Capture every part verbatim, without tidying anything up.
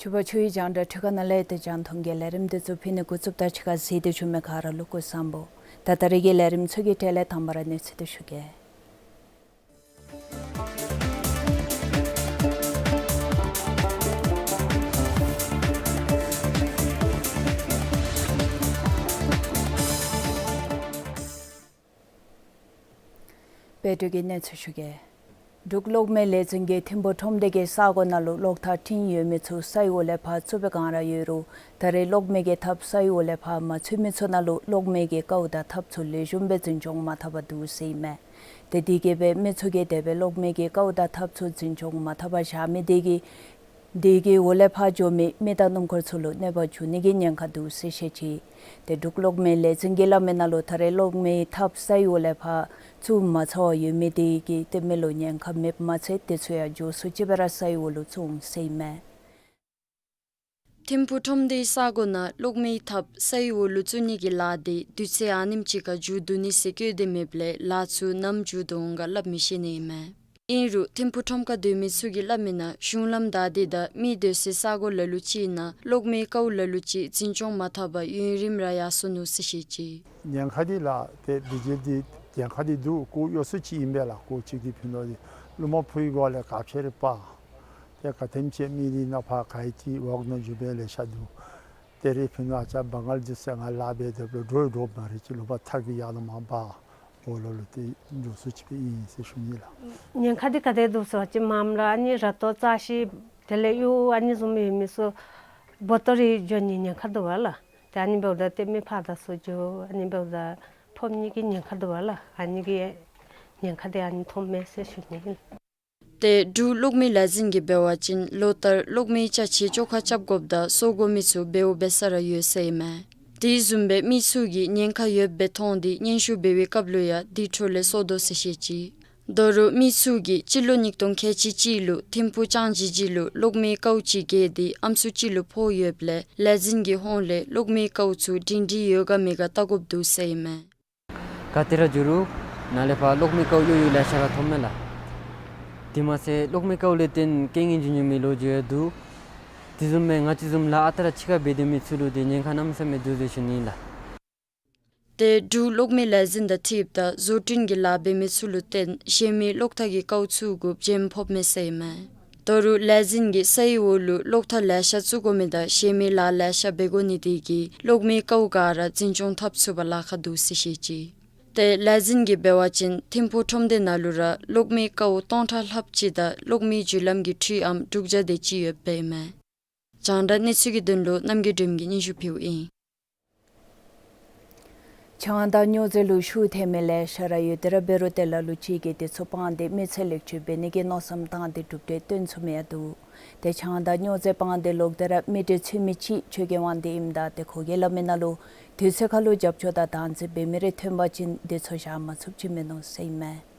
ཕྱི་རུ་ཆུའི་རྒྱང་བསྒྲགས་ཁྲི་ཁ་ནང་ལས་ཏེ་རྒྱང་མཐོང་གི་ལས་རིམ་འདི་ཚུ་ཕུལ་ནི་འགོ་བཙུགསཔ་ད་ཕྱི་ཁར་གཟིགས་ཏེ་བཞུགས་མི་ག་ར་ལུ་སྐུ་གཟུགས་བཟང་པོ། ད་ད་རེས་ཀྱི་ལས་རིམ་ཚུ་གི་གྲས་ལས་དང་པ་ར་གནས་ཚུལ་འདི་ཞུ་གེ། དཔལ་སྒྲོན་གྱིས་གནས་ཚུལ་ཞུ་གེ། འབྲུག་གློག་མེའི་ལས་འཛིན་གྱིས་ཐིམ་ཕུག་ཁྲོམ་སྡེ་གི་ས་གོ་ནང་ལུ་གློག་ཐག་བྲིན་ཡོད་མི་ཚུ་སའི་འོག་ལས་ཕར་བཙུགས་པའི་བསྒང་ར་ཡོད་རུང་ད་རེས་གློག་མེ་གི་ཐགཔ་སའི་འོག་ལས་ཕར་མ་བཙུགས་མི་ཚུ་ནང་ལུ་གློག་མེ་གི་ཀཝ་དང་ཐགཔ་ཚུ་ལེགས་ཤོམ་སྦེ་འཛིན་སྐྱོང་མ་འཐབ་པར་འདུག་ཟེར་ཨིན་མས། ཏེ་དེ་གིས་སྦེ་མི་ཚུ་གིས་དེ་སྦེ་གློག་མེ་གི་ཀཝ་དང་ཐགཔ་ཚུ་འཛིན་སྐྱོང་མ་འཐབ་པར་བཞག་མི་དེ་གིས་དེ་གི་འོག་ལས་ཕར་འགྱོ་མི་མི་དང་སྣུམ་འཁོར་ཚུ་ལུ་གནོད་པ་འབྱུང་ནི་གི་ཉེན་ཁ་འདུག་ཟེར་བཤད་ཅི། ཏེ་འབྲུག་གློག་མེའི་ལས་འཛིན་གྱིས་སླབ་མི་ནང་ལུ་ད་རེས་གློག་མེའི་ཐགཔ་སའི་འོག་ལས་ཕར་བཙུགས་མ་ཚར་བར་ཡོད་མི་དེ་གིས་ཏེ་མི་ལུ་ཉེན་ཁ་མེདཔ་མ་ཚད་དེ་ཚུ་ཡང་མགྱོགས་སུ་ཅིག་སྦེ་ར་སའི་འོག་ལུ་བཙུགས་འོང་ཟེར་ཨིན་མས། ཐིམ་ཕུག་ཁྲོམ་སྡེའི་ས་གོ་ནང་གློག་མེའི་ཐགཔ་སའི་འོག་ལུ་བཙུགས་ནི་གི་ལཱ་དེ་དུས་ཚོད་ཨ་ནེམ་ཅིག་ཁར་མཇུག་བསྡུ་ནི་ཟེར་བཀོད་དེ་མེདཔ་ལས་ལཱ་ཚུ་ནམ་མཇུག་བསྡུ་འོང་ག་སླབ་མི་ཤེས་ནི་ཨིན་མས། ཨིན་རུང་ཐིམ་ཕུག་ཁྲོམ་ཁར་སྡོད་མི་ཚུ་གིས་སླབ་མི་ནང་གཞུང་ལམ་བདའ་སྟེ་དང་མི་སྡོད་སའི་ས་གོ་ལ་ལུ་ཅིག་ནང་གློག་མེའི་ཀཝ་ལ་ལུ་ཅིག་འཛིན་སྐྱོང་མ་འཐབ་པར་ཡུན་རིངམོ་ར་ཡར་སོ་ནུག་ཟེར་བཤད་ཅི། ཉེན་ཁ་འདི་ལགས་ཏེ་དེ་ཅིག་འདི་ཉེན་ཁ་འདི་འདུག། སྐུ་གཡོ་སུ་ཅིག་ཨིན་པས་ལགས། སྐུ་ཅིག་གིས་ཕུལ་ནོ་འདི་རླུང་མ་ཕུ་བའི་སྒོ་ལས་ག་ཅི་ར་འབད། ཏེ་ག་དེམ་ཅིག་མི་འདི་ནཱ་ཕར་ག་ཡི་ཅིག་འོག་ནང་འགྱོ་མི་ལེ་ཤ་འདུག། ཏེ་རེ་ཕུལ་ནོ་ཨ་ཅག་བ་ངལ་འདི་ཟེར་ང་ལཱ་འབད་དེ་འགྲོ་འགྲོཝ་མ་རེ་ཅིག་རླུང་མ་ཐག་གིས་ཡར་ལུ་མར་འབག། འོ་ལོ་ལོ་ཏེ་མགྱོགས་སུ་ཅིག་སྦེ་ཨིན་ཟེར་ཞུ་ནི་ལགས། ཉེན་ཁ་འདི་ག་དེ་འདུག་ཟེར་བ་ཅིན་མངམ་ར་ཨ་ནི་ར་ཏོ་ཙ་ཤི་དེ་ལས་གཡུ་ཨ་ནི་བཟུམ་ཡོད་མི་ཚུ་བོ་ཏོ་རེ་འགྱོ་ནི་ཉེན་ཁ་འདུག་པ་ལགས། ཏེ་ཨ་ནི་འབདཝ་ད་ཏེ་མི་ཕར་དང་ཚུར་འགྱོ་ཨ་ནི་འབདཝ་ད་ཕོག་ནི་གི་ཉེན་ཁ་འདུག་པ་ལགས། ཨ་ནི་གི་ཉེན་ཁ་འདི་ཨ་ནི་མཐོངམ་མས་ཟེར་ཞུ་ནི་ཨིན། ཏེ་འབྲུག་གློག་མེའི་ལས་འཛིན་གྱིས་འབད་བ་ཅིན་ལོ་ལྟར་གློག་མེའི་ཅ་ཆས་བཅོ་ཁ་རྐྱབ་དགོཔ་དང་གསོ་དགོ་མི་ཚུ་འབདཝ་འབད་ས་ར་ཡོད་ཟེར་ཨིན་མས། དེ་བཟུམ་སྦེ་མི་ཚུ་གིས་ཉེན་ཁ་ཡོདཔ་སྦེ་མཐོང་སྟེ་སྙན་ཞུ་འབད་བའི་སྐབས་ལུ་ཡང་དེ་འཕྲོ་ལས་གསོ་དོ་ཟེར་བཤད་ཅི། ད་རུང་མི་ཚུ་གིས་སྤྱི་ལོ་ཉིས་སྟོང་ཁལ་གཅིག་གཅིག་ལུ་ཐིམ་ཕུག་ལྕང་སྦྱིས་སྦྱིས་ལུ་གློག་མེའི་ཀཝ་ཅིག་བཀལ་ཏེ་ཨམ་སྲུ་ཅིག་ལུ་ཕོག་ཡོདཔ་ལས་ལས་འཛིན་གྱི་ཧོངས་ལས་གློག་མེའི་ཀཝ་ཚུ་སྒྲིང་སྒྲི་ཡོད་ག་མེད་ག་བལྟ་དགོཔ་འདུག་ཟེར་ཨིན་མས། ག་ཏེ་ར་འགྱོ་རུང་ནཱ་ལས་ཕར་གློག་མེའི་ཀཝ་གཡོ་ཡོད་ལེ་ཤ་ར་མཐོངམ་མས་ལགས། དེ་མ་ཚད་གློག་མེའི་ཀཝ་ལས་བརྟེན་རྐྱེན་ངན་བྱུང་མི་ལོ་རྒྱུས་ཡང་འདུག། དེ་བཟུམ་སྦེ་ང་བཅས་བཟུམ་ལཱ་ཨ་རྟག་ར་ཕྱི་ཁར་འབད་སྡོད་མི་ཚུ་ལུ་ཏེ་ཉེན་ཁ་གནམ་མེད་ས་མེད་འདུག་ཟེར་ཞུ་ནི་ལགས། ཏེ་འབྲུག་གློག་མེའི་ལས་འཛིན་དང་འཁྲིལཝ་ད་བཟོ་སྐྲུན་གྱི་ལཱ་འབད་མི་ཚུ་ལུ་བརྟེན་གཞན་མི་གློག་ཐག་གི་ཀཝ་ཚུ་གུ་བྱེམ་ཕོགཔ་མས་ཟེར་ཨིན་མས། ད་རུང་ལས་འཛིན་གྱིས་སའི་འོག་ལུ་གློག་ཐག་ལེ་ཤ་བཙུགས་དགོ་མི་དང་གཞན་མི་ལཱ་ལེ་ཤ་འབད་དགོ་ནི་དེ་གིས་གློག་མེའི་ཀཝ་ག་ར་འཛིན་སྐྱོང་འཐབ་ཚུགས་པར་ལཱ་ཁག་འདུག་ཟེར་བཤད་ཅི། ཏེ་ལས་འཛིན་གྱིས་འབད་བ་ཅིན་ཐིམ་ཕུག་ཁྲོམ་སྡེ་ནང་ལུ་ར་གློག་མེའི་ཀཝ་སྟོང་ཕྲག་ལྷགཔ་ཅིག་དང་གློག་མེའི་བརྒྱུད་ལམ་གྱི་འཕྲུལ་ཨམ་དྲུག་བརྒྱ་དེ་ཅིག་ཡོདཔ་ཨིན་མས། རྒྱང་བསྒྲགས་གནས་ཚུལ་གྱི་དོན་ལུ་རྣམ་རྒྱལ་སྒྲོལམ་གྱིས་སྙན་ཞུ་ཕུལཝ་ཨིན། ཆང་དང་སྨྱོ་རྫས་ལུ་ཤུགས་ཐེབས་མི་ལེ་ཤ་ར་ཡོད། དེ་ར་འབད་རུང་དེ་ལ་ལུ་ཅིག་གིས་དེ་ཚུ་སྤངས་ཏེ་མི་ཚེ་ལེགས་བཅོས་འབད་ནི་གི་མནོ་བསམ་བཏང་སྟེ་གྲུབ་འབྲས་སྟོན་ཚུགས་མི་ཡང་འདུག། ཏེ་ཆང་དང་སྨྱོ་རྫས་སྤངས་ཏེ་ལོག་སྟེ་ར་མི་གྲལ་ཚུད་མི་ཅིག་ཆོས་རྒྱལ་དབང་འདུས་ཨིནམ་ད་ཏེ་ཁོ་གིས་སླབ་མི་ནང་ལུ་དུས་ཚོད་ཁར་ལུ་རྒྱབ་སྐྱོར་དང་བདག་འཛིན་འབད་མི་རེ་ཐོན་པ་ཅིན་དེ་ཚུ་བཞག་མ་ཚུགསཔ་ཅིག་མིན་ནུག་ཟེར་ཨིན་མས།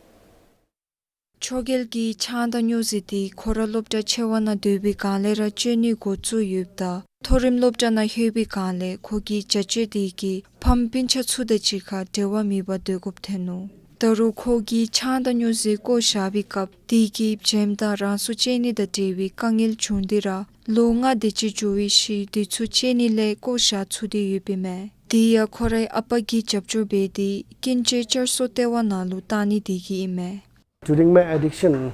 ཆོས་རྒྱལ་གྱིས་ཆང་དང་སྨྱོ་རྫས་དེ་ཁོ་ར་སློབ་གྲྭ་ཆེ་བ་ནང་སྡོད་པའི་སྒང་ལས་ར་སྤྱོད་ནི་འགོ་བཙུགས་ཡོདཔ་ད་མཐོ་རིམ་སློབ་གྲྭ་ནང་ལྷོད་པའི་སྒང་ལས་ཁོ་གི་བྱ་སྤྱོད་དེ་གིས་ཕམ་སྤུན་ཆ་ཚུ་དང་གཅིག་ཁར་འབྲེལ་བ་མེད་པར་སྡོད་དགོཔ་ཐོན་ནུག། ད་རུང་ཁོ་གིས་ཆང་དང་སྨྱོ་རྫས་བཀོག་བཞག་པའི་སྐབས་དེ་གིས་བྱེམ་དང་རང་སྲོག་བཅད་ནི་དང་འབྲེལ་བའི་དཀའ་ངལ་བྱུང་སྟེ་ར་ལོ་ལྔ་དེ་ཅིག་འགྱོ་བའི་ཤུལ་དེ་ཚུ་བཅད་ནི་ལས་བཀོག་བཞག་ཚུགས་ཏེ་ཡོདཔ་ཨིན་མས། དེ་ཡང་ཁོ་རའི་ཨ་པ་གིས་རྒྱབ་སྐྱོར་འབད་དེ་ཀུན་སྤྱོད་བསྐྱར་གསོ་ལྟེ་བ་ནང་ལུ་བཏང་ནི་དེ་གིས་ཨིན་མས། During my addiction,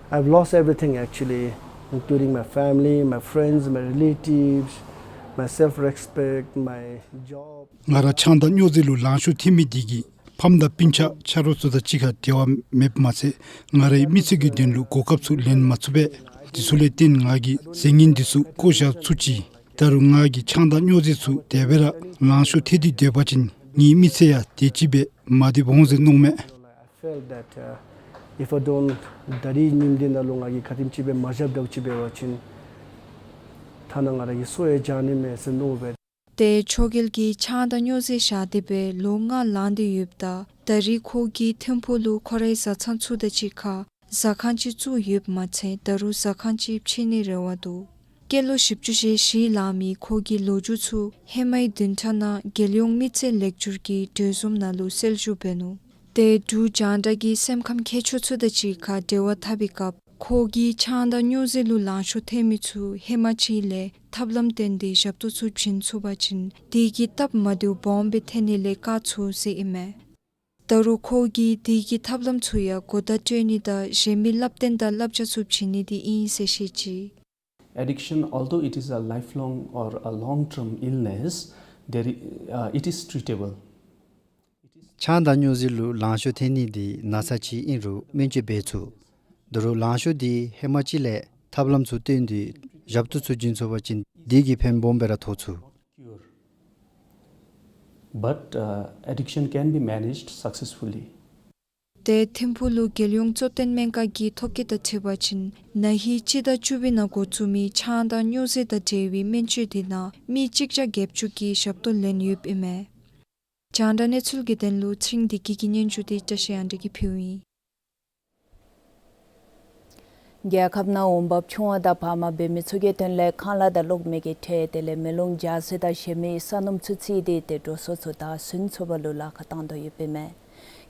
I've lost everything actually, including my family, my friends, my relatives, my self-respect, my job. ང་ར་ཆང་དང་སྨྱོ་རྫས་ལུ་ལང་ཤོར་ཐེབས་མི་དེ་གིས་ཕམ་དང་སྤུན་ཆ་ཆ་རོགས་ཚུ་དང་གཅིག་ཁར་འབྲེལ་བ་མེདཔ་མ་ཚད་ང་རའི་མི་ཚེ་གི་དོན་ལུ་གོ་སྐབས་ཚུ་ལེན་མ་ཚུགས་པས། དེ་ཚུ་ལས་བརྟེན་ང་གིས་ཟས་ངན་དེ་ཚུ་བཀོག་བཞག་ཚུགས་ཅི། ད་རུང་ང་གིས་ཆང་དང་སྨྱོ་རྫས་ཚུ་དེ་སྦེ་ར་ལང་ཤོར་ཐེབས་ཏེ་སྡོད་པ་ཅིན་ངེའི་མི་ཚེ་ཡང་དེ་ཅིག་སྦེ་མ་སྡོདཔ་འོང་ཟེར་མནོཝ་མས། I felt that, uh, if I don't, ད་རིས་ཉིནམ་འདི་ནང་ལུ་ང་གིས་ག་དེམ་ཅིག་སྦེ་མ་བཞགཔ་འདྲཝ་ཅིག་འབད་བ་ཅིན་ཐ་ན་ང་ར་གི་སྲོག་ཡང་བྱང་ནི་མས་ཟེར་མནོ་སྦེ། ཏེ་ཆོས་རྒྱལ་གྱིས་ཆང་དང་སྨྱོ་རྫས་བཞག་སྟེ་སྦེ་ལོ་ལྔ་ལང་སྟེ་ཡོདཔ་ད་ད་རིས་ཁོ་གིས་ཐིམ་ཕུག་ལུ་ཁོ་རའི་བཟའ་ཚང་ཚུ་དང་གཅིག་ཁར་ཟ་ཁང་ཅིག་བཙུགས་ཡོདཔ་མ་ཚད་ད་རུང་ཟ་ཁང་ཅིག་ཕྱེ་ནིའི་རེ་བ་འདུག། སྐྱེས་ལོ་བཞི་བཅུ་ཞེ་བཞི་ལང་མི་ཁོ་གི་ལོ་རྒྱུས་ཚུ་ཧེ་མའི་བདུན་ཕྲག་ནང་རྒྱལ་ཡོངས་མི་ཚེ་ལེགས་བཅོས་ཀྱི་གྲོས་འཛོམས་ནང་ལུ་གསལ་ཞུ་འབད་ནུག། ཏེ་འབྲུག་རྒྱང་བསྒྲགས་ཀྱིས་སེམས་ཁམས་མཁས་མཆོག་ཚུ་དང་གཅིག་ཁར་འབྲེལ་བ་འཐབ་པའི་སྐབས་ ཁོ་གིས་ཆང་དང་སྨྱོ་རྫས་ལུ་ལང་ཤོར་ཐལ་མི་ཚུ་ཧེ་མ་ཅིག་ལས་ཐབས་ལམ་བཏོན་ཏེ་ཞབས་ཏོག་ཚུ་བྱིན་ཚུགས་པ་ཅིན་དེ་གི་སྟབས་མ་བདེཝ་སྦོམ་སྦེ་ཐལ་ནི་ལས་བཀག་ཚུགས་ཟེར་ཨིན་མས། ད་རུང་ཁོ་གིས་དེ་གི་ཐབས་ལམ་ཚུ་ཡང་གོ་བརྡ་སྤྲོད་ནི་དང་གཞན་མི་སླབ་སྟོན་དང་བསླབ་བྱ་ཚུ་བྱིན་ནི་འདི་ཨིན་ཟེར་བཤད་ཅི། Addiction, although it is a lifelong or a long-term illness, there i- uh, it is treatable. ཆང་དང་སྨྱོ་རྫས་ལུ་ལང་ཤོར་ཐལ་ནི་འདི་ན་ཚ་ཅིག་ཨིན་རུང་སྨན་བཅོས་འབད་ཚུགས། ད་རུང་ལང་ཤོར་འདི་ཧེ་མ་ཅིག་ལས་ཐབས་ལམ་ཚུ་བཏོན་ཏེ་ཞབས་ཏོག་ཚུ་བྱིན་ཚུགས་པ་ཅིན་དེ་གིས་ཕན་སྦོམ་སྦེ་ར་ཐོགས་ཚུགས། But, uh, addiction can be managed successfully. ཏེ་ཐིམ་ཕུག་ལུ་རྒྱལ་ཡོངས་གཙོ་བསྟེན་སྨན་ཁང་གི་ཐོ་བཀོད་དང་འཁྲིལ་བ་ཅིན་ན་ཧིང་སྤྱི་ཟླ་བཅུ་པའི་ནང་འགོ་བཙུགས་མི་ཆང་དང་སྨྱོ་རྫས་དང་འབྲེལ་བའི་སྨན་བཅོས་འདི་ནང་མི་གཅིག་བརྒྱ་བརྒྱད་ཅུ་གིས་ཞབས་ཏོག་ལེན་ཡོདཔ་ཨིན་མས། རྒྱང་བསྒྲགས་གནས་ཚུལ་གྱི་དོན་ལུ་ཚེ་རིང་བདེ་སྐྱིད་ཀྱི་སྙན་ཞུ་འདི་བཀྲ་ཤིས་དབང་འདུས་ཀྱིས་ཕུལཝ་ཨིན། རྒྱལ་ཁབ་ནང་འོང་འབབ་ཆུང་བ་དང་བར་མ་འབད་མི་ཚུ་གི་དོན་ལས་ཁང་གླ་དང་གློག་མེ་གི་ཁྲལ་དེ་ལས་མེ་ལོང་རྒྱགས་ཟས་དང་གཞན་མི་ས་སྣུམ་ཚུ་རྩིས་ཏེ་ཏེ་འགྲོ་སོང་ཚུ་ད་ཟུན་ཚུགས་པ་ལུ་ལཱ་ཁག་བཏང་དོ་ཡོདཔ་ཨིན་མས།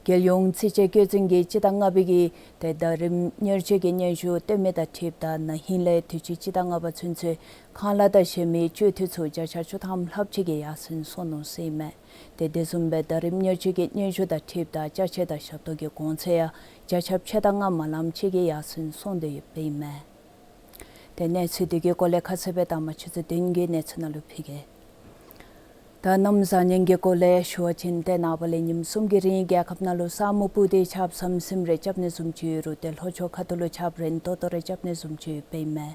རྒྱལ་ཡོངས་རྩིས་དཔྱད་བཀོད་འཛིན་གྱིས་སྤྱི་ཟླ་ལྔ་པའི་གི་ཏེ་ཟླ་རིམ་མཉེར་སྤྱོད་ཀྱི་སྙན་ཞུ་བཏོན་མི་དང་འཁྲིལཝ་ད་ན་ཧིང་ལས་དུས་ཅི་སྤྱི་ཟླ་ལྔ་པ་ཚུན་ཚོད་ཁང་གླ་དང་གཞན་མི་སྤྱོད་འཐུས་ཚུ་བརྒྱ་ཆ་བཅུ་ཐམ་ལྷགཔ་ཅིག་གིས་ཡར་སེང་སོང་ནུག་ཟེར་ཨིན་མས། ཏེ་དེ་བཟུམ་སྦེ་ཟླ་རིམ་མཉེར་སྤྱོད་ཀྱི་སྙན་ཞུ་དང་འཁྲིལཝ་ད་ཅ་ཆས་དང་ཞབས་ཏོག་གི་གོང་ཚད་ཡང་བརྒྱ་ཆ་ཕྱེད་དང་ལྔ་མ་ལངམ་ཅིག་གིས་ཡར་སེང་སོང་དོ་ཡོདཔ་ཨིན་མས། ཏེ་གནས་ཚུལ་འདི་གི་སྐོར་ལས་ཁ་གསལ་སྦེ་ད་མ་ཆུ་ཚོད་བདུན་གྱི་གནས་ཚུལ་ནང་ལུ་ཕུལ་གེ། ད་གནམ་བཟང་ངན་གྱི་སྐོར་ལས་ཞུ་བ་ཅིན་ཏེ་ནངས་པ་ལས་ཉིནམ་གསུམ་གྱི་རིང་རྒྱལ་ཁབ་ནང་ལུ་ས་སྨུག་སྤུབས་ཏེ་ཆརཔ་ཟིམ་ཟིམ་རེ་རྐྱབ་ནི་བཟུམ་ཅིག་ཡོད་རུང་ཏེ་ལྷོ་ཕྱོགས་ཁ་ཐུག་ལུ་ཆརཔ་རན་ཏོག་ཏོ་རེ་རྐྱབ་ནི་བཟུམ་ཅིག་ཡོདཔ་ཨིན་མས།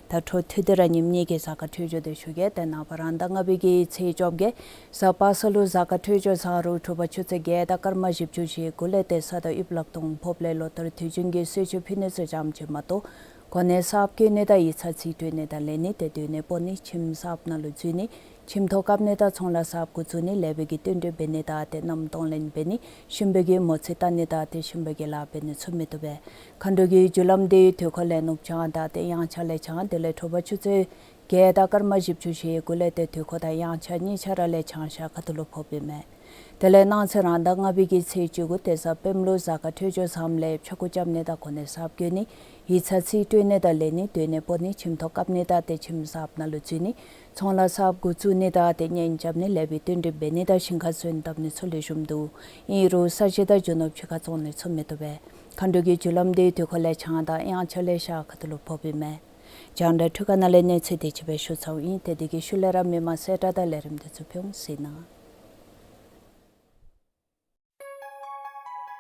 ད་འཕྲོ་མཐུད་དེ་ར་ཉིནམ་གཉིས་ཀྱི་གཟའ་སྐར་འཕྲོད་སྦྱོར་འདི་ཞུ་གེ། ཏེ་ནངས་པ་རང་ཟླ་ལྔ་པའི་གི་ཚེས་བཅོ་བརྒྱད་གཟའ་པ་སངས་ལུ་གཟའ་སྐར་འཕྲོད་སྦྱོར་བཟང་རུང་དྲོ་པ་ཆུ་ཚོད་བརྒྱད་དང་སྐར་མ་བཞི་བཅུ་ཞེ་དགུ་ལས་ཏེ་ས་དང་དབུས་ལེགས་ཐོག་ཕོགཔ་ལས་ལོ་ལྟར་དུས་རྒྱུན་གྱི་གསོལ་མཆོད་ཕུལ་ནི་ཚུ་ཙམ་ཅིག་མ་གཏོགས་གོ་གནས་གསརཔ་བཀོད་ནི་དང་ཡིག་ཚང་རྩིས་སྤྲོད་ནི་དང་ལེན་ནི་ཏེ་སྡོད་གནས་སྤོ་ནི་ཁྱིམ་གསརཔ་ནང་ལུ་འཛུལ་ནི་ཁྱིམ་ཐོག་བཀབ་ནི་དང་ཚོང་ལཱ་གསརཔ་འགོ་བཙུགས་ནི་ལེགས་པའི་གི་བསྟུན་གྲོས་འབད་ནི་དང་ཏེ་མནའམ་གཏོང་ལེན་འབད་ནི་ཞིམ་པའི་གི་མོ་རྩིས་བལྟ་ནི་དང་ཏེ་ཞིམ་པའི་གི་ལཱ་འབད་ནི་ཚུ་མི་བཏུབ་པས། མཁའ་འགྲོ་གི་རྒྱུ་ལམ་འདི་དུས་འཁོར་ལས་ནུབ་བྱང་དང་ཏེ་དབྱངས་འཆར་ལས་བྱང་དེ་ལས་དྲོ་པ་ཆུ་ཚོད་བརྒྱད་དང་སྐར་མ་བཞི་བཅུ་ཞེ་དགུ་ལས་ཏེ་དུས་འཁོར་དང་དབྱངས་འཆར་གཉིས་ཆ་ར་ལས་བྱང་ཤར་ཁ་ཐུག་ལུ་ཕོགཔ་ཨིན་མས། དེ་ལས་གནངས་ཚེ་རང་ཟླ་ལྔ་པའི་གི་ཚེས་བཅུ་དགུ་ཏེ་གཟའ་སྤེནམ་ལུ་གཟའ་སྐར་འཕྲོད་སྦྱོར་བཟངམ་ལས་ཕྱྭ་འགུགས་རྐྱབ་ནི་དང་གོ་གནས་གསརཔ་བཀོད་ནི་ཡིག་ཚང་རྩིས་སྤྲོད་ནི་དང་ལེན་ནི་སྡོད་གནས་སྤོ་ནི་ཁྱིམ་ཐོག་བཀབ་ནི་དང་ཏེ་ཁྱིམ་གསརཔ་ནང་ལུ་འཛུལ་ནི་ཚོང་ལཱ་གསརཔ་འགོ་བཙུགས་ནི་དང་ཏེ་གཉེན་རྐྱབ་ནི་ལེགས་པའི་བསྟུན་གྲོས་འབད་ནི་དང་ཞིང་ཁར་སོན་བཏབ་ནི་ཚུ་ལེགས་ཤོམ་འདུག། ཨིན་རུང་ས་གཞི་དང་རྒྱུ་ནོར་ཕྱི་ཁར་བཙོང་ནི་ཚུ་མི་བཏུབ་པས། མཁའ་འགྲོ་གི་རྒྱུ་ལམ་འདི་དུས་འཁོར་ལས་བྱང་དང་དབྱངས་འཆར་ལས་ཤར་ཁ་ཐུག་ལུ་ཕོགཔ་ཨིན་མས། རྒྱང་བསྒྲགས་འཕྲུལ་ཁང་ནང་ལས་གནས་ཚུལ་དེ་ཅིག་སྦེ་ཞུ་ཚརཝ་ཨིན། ཏེ་དེ་གི་ཤུལ་ལས་ར་མི་མང་གསལ་བསྒྲགས་དང་ལས་རིམ་འདི་ཚུ་ཕུལ་འོང་ཟེར་ན།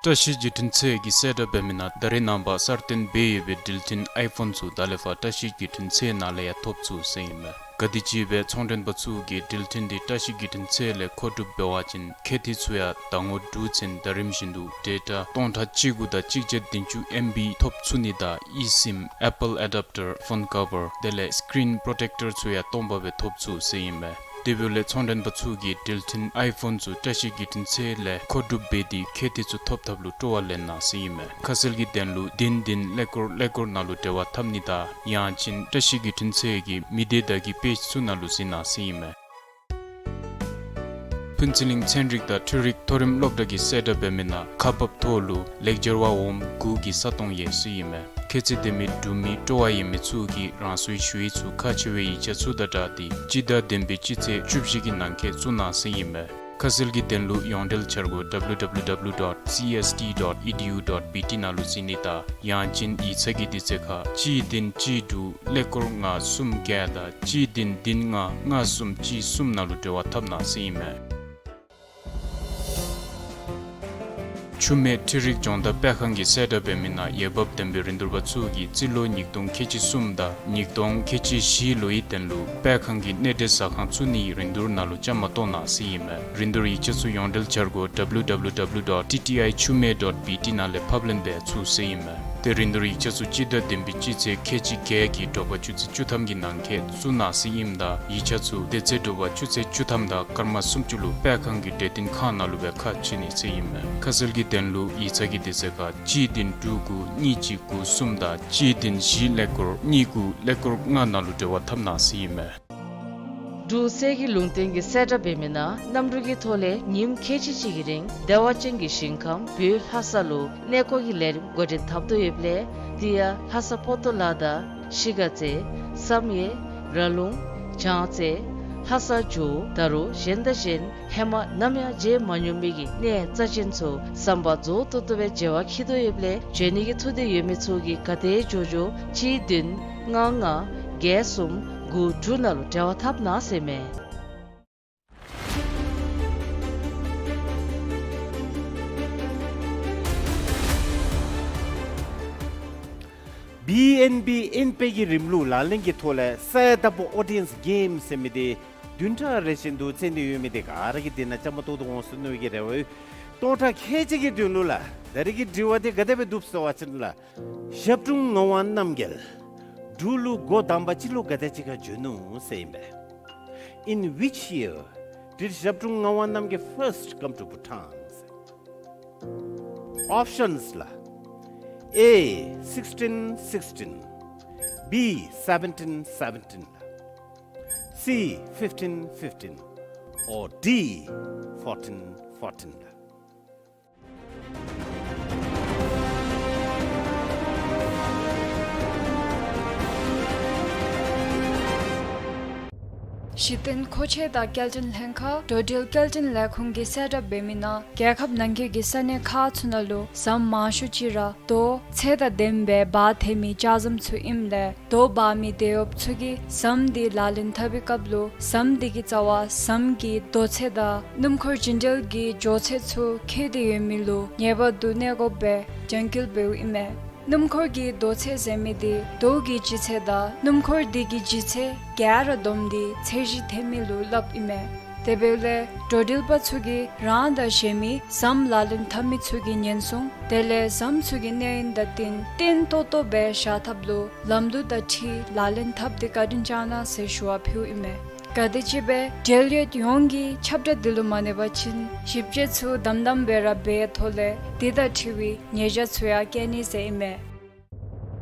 བཀྲ་ཤིས་བརྒྱུད་འཕྲིན་ཚད་ཀྱིས་གསལ་བསྒྲགས་འབད་མི་ནང་ད་རེས་ནངས་པ་གསར་བཏོན་འབད་ཡོད་པའི་འགྲུལ་འཕྲིན་ཨའི་ཕོན་ཚུ་ད་ལས་ཕར་བཀྲ་ཤིས་བརྒྱུད་འཕྲིན་ཚད་ནང་ལས་ཡང་ཐོབ་ཚུགས་ཟེར་ཨིན་མས། ག་དེམ་ཅིག་སྦེ་ཚོང་མགྲོན་པ་ཚུ་གིས་འགྲུལ་འཕྲིན་འདི་བཀྲ་ཤིས་བརྒྱུད་འཕྲིན་ཚད་ལས་མཁོ་སྒྲུབ་འབད་བ་ཅིན་ཁེ་ཏི་ཚུ་ཡང་ཟླ་ངོ་དྲུག་ཚུན་ཟླ་རིམ་བཞིན་དུ་ཌེ་ཊ་སྟོང་ཕྲག་གཅིག་དགུ་དང་གཅིག་བརྒྱ་བདུན་ཅུ་ཨེམ་བི་ཐོབ་ཚུགས་ནི་དང་ཨི་སིམ་ཨེ་པཱལ་ཨེ་ཌབ་ཊར་ཕོན་ཀ་བར་དེ་ལས་སི་ཀི་རིན་པོརོ་ཊེཀ་ཊར་ཚུ་ཡང་སྟོང་པ་སྦེ་ཐོབ་ཚུགས་ཟེར་ཨིན་མས། དེ་འབདཝ་ལས་ཚོང་མགྲོན་པ་ཚུ་གིས་འགྲུལ་འཕྲིན་ཨའི་ཕོན་ཚུ་བཀྲ་ཤིས་བརྒྱུད་འཕྲིན་ཚད་ལས་མཁོ་སྒྲུབ་འབད་དེ་ཁེ་ཏི་ཚུ་ཐོབ་ཐབས་ལུ་སྤྲོ་བ་ལེན་གནང་ཟེར་ཨིན་མས། ཁ་གསལ་གྱི་དོན་ལུ་བདུན་བདུན་ཀླད་ཀོར་ཀླད་ཀོར་ནང་ལུ་འབྲེལ་བ་འཐབ་ནི་དང་ཡང་ཅིན་བཀྲ་ཤིས་བརྒྱུད་འཕྲིན་ཚད་ཀྱི་མི་སྡེ་བརྡ་བརྒྱུད་པེཇ་ཚུ་ནང་ལུ་གཟིགས་གནང་ཟེར་ཨིན་མས། ཕུན་ཚོགས་གླིང་ཚན་རིག་དང་འཕྲུལ་རིག་མཐོ་རིམ་སློབ་གྲྭ་གིས་གསལ་བསྒྲགས་འབད་མི་ནང་ཁག་འབགཔ་ཐོག་ལུ་ལེགས་སྦྱར་བ་འོགམ་དགུ་གི་ས་སྟོང་ཡོད་ཟེར་ཨིན་མས། ཁྱད་ཚད་ལྡན་མི་འབྲུག་མི་སྤྲོ་བ་ཡོད་མི་ཚུ་གིས་རང་སོའི་ཞུ་ཡིག་ཚུ་ཁག་ཆེ་བའི་ཡིག་ཆ་ཚུ་དང་སྦྲགས་ཏེ་སྤྱི་ཟླ་བདུན་པའི་སྤྱི་ཚེས་བཅུ་བཞི་གི་ནང་འཁོད་བཙུགས་གནང་ཟེར་ཨིན་མས། ཁ་གསལ་གྱི་དོན་ལུ་ཡོངས་འབྲེལ་འཆར་སྒོ་W W W dot C S T dot E D U dot B T ནང་ལུ་གཟིགས་ནི་དང་ཡང་ཅིན་ཡིག་ཚང་གི་དུས་ཚོད་ཁར་གཅིག་བདུན་གཅིག་དྲུག་ཀླད་ཀོར་ལྔ་གསུམ་བརྒྱད་དང་གཅིག་བདུན་བདུན་ལྔ་ལྔ་གསུམ་གཅིག་གསུམ་ནང་ལུ་འབྲེལ་བ་འཐབ་གནང་ཟེར་ཨིན་མས། ཆུ་སྨད་འཕྲུལ་རིག་སྦྱོང་བརྡར་སྤེལ་ཁང་གིས་གསལ་བསྒྲགས་འབད་མི་ནང་འོས་འབབ་ལྡན་པའི་རིན་བསྡུར་པ་ཚུ་གིས་རྩིས་ལོ་ཉིས་སྟོང་ཁལ་གཅིག་གསུམ་དང་ཉིས་སྟོང་ཁལ་གཅིག་བཞི་ལོའི་དོན་ལུ་སྤེལ་ཁང་གི་གནས་སྡོད་ཟ་ཁང་བཙུགས་ནིའི་རིན་བསྡུར་ནང་ལུ་བཅའ་མར་གཏོགས་གནང་ཟེར་ཨིན་མས། རིན་བསྡུར་ཡིག་ཆ་ཚུ་ཡོངས་འབྲེལ་འཆར་སྒོ་W W W dot T T I Chumei dot B T ནང་ལས་ཕབ་ལེན་འབད་ཚུགས་ཟེར་ཨིན་མས། ཏེ་རིན་བསྡུར་ཡིག་ཆ་ཚུ་སྤྱི་ཟླ་བདུན་པའི་སྤྱི་ཚེས་ཁལ་གཅིག་བརྒྱད་ཀྱི་དྲོ་པ་ཆུ་ཚོད་བཅུ་ཐམ་གྱི་ནང་འཁོད་བཙུགས་གནང་ཟེར་ཨིནམ་ད་ཡིག་ཆ་ཚུ་དེ་ཚེ་དྲོ་པ་ཆུ་ཚོད་བཅུ་ཐམ་དང་སྐར་མ་སུམ་ཅུ་ལུ་སྤེལ་ཁང་གི་གྲོས་བསྟུན་ཁང་ནང་ལུ་སྦེ་ཁ་ཕྱེ་ནི་ཟེར་ཨིན་མས། ཁ་གསལ་གྱི་དོན་ལུ་ཡིག་ཚང་གི་དུས་ཚོད་ཁར་གཅིག་བདུན་དྲུག་དགུ་གཉིས་གཅིག་དགུ་གསུམ་དང་གཅིག་བདུན་བཞི་ཀླད་ཀོར་གཉིས་དགུ་ཀླད་ཀོར་ལྔ་ནང་ལུ་འབྲེལ་བ་འཐབ་གནང་ཟེར་ཨིན་མས། འབྲུག་གསེར་གྱི་ལུང་བསྟན་གྱི་གསལ་བསྒྲགས་འབད་མི་ནང་གནམ་གྲུ་གི་ཐོག་ལས་ཉིནམ་ཁལ་གཅིག་ཅིག་གི་རིང་བདེ་བ་ཅན་གྱི་ཞིང་ཁམས་བོད་ལྷ་ས་ལུ་གནས་སྐོར་གྱི་ལས་རིམ་འགོ་འདྲེན་འཐབ་དོ་ཡོདཔ་ལས་དེ་ཡང་ལྷ་ས་པོ་ཏོ་ལ་དང་ཤི་ག་རྩེ་བསམ་ཡས་ར་ལུང་བྱང་རྩེ་ལྷ་ས་ཇོ་བོ་ད་རུང་གཞན་དང་གཞན་ཧེ་མ་ནམ་ཡང་མཇལ་མ་མྱོང་མི་གི་གནས་རྩ་ཅན་ཚུ་ཟམ་པ་རྫོགས་ཏོག་ཏོ་སྦེ་མཇལ་བར་འཁྱིད་དོ་ཡོདཔ་ལས་འབྱོན་ནི་གི་ཐུགས་འདོད་ཡོད་མི་ཚུ་གིས་ག་དེ་མགྱོགས་མགྱོགས་གཅིག་བདུན་ལྔ་ལྔ་བརྒྱད་གསུམ་དགུ་དྲུག་ནང་ལུ་འབྲེལ་བ་འཐབ་གནང་ཟེར་མས། བི་ཨེན་བི་ཨེན་པེ་གི་རིམ་ལུགས་ལག་ལེན་གྱི་ཐོག་ལས་གསར་དུ་ཨོ་ཌི་ཡེནསི་གེམ་ཟེར་མི་འདི་བདུན་ཕྲག་རེ་བཞིན་དུ་བཙན་ཏེ་ཡོད་མི་འདི་ག་ར་གིས་དེ་ནང་བཅའ་མར་གཏོགས་ཏེ་འོང་ཟེར་མནོ་བའི་གི་རེ་བ་ཡོད། སྟོང་ཕྲག་ཁལ་གཅིག་གི་དོན་ལུ་ལགས། ད་རིས་ཀྱི་དྲི་བ་འདི་ག་དེ་སྦེ་འདུག་ཟེར་བ་ཅིན་ལགས། ཞབས་དྲུང་ངག་དབང་རྣམ་རྒྱལ་འབྲུག་ལུ་འགོ་དང་པ་སྤྱི་ལོ་ག་དེ་ཅིག་ཁར་བྱོན་ནུག་ཟེར་ཨིན་པས། In which year did Zhabdrung Ngawang Namgyal first come to Bhutan? Options ལགས། A, sixteen sixteen, B, seventeen seventeen, C, fifteen fifteen, or D, fourteen fourteen. གཞི་རྟེན་མཁོ་ཆས་དང་སྐྱེལ་འདྲེན་ལྷན་ཁག་འགྲོ་འགྲུལ་སྐྱེལ་འདྲེན་ལས་ཁུངས་ཀྱི་གསལ་བསྒྲགས་འབད་མི་ནང་རྒྱལ་ཁབ་ནང་འཁོད་ཀྱི་ས་གནས་ཁག་ཚུ་ནང་ལུ་ཟམ་མང་ཤོས་ཅིག་ར་རྡོ་ཚད་དང་ལྡནམ་སྦེ་འབག་འཐོན་མི་ལྕགས་ཟམ་ཚུ་ཨིནམ་ལས་རྡོ་འབག་མི་དེད་གཡོགཔ་ཚུ་གིས་ཟམ་འདི་ལག་ལེན་འཐབ་པའི་སྐབས་ལུ་ཟམ་འདི་གི་རྩ་བར་ཟམ་གྱི་རྡོ་ཚད་དང་སྣུམ་འཁོར་རྒྱུན་འགྲུལ་གྱི་འགྱོ་ཚད་ཚུ་ཁེལ་ཏེ་ཡོད་མི་ལུ་ངེས་པར་དུ་གནས་དགོཔ་སྦེ་དྲན་སྐུལ་འབདཝ་ཨིན་མས། སྣུམ་འཁོར་གྱི་རྡོ་ཚད་ཟེར་མི་འདི་རྡོ་གི་ལྗིད་ཚད་དང་སྣུམ་འཁོར་འདི་གི་ལྗིད་ཚད་ག་ར་བསྡོམས་ཏེ་ཚད་གཞི་འཐེན་མི་ལུ་སླབ་ཨིན་མས། དེ་འབདཝ་ལས་འགྲོ་འགྲུལ་པ་ཚུ་གིས་རང་དང་གཞན་མི་ཟམ་ལག་ལེན་འཐབ་མི་ཚུ་གི་ཉེན་སྲུང་དེ་ལས་ཟམ་ཚུ་གི་གནས་ཡུན་དང་བསྟུན་བརྟན་ཏོག་ཏོ་སྦེ་བཞག་ཐབས་ལུ་ལམ་ལུགས་དང་འཁྲིལ་ལག་ལེན་འཐབ་སྟེ་བཀའ་དྲིན་བསྐྱང་གནང་ཟེར་ཞུ་བ་ཕུལཝ་ཨིན་མས། ག་དེམ་ཅིག་སྦེ་འབྲེལ་ཡོད་ཡོངས་ཀྱིས་ཁྱབ་བསྒྲགས་འདི་ལུ་མ་གནས་པ་ཅིན་ཞིབ་དཔྱད་ཚུ་དམ་དམ་སྦེ་ར་འབད་ཐོག་ལས་འདི་དང་འཁྲིལ་བའི་ཉེས་བྱ་ཚུ་ཡང་བཀལ་ནི་ཟེར་ཨིན་མས།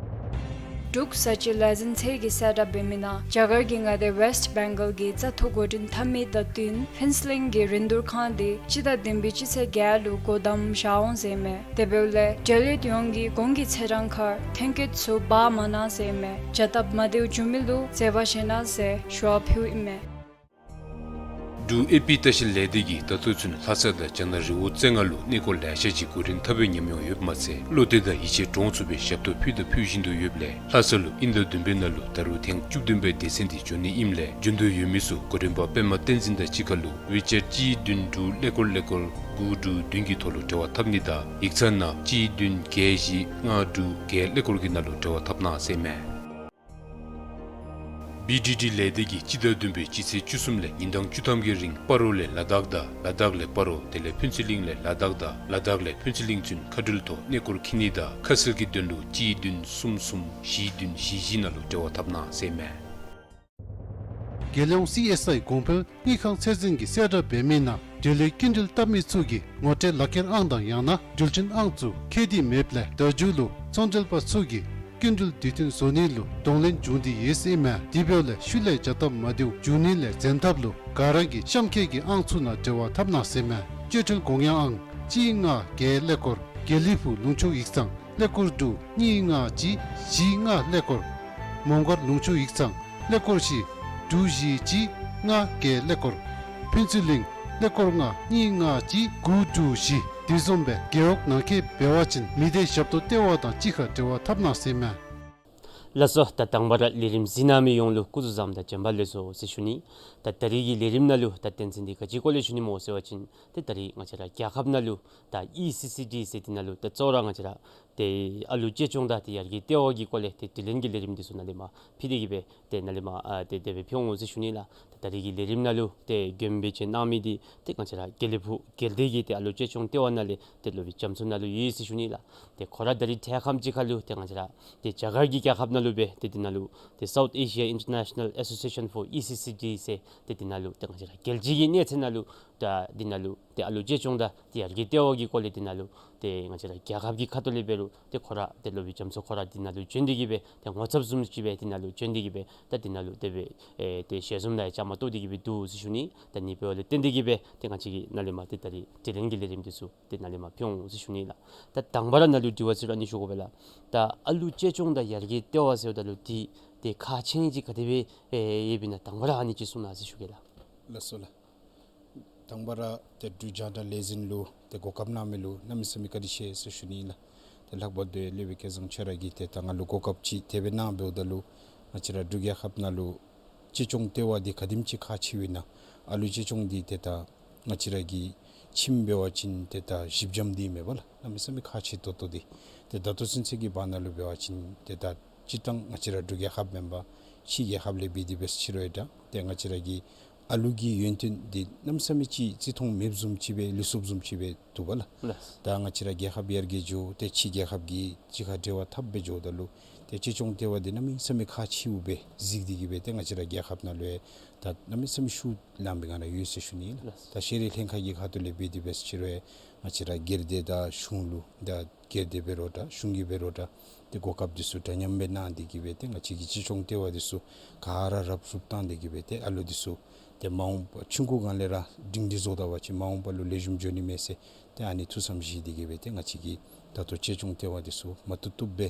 འབྲུག་བཟའ་སྤྱོད་ལས་འཛིན་ཚད་ཀྱི་གསལ་བསྒྲགས་འབད་མི་ནང་རྒྱ་གར་གྱི་མངའ་སྡེ་ཝེསཊ་བེང་གཱལ་གྱི་བཙག་འཐུ་འགོ་འདྲེན་འཐབ་མི་དང་བསྟུན་ཕུན་ཚོགས་གླིང་གི་རིན་བསྡུར་ཁང་འདི་སྤྱི་ཟླ་བདུན་པའི་སྤྱི་ཚེས་བརྒྱད་ལུ་སྒོ་བསྡམ་བཞག་འོང་ཟེར་ཨིན་མས། དེ་འབདཝ་ལས་འབྲེལ་ཡོད་ཡོངས་ཀྱིས་གོང་གི་ཚེས་གྲངས་ཁར་ཐོན་སྐྱེད་ཚུ་འབག་མ་གནང་ཟེར་ཨིན་མས། བྱ་སྟབས་མ་བདེཝ་བྱུང་མི་ལུ་བརྩེ་བ་བཞེས་གནང་ཟེར་ཞུ་བ་ཕུལཝ་ཨིན་མས། འབྲུག་ཨེ་པི་ལྟ་བཤལ་ལས་སྡེ་གིས་ད་ལྟོ་ཚུན་ལྷ་ས་དང་རྒྱ་ནག་རི་བོ་རྩེ་ལྔ་ལུ་གནས་སྐོར་ལེ་ཤ་ཅིག་འགོ་འདྲེན་འཐབ་པའི་ཉམས་མྱོང་ཡོདཔ་མ་ཚད་བློ་གཏད་དང་ཡིད་ཆེས་འདྲོངས་ཚུགས་པའི་ཞབས་ཏོག་ཕུལ་དང་ཕུལ་བཞིན་དུ་ཡོདཔ་ལས་ལྷ་ས་ལུ་དབྱིན་ཟླ་བདུན་པའི་ནང་ལུ་ད་རུང་ཐེངས་བཅུ་བདུན་པའི་སྡེ་ཚན་འདི་འབྱོན་ནི་ཨིནམ་ལས་འབྱོན་འདོད་ཡོད་མི་ཚུ་འགོ་འདྲེན་པ་པདྨ་བསྟན་འཛིན་དང་གཅིག་ཁར་ལུ་ཝི་ཅེཊ་གཅིག་བདུན་དྲུག་ཀླད་ཀོར་ཀླད་ཀོར་དགུ་དྲུག་བདུན་གྱི་ཐོག་ལུ་འབྲེལ་བ་འཐབ་ནི་དང་ཡིག་ཚང་ནང་གཅིག་བདུན་བརྒྱད་བཞི་ལྔ་དྲུག་བརྒྱད་ཀླད་ཀོར་གྱི་ནང་ལུ་འབྲེལ་བ་འཐབ་གནང་ཟེར་ཨིན་མས། བི་ཌི་ཌི་ལས་སྡེ་གིས་སྤྱི་ཟླ་བདུན་པའི་སྤྱི་ཚེས་བཅུ་གསུམ་ལས་ཉིན་གྲངས་བཅུ་ཐམ་གྱི་རིང་སྤ་རོ་ལས་ལ་དྭགས་དང་ལ་དྭགས་ལས་སྤ་རོ་དེ་ལས་ཕུན་ཚོགས་གླིང་ལས་ལ་དྭགས་དང་ལ་དྭགས་ལས་ཕུན་ཚོགས་གླིང་ཚུན་མཁའ་འགྲུལ་ཐོག་གནས་སྐོར་འཁྱིད་ནི་དང་ཁ་གསལ་གྱི་དོན་ལུ་གཅིག་བདུན་གསུམ་གསུམ་བཞི་བདུན་བཞི་བཞི་ནང་ལུ་འབྲེལ་བ་འཐབ་གནང་ཟེར་ཨིན་མས། རྒྱལ་ཡོངས་སི་ཨེསི་ཨའི་གོང་འཕེལ་དངུལ་ཁང་ཚད་འཛིན་གྱིས་གསལ་བསྒྲགས་འབད་མི་ནང་འབྲེལ་ཡོད་སྐྱིན་འགྲུལ་བཏབ་མི་ཚུ་གིས་ངོ་སྤྲོད་ལག་ཁྱེར་ཨང་དང་ཡང་ན་འགྲུལ་འཕྲིན་ཨང་ཚུ་ཁྱེར་ཏེ་མེདཔ་ལས་ད་རྒྱུན་ལུ་ཚོང་འབྲེལ་པ་ཚུ་གིས་སྐྱིན་འགྲུལ་དུས་མཐུན་བཟོ་ནི་ལུ་གདོང་ལེན་འབྱུང་སྟེ་ཡོད་ཟེར་ཨིན་མས། དེ་འབདཝ་ལས་ཤུལ་ལས་བྱ་སྟབས་མ་བདེཝ་འབྱུང་ནི་ལས་འཛེམ་ཐབས་ལུ་ག་ར་གིས་གཤམ་འཁོད་ཀྱི་ཨང་ཚུ་ནང་འབྲེལ་བ་འཐབ་གནང་ཟེར་ཨིན་མས། སྤྱོད་འཕྲུལ་དགོངས་ཡངས་ཨང་གཅིག་ལྔ་བརྒྱད་ཀླད་ཀོར། དགེ་ལེགས་ཕུག་ལུང་ཕྱོགས་ཡིག་ཚང་ཀླད་ཀོར་དྲུག་གཉིས་ལྔ་གཅིག་བཞི་ལྔ་ཀླད་ཀོར། མོང་སྒར་ལུང་ཕྱོགས་ཡིག་ཚང་ཀླད་ཀོར་བཞི་དྲུག་བཞི་གཅིག་ལྔ་བརྒྱད་ཀླད་ཀོར། ཕུན་ཚོགས་གླིང་ཀླད་ཀོར་ལྔ་གཉིས་ལྔ་གཅིག་དགུ་དྲུག་བཞི། དེ་བཟུམ་སྦེ་རྒེད་འོག་ནང་འཁོད་འབད་བ་ཅིན་མི་སྡེ་ཞབས་ཏོག་ལྟེ་བ་དང་གཅིག་ཁར་འབྲེལ་བ་འཐབ་གནང་ཟེར་ཨིན་མས། ལགས་སོ། ད་དང་པ་ར་ལས་རིམ་གཟིགས་གནང་མི་ཡོངས་ལུ་སྐུ་གཟུགས་བཟང་དང་བྱོན་པ་ལེགས་སོ་ཟེར་ཞུ་ནི། ད་ད་རིས་ཀྱི་ལས་རིམ་ནང་ལུ་ད་དོན་ཚན་འདི་ག་ཅིའི་སྐོར་ལས་ཞུ་ནི་སྨོ་ཟེར་བ་ཅིན་ཏེ་ད་རིས་ང་བཅས་ར་རྒྱལ་ཁབ་ནང་ལུ་ད་ཨི་སི་སི་ཌི་ཟེར་འདི་ནང་ལུ་ད་གཙོ་བོ་ར་ང་བཅས་ར་ཏེ་ཨ་ལུ་གཅེས་སྐྱོང་དང་ཏེ་ཡར་རྒྱས་ལྟེ་བ་གི་སྐོར་ལས་ཏེ་དྲི་ལན་གྱི་ལས་རིམ་འདི་ཚུ་ནཱ་ལས་མར་ཕུལ་ཏེ་གི་སྦེ་ཏེ་ནཱ་ལས་མར་ཨ་ཏེ་དེ་སྦེ་ཕུལ་འོང་ཟེར་ཞུ་ནི་ལགས། ད་ད་རིས་ཀྱི་ལས་རིམ་ནང་ལུ་ཏེ་མགྱོནམ་སྦེ་བྱོན་གནང་མི་འདི་ཏེ་ང་བཅས་ར་དགེ་ལེགས་ཕུག་དགེ་ལྡན་གྱི་ཏེ་ཨ་ལུ་གཅེས་སྐྱོང་ལྟེ་བ་ནང་ལས་ཏེ་སློབ་དཔོན་རྒྱ་མཚོ་ནཱ་ལུ་ཡོད་ཟེར་ཞུ་ནི་ལགས། ཏེ་ཁོ་ར་ད་རིས་འཕྲལ་ཁམས་ཅིག་ཁར་ལུ་ཏེ་ང་བཅས་ར་ཏེ་རྒྱ་གར་གྱི་རྒྱལ་ཁབ་ནང་ལུ་སྦེ་ཏེ་འདི་ནང་ལུ་ཏེ་South Asia International Association for E C C D ཟེར་ཏེ་འདི་ནང་ལུ་ཏེ་ང་བཅས་ར་རྒྱལ་སྤྱི་གི་གནས་ཚད་ནང་ལུ་ ད་འདི་ནང་ལུ་ཏེ་ཨ་ལུ་གཅེས་སྐྱོང་དང་ཏེ་ཡར་རྒྱས་ལྟེ་བ་གི་སྐོར་ལས་འདི་ནང་ལུ་ཏེ་ང་བཅས་ར་རྒྱལ་ཁབ་ཀྱི་ཁ་ཐུག་ལས་འབད་རུང་ཏེ་ཁོ་ར་ཏེ་སློབ་དཔོན་རྒྱ་མཚོ་ཁོ་ར་འདི་ནང་ལུ་བྱོན་ཏེ་གི་སྦེ་ཏེ་ངོ་ཚབ་བཟུམ་ཅིག་སྦེ་འདི་ནང་ལུ་བྱོན་ཏེ་གི་སྦེ་ད་འདི་ནང་ལུ་དེ་སྦེ་ཨེ་ཏེ་ཞལ་འཛོམས་ནང་ཡང་བཅའ་མར་གཏོགས་ཏེ་གི་སྦེ་འདུག་ཟེར་ཞུ་ནི། ད་ནི་འབདཝ་ལས་བརྟེན་ཏེ་གི་སྦེ་ཏེ་ང་བཅས་ཀྱིས་ནཱ་ལས་མར་ཏེ་ད་རིས་དྲི་ལན་གྱི་ལས་རིམ་འདི་ཚུ་ཏེ་ནཱ་ལས་མར་ཕུལ་འོང་ཟེར་ཞུ་ནི་ལགས། ད་དང་པ་ར་ནཱ་ལུ་དྲི་བ་ཅིག་ར་ཨ་ནི་ཞུ་དགོ་པས་ལགས། ད་ཨ་ལུ་གཅེས་སྐྱོང་དང་ཡར་རྒྱས་ལྟེ་བ་ཟེརཝ་ད་ལུ་འདི་ཏེ་ཁག་ཆེ་ཅིག་ག་དེ་སྦེ་ཨེ་ཡོདཔ་ཨིན་ན་དང་པ་ར་ཨ་ནི་ཅིག་གསུང་གནང་ཟེར་ཞུ་གེ་ལགས། ལགས་སོ་ལགས། དང་པ་ར་ཏེ་འབྲུག་རྒྱང་བསྒྲགས་ལས་འཛིན་ལུ་ཏེ་གོ་སྐབས་གནང་མི་ལུ་གནམ་མེད་ས་མེད་བཀའ་དྲིན་ཆེ་ཟེར་ཞུ་ནི་ལགས། ཏེ་ལྷག་པར་དུ་སློབ་དཔོན་སྐལ་བཟང་ཁྱོད་ར་གིས་ཏེ་ད་ང་ལུ་གོ་སྐབས་ཅིག་དེ་སྦེ་གནང་འབདཝ་ད་ལུ་ང་བཅས་ར་འབྲུག་རྒྱལ་ཁབ་ནང་ལུ་གཅེས་སྐྱོང་ལྟེ་བ་འདི་ག་དེམ་ཅིག་ཁག་ཆེཝ་ཨིན་ན། ཨ་ལུ་གཅེས་སྐྱོང་འདི་ཏེ་ད་ང་བཅས་ར་གི་ཁྱིམ་འབད་བ་ཅིན་ཏེ་ད་གཞི་འགྱམ་འདི་མེན་པ་ལགས། གནམ་མེད་ས་མེད་ཁག་ཆེ་ཏོག་ཏོ་འདི། ཏེ་ད་ལྟོ་ཚུན་ཚོད་ཀྱི་བར་ན་ལུ་འབད་བ་ཅིན་ཏེ་ད་སྤྱིར་བཏང་ང་བཅས་ར་འབྲུག་རྒྱལ་ཁབ་མེན་པར་ཕྱི་རྒྱལ་ཁབ་ལས་འབད་དེ་འབད་ཟེར་ཅི་རུང་ཡང་ད་ཏེ་ང་བཅས་ར་གི་ཨ་ལུ་གི་ཡོན་ཏན་འདི་གནམ་མེད་ས་མེད་ཅིག་བརྩི་མཐོང་མེདཔ་བཟུམ་ཅིག་སྦེ་ལུས་སོཔ་བཟུམ་ཅིག་སྦེ་འདུག་པ་ལགས། ལགས། ད་ང་བཅས་ར་རྒྱལ་ཁབ་ཡར་རྒྱས་འགྱོ་ཏེ་ཕྱི་རྒྱལ་ཁབ་ཀྱི་གཅིག་ཁར་འབྲེལ་བ་འཐབ་སྦེ་འགྱོཝ་ད་ལུ་ཏེ་གཅེས་སྐྱོང་ལྟེ་བ་འདི་གནམ་མེད་ས་མེད་ཁག་ཆེཝ་སྦེ་གཟིགས་ཏེ་གི་སྦེ་ཏེ་ང་བཅས་ར་རྒྱལ་ཁབ་ནང་ལུ་ཡང་ད་གནམ་མེད་ས་མེད་ཤུགས་ལང་པའི་སྒང་ར་ཡོད་ཟེར་ཞུ་ནི་ལགས། ལགས། ད་ཤེས་རིག་ལྷན་ཁག་གི་ཁ་ཐུག་ལས་འབད་དེ་འབད་ཟེར་ཅི་རུང་ཡང་ང་བཅས་ར་སྒེར་སྡེ་དང་གཞུང་ལུ་ད་སྒེར་སྡེ་འབད་རུང་འདྲ་གཞུང་གི་འབད་རུང་འདྲ་ཏེ་གོ་སྐབས་འདི་ཚུ་འདྲ་མཉམ་སྦེ་གནང་སྟེ་གི་སྦེ་ཏེ་ང་བཅས་ཀྱི་གཅེས་སྐྱོང་ལྟེ་བ་འདི་ཚུ་ག་ར་རུབ་རུབ་བཏང་སྟེ་གི་སྦེ་ཏེ་ཨ་ལུ་འདི་ཚུ་ཏེ་མ་འོངས་པ་ཆུང་ཀུ་སྒང་ལས་ར་སྒྲིང་སྒྲི་བཟོ་ད་པ་ཅིན་མ་འོངས་པ་ལུ་ལེགས་ཤོམ་འགྱོ་ནི་མས་ཟེར་ཏེ་ཨ་ནི་ཐུགས་བསམ་བཞེས་ཏེ་གི་སྦེ་ཏེ་ང་བཅས་ཀྱིས་ད་ལྟོ་གཅེས་སྐྱོང་ལྟེ་བ་འདི་ཚུ་མ་བཏུབ་བཏུབ་སྦེ་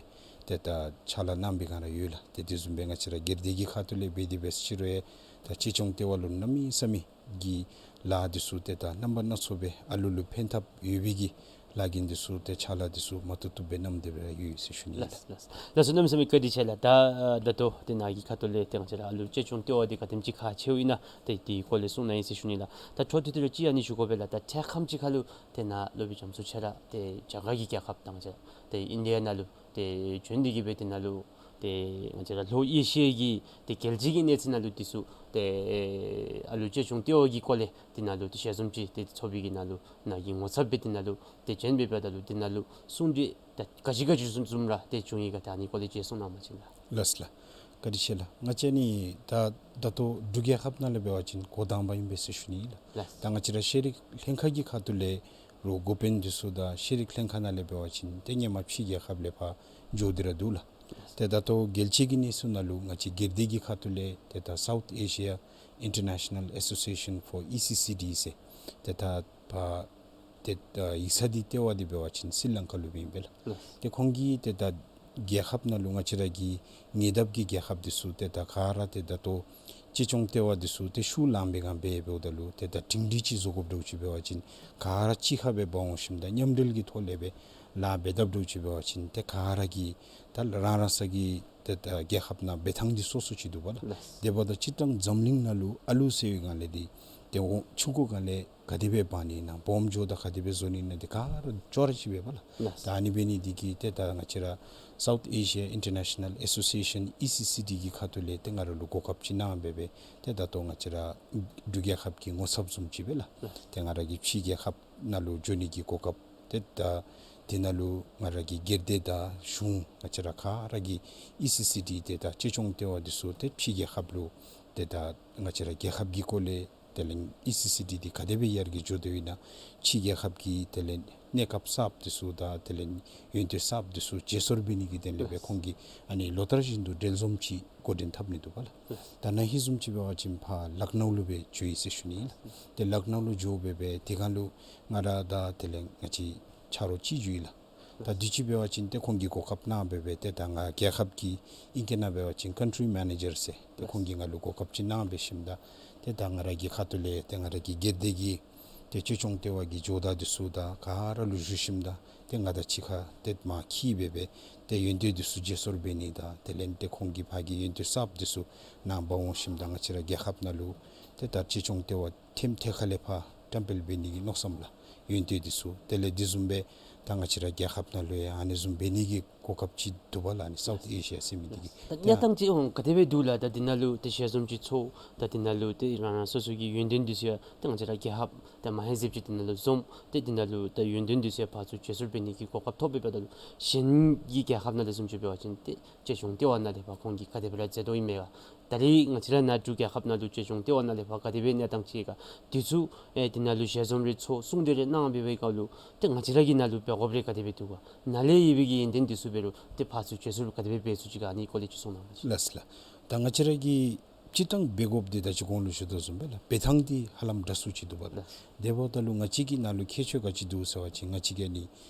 ཏེ་ད་ཕྱག་ལཱ་གནང་པའི་སྒང་ར་ཡོད་ལགས། ཏེ་དེ་བཟུམ་སྦེ་ང་བཅས་ར་སྒེར་སྡེ་གི་ཁ་ཐུག་ལས་འབད་དེ་འབད་ཟེར་ཅི་རུང་ཡང་ད་གཅེས་སྐྱོང་ལྟེ་བ་ལུ་གནམ་མེད་ས་མེད་ཀྱི་ལཱ་འདི་ཚུ་ཏེ་ད་རྣམ་པ་སྣ་ཚོགས་སྦེ་ཨ་ལུ་ལུ་ཕན་ཐབས་ཡོད་པའི་གི་ལཱ་འགན་འདི་ཚུ་ཏེ་ཕྱག་ལཱ་འདི་ཚུ་མ་བཏུབ་བཏུབ་སྦེ་གནང་སྟེ་སྦེ་ཡོད་ཟེར་ཞུ་ནི་ལགས། ལགས། ལགས་སོ། གནམ་མེད་ས་མེད་བཀའ་དྲིན་ཆེ་ལགས། ད་ད་ལྟོ་ཏེ་ནཱ་གི་ཁ་ཐུག་ལས་ཏེ་ང་བཅས་ར་ཨ་ལུ་གཅེས་སྐྱོང་ལྟེ་བ་འདི་ག་དེམ་ཅིག་ཁག་ཆེཝ་ཨིན་ན་ཏེ་དེའི་སྐོར་ལས་གསུངས་གནང་ཡི་ཟེར་ཞུ་ནི་ལགས། ད་འཕྲོ་མཐུད་དེ་ར་ཅིག་ཨ་ནི་ཞུ་དགོ་པས་ལགས། ད་འཕྲལ་ཁམས་ཅིག་ཁར་ལུ་ཏེ་ནཱ་སློབ་དཔོན་རྒྱ་མཚོ་ཁྱོད་ར་ཏེ་རྒྱ་གར་གྱི་རྒྱལ་ཁབ་ད་ང་བཅས་ར་ཏེ་ཨིན་ཌི་ཡ་ནང་ལུ་ཏེ་བྱོན་ཏེ་གི་སྦེ་ཏེ་ནཱ་ལུ་ཏེ་ང་བཅས་ར་ལྷོ་ཨེ་ཤི་ཡ་གི་ཏེ་རྒྱལ་སྤྱི་གི་གནས་ཚད་ནང་ལུ་འདི་ཚུ་ཏེ་ཨ་ལུ་གཅེས་སྐྱོང་ལྟེ་བ་གི་སྐོར་ལས་འདི་ནང་ལུ་ཏེ་ཞལ་འཛོམས་ཅིག་ཏེ་ཚོགས་པའི་གི་ནང་ལུ་ནཱ་གི་ངོ་ཚབ་སྦེ་འདི་ནང་ལུ་ཏེ་བྱོན་སྦེ་འབདཝ་ད་ལུ་འདི་ནང་ལུ་གསུང་གྲོས་ད་ག་ཅི་ག་ཅི་བཟུམ་བཟུམ་ར་ཏེ་བྱུང་ཡི་ག་ད་ཨ་ནི་སྐོར་ལས་ཅིག་གསུང་གནང་བ་ཅིན་ལགས། ལགས་ལགས། བཀའ་དྲིན་ཆེ་ལགས། ང་བཅས་ནི་ད་ད་ལྟོ་འབྲུག་རྒྱལ་ཁབ་ནང་ལས་འབད་བ་ཅིན་འགོ་དང་པ་ཨིན་པས་ཟེར་ཞུ་ནི་ལགས། ལགས། ད་ང་བཅས་ར་ཤེས་རིག་ལྷན་ཁག་གི་ཁ་ཐུག་ལས་རོགས་འགོ་དཔོན་འདི་ཚུ་དང་ཤེས་རིག་ལྷན་ཁག་ནང་ལས་འབད་བ་ཅིན་ཏེ་ཧེ་མ་ཕྱི་རྒྱལ་ཁབ་ལས་ཕར་འགྱོ་སྟེ་ར་འདུག་ལགས། ཏེ་ད་ལྟོ་རྒྱལ་སྤྱི་གི་གནས་ཚུལ་ནང་ལུ་ང་བཅས་སྒེར་སྡེ་གི་ཁ་ཐུག་ལས་ཏེ་ད་South Asia International Association for E C C D ཟེར་ཏེ་ད་ཕར་ཏེ་ད་ཡིག་ཚང་འདི་ལྟེ་བ་འདི་འབད་བ་ཅིན་སི་རི་ལང་ཀ་ལུ་སྦེ་ཨིན་པས་ལགས། ལགས། ཏེ་ཁོང་གིས་ཏེ་ད་རྒྱལ་ཁབ་ནང་ལུ་ང་བཅས་ར་གི་ཉེ་འདབས་ཀྱི་རྒྱལ་ཁབ་འདི་ཚུ་ཏེ་ད་ག་ར་ཏེ་ད་ལྟོ་གཅེས་སྐྱོང་ལྟེ་བ་འདི་ཚུ་ཏེ་ཤུགས་ལང་པའི་སྒང་འབད་འབདཝ་ད་ལུ་ཏེ་ད་སྒྲིང་སྒྲི་ཅིག་བཟོ་དགོཔ་འདྲཝ་ཅིག་འབད་བ་ཅིན་ག་ར་གཅིག་ཁར་སྦེ་འབག་འོང་ཞིནམ་ད་མཉམ་འབྲེལ་གྱི་ཐོག་ལས་སྦེ་ལཱ་འབད་དཔ་འདྲཝ་ཅིག་འབད་བ་ཅིན་ཏེ་ག་ར་གིས་ད་རང་རང་སོ་གི་ཏེ་ད་རྒྱལ་ཁབ་ནང་འབད་ཐངས་འདི་སོ་སོ་ཅིག་འདུག་པ་ལགས། ལགས། དེ་འབདཝ་ད་སྤྱིར་བཏང་འཛམ་གླིང་ནང་ལུ་ཨ་ལུ་ཟེར་བའི་སྒང་ལས་འདི་ཏེ་འོ་ཆུང་ཀུ་སྒང་ལས་ག་དེ་སྦེ་འབག་ནི་ཨིན་ན་སྦོམ་འགྱོཝ་ད་ག་དེ་སྦེ་བཟོ་ནི་ཨིན་ན་འདི་ག་ར་ཅོག་ར་ཅིག་འབད་པས་ལགས། ལགས། ད་ཨ་ནི་འབད་ནི་འདི་གིས་ཏེ་ད་ང་བཅས་ར་South Asia International Association E C C D གི་ཁ་ཐུག་ལས་ཏེ་ང་ར་ལུ་གོ་སྐབས་ཅིག་གནང་སྦེ་སྦེ་ཏེ་ད་ལྟོ་ང་བཅས་ར་འབྲུག་རྒྱལ་ཁབ་ཀྱི་ངོ་ཚབ་བཟུམ་ཅིག་སྦེ་ལགས། ལགས། ཏེ་ང་ར་གིས་ཕྱི་རྒྱལ་ཁབ་ནང་ལུ་འགྱོ་ནི་གི་གོ་སྐབས་ཏེ་ད་འདི་ནང་ལུ་ང་ར་གི་སྒེར་སྡེ་དང་གཞུང་ང་བཅས་ར་ག་ར་གི་E C C D ཏེ་ད་གཅེས་སྐྱོང་ལྟེ་བ་འདི་ཚུ་ཏེ་ཕྱི་རྒྱལ་ཁབ་ལུ་ཏེ་ད་ང་བཅས་ར་རྒྱལ་ཁབ་ཀྱི་སྐོར་ལས་དེ་ལས་E C C D འདི་ག་དེ་སྦེ་ཡར་རྒྱས་འགྱོ་དོ་ཨིན་ན་ཕྱི་རྒྱལ་ཁབ་ཀྱི་དེ་ལས་གནས་སྐབས་གསརཔ་འདི་ཚུ་དང་དེ་ལས་ཡོན་ཏན་གསརཔ་འདི་ཚུ་བརྗེ་སོར་འབད་ནི་གི་དོན་ལས་སྦེ་ལགས། ཁོང་གིས་ཨ་ནི་ལོ་ལྟར་བཞིན་དུ་འབྲེལ་འཛོམས་ཅིག་འགོ་འདྲེན་འཐབ་ནི་འདུག་པ་ལགས། ལགས། ད་ནཱ་ཧེ་བཟུམ་ཅིག་འབད་བ་ཅིན་ཕར་ལཀ་ནའུ་ལུ་སྦེ་འགྱོ་ཡི་ཟེར་ཞུ་ནི་ཨིན་ལགས། ཏེ་ལཀ་ནའུ་ལུ་འགྱོ་སྦེ་སྦེ་དེ་སྒང་ལུ་ང་ར་དང་དེ་ལས་ང་བཅས་ཆ་རོགས་ཅིག་འགྱོ་ཡི་ལགས། ད་དུས་ཅི་འབད་བ་ཅིན་ཏེ་ཁོང་གིས་གོ་སྐབས་གནང་སྦེ་སྦེ་ཏེ་ད་ང་རྒྱལ་ཁབ་ཀྱི་ཨིང་སྐད་ནང་འབད་བ་ཅིན་ཀཱན་ཊི་རི་མེ་ནེ་ཇར་ཟེར་ཏེ་ཁོང་གིས་ང་ལུ་གོ་སྐབས་ཅིག་གནང་སྦེ་ཞིནམ་ད་ཏེ་ད་ང་ར་གི་ཁ་ཐུག་ལས་ཏེ་ང་ར་གི་སྒེར་སྡེ་གི་ཏེ་གཅེས་སྐྱོང་ལྟེ་བ་གི་ཇོ་བདག་འདི་ཚུ་དང་ག་ར་ལུ་ཞུ་ཞིནམ་ད་ཏེ་ང་དང་གཅིག་ཁར་ཏེ་མར་འཁྱིད་སྦེ་སྦེ་ཏེ་ཡོན་ཏན་འདི་ཚུ་བརྗེ་སོར་འབད་ནི་དང་དེ་ལས་ཏེ་ཁོང་གིས་ཕར་གྱི་ཡོན་ཏན་གསརཔ་འདི་ཚུ་ནཱ་འབག་འོང་ཞིནམ་ད་ང་བཅས་ར་རྒྱལ་ཁབ་ནང་ལུ་ཏེ་ད་གཅེས་སྐྱོང་ལྟེ་བ་ཐེམ་ཐེ་ཁ་ལས་ཕར་བཀྲམ་སྤེལ་འབད་ནི་གི་མནོ་བསམ་ལགས། ཡོན་ཏན་འདི་ཚུ་དེ་ལས་དེ་བཟུམ་སྦེ་ད་ང་བཅས་ར་རྒྱལ་ཁབ་ནང་ལུ་ཡང་ཨ་ནི་བཟུམ་འབད་ནི་གི་ གོ་སྐབས་ཅིག་འདུག་པ་ལགས། ཨ་ནི་སའུཐ་ཨེ་ཤི་ཡ་ཟེར་མི་འདི་གི། ད་གནས་སྟངས་ཅིག་འོང་ག་དེ་སྦེ་འདུག་ལགས། ད་འདི་ནང་ལུ་ཏེ་ཞལ་འཛོམས་ཅིག་ཚོགས། ད་འདི་ནང་ལུ་ཏེ་རང་རང་སོ་སོ་གི་ཡོན་ཏན་འདི་ཚུ་ཡང་ཏེ་ང་བཅས་ར་རྒྱལ་ཁབ་ད་མ་ཧེ་ཟེར་ཅིག་འདི་ནང་ལུ་འཛོམས། ཏེ་འདི་ནང་ལུ་ད་ཡོན་ཏན་འདི་ཚུ་ཡང་ཕར་ཚུར་བརྗེ་སོར་འབད་ནི་གི་གོ་སྐབས་ཐོབ་པས། འབདཝ་ད་ལུ་གཞན་གྱི་རྒྱལ་ཁབ་ནང་ལུ་བཟུམ་ཅིག་འབད་བ་ཅིན་ཏེ་གཅེས་སྐྱོང་ལྟེ་བ་ནང་ལས་ཕར་ཁོང་གིས་ག་དེ་སྦེ་ར་མཛད་དོ་ཨིན་མས་ག། ད་རེས་ང་བཅས་ར་ནཱ་འབྲུག་རྒྱལ་ཁབ་ནང་ལུ་གཅེས་སྐྱོང་ལྟེ་བ་ནང་ལས་ཕར་ག་དེ་སྦེ་གནས་སྟངས་ཅིག་ག། འདི་ཚུ་ཨེ་འདི་ནང་ལུ་ཞལ་འཛོམས་རེ་ཚོགས་གསུང་གྲོས་རེ་གནང་སྦེ་འབད་བའི་སྐབས་ལུ་ཏེ་ང་བཅས་ར་གི་ནང་ལུ་འབད་དགོཔ་རེ་ག་དེ་སྦེ་འདུག་ག། ནཱ་ལས་ཡོད་པའི་གི་ཡོན་ཏན་འདི་ཚུ་འབད་རུང་ཏེ་ཕར་ཚུར་བརྗེ་སོར་ག་དེ་སྦེ་འབད་ཚུགས་ཅི་ག། ཨ་ནི་སྐོར་ལས་ཅིག་གསུང་གནང་བ་ཅིན། ལགས་ལགས། ད་ང་བཅས་ར་གིས་སྤྱིར་བཏང་འབད་དགོཔ་འདི་ད་ཅི་གོང་ལུ་ཞུ་དོ་བཟུམ་སྦེ་ལགས། འབད་ཐངས་འདི་ཧ་ལམ་འདྲ་སུ་ཅིག་འདུག་པ་ལགས། ལགས། དེ་འབདཝ་ད་ལུ་ང་བཅས་ཀྱི་ནང་ལུ་ཁྱད་ཆོས་ག་ཅི་འདུག་ཟེར་བ་ཅིན་ང་བཅས་ཀྱི་ཨ་ནི་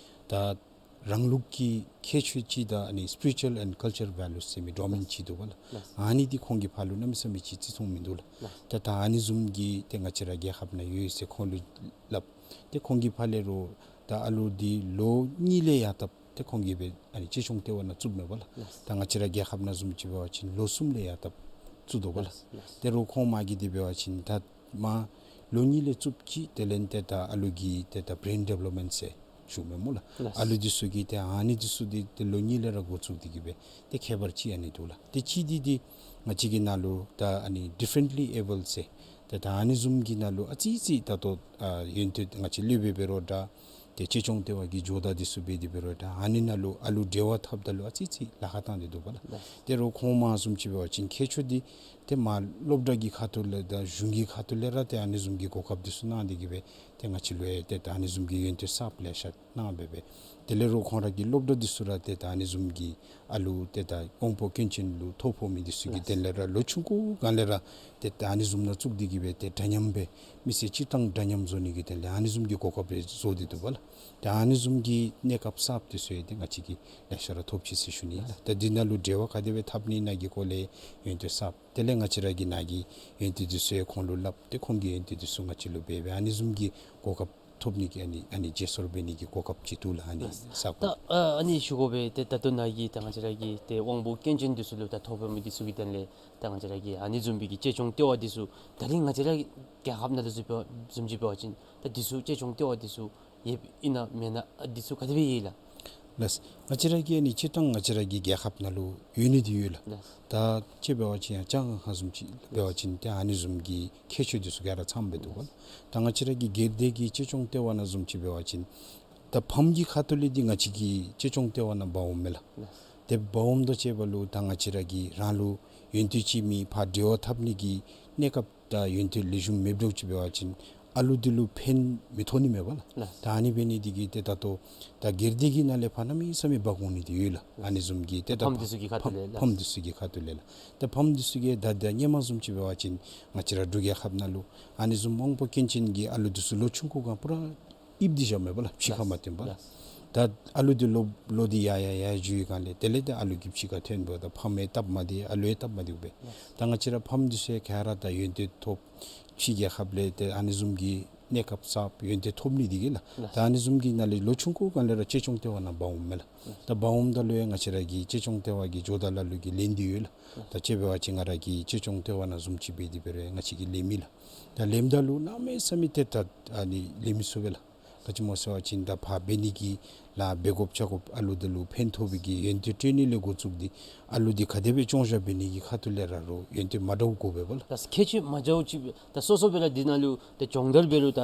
ད་རང་ལུགས་ཀྱི་ཁྱད་ཆོས་ཅིག་དང་ཨ་ནི་spiritual and cultural values ཟེར་མི་འདྲ་མིན་ཅིག་འདུག་པ་ལགས། ལགས། ཨ་ནི་འདི་ཁོང་གིས་ཕར་ལུ་གནམ་མེད་ས་མེད་ཅིག་བརྩི་མཐོང་མིན་འདུག་ལགས། ལགས། ད་ད་ཨ་ནི་བཟུམ་གྱི་ཏེ་ང་བཅས་ར་རྒྱལ་ཁབ་ནང་ཡོད་ཟེར་ཁོང་ལུ་སླབ། ཏེ་ཁོང་གིས་ཕར་ལས་རོགས་ད་ཨ་ལུ་འདི་ལོ་གཉིས་ལས་ཡར་བཏབ་ཏེ་ཁོང་གིས་སྦེ་ཨ་ནི་གཅེས་སྐྱོང་ལྟེ་བ་ནང་བཙུགས་མས་པ་ལགས། ལགས། ད་ང་བཅས་ར་རྒྱལ་ཁབ་ནང་བཟུམ་ཅིག་འབད་བ་ཅིན་ལོ་གསུམ་ལས་ཡར་བཏབ་བཙུགས་དོ་པ་ལགས། ལགས། ལགས། དེ་རུང་ཁོང་མ་གིས་འདི་འབད་བ་ཅིན་ད་མ་ལོ་གཉིས་ལས་བཙུགསཔ་ཅིག་དེ་ལས་ཏེ་ད་ཨ་ལུ་གི་ཏེ་ད་brain development ཟེར་ཞུ་མས་སྨོ་ལགས། ལགས། ཨ་ལུ་འདི་ཚུ་གི་ཏེ་ཨ་ནི་འདི་ཚུ་འདི་ཏེ་ལོ་གཉིས་ལས་ར་འགོ་བཙུགས་འདི་གིས་སྦེ་ཏེ་ཁྱད་པར་ཅིག་ཨ་ནི་འདུག་ལགས། ཏེ་གཅིག་འདི་འདི་ང་བཅས་ཀྱི་ནང་ལུ་ད་ཨ་ནི་differently abled ཟེར་ཏེ་ད་ཨ་ནི་བཟུམ་གྱི་ནང་ལུ་ཨ་ཙི་ཙི་ད་ལྟོ་ཨ་ཡོན་ཏན་ང་བཅས་སློབ་དཔོན་འབད་རུང་འདྲ། ཏེ་གཅེས་སྐྱོང་ལྟེ་བ་གི་ཇོ་བདག་འདི་ཚུ་འབད་དེ་འབད་རུང་འདྲ། ཨ་ནི་ནང་ལུ་ཨ་ལུ་འབྲེལ་བ་འཐབ་ད་ལུ་ཨ་ཙི་ཙི་ལཱ་ཁག་བཏང་སྟེ་འདུག་པ་ལགས། ལགས། དེ་རུང་ཁོང་མ་བཟུམ་ཅིག་འབད་བ་ཅིན་ཁྱད་ཆོས་འདི་ཏེ་མ་སློབ་གྲྭ་གི་ཁ་ཐུག་ལས་དང་གཞུང་གི་ཁ་ཐུག་ལས་ར་ཏེ་ཨ་ནི་བཟུམ་གྱི་གོ་སྐབས་འདི་ཚུ་གནང་སྟེ་གིས་སྦེ་ཏེ་ང་བཅས་ལུ་ཡང་ཏེ་ད་ཨ་ནི་བཟུམ་གྱི་ཡོན་ཏན་གསརཔ་ལེ་ཤ་གནང་སྦེ་སྦེ། དེ་ལས་རོགས་ཁོང་ར་གི་སློབ་གྲྭ་འདི་ཚུ་ར་ཏེ་ད་ཨ་ནི་བཟུམ་གྱི་ཨ་ལུ་ཏེ་ད་དབང་པོ་སྐྱོན་ཅན་ལུ་ཐོ་ཕོག་མི་འདི་ཚུ་གི་ལགས། དོན་ལས་ར་ལོ་ཆུང་ཀུ་སྒང་ལས་ར་ཏེ་ད་ཨ་ནི་བཟུམ་ནང་བཙུགས་འདི་གིས་སྦེ་ཏེ་འདྲ་མཉམ་སྦེ་མི་སེར་སྤྱིར་བཏང་འདྲ་མཉམ་བཟོ་ནི་གི་དོན་ལས་ཨ་ནི་བཟུམ་གྱི་གོ་སྐབས་རེ་བཟོ་སྟེ་འདུག་པ་ལགས། ཏེ་ཨ་ནི་བཟུམ་གྱི་གནས་སྐབས་གསརཔ་འདི་ཚུ་ཡང་ཏེ་ང་བཅས་ཀྱིས་ལེ་ཤ་ར་ཐོབ་ཅི་ཟེར་ཞུ་ནི་ལགས། ཏེ་འདི་ནང་ལུ་འབྲེལ་བ་ག་དེ་སྦེ་འཐབ་ནི་ཨིན་ན་གི་སྐོར་ལས་ཡོན་ཏན་གསརཔ་དེ་ལས་ང་བཅས་ར་གི་ནཱ་གི་ཡོན་ཏན་འདི་ཚུ་ཡང་ཁོང་ལུ་སླབ་སྟེ་ཁོང་གིས་ཡོན་ཏན་འདི་ཚུ་ང་བཅས་ལུ་འབད་སྦེ་ཨ་ནི་བཟུམ་གྱི་གོ་སྐབས་ཐོབ་ནི་གི་ཨ་ནི་ཨ་ནི་བརྗེ་སོར་འབད་ནི་གི་གོ་སྐབས་ཅིག་འདུག་ལགས། ཨ་ནི་ལགས། ས་ད་གོ་ཨ་ཨ་ནི་ཞུ་དགོ་པས། ཏེ་ད་ལྟོ་ནཱ་གི་ད་ང་བཅས་ར་གི་ཏེ་དབང་པོ་སྐྱོན་ཅན་འདི་ཚུ་ལུ་ད་ཐོ་ཕོག་མི་འདི་ཚུ་གི་དོན་ལས་ད་ང་བཅས་ར་གི་ཨ་ནི་བཟུམ་མའི་གི་གཅེས་སྐྱོང་ལྟེ་བ་འདི་ཚུ་ད་རེས་ང་བཅས་ར་རྒྱལ་ཁབ་ནང་ལུ་བཟུམ་འབད་བ་བཟུམ་ཅིག་འབད་བ་ཅིན་ད་འདི་ཚུ་གཅེས་སྐྱོང་ལྟེ་བ་འདི་ཚུ་ཡོདཔ་ཨིན་ན་མེན་ན་ཨ་འདི་ཚུ་ག་དེ་སྦེ་ཡོད་ལགས། ལགས། ང་བཅས་ར་གི་ཨ་ནི་སྤྱིར་བཏང་ང་བཅས་ར་གི་རྒྱལ་ཁབ་ནང་ལུ་ཡོད་ནི་འདི་ཡོད་ལགས། ལགས། ད་ཅིག་འབད་བ་ཅིན་ཡང་ཅང་ཧ་བཟུམ་ཅིག་འབད་བ་ཅིན་ཏེ་ཨ་ནི་བཟུམ་གྱི་ཁྱད་ཆོས་འདི་ཚུ་ག་ར་ཚངམ་སྦེ་འདུག་པ་ལགས། ད་ང་བཅས་ར་གི་སྒེར་སྡེ་གི་གཅེས་སྐྱོང་ལྟེ་བ་ནང་བཟུམ་ཅིག་འབད་བ་ཅིན་ད་ཕམ་གྱི་ཁ་ཐུག་ལས་འདི་ང་བཅས་ཀྱི་གཅེས་སྐྱོང་ལྟེ་བ་ནང་འབག་འོངམ་མས་ལགས། ལགས། ཏེ་འབག་འོངམ་དང་བཅས་པ་ལུ་ད་ང་བཅས་ར་གི་རང་ལུ་ཡོན་ཏན་ཅིག་མི་ཕར་འབྲེལ་བ་འཐབ་ནི་གི་གནས་སྐབས་ད་ཡོན་ཏན་ལེགས་ཤོམ་མེདཔ་འདྲཝ་ཅིག་འབད་བ་ཅིན་ཨ་ལུ་འདི་ལུ་ཕན་མི་ཐོགས་ནི་མས་པ་ལགས། ལགས། ད་ཨ་ནི་འབད་ནི་འདི་གིས་ཏེ་ད་ལྟོ་ད་སྒེར་སྡེ་གི་ནང་ལས་ཕར་གནམ་མེད་ས་མེད་འབག་འོང་ནི་འདི་ཡོད་ལགས། ཨ་ནི་བཟུམ་གྱི་ཏེ་ད་ཕམ་འདི་ཚུ་གི་ཁ་ཐུག་ལས་ལགས། ཕམ་འདི་ཚུ་གི་ཁ་ཐུག་ལས་ལགས། ད་ཕམ་འདི་ཚུ་གིས་ད་ད་སྔོན་མ་བཟུམ་ཅིག་འབད་བ་ཅིན་ང་བཅས་ར་འབྲུག་རྒྱལ་ཁབ་ནང་ལུ་ཨ་ནི་བཟུམ་དབང་པོ་སྐྱོན་ཅན་གྱི་ཨ་ལུ་འདི་ཚུ་ལོ་ཆུང་ཀུ་སྒང་པུ་ར་ཨིབ་སྟེ་བཞགཔ་མས་པ་ལགས། ཕྱི་ཁར་མ་བཏོན་པར། ལགས། ད་ཨ་ལུ་འདི་ལོ་ལོ་འདི་ཡར་ཡར་ཡར་འགྱོ་བའི་སྒང་ལས་དེ་ལས་ད་ཨ་ལུ་གི་ཕྱི་ཁར་ཐོན་འབདཝ་ད་ཕམ་ཡང་སྟབས་མ་བདེ་ཨ་ལུ་ཡང་སྟབས་མ་བདེཝ་སྦེ། ལགས། ད་ང་བཅས་ར་ཕམ་འདི་ཚུ་ཡང་ག་ར་ད་ཡོན་ཏན་ཐོབ་ཕྱི་རྒྱལ་ཁབ་ལས་ཏེ་ཨ་ནི་བཟུམ་གྱི་གནས་སྐབས་གསརཔ་ཡོན་ཏན་ཐོབ་ནི་འདི་གིས་ལགས། ལགས། ད་ཨ་ནི་བཟུམ་གྱི་ནང་ལས་ལོ་ཆུང་ཀུ་སྒང་ལས་ར་གཅེས་སྐྱོང་ལྟེ་བ་ནང་འབག་འོངམ་མས་ལགས། ལགས། ད་འབག་འོངམ་ད་ལུ་ཡང་ང་བཅས་ར་གི་གཅེས་སྐྱོང་ལྟེ་བ་གི་ཇོ་བདག་ལ་ལུ་གིས་ལེན་ནི་འདི་ཡོད་ལགས། ལགས། ད་ཅིག་འབད་བ་ཅིན་ང་ར་གི་གཅེས་སྐྱོང་ལྟེ་བ་ནང་བཟུམ་ཅིག་འབད་དེ་འབད་རུང་ཡང་ང་བཅས་ཀྱིས་ལེན་མི་ལགས། ད་ལེནམ་ད་ལུ་གནམ་མེད་ས་མེད་ཏེ་ད་ཨ་ནི་ལེན་མི་ཚུགས་པས་ལགས། ག་ཅི་སྨོ་ཟེར་བ་ཅིན་ད་ཕར་འབད་ནི་གི་ལཱ་འབད་དགོཔ་བྱ་དགོཔ་ཨ་ལུ་འདི་ལུ་ཕན་ཐོགས་པའི་གི་ཡོན་ཏན་སྤྲོད་ནི་ལས་འགོ་བཙུགས་ཏེ་ཨ་ལུ་འདི་ག་དེ་སྦེ་སྐྱོང་བཞག་འབད་ནི་གི་ཁ་ཐུག་ལས་ར་རོགས་ཡོན་ཏན་མ་འདྲཝ་དགོ་པས་པ་ལགས། ད་ཁྱད་ཆོས་མ་འདྲཝ་ཅིག་ད་སོ་སོ་སྦེ་ར་འདི་ནང་ལུ་ད་སྦྱོང་བརྡར་འབད་རུང་ད་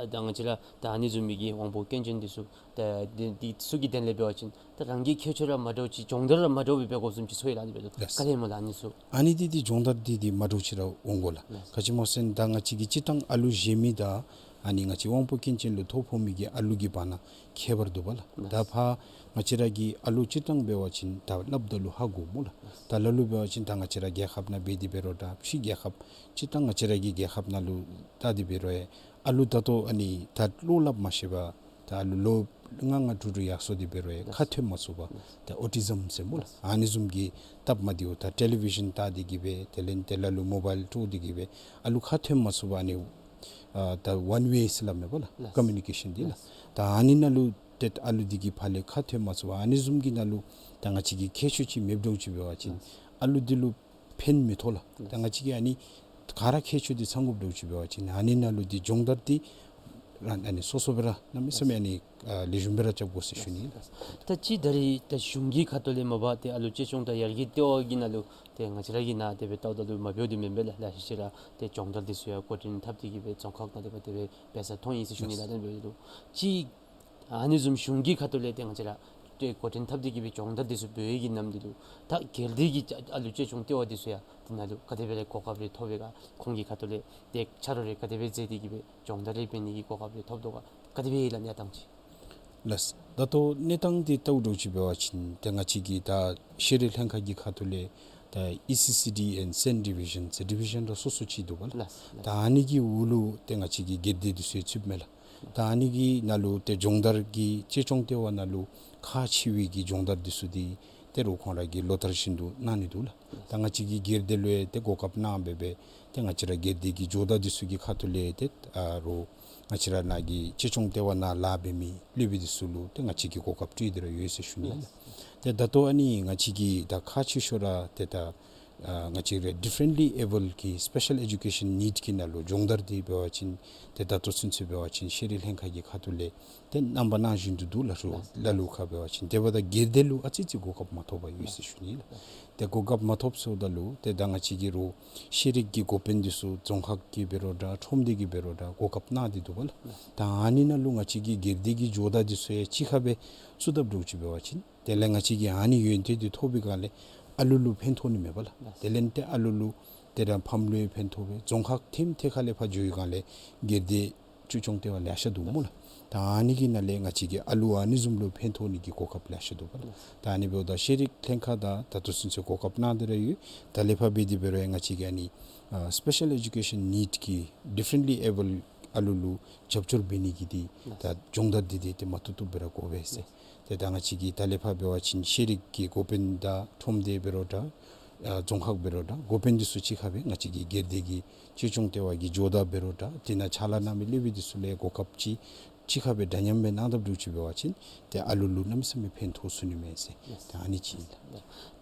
ད་ང་བཅས་ར་ད་ཨ་ནི་བཟུམ་མའི་གི་དབང་པོ་སྐྱོན་ཅན་འདི་ཚུ་ད་འདི་འདི་ཚུ་གི་དོན་ལས་འབད་བ་ཅིན་ད་རང་གི་ཁྱད་ཆོས་ར་མ་འདྲཝ་ཅིག་སྦྱོང་བརྡར་ར་མ་འདྲཝ་སྦེ་འབད་དགོཔ་བཟུམ་ཅིག་ཚོར་ཡི་ལགས། ཨ་ནི་འབད་དོ། ལགས། ག་དེ་སྨོ་ལགས་ཨ་ནི་ཚུ། ཨ་ནི་འདི་འདི་སྦྱོང་བརྡར་འདི་འདི་མ་འདྲཝ་ཅིག་ར་འོང་དགོ་ལགས། ལགས། ག་ཅི་སྨོ་ཟེར་ན་ད་ང་བཅས་ཀྱི་སྤྱིར་བཏང་ཨ་ལུ་གཞན་མི་དང་ཨ་ནི་ང་བཅས་དབང་པོ་སྐྱོན་ཅན་ལུ་ཐོ་ཕོག་མི་གི་ཨ་ལུ་གི་བར་ན་ཁྱད་པར་འདུག་པ་ལགས། ལགས། ད་ཕར་ང་བཅས་ར་གི་ཨ་ལུ་སྤྱིར་བཏང་འབད་བ་ཅིན་ད་སླབ་ད་ལུ་ཧ་གོ་སྨོ་ལགས། ལགས། ད་ལ་ལུ་འབད་བ་ཅིན་ད་ང་བཅས་ར་རྒྱལ་ཁབ་ནང་འབད་དེ་འབད་རུང་ད་ཕྱི་རྒྱལ་ཁབ་སྤྱིར་བཏང་ང་བཅས་ར་གི་རྒྱལ་ཁབ་ནང་ལུ་བལྟ་སྟེ་འབད་རུང་ཡང་ཨ་ལུ་ད་ལྟོ་ཨ་ནི་ད་བློ་སླབ་མ་ཤེས་པར་ད་ཨ་ལུ་ལོ་ལྔ་ལྔ་དྲུག་དྲུག་ཡར་སོང་སྟེ་འབད་རུང་ཡང་ཁ་ཐོན་མ་ཚུགས་པར་ད་ཨོ་ཊི་ཟམ་ཟེར་སྨོ་ལགས། ཨ་ནི་བཟུམ་གྱི་སྟབས་མ་བདེཝ་ད་ཊེ་ལི་བི་ཞཱན་བལྟ་སྟེ་གིས་སྦེ་དེ་ལས་དེ་ལ་ལུ་མོ་བཱའིལ་དཀྲོག་སྟེ་གིས་སྦེ་ཨ་ལུ་ཁ་ཐོན་མ་ཚུགས་པར་ཨ་ནི་ཨ་ད་ཝན་ཝེ་ཟེར་སླབ་མས་པ་ལགས། ལགས། ཀོ་མིའུ་ནི་ཀེ་ཤཱན་འདི་ལགས། ལགས། ད་ཨ་ནི་ནང་ལུ་ཏེ་ཨ་ལུ་འདི་གིས་ཕར་ལས་ཁ་ཐོན་མ་ཚུགས་པར་ཨ་ནི་བཟུམ་གྱི་ནང་ལུ་ད་ང་བཅས་ཀྱི་ཁྱད་ཆོས་ཅིག་མེདཔ་འདྲཝ་ཅིག་འབད་བ་ཅིན་ལགས། ཨ་ལུ་འདི་ལུ་ཕན་མི་ཐོགས་ལགས། ལགས། ད་ང་བཅས་ཀྱིས་ཨ་ནི་ག་ར་ཁྱད་ཆོས་འདི་ཚང་དགོཔ་འདྲཝ་ཅིག་འབད་བ་ཅིན་ཨ་ནི་ནང་ལུ་འདི་སྦྱོང་བརྡར་འདི་ རང་ཨ་ནི་སོ་སོ་སྦེ་ར་གནམ་མེད་ས་མེད་ཨ་ནི་ཨ་ལེགས་ཤོམ་སྦེ་ར་རྐྱབ་དགོ་ཟེར་ཞུ་ནི་ཨིན་ལགས། ད་ཅི་ད་རིས་ད་གཞུང་གི་ཁ་ཐུག་ལས་མ་པ་ཏེ་ཨ་ལུ་གཅེས་སྐྱོང་དང་ཡར་རྒྱས་ལྟེ་བ་གི་ནང་ལུ་ཏེ་ང་བཅས་ར་གི་ནཱ་དེ་སྦེ་ལྟཝ་ད་ལུ་མ་འབདཝ་འདི་མེན་པས་ལགས། ལེ་ཤ་ཅིག་ར་ཏེ་སྦྱོང་བརྡར་འདི་ཚུ་ཡང་འགོ་འདྲེན་འཐབ་སྟེ་གི་སྦེ་རྫོང་ཁག་ནང་དེ་སྦེ་དེ་སྦེ་འབད་ས་མཐོང་ཡི་ཟེར་ཞུ་ནི་ལགས། ད་འབདཝ་ད་ལུ་ཅིག་ཨ་ནི་བཟུམ་གཞུང་གི་ཁ་ཐུག་ལས་ཏེ་ང་བཅས་ར་ཏེ་འགོ་འདྲེན་འཐབ་སྟེ་གི་སྦེ་སྦྱོང་བརྡར་འདི་ཚུ་འབད་བའི་གི་ནམ་དུས་ལུ་ད་སྒེར་སྡེ་གི་ཨ་ལུ་གཅེས་སྐྱོང་ལྟེ་བ་འདི་ཚུ་ཡང་དེ་ནང་ལུ་ག་དེ་སྦེ་ར་གོ་སྐབས་རེ་ཐོབ་པས་ག། ཁོང་གི་ཁ་ཐུག་ལས་ཏེ་ཆ་རོགས་རེ་ག་དེ་སྦེ་མཛད་དེ་གི་སྦེ་སྦྱོང་བརྡར་རེ་འབད་ནི་གི་གོ་སྐབས་རེ་ཐོབ་དོ་ག། ག་དེ་སྦེ་ཨིན་ལགས་གནས་སྟངས་ཅིག། ལགས། ད་ལྟོ་གནས་སྟངས་འདི་བལྟཝ་འདྲཝ་ཅིག་འབད་བ་ཅིན་ཏེ་ང་བཅས་ཀྱི་ད་ཤེས་རིག་ལྷན་ཁག་གི་ཁ་ཐུག་ལས་ད་ཨི་སི་སི་ཌི་ཨེན་སེན་ཌི་བི་ཤཱན་ཟེར་ཌི་བི་ཤཱན་ར་སོ་སོ་ཅིག་འདུག་པ་ལགས། ལགས། ད་ཨ་ནི་གི་འོག་ལུ་ཏེ་ང་བཅས་ཀྱི་སྒེར་སྡེ་འདི་ཚུ་ཚུདཔ་མས་ལགས། ད་ཨ་ནི་གི་ནང་ལུ་ཏེ་སྦྱོང་བརྡར་གྱི་གཅེས་སྐྱོང་ལྟེ་བ་ནང་ལུ་ཁག་ཆེ་བའི་གི་སྦྱོང་བརྡར་འདི་ཚུ་འདི་ཏེ་རོགས་ཁོང་ར་གིས་ལོ་ལྟར་བཞིན་དུ་གནང་ནི་འདུག་ལགས། ད་ང་བཅས་ཀྱི་སྒེར་སྡེ་ལུ་ཡང་ཏེ་གོ་སྐབས་གནང་སྦེ་སྦེ་ཏེ་ང་བཅས་ར་སྒེར་སྡེ་གི་ཇོ་བདག་འདི་ཚུ་གི་ཁ་ཐུག་ལས་ཏེ་ཨ་རོགས་ང་བཅས་ར་ནཱ་གི་གཅེས་སྐྱོང་ལྟེ་བ་ནང་ལཱ་འབད་མི་སློབ་དཔོན་འདི་ཚུ་ལུ་ཏེ་ང་བཅས་ཀྱིས་གོ་སྐབས་སྤྲོད་དེ་ར་ཡོད་ཟེར་ཞུ་ནི་ལགས། ཏེ་ད་ལྟོ་ཨ་ནི་ང་བཅས་ཀྱི་ད་ཁག་ཆེ་ཤོས་ར་ཏེ་ད་ཨ་ང་བཅས་ར་ཌི་ཕེ་རེནཊ་ལི་ཨེ་བཱལཌ་གི་སི་པེ་ཤཱལ་ཨེ་ཌུ་ཀེ་ཤཱན་ནིཌ་གི་ནང་ལུ་སྦྱོང་བརྡར་འདི་འབད་བ་ཅིན་ཏེ་ད་ལྟོ་ཚུན་ཚོད་འབད་བ་ཅིན་ཤེས་རིག་ལྷན་ཁག་གི་ཁ་ཐུག་ལས་ཏེ་རྣམ་པ་སྣ་བཞིན་དུ་འདུག་ལགས། རོགས་ལ་ལུ་ཁར་འབད་བ་ཅིན། དེ་འབདཝ་ད་སྒེར་སྡེ་ལུ་ཨ་ཙི་ཙི་གོ་སྐབས་མ་ཐོབ་པར་ཡོད་ཟེར་ཞུ་ནི་ལགས། ཏེ་གོ་སྐབས་མ་ཐོབ་ཟེརཝ་ད་ལུ་ཏེ་ད་ང་བཅས་ཀྱི་རོགས་ཤེས་རིག་གི་འགོ་དཔོན་འདི་ཚུ་རྫོང་ཁག་གི་འབད་རུང་འདྲ་ཁྲོམ་སྡེ་གི་འབད་རུང་འདྲ་གོ་སྐབས་གནང་སྟེ་འདུག་པ་ལགས། ད་ཨ་ནི་ནང་ལུ་ང་བཅས་ཀྱི་སྒེར་སྡེ་གི་ཇོ་བདག་འདི་ཚུ་ཡང་གཅིག་ཁར་སྦེ་བཙུགས་དཔ་འདྲཝ་ཅིག་འབད་བ་ཅིན་དེ་ལས་ང་བཅས་ཀྱིས་ཨ་ནི་ཡོན་ཏན་འདི་ཐོབ་པའི་སྒང་ལས་ཨ་ལུ་ལུ་ཕན་ཐོགས་ནི་མས་པ་ལགས། དེ་ལས་ཏེ་ཨ་ལུ་ལུ་ཏེ་ར་ཕམ་ལུ་ཡང་ཕན་ཐོགས་པས། རྫོང་ཁག་ཐེམ་ཐེ་ཁ་ལས་ཕར་འགྱོ་བའི་སྒང་ལས་སྒེར་སྡེ་གཅེས་སྐྱོང་ལྟེ་བ་ལེ་ཤ་འདུག་སྨོ་ལགས། ད་ཨ་ནི་གི་ནང་ལས་ང་བཅས་ཀྱི་ཨ་ལུ་ཨ་ནི་བཟུམ་ལུ་ཕན་ཐོགས་ནི་གི་གོ་སྐབས་ལེ་ཤ་འདུག་པ་ལགས། ད་ཨ་ནི་འབདཝ་ད་ཤེས་རིག་ལྷན་ཁག་དང་ད་ལྟོ་ཚུན་ཚོད་གོ་སྐབས་གནང་སྟེ་ར་ཡོད། ད་ལས་ཕར་འབད་དེ་འབད་རུང་ཡང་ང་བཅས་ཀྱི་ཨ་ནི་ཨ་སི་པེ་ཤཱལ་ཨེ་ཌུ་ཀེ་ཤཱན་ནིཌ་གི་ཌི་ཕེ་རེནཊ་ལི་ཨེ་བཱལཌ་ཨ་ལུ་ལུ་རྒྱབ་སྐྱོར་འབད་ནི་གི་འདི་ད་སྦྱོང་བརྡར་འདི་འདི་ཏེ་མ་བཏུབ་བཏུབ་སྦེ་ར་དགོ་པས་ཟེར། ཏེ་ད་ང་བཅས་ཀྱིས་ད་ལས་ཕར་འབད་བ་ཅིན་ཤེས་རིག་གི་འགོ་དཔོན་དང་ཁྲོམ་སྡེ་འབད་རུང་འདྲ་ཨ་རྫོང་ཁག་འབད་རུང་འདྲ་འགོ་དཔོན་འདི་ཚུ་གཅིག་ཁར་སྦེ་ང་བཅས་ཀྱི་སྒེར་སྡེ་གི་གཅེས་སྐྱོང་ལྟེ་བ་གི་ཇོ་བདག་འབད་རུང་འདྲ་དེ་ནང་ཕྱག་ལཱ་གནང་མི་སློབ་དཔོན་འདི་ཚུ་ལུ་ཡང་གོ་སྐབས་ཅིག་གཅིག་ཁར་སྦེ་འདྲ་མཉམ་སྦེ་གནང་དཔ་འདྲཝ་ཅིག་འབད་བ་ཅིན་ཏེ་ཨ་ལུ་ལུ་གནམ་མེད་ས་མེད་ཕན་ཐོགས་ཚུགས་ནི་མས་ཟེར། ད་ཨ་ནི་ཅིག་ཨིན་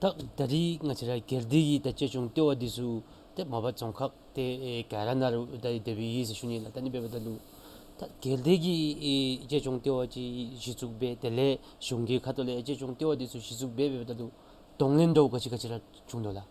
ལགས། ད་ད་རིས་ང་བཅས་ར་སྒེར་སྡེ་གི་ད་གཅེས་སྐྱོང་ལྟེ་བ་འདི་ཚུ་ཏེ་མ་པ་རྫོང་ཁག་ཏེ་ཨེ་ག་ར་ནང་རུ་ད་དེ་སྦེ་ཡོད་ཟེར་ཞུ་ནི་ལགས། ད་ཨ་ནི་འབདཝ་ད་ལུ་ད་སྒེར་སྡེ་གི་ཨེ་གཅེས་སྐྱོང་ལྟེ་བ་ཅིག་གཞི་བཙུགས་འབད་དེ་ལས་གཞུང་གི་ཁ་ཐུག་ལས་གཅེས་སྐྱོང་ལྟེ་བ་འདི་ཚུ་གཞི་བཙུགས་འབད་འབདཝ་ད་ལུ་གདོང་ལེན་འདྲཝ་ག་ཅི་ག་ཅི་ར་བྱུང་དོ་ལགས།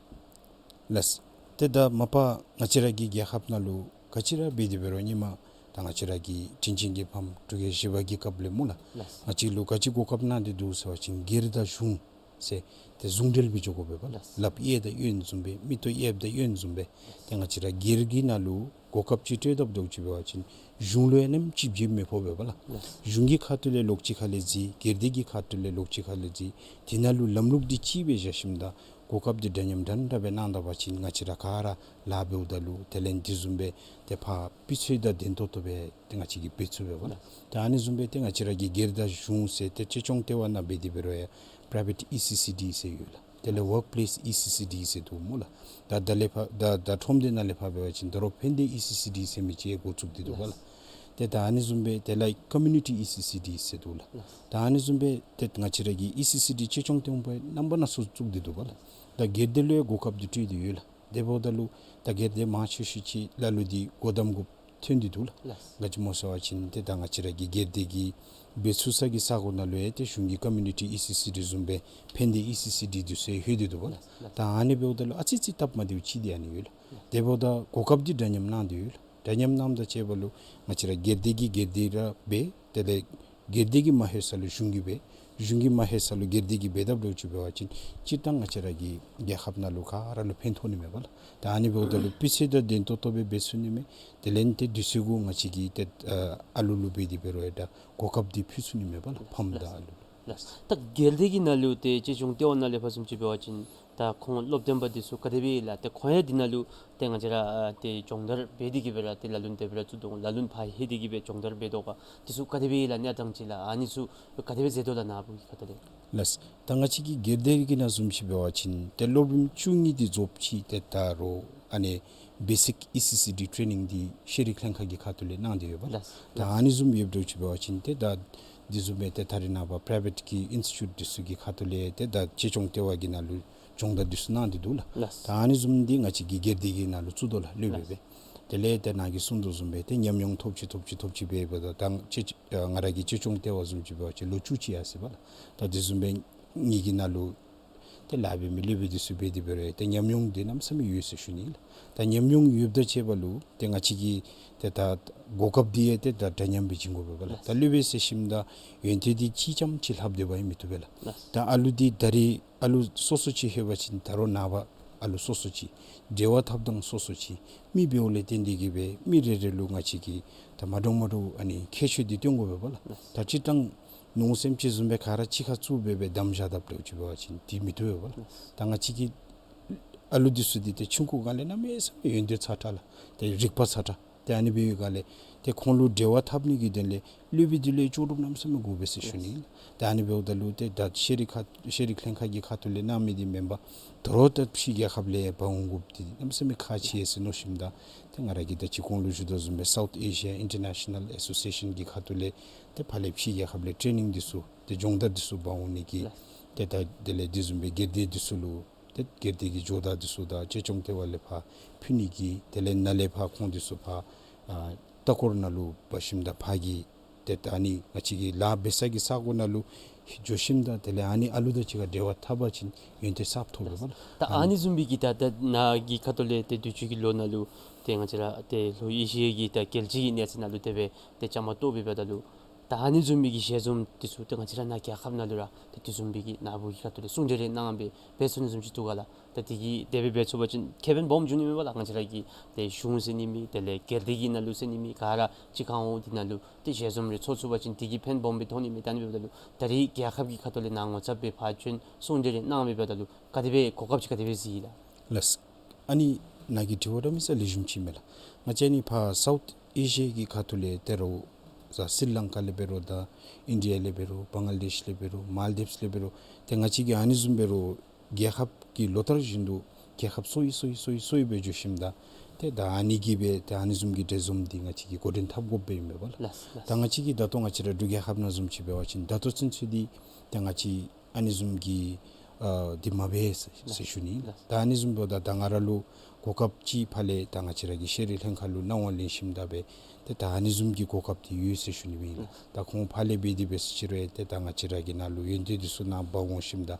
ལགས། ཏེ་ད་མ་པ་ང་བཅས་ར་གི་རྒྱལ་ཁབ་ནང་ལུ་ག་ཅི་ར་འབད་དེ་འབད་རུང་ཧེ་མ་ད་ང་བཅས་ར་གི་དྲིན་ཅན་གྱི་ཕམ་འབྲུག་རྒྱལ་བཞི་པ་གི་སྐབས་ལས་སྨོ་ལགས། ལགས། ང་བཅས་ལུ་ག་ཅི་གོ་སྐབས་གནང་སྟེ་འདུག་ཟེར་བ་ཅིན་སྒེར་དང་གཞུང་ཟེར་ཏེ་ཟུང་འབྲེལ་སྦེ་འགྱོ་དགོ་པས་པ་ལགས། ལགས། ལགཔ་གཡས་དང་གཡོན་བཟུམ་སྦེ་མིག་ཏོ་གཡསཔ་དང་གཡོན་བཟུམ་སྦེ། ཏེ་ང་བཅས་ར་སྒེར་གྱི་ནང་ལུ་གོ་སྐབས་ཅིག་སྤྲོད་དཔ་འདྲཝ་ཅིག་འབད་བ་ཅིན་གཞུང་ལུ་ཡང་ནམ་ཅིག་བྱིན་མི་ཕོག་པས་པ་ལགས། ལགས། གཞུང་གི་ཁ་ཐུག་ལས་ལོགས་ཅིག་ཁ་ལས་གཟིགས། སྒེར་སྡེ་གི་ཁ་ཐུག་ལས་ལོགས་ཅིག་ཁ་ལས་གཟིགས། དེ་ནང་ལུ་ལམ་ལུགས་འདི་གཅིག་སྦེ་བཞག་ཞིནམ་ད་གོ་སྐབས་འདི་འདྲ་མཉམ་འདྲན་འདྲ་སྦེ་གནང་ད་པ་ཅིན་ང་བཅས་ར་ག་ར་ལཱ་འབདཝ་ད་ལུ་དེ་ལས་འདི་བཟུམ་སྦེ་ཏེ་ཕར་སྤུས་ཚད་དང་ལྡན་ཏོག་ཏོ་སྦེ་ཏེ་ང་བཅས་ཀྱིས་འབད་ཚུགས་པས་པ་ལགས། ཏེ་ཨ་ནི་བཟུམ་སྦེ་ཏེ་ང་བཅས་ར་གི་སྒེར་དང་གཞུང་ཟེར་ཏེ་གཅེས་སྐྱོང་ལྟེ་བ་ནང་འབད་དེ་འབད་རུང་ཡང་པ་རའི་བེཊ་ཨི་སི་སི་ཌི་ཟེར་ཡོད་ལགས། དེ་ལས་ཝརཀ་པེ་ལེསི་ཨི་སི་སི་ཌི་ཟེར་འདུག་སྨོ་ལགས། ད་ད་ལས་ཕར་ད་ད་ཁྲོམ་སྡེ་ནང་ལས་ཕར་འབད་བ་ཅིན་ད་རུང་ཕན་བདེ་ཨི་སི་སི་ཌི་ཟེར་མི་ཅིག་འགོ་བཙུགས་ཏེ་འདུག་པ་ལགས། ཏེ་ད་ཨ་ནི་བཟུམ་སྦེ་དེ་ལས་ཀོ་མིའུ་ནི་ཊི་ཨི་སི་སི་ཌི་ཟེར་འདུག་ལགས། ད་ཨ་ནི་བཟུམ་སྦེ་ཏེ་ང་བཅས་ར་གི་ཨི་སི་སི་ཌི་གཅེས་སྐྱོང་ལྟེ་བ་རྣམ་པ་སྣ་ཚོགས་བཙུགས་ཏེ་འདུག་པ་ལགས། ད་སྒེར་སྡེ་ལུ་ཡང་གོ་སྐབས་འདི་སྤྲོད་དེ་ཡོད་ལགས། དེ་འབདཝ་ད་ལུ་ད་སྒེར་སྡེ་མང་ཆེ་ཤོས་ཅིག་ལ་ལུ་འདི་སྒོ་བསྡམ་དགོཔ་ཐོན་ཏེ་འདུག་ལགས། ལགས། ག་ཅི་སྨོ་ཟེར་བ་ཅིན་ཏེ་ད་ང་བཅས་ར་གི་སྒེར་སྡེ་གི་འབད་ཚུགས་ས་གི་ས་གོ་ནང་ལུ་ཡང་ཏེ་གཞུང་གི་ཀོ་མིའུ་ནི་ཊི་ཨི་སི་སི་ཌི་བཟུམ་སྦེ་ཕན་བདེ་ཨི་སི་སི་ཌི་འདི་ཚུ་ཡང་ལྷོད་དེ་འདུག་པ་ལགས། ལགས། ད་ཨ་ནི་འབདཝ་ད་ལུ་ཨ་ཙི་ཙི་སྟབས་མ་བདེཝ་ཅིག་འདི་ཨ་ནི་ཡོད་ལགས། དེ་འབདཝ་ད་གོ་སྐབས་འདི་འདྲ་མཉམ་གནང་སྟེ་ཡོད་ལགས། འདྲ་མཉམ་གནངམ་དང་བཅས་པ་ལུ་ང་བཅས་ར་སྒེར་སྡེ་གིས་སྒེར་སྡེ་ར་འབད། དེ་ལས་སྒེར་སྡེ་གིས་མ་ལྷོད་ས་ལུ་གཞུང་གིས་འབད། གཞུང་གིས་མ་ལྷོད་ས་ལུ་སྒེར་སྡེ་གིས་འབད་དཔ་འདྲཝ་ཅིག་འབད་བ་ཅིན་སྤྱིར་བཏང་ང་བཅས་ར་གི་རྒྱལ་ཁབ་ནང་ལུ་ག་ར་ལུ་ཕན་ཐོགས་ནི་མས་པ་ལགས། ད་ཨ་ནི་འབདཝ་ད་ལུ་སྤུས་ཚད་དང་ལྡན་ཏོག་ཏོ་སྦེ་འབད་ཚུགས་ནི་མས། དེ་ལས་ཏེ་དུས་ཚོད་གུ་ང་བཅས་ཀྱིས་ཏེ་ཨ་ཨ་ལུ་ལུ་འབད་དེ་འབད་རུང་ཡང་ད་གོ་སྐབས་འདི་ཕུལ་ཚུགས་ནི་མས་པ་ལགས། ཕམ་དང་ཨ་ལུ་ལུ། ལགས། ད་སྒེར་སྡེ་གི་ནང་ལུ་ཏེ་གཅེས་སྐྱོང་ལྟེ་བ་ནང་ལས་ཕར་བཟུམ་ཅིག་འབད་བ་ཅིན་ད་ཁོང་སློབ་སྟོན་པ་འདི་ཚུ་ག་དེ་སྦེ་ལགས། ཏེ་ཁོང་ཡང་འདི་ནང་ལུ་ཏེ་ང་བཅས་ར་ཨ་ཏེ་སྦྱོང་བརྡར་འབད་དེ་གི་སྦེ་ར་ཏེ་ལ་ལུ་ནི་དེ་སྦེ་ར་བཙུགས་དོ་ལ་ལུ་ནི་ཕར་ལྷོད་དེ་གི་སྦེ་སྦྱོང་བརྡར་འབད་དོ་ག། འདི་ཚུ་ག་དེ་སྦེ་ལགས་གནས་སྟངས་ཅིག་ལགས། ཨ་ནི་ཚུ་ག་དེ་སྦེ་མཛད་དོ་ལགས་ནཱ་བུ་གི་ཁ་ཐུག་ལས། ལགས། ད་ང་བཅས་ཀྱི་སྒེར་སྡེ་གི་ནང་བཟུམ་ཅིག་འབད་བ་ཅིན་ཏེ་སློབ་རིམ་བཅུ་གཉིས་འདི་རྫོགསཔ་ཅིག་ཏེ་ད་རུང་ཨ་ནི་བེ་སིཀ་ཨི་སི་སི་ཌི་ཊེ་ནིང་འདི་ཤེས་རིག་ལྷན་ཁག་གི་ཁ་ཐུག་ལས་གནང་སྟེ་ཡོད་པ་ལགས། ལགས། ད་ཨ་ནི་བཟུམ་ཡོདཔ་འདྲཝ་ཅིག་འབད་བ་ཅིན་ཏེ་ད་འདི་བཟུམ་སྦེ་ཏེ་ད་རེས་ནངས་པ་པ་རའི་བེཊ་གི་ཨིནསི་ཊི་ཊུཊ་འདི་ཚུ་གི་ཁ་ཐུག་ལས་ཏེ་ད་གཅེས་སྐྱོང་ལྟེ་བ་གི་ནང་ལུ་སྦྱོང་བརྡར་འདི་ཚུ་གནང་སྟེ་འདུག་ལགས། ལགས། ད་ཨ་ནི་བཟུམ་འདི་ང་བཅས་ཀྱི་སྒེར་སྡེ་གི་ནང་ལུ་བཙུགས་དོ་ལགས་སློབ་དཔོན་སྦེ། ལགས། དེ་ལས་ཏེ་ནཱ་གིས་གསུངས་དོ་བཟུམ་སྦེ་ཏེ་ཉམས་མྱོང་ཐོབ་ཅི་ཐོབ་ཅི་ཐོབ་ཅི་སྦེ་འབདཝ་ད་ད་ཅི་ཨ་ང་ར་གི་གཅེས་སྐྱོང་ལྟེ་བ་བཟུམ་ཅིག་འབད་བ་ཅིན་ལོ་བཅུ་གཅིག་ཡར་སོ་ཡི་པ་ལགས། ད་དེ་བཟུམ་སྦེ་ངེ་གི་ནང་ལུ་ཏེ་ལཱ་འབད་མི་སློབ་དཔོན་འདི་ཚུ་འབད་དེ་འབད་རུང་ཏེ་ཉམས་མྱོང་འདི་གནམ་མེད་ས་མེད་ཡོད་ཟེར་ཞུ་ནི་ལགས། ད་ཉམས་མྱོང་ཡོདཔ་དང་བཅས་པ་ལུ་ཏེ་ང་བཅས་ཀྱིས་ཏེ་ད་གོ་སྐབས་འདི་ཡང་ཏེ་ད་འདྲ་མཉམ་སྦེ་བྱིན་དགོ་པས་པ་ལགས། ད་སློབ་དཔོན་ཟེར་ཞིནམ་ད་ཡོན་ཏན་འདི་གཅིག་རྐྱངམ་ཅིག་ལྷབ་སྡོད་པ་ཡང་མི་བཏུབ་པས་ལགས། ད་ཨ་ལུ་འདི་ད་རིས་ཨ་ལུ་སོ་སོ་ཅིག་ལྷོད་པ་ཅིན་ད་རུང་ནངས་པ་ཨ་ལུ་སོ་སོ་ཅིག་འབྲེལ་བ་འཐབ་ཐངས་སོ་སོ་ཅིག་མི་འབདཝ་ལས་བརྟེན་ཏེ་གིས་སྦེ་མི་རེ་རེ་ལུ་ང་བཅས་ཀྱིས་ད་མ་འདྲཝ་མ་འདྲཝ་ཨ་ནི་ཁྱད་ཆོས་འདི་སྟོན་དགོ་པས་པ་ལགས། ད་སྤྱིར་བཏང་ནོར་སེམས་ཅན་བཟུམ་སྦེ་ག་ར་གཅིག་ཁར་བཙུགས་སྦེ་སྦེ་དམ་བཞག་དཔ་འདྲཝ་ཅིག་འབད་བ་ཅིན་འདི་མི་བཏུབ་པས་པ་ལགས། ད་ང་བཅས་ཀྱི་ཨ་ལུ་འདི་ཚུ་འདི་ཏེ་ཆུང་ཀུ་སྒང་ལས་གནམ་མེད་ས་མེད་ཡོན་ཏན་ཚ་དྲགས་ལགས། ཏེ་རིག་པ་ཚ་དྲགས། ཏེ་ཨ་ནི་འབད་བའི་སྒང་ལས་ཏེ་ཁོང་ལུ་འབྲེལ་བ་འཐབ་ནི་གི་དོན་ལས་སློབ་དཔོན་འདི་ལས་ལྕོགས་གྲུབ་གནམ་མེད་ས་མེད་དགོ་པས་ཟེར་ཞུ་ནི། ཏེ་ཨ་ནི་འབདཝ་ད་ལུ་ཏེ་ད་ཤེས་རིག་ཁ་ཤེས་རིག་ལྷན་ཁག་གི་ཁ་ཐུག་ལས་གནང་མི་འདི་མེན་པར་ད་རུང་ད་ཕྱི་རྒྱལ་ཁབ་ལས་འབག་འོང་དགོཔ་འདི་གནམ་མེད་ས་མེད་ཁག་ཆེ་ཟེར་མནོ་ཞིནམ་ད་ཏེ་ང་ར་གིས་ད་ཅི་གོང་ལུ་ཞུ་དོ་བཟུམ་སྦེ་South Asia International Association གི་ཁ་ཐུག་ལས་ཏེ་ཕར་ལས་ཕྱི་རྒྱལ་ཁབ་ལས་ཊེ་ནིང་འདི་ཚུ་ཏེ་སྦྱོང་བརྡར་འདི་ཚུ་འབག་འོང་ནི་གི་ཏེ་ད་དེ་ལས་དེ་བཟུམ་སྦེ་སྒེར་སྡེ་འདི་ཚུ་ལུ་ཏེ་སྒེར་སྡེ་གི་ཇོ་བདག་འདི་ཚུ་དང་གཅེས་སྐྱོང་ལྟེ་བ་ལས་ཕར་ཕུལ་ནི་གི་དེ་ལས་ནཱ་ལས་ཕར་ཁོང་འདི་ཚུ་ཕར་ཨ་ལྟ་སྐོར་ནང་ལུ་འབག་ཞིནམ་ད་ཕར་གྱི་ཏེ་ད་ཨ་ནི་ང་བཅས་ཀྱི་ལཱ་འབད་ས་གི་ས་གོ་ནང་ལུ་འགྱོ་ཞིནམ་ད་དེ་ལས་ཨ་ནི་ཨ་ལུ་དང་གཅིག་ཁར་འབྲེལ་བ་འཐབ་པ་ཅིན་ཡོན་ཏན་གསརཔ་ཐོབ་པས་པ་ལགས། ད་ཨ་ནི་བཟུམ་སྦེ་གི་ད་ད་ནཱ་གི་ཁ་ཐུག་ལས་ཏེ་དུས་ཅི་གི་ལོ་ནང་ལུ་ཏེ་ང་བཅས་ར་ཏེ་ལྷོ་ཨེ་ཤི་ཡ་གི་ད་རྒྱལ་སྤྱི་གི་གནས་ཚད་ནང་ལུ་དེ་སྦེ་ཏེ་བཅའ་མར་གཏོགས་འབདཝ་ད་ལུ་ད་ཨ་ནི་བཟུམ་མའི་གི་ཞལ་འཛོམས་འདི་ཚུ་ཏེ་ང་བཅས་ར་ནཱ་རྒྱལ་ཁབ་ནང་ལུ་ར་ཏེ་དེ་བཟུམ་མའི་གི་ནཱ་བུ་གི་ཁ་ཐུག་ལས་གསུང་གྲོས་རེ་གནང་སྦེ་འབད་ཚུགས་ནི་བཟུམ་ཅིག་འདུག་ག་ལགས། ད་དེ་གིས་དེ་སྦེ་འབད་ཚུགས་པ་ཅིན་ཁེ་ཕན་སྦོམ་འབྱུང་ནི་མས་པ་ལགས། ང་བཅས་ར་གི་ཏེ་གཞུང་ཟེར་ནི་མེད། དེ་ལས་སྒེར་སྡེ་གི་ནང་ལུ་ཟེར་ནི་མེད། ག་ར་གཅིག་ཁར་འོང་དེ་ནང་ལུ་ཏེ་ཞལ་འཛོམས་རེ་ཚོགས་ཚུགས་པ་ཅིན་དེ་གིས་ཕན་སྦོམ་སྦེ་ཐོགས་ནི་མས། ད་ཨ་ནི་འབདཝ་ད་ལུ་ད་རིས་རྒྱལ་ཁབ་ཀྱི་ཁ་ཐུག་ལས་ནཱ་ངོ་ཚབ་སྦེ་ཕར་བྱོན་གསུང་གྲོས་རེ་གནང་སྦེ་འབདཝ་ད་ལུ་ག་དེ་སྦེ་གོ་སྐབས་ཅིག་ག་དེ་སྦེ་གཟིགས་ཡི་ལགས། ལགས། ཨ་ནི་ནཱ་གི་དྲི་བ་འདྲ་མི་ས་ལེགས་ཤོམ་ཅིག་མས་ལགས། ང་བཅས་ཨ་ནི་ཕར་སའུཐ་ཨེ་ཤི་ཡ་གི་ཁ་ཐུག་ལས་ཏེ་རོགས་ཟ་སི་རི་ལང་ཀ་ལས་འབད་རུང་དང་ཨིན་ཌི་ཡ་ལས་འབད་རུང་བང་ལ་དེཤ་ལས་འབད་རུང་མཱལ་དིབས་ལས་འབད་རུང་ཏེ་ང་བཅས་ཀྱི་ཨ་ནི་བཟུམ་འབད་རུང་རྒྱལ་ཁབ་ཀྱི་ལོ་ལྟར་བཞིན་དུ་རྒྱལ་ཁབ་སོ་ཡི་སོ་ཡི་སོ་ཡི་སོ་ཡི་སྦེ་འགྱོ་ཞིནམ་ད་ཏེ་ད་ཨ་ནི་གིས་སྦེ་ཏེ་ཨ་ནི་བཟུམ་གྱི་འབྲེལ་འཛོམས་འདི་ང་བཅས་ཀྱིས་འགོ་འདྲེན་འཐབ་དགོཔ་སྦེ་ཨིན་པས་པ་ལགས། ལགས་ལགས། ད་ང་བཅས་ཀྱིས་ད་ལྟོ་ང་བཅས་ར་འབྲུག་རྒྱལ་ཁབ་ནང་བཟུམ་ཅིག་འབད་བ་ཅིན་ད་ལྟོ་ཚུན་ཚོད་འདི་ཏེ་ང་བཅས་ཨ་ནི་བཟུམ་གྱི་ཨ་འདི་མ་འབད་ཟེར་ཟེར་ཞུ་ནི། ད་ཨ་ནི་བཟུམ་འབདཝ་ད་ད་ང་ར་ལུ་གོ་སྐབས་ཅིག་ཕར་ལས་ད་ང་བཅས་ར་གི་ཤེས་རིག་ལྷན་ཁག་ལུ་གནང་བ་ལེན་ཞིནམ་ད་སྦེ་ཏེ་ད་ཨ་ནི་བཟུམ་གྱི་གོ་སྐབས་འདི་ཡོད་ཟེར་ཞུ་ནི་སྦེ་ཨིན། ད་ཁོང་ཕར་ལས་འབད་དེ་འབད་ཟེར་ཅི་རུང་ཏེ་ད་ང་བཅས་ར་གི་ནང་ལུ་ཡོན་ཏན་འདི་ཚུ་ནཱ་འབག་འོང་ཞིནམ་ད་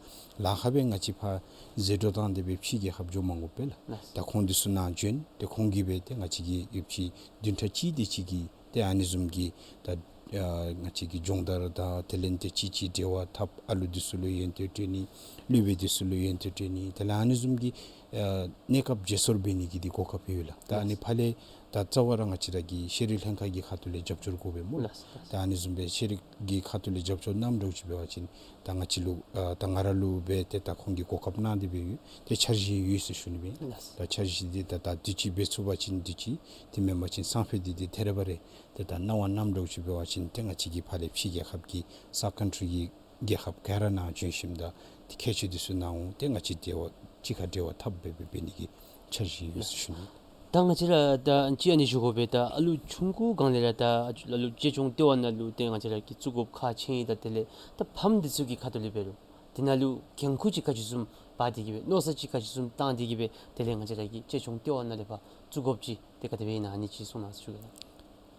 ལཱ་ཁག་སྦེ་ང་བཅས་ཕར་ཟད་འགྲོ་བཏང་སྟེ་སྦེ་ཕྱི་རྒྱལ་ཁབ་འགྱོ་མ་དགོ་པས་ལགས། ད་ཁོང་འདི་ཚུ་ནཱ་བྱོན་ཏེ་ཁོང་གིས་སྦེ་ཏེ་ང་བཅས་ཀྱི་ཡོདཔ་ཅིག་བདུན་ཕྲག་གཅིག་དེ་ཅིག་གི་ཏེ་ཨ་ནི་བཟུམ་གྱི་ད་ཨ་ང་བཅས་ཀྱི་སྦྱོང་བརྡར་དང་དེ་ལས་ཏེ་གཅིག་གཅིག་འབྲེལ་བ་འཐབ་ཨ་ལུ་འདི་ཚུ་ལུ་ཡོན་ཏན་སྤྲོད་ནི་སློབ་དཔོན་འདི་ཚུ་ལུ་ཡོན་ཏན་སྤྲོད་ནི་དེ་ལས་ཨ་ནི་བཟུམ་གྱི་ཨ་གནས་སྐབས་བརྗེ་སོར་འབད་ནི་གི་འདི་གོ་སྐབས་ཡོད་ལགས། ད་ཨ་ནི་ཕར་ལས་ད་རྩ་བ་ར་ང་བཅས་ར་གི་ཤེས་རིག་ལྷན་ཁག་གི་ཁ་ཐུག་ལས་རྒྱབ་སྐྱོར་དགོ་པས་སྨོ་ལགས། ད་ཨ་ནི་བཟུམ་སྦེ་ཤེས་རིག་གི་ཁ་ཐུག་ལས་རྒྱབ་སྐྱོར་གནངམ་འདྲཝ་ཅིག་འབད་བ་ཅིན་ད་ང་བཅས་ལུ་ཨ་ད་ང་ར་ལུ་སྦེ་ཏེ་ད་ཁོང་གིས་གོ་སྐབས་གནང་སྟེ་སྦེ་ཡོད། ཏེ་འཆར་གཞི་ཡོད་ཟེར་ཞུ་ནི་སྦེ། ད་འཆར་གཞི་འདི་ད་ད་དུས་ཅི་འབད་ཚུགས་པ་ཅིན་དུས་ཅི་དེ་མེན་པ་ཅིན་སང་ཕོད་འདི་ཏེ་ཐེ་རེ་བ་རེ་ཏེ་ད་གནང་བ་གནངམ་འདྲཝ་ཅིག་འབད་བ་ཅིན་ཏེ་ང་བཅས་ཀྱི་ཕར་ལས་ཕྱི་རྒྱལ་ཁབ་ཀྱི་སབ་ཀཱན་ཊི་རི་གི་རྒྱལ་ཁབ་ག་ར་ནང་བྱོན་ཞིནམ་ད་ཏེ་ཁྱད་ཆོས་འདི་ཚུ་གནང་འོང་ཏེ་ང་བཅས་འབྲེལ་བ་གཅིག་ཁར་འབྲེལ་བ་འཐབ་སྦེ་སྦེ་འབད་ནི་གི་འཆར་གཞི་ཡོད་ཟེར་ཞུ་ནི། ད་ང་བཅས་ར་ད་ཅི་ཨ་ནི་ཞུ་དགོ་པས། ད་ཨ་ལུ་ཆུང་ཀུ་སྒང་ལས་ར་ད་ཨ་ལུ་གཅེས་སྐྱོང་ལྟེ་བ་ནང་ལུ་ཏེ་ང་བཅས་ར་གིས་བཙུགས་དགོཔ་ཁག་ཆེ་ཡི། ད་དེ་ལས་ད་ཕམ་འདི་ཚུ་གི་ཁ་ཐུག་ལས་འབད་རུང་དེ་ནང་ལུ་འགན་ཁུར་ཅིག་ག་ཅི་བཟུམ་འབག་སྟེ་གིས་སྦེ་མནོ་བསམ་ཅིག་ག་ཅི་བཟུམ་བཏང་སྟེ་གིས་སྦེ་དེ་ལས་ང་བཅས་ར་གི་གཅེས་སྐྱོང་ལྟེ་བ་ནང་ལས་ཕར་བཙུགས་དགོཔ་ཅིག་ཏེ་ག་དེ་སྦེ་ཨིན་ན་ཨ་ནི་ཅིག་གསུང་གནང་ཟེར་ཞུ་གེ་ལགས།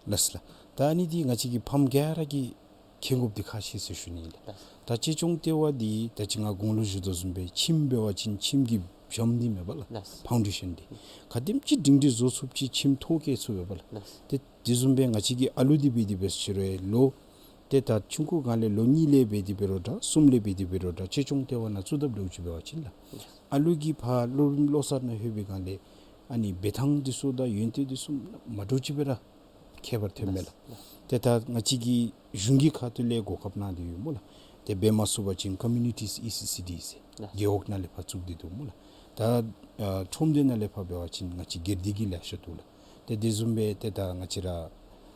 ལགས་ལགས། ད་ཨ་ནི་འདི་ང་བཅས་ཀྱི་ཕམ་ག་ར་གིས་མཁྱེན་དགོཔ་འདི་ཁག་ཆེ་ཟེར་ཞུ་ནི་ཨིན་ལགས། ད་གཅེས་སྐྱོང་ལྟེ་བ་འདི་ད་ཅི་ང་གོང་ལུ་ཞུ་དོ་བཟུམ་སྦེ་ཁྱིམ་འབད་བ་ཅིན་ཁྱིམ་གྱི་བྱམོ་འདི་མས་པ་ལགས། ཕའུན་ཌེ་ཤཱན་འདི་ག་དེམ་ཅིག་སྒྲིང་སྒྲི་བཟོ་ཚུགསཔ་ཅིག་ཁྱིམ་ཐོག་བཀལ་ཚུགས་པས་པ་ལགས། ཏེ་དེ་བཟུམ་སྦེ་ང་བཅས་ཀྱི་ཨ་ལུ་འདི་འབད་དེ་འབད་ཟེར་རུང་ལོ་ཏེ་ད་ཆུང་ཀུ་སྒང་ལས་ལོ་གཉིས་ལས་འབད་དེ་འབད་རུང་འདྲ་གསུམ་ལས་འབད་དེ་འབད་རུང་འདྲ་གཅེས་སྐྱོང་ལྟེ་བ་ནང་བཙུགས་དཔ་འདྲཝ་ཅིག་འབད་བ་ཅིན་ལགས། ཨ་ལུ་གིས་ཕར་སློབ་རིམ་བློ་གསར་ནང་ལྷོད་པའི་སྒང་ལས་ཨ་ནི་འབད་ཐངས་འདི་ཚུ་དང་ཡོན་ཏན་འདི་ཚུ་མ་འདྲཝ་ཅིག་སྦེ་ར་ཁྱད་པར་ཐོནམ་མས་ལགས། ཏེ་ད་ང་བཅས་ཀྱི་གཞུང་གི་ཁ་ཐུག་ལས་གོ་སྐབས་གནང་སྟེ་ཡོད་སྨོ་ལགས། ཏེ་འབད་མ་ཚུགས་པ་ཅིན་ཀོ་མིའུ་ནི་ཊིས་ཨི་སི་སི་ཌི་ཟེར་རྒེད་འོག་ནང་ལས་ཕར་བཙུགས་ཏེ་འདུག་སྨོ་ལགས། ད་ཨ་ཁྲོམ་སྡེ་ནང་ལས་ཕར་འབད་བ་ཅིན་ང་བཅས་སྒེར་སྡེ་གི་ལེ་ཤ་འདུག་ལགས། ཏེ་དེ་བཟུམ་སྦེ་ཏེ་ད་ང་བཅས་ར་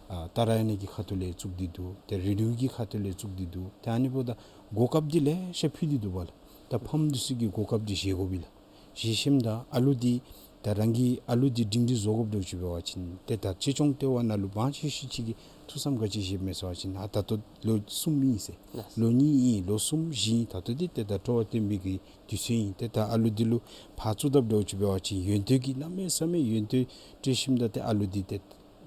ཨ་ཏཱ་ར་ཡ་ནི་གི་ཁ་ཐུག་ལས་བཙུགས་ཏེ་འདུག། ཏེ་རེ་ཌི་ཡོ་གི་ཁ་ཐུག་ལས་བཙུགས་ཏེ་འདུག། ཏེ་ཨ་ནི་འབདཝ་ད་གོ་སྐབས་འདི་ལེ་ཤ་ཕུལ་ཏེ་འདུག་པ་ལགས། ད་ཕམ་འདི་ཚུ་གིས་གོ་སྐབས་འདི་བཞེས་དགོ་པས་ལགས། བཞེས་ཞིནམ་ད་ཨ་ལུ་འདི་ད་རང་གི་ཨ་ལུ་འདི་སྒྲིང་སྒྲི་བཟོ་དགོཔ་འདྲཝ་ཅིག་འབད་བ་ཅིན་ཏེ་ད་གཅེས་སྐྱོང་ལྟེ་བ་ནང་ལུ་འབངས་ཆེ་ཤོས་ཅིག་གིས་ ཐུགས་བསམ་ག་ཅི་བཞེསཔ་མས་ཟེར་བ་ཅིན་ཨ་ད་ལྟོ་ལོ་གསུམ་ཨིན་ཟེར། ལགས། ལོ་གཉིས་ཨིན། ལོ་གསུམ་བཞི་ཨིན། ད་ལྟོ་འདི་ཏེ་ད་སྤྲོ་བ་བཏོན་པའི་གི་དུས་ཚོད་ཨིན། ཏེ་ད་ཨ་ལུ་འདི་ལུ་ཕར་བཙུགས་དཔ་འདྲཝ་ཅིག་འབད་བ་ཅིན་ཡོན་ཏན་གྱི་གནམ་མེད་ས་མེད་ཡོན་ཏན་སྤྲོད་ཞིནམ་ད་ཏེ་ཨ་ལུ་འདི་ཏེ་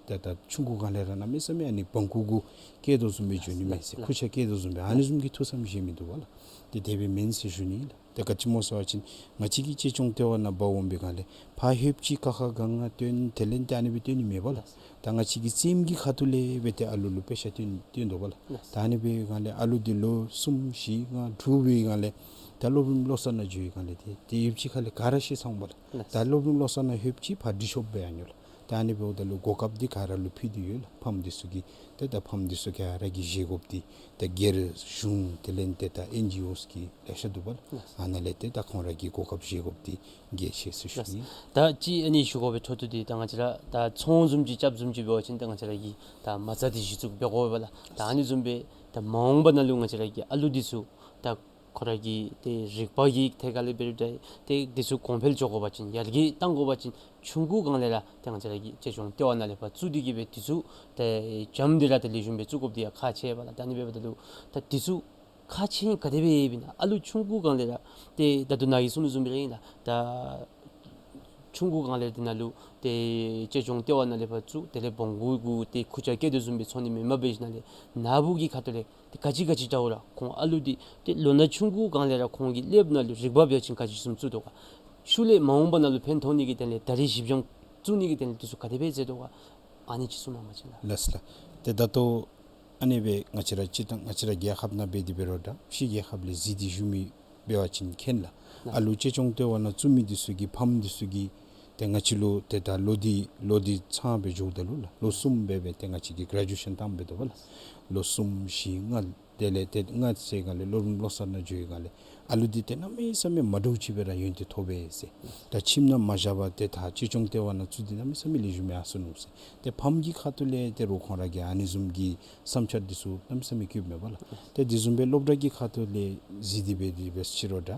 ད་ད་ཆུང་ཀུ་སྒང་ལས་ར་གནམ་མེད་ས་མེད་ཨ་ནི་བང་ཁུག་གུ་བཀལ་དོ་བཟུམ་སྦེ་འགྱོ་ནི་མས་ཟེར། ལགས། ཁུར་ཆ་བཀལ་དོ་བཟུམ་སྦེ་ཨ་ནི་བཟུམ་གྱི་ཐུགས་བསམ་བཞེས་མི་འདུག་པ་ལགས། ཏེ་དེ་སྦེ་མེན་ཟེར་ཞུ་ནི་ལགས། ཏེ་ག་ཅི་སྨོ་ཟེར་བ་ཅིན་ང་བཅས་ཀྱི་གཅེས་སྐྱོང་ལྟེ་བ་ནང་འབག་འོང་པའི་སྒང་ལས་ཕར་ལྷོདཔ་ཅིག་ཀ་ཁ་ག་ང་སྟོན་དེ་ལས་ཏེ་ཨ་ནི་སྦེ་སྟོན་ནི་མེད་པ་ལགས། ད་ང་བཅས་ཀྱི་རྩེདམོ་གི་ཁ་ཐུག་ལས་སྦེ་ཏེ་ཨ་ལུ་ལུ་དཔེ་ཆ་སྟོན་སྟོན་དོ་པ་ལགས། ད་ཨ་ནི་སྦེ་སྒང་ལས་ཨ་ལུ་འདི་ལོ་གསུམ་བཞི་ལྔ་དྲུག་པའི་སྒང་ལས་ད་སློབ་རིམ་བློ་གསར་ནང་འགྱོ་བའི་སྒང་ལས་ཏེ་ཏེ་ལྷོདཔ་ཅིག་ཁ་ལས་ག་ར་ཤེས་སོང་པ་ལགས། ད་སློབ་རིམ་བློ་གསར་ནང་ལྷོདཔ་ཅིག་ཕར་སྒྲིག་ཆོགཔ་སྦེ་ཨ་ནི་ལགས། ད་ཨ་ནི་འབདཝ་ད་ལུ་གོ་སྐབས་འདི་ག་ར་ལུ་ཕུལ་ཏེ་ཡོད་ལགས། ཕམ་འདི་ཚུ་གིས་ཏེ་ད་ཕམ་འདི་ཚུ་ག་ར་གིས་བཞེས་དགོཔ་འདི་ཏེ་སྒེར་གཞུང་དེ་ལས་ཏེ་ད་ཨེན་ཇི་ཨོས་གི་ལེ་ཤ་འདུག་པ་ལགས། ཨ་ནཱ་ལས་ཏེ་ད་ཁོང་ར་གིས་གོ་སྐབས་བཞེས་དགོཔ་འདི་གལ་ཆེ་ཟེར་ཞུ་ནི། ད་ཅི་ཨ་ནི་ཞུ་དགོ་པའི་འཕྲོ་མཐུད་དེ་ད་ང་བཅས་ར་ད་ཚོང་བཟུམ་ཅིག་རྐྱབ་བཟུམ་ཅིག་འབད་བ་ཅིན་ད་ང་བཅས་ར་གི་ད་མ་རྩ་འདི་གཞི་བཙུགས་འབད་དགོ་པས་ལགས། ད་ཨ་ནི་བཟུམ་སྦེ་ད་མ་འོངས་པ་ནང་ལུ་ང་བཅས་ར་གི་ཨ་ལུ་འདི་ཚུ་ད་ཁོང་ར་གི་ཏེ་རིག་པ་གི་ཐད་ཁ་ལས་འབད་རུང་ད་ཏེ་འདི་ཚུ་གོང་འཕེལ་འགྱོ་དགོ་པ་ཅིན་ཡར་རྒྱས་གཏང་དགོ་པ་ཅིན་ཆུང་ཀུ་སྒང་ལས་ར་ཏེ་ང་བཅས་ར་གི་གཅེས་སྐྱོང་ལྟེ་བ་ནང་ལས་ཕར་བཙུགས་ཏེ་གི་སྦེ་འདི་ཚུ་ཏེ་འཇམ་སྟེ་ར་ཏེ་ལེགས་ཤོམ་སྦེ་བཙུགས་དགོཔ་འདི་ཡང་ཁག་ཆེ་བས་ལགས། ད་ཨ་ནི་འབདཝ་ད་ལུ་ད་འདི་ཚུ་ཁག་ཆེ་ནི་ག་དེ་སྦེ་ཨིན་ན། ཨ་ལུ་ཆུང་ཀུ་སྒང་ལས་ར་ཏེ་ད་ལྟོ་ནཱ་གིས་གསུངས་དོ་བཟུམ་སྦེ་ར་ཨིན་ལགས། ད་ཆུང་ཀུ་སྒང་ལས་འདི་ནང་ལུ་ཏེ་གཅེས་སྐྱོང་ལྟེ་བ་ནང་ལས་ཕར་བཙུགས་དེ་ལས་བང་ཁུག་གུ་ཏེ་ཁུར་ཆ་བཀལ་དོ་བཟུམ་སྦེ་ཚོར་ནི་མེན་པར་འབད་ཞིནམ་ལས་ནཱ་བུ་གི་ཁ་ཐུག་ལས་ཏེ་ག་ཅི་ག་ཅི་འདྲཝ་ར་ཁོང་ཨ་ལུ་འདི་ཏེ་ལོ་ན་ཆུང་ཀུ་སྒང་ལས་ར་ཁོང་གི་ཀླདཔ་ནང་ལུ་རིག་པ་འབད་བ་ཅིན་ག་ཅི་བཟུམ་བཙུགས་དོ་ག། ཤུལ་ལས་མ་འོངས་པ་ནང་ལུ་ཕན་ཐོགས་ནི་གི་དོན་ལས་ད་རིས་གཞི་འགྱམ་བཙུགས་ནི་གི་དོན་ལས་འདི་ཚུ་ག་དེ་སྦེ་མཛད་དོ་ག། ཨ་ནི་ཅིག་གསུངམ་གནང་བ་ཅིན་ལགས། ལགས་ལགས། ཏེ་ད་ལྟོ་ཨ་ནི་སྦེ་ང་བཅས་ར་སྤྱིར་བཏང་ང་བཅས་ར་རྒྱལ་ཁབ་ནང་འབད་དེ་འབད་རུང་ད་ཕྱི་རྒྱལ་ཁབ་ལས་གཟིགས་ཏེ་ཞུ་མི་འབད་བ་ཅིན་མཁྱེན་ལགས། ལགས། ཨ་ལུ་གཅེས་སྐྱོང་ལྟེ་བ་ནང་བཙུགས་མི་འདི་ཚུ་གི་ཕམ་འདི་ཚུ་གིས་ཏེ་ང་བཅས་ལུ་ཏེ་ད་ལོ་འདི་ལོ་འདི་ཚང་སྦེ་འགྱོཝ་ད་ལུ་ལགས་ལོ་གསུམ་སྦེ་སྦེ་ཏེ་ང་བཅས་ཀྱི་གྲེ་ཇུ་ཨེ་ཤཱན་བཏངམ་སྦེ་འདུག་པ་ལགས། ལོ་གསུམ་བཞི་ལྔ་དེ་ལས་ཏེ་ལྔ་ཚར་སྒང་ལས་སློབ་རིམ་བློ་གསར་ནང་འགྱོ་བའི་སྒང་ལས་ཨ་ལུ་འདི་ཏེ་གནམ་མེད་ས་མེད་མ་འདྲཝ་ཅིག་སྦེ་ར་ཡོན་ཏན་ཐོབ་པས་ཟེར། ད་ཁྱིམ་ནང་མ་བཞག་པར་ཏེ་ད་གཅེས་སྐྱོང་ལྟེ་བ་ནང་བཙུགས་ཏེ་གནམ་མེད་ས་མེད་ལེགས་ཤོམ་སྦེ་ཨ་སོང་ནུག་ཟེར། ཏེ་ཕམ་གྱི་ཁ་ཐུག་ལས་ཏེ་རོགས་ཁོང་ར་གིས་ཨ་ནི་བཟུམ་གྱི་བསམ་འཆར་འདི་ཚུ་གནམ་མེད་ས་མེད་བཀོདཔ་མས་པ་ལགས། ཏེ་འདི་བཟུམ་སྦེ་སློབ་གྲྭ་གི་ཁ་ཐུག་ལས་གཟིགས་ཏེ་འབད་དེ་འབད་ཅི་རུང་ད་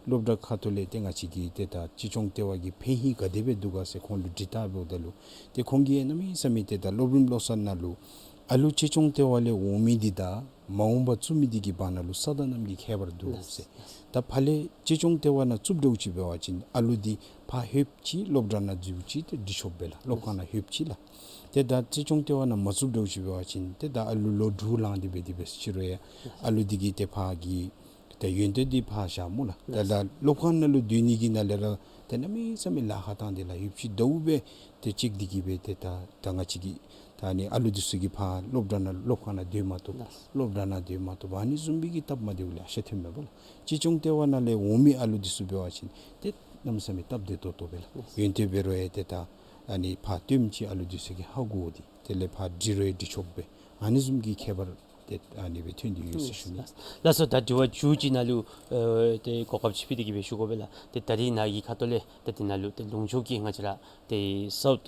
སློབ་གྲྭ་ཁ་ཐུག་ལས་ཏེ་ང་བཅས་ཀྱི་ཏེ་ད་གཅེས་སྐྱོང་ལྟེ་བ་གི་ཕན་ཡོན་ག་དེ་སྦེ་འདུག་ག་ཟེར་ཁོང་ལུ་དྲི་བལྟ་འབདཝ་ད་ལུ་ཏེ་ཁོང་གིས་གནམ་མེད་ས་མེད་ཏེ་ད་སློབ་རིམ་བློ་གསར་ནང་ལུ་ཨ་ལུ་གཅེས་སྐྱོང་ལྟེ་བ་ལས་འོང་མི་འདི་དང་མ་འོངས་པར་བཙུགས་མི་འདི་གི་བར་ན་ལུ་ས་དང་གནམ་གྱི་ཁྱད་པར་འདུག་ཟེར། ད་ཕར་ལས་གཅེས་སྐྱོང་ལྟེ་བ་ནང་བཙུགསཔ་འདྲཝ་ཅིག་འབད་བ་ཅིན་ཨ་ལུ་འདི་ཕར་ལྷོདཔ་ཅིག་སློབ་གྲྭ་ནང་འཛུལཝ་ཅིག་ཏེ་སྒྲིག་ཆོགཔ་སྦེ་ལགས་སློབ་ཁང་ནང་ལྷོདཔ་ཅིག་ལགས། ཏེ་ད་གཅེས་སྐྱོང་ལྟེ་བ་ནང་མ་བཙུགསཔ་འདྲཝ་ཅིག་འབད་བ་ཅིན་ཏེ་ད་ཨ་ལུ་ལོ་དྲུག་ལང་སྟེ་འབད་དེ་འབད་ཅི་རུང་ཡང་ཨ་ལུ་འདི་གིས་ཏེ་ཕར་གྱི་ཏེ་ཡོན་ཏན་འདི་ཕར་བཞག་སྨོ་ལགས། ཏེ་ལགས། ད་སློབ་ཁང་ནང་ལུ་སྡོད་ནི་གི་ནང་ལས་ར་ཏེ་གནམ་མེད་ས་མེད་ལཱ་ཁག་བཏང་སྟེ་ལཱ་ཡོདཔ་ཅིག་འདྲཝ་སྦེ་ཏེ་ཅིག་འདི་གིས་སྦེ་ཏེ་ད་ད་ང་བཅས་ཀྱི་ད་ཨ་ནི་ཨ་ལུ་འདི་ཚུ་གིས་ཕར་སློབ་གྲྭ་ནང་སློབ་ཁང་ནང་སྡོད་མ་བཏུབ། ལགས། སློབ་གྲྭ་ནང་སྡོད་མ་བཏུབ། ཨ་ནི་བཟུམ་སྦེ་གི་སྟབས་མ་བདེཝ་ལེ་ཤ་ཐོནམ་མས་པ་ལགས། གཅེས་སྐྱོང་ལྟེ་བ་ནང་ལས་འོང་མི་ཨ་ལུ་འདི་ཚུ་འབད་བ་ཅིན་ཏེ་གནམ་མེད་ས་མེད་སྟབས་བདེ་ཏོག་ཏོ་སྦེ་ལགས། ཡོན་ཏན་འབད་རུང་ཡང་ཏེ་ད་ཨ་ནི་ཕར་སྟོནམ་ཅིག་ཨ་ལུ་འདི་ཚུ་གིས་ཧ་གོ་སྟེ་དེ་ལས་ཕར་སྒྲིག་རུང་ཡང་སྒྲིག་ཆོགཔ་སྦེ་ཨ་ནི་བཟུམ་གྱི་ཁྱད་པར་ཏེ་ཨ་ནི་སྦེ་ཐོན་ཏེ་ཡོད་ཟེར་ཞུ་ནི། ལགས་སོ། ད་དྲི་བ་མཇུག་ཅིག་ནཱ་ལུ་ཨེ་ཏེ་གོ་སྐབས་ཅིག་ཕུལ་ཏེ་གི་སྦེ་ཞུ་དགོ་པས་ལགས། ཏེ་ད་རིས་ནཱ་གི་ཁ་ཐུག་ལས་ཏེ་འདི་ནང་ལུ་ཏེ་ལུང་ཕྱོགས་ཀྱི་ང་བཅས་ར་ཏེ་South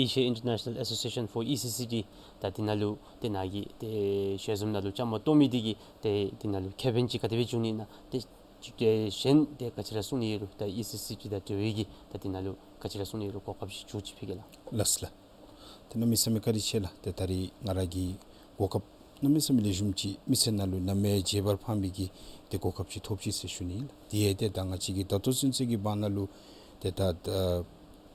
Asia International Association for E C C T ད་འདི་ནང་ལུ་ཏེ་ནཱ་གི་ཏེ་ཞལ་འཛོམས་ནང་ལུ་བཅའ་མར་གཏོགས་མི་འདི་གིས་ཏེ་འདི་ནང་ལུ་ཁེ་ཕན་ཅིག་ག་དེ་སྦེ་བྱུང་ནི་ཨིན་ན། ཏེ་ཏེ་གཞན་ཏེ་ག་ཅི་ར་གསུང་ནི་ཡོད་རུང་ད་E C C T དང་འབྲེལ་བའི་གི་ད་འདི་ནང་ལུ་ག་ཅི་ར་གསུང་ནི་ཡོད་རུང་གོ་སྐབས་ཅིག་མཇུག་ཅིག་ཕུལ་གེ་ལགས། ལགས་སོ་ལགས། ཏེ་གནམ་མེད་ས་མེད་བཀའ་དྲིན་ཆེ་ལགས། ཏེ་ད་རིས་ང་ར་གིས་གོ་སྐབས་གནམ་མེད་ས་མེད་ལེགས་ཤོམ་ཅིག་མི་ཚེ་ནང་ལུ་ནམ་ཡང་བརྗེད་པར་འཕངས་པའི་གི་ཏེ་གོ་སྐབས་ཅིག་ཐོབ་ཅི་ཟེར་ཞུ་ནི་ལགས། དེ་ཡང་ཏེ་ད་ང་བཅས་ཀྱིས་ད་ལྟོ་ཚུན་ཚོད་ཀྱི་བར་ན་ལུ་ཏེ་ད་ད་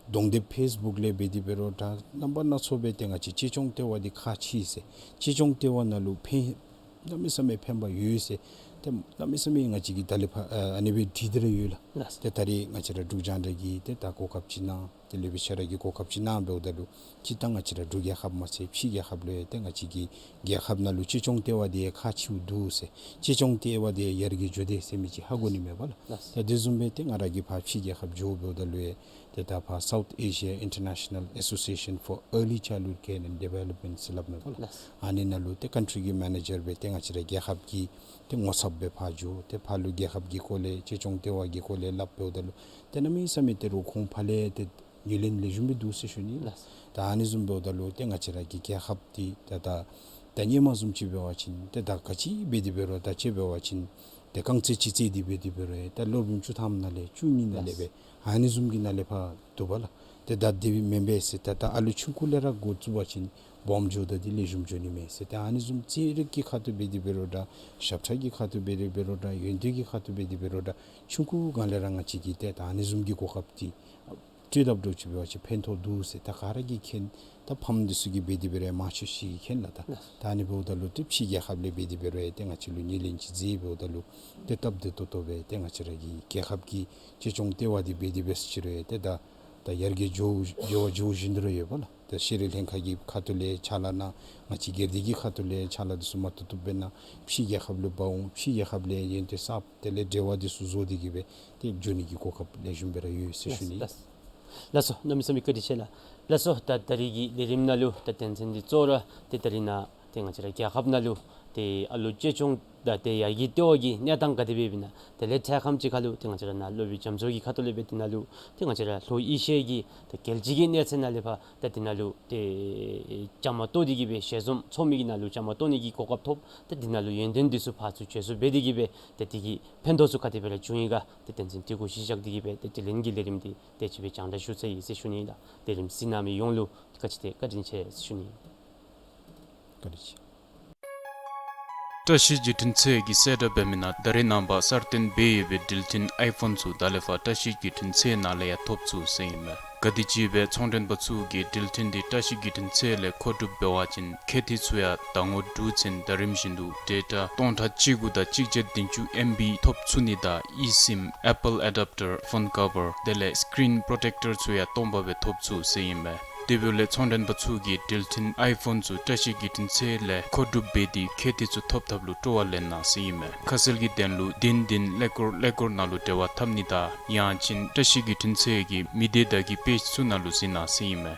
གདོང་དེབ་ཕེསི་བུཀ་ལས་འབད་དེ་འབད་རུང་ད་རྣམ་པ་སྣ་ཚོགས་སྦེ་ཏེ་ང་བཅས་གཅེས་སྐྱོང་ལྟེ་བ་འདི་ཁག་ཆེ་ཟེར་གཅེས་སྐྱོང་ལྟེ་བ་ནང་ལུ་ཕན་གནམ་མེད་ས་མེད་ཕན་པ་ཡོད་ཟེར་ཏེ་གནམ་མེད་ས་མེད་ང་བཅས་ཀྱིས་ད་ལས་ཕར་ཨ་ཨ་ནི་སྦེ་དྲིས་ཏེ་ར་ཡོད་ལགས། ལགས། ཏེ་ད་རིས་ང་བཅས་ར་འབྲུག་རྒྱང་བསྒྲགས་ཀྱིས་ཏེ་ད་གོ་སྐབས་ཅིག་གནང་། དེ་ལས་སྦེ་ཁྱེད་ར་གིས་གོ་སྐབས་ཅིག་གནང་འབདཝ་ད་ལུ་སྤྱིར་བཏང་ང་བཅས་ར་འབྲུག་རྒྱལ་ཁབ་མ་ཚད་ཕྱི་རྒྱལ་ཁབ་ལུ་ཡང་ཏེ་ང་བཅས་ཀྱི་རྒྱལ་ཁབ་ནང་ལུ་གཅེས་སྐྱོང་ལྟེ་བ་འདི་ཡང་ཁག་ཆེཝ་འདུག་ཟེར་གཅེས་སྐྱོང་ལྟེ་བ་འདི་ཡང་ཡར་རྒྱས་འགྱོ་དེས་ཟེར་མི་ཅིག་ཧ་གོ་ནི་མས་པ་ལགས། ལགས། ཏེ་དེ་བཟུམ་སྦེ་ཏེ་ང་ར་གིས་ཕར་ཕྱི་རྒྱལ་ཁབ་འགྱོ་འབདཝ་ད་ལུ་ཡང་ཏེ་ད་ཕར་South Asia International Association for Early Childhood Care and Development ཟེར་སླབ་མས་པ་ལགས། ལགས། ཨ་ནི་ནང་ལུ་ཏེ་ཀཱན་ཊི་གི་མེ་ནེ་ཇར་སྦེ་ཏེ་ང་བཅས་ར་རྒྱལ་ཁབ་ཀྱི་ཏེ་ངོ་ཚབ་སྦེ་ཕར་འགྱོ། ཏེ་ཕར་ལུ་རྒྱལ་ཁབ་ཀྱི་སྐོར་ལས་གཅེས་སྐྱོང་ལྟེ་བ་གི་སྐོར་ལས་སླབ་འབདཝ་ད་ལུ་ཏེ་གནམ་མེད་ས་མེད་ཏེ་རོགས་ཁོང་ཕར་ལས་ཏེ་ཉུ་ལེན་ལེགས་ཤོམ་སྦེ་འདུག་ཟེར་ཞུ་ནི། ལགས། ད་ཨ་ནི་བཟུམ་འབདཝ་ད་ལུ་ཏེ་ང་བཅས་ར་གི་རྒྱལ་ཁབ་འདི་ད་ད་ད་སྔོན་མ་བཟུམ་ཅིག་འབད་བ་ཅིན་ཏེ་ད་ག་ཅི་འབད་དེ་འབད་རུང་ད་ཅི་འབད་བ་ཅིན་ཏེ་རྐང་རྩེད་ཅིག་རྩེད་དེ་འབད་དེ་འབད་རུང་ཡང་ད་སློབ་རིམ་བཅུ་ཐམ་ནང་ལས་བཅུ་གཉིས་ནང་ལས་སྦེ་ཨ་ནི་བཟུམ་གྱི་ནང་ལས་ཕར་འདུག་པ་ལགས། ཏེ་ད་དེ་སྦེ་མེན་པས་ཟེར་ད་ད་ཨ་ལུ་ཆུང་ཀུ་ལས་ར་འགོ་བཙུགས་པ་ཅིན་ སྦོམ་འགྱོཝ་ད་འདི་ལེགས་ཤོམ་འགྱོ་ནི་མས་ཟེར། ཏེ་ཨ་ནི་བཟུམ་རྩེད་རིགས་ཀྱི་ཁ་ཐུག་འབད་དེ་འབད་རུང་འདྲ། ཞབས་ཁྲ་གི་ཁ་ཐུག་འབད་དེ་འབད་རུང་འདྲ། ཡོན་ཏན་གྱི་ཁ་ཐུག་འབད་དེ་འབད་རུང་འདྲ། ཆུང་ཀུ་སྒང་ལས་ར་ང་བཅས་ཀྱིས་ཏེ་ད་ཨ་ནི་བཟུམ་གྱི་གོ་སྐབས་འདི་སྤྲོད་དཔ་འདྲཝ་ཅིག་འབད་བ་ཅིན་ཕན་ཐོགས་འདུག་ཟེར། ད་ག་ར་གིས་མཁྱེན། ད་ཕམ་འདི་ཚུ་གིས་འབད་དེ་འབད་རུང་མང་ཤོས་ཅིག་གིས་མཁྱེན་ལགས། ད་ད་ཨ་ནི་འབདཝ་ད་ལུ་ཏེ་ཕྱི་རྒྱལ་ཁབ་ལས་འབད་དེ་འབད་རུང་ཡང་ཏེ་ང་བཅས་ལུ་སྣེ་ལེན་ཅིག་མཛད་འབདཝ་ད་ལུ་ཏེ་སྟབས་བདེ་ཏོག་ཏོ་སྦེ་ཏེ་ང་བཅས་ར་གི་རྒྱལ་ཁབ་ཀྱི་གཅེས་སྐྱོང་ལྟེ་བ་འདི་འབད་དེ་འབད་ཟེར་ཅི་རུང་ཡང་ཏེ་ད་ད་ཡར་རྒྱས་འགྱོ་འགྱོ་བ་འགྱོ་བཞིན་དུ་ར་ཡོདཔ་ལགས། ད་ཤེས་རིག་ལྷན་ཁག་གི་ཁ་ཐུག་ལས་ཕྱག་ལཱ་གནང་། ང་བཅས་སྒེར་སྡེ་གི་ཁ་ཐུག་ལས་ཕྱག་ལཱ་འདི་ཚུ་མ་བཏུབ་བཏུབ་སྦེ་གནང་། ཕྱི་རྒྱལ་ཁབ་ལུ་འབག་འོང་། ཕྱི་རྒྱལ་ཁབ་ལས་ཡོན་ཏན་གསརཔ་དེ་ལས་འབྲེལ་བ་འདི་ཚུ་བཟོ་སྟེ་གིས་སྦེ་ཏེ་འགྱོ་ནི་གི་གོ་སྐབས་ལེགས་ཤོམ་སྦེ་ར་ཡོད་ཟེར་ཞུ་ནི། ལགས་སོ། ལགས་སོ། གནམ་མེད་ས་མེད་བཀའ་དྲིན་ཆེ་ལགས། ལགས་སོ། ད་ད་རིས་ཀྱི་ལས་རིམ་ནང་ལུ་ད་དོན་ཚན་འདི་གཙོ་བོ་ར་ཏེ་ད་རིས་ནཱ་ཏེ་ང་བཅས་ར་རྒྱལ་ཁབ་ནང་ལུ་ཏེ་ཨ་ལོ་གཅེས་སྐྱོང་དང་ཏེ་ཡར་རྒྱས་ལྟེ་བ་གི་གནས་སྟངས་ག་དེ་སྦེ་ཨིན་ན། དེ་ལས་ཐད་ཁམས་ཅིག་ཁར་ལུ་ཏེ་ང་བཅས་ར་ནཱ་སློབ་དཔོན་རྒྱ་མཚོ་གི་ཁ་ཐུག་ལས་སྦེ་དེ་ནང་ལུ་ཏེ་ང་བཅས་ར་ལྷོ་ཨེ་ཤི་ཡ་གི་ཏེ་རྒྱལ་སྤྱི་གི་གནས་ཚད་ནང་ལས་ཕར་ད་དེ་ནང་ལུ་ཏེ་བཅའ་མར་གཏོགས་ཏེ་གིས་སྦེ་ཞལ་འཛོམས་ཚོགས་མི་གི་ནང་ལུ་བཅའ་མར་གཏོགས་ནི་གི་གོ་སྐབས་ཐོབ། ད་དེ་ནང་ལུ་ཡོན་ཏན་འདི་ཚུ་ཕར་ཚུར་བརྗེ་སོར་འབད་དེ་གིས་སྦེ་ད་དེ་གི་ཕན་ཐོགས་ཚུ་ག་དེ་སྦེ་ར་བྱུང་ཡི་ག། ཏེ་དོན་ཚན་འདི་གུ་གཞི་བཞག་སྟེ་གིས་སྦེ་ཏེ་དྲི་ལན་གྱི་ལས་རིམ་འདི་དེ་ཅིག་སྦེ་སྦྱང་བརྡར་ཞུ་ཚར་ཡི་ཟེར་ཞུ་ནི་ཨིན་ལགས། ལས་རིམ་གཟིགས་གནང་མི་ཡོངས་ལུ་བཀའ་དྲིན་ཆེ་བཀའ་དྲིན་ཆེ་ཟེར་ཞུ་ནི་ཨིན། བཀའ་དྲིན་ཆེ། བཀྲ་ཤིས་བརྒྱུད་འཕྲིན་ཚད་ཀྱིས་གསལ་བསྒྲགས་འབད་མི་ནང་ད་རེས་ནངས་པ་གསར་བཏོན་འབད་ཡོད་པའི་འགྲུལ་འཕྲིན་ཨའི་ཕོན་ཚུ་ད་ལས་ཕར་བཀྲ་ཤིས་བརྒྱུད་འཕྲིན་ཚད་ནང་ལས་ཡང་ཐོབ་ཚུགས་ཟེར་ཨིན་མས། ག་དེ་ཅིག་སྦེ་ཚོང་མགྲོན་པ་ཚུ་གིས་འགྲུལ་འཕྲིན་འདི་བཀྲ་ཤིས་བརྒྱུད་འཕྲིན་ཚད་ལས་མཁོ་སྒྲུབ་འབད་བ་ཅིན་ཁེ་ཏི་ཚུ་ཡང་ཟླ་ངོ་དྲུག་ཚུན་ཟླ་རིམ་བཞིན་དུ་ཌེ་ཊ་སྟོང་ཕྲག་གཅིག་དགུ་དང་གཅིག་བརྒྱ་བདུན་ཅུ་ཨེམ་བི་ཐོབ་ཚུགས་ནི་དང་ཨི་སིམ་ཨེ་པཱལ་ཨེ་ཌབ་ཊར་ཕོན་ཀ་བར་དེ་ལས་སི་ཀི་རིན་པྲོ་ཊེཀ་ཊར་ཚུ་ཡང་སྟོང་པ་སྦེ་ཐོབ་ཚུགས་ཟེར་ཨིན་མས། དེ་འབདཝ་ལས་ཚོང་མགྲོན་པ་ཚུ་གིས་འགྲུལ་འཕྲིན་ཨའི་ཕོན་ཚུ་བཀྲ་ཤིས་བརྒྱུད་འཕྲིན་ཚད་ལས་མཁོ་སྒྲུབ་འབད་དེ་ཁེ་ཏི་ཚུ་ཐོབ་ཐབས་ལུ་སྤྲོ་བ་ལེན་གནང་ཟེར་ཨིན་མས། ཁ་གསལ་གྱི་དོན་ལུ་བདུན་བདུན་ཀླད་ཀོར་ཀླད་ཀོར་ནང་ལུ་འབྲེལ་བ་འཐབ་ནི་དང་ཡང་ཅིན་བཀྲ་ཤིས་བརྒྱུད་འཕྲིན་ཚད་ཀྱི་མི་སྡེ་བརྡ་བརྒྱུད་པེཇ་ཚུ་ནང་ལུ་གཟིགས་གནང་ཟེར་ཨིན་མས།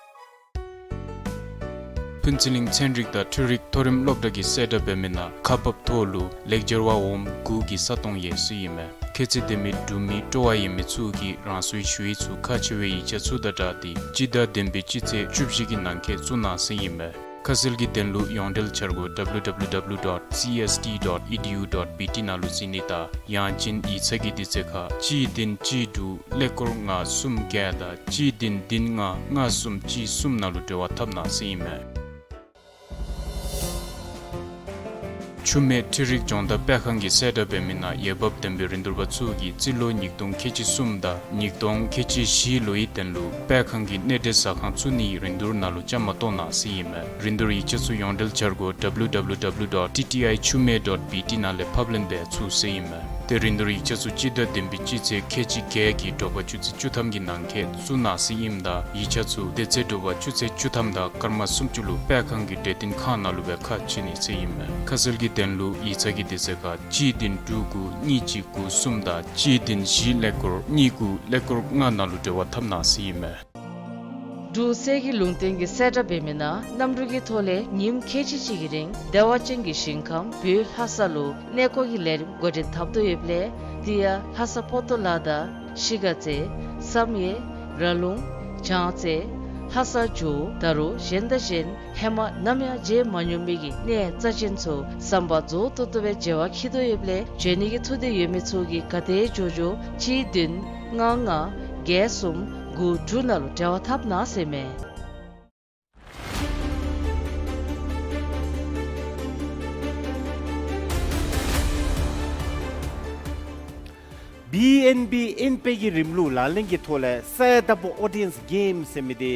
ཕུན་ཚོགས་གླིང་ཚན་རིག་དང་འཕྲུལ་རིག་མཐོ་རིམ་སློབ་གྲྭ་གིས་གསལ་བསྒྲགས་འབད་མི་ནང་ཁག་འབག་ཐོག་ལུ་ལེགས་སྦྱར་བ་འོགམ་དགུ་གི་ས་སྟོང་ཡོད་ཟེར་ཨིན་མས། ཁྱད་ཚད་ལྡན་མི་འབྲུག་མི་སྤྲོ་བ་ཡོད་མི་ཚུ་གིས་རང་སོའི་ཞུ་ཡིག་ཚུ་ཁག་ཆེ་བའི་ཡིག་ཆ་ཚུ་དང་སྦྲགས་ཏེ་སྤྱི་ཟླ་བདུན་པའི་སྤྱི་ཚེས་བཅུ་བཞི་གི་ནང་འཁོད་བཙུགས་གནང་ཟེར་ཨིན་མས། ཁ་གསལ་གྱི་དོན་ལུ་ཡོངས་འབྲེལ་འཆར་སྒོ་ཌབ་ལུ་ཌབ་ལུ་ཌབ་ལུ་ཌོཊ་སི་ཨེསི་ཊི་ཌོཊ་ཨི་ཌི་ཡུ་ཌོཊ་བི་ཊི་ནང་ལུ་གཟིགས་ནི་དང་ཡང་ཅིན་ཡིག་ཚང་གི་དུས་ཚོད་ཁར་གཅིག་བདུན་གཅིག་དྲུག་ཀླད་ཀོར་ལྔ་གསུམ་བརྒྱད་དང་གཅིག་བདུན་བདུན་ལྔ་ལྔ་གསུམ་གཅིག་གསུམ་ནང་ལུ་འབྲེལ་བ་འཐབ་གནང་ཟེར་ཨིན་མས། ཆུ་སྨད་འཕྲུལ་རིག་སྦྱོང་བརྡར་སྤེལ་ཁང་གིས་གསལ་བསྒྲགས་འབད་མི་ནང་འོས་འབབ་ལྡན་པའི་རིན་བསྡུར་པ་ཚུ་གིས་རྩིས་ལོ་ཉིས་སྟོང་ཁལ་གཅིག་གསུམ་དང་ཉིས་སྟོང་ཁལ་གཅིག་བཞི་ལོའི་དོན་ལུ་སྤེལ་ཁང་གི་གནས་འབྲེལ་ཟ་ཁང་བཙུགས་ནིའི་རིན་བསྡུར་ནང་ལུ་བཅའ་མར་གཏོགས་གནང་ཟེར་ཨིན་མས། རིན་བསྡུར་ཡིག་ཆ་ཚུ་ཡོངས་འབྲེལ་འཆར་སྒོ་ཌབ་ལུ་ཌབ་ལུ་ཌབ་ལུ་ཌོཊ་ཊི་ཊི་ཨའི་ཆུ་སྨད་ཌོཊ་བི་ཊི་ནང་ལས་ཕབ་ལེན་འབད་ཚུགས་ཟེར་ཨིན་མས། ཏེ་རིན་བསྡུར་ཡིག་ཆ་ཚུ་སྤྱི་ཟླ་བདུན་པའི་སྤྱི་ཚེས་ཁལ་གཅིག་བརྒྱད་ཀྱི་དྲོ་པ་ཆུ་ཚོད་བཅུ་ཐམ་གྱི་ནང་འཁོད་བཙུགས་གནང་ཟེར་ཨིནམ་ད་ཡིག་ཆ་ཚུ་དེ་ཚེ་དྲོ་པ་ཆུ་ཚོད་བཅུ་ཐམ་དང་སྐར་མ་སུམ་ཅུ་ལུ་སྤེལ་ཁང་གི་གྲོས་བསྟུན་ཁང་ནང་ལུ་སྦེ་ཁ་ཕྱེ་ནི་ཟེར་ཨིན་མས། ཁ་གསལ་གྱི་དོན་ལུ་ཡིག་ཚང་གི་དུས་ཚོད་ཁར་གཅིག་བདུན་དྲུག་དགུ་གཉིས་གཅིག་དགུ་གསུམ་དང་གཅིག་བདུན་བཞི་ཀླད་ཀོར་གཉིས་དགུ་ཀླད་ཀོར་ལྔ་ནང་ལུ་འབྲེལ་བ་འཐབ་གནང་ཟེར་ཨིན་མས། འབྲུག་གསེར་གྱི་ལུང་བསྟན་གྱིས་གསལ་བསྒྲགས་འབད་མི་ནང་གནམ་གྲུ་གི་ཐོག་ལས་ཉིནམ་ཁལ་གཅིག་གཅིག་གི་རིང་བདེ་བ་ཅན་གྱི་ཞིང་ཁམས་བོད་ལྷ་ས་ལུ་གནས་སྐོར་གྱི་ལས་རིམ་འགོ་འདྲེན་འཐབ་དོ་ཡོདཔ་ལས་དེ་ཡང་ལྷ་ས་པོ་ཏོ་ལ་དང་ཤི་ག་རྩེ་བསམ་ཡས་ར་ལུང་བྱང་རྩེ་ལྷ་ས་ཇོ་བོ་ད་རུང་གཞན་དང་གཞན་ཧེ་མ་ནམ་ཡང་མཇལ་མ་མྱོང་མི་གི་གནས་རྩ་ཅན་ཚུ་ཟམ་པ་རྫོགས་ཏོག་ཏོ་སྦེ་མཇལ་བར་འཁྱིད་དོ་ཡོདཔ་ལས་འབྱོན་ནི་གི་ཐུགས་འདོད་ཡོད་མི་ཚུ་གིས་ག་དེ་མགྱོགས་མགྱོགས་གཅིག་བདུན་ལྔ་ལྔ་བརྒྱད་གསུམ་དགུ་དྲུག་ནང་ལུ་འབྲེལ་བ་འཐབ་གནང་ཟེར་མས། བི་ཨེན་བི་ཨེན་པེ་གི་རིམ་ལུགས་ལག་ལེན་གྱི་ཐོག་ལས་སའི་ད་པོ་ཨོ་ཌི་ཡེནསི་གེམ་ཟེར་མི་འདི་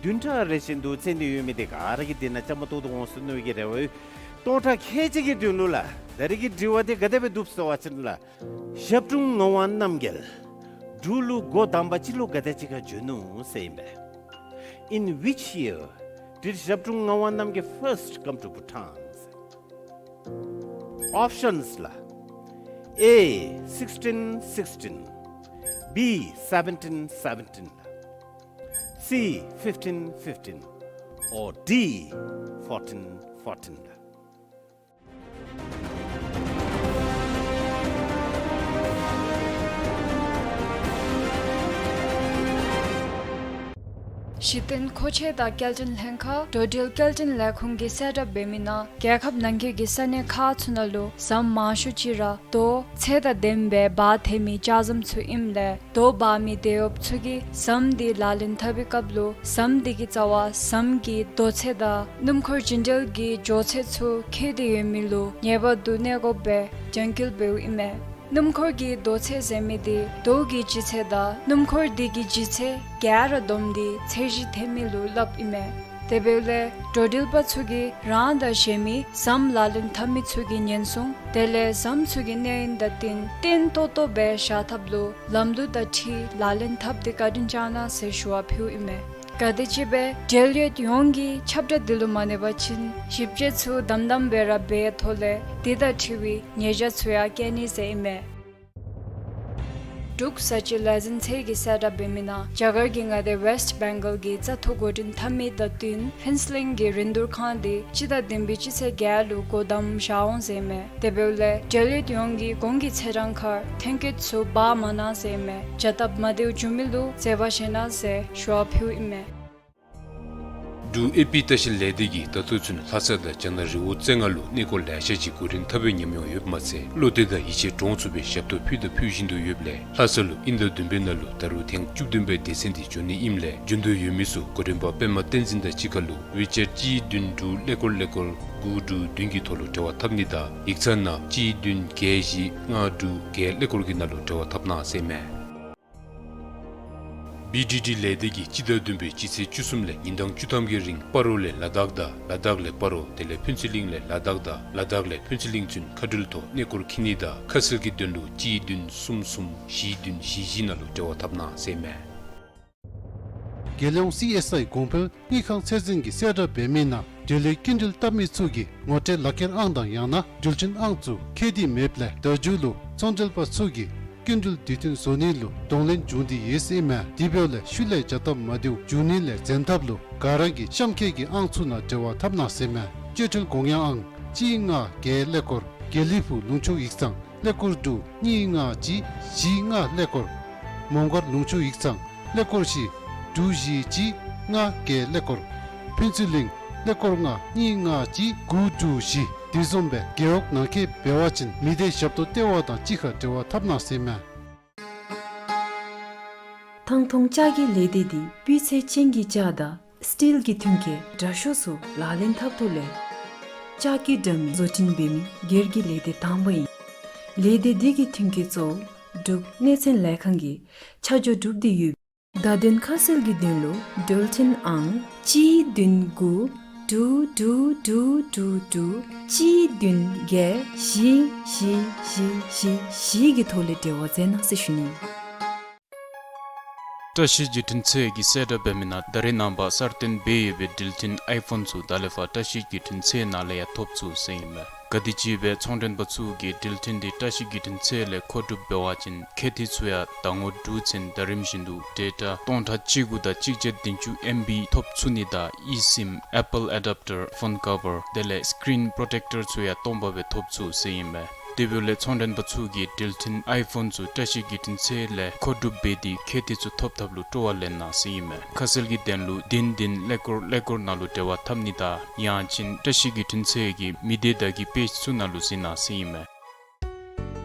བདུན་ཕྲག་རེ་བཞིན་དུ་རྩེད་དེ་ཡོད་མི་འདི་ག་ར་གིས་འདི་ནང་བཅའ་མར་གཏོགས་དོ་འོང་ཟེར་མནོ་བའི་གི་རེ་བ་ཡོད། སྟོང་ཕྲག་ཁལ་གཅིག་གི་དོན་ལུ་ལགས། ད་རིས་ཀྱི་དྲི་བ་འདི་ག་དེ་སྦེ་འདུག་ཟེར་བ་ཅིན་ལགས། ཞབས་དྲུང་ངག་དབང་རྣམ་རྒྱལ་འབྲུག་ལུ་འགོ་དང་པ་ཅིག་ལུ་ག་དེ་ཅིག་ཁར་བྱོན་ནུག་ཟེར་ཨིན་པས། In which year did ཞབས་དྲུང་ངག་དབང་རྣམ་རྒྱལ་first come to Bhutan? Options ལགས། A, sixteen sixteen, B, seventeen seventeen, C, fifteen fifteen, or D, fourteen fourteen. གཞི་རྟེན་མཁོ་ཆས་དང་སྐྱེལ་འདྲེན་ལྷན་ཁག་འགྲོ་འགྲུལ་སྐྱེལ་འདྲེན་ལས་ཁུངས་ཀྱིས་གསལ་བསྒྲགས་འབད་མི་ནང་རྒྱལ་ཁབ་ནང་འཁོད་ཀྱི་ས་གནས་ཁག་ཚུ་ནང་ལུ་ཟམ་མང་ཤོས་ཅིག་ར་རྡོ་ཚད་དང་ལྡནམ་སྦེ་འབག་འཐེན་མི་ལྕགས་ཟམ་ཚུ་ཨིནམ་ལས་རྡོ་འབག་མི་དེད་གཡོགཔ་ཚུ་གིས་ཟམ་འདི་ལག་ལེན་འཐབ་པའི་སྐབས་ལུ་ཟམ་འདི་གི་རྩ་བ་ཟམ་གྱི་རྡོ་ཚད་དང་སྣུམ་འཁོར་རྒྱུན་འགྲུལ་གྱི་འགྱོ་ཚད་ཚུ་ཁེལ་ཏེ་ཡོད་མི་ལུ་ངེས་པར་དུ་གནས་དགོཔ་སྦེ་རྒྱང་བཀོད་འབདཝ་ཨིན་མས། སྣུམ་འཁོར་གྱི་རྡོ་ཚད་ཟེར་མི་འདི་རྡོ་གི་ལྗིད་ཚད་དང་སྣུམ་འཁོར་འདི་གི་ལྗིད་ཚད་ག་ར་བསྡོམས་ཏེ་ཚད་གཞི་འཐེན་མི་ལུ་སླབ་ཨིན་མས། དེ་འབདཝ་ལས་འགྲོ་འགྲུལ་པ་ཚུ་གིས་རང་དང་གཞན་མི་ཟམ་ལག་ལེན་འཐབ་མི་ཚུ་གི་ཉེན་སྲུང་དེ་ལས་ཟམ་ཚུ་གི་གནས་ཡུན་དང་བསྟུན་བརྟན་ཏོག་ཏོ་སྦེ་བཞག་ཐབས་ལུ་ལམ་ལུགས་དང་འཁྲིལ་ལག་ལེན་འཐབ་སྟེ་བཀའ་དྲིན་བསྐྱང་གནང་ཟེར་ཞུ་བ་ཕུལཝ་ཨིན་མས། ག་དེམ་ཅིག་སྦེ་འབྲེལ་ཡོད་ཡོངས་ཀྱིས་ཁྱབ་བསྒྲགས་འདི་ལུ་མ་གནས་པ་ཅིན་ཞིབ་དཔྱད་ཚུ་དམ་དམ་སྦེ་ར་འབད་ཐོག་ལས་འདི་དང་འཁྲིལ་བའི་ཉེས་བྱ་ཚུ་ཡང་བཀལ་ནི་ཟེར་ཨིན་མས། འབྲུག་བཟའ་སྤྱོད་ལས་འཛིན་ཚད་ཀྱིས་གསལ་བསྒྲགས་འབད་མི་ནང་རྒྱ་གར་གྱི་མངའ་སྡེ་ཝེསཊ་བེང་གཱལ་གྱི་བཙག་འཐུ་འགོ་འདྲེན་འཐབ་མི་དང་བསྟུན་ཕུན་ཚོགས་གླིང་གི་རིན་བསྡུར་ཁང་འདི་སྤྱི་ཟླ་བདུན་པའི་སྤྱི་ཚེས་བརྒྱད་ལུ་སྒོ་བསྡམ་བཞག་འོང་ཟེར་ཨིན་མས། དེ་འབདཝ་ལས་འབྲེལ་ཡོད་ཡོངས་ཀྱིས་གོང་གི་ཚེས་གྲངས་ཁར་ཐོན་སྐྱེད་ཚུ་འབག་མ་གནང་ཟེར་ཨིན་མས། བྱ་སྟབས་མ་བདེཝ་བྱུང་མི་ལུ་བརྩེ་བ་བཞེས་གནང་ཟེར་ཞུ་བ་ཕུལཝ་ཨིན་མས། འབྲུག་ཨེ་པི་ལྟ་བཤལ་ལས་སྡེ་གིས་ད་ལྟོ་ཚུན་ལྷ་ས་དང་རྒྱ་ནག་རི་བོ་རྩེ་ལྔ་ལུ་གནས་སྐོར་ལེ་ཤ་ཅིག་གོ་རིམ་ལྟར་སྦེ་ཉམས་མྱོང་ཡོདཔ་མ་ཚད་བློ་གཏད་དང་ཡིད་ཆེས་འདྲོངས་ཚུགསཔ་སྦེ་ཞབས་ཏོག་ཕུལ་དང་ཕུལ་བཞིན་དུ་ཡོདཔ་ལས་ལྷ་ས་ལུ་དབྱིན་ཟླ་བདུན་པའི་ནང་ལུ་ད་རུང་ཐེངས་བཅུ་བདུན་པའི་སྡེ་ཚན་འདི་འགྱོ་ནི་ཨིནམ་ལས་འགྱོ་འདོད་ཡོད་མི་ཚུ་གོ་རིམ་པ་པདྨ་བསྟན་འཛིན་དང་གཅིག་ཁར་ལུ་ཝི་ཅེཊ་གཅིག་བདུན་དྲུག་ཀླད་ཀོར་ཀླད་ཀོར་དགུ་དྲུག་བདུན་གྱི་ཐོག་ལུ་འབྲེལ་བ་འཐབ་ནི་དང་ཡིག་ཚང་ནང་གཅིག་བདུན་བརྒྱད་བཞི་ལྔ་དྲུག་བརྒྱད་ཀླད་ཀོར་གྱི་ནང་ལུ་འབྲེལ་བ་འཐབ་གནང་ཟེར་ཨིན་མས། བི་ཌི་ཌི་ལས་སྡེ་གིས་སྤྱི་ཟླ་བདུན་པའི་སྤྱི་ཚེས་བཅུ་གསུམ་ལས་ཉིན་གྲངས་བཅུ་ཐམ་གྱི་རིང་སྤ་རོ་ལས་ལ་དྭགས་དང་ལ་དྭགས་ལས་སྤ་རོ་དེ་ལས་ཕུན་ཚོགས་གླིང་ལས་ལ་དྭགས་དང་ལ་དྭགས་ལས་ཕུན་ཚོགས་གླིང་ཚུན་མཁའ་འགྲུལ་ཐོག་གནས་སྐོར་འཁྱིད་ནི་དང་ཁ་གསལ་གྱི་དོན་ལུ་གཅིག་བདུན་གསུམ་གསུམ་བཞི་བདུན་བཞི་བཞི་ནང་ལུ་འབྲེལ་བ་འཐབ་གནང་ཟེར་ཨིན་མས། རྒྱལ་ཡོངས་སི་ཨེསི་ཨའི་གོང་འཕེལ་དངུལ་ཁང་ཚད་འཛིན་གྱིས་གསལ་བསྒྲགས་འབད་མི་ནང་འབྲེལ་ཡོད་སྐྱིན་འགྲུལ་བཏབ་མི་ཚུ་གིས་ངོ་སྤྲོད་ལག་ཁྱེར་ཨང་དང་ཡང་ན་འགྲུལ་འཕྲིན་ཨང་ཚུ་ཁྱད་དུ་མེདཔ་ལས་ད་རྒྱུ་ལུ་ཚོང་འབྲེལ་པ་ཚུ་གིས་སྐྱིན་འགྲུལ་དུས་མཐུན་བཟོ་ནི་ལུ་གདོང་ལེན་འབྱུང་སྟེ་ཡོད་ཟེར་ཨིན་མས། དེ་འབདཝ་ལས་ཤུལ་ལས་བྱ་སྟབས་མ་བདེཝ་འབྱུང་ནི་ལས་འཛེམ་ཐབས་ལུ་ག་ར་གིས་གཤམ་འཁོད་ཀྱི་ཨང་ཚུ་ནང་འབྲེལ་བ་འཐབ་གནང་ཟེར་ཨིན་མས། སྤྱོད་འཕྲུལ་གོང་ཡངས་ཨང་གཅིག་ལྔ་བརྒྱད་ཀླད་ཀོར། དགེ་ལེགས་ཕུག་ལུང་ཕྱོགས་ཡིག་ཚང་ཀླད་ཀོར་དྲུག་གཉིས་ལྔ་གཅིག་བཞི་ལྔ་ཀླད་ཀོར། མོང་སྒར་ལུང་ཕྱོགས་ཡིག་ཚང་ཀླད་ཀོར་བཞི་དྲུག་བཞི་གཅིག་ལྔ་བརྒྱད་ཀླད་ཀོར། ཕུན་ཚོགས་གླིང་ཀླད་ཀོར་ལྔ་གཉིས་ལྔ་གཅིག་དགུ་དྲུག་བཞི། དེ་བཟུམ་སྦེ་རྒེད་འོག་ནང་འཁོད་འབད་བ་ཅིན་མི་སྡེ་ཞབས་ཏོག་ལྟེ་བ་དང་གཅིག་ཁར་འབྲེལ་བ་འཐབ་གནང་ཟེར་ཨིན་མས། ཐང་སྟོང་ལྕགས་ཀྱི་ལས་སྡེ་འདི་སྤུས་ཚད་ཅན་གྱི་ལྕགས་དང་སི་ཊིལ་གྱི་མཐུན་རྐྱེན་དྲག་ཤོས་ཚུ་ལག་ལེན་འཐབ་ཐོག་ལས་ལྕགས་ཀྱི་དྲ་མིག་བཟོ་སྐྲུན་འབད་མི་སྒེར་གྱི་ལས་སྡེ་དང་པ་ཨིན། ལས་སྡེ་འདི་གི་མཐུན་རྐྱེན་གཙོ་བོ་འབྲུག་གནས་ཚན་ལས་ཁང་གིས་ཆ་འཇོག་གྲུབ་སྟེ་ཡོད། བརྡ་དོན་ཁ་གསལ་གྱི་དོན་ལུ་འགྲུལ་འཕྲིན་ཨང་གཅིག་བདུན་དགུ་དྲུག་དྲུག་དྲུག་དྲུག་དྲུག་གཅིག་བདུན་བརྒྱད་བཞི་བཞི་བཞི་བཞི་བཞི་གི་ཐོག་ལས་འབྲེལ་བ་མཛད་གནང་ཟེར་ཞུ་ནི། བཀྲ་ཤིས་བརྒྱུད་འཕྲིན་ཚད་ཀྱིས་གསལ་བསྒྲགས་འབད་མི་ནང་ད་རེས་ནངས་པ་གསར་བཏོན་འབད་ཡོད་པའི་འགྲུལ་འཕྲིན་ཨའི་ཕོན་ཚུ་ད་ལས་ཕར་བཀྲ་ཤིས་བརྒྱུད་འཕྲིན་ཚད་ནང་ལས་ཡང་ཐོབ་ཚུགས་ཟེར་ཨིན་མས། ག་དེམ་ཅིག་སྦེ་ཚོང་མགྲོན་པ་ཚུ་གིས་འགྲུལ་འཕྲིན་འདི་བཀྲ་ཤིས་བརྒྱུད་འཕྲིན་ཚད་ལས་མཁོ་སྒྲུབ་འབད་བ་ཅིན་ཁེ་ཏི་ཚུ་ཡང་ཟླ་ངོ་དྲུག་ཚུན་ཟླ་རིམ་བཞིན་དུ་ཌེ་ཊ་སྟོང་ཕྲག་གཅིག་དགུ་དང་གཅིག་བརྒྱ་བདུན་ཅུ་ཨེམ་བི་ཐོབ་ཚུགས་ནི་དང་ཨི་སིམ་ཨེ་པཱལ་ཨེ་ཌེབ་ཊར་ཕོན་ཀ་བར་དེ་ལས་སི་ཀི་རིན་པོརོ་ཊེག་ཊར་ཚུ་ཡང་སྟོང་པ་སྦེ་ཐོབ་ཚུགས་ཟེར་ཨིན་མས། དེ་འབདཝ་ལས་ཚོང་མགྲོན་པ་ཚུ་གིས་འགྲུལ་འཕྲིན་ཨའི་ཕོན་ཚུ་བཀྲ་ཤིས་བརྒྱུད་འཕྲིན་ཚད་ལས་མཁོ་སྒྲུབ་འབད་དེ་ཁེ་ཏི་ཚུ་ཐོབ་ཐབས་ལུ་སྤྲོ་བ་ལེན་གནང་ཟེར་ཨིན་མས། ཁ་གསལ་གྱི་དོན་ལུ་བདུན་བདུན་ཀླད་ཀོར་ཀླད་ཀོར་ནང་ལུ་འབྲེལ་བ་འཐབ་ནི་དང་ཡང་ཅིན་བཀྲ་ཤིས་བརྒྱུད་འཕྲིན་ཚད་ཀྱི་མི་སྡེ་བརྡ་བརྒྱུད་པེཇ་ཚུ་ནང་ལུ་གཟིགས་གནང་ཟེར་ཨིན་མས།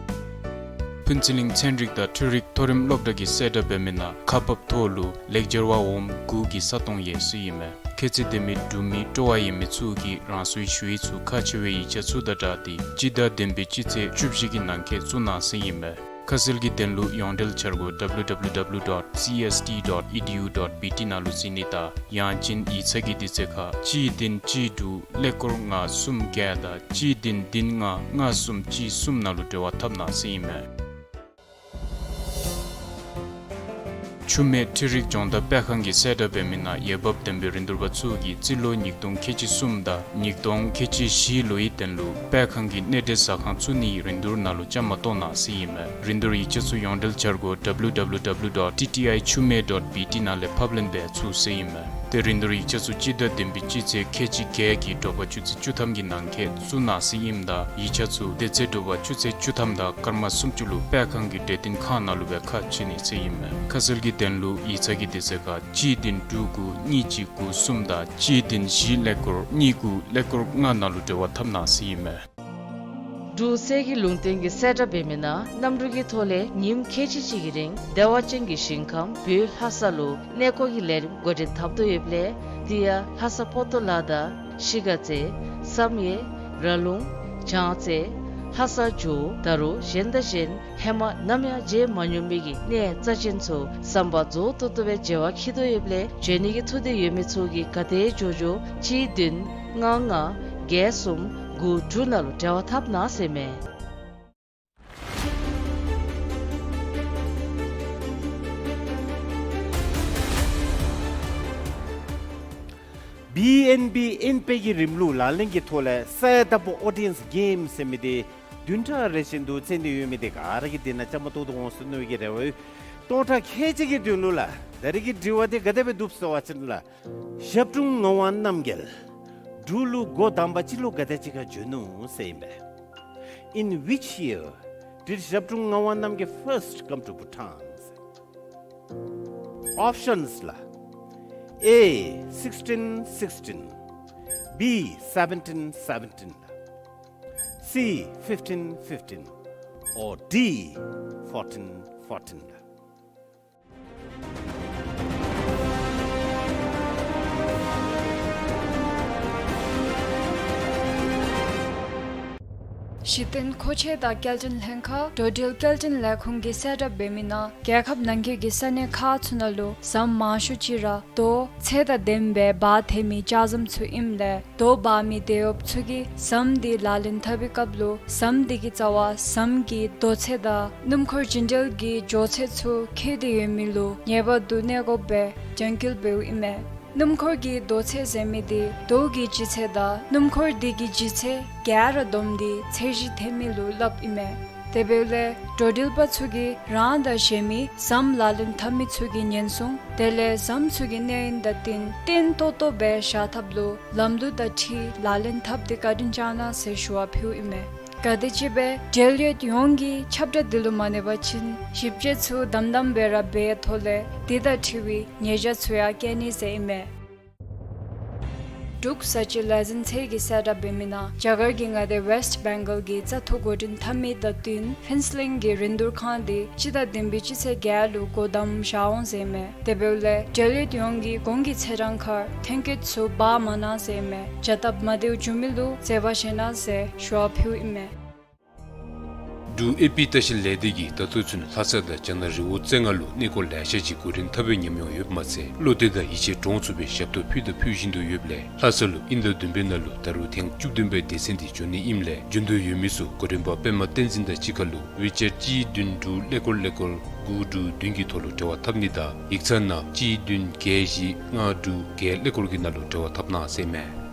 ཕུན་ཚོགས་གླིང་ཚན་རིག་དང་འཕྲུལ་རིག་མཐོ་རིམ་སློབ་གྲྭ་གིས་གསལ་བསྒྲགས་འབད་མི་ནང་ཁག་འབག་ཐོག་ལུ་ལེགས་སྦྱར་བ་འོགམ་དགུ་གི་ས་སྟོང་ཡོད་ཟེར་ཨིན་མས། ཁྱད་ཚད་ལྡན་མི་འབྲུག་མི་སྤྲོ་བ་ཡོད་མི་ཚུ་གིས་རང་སོའི་ཞུ་ཡིག་ཚུ་ཁག་ཆེ་བའི་ཡིག་ཆ་ཚུ་དང་སྦྲགས་ཏེ་སྤྱི་ཟླ་བདུན་པའི་སྤྱི་ཚེས་བཅུ་བཞི་གི་ནང་འཁོད་བཙུགས་གནང་ཟེར་ཨིན་མས། ཁ་གསལ་གྱི་དོན་ལུ་ཡོངས་འབྲེལ་འཆར་སྒོ་W W W dot C S T dot E D U dot B T ནང་ལུ་གཟིགས་ནི་དང་ཡང་ཅིན་ཡིག་ཚང་གི་དུས་ཚོད་ཁར་གཅིག་བདུན་གཅིག་དྲུག་ཀླད་ཀོར་ལྔ་གསུམ་བརྒྱད་དང་གཅིག་བདུན་བདུན་ལྔ་ལྔ་གསུམ་གཅིག་གསུམ་ནང་ལུ་འབྲེལ་བ་འཐབ་གནང་ཟེར་ཨིན་མས། ཆུ་སྨད་འཕྲུལ་རིག་སྦྱོང་བརྡར་སྤེལ་ཁང་གིས་གསལ་བསྒྲགས་འབད་མི་ནང་འོས་འབབ་ལྡན་པའི་རིན་བསྡུར་པ་ཚུ་གིས་རྩིས་ལོ་ཉིས་སྟོང་ཁལ་གཅིག་གསུམ་དང་ཉིས་སྟོང་ཁལ་གཅིག་བཞི་ལོའི་དོན་ལུ་སྤེལ་ཁང་གི་གནས་འབྲེལ་ཟ་ཁང་བཙུགས་ནིའི་རིན་བསྡུར་ནང་ལུ་བཅའ་མར་གཏོགས་གནང་ཟེར་ཨིན་མས། རིན་བསྡུར་ཡིག་ཆ་ཚུ་ཡོངས་འབྲེལ་འཆར་སྒོ་W W W dot T T I chumhe dot B T ནང་ལས་ཕབ་ལེན་འབད་ཚུགས་ཟེར་ཨིན་མས། དེ་རིང་འདིར་ཡིག་ཆ་ཚུ་སྤྱི་ཟླ་བདུན་པའི་སྤྱི་ཚེས་ཁལ་གཅིག་བརྒྱད་ཀྱི་དྲོ་པ་ཆུ་ཚོད་བཅུ་ཐམ་གྱི་ནང་འཁོད་བཙུགས་གནང་ཟེར་ཨིནམ་ད་ཡིག་ཆ་ཚུ་དེ་ཚེ་དྲོ་པ་ཆུ་ཚོད་བཅུ་ཐམ་དང་སྐར་མ་སུམ་ཅུ་ལུ་སྤེལ་ཁང་གི་གྲོས་བསྟུན་ཁང་ནང་ལུ་སྦེ་ཁ་ཕྱེ་ནི་ཟེར་ཨིན་མས། ཁ་གསལ་གྱི་དོན་ལུ་ཡིག་ཚང་གི་དུས་ཚོད་ཁར་གཅིག་བདུན་དྲུག་དགུ་གཉིས་གཅིག་དགུ་གསུམ་དང་གཅིག་བདུན་བཞི་ཀླད་ཀོར་གཉིས་དགུ་ཀླད་ཀོར་ལྔ་ནང་ལུ་འབྲེལ་བ་འཐབ་གནང་ཟེར་ཨིན་མས། འབྲུག་གསེར་གྱི་ལུང་བསྟན་གྱིས་གསལ་བསྒྲགས་འབད་མི་ནང་གནམ་གྲུ་གི་ཐོག་ལས་ཉིནམ་ཁལ་གཅིག་གཅིག་གི་རིང་བདེ་བ་ཅན་གྱི་ཞིང་ཁམས་བོད་ལྷ་ས་ལུ་གནས་སྐོར་གྱི་ལས་རིམ་འགོ་འདྲེན་འཐབ་དོ་ཡོདཔ་ལས་དེ་ཡང་ལྷ་ས་པོ་ཏོ་ལ་དང་ཤི་ག་རྩེ་བསམ་ཡས་ར་ལུང་བྱང་རྩེ་ལྷ་ས་ཇོ་བོ་ད་རུང་གཞན་དང་གཞན་ཧེ་མ་ནམ་ཡང་མཇལ་མ་མྱོང་མི་གི་གནས་རྩ་ཅན་ཚུ་ཟམ་པ་རྫོགས་ཏོག་ཏོ་སྦེ་མཇལ་བར་འཁྱིད་དོ་ཡོདཔ་ལས་འབྱོན་ནི་གི་ཐུགས་འདོད་ཡོད་མི་ཚུ་གིས་ག་དེ་མགྱོགས་མགྱོགས་གཅིག་བདུན་ལྔ་ལྔ་བརྒྱད་གསུམ་དགུ་དྲུག་ནང་ལུ་འབྲེལ་བ་འཐབ་གནང་ཟེར་མས། བི་ཨེན་བི་ཨེན་པེ་གི་རིམ་ལུགས་ལག་ལེན་གྱི་ཐོག་ལས་གསལ་དག་པོ་ཨོ་ཌི་ཡེནསི་གེམ་ཟེར་མི་དེ་བདུན་ཕྲག་རེ་བཞིན་དུ་རྩེ་ནི་ཡོད་མི་དེ་ག་ར་གིས་དེ་ནང་བཅའ་མར་གཏོགས་ཏེ་འོང་ཟེར་མནོ་བའི་གི་རེ་བ་ཡོད། སྟོང་ཕྲག་ཁལ་གཅིག་གི་དོན་ལུ་ལགས་ད་རེས་ཀྱི་དྲི་བ་དེ་ག་དེ་སྦེ་འདུག་ཟེར་བ་ཅིན་ལགས། ཞབས་དྲུང་ངག་དབང་རྣམ་རྒྱལ་འབྲུག་ལུ་འགོ་དང་པ་སྤྱི་ལོ་ག་དེ་ཅིག་ཁར་བྱོན་ནུག་ཟེར་ཨིན་པས། In which year did ཞབས་དྲུང་ངག་དབང་རྣམ་རྒྱལ་first come to Bhutan? Options ལགས། A sixteen sixteen, B seventeen seventeen, C fifteen fifteen, or D fourteen fourteen. གཞི་རྟེན་མཁོ་ཆས་དང་སྐྱེལ་འདྲེན་ལྷན་ཁག་འགྲོ་འགྲུལ་སྐྱེལ་འདྲེན་ལས་ཁུངས་ཀྱིས་གསལ་བསྒྲགས་འབད་མི་ནང་རྒྱལ་ཁབ་ནང་འཁོད་ཀྱི་ས་གནས་ཁག་ཚུ་ནང་ལུ་ཟམ་མང་ཤོས་ཅིག་ར་རྡོ་ཚད་དང་ལྡནམ་སྦེ་འབག་འཐེན་མི་ལྕགས་ཟམ་ཚུ་ཨིནམ་ལས་རྡོ་འབག་མི་དེད་གཡོགཔ་ཚུ་གིས་ཟམ་དེ་ལག་ལེན་འཐབ་པའི་སྐབས་ལུ་ཟམ་དེ་གི་རྩ་བར་ཟམ་གྱི་རྡོ་ཚད་དང་སྣུམ་འཁོར་རྒྱུན་འགྲུལ་གྱི་འགྱོ་ཚད་ཚུ་འཁེལ་ཏེ་ཡོད་མི་ལུ་ངེས་པར་དུ་གནས་དགོཔ་སྦེ་རྒྱང་འཁྱོལ་འབདཝ་ཨིན་མས། སྣུམ་འཁོར་གྱི་རྡོ་ཚད་ཟེར་མི་དེ་རྡོ་གི་ལྗིད་ཚད་དང་སྣུམ་འཁོར་དེ་གི་ལྗིད་ཚད་ག་ར་བསྡོམས་ཏེ་ཚད་གཞི་འཐེན་མི་ལུ་སླབ་ཨིན་མས། དེ་འབདཝ་ལས་འགྲོ་འགྲུལ་པ་ཚུ་གིས་རང་དང་གཞན་མི་ཟམ་ལག་ལེན་འཐབ་མི་ཚུ་གི་ཉེན་སྲུང་དེ་ལས་ཟམ་ཚུ་གི་གནས་ཡུན་དང་བསྟུན་བརྟན་ཏོག་ཏོ་སྦེ་བཞག་ཐབས་ལུ་ལམ་ལུགས་དང་འཁྲིལ་ལག་ལེན་འཐབ་སྟེ་བཀའ་དྲིན་བསྐྱང་གནང་ཟེར་ཞུ་བ་ཕུལཝ་ཨིན་མས། ག་དེམ་ཅིག་སྦེ་འབྲེལ་ཡོད་ཡོངས་ཀྱིས་ཁྱབ་བསྒྲགས་འདི་ལུ་མ་གནས་པ་ཅིན་ཞིབ་དཔྱད་ཚུ་དམ་དམ་སྦེ་ར་འབད་ཐོག་ལས་དེ་དང་འཁྲིལ་བའི་ཉེས་བྱ་ཚུ་ཡང་བཀལ་ནི་ཟེར་ཨིན་མས། འབྲུག་ས་སྤྱི་ལས་འཛིན་ཚད་ཀྱིས་གསལ་བསྒྲགས་འབད་མི་ནང་རྒྱ་གར་གྱི་མངའ་སྡེ་ཝེསཊ་བེང་གཱལ་གྱི་བཙག་འཐུ་འགོ་འདྲེན་འཐབ་མི་དང་བསྟུན་ཕུན་ཚོགས་གླིང་གི་རིན་བསྡུར་ཁང་དེ་སྤྱི་ཟླ་བདུན་པའི་སྤྱི་ཚེས་བརྒྱད་ལུ་སྒོ་བསྡམ་བཞག་འོང་ཟེར་ཨིན་མས། དེ་འབདཝ་ལས་འབྲེལ་ཡོད་ཡོངས་ཀྱིས་གོང་གི་ཚེས་གྲངས་ཁར་ཐོན་སྐྱེད་ཚུ་འབག་མ་གནང་ཟེར་ཨིན་མས། བྱ་སྟབས་མ་བདེཝ་བྱུང་མི་ལུ་བརྩེ་བ་བཞེས་གནང་ཟེར་ཞུ་བ་ཕུལཝ་ཨིན་མས། འབྲུག་ཨེ་པི་ལྟ་བཤལ་ལས་སྡེ་གིས་ད་ལྟོ་ཚུན་ལྷ་ས་དང་རྒྱ་ནག་རི་བོ་རྩེ་ལྔ་ལུ་གནས་སྐོར་ལེ་ཤ་ཅིག་གོ་རིམ་འཐབ་པའི་ཉམས་མྱོང་ཡོདཔ་མ་ཚད་བློ་གཏད་དང་ཡིད་ཆེས་འདྲོངས་ཚུགས་པའི་ཞབས་ཏོག་ཕུལ་དང་ཕུལ་བཞིན་དུ་ཡོདཔ་ལས་ལྷ་ས་ལུ་དབྱིན་ཟླ་བདུན་པའི་ནང་ལུ་ད་རུང་ཐེངས་བཅུ་བདུན་པའི་སྡེ་ཚན་དེ་འབྱོན་ནི་ཨིནམ་ལས་འབྱོན་འདོད་ཡོད་མི་ཚུ་གོ་རིམ་པ་པདྨ་བསྟན་འཛིན་དང་གཅིག་ཁར་ལུ་ཝི་ཅེཊ་གཅིག་བདུན་དྲུག་ཀླད་ཀོར་ཀླད་ཀོར་དགུ་དྲུག་བདུན་གྱི་ཐོག་ལུ་འབྲེལ་བ་འཐབ་ནི་དང་ཡིག་ཚང་ནང་གཅིག་བདུན་བརྒྱད་བཞི་ལྔ་དྲུག་བརྒྱད་ཀླད་ཀོར་གྱི་ནང་ལུ་འབྲེལ་བ་འཐབ་གནང་ཟེར་ཨིན་མས།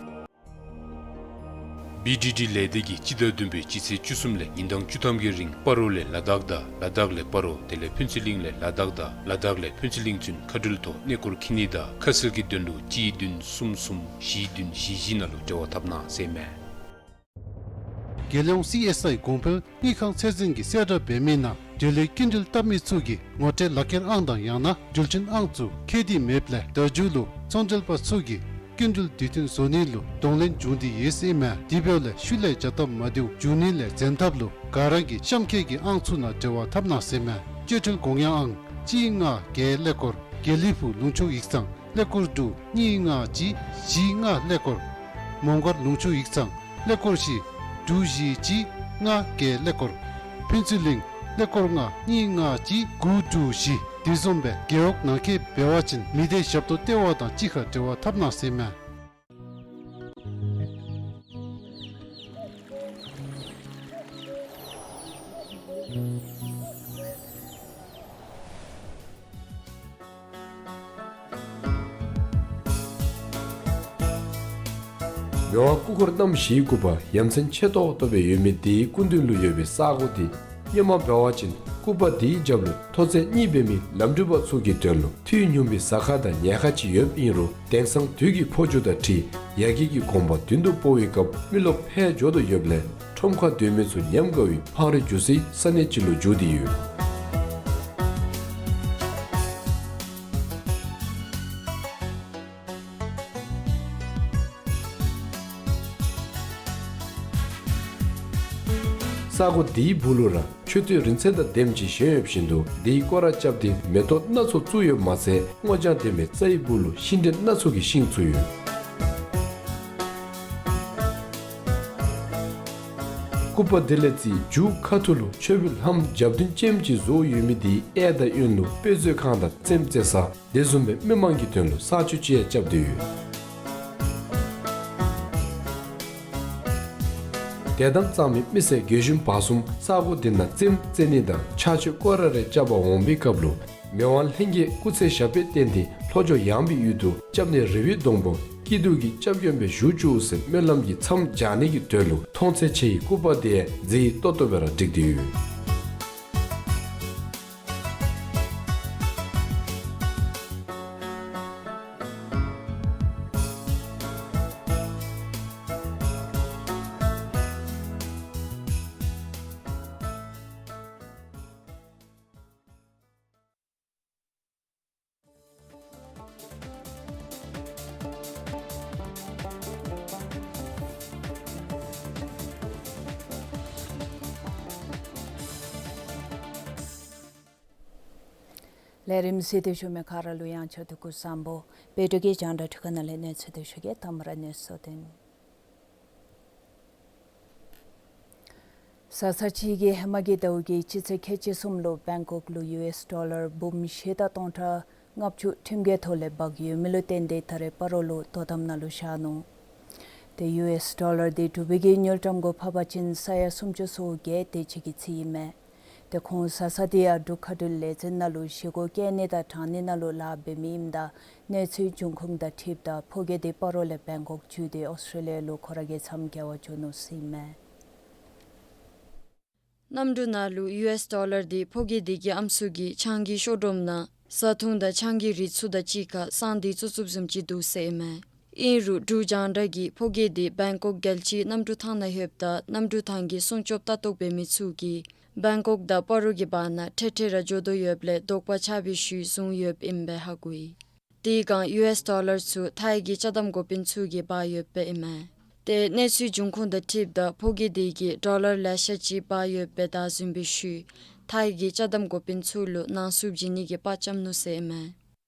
བི་ཌི་ཌི་ལས་སྡེ་གིས་སྤྱི་ཟླ་བདུན་པའི་སྤྱི་ཚེས་བཅུ་གསུམ་ལས་ཉིན་གྲངས་བཅུ་ཐམ་གྱི་རིང་སྤ་རོ་ལས་ལ་དྭགས་དང་ལ་དྭགས་ལས་སྤ་རོ་དེ་ལས་ཕུན་ཚོགས་གླིང་ལས་ལ་དྭགས་དང་ལ་དྭགས་ལས་ཕུན་ཚོགས་གླིང་ཚུན་མཁའ་འགྲུལ་ཐོག་གནས་སྐོར་འཁྱིད་ནི་དང་ཁ་གསལ་གྱི་དོན་ལུ་གཅིག་བདུན་གསུམ་གསུམ་བཞི་བདུན་བཞི་བཞི་ནང་ལུ་འབྲེལ་བ་འཐབ་གནང་ཟེར་ཨིན་མས། རྒྱལ་ཡོངས་སི་ཨེསི་ཨའི་གོང་འཕེལ་དངུལ་ཁང་ཚད་འཛིན་གྱིས་གསལ་བསྒྲགས་འབད་མི་ནང་འབྲེལ་ཡོད་སྐྱིན་འགྲུལ་བཏབ་མི་ཚུ་གིས་ངོ་སྤྲོད་ལག་ཁྱེར་ཨང་དང་ཡང་ན་འགྲུལ་འཕྲིན་ཨང་ཚུ་འཁྱེར་ཏེ་མེདཔ་ལས་ད་རྒྱུན་ལུ་ཚོང་འབྲེལ་པ་ཚུ་གིས་སྐྱིན་འགྲུལ་དུས་མཐུན་བཟོ་ནི་ལུ་གདོང་ལེན་འབྱུང་སྟེ་ཡོད་ཟེར་ཨིན་མས། དེ་འབདཝ་ལས་ཤུལ་ལས་བྱ་སྟབས་མ་བདེཝ་འབྱུང་ནི་ལས་འཛེམ་ཐབས་ལུ་ག་ར་གིས་གཤམ་འཁོད་ཀྱི་ཨང་ཚུ་ནང་འབྲེལ་བ་འཐབ་གནང་ཟེར་ཨིན་མས། སྤྱོད་འཕྲུལ་དགོངས་ཡངས་ཨང་གཅིག་ལྔ་བརྒྱད་ཀླད་ཀོར་དགེ་ལེགས་ཕུག་ལུང་ཕྱོགས་ཡིག་ཚང་ཀླད་ཀོར་དྲུག་གཉིས་ལྔ་གཅིག་བཞི་ལྔ་ཀླད་ཀོར། མོང་སྒར་ལུང་ཕྱོགས་ཡིག་ཚང་ཀླད་ཀོར་བཞི་དྲུག་བཞི་གཅིག་ལྔ་བརྒྱད་ཀླད་ཀོར། ཕུན་ཚོགས་གླིང་ཀླད་ཀོར་ལྔ་གཉིས་ལྔ་གཅིག་དགུ་དྲུག་བཞི། དེ་བཟུམ་སྦེ་རྒེད་འོག་ནང་འཁོད་འབད་བ་ཅིན་མི་སྡེ་ཞབས་ཏོག་ལྟེ་བ་དང་གཅིག་ཁར་འབྲེལ་བ་འཐབ་གནང་ཟེར་ཨིན་མས། མི་དབང་སྐུ་འཁོར་རྣམ་བཞིའི་སྐུ་པར་ཡ་མཚན་ཆེ་ཏོག་ཏོ་སྦེ་ཡོད་མི་དེའི་སྐུ་མདུན་ལུ་ཡོད་པའི་ས་གོ་དེ་ སྔོན་མ་འབད་བ་ཅིན་སྐུད་པ་དེའི་རྒྱབ་ལུ་མཐོ་ཚད་གཉིས་འབད་མི་ལམ་འགྲུལ་པ་ཚུ་གི་དོན་ལུ་འཐུས་ཉུང་བའི་ཟ་ཁང་དང་ཉལ་ཁང་ཅིག་ཡོདཔ་ཨིན་རུང་དེང་སང་དུས་ཀྱི་འཕོ་འགྱུར་དང་འཁྲིལ་ཡར་རྒྱས་ཀྱི་གོམ་པ་མདུན་དུ་སྤོ་བའི་སྐབས་མི་རློབས་འཕེལ་འགྱོ་དོ་ཡོདཔ་ལས་ཁྲོམ་ཁར་སྡོད་མི་ཚུ་ཉམས་དགའ་བའི་འཕང་རིས་འགྱོ་སའི་ས་གནས་ཅིག་ལུ་འགྱུར་ཏེ་ཡོད། ས་གོ་འདིའི་སྦུག་ལུ་ར་མཆོད་རྟེན་རིང་བསྲེལ་དང་ལྡནམ་ཅིག་བཞེངས་ཡོདཔ་བཞིན་དུ་དེའི་སྐོར་ར་རྐྱབ་སྟེ་མེ་ཏོག་སྣ་ཚོགས་བཙུགས་ཡོདཔ་མ་ཚད་སྔོ་ལྗང་ལྡན་པའི་རྩྭའི་སྦུག་ལུ་ཤིང་འབྲས་སྣ་ཚོགས་ཀྱི་ཤིང་བཙུགས་ཡོད། སྐུད་པ་དེ་ལས་རྩིས་མཇུག་ཁ་ཐུག་ལུ་མཆོད་པའི་ལྷམ་རྒྱབ་མདུན་ཅནམ་ཅིག་བཟོ་ཡོད་མི་དེའི་གཡས་དང་གཡོན་ལུ་དཔེ་མཛོད་ཁང་དང་རྩེདམོ་རྩེ་ས་དེ་བཟུམ་སྦེ་མི་མང་གི་དོན་ལུ་ས་ཆུ་ཅིག་ཡང་རྐྱབ་སྟེ་ཡོད། དད་དམ་གཙང་མའི་མི་སེར་རྒས་གཞོན་བར་གསུམ་ས་གོ་འདི་ནང་རྩེདམོ་རྩེ་ནི་དང་ཕྱག་མཆོད་སྐོར་ར་རེ་རྐྱབ་པར་འོང་པའི་སྐབས་ལུ་མི་དབང་ལྷན་རྒྱས་སྐུ་ཚེ་ཞབས་པད་བརྟན་ཏེ་ལྷོ་ཕྱོགས་ཡངས་པའི་ཡུལ་དུ་སྐྱབས་གནས་རི་བོའི་སྡོང་པོ་སྐྱིད་སྡུག་གི་སྐྱབས་མགོན་སྦེ་བཞུགས་བཅུག་ཟེར་སྨོན་ལམ་གྱི་མཚམས་སྦྱར་ནི་གི་དོན་ལུ་མཐོང་ཚད་ཆེ་བའི་སྐུད་པ་དེ་ཡང་མཛེས་ཏོག་ཏོ་སྦེ་ར་བསྒྲིགས་ཏེ་ཡོད། ལས་རིམ་གཟིགས་ཏེ་བཞུགས་མི་ག་ར་ལུ་ཡང་བསྐྱར་དུ་སྐུ་གཟུགས་བཟང་པོ། བོད་ཀྱི་རྒྱང་བསྒྲགས་ཁང་ནང་ལས་གནས་ཚུལ་དེ་ཞུ་གེ། དང་པ་ར་གནས་ཚུལ་དོན། གཟའ་ཚང་གཅིག་གི་ཧེ་མ་གི་ཟླཝ་གི་སྤྱི་ཚེས་ཁལ་གཅིག་གསུམ་ལུ་བེང་ཀོག་ལུ་ཡུ་ཨེས་ཌོ་ལར་འབུམ་བཞི་དང་སྟོང་ཕྲག་ལྔ་བཅུ་ཁྲིམས་འགལ་ཐོག་ལས་འབག་ཡོད་མི་ལུ་བརྟེན་ཏེ་ད་རེས་སྤ་རོ་ལུ་དོ་དམ་ནང་ལུ་བཞག་ནུག། ཏེ་ཡུ་ཨེས་ཌོ་ལར་འདི་འབྲུག་པའི་གི་དངུལ་ཀྲམ་གུ་ཕབ་པ་ཅིན་ས་ཡ་སུམ་ཅུ་སོ་བརྒྱད་དེ་ཅིག་གི་རྩིས་ཨིན་མས། ཏེ་ཁོང་གཟའ་ཚང་འདི་ཡང་འབྲུག་མཁའ་འགྲུལ་ལས་འཛིན་ནང་ལུ་བཞེས་སྒོ་བསྐྱལ་ནི་དང་དྲང་ནི་ནང་ལུ་ལཱ་འབད་མི་ཨིནམ་ད་གནས་ཚུལ་འབྱུང་ཁུངས་དང་འཁྲིལཝ་ད་ཕོ་རྒྱས་འདི་སྤ་རོ་ལས་བེང་ཀོག་འགྱོ་སྟེ་ཨོསི་ཊྲེ་ལི་ཡ་ལུ་ཁོ་ར་གི་མཚམས་བསྐྱལ་བར་འགྱོ་ནུག་ཟེར་ཨིན་མས། གནམ་གྲུ་ནང་ལུ་ཡུ་ཨེས་ཌོ་ལར་འདི་ཕོ་རྒྱས་འདི་གི་ཨམ་སྲུ་གིས་ཆང་གི་གཤོག་སྒྲོམ་ནང་བཟའ་འཐུང་དང་ཆང་གི་རིགས་ཚུ་དང་གཅིག་ཁར་བསང་སྟེ་བཙུགས་བཙུགསཔ་བཟུམ་ཅིག་འདུག་ཟེར་ཨིན་མས། ཨིན་རུང་འབྲུག་རྒྱང་བསྒྲགས་ཀྱིས་ཕོ་རྒྱས་འདི་བེང་ཀོག་རྒྱལ་སྤྱིའི་གནམ་གྲུ་ཐང་ནང་ལྷོདཔ་ད་གནམ་གྲུ་ཐང་གི་སྲུང་སྐྱོབ་ལྟ་རྟོག་འབད་མི་ཚུ་གིས་བེང་ཀོག་དང་སྤ་རོ་གི་བར་ན་འཕྲལ་འཕྲལ་ར་འགྱོ་དོ་ཡོདཔ་ལས་དོགས་པ་ཆགས་པའི་ཤུལ་བཟུང་ཡོདཔ་ཨིནམ་སྦེ་ཧ་གོ་ཡི། དེ་སྒང་ཡུ་ཨེས་ཌོ་ལར་ཚུ་ཐའི་གི་ཅ་དམ་འགོ་དཔོན་ཚུ་གིས་འབག་ཡོདཔ་ཨིན་མས། ཏེ་གནས་ཚུལ་འབྱུང་ཁུངས་དང་འཁྲིལཝ་ད་ཕོ་རྒྱས་འདི་གིས་ཌོ་ལར་ལེ་ཤ་ཅིག་འབག་ཡོདཔ་བདའ་ཟུན་པའི་ཤུལ་ཐའི་གི་ཅ་དམ་འགོ་དཔོན་ཚུ་ལུ་ནང་བསུབ་བྱིན་ནི་གི་པར་བཅམ་ནུག་ཟེར་ཨིན་མས།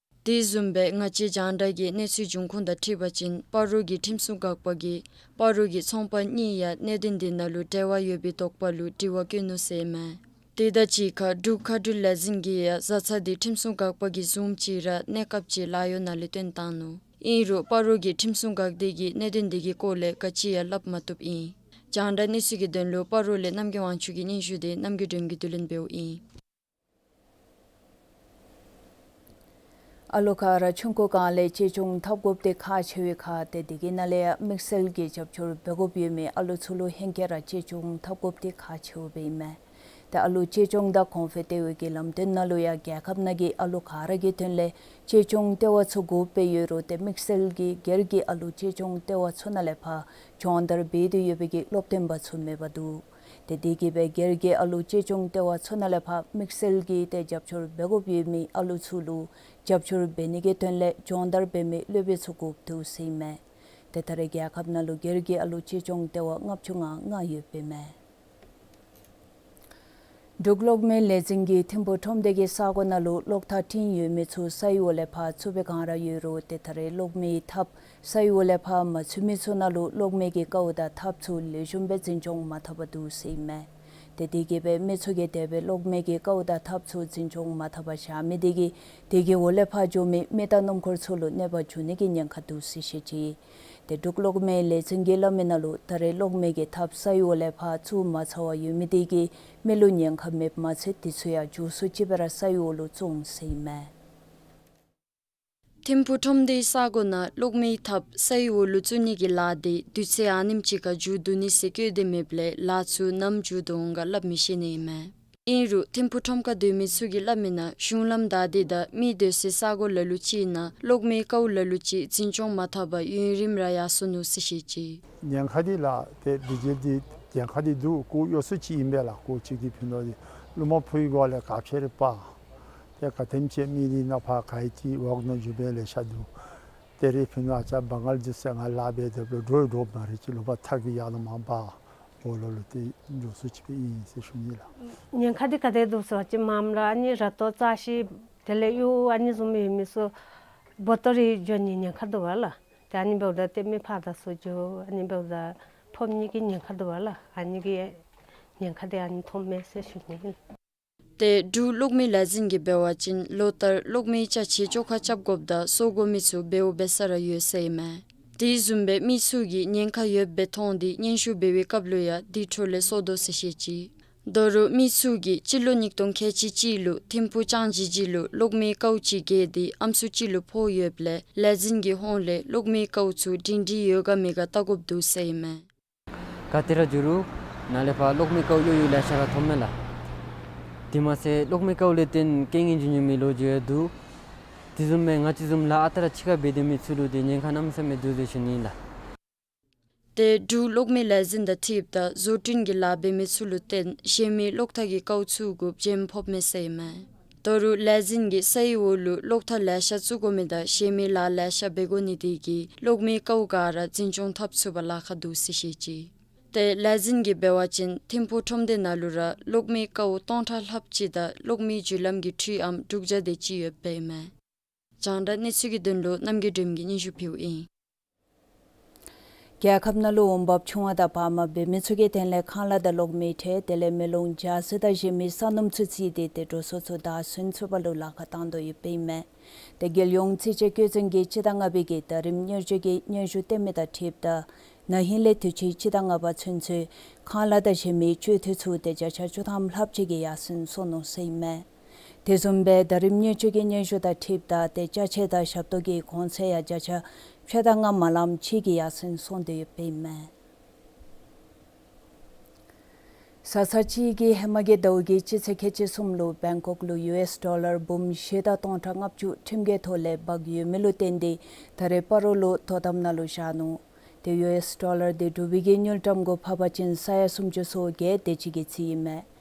དེ་བཟུམ་སྦེ་ང་བཅས་རྒྱང་བསྒྲགས་ཀྱི་གནས་ཚུལ་འབྱུང་ཁུངས་དང་འཁྲིལ་བ་ཅིན་སྤ་རོ་གི་ཁྲིམས་སྲུང་འགག་པ་གིས་སྤ་རོ་གི་ཚོང་པ་གཉིས་ཡང་གནད་དོན་འདི་ནང་ལུ་འབྲེལ་བ་ཡོད་པའི་དོགས་པ་ལུ་དྲི་བ་བཀོད་ནུག་ཟེར་ཨིན་མས། དེ་དང་གཅིག་ཁར་འབྲུག་མཁའ་འགྲུལ་ལས་འཛིན་གྱིས་ཡང་བཟའ་ཚང་འདི་ཁྲིམས་སྲུང་འགག་པ་གིས་བཟུངམ་ཅིག་ར་གནས་སྐབས་ཅིག་ལཱ་གཡོག་ནང་ལས་བཏོན་བཏང་ནུག། ཨིན་རུང་སྤ་རོ་གི་ཁྲིམས་སྲུང་འགག་སྡེ་གིས་གནད་དོན་འདི་གི་སྐོར་ལས་ག་ཅི་ཡང་སླབ་མ་བཏུབ་ཨིན། རྒྱང་བསྒྲགས་གནས་ཚུལ་གྱི་དོན་ལུ་སྤ་རོ་ལས་རྣམ་རྒྱལ་དབང་ཕྱུག་གི་སྙན་ཞུ་དེ་རྣམ་རྒྱལ་སྒྲོལམ་གིས་བསྡུ་ལེན་འབདཝ་ཨིན། ཨ་ལུ་ག་ར་ཆུང་ཀུ་སྒང་ལས་གཅེས་སྐྱོང་འཐབ་དགོཔ་འདི་ཁག་ཆེ་བའི་ཁར་ཏེ་དེ་གི་ནང་ལས་ཡང་དམིགས་བསལ་གྱི་རྒྱབ་སྐྱོར་འབད་དགོཔ་ཡོད་མི་ཨ་ལུ་ཚུ་ལུ་ཧེང་སྐལ་ར་གཅེས་སྐྱོང་འཐབ་དགོཔ་འདི་ཁག་ཆེཝ་སྦེ་ཨིན་མས། ཏེ་ཨ་ལུ་གཅེས་སྐྱོང་དང་གོང་འཕེལ་གཏོད་དགོ་གི་ལམ་སྟོན་ནང་ལུ་ཡང་རྒྱལ་ཁབ་ནང་གི་ཨ་ལུ་ག་ར་གི་དོན་ལས་གཅེས་སྐྱོང་ལྟེ་བ་ཚུ་དགུ་སྦེ་ཡོད་རུང་ཏེ་དམིགས་བསལ་གྱི་སྒེར་གྱི་ཨ་ལུ་གཅེས་སྐྱོང་ལྟེ་བ་ཚུ་ནང་ལས་ཕར་སྦྱོང་བརྡར་འབད་དེ་ཡོད་པའི་གི་སློབ་སྟོན་པ་ཚུ་མེདཔ་འདུག། ཏེ་དེ་གིས་སྦེ་སྒེར་གྱི་ཨ་ལུ་གཅེས་སྐྱོང་ལྟེ་བ་ཚུ་ནང་ལས་ཕར་དམིགས་བསལ་གྱི་ཏེ་རྒྱབ་སྐྱོར་འབད་དགོཔ་ཡོད་མི་ཨ་ལུ་ཚུ་ལུ་རྒྱབ་སྐྱོར་འབད་ནི་གི་དོན་ལས་སྦྱོང་བརྡར་འབད་མི་སློབ་དཔོན་ཚུ་དགུ་འདུག་ཟེར་ཨིན་མས། ཏེ་ད་རེས་རྒྱལ་ཁབ་ནང་ལུ་སྒེར་གྱི་ཨ་ལུ་གཅེས་སྐྱོང་ལྟེ་བ་ལྔ་བཅུ་ང་ལྔ་ཡོདཔ་ཨིན་མས། འབྲུག་གློག་མེ་ལས་འཛིན་གྱིས་ཐིམ་ཕུག་ཁྲོམ་སྡེ་གི་ས་གོ་ནང་ལུ་གློག་ཐག་བྲིན་ཡོད་མི་ཚུ་ས་ཡི་འོག་ལས་ཕར་བཙུགས་པའི་བསྒང་ར་ཡོད་རུང་ཏེ་ད་རེས་གློག་མེའི་ཐགཔ་ས་ཡི་འོག་ལས་ཕར་མ་བཙུགས་མི་ཚུ་ནང་ལུ་གློག་མེ་གི་ཀཝ་དང་ཐགཔ་ཚུ་ལེགས་ཤོམ་སྦེ་འཛིན་སྐྱོང་མ་འཐབ་པར་འདུག་ཟེར་ཨིན་མས། ཏེ་དེ་གིས་སྦེ་མི་ཚུ་གིས་དེ་སྦེ་གློག་མེ་གི་ཀཝ་དང་ཐགཔ་ཚུ་འཛིན་སྐྱོང་མ་འཐབ་པར་བཞག་མི་དེ་གིས་དེ་གི་འོག་ལས་ཕར་འགྱོ་མི་མི་དང་སྣུམ་འཁོར་ཚུ་ལུ་གནོད་པ་འབྱུང་ནི་གི་ཉེན་ཁ་འདུག་ཟེར་བཤད་ཅི། ཏེ་འབྲུག་གློག་མེ་ལས་འཛིན་གྱིས་སླབ་མི་ནང་ལུ་ད་རེས་གློག་མེ་གི་ཐགཔ་ས་ཡི་འོག་ལས་ཕར་བཙུགས་མ་ཚར་བར་ཡོད་མི་དེ་གིས་མི་ལུ་ཉེན་ཁ་མེདཔ་མ་ཚད་དེ་ཚུ་ཡང་མགྱོགས་སུ་ཅིག་སྦེ་ར་ས་ཡི་འོག་ལུ་བཙུགས་འོང་ཟེར་ཨིན་མས། ཐིམ་ཕུག་ཁྲོམ་སྡེའི་ས་གོ་ནང་གློག་མེའི་ཐགཔ་ས་ཡི་འོག་ལུ་བཙུགས་ནི་གི་ལཱ་དེ་དུས་ཚོད་ཨ་ནེམ་ཅིག་ཁར་མཇུག་བསྡུ་ནི་ཟེར་བཀོད་དེ་མེདཔ་ལས་ལཱ་ཚུ་ནམ་མཇུག་བསྡུ་འོང་ག་སླབ་མི་ཤེས་ནི་ཨིན་མས། ཨིན་རུང་ཐིམ་ཕུག་ཁྲོམ་ཁར་སྡོད་མི་ཚུ་གིས་སླབ་མིའི་ནང་གཞུང་ལམ་བདའ་སྟེ་དང་མི་སྡོད་སའི་ས་གོ་ལ་ལུ་ཅིག་ནང་གློག་མེའི་ཀཝ་ལ་ལུ་ཅིག་འཛིན་སྐྱོང་མ་འཐབ་པར་ཡུན་རིངམོ་ར་ཡར་སོ་ནུག་ཟེར་བཤད་ཅི། ཉེན་ཁ་འདི་ལགས་ཏེ་དེ་ཅིག་འདི་ཉེན་ཁ་འདི་འདུག། སྐུ་གཡོ་སུ་ཅིག་ཨིན་པས་ལགས། སྐུ་ཅིག་གིས་ཕུལ་ནོ་འདི་རླུངམ་ཕུ་བའི་སྒོ་ལས་ག་ཅི་ར་འབད་ཏེ་ག་དེམ་ཅིག་མི་འདི་ནང་ཕར་ག་ཡི་ཅིག་འོག་ནང་འགྱོ་མི་ལེ་ཤ་འདུག། ཏེ་རེ་ཕུལ་ནོ་ཨ་ཅག་བང་ག་ལ་དེཤ་ཟེར་ང་ལཱ་འབད་དེ་འགྱོ་འགྱོཝ་མ་རེད་ཅིག། རླུངམ་ཐག་གིས་ཡར་ལུ་མར་འབག་འོག་ལུ་ལུ་ཏེ་འགྱོ་སུ་ཅིག་སྦེ་ཨིན་ཟེར་ཞུ་ནི་ལགས། ཉེན་ཁ་འདི་ག་དེ་འདུག་ཟེར་བ་ཅིན་མངམ་ར་ཨ་ནི་ར་ཏོ་རྩ་ཤེ་དེ་ལས་གཡུ་ཨ་ནི་བཟུམ་ཡོད་མི་ཚུ་འབོ་ཏོ་རེ་འགྱོ་ནི་ཉེན་ཁ་འདུག་པ་ལགས། ཏེ་ཨ་ནི་འབདཝ་ད་ཏེ་མི་ཕར་དང་ཚུར་འགྱོ་ཨ་ནི་འབདཝ་ད་ཕོག་ནི་གི་ཉེན་ཁ་འདུག་པ་ལགས། ཨ་ནི་གི་ཉེན་ཁ་འདི་ཨ་ནི་ཐོབ་མས་ཟེར་ཞུ་ནི་ཨིན། ཏེ་འབྲུག་གློག་མེ་ལས་འཛིན་གྱིས་འབད་བ་ཅིན་ལོ་ལྟར་གློག་མེའི་ཅ་ཆས་བཅོ་ཁ་རྐྱབ་དགོཔ་དང་གསོ་དགོ་མི་ཚུ་འབདཝ་འབད་ས་ར་ཡོད་ཟེར་ཨིན་མས། དེ་བཟུམ་སྦེ་མི་ཚུ་གིས་ཉེན་ཁ་ཡོདཔ་སྦེ་མཐོང་སྟེ་སྙན་ཞུ་འབད་བའི་སྐབས་ལུ་ཡང་དེ་འཕྲོ་ལས་གསོ་དོ་ཟེར་བཤད་ཅི། དོ་རུང་མི་ཚུ་གིས་སྤྱི་ལོ་ཉིས་སྟོང་ཁལ་གཅིག་གཅིག་ལུ་ཐིམ་ཕུག་ལྕང་སྦྱིས་སྦྱིས་ལུ་གློག་མེའི་ཀཝ་ཅིག་བཀལ་ཏེ་ཨམ་སྲུ་ཅིག་ལུ་ཕོག་ཡོདཔ་ལས་ལས་འཛིན་གྱི་ཧོངས་ལས་གློག་མེའི་ཀཝ་ཚུ་སྒྲིང་སྒྲི་ཡོད་ག་མེད་ག་བལྟ་དགོཔ་འདུག་ཟེར་ཨིན་མས། ག་ཏེ་ར་འགྱོ་རུང་ནཱ་ལས་ཕར་གློག་མེའི་ཀཝ་གཡོ་ཡོད་ལེ་ཤ་ར་ཐོབ་མས་ལགས། དེ་མ་ཚད་གློག་མེའི་ཀཝ་ལས་བརྟེན་རྐྱེན་ངན་འབྱུང་འབྱུང་མི་ལོ་རྒྱུས་ཡང་འདུག། དེ་བཟུམ་སྦེ་ང་བཅས་བཟུམ་ལཱ་ཨ་རྟག་ར་ཕྱི་ཁར་འབད་སྡོད་མི་ཚུ་ལུ་ཏེ་ཉེན་ཁ་གནམ་མེད་ས་མེད་འདུག་ཟེར་ཞུ་ནི་ལགས། ཏེ་འབྲུག་གློག་མེ་ལས་འཛིན་དང་འཁྲིལཝ་ད་བཟོ་སྐྲུན་གྱི་ལཱ་འབད་མི་ཚུ་ལུ་བརྟེན་གཞན་མི་གློག་ཐག་གི་ཀཝ་ཚུ་གུ་བྱེམ་ཕོགཔ་མས་ཟེར་ཨིན་མས། དོ་རུང་ལས་འཛིན་གྱིས་སའི་འོག་ལུ་གློག་ཐག་ལེ་ཤ་བཙུགས་དགོ་མི་དང་གཞན་མི་ལཱ་ལེ་ཤ་འབད་དགོ་ནི་དེ་གིས་གློག་མེའི་ཀཝ་ག་ར་འཛིན་སྐྱོང་འཐབ་ཚུགས་པར་ལཱ་ཁག་འདུག་ཟེར་བཤད་ཅི། ཏེ་ལས་འཛིན་གྱིས་འབད་བ་ཅིན་ཐིམ་ཕུག་ཁྲོམ་སྡེ་ནང་ལུ་ར་གློག་མེའི་ཀཝ་སྟོང་ཕྲག་ལྷགཔ་ཅིག་དང་གློག་མེའི་འཇུ་ལམ་གྱི་འཕྲུལ་ཨམ་དྲུག་བརྒྱ་དེ་ཅིག་ཡོདཔ་ཨིན་མས། རྒྱང་བསྒྲགས་གནས་ཚུལ་གྱི་དོན་ལུ་རྣམ་རྒྱལ་སྒྲོལམ་གིས་སྙན་ཞུ་ཕུལཝ་ཨིན། རྒྱལ་ཁབ་ནང་ལུ་འོང་འབབ་ཆུང་བ་དང་བར་མ་འབད་མི་ཚུ་གི་དོན་ལས་ཁང་གླ་དང་གློག་མེའི་ཁྲལ་དེ་ལས་མེ་ལོང་ཇ་ཟས་དང་བཞེས་མི་ས་སྣུམ་ཚུ་བརྩིས་ཏེ་ཏེ་འགྲོ་སོང་ཚུ་བདའ་ཟུན་ཚུགས་པ་ལུ་ལཱ་ཁག་བཏང་དོ་ཡོདཔ་ཨིན་མས། ཏེ་རྒྱལ་ཡོངས་རྩིས་དཔྱད་བཀོད་འཛིན་གྱིས་སྤྱི་ཟླ་ལྔ་པའི་གི་ཟླ་རིམ་མཉེས་སྤྱོད་ཀྱི་སྙན་ཞུ་བཏོན་མི་དང་འཁྲིལཝ་ད་ན་ཧིང་ལས་དུས་ཅི་སྤྱི་ཟླ་ལྔ་པ་ཚུན་ཚོད་ཁང་གླ་དང་བཞེས་མི་སྤྱོད་འཐུས་ཚུ་ཏེ་བརྒྱ་ཆ་བཅུ་ཐམ་ལྷགཔ་ཅིག་གིས་ཡར་སེང་སོང་ནུག་ཟེར་ཨིན་མས། དེ་བཟུམ་སྦེ་ཟླ་རིམ་མཉེས་སྤྱོད་ཀྱི་སྙན་ཞུ་དང་འཁྲིལཝ་ད་ཏེ་ཅ་ཆས་དང་ཞབས་ཏོག་གི་གོང་ཚད་ཡང་བརྒྱ་ཆ་ཕྱེད་དང་ལྔ་མ་ལངམ་ཅིག་གིས་ཡར་སེང་སོང་སྟེ་ཡོདཔ་ཨིན་མས། ས་ས་ཅིག་གི་ཧེ་མ་གི་ཟླཝ་གི་སྤྱི་ཚེས་ཁལ་གཅིག་གསུམ་ལུ་བེང་ཀོག་ལུ་ཡུ་ཨེས་ཌོ་ལར་འབུམ་བཞི་དང་སྟོང་ཕྲག་ལྔ་བཅུ་ཁྲིམས་འགལ་ཐོག་ལས་འབག་ཡོད་མི་ལུ་བརྟེན་ཏེ་ད་རེས་སྤ་རོ་ལུ་དོ་དམ་ནང་ལུ་བཞག་ནུག། ཏེ་ཡུ་ཨེས་ཌོ་ལར་འདི་འབྲུག་པའི་གི་དངུལ་ཀྲམ་གུ་ཕབ་པ་ཅིན་ས་ཡ་སུམ་ཅུ་སོ་བརྒྱད་དེ་ཅིག་གི་རྩིས་ཨིན་མས།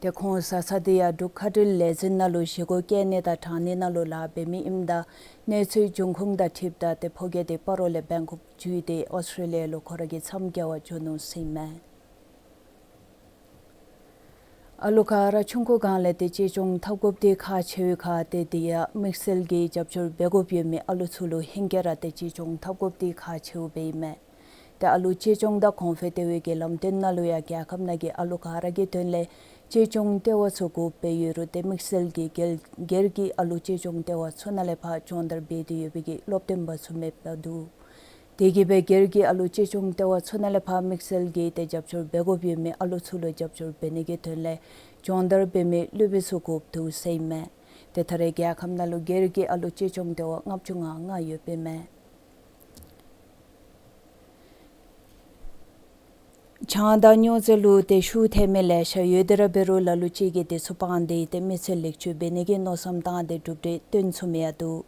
ཏེ་ཁོང་ས་ས་འདི་ཡང་འབྲུག་མཁའ་འགྲུལ་ལས་འཛིན་ནང་ལུ་བཞེས་སྒོ་བསྐྱལ་ནི་དང་དྲང་ནི་ནང་ལུ་ལཱ་འབད་མི་ཨིནམ་ད་གནས་ཚུལ་འབྱུང་ཁུངས་དང་འཁྲིལཝ་ད་ཏེ་ཕོ་རྒྱས་འདི་སྤ་རོ་ལས་བེང་ཀོག་འཛུལ་ཏེ་ཨོསི་ཊེ་ལི་ཡ་ལུ་ཁོ་ར་གི་མཚམས་བསྐྱལ་བར་འགྱོ་ནུག་ཟེར་ཨིན་མས། ཨ་ལུ་ག་ར་ཆུང་ཀུ་སྒང་ལས་ཏེ་གཅེས་སྐྱོང་འཐབ་དགོཔ་འདི་ཁག་ཆེ་བའི་ཁར་ཏེ་དེ་ཡང་དམིགས་བསལ་གྱི་རྒྱབ་སྐྱོར་འབད་དགོཔ་ཡོད་མི་ཨ་ལུ་ཚུ་ལུ་ཧེང་སྐལ་ར་ཏེ་གཅེས་སྐྱོང་འཐབ་དགོཔ་འདི་ཁག་ཆེཝ་སྦེ་ཨིན་མས། ཏེ་ཨ་ལུ་གཅེས་སྐྱོང་དང་གོང་འཕེལ་ལྟེ་བའི་གི་ལམ་སྟོན་ནང་ལུ་ཡང་རྒྱལ་ཁབ་ནང་གི་ཨ་ལུ་ག་ར་གི་དོན་ལས་གཅེས་སྐྱོང་ལྟེ་བ་ཚུ་དགོཔ་སྦེ་ཡོད་རུང་ཏེ་དམིགས་བསལ་གྱི་སྒེར་སྒེར་གྱི་ཨ་ལུ་གཅེས་སྐྱོང་ལྟེ་བ་ཚུ་ནང་ལས་ཕར་སྦྱོང་བརྡར་འབད་དེ་ཡོད་པའི་གི་སློབ་སྟོན་པ་ཚུ་མེདཔ་འདུག། དེ་གིས་སྦེ་སྒེར་གྱི་ཨ་ལུ་གཅེས་སྐྱོང་ལྟེ་བ་ཚུ་ནང་ལས་ཕར་དམིགས་བསལ་གྱི་ཏེ་རྒྱབ་སྐྱོར་འབད་དགོཔ་ཡོད་མི་ཨ་ལུ་ཚུ་ལུ་རྒྱབ་སྐྱོར་འབད་ནི་གི་དོན་ལས་སྦྱོང་བརྡར་འབད་མི་སློབ་དཔོན་ཚུ་དགོཔ་འདུག་ཟེར་ཨིན་མས། ཏེ་ད་རེས་རྒྱལ་ཁབ་ནང་ལུ་སྒེར་གྱི་ཨ་ལུ་གཅེས་སྐྱོང་ལྟེ་བ་ལྔ་བཅུ་ང་ལྔ་ཡོདཔ་ཨིན་མས། ཆང་དང་སྨྱོ་རྫས་ལུ་ཏེ་ཤུགས་ཐལ་མི་ལེ་ཤ་ཡོད་དེ་ར་འབད་རུང་ལ་ལུ་ཅིག་གིས་དེ་ཚུ་སྤང་སྟེ་ཏེ་མི་ཚེ་ལེགས་བཅོས་འབད་ནི་གི་མནོ་བསམ་བཏང་སྟེ་གྲུབ་འབྲས་སྟོན་ཚུགས་མི་ཡང་འདུག།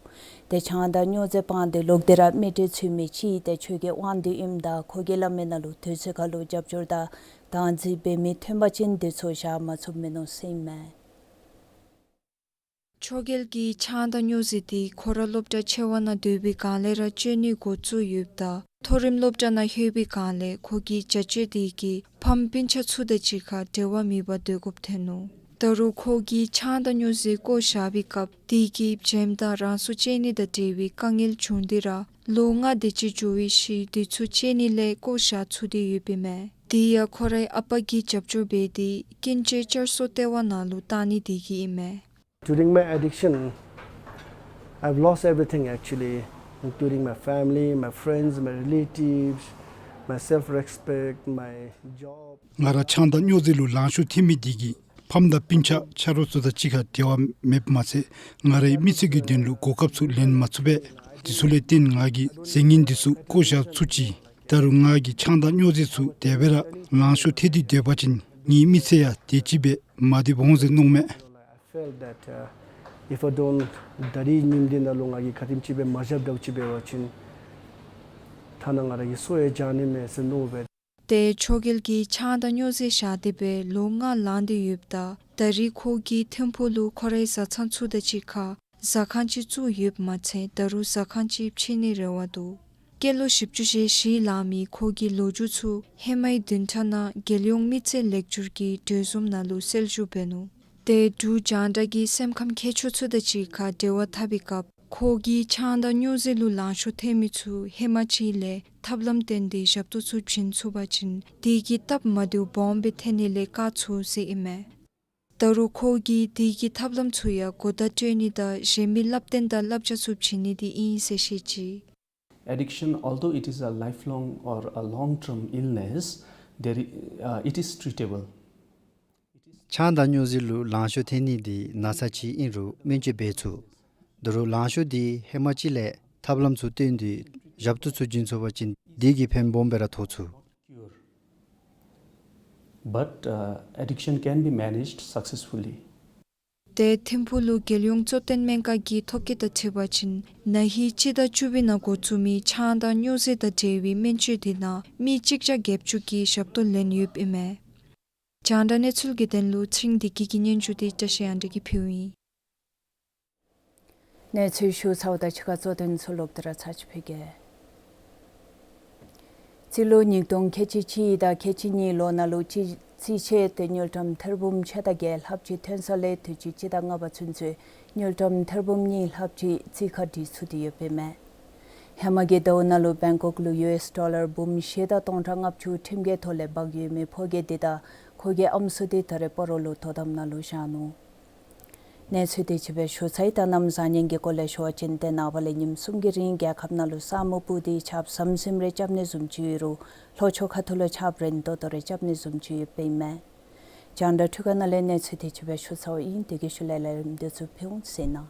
ཏེ་ཆང་དང་སྨྱོ་རྫས་སྤང་སྟེ་ལོག་སྟེ་ར་མི་ཏེ་ཚུད་མི་ཅིག་ཏེ་ཆོས་རྒྱལ་དབང་འདུས་ཨིནམ་ད་ཁོ་གིས་སླབ་མི་ནང་ལུ་དུས་ཚོད་ཁར་ལུ་རྒྱབ་སྐྱོར་དང་བདག་འཛིན་འབད་མི་ཐོན་པ་ཅིན་དེ་ཚུ་བཞག་མ་ཚུགས་མིན་ནུག་ཟེར་ཨིན་མས། ཆོས་རྒྱལ་གྱིས་ཆང་དང་སྨྱོ་རྫས་དེ་ཁོ་ར་སློབ་གྲྭ་ཆེ་བ་ནང་སྡོད་པའི་སྒང་ལས་ར་སྤྱོད་ནི་འགོ་བཙུགས་ཡོདཔ་ད་མཐོ་རིམ་སློབ་གྲྭ་ནང་ལྷོད་པའི་སྒང་ལས་ཁོ་གི་བྱ་སྤྱོད་དེ་གིས་ཕམ་སྤུན་ཆ་ཚུ་དང་གཅིག་ཁར་འབྲེལ་བ་མེདཔ་སྡོད་དགོཔ་ཐོན་ནུག། ད་རུང་ཁོ་གིས་ཆང་དང་སྨྱོ་རྫས་བཀོ་བཞག་པའི་སྐབས་དེ་གིས་བྱེམ་དང་རང་སྲོག་བཅད་ནི་དང་འབྲེལ་བའི་དཀའ་ངལ་བྱུང་སྟེ་ར་ལོ་ལྔ་དེ་ཅིག་འགྱོ་བའི་ཤུལ་དེ་ཚུ་བཅད་ནི་ལས་བཀོ་བཞག་ཚུགས་ཏེ་ཡོདཔ་ཨིན་མས། དེ་ཡང་ཁོ་རའི་ཨ་པ་གིས་རྒྱབ་སྐྱོར་འབད་དེ་ཀུན་སྤྱོད་བསྐྱར་གསོ་ལྟེ་བ་ནང་ལུ་བཏང་ནི་དེ་གིས་ཨིན་མས། During my addiction, I've lost everything actually, including my family, my friends, my relatives, my self-respect, my job. ང་ར་ཆང་དང་སྨྱོ་རྫས་ལུ་ལང་ཤོར་ཐལ་མི་དེ་གིས་ཕམ་དང་སྤུན་ཆ་ཆ་རོགས་ཚུ་དང་གཅིག་ཁར་འབྲེལ་བ་མེདཔ་མ་ཚད་ང་རའི་མི་ཚེ་གི་དོན་ལུ་གོ་སྐབས་ཚུ་ལེན་མ་ཚུགས་པས། དེ་ཚུ་ལས་བརྟེན་ང་གིས་ཟས་ངན་དེ་ཚུ་བཀོ་བཞག་ཚུགས་ཅི། ད་རུང་ང་གིས་ཆང་དང་སྨྱོ་རྫས་ཚུ་དེ་སྦེ་ར་ལང་ཤོར་ཐལ་ཏེ་སྡོད་པ་ཅིན་ ངེའི་མི་ཚེ་ཡང་དེ་ཅིག་སྦེ་མ་བདེ་འོང་ཟེར་མནོཝ་མས། I felt that, uh, if I don't, ད་རིས་ཉིནམ་འདི་ནང་ལུ་ང་གིས་ག་དེམ་ཅིག་སྦེ་མ་བཞགཔ་འདྲཝ་ཅིག་འབད་བ་ཅིན་ཐ་ན་ང་ར་གི་སྲོག་ཡང་བཅད་ནི་མས་ཟེར་མནོ་སྦེ། ཏེ་ཆོས་རྒྱལ་གྱིས་ཆང་དང་སྨྱོ་རྫས་བཞག་སྟེ་སྦེ་ལོ་ལྔ་ལང་སྟེ་ཡོདཔ་ད་ད་རིས་ཁོ་གིས་ཐིམ་ཕུག་ལུ་ཁོ་རའི་བཟའ་ཚང་ཚུ་དང་གཅིག་ཁར་ཟ་ཁང་ཅིག་བཙུགས་ཡོདཔ་མ་ཚད་ད་རུང་ཟ་ཁང་ཅིག་ཕྱེ་ནིའི་རེ་བ་འདུག། སྐྱེས་ལོ་བཞི་བཅུ་ཞེ་བཞི་ལང་མི་ཁོ་གི་ལོ་རྒྱུས་ཚུ་ཧེ་མའི་བདུན་ཕྲག་ནང་རྒྱལ་ཡོངས་མི་ཚེ་ལེགས་སྒྱུར་གྱི་གྲོས་འཛོམས་ནང་ལུ་གསལ་བསྒྲགས་འབད་ནུག། ཏེ་འབྲུག་རྒྱང་བསྒྲགས་ཀྱིས་སེམས་ཁམས་མཁས་མཆོག་ཚུ་དང་གཅིག་ཁར་འབྲེལ་བ་འཐབ་པའི་སྐབས་ཁོ་གིས་ཆང་དང་སྨྱོ་རྫས་ལུ་ལང་ཤོར་ཐལ་མི་ཚུ་ཧེ་མ་ཅིག་ལས་ཐབས་ལམ་བཏོན་ཏེ་ཞབས་ཏོག་ཚུ་བྱིན་ཚུགས་པ་ཅིན་དེ་གི་སྟབས་མ་བདེཝ་སྦོམ་སྦེ་ཐོན་ནི་ལས་བཀག་ཚུགས་ཟེར་ཨིན་མས། ད་རུང་ཁོ་གིས་དེ་གི་ཐབས་ལམ་ཚུ་ཡང་གོ་བརྡ་སྤྲོད་ནི་དང་གཞན་མི་བསླབ་སྟོན་དང་བསླབ་བྱ་ཚུ་བྱིན་ནི་འདི་ཨིན་ཟེར་བཤད་ཅི། Addiction, although it is a lifelong or a long-term illness, there i-, uh, it is treatable. ཆང་དང་སྨྱོ་རྫས་ལུ་ལང་ཤོར་ཐོན་ནི་འདི་ན་ཚ་ཅིག་ཨིན་རུང་སྨན་བཅོས་འབད་ཚུགས། ད་རུང་ལང་ཤོར་འདི་ཧེ་མ་ཅིག་ལས་ཐབས་ལམ་ཚུ་བཏོན་ཏེ་ཞབས་ཏོག་ཚུ་བྱིན་ཚུགས་པ་ཅིན་དེ་གིས་ཕན་སྦོམ་སྦེ་ར་ཐོགས་ཚུགས། But, uh, addiction can be managed successfully. ཏེ་ཐིམ་ཕུག་ལུ་རྒྱལ་ཡོངས་གཙོ་བསྟེན་སྨན་ཁང་གི་ཐོ་བཀོད་དང་འཁྲིལ་བ་ཅིན་ན་ཧིང་སྤྱི་ཟླ་བཅུ་པའི་ནང་འགོ་བཙུགས་མི་ཆང་དང་སྨྱོ་རྫས་དང་འབྲེལ་བའི་སྨན་བཅོས་འདི་ནང་མི་གཅིག་བརྒྱ་བརྒྱད་ཅུ་གིས་ཞབས་ཏོག་ལེན་ཡོདཔ་ཨིན་མས། རྒྱང་བསྒྲགས་གནས་ཚུལ་གྱི་དོན་ལུ་ཚེ་རིང་བདེ་སྐྱིད་ཀྱི་སྙན་ཞུ་འདི་བཀྲ་ཤིས་དབང་འདུས་ཀྱིས་ཕུལཝ་ཨིན། གནས་ཚུལ་ཞུ་ཚརཝ་ད་ཕྱི་ཁ་གཙོ་དོན་ཚུ་ལོག་སྟེ་ར་ཚར་ཅིག་ཕུལ་གེ། རྩིས་ལོ་ཉིས་སྟོང་ཁལ་གཅིག་གཅིག་དང་ཁལ་གཅིག་གཉིས་ལོ་ནང་ལུ་རྩིས་རྩིས་ཆད་དེ་དངུལ་ཀྲམ་ཐེར་འབུམ་ཕྱེད་དང་བརྒྱད་ལྷགཔ་ཅིག་ཐོན་ས་ལས་དུས་ཅི་སྤྱི་ཟླ་ལྔ་པ་ཚུན་ཚོད་དངུལ་ཀྲམ་ཐེར་འབུམ་གཉིས་ལྷགཔ་ཅིག་རྩིས་ཁ་འབྲི་ཚུགས་ཏེ་ཡོདཔ་ཨིན་མས། ཧེ་མ་གི་ཟླཝ་ནང་ལུ་བེང་ཀོག་ལུ་ཡུ་ཨེསི་ཌོ་ལར་འབུམ་བཞི་དང་སྟོང་ཕྲག་ལྔ་བཅུ་ཁྲིམས་འགལ་ཐོག་ལས་འབག་ཡོད་མི་ཕོ་སྐྱེས་འདི་དང་ཁོ་གི་ཨམ་སྲུ་འདི་ད་རེས་སྤ་རོ་ལུ་དོ་དམ་ནང་ལུ་བཞག་ནུག། གནས་ཚུལ་འདི་ཅིག་སྦེ་ཞུ་ཚར་ཡི། ད་གནམ་བཟང་ངན་གྱི་སྐོར་ལས་ཞུ་བ་ཅིན་ཏེ་ནངས་པ་ལས་ཉིནམ་གསུམ་གྱི་རིང་རྒྱལ་ཁབ་ནང་ལུ་ས་སྨུག་སྤུབས་ཏེ་ཆརཔ་ཟམ་ཟིམ་རེ་རྐྱབ་ནི་བཟུམ་ཅིག་ཡོད་རུང་ལྷོ་ཕྱོགས་ཁ་ཐུག་ལུ་ཆརཔ་རན་ཏོག་ཏོ་རེ་རྐྱབ་ནི་བཟུམ་ཅིག་ཡོདཔ་ཨིན་མས། རྒྱང་བསྒྲགས་འཕྲུལ་ཁང་ནང་ལས་གནས་ཚུལ་འདི་ཅིག་སྦེ་ཞུ་ཚརཝ་ཨིན། དེ་གི་ཤུལ་ལས་ལས་རིམ་འདི་ཚུ་ཕུལ་འོང་ཟེར་ན།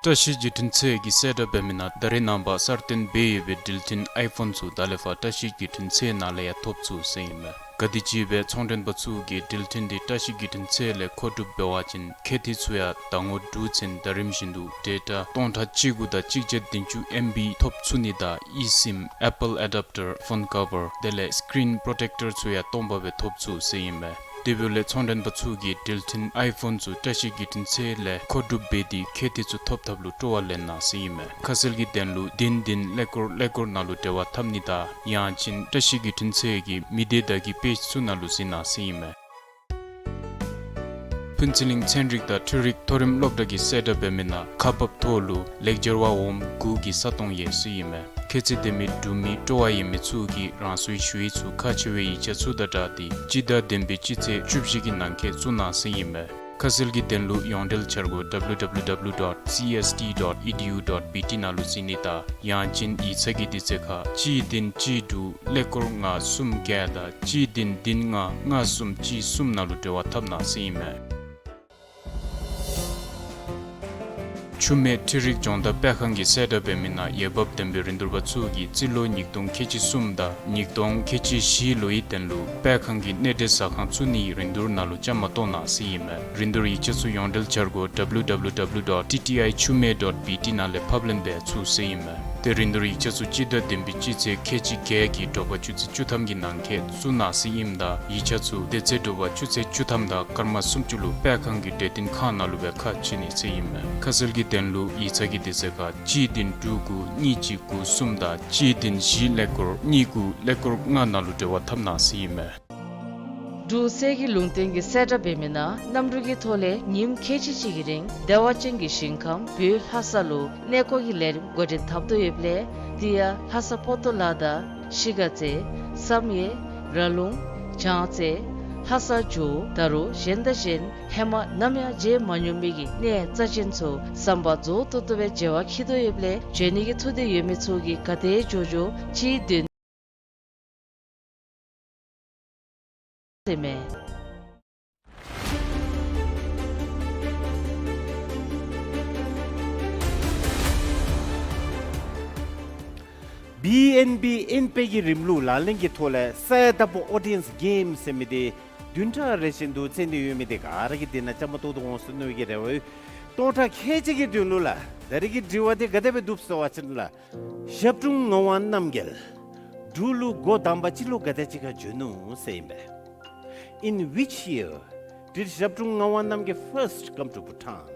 བཀྲ་ཤིས་བརྒྱུད་འཕྲིན་ཚད་ཀྱིས་གསལ་བསྒྲགས་འབད་མི་ནང་ད་རེས་ནངས་པ་གསར་བཏོན་འབད་ཡོད་པའི་འགྲུལ་འཕྲིན་ཨའི་ཕོན་ཚུ་ད་ལས་ཕར་བཀྲ་ཤིས་བརྒྱུད་འཕྲིན་ཚད་ནང་ལས་ཡང་ཐོབ་ཚུགས་ཟེར་ཨིན་མས། ག་དེམ་ཅིག་སྦེ་ཚོང་མགྲོན་པ་ཚུ་གིས་འགྲུལ་འཕྲིན་འདི་བཀྲ་ཤིས་བརྒྱུད་འཕྲིན་ཚད་ལས་མཁོ་སྒྲུབ་འབད་བ་ཅིན་ཁེ་ཏི་ཚུ་ཡང་ཟླ་ངོ་དྲུག་ཚུན་ཟླ་རིམ་བཞིན་དུ་ཌེ་ཊ་སྟོང་ཕྲག་གཅིག་དགུ་དང་གཅིག་བརྒྱ་བདུན་ཅུ་ཨེམ་བི་ཐོབ་ཚུགས་ནི་དང་ཨི་སིམ་ཨེ་པཱལ་ཨེ་ཌབ་ཊར་ཕོན་ཀ་བར་དེ་ལས་སི་ཀི་རིན་པོརོ་ཊེཀ་ཊར་ཚུ་ཡང་སྟོང་པ་སྦེ་ཐོབ་ཚུགས་ཟེར་ཨིན་མས། དེ་འབདཝ་ལས་ཚོང་མགྲོན་པ་ཚུ་གིས་འགྲུལ་འཕྲིན་ཨའི་ཕོན་ཚུ་བཀྲ་ཤིས་བརྒྱུད་འཕྲིན་ཚད་ལས་མཁོ་སྒྲུབ་འབད་དེ་ཁེ་ཏི་ཚུ་ཐོབ་ཐབས་ལུ་སྤྲོ་བ་ལེན་གནང་ཟེར་ཨིན་མས། ཁ་གསལ་གྱི་དོན་ལུ་བདུན་བདུན་ཀླད་ཀོར་ཀླད་ཀོར་ནང་ལུ་འབྲེལ་བ་འཐབ་ནི་དང་ཡང་ཅིན་བཀྲ་ཤིས་བརྒྱུད་འཕྲིན་ཚད་ཀྱི་མི་སྡེ་བརྡ་བརྒྱུད་པེཇ་ཚུ་ནང་ལུ་གཟིགས་གནང་ཟེར་ཨིན་མས། ཕུན་ཚོགས་གླིང་ཚན་རིག་དང་འཕྲུལ་རིག་མཐོ་རིམ་སློབ་གྲྭ་གིས་གསལ་བསྒྲགས་འབད་མི་ནང་ཁག་འབགཔ་ཐོག་ལུ་ལེགས་སྦྱར་བ་འོགམ་དགུ་གི་ས་སྟོང་ཡོད་ཟེར་ཨིན་མས། ཁྱད་ཚད་ལྡན་མི་འབྲུག་མི་སྤྲོ་བ་ཡོད་མི་ཚུ་གིས་རང་སོའི་ཞུ་ཡིག་ཚུ་ཁག་ཆེ་བའི་ཡིག་ཆ་ཚུ་དང་སྦྲགས་ཏེ་སྤྱི་ཟླ་བདུན་པའི་སྤྱི་ཚེས་བཅུ་བཞི་གི་ནང་འཁོད་བཙུགས་གནང་ཟེར་ཨིན་མས། ཁ་གསལ་གྱི་དོན་ལུ་ཡོངས་འབྲེལ་འཆར་སྒོ་W W W dot C S T dot E D U dot B T ནང་ལུ་གཟིགས་ནི་དང་ཡང་ཅིན་ཡིག་ཚང་གི་དུས་ཚོད་ཁར་གཅིག་བདུན་གཅིག་དྲུག་ཀླད་ཀོར་ལྔ་གསུམ་བརྒྱད་དང་གཅིག་བདུན་བདུན་ལྔ་ལྔ་གསུམ་གཅིག་གསུམ་ནང་ལུ་འབྲེལ་བ་འཐབ་གནང་ཟེར་ཨིན་མས། ཆུ་སྨད་འཕྲུལ་རིག་སྦྱོང་བརྡར་སྤེལ་ཁང་གིས་གསལ་བསྒྲགས་འབད་མི་ནང་འོས་འབབ་ལྡན་པའི་རིན་བསྡུར་པ་ཚུ་གིས་རྩིས་ལོ་ཉིས་སྟོང་ཁལ་གཅིག་གསུམ་དང་ཉིས་སྟོང་ཁལ་གཅིག་བཞི་ལོའི་དོན་ལུ་སྤེལ་ཁང་གི་གནས་སྡོད་ཟ་ཁང་བཙུགས་ནིའི་རིན་བསྡུར་ནང་ལུ་བཅའ་མར་གཏོགས་གནང་ཟེར་ཨིན་མས། རིན་བསྡུར་ཡིག་ཆ་ཚུ་ཡོངས་འབྲེལ་འཆར་སྒོ་W W W dot T T I Chumei dot B T ནང་ལས་ཕབ་ལེན་འབད་ཚུགས་ཟེར་ཨིན་མས། ཏེ་རིན་བསྡུར་ཡིག་ཆ་ཚུ་སྤྱི་ཟླ་བདུན་པའི་སྤྱི་ཚེས་ཁལ་གཅིག་བརྒྱད་ཀྱི་དྲོ་པ་ཆུ་ཚོད་བཅུ་ཐམ་གྱི་ནང་འཁོད་བཙུགས་གནང་ཟེར་ཨིནམ་ད་ཡིག་ཆ་ཚུ་དེ་ཚེ་དྲོ་པ་ཆུ་ཚོད་བཅུ་ཐམ་དང་སྐར་མ་སུམ་ཅུ་ལུ་སྤེལ་ཁང་གི་གྲོས་བསྟུན་ཁང་ནང་ལུ་སྦེ་ཁ་ཕྱེ་ནི་ཟེར་ཨིན་མས། ཁ་གསལ་གྱི་དོན་ལུ་ཡིག་ཚང་གི་དུས་ཚོད་ཁར་གཅིག་བདུན་དྲུག་དགུ་གཉིས་གཅིག་དགུ་གསུམ་དང་གཅིག་བདུན་བཞི་ཀླད་ཀོར་གཉིས་དགུ་ཀླད་ཀོར་ལྔ་ནང་ལུ་འབྲེལ་བ་འཐབ་གནང་ཟེར་ཨིན་མས། འབྲུག་གསེར་གྱི་ལུང་བསྟན་གྱིས་གསལ་བསྒྲགས་འབད་མི་ནང་གནམ་གྲུ་གི་ཐོག་ལས་ཉིནམ་ཁལ་གཅིག་གཅིག་གི་རིང་བདེ་བ་ཅན་གྱི་ཞིང་ཁམས་བོད་ལྷ་ས་ལུ་གནས་སྐོར་གྱི་ལས་རིམ་འགོ་འདྲེན་འཐབ་དོ་ཡོདཔ་ལས་དེ་ཡང་ལྷ་ས་པོ་ཏོ་ལ་དང་གཞིས་ཀ་རྩེ་བསམ་ཡས་ར་ལུང་བྱང་རྩེ་ལྷ་ས་ཇོ་བོ་ད་རུང་གཞན་དང་གཞན་ཧེ་མ་ནམ་ཡང་མཇལ་མ་མྱོང་མི་གི་གནས་རྩ་ཆེན་ཚུ་ཟམ་པ་རྫོགས་ཏོག་ཏོ་སྦེ་མཇལ་བར་འཁྱིད་དོ་ཡོདཔ་ལས་འབྱོན་ནི་གི་ཐུགས་འདོད་ཡོད་མི་ཚུ་གིས་ག་དེ་མགྱོགས་མགྱོགས་གཅིག་བདུན་ཟེར་མས། བི་ཨེན་བི་ཨེན་པེ་གི་རིམ་ལུགས་ལག་ལེན་གྱི་ཐོག་ལས་གསར་དུ་ཨོ་ཌི་ཡེནསི་གེམ་ཟེར་མི་འདི་བདུན་ཕྲག་རེ་བཞིན་དུ་བཙན་ཏེ་ཡོད་མི་འདི་ག་ར་གིས་འདི་ནང་བཅའ་མར་གཏོགས་ཏེ་འོང་ཟེར་མནོ་བའི་རེ་བ་ཡོད། སྟོང་ཕྲག་ཁལ་གཅིག་གི་དོན་ལུ་ལགས། ད་རེས་ཀྱི་དྲི་བ་འདི་ག་དེ་སྦེ་འདུག་ཟེར་བ་ཅིན་ལགས། ཞབས་དྲུང་ངག་དབང་རྣམ་རྒྱལ་འབྲུག་ལུ་འགོ་དང་པ་ཅིག་ལོ་ག་དེ་ཅིག་ཁར་བྱོན་ནུག་ཟེར་ཨིན་པས། In which year did ཞབས་དྲུང་ངག་དབང་རྣམ་རྒྱལ་first come to Bhutan?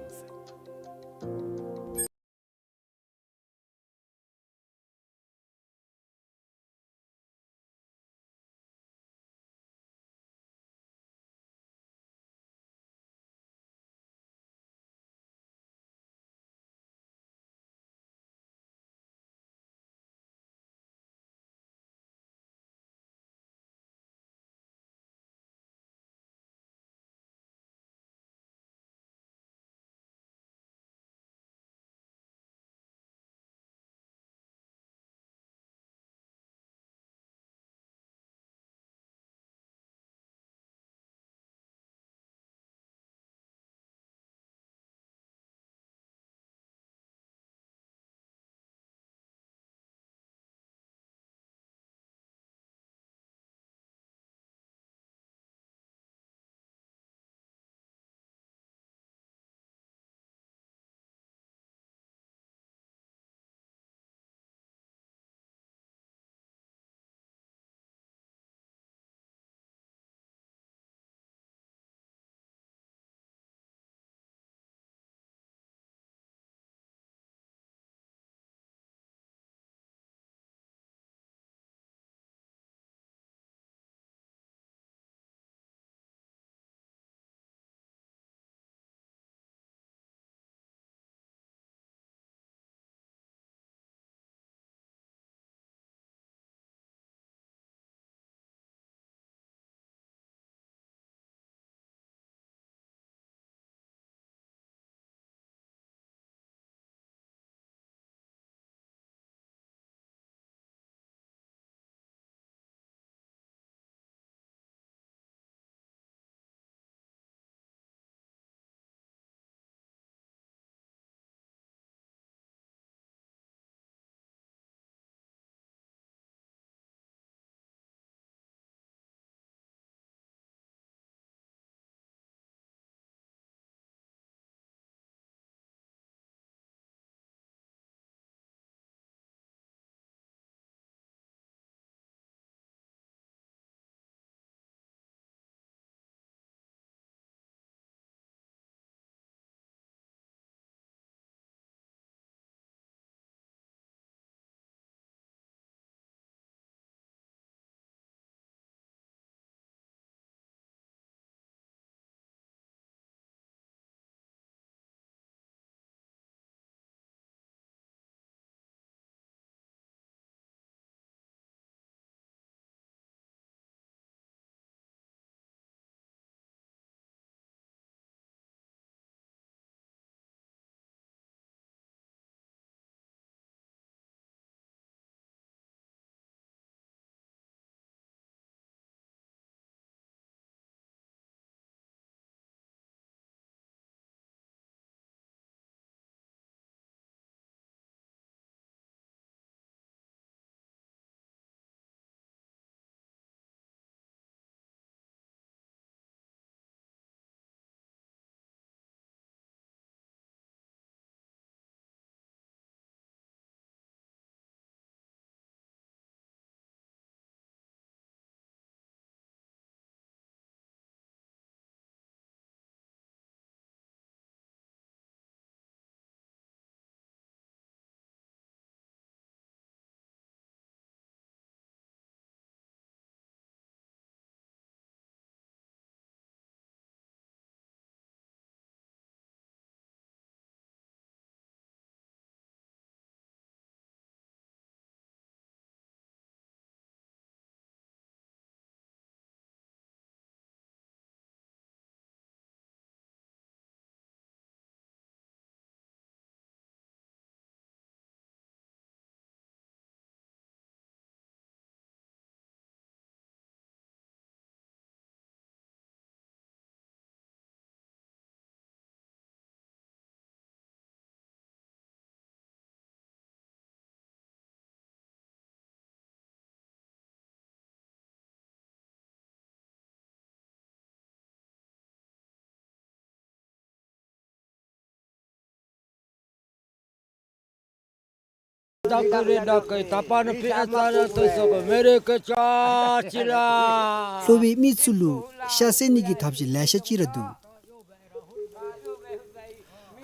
ལྷོ་པའི་མི་ཚུ་ལུ་ཤ་བསད་ནི་གི་ཐབས་ཤེས་ལེ་ཤ་ཅིག་ར་འདུག།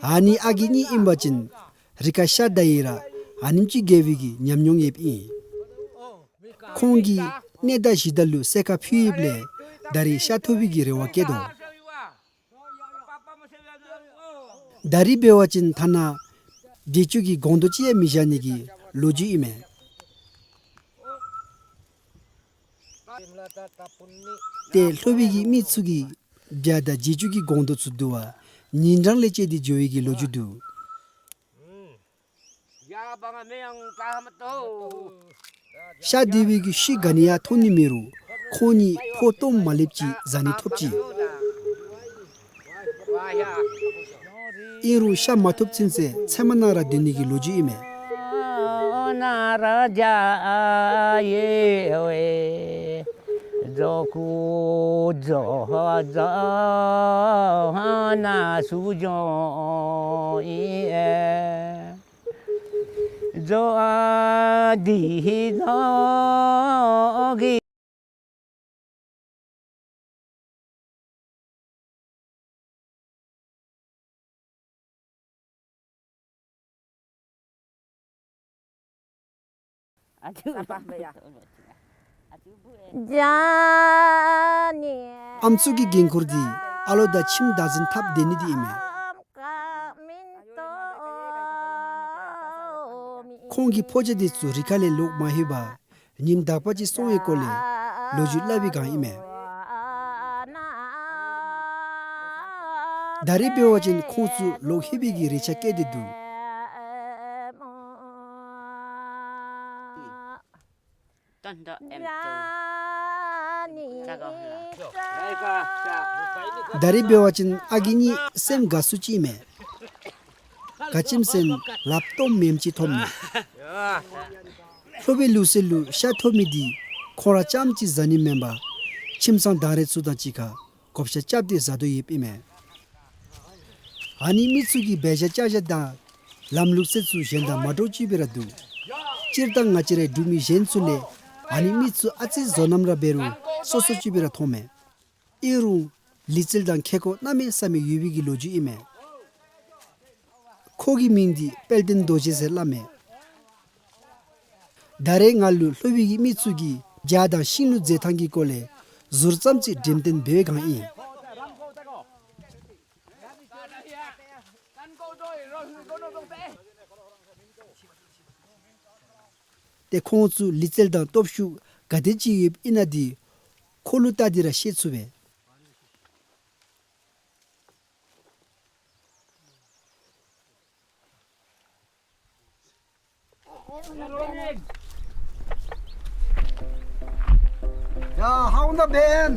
ཨ་ནི་ཨ་རྒས་གཉིས་ཨིན་པ་ཅིན་རི་ཁར་ཤ་བདའ་ཡི་ར་ཨ་ནེམ་ཅིག་རྒྱལ་བའི་གི་ཉམས་མྱོང་ཡོདཔ་ཨིན། ཁོང་གིས་གནས་བདག་གཞི་བདག་ལུ་གསོལ་ཁ་ཕུལ་ཡོདཔ་ལས་ད་རིས་ཤ་ཐོབ་པའི་གི་རེ་བ་བསྐྱེད་དོ། ད་རིས་འབད་བ་ཅིན་ཐ་ན་རྗེ་བཙུན་གྱི་སྒོང་རྡོག་ཅིག་ཡང་མི་བཞག་ནི་གི་ལོ་རྒྱུས་ཨིན་མས། ཏེ་ལྷོ་པའི་གི་མི་ཚུ་གིས་བྱ་དང་རྗེ་བཙུན་གྱི་སྒོང་རྡོག་ཚུ་བསྡུ་བར་ཉིན་གྲངས་ལས་བཅད་དེ་འགྱོ་བའི་གི་ལོ་རྒྱུས་འདུག། ཤ་འདི་བའི་གི་ཤུལ་ག་ནི་ཡང་ཐོན་ནི་མེད་རུང་ཁོང་གཉིས་ཕོ་སྟོངམ་མ་ལེབ་ཅིག་བཟའ་ནི་ཐོབ་ཅི། ཨིན་རུང་ཤ་མ་ཐོབ་ཚུན་ཚོད་ཚལ་མ་ནང་ར་སྡོད་ནི་གི་ལོ་རྒྱུས་ཨིན་མས། ཨམ་སྲུ་གི་འགན་ཁུར་འདི་ཨ་ལོ་དང་ཁྱིམ་བདག་འཛིན་འཐབ་སྡོད་ནི་འདི་ཨིན་མས། ཁོང་གིས་ཕོ་རྒྱས་འདི་ཚུ་རི་ཁ་ལས་ལོག་མ་ལྷོད་པར་ཉིནམ་དག་པ་ཅིག་སོང་བའི་སྐོར་ལས་ལོ་རྒྱུས་སླབ་པའི་སྒང་ཨིན་མས། ད་རིས་འབད་བ་ཅིན་ཁོང་ཚུ་ལོག་ལྷོད་པའི་གི་རེ་ཆ་བསྐྱེད་དེ་འདུག། ད་རིས་འབད་བ་ཅིན་ཨ་རྒས་གཉིས་སེམས་དགའ་སུ་ཅིག་མས། ག་ཅི་སྨོ་ཟེར་ན་ལགཔ་སྟོངམ་མེནམ་ཅིག་ཐོབ་ནུག། ལྷོ་པའི་ལུགས་སྲོལ་ལུ་ཤ་ཐོབ་མི་འདི་ཁོང་ར་རྐྱངམ་གཅིག་བཟའ་ནི་མེན་པར་ཁྱིམ་ཚང་དང་རེ་ཚུ་དང་གཅིག་ཁར་བགོ་བཤའ་རྐྱབ་སྟེ་བཟའ་དོ་ཡོདཔ་ཨིན་མས། ཨ་ནི་མི་ཚུ་གི་འབད་བཞག་བཅའ་བཞག་དང་ལམ་ལུགས་སྲོལ་ཚུ་གཞན་དང་མ་འདྲཝ་ཅིག་སྦེ་ར་འདུག། སྤྱིར་བཏང་ང་བཅས་རའི་འབྲུག་མི་གཞན་ཚུ་ལས་ཨ་ནི་མི་ཚུ་ཨ་ཙི་བཟོ་རྣམ་ར་འབད་རུང་སོ་སོ་ཅིག་སྦེ་ར་མཐོངམ་མས། ཨིན་རུང་ལུས་རྩལ་དང་ཁེ་ཀོ་གནམ་མེད་ས་མེད་ཡོད་པའི་གི་ལོ་རྒྱུས་ཨིན་མས། ཁོ་གི་མིང་འདི་དཔལ་ལྡན་རྡོ་རྗེ་ཟེར་སླབ་མས། ད་རེས་ང་ལུ་ལྷོ་པའི་གི་མི་ཚུ་གིས་བྱ་དང་ཤིང་ལུ་འཛེག་ཐངས་ཀྱི་སྐོར་ལས་ཟུར་ཙམ་ཅིག་འགྲེམས་སྟོན་འབད་བའི་སྒང་ཨིན། ཏེ་ཁོང་ཚུ་ལུས་རྩལ་དང་སྟོབས་ཤུགས་ག་དེ་ཅིག་ཡོདཔ་ཨིན་ན་འདི་ཁོ་ལུ་བལྟ་སྟེ་ར་ཤེས་ཚུགས་པས། ཡ་ཧཱུྃ་ད་བན།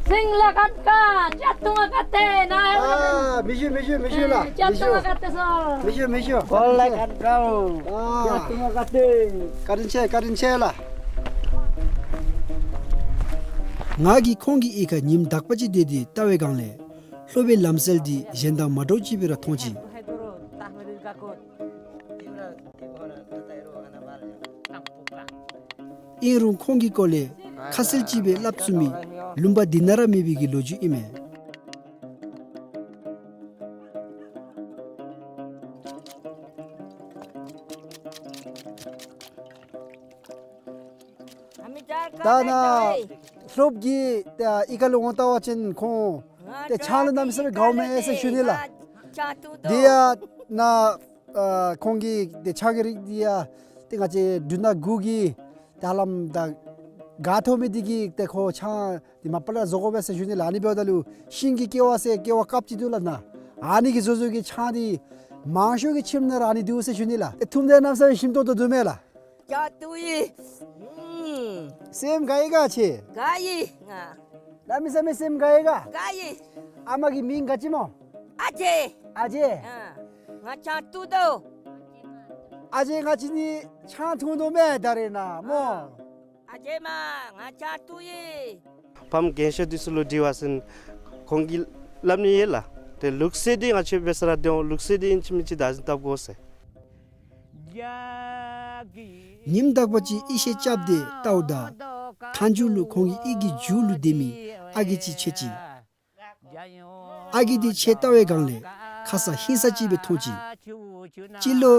སིང་ལ་ཀད་ཀ་ཅ་ཏུ་མ་ཀ་ཏེ་ན། ཨ་མི་ཞུ་མི་ཞུ་མི་ཞུ་ལགས། ཅ་ཏུ་མ་ཀ་ཏེ་སོ། མི་ཞུ་མི་ཞུ། ཀོ་ལ་ཀད་ཀ་ཨོ། ཨ་ཅ་ཏུ་མ་ཀ་ཏེ། བཀའ་དྲིན་ཆེ་བཀའ་དྲིན་ཆེ་ལགས། ང་གིས་ཁོང་གི་གཡུས་ཁར་ཉིནམ་དག་པ་ཅིག་སྡོད་དེ་བལྟ་བའི་སྒང་ལས་ལྷོ་པའི་ལམ་སྲོལ་འདི་གཞན་དང་མ་འདྲཝ་ཅིག་སྦེ་ར་མཐོང་ཅི། ཨིན་རུང་ཁོང་གི་སྐོར་ལས་ཁ་གསལ་ཅིག་སྦེ་སླབ་ཚུགས་མི་ལུང་པ་འདི་ན་ར་མེད་པའི་གི་ལོ་རྒྱུས་ཨིན་མས། ད་ནཱ་ལྷོཔ་གི་ད་གཡུས་ཁ་ལུ་འོང་ལྟ་བ་ཅིན་ཁོང་ཏེ་ཆང་ལུ་གནམ་མེད་ས་མེད་དགའཝ་མས་ཟེར་ཞུ་ནི་ལགས། འདི་ཡང་ནཱ་ཨ་ཁོང་གི་ཏེ་ཆང་གི་རིགས་འདི་ཡང་ཏེ་ང་བཅས་འབྲུ་སྣ་དགུ་གི་ད་ལམ་ད་ག་ཐོབ་མི་འདི་གིས་ཏེ་ཁོ་ཆང་འདི་མ་པ་ལས་བཟོ་དགོ་པས་ཟེར་ཞུ་ནི་ལགས། ཨ་ནི་འབདཝ་ད་ལུ་ཤིང་གི་ཀེ་བ་ཟེར་ཀེ་བ་དཀརཔོ་ཅིག་འདུག་ལགས་ནཱ། ཨ་ནི་གིས་བཟོ་བཟོཝ་གི་ཆང་འདི་མང་ཤོས་ཀྱི་ཁྱིམ་ནང་ར་ཨ་ནི་འདུག་ཟེར་ཞུ་ནི་ལགས། ཏེ་འཐུངམ་ད་གནམ་མེད་ས་མེད་ཞིམ་ཏོང་ཏོ་འདུག་མས་ལགས། ཅ་ཏུ་ཡི། ཨུམ། སེམས་དགའ་ཡི་ག་ཁྱེད། དགའ་ཡི་ང་། གནམ་མེད་ས་མེད་སེམས་དགའ་ཡི་ག། དགའ་ཡི། ཨ་མ་གི་མིང་ག་ཅི་སྨོ། ཨ་ཅེ། ཨ་ཅེ། ཨ། ང་ཆང་བཏུ་དོ། ཨ་ཅེ་ང་བཅས་ནི་ཆང་འཐུང་དོ་མས་ད་རེས་ནཱ་སྨོ། ཨ་ཅེ་མ་ང་ཆང་བཏུ་ཡི། ཕམ་རྒན་ཤོས་འདི་ཚུ་ལུ་དྲི་བ་ཟེར་ན་ཁོང་གིས་སླབ་ནི་ཡོད་ལགས། ཏེ་ལུགས་སྲོལ་འདི་ང་བཅས་འབད་ས་ར་ཏེ་ལུགས་སྲོལ་འདི་ཨིན་ཅི་མིན་ཅི་བདག་འཛིན་འཐབ་དགོ་ཟེར། ཡ་ ཉིནམ་དག་པ་ཅིག་ཨི་ཤེས་རྐྱབ་སྟེ་བལྟཝ་ད་མཐའ་མཇུག་ལུ་ཁོང་གི་ཨི་གི་མཇུག་ལུ་སྡོད་མི་ཨ་རྒས་ཅིག་མཇལ་ཅི། ཨ་རྒས་འདི་མཇལ་བལྟ་བའི་སྒང་ལས་ཁ་ས་ཧིང་སངས་ཅིག་སྦེ་མཐོང་ཅི། སྤྱི་ལོ་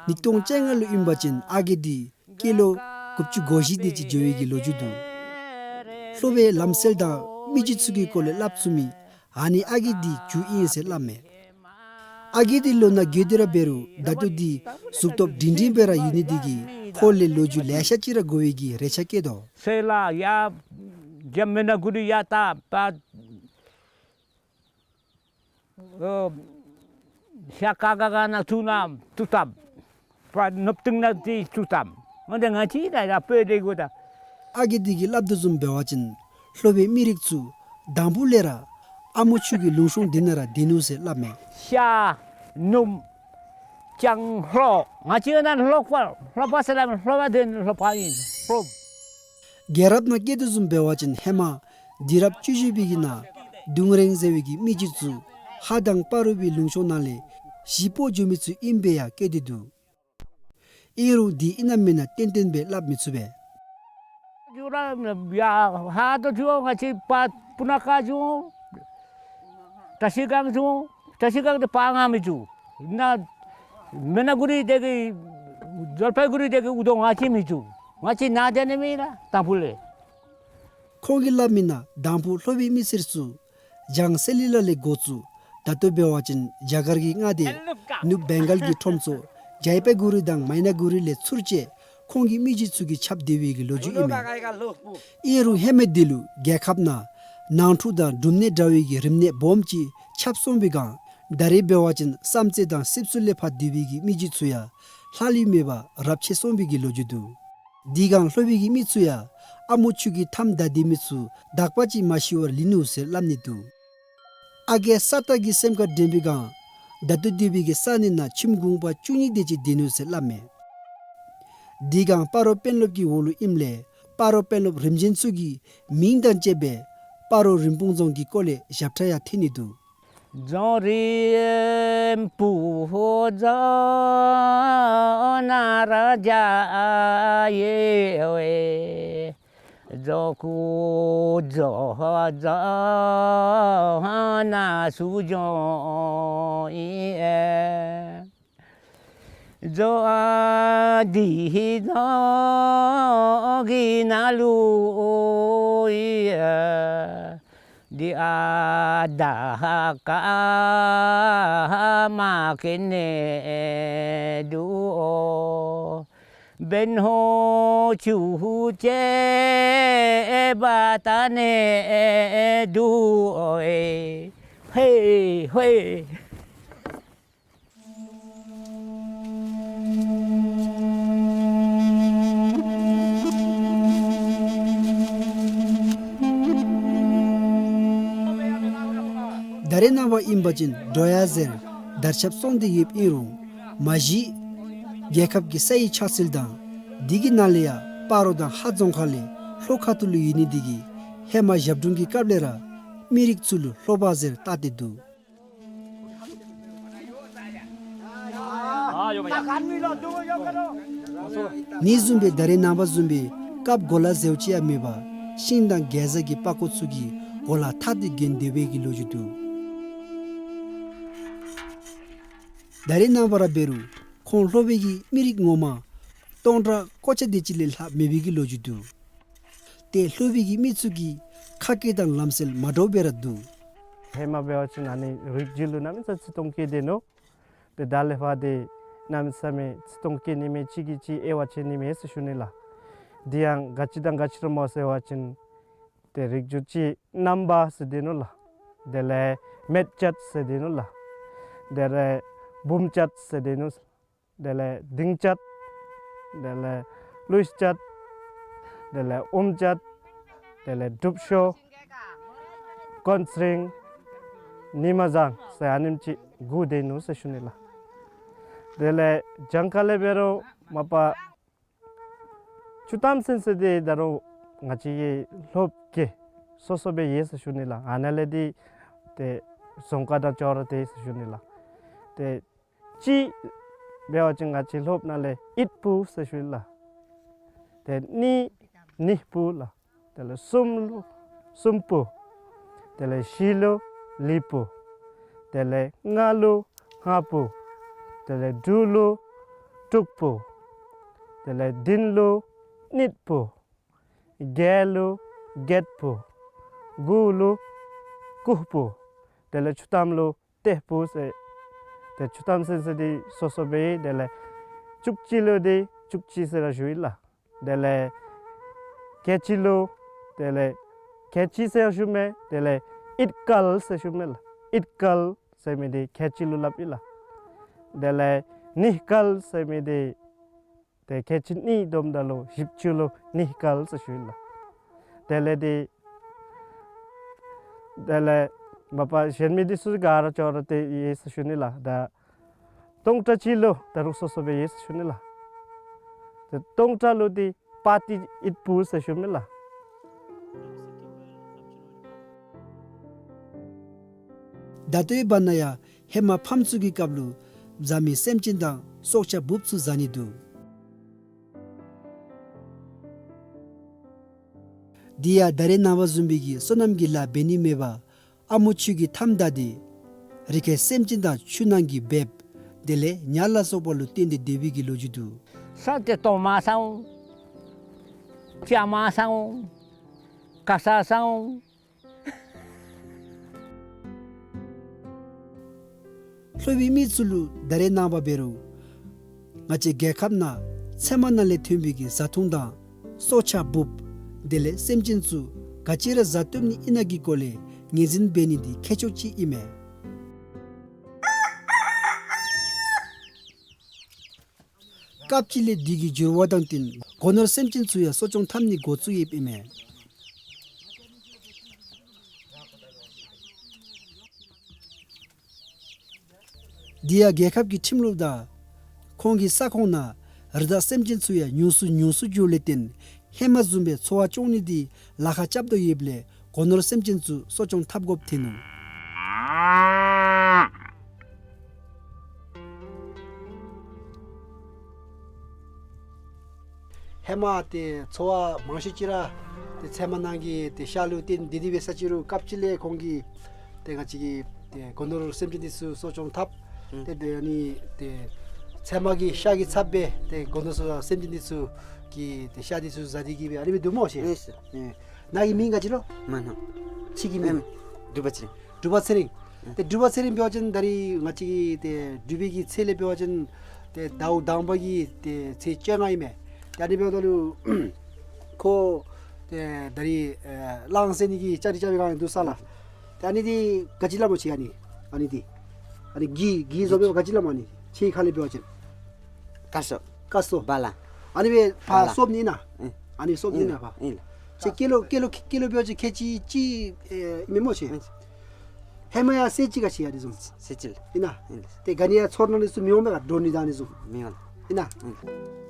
ཉིས་སྟོང་བཅོ་ལྔ་ལུ་ཨིན་པ་ཅིན་ཨ་རྒས་འདི་སྐྱེས་ལོ་དགུ་བཅུ་གོ་བཞི་དེ་ཅིག་འགྱོ་བའི་གི་ལོ་རྒྱུས་འདུག། ལྷོ་པའི་ལམ་སྲོལ་དང་མི་རྒྱུད་ཚུ་གི་སྐོར་ལས་སླབ་ཚུགས་མི་ཨ་ནི་ཨ་རྒས་འདི་མཇུག་ཨིན་ཟེར་སླབ་མས། ཨ་རྒས་འདི་ལོ་ན་རྒས་ཏེ་ར་འབད་རུང་ད་ལྟོ་འདི་གཟུགས་སྟོབས་སྒྲིང་སྒྲིང་སྦེ་ར་ཡོད་ནི་འདི་གིས་ཁོ་ལས་ལོ་རྒྱུས་ལེ་ཤ་ཅིག་ར་གོ་བའི་གི་རེ་ཆ་བསྐྱེད་དོ། སེ་ལ་ཡ་ཇ་མེ་ན་གུ་རི་ཡ་ཏ་པ་ཨོ་ཤ་ཀ་ཀ་ཀ་ན་ཏུ་ན་ཏུ་ཏབ། པ་ནུབ་ཏིང་ན་ཏི་ཏུ་ཏབ། འོ་དེ་ང་བཅས་ད་ཡ་སྤོས་དེ་གོ་ད། ཨ་རྒས་འདི་གིས་སླབ་དོ་བཟུམ་འབད་བ་ཅིན་ལྷོ་པའི་མི་རིགས་ཚུ་དང་ཕུ་ལས་ར་ཨ་མོ་ཆུ་གི་ལུང་གཤོང་འདི་ནང་ར་སྡོད་ནུག་ཟེར་སླབ་མས། ཤ་ནུབ་ལྕང་ལྷོ། ང་བཅས་ཡོད་ན་ལྷོ་པ་ལྷོ་པ་ཟེར་སླབ་མས། ལྷོ་པ་འདི་ལྷོ་པ་ཨིན་ལྷོ། རྒྱལ་རབས་ནང་བཀོད་དོ་བཟུམ་འབད་བ་ཅིན་ཧེ་མ་དུས་རབས་བཅུ་བཞི་པའི་གི་ནང་ལྡུམ་ར་ཟེར་བའི་གི་མི་རྒྱུད་ཚུ་ཧཱ་དང་སྤ་རོ་པའི་ལུང་གཤོང་ནང་ལས་གཞིས་སྤོ་འགྱོ་མི་ཚུ་ཨིན་པའི་ཡང་བཀོད་དེ་འདུག། ཨིན་རུང་འདི་ཨིན་ན་མེན་ན་ཏན་ཏན་སྦེ་སླབ་མི་ཚུགས་པས། འགྱོ་ར་ཡ་ཧཱ་དོ་འགྱོ་ང་བཅས་པ་སྤུ་ན་ཁ་འགྱོ། བཀྲ་ཤིས་སྒང་འགྱོ། བཀྲ་ཤིས་སྒང་འདི་པ་ང་མི་འགྱོ། ན་མེ་ན་གུ་རི་དེ་གི་ཇལ་ཕའི་གུ་རི་དེ་གི་འུ་དོ་ང་བཅས་མི་འགྱོ། ང་བཅས་ནཱ་སྡོད་ནི་མེན་ལགས་དང་ཕུ་ལས། ཁོང་གིས་སླབ་མིའི་ནང་དང་ཕུ་ལྷོ་པའི་མི་སེར་ཚུ་ལྗང་སེ་ལི་ལ་ལས་འགོ་བཙུགས་ད་ལྟོ་འབད་བ་ཅིན་རྒྱ་གར་གྱི་མངའ་སྡེ་ནུབ་བེང་གཱལ་གྱི་ཁྲོམ་ཚོགས་ཇལ་ཕའི་གུ་རི་དང་མའི་ན་གུ་རི་ལས་ཚུར་བཅད་ཁོང་གི་མི་རྒྱུད་ཚུ་གིས་ཁྱབ་སྡོད་པའི་གི་ལོ་རྒྱུས་ཨིན་མས། ཨིན་རུང་ཧེ་མའི་དུས་ལུ་རྒྱལ་ཁབ་ནང་ནང་འཁྲུག་དང་འབྲུམ་ནད་འདྲ་བའི་གི་རིམས་ནད་སྦོམ་ཅིག་ཁྱབ་སོང་བའི་སྒང་ད་རེས་འབད་བ་ཅིན་བསམ་རྩེ་དང་སྲིབ་སུ་ལས་ཕར་སྡོད་པའི་གི་མི་རྒྱུད་ཚུ་ཡང་ལྷག་ལུས་མེད་པར་རབས་ཆད་སོང་བའི་གི་ལོ་རྒྱུས་འདུག། དེ་སྒང་ལྷོ་པའི་གི་མི་ཚུ་ཡང་ཨ་མོ་ཆུ་གི་མཐའམ་བདའ་སྡོད་མི་ཚུ་དག་པ་ཅིག་མ་ཤི་བར་ལུས་ནུག་ཟེར་སླབ་ནི་འདུག། ཨ་རྒས་ས་རྟ་གི་སེམས་ཁར་དྲན་པའི་སྒང་ད་ལྟོ་སྡོད་པའི་གི་ས་གནས་ནང་ཁྱིམ་གུང་པ་བཅུ་གཉིས་དེ་ཅིག་སྡོད་ནུག་ཟེར་སླབ་མས། དེ་སྒང་སྤ་རོ་དཔོན་སློབ་ཀྱི་འོག་ལུ་ཨིནམ་ལས་སྤ་རོ་དཔོན་སློབ་རིམ་བྱོན་ཚུ་གི་མིང་དང་བཅས་པའི་སྤ་རོ་རིན་སྤུངས་རྫོང་གི་སྐོར་ལས་ཞབས་ཁྲ་ཡང་ཐོན་ནི་འདུག། རྫོང་རིན་སྤུངས་རྫོང་ན་ར་རྒྱ་ཡོད་པས། རྫོང་ཁུག་རྫོང་རྫོང་ན་སུ་རྫོང་ཨིན། རྫོང་འདི་རྫོང་གི་ནང་ལུ་ཨིན། འདི་ཨ་དར་དཀར་མ་སྐྱེས་ནི་འདུག། བན་ཧོ་ཆུ་ཆེན་འབབ་ད་ནི་འདུག། ཧེ་ཧེ། ད་རེས་ནངས་པ་ཨིན་པ་ཅིན་འགྲོ་ཡ་ཟེར་དར་ཁྱབ་སོང་སྟེ་ཡོདཔ་ཨིན་རུང་མ་གཞི་རྒྱལ་ཁབ་ཀྱི་ས་ཡི་ཆགས་ཚུལ་དང་དེ་གི་ནང་ལས་ཡང་སྤ་རོ་དང་ཧཱ་རྫོང་ཁག་ལས་ལྷོ་ཁ་ཐུག་ལུ་ཡོད་ནི་དེ་གིས་ཧེ་མ་ཞབས་དྲུང་གི་སྐབས་ལས་ར་མི་རིགས་ཚུ་ལུ་ལྷོ་པ་ཟེར་བཏགས་ཏེ་འདུག། ནི་བཟུམ་སྦེ་ད་རེས་ནངས་པ་བཟུམ་སྦེ་རྐབ་གོ་ལ་ཟེརཝ་ཅིག་ཡང་མེད་པར་ཤིང་དང་གེ་ཛ་གི་པགས་ཀོ་ཚུ་གིས་གོ་ལ་འཐག་སྟེ་གྱོན་སྡོད་པའི་གི་ལོ་རྒྱུས་འདུག། ད་རེས་ནངས་པ་ར་འབད་རུང་ཁོང་ལྷོ་པའི་གི་མི་རིགས་ངོ་མ་སྟོང་ཕྲག་ཀོ་ཅ་དེ་ཅིག་ལས་ལྷག་མེད་པའི་གི་ལོ་རྒྱུས་འདུག། ཏེ་ལྷོ་པའི་གི་མི་ཚུ་གི་ཁ་སྐད་དང་ལམ་སྲོལ་མ་འདྲཝ་སྦེ་ར་འདུག། ཧེ་མ་འབད་བ་ཅིན་ཨ་ནི་རིགས་རྒྱུད་ལུ་གནམ་མེད་ས་མེད་ཚིག་དོན་སྐྱེས་སྡོད་ནུག། ཏེ་ད་ལས་ཕར་འདི་གནམ་མེད་ས་མེད་ཚིག་དོན་སྐྱེ་ནི་མས། གཅིག་གིས་གཅིག་དབྱེ་བ་ཕྱེ་ནི་མས་ཟེར་ཞུ་ནི་ལགས། འདི་ཡང་ག་ཅི་དང་ག་ཅི་ར་སྨོ་ཟེར་བ་ཅིན་ཏེ་རིགས་རྒྱུད་ཅིག་རྣམ་པ་ཟེར་སྡོད་ནུག་ལགས། དེ་ལས་སྨད་བཅད་ཟེར་སྡོད་ནུག་ལགས། དེ་ལས་འབུམ་བཅད་ཟེར་སྡོད་ནུག། དེ་ལས་ལྡིང་བཅད། དེ་ལས་ཀླུ་བཅད། དེ་ལས་ཨོམ་བཅད། དེ་ལས་སྒྲུབ་ཤོ། ཀོན་སྲིང་། ཉི་མ་བཟང་ཟེར་ཨ་ནེམ་ཅིག་དགུ་སྡོད་ནུག་ཟེར་ཞུ་ནི་ལགས། དེ་ལས་གྱངས་ཁ་ལས་འབད་རུང་མ་པ་བཅུ་ཐམ་ཚུན་ཚོད་འདི་ད་རུང་ང་བཅས་ཀྱི་ལྷོ་བརྒྱད་སོ་སོ་སྦེ་ཡོད་ཟེར་ཞུ་ནི་ལགས། ཨ་ནཱ་ལས་འདི་ཏེ་རྫོང་ཁག་དང་ཅོག་ར་འཐདཔ་ཟེར་ཞུ་ནི་ལགས། ཏེ་གཅིག་ འབད་བ་ཅིན་ང་བཅས་སློབ་ནང་ལས་ཨིད་པུ་ཟེར་ཞུ་ཡི་ལགས། ཏེ་གཉིས་ནི་སྤུ་ལགས། དེ་ལས་གསུམ་ལུ་གསུམ་པུ། དེ་ལས་བཞི་ལུ་ལི་པུ། དེ་ལས་ལྔ་ལུ་ལྔ་པུ། དེ་ལས་དྲུག་ལུ་དྲུག་པུ། དེ་ལས་བདུན་ལུ་གཉིས་པུ། བརྒྱད་ལུ་བརྒྱད་པུ། དགུ་ལུ་དགུ་པུ། དེ་ལས་བཅུ་ཐམ་ལུ་ཏེ་པུ་ཟེར། ཏེ་བཅུ་ཐམ་ཟེར་ཟེར་འདི་སོ་སོ་སྦེ་ཨིན། དེ་ལས་བཅུ་གཅིག་ལུ་འདི་བཅུ་གཅིག་ཟེར་ར་ཞུ་ཡི་ལགས། དེ་ལས་ཁལ་གཅིག་ལུ་དེ་ལས་ཁལ་གཅིག་ཟེར་ཡང་ཞུ་མས། དེ་ལས་ཨིད་སྐལ་ཟེར་ཞུ་མས་ལགས། ཨིད་སྐལ་ཟེར་མི་འདི་ཁལ་གཅིག་ལུ་སླབ་ཨིན་ལགས། དེ་ལས་ནི་སྐལ་ཟེར་མི་འདི་ཏེ་ཁལ་གཅིག་གཉིས་བསྡོམ་ད་ལུ་བཞི་བཅུ་ལུ་ནི་སྐལ་ཟེར་ཞུ་ཡི་ལགས། དེ་ལས་འདི་དེ་ལས་མ་པ་གཞན་མི་འདི་ཚུ་ག་ར་ཅོག་ར་ཏེ་ཡོད་ཟེར་ཞུ་ནི་ལགས། ད་སྟོང་ཕྲག་གཅིག་ལུ་ད་རུང་སོ་སོ་སྦེ་ཡོད་ཟེར་ཞུ་ནི་ལགས། ཏེ་སྟོང་ཕྲག་ལུ་འདི་པ་ཏི་ཨིད་པུ་ཟེར་ཞུ་མི་ལགས། ད་ལྟོའི་བར་ན་ཡང་ཧེ་མ་ཕམ་ཚུ་གི་སྐབས་ལུ་བཟའ་མི་སེམས་ཅན་དང་སྲོག་ཆགས་འབུཔ་ཚུ་བཟའ་ནི་འདུག། དེ་ཡང་ད་རེས་ནངས་པ་བཟུམ་སྦེ་གི་སོ་ནམ་གྱི་ལཱ་འབད་ནི་མེད་པར་ཨ་མོ་ཆུ་གིས་འཐམ་ད་དེ་རི་ཁའི་སེམས་ཅན་དང་ཆུ་ནང་གི་འབེབས་དེ་ལས་ཉ་ལ་སོགས་པ་ལུ་བརྟེན་ཏེ་སྡོད་པའི་གི་ལོ་རྒྱུས་འདུག། ས་ཏེ་ཏོ་མ་ཟ་འོང་། ཅ་མ་ཟ་འོང་། ཀ་ས་ཟ་འོང་། ལྷོ་པའི་མི་ཚུ་ལུ་ད་རེས་ནངས་པ་འབད་རུང་ང་བཅས་རྒྱལ་ཁབ་ནང་ཚལ་མ་ནང་ལས་ཐོན་པའི་གི་བཟའ་འཐུང་དང་སྲོག་ཆགས་འབུཔ་དེ་ལས་སེམས་ཅན་ཚུ་ག་ཅི་ར་བཟའ་བཏུབ་ནི་ཨིན་ན་གི་སྐོར་ལས་ངོས་འཛིན་འབད་ནི་འདི་ཁག་ཆེཝ་ཅིག་ཨིན་མས། སྐབས་ཅིག་ལས་དུས་ཀྱི་འགྱུར་བ་དང་བསྟུན་སྒོ་ནོར་སེམས་ཅན་ཚུ་ཡང་གསོ་སྐྱོང་འཐབ་ནི་འགོ་བཙུགས་ཡོདཔ་ཨིན་མས། དེ་ཡང་རྒྱལ་ཁབ་ཀྱི་ཁྲིམས་ལུགས་དང་ཁོང་གི་ས་ཁོངས་ནང་རི་དྭགས་སེམས་ཅན་ཚུ་ཡང་ཉུང་སུ་ཉུང་སུ་འགྱོཝ་ལས་བརྟེན་ཧེ་མ་བཟུམ་སྦེ་འཚོ་བ་སྐྱོང་ནི་འདི་ལཱ་ཁག་རྐྱབ་དོ་ཡོདཔ་ལས་སྒོ་ནོར་སེམས་ཅན་ཚུ་གསོ་སྐྱོང་འཐབ་དགོཔ་ཐོན་ནུག། ཧེ་མ་ཏེ་འཚོ་བ་མང་ཤོས་ཅིག་ར་ཏེ་ཚལ་མ་ནང་གི་ཏེ་ཤ་ལུ་བརྟེན་ཏེ་འདི་འབད་ས་ཅིག་རུང་སྐབས་ཅིག་ལས་ཁོང་གིས་ཏེ་ང་བཅས་ཀྱི་ཏེ་སྒོ་ནོར་སེམས་ཅན་འདི་ཚུ་གསོ་སྐྱོང་འཐབ། ཨུམ། ཏེ་དེ་ནི་ཏེ་ཚལ་མ་གི་ཤ་གི་ཚབ་སྦེ་ཏེ་སྒོ་ནོར་སེམས་ཅན་འདི་ཚུ་གིས་ཏེ་ཤ་འདི་ཚུ་བཟའ་སྟེ་གི་སྦེ་ཨ་ནི་སྦེ་འདུག་སྨོ་ཤེ། ཨིན་ཟེར། ཨེ་ནཱ་གི་མིང་ག་ཅི་ལོ། མ་ནོ། ཁྱོད་ཀྱི་མིང་། ཨེམ། འབྲུག་པ་ཚེ་རིང་། འབྲུག་པ་ཚེ་རིང་། ཨེ། ཏེ་འབྲུག་པ་ཚེ་རིང་འབད་བ་ཅིན་ད་རིས་ང་བཅས་ཀྱི་ཏེ་འབྲུག་པའི་གི་ཚལ་ལས་འབད་བ་ཅིན་ཏེ་ཟླཝ་དང་པ་གི་ཏེ་ཚེས་བཅོ་ལྔ་ཨིན་མས། ཏེ་ཨ་ནི་འབདཝ་ད་ལུ་ཁོ་ཏེ་ད་རིས་ཨེ་གླང་བསད་ནི་གི་བཅའ་སྒྲིག་རྐྱབ་པའི་སྒང་འདུག་ས་ལགས། ཏེ་ཨ་ནི་འདི་ག་ཅི་སླབ་སྨོ་ཁྱོད་ཨ་ནི། ཨ་ནི་འདི་ཨ་ནི་གི་གི་བཟོ་སྦེ་ག་ཅི་སླབ་སྨོ་ཨ་ནི་ཁྱོད་ཁ་ལས་འབད་བ་ཅིན། ཀ་སོ། ཀ་སོ། བ་ལ། ཨ་ནི་སྦེ་བ་ལ། ཕར་སོབ་ནི་ཨིན་ན། ཨེ། ཨ་ནི་སོབ་ནི་ཨིན་ན་ཕར། ཨིན། ཁྱོད་ཀི་ལོ་ཀི་ལོ་ཀི་ལོ་འབད་བ་ཅིན་ཁལ་གཅིག་གཅིག་ཨེ་མེན་སྨོ་ཁྱོད། ཨིན། ཧེ་མ་ཡང་སེར་ཅིག་ག་ཅི་ཡང་འདི་བཟུམ། སེར་ཅིག་ལགས། ཨིན་ན། ཨིན་ལགས། ཏེ་ག་ནི་ཡང་ཚོར་སྣང་འདི་ཚུ་མི་འོང་པས་ག། འདྲོག་ནི་དང་འདི་ཚུ། མི་འོང་། ཨིན་ན། ཨིན།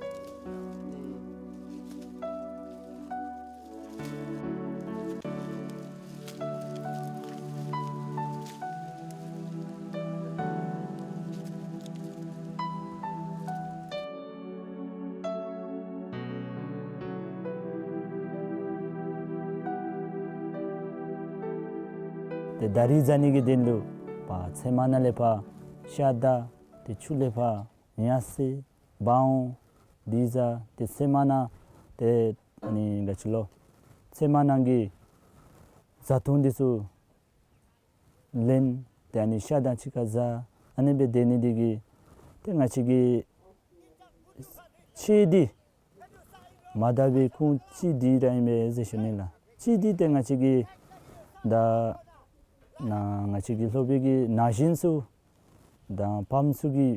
ཏེ་ད་རིས་བཟའ་ནི་གི་དོན་ལུ་ཕར་ཚལ་མ་ནང་ལས་ཕར་ཤ་དང་ཏེ་ཆུ་ལས་ཕར་ཉ་བསད་འབག་འོང་། འདི་བཟའ། ཏེ་ཚལ་མ་ནང་ཏེ་ཨ་ནི་ག་ཅི་ལོ་ཚལ་མ་ནང་གི་བཟའ་འཐུང་འདི་ཚུ་ལེན། ཏེ་ཨ་ནི་ཤ་དང་གཅིག་ཁར་བཟའ། ཨ་ནི་སྦེ་སྡོད་ནི་འདི་གིས་ཏེ་ང་བཅས་ཀྱི་ཆོས་འདི་མ་དར་བའི་ཁུངས་ཆོས་འདི་ར་ཨིན་པས་ཟེར་ཞུ་ནི་ལགས། ཆོས་འདི་ཏེ་ང་བཅས་ཀྱི་ད་ནཱ་ང་བཅས་ཀྱི་ལྷོ་པའི་གི་ན་གཞོན་ཚུ་དང་ཕམ་ཚུ་གིས་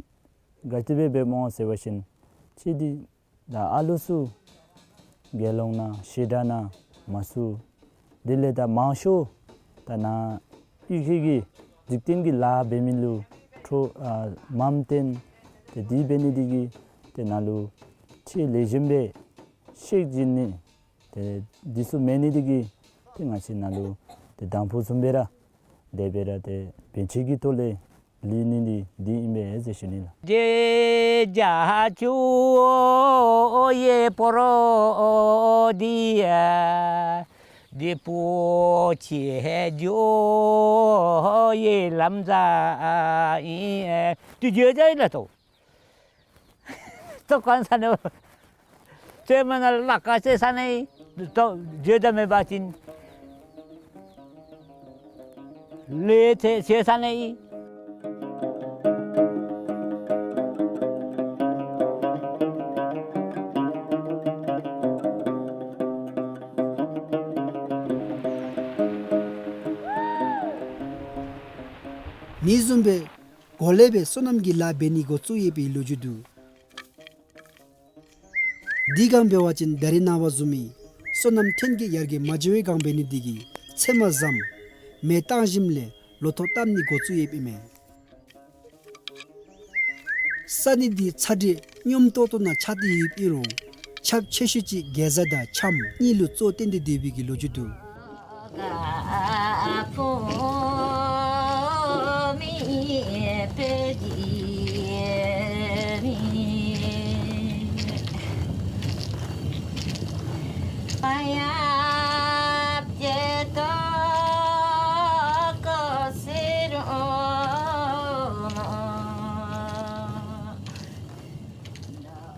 ག་དེ་སྦེ་འབདཝ་སྨོ་ཟེར་བ་ཅིན་ཆོས་འདི་ད་ཨ་ལུ་ཚུ་དགེ་སློང་ནང་བཤད་གྲྭ་ནང་མ་ཚུད། དེ་ལས་ད་མང་ཤོས་ད་ནཱ་ཡུལ་གྱི་འཇིག་རྟེན་གྱི་ལཱ་འབད་མི་ལུ་འཕྲོ་ཨ་མམ་བཏོན། ཏེ་དེ་འབད་ནི་འདི་གིས་ཏེ་ནཱ་ལུ་ཆོས་ལེགས་ཤོམ་སྦེ་ཤེས་བྱིན་ནི། ཏེ་འདི་ཚུ་མེད་ནི་འདི་གིས་ཏེ་ང་བཅས་ནཱ་ལུ་ཏེ་དང་ཕུ་བཟུམ་སྦེ་ར་དེ་སྦེ་ར་ཏེ་བན་ཆོས་ཀྱི་ཐོག་ལས་ ལུས་ནི་འདི་འདི་ཨིན་པས་ཟེར་ཞུ་ནི་ལགས། རྗེ་རྒྱ་མཚོ་ཡི་སྤོ་རོ་འདི་ཡ། འདི་སྤོ་ཆེ་འགྱོ་ཡི་ལམ་རྩ་ཨིན། འདི་འགྱོ་རྩ་ཨིན་ལགས་ཏོ། ཏོ་གང་ས་ནས་ཏེ་མ་ན་ལ་ཀ་ཅེ་ས་ནས་ཏོ་འགྱོ་རྩ་མེད་པ་ཅིན་ལས་ཏེ་ཅེ་ས་ནས། མི་བཟུམ་སྦེ་གོ་ལེ་སྦེ་སོ་ནམ་གྱི་ལཱ་འབད་ནི་འགོ་བཙུགས་ཡོད་པའི་ལོ་རྒྱུས་འདུག། འདི་སྒང་འབད་བ་ཅིན་ད་རེས་ནངས་པ་བཟུམ་མའི་སོ་ནམ་ཐོན་སྐྱེད་ཡར་རྒྱས་མ་འགྱོ་བའི་སྒང་འབད་ནི་འདི་གིས་ཚེར་མ་བཟུམ་མེ་བཏང་ཞིནམ་ལས་ལོ་ཐོག་བཏབ་ནི་འགོ་བཙུགས་ཡོདཔ་ཨིན་མས། ས་གནས་འདི་ཚ་དྲོད་སྙོམས་ཏོག་ཏོ་ནང་ཆགས་ཏེ་ཡོདཔ་ཨིན་རུང་ཁྱབ་ཆེ་ཤོས་ཅིག་གེ་ཛ་དང་ཁྱམས་གཉིས་ལུ་གཙོ་བོར་བཏོན་ཏེ་སྡོད་པའི་གི་ལོ་རྒྱུས་འདུག།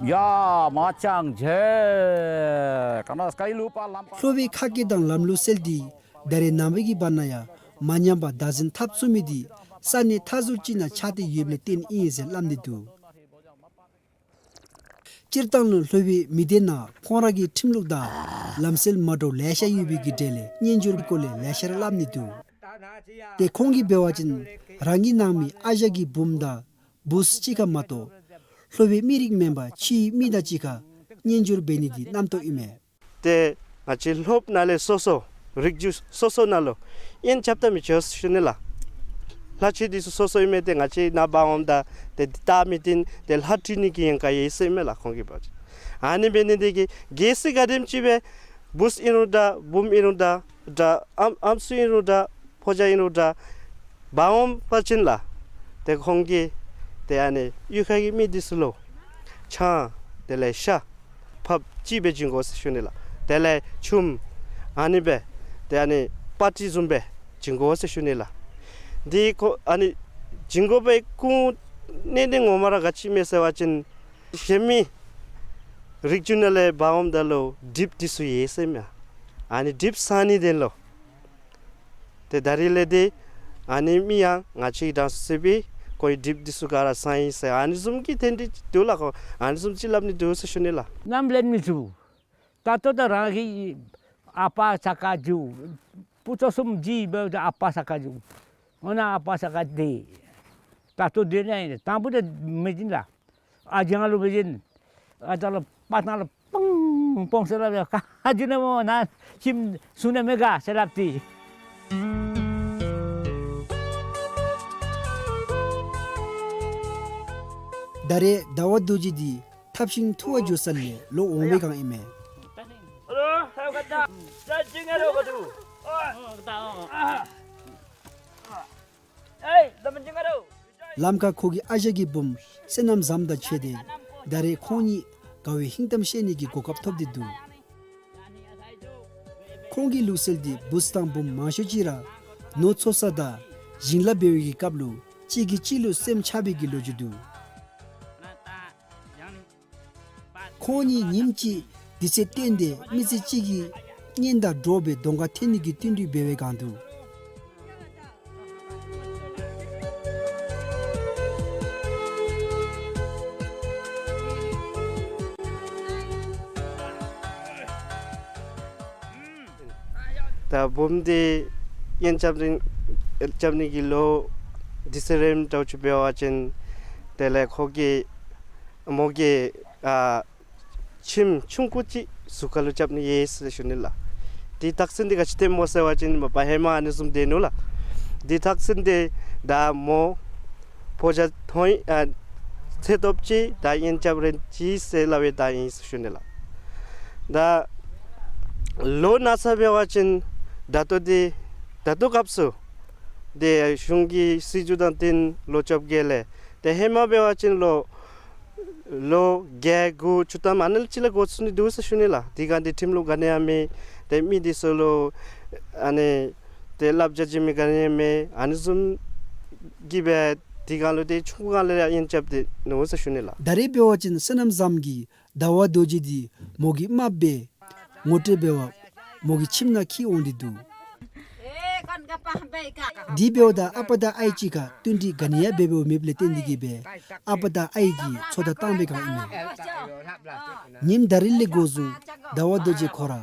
ཡ་མ་ཅང་ཇེ་ཀ་ན་སྐའི་ལུ་པ་ལམ་པ། ལྷོ་པའི་ཁ་སྐད་དང་ལམ་ལུགས་སེལ་ཏེ་ད་རེས་ནངས་པའི་གི་བར་ན་ཡང་མ་ཉམས་པར་བདག་འཛིན་འཐབ་ཚུགས་མི་འདི་ས་གནས་མཐའ་ཟུར་ཅིག་ནང་ཆགས་ཏེ་ཡོདཔ་ལས་བརྟེན་ཨིན་ཟེར་སླབ་ནི་འདུག། སྤྱིར་བཏང་ལུ་ལྷོ་པའི་མི་སྡེ་ནང་ཁོང་ར་གི་ཁྲིམས་ལུགས་དང་ལམ་སྲོལ་མ་འདྲཝ་ལེ་ཤ་ཡོད་པའི་གི་གྲས་ལས་གཉེན་སྦྱོར་གྱི་སྐོར་ལས་ལེ་ཤ་ར་སླབ་ནི་འདུག། ཏེ་ཁོང་གིས་འབད་བ་ཅིན་རང་གི་ནང་མི་ཨ་ཞང་གི་བུམོ་དང་བུཚ་གཅིག་ཁར་མ་གཏོགས་ལྷོ་པའི་མི་རིགས་མེན་པར་ཕྱིའི་མི་དང་གཅིག་ཁར་གཉེན་སྦྱོར་འབད་ནི་འདི་རྣམ་རྟོག་ཨིན་མས། ཏེ་ང་བཅས་ལྷོ་པ་ནང་ལས་སོ་སོ་རིགས་རྒྱུད་སོ་སོ་ནང་ལུ་དབྱེན་རྐྱབ་ད་མི་ཆོག་ཟེར་ཞུ་ནི་ལགས། ལྷ་ཆོས་འདི་ཚུ་སོ་སོ་ཨིན་མས། ཏེ་ང་བཅས་ནཱ་འབག་འོངམ་ད་ཏེ་འདི་བལྟ་མི་བཏུབ། ཏེ་ལྷ་བྲི་ནི་གི་ཡན་ཀ་ཡོད་ཟེར་ཨིན་མས་ལགས་ཁོང་གིས་འབད་བ་ཅིན། ཨ་ནི་འབད་ནི་འདི་གིས་གལ་སྲིད་ག་དེམ་ཅིག་སྦེ་བུཚ་ཨིན་རུང་འདྲ་བུམོ་ཨིན་རུང་འདྲ་འདྲ་ཨམ་ཨམ་སྲུ་ཨིན་རུང་འདྲ་ཕོ་རྒྱས་ཨིན་རུང་འདྲ་འབག་འོང་པ་ཅིན་ལགས། ཏེ་ཁོང་གིས་ཏེ་ཨ་ནི་གཡུས་ཁ་གི་མི་འདི་ཚུ་ལུ་ཆང་དེ་ལས་ཤ་ཕགཔ་ཅིག་སྦེ་བྱིན་དགོ་ཟེར་ཞུ་ནི་ལགས། དེ་ལས་ཆུམ་ཨ་ནི་སྦེ་ཏེ་ཨ་ནི་པ་ཏི་བཟུམ་སྦེ་བྱིན་དགོ་ཟེར་ཞུ་ནི་ལགས། འདི་ཁོ་ཨ་ནི་བྱིན་དགོ་པའི་ཁུངས་གནད་དོན་ངོ་མ་ར་ག་ཅི་ཨིན་མས་ཟེར་བ་ཅིན་གཞན་མི་རིགས་རྒྱུད་ནང་ལས་འབག་འོངམ་ད་ལུ་གྲིབ་འདི་ཚུ་ཡོད་ཟེར་ཨིན་མས། ཨ་ནི་གྲིབ་སངས་ནི་དོན་ལུ། ཏེ་ད་རིས་ལས་ཏེ་ཨ་ནི་མི་ཡང་ང་བཅས་ཀྱི་དྲང་སྲོང་སྲིད་པའི་ཁོ་གི་གྲིབ་འདི་ཚུ་ག་ར་སངས་ཡི་ཟེར་ཨ་ནི་བཟུམ་གྱི་རྟེན་འབྲེལ་འདུག་ལགས། ཁོ་ཨ་ནི་བཟུམ་ཅིག་སླབ་ནི་འདུག་ཟེར་ཞུ་ནི་ལགས། ནམ་ལེན་མི་ཚུགས། ད་ལྟོ་ད་རང་གི་ཨ་པ་ས་ཀ་འགྱོ། བུ་ཚ་གསུམ་གྱི་སྦེ་ཨ་པ་ས་ཀ་འགྱོ། འོ་ན་ཨ་པ་ས་ཀ་འདི་ད་ལྟོ་འདི་ནི་དང་པོ་འདི་མི་བྱིན་ལགས། ཨ་ཞང་ལུ་མི་བྱིན། ཨ་ད་ལུ་པ་ཐང་ལུ་སྤང་སྤང་ཟེར་སླབ་ཡ། ག་ཅི་ནི་སྨོ་ན་ཁྱིམ་སོང་ནི་མེད་ག་ཟེར་སླབ་སྟེ། ད་རེས་ཟླ་བ་རྡོ་རྗེ་འདི་ཐབས་ཤིང་འཐུ་བར་འགྱོ་ས་ལས་ལོག་འོང་བའི་སྒང་ཨིན་མས། ལམ་ཁར་ཁོ་གི་ཨ་ཞང་གི་བུམོ་བསོད་ནམས་བཟངམོ་དང་ཕྱད་དེ་ད་རེས་ཁོང་གཉིས་དགའ་བའི་ཧིང་གཏམ་བཤད་ནི་གི་གོ་སྐབས་ཐོབ་སྟེ་འདུག། ཁོང་གི་ལུགས་སྲོལ་འདི་བུཚ་དང་བུམོ་མང་ཤོས་ཅིག་ར་ནོར་འཚོ་ས་དང་ཞིང་ལཱ་འབད་བའི་གི་སྐབས་ལུ་གཅིག་གིས་གཅིག་ལུ་སེམས་ཆགས་པའི་གི་ལོ་རྒྱུས་འདུག། ཁོང་གཉིས་ཉིནམ་གཅིག་དུས་ཚོད་བཏོན་ཏེ་མི་ཚེ་གཅིག་གི་གཉེན་དང་འགྲོགས་སྦེ་གདོང་ཁར་འཐོན་ནི་གི་བསྟུན་གྲོས་འབད་བའི་སྒང་དུ། ད་བུམོ་འདི་དབྱེན་རྐྱབ་ནི་རྐྱབ་ནི་གི་ལོ་དུས་ཚོད་རནམ་འདྲཝ་ཅིག་འབད་བ་ཅིན་དེ་ལས་ཁོ་གིས་མོ་གིས་ཨ་ཁྱིམ་ཆུང་ཀུ་ཅིག་གཟུགས་ཁར་ལུ་རྐྱབ་ནི་ཡོད་ཟེར་ཞུ་ནི་ལགས། དེའི་རྟགས་མཚན་འདི་ག་ཅི་སྟོནམ་སྨོ་ཟེར་བ་ཅིན་མ་པ་ཧེ་མ་ཨ་ནི་བཟུམ་སྡོད་ནུག་ལགས། དེའི་རྟགས་མཚན་འདི་ད་མོ་ཕོ་རྒྱས་ཐོན་ཨ་ཚེ་སྟོབས་ཅིག་དང་དབྱེན་རྐྱབ་རན་ཅི་ཟེར་སླབ་པའི་རྟགས་ཨིན་ཟེར་ཞུ་ནི་ལགས། ད་ལོ་ན་ཚོད་འབད་བ་ཅིན་ད་ལྟོ་འདི་ད་ལྟོ་སྐབས་སུ་ ཏེ་གཞུང་གི་སྲིད་བྱུས་དང་བསྟུན་ལོ་བཅོ་བརྒྱད་ལས་ཏེ་ཧེ་མ་འབད་བ་ཅིན་ལོ་ལོ་བརྒྱད་དགུ་བཅུ་ཐམ་ཨ་ནི་ལས་ཅིག་ལས་འགོ་བཙུགས་ནི་འདུག་ཟེར་ཞུ་ནི་ལགས། དེ་སྒང་འདི་ཁྲིམས་ལུགས་ག་ནི་ཡང་མེད། ཏེ་མི་འདི་ཚུ་ལུ་ཨ་ནི་ཏེ་བསླབ་བྱ་བྱིན་མི་ག་ནི་ཡང་མེད། ཨ་ནི་བཟུམ་གྱིས་སྦེ་དེ་སྒང་ལུ་ཏེ་ཆུང་ཀུ་སྒང་ལས་ཡང་དབྱེན་རྐྱབ་སྟེ་ནུག་ཟེར་ཞུ་ནི་ལགས། ད་རེས་འབད་བ་ཅིན་སོ་ནམ་བཟངམ་གིས་ཟླ་བ་རྡོ་རྗེ་འདི་མོ་གིས་དམརཔོ་སྦེ་ངོ་སྤྲོད་འབད་བར་མོ་གི་ཁྱིམ་ནང་འཁྱིད་འོང་སྟེ་འདུག། དེ་འབདཝ་ད་ཨ་པ་དང་ཨའི་གཅིག་ཁར་བསྟུན་གྲོས་ག་ནི་ཡང་འབད་འབདཝ་མེདཔ་ལས་བརྟེན་ཏེ་གིས་སྦེ་ཨ་པ་དང་ཨའི་གིས་ཚོགས་བརྡ་བཏང་བའི་སྒང་ཨིན་མས། ཉིནམ་ད་རིས་ལས་འགོ་བཟུང་ཟླ་བ་རྡོ་རྗེ་ཁོ་ར་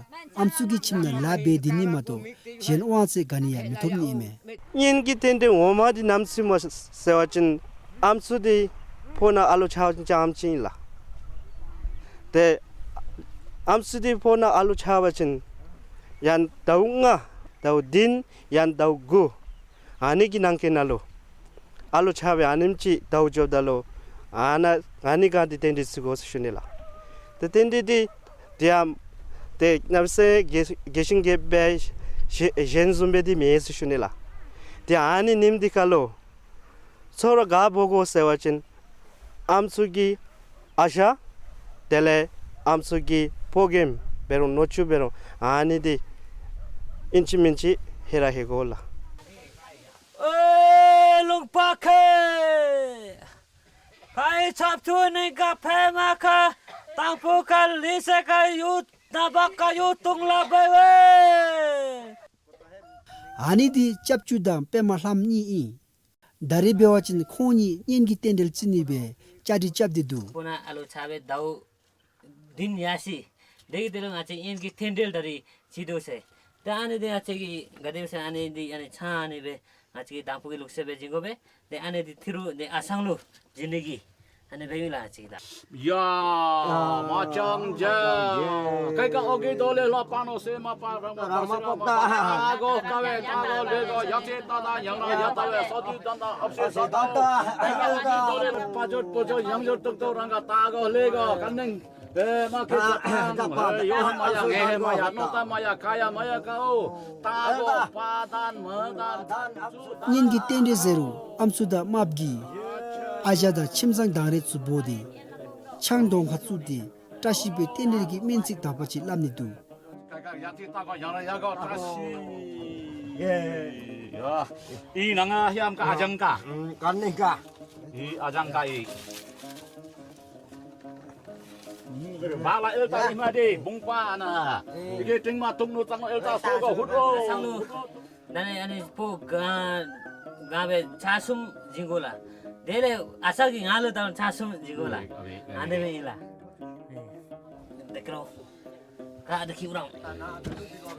ཨམ་སྲུ་གི་ཁྱིམ་ནང་ལཱ་འབད་སྡོད་ནི་མ་གཏོགས་གཞན་དབང་ཚད་ག་ནི་ཡང་མི་ཐོབ་ནི་ཨིན་མས། གཉེན་གྱི་རྟེན་འབྲེལ་ངོ་མ་འདི་ནམ་ཚུད་སྨོ་ཟེར་བ་ཅིན་ཨམ་སྲུ་འདི་ཕོ་ནང་ཨ་ལོ་ཆགས་ཙམ་ཅིག་ཨིན་ལགས། ཏེ་ཨམ་སྲུ་འདི་ཕོ་ནང་ཨ་ལོ་ཆགས་པ་ཅིན་ཡང་ཟླཝ་ལྔ་ཟླཝ་བདུན་ཡང་ཟླཝ་དགུ་ཨ་ནི་གི་ནང་འཁོད་ནང་ལུ་ཨ་ལོ་ཆགས་པའི་ཨ་ནེམ་ཅིག་ཟླཝ་འགྱོཝ་ད་ལུ་ཨ་ནཱ་ཨ་ནི་སྒང་འདི་རྟེན་འབྲེལ་བརྩི་དགོ་ཟེར་ཞུ་ནི་ལགས། ཏེ་རྟེན་འབྲེལ་འདི་དེ་ཡང་ཏེ་གནམ་མེད་ས་མེད་རྒྱས་ཤིང་རྒྱསཔ་སྦེ་གཞན་བཟུམ་སྦེ་འདི་མེད་ཟེར་ཞུ་ནི་ལགས། ཏེ་ཨ་ནི་ཉིནམ་འདི་ཁར་ལུ་ཚོགས་ར་ག་འབོ་དགོ་ཟེར་བ་ཅིན་ཨམ་སྲུ་གི་ཨ་ཞང་དེ་ལས་ཨམ་སྲུ་གི་ཕོ་རྒནམ་འབད་རུང་ནུ་གཅུང་འབད་རུང་ཨ་ནི་འདི་ཨིན་ཅི་མིན་ཅི་ཧེ་ར་ཧེ་དགོ་ལགས། ཨེ་ལུང་པ་ཁེ། ཁ་ཡི་ཆབ་ཆུ་ནི་ག་ཕེ་མ་ཁ། དང་པོ་ཁ་ལི་སེ་ཁ་ཡུ་ན་བ་ཁ་ཡུ་ཏུང་ལ་བེ་བེ། ཨ་ནི་འདི་ཆབ་ཆུ་དང་པདྨ་ལྷམ་གཉིས་ཨིན། ད་རེས་འབད་བ་ཅིན་ཁོང་གཉིས་གཉེན་གྱི་རྟེན་འབྲེལ་བརྩི་ནི་སྦེ་བཅའ་སྒྲིག་རྐྱབ་སྟེ་འདུག། ཕོ་ནང་ཨ་ལོ་ཆགས་པའི་ཟླཝ་བདུན་ཡར་སོ་ཡི། དེ་གི་དེ་ལུ་ང་བཅས་གཉེན་གྱི་རྟེན་འབྲེལ་ད་རེས་བརྩི་དོ་ཟེར། ད་ཨ་ནི་འདི་ང་བཅས་ཀྱིས་ག་དེ་སྦེ་ཟེར་ཨ་ནི་འདི་ཨ་ནི་ཆང་ཨ་ནི་སྦེ་ང་བཅས་ཀྱིས་དང་ཕུ་གི་ལུགས་སྲོལ་སྦེ་བྱིན་དགོ་པས། ཏེ་ཨ་ནི་འདི་ཐི་རུ་འདི་ཨ་ཞང་ལུ་བྱིན་ནི་གི་ཨ་ནི་སྦེ་ཨིན་ལགས་ཅིག་ད། ཡ་མ་ཅང་ཇ་ཀའི་ཀ་ཨོ་གི་དོ་ལེ་ལོ་པ་ནོ་སེ་མ་པ་ར་མ་པ་སེ་ར་མ་པ་ཨ་གོ་ཀ་བེ་ཏ་གོ་ལེ་གོ་ཡ་ཅེ་ཏ་ཏ་ཡང་ན་ཡ་ཏ་བེ་སོ་ཏི་ཏ་ཏ་ཨོ་སེ་སོ་ཏ་ཏ་ཨ་གོ་གི་དོ་ལེ་པ་ཇོ་པོ་ཇོ་ཡང་ཇོ་ཏོག་ཏོ་རང་ག་ཏ་གོ་ལེ་གོ་ཀ་ནེང་། ཨེ་མ་ཁེ་ཨ་ཨ་ཡོ་ཧ་མ་ཡ་ངེ་ཧེ་མ་ཡ་ནོ་ཏ་མ་ཡ་ཀ་ཡ་མ་ཡ་ཀ་ཨོ་ཏ་གོ་པ་ཏན་མ་ཏན། གཉེན་གྱི་རྟེན་འབྲེལ་ཟེར་རུང་ཨམ་སྲུ་དང་རྨགཔ་གིས་ཨ་ཞང་དང་ཁྱིམ་ཚང་དང་རེ་ཚུ་འབོ་སྟེ་ཆང་དོང་ཁར་བཙུགས་ཏེ་བཀྲ་ཤིས་པའི་རྟེན་འབྲེལ་གྱི་སྨོན་ཚིག་དག་པ་ཅིག་སླབ་ནི་འདུག། ཡ་ཨི་ནང་ང་ཧེ་ཨམ་ཀ་ཨ་ཞང་ཀ་ཨི་ཨ་ཞང་ཀ་ཨི། བ་ལ་ཨེལ་ཏ་ཨི་མ་དེ་བུང་པ་ཨ་ན་ཨི་གེ་ཏིང་མ་ཏུང་ནུ་ཙང་ཨེལ་ཏ་སོ་གོ་ཧུད་ཨོ། ད་ནི་ཨ་ནི་སྤོ་ག་ག་བེ་ཆ་གསུམ་བྱིན་དགོ་ལགས། དེ་ལས་ཨ་ཞང་གིས་ང་ལུ་ད་ཆ་གསུམ་བྱིན་དགོ་ལགས། ཨ་ནི་སྦེ་ཨིན་ལགས། དེ་ཀ་རོ། ཀ་དེ་ཁྱིད་རང་།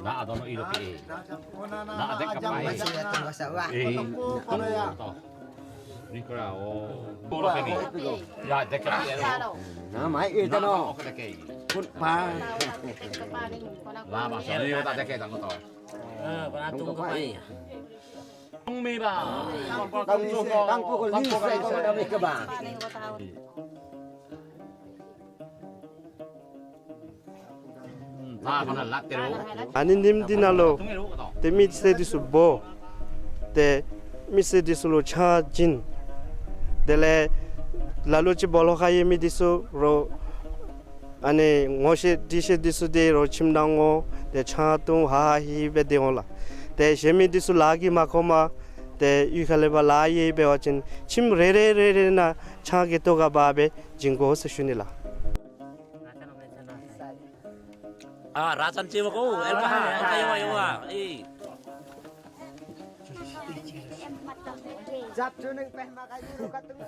ན་ཨ་དོ་ནོ་ཨི་རོ་ཀེ། ན་ཨ་དེ་ཀ་པ་ཨེ། ཨེ། ནི་ཀ་ར་ཨོ། ཏོ་ལོ་ཀེ་ནི། ཡ་དེ་ཀ་པ་ཨེ་རོ། ན་མ་ཨེ་དོ་ནོ། ཀུན་པ། ལ་མ་སོ་ནི་ཡོ་ད་དེ་ཀེ་དང་ཏོ། ཨ་པ་ན་ཏུང་ཀ་པ་ཨེ། ཏུང་མི་བ། ཏང་ཏུང་ཀོ་ལི་སེ་ཏང་ཀོ་ལི་སེ་ཏང་ཀོ་ལི་སེ། ཨ་ནི་ཉིནམ་འདི་ནང་ལུ་ཏེ་མི་སེར་འདི་ཚུ་འབོ། ཏེ་མི་སེར་འདི་ཚུ་ལུ་ཆང་བྱིན། དེ་ལས་ལ་ལུ་ཅིག་སྦོ་ལོགས་ཁར་ཡོད་མི་འདི་ཚུ་རོགས་ཨ་ནི་ངོ་ཤེས་འདྲིས་ཤེས་འདི་ཚུ་ཏེ་རོགས་ཁྱིམ་ནང་འོང་། ཏེ་ཆང་འཐུང་ཧ་ཧ་ཧི་ཧི་སྦེ་སྡོད་འོང་ལགས། ཏེ་གཞན་མི་འདི་ཚུ་ལཱ་གིས་མ་ཁོམ་པར་ཏེ་གཡུས་ཁ་ལས་ཕར་ལཱ་ཡོད་འབད་བ་ཅིན་ཁྱིམ་རེ་རེ་རེ་རེ་ནང་ཆང་གི་ཏོག་ཁར་འབག་སྦེ་བྱིན་དགོ་ཟེར་ཞུ་ནི་ལགས། ཨ་ར་ཙན་ཅི་བ་གོ་ཨེལ་ཀ་ཧ་ཨེལ་ཀ་ཡོ་བ་ཡོ་བ་ཨེ།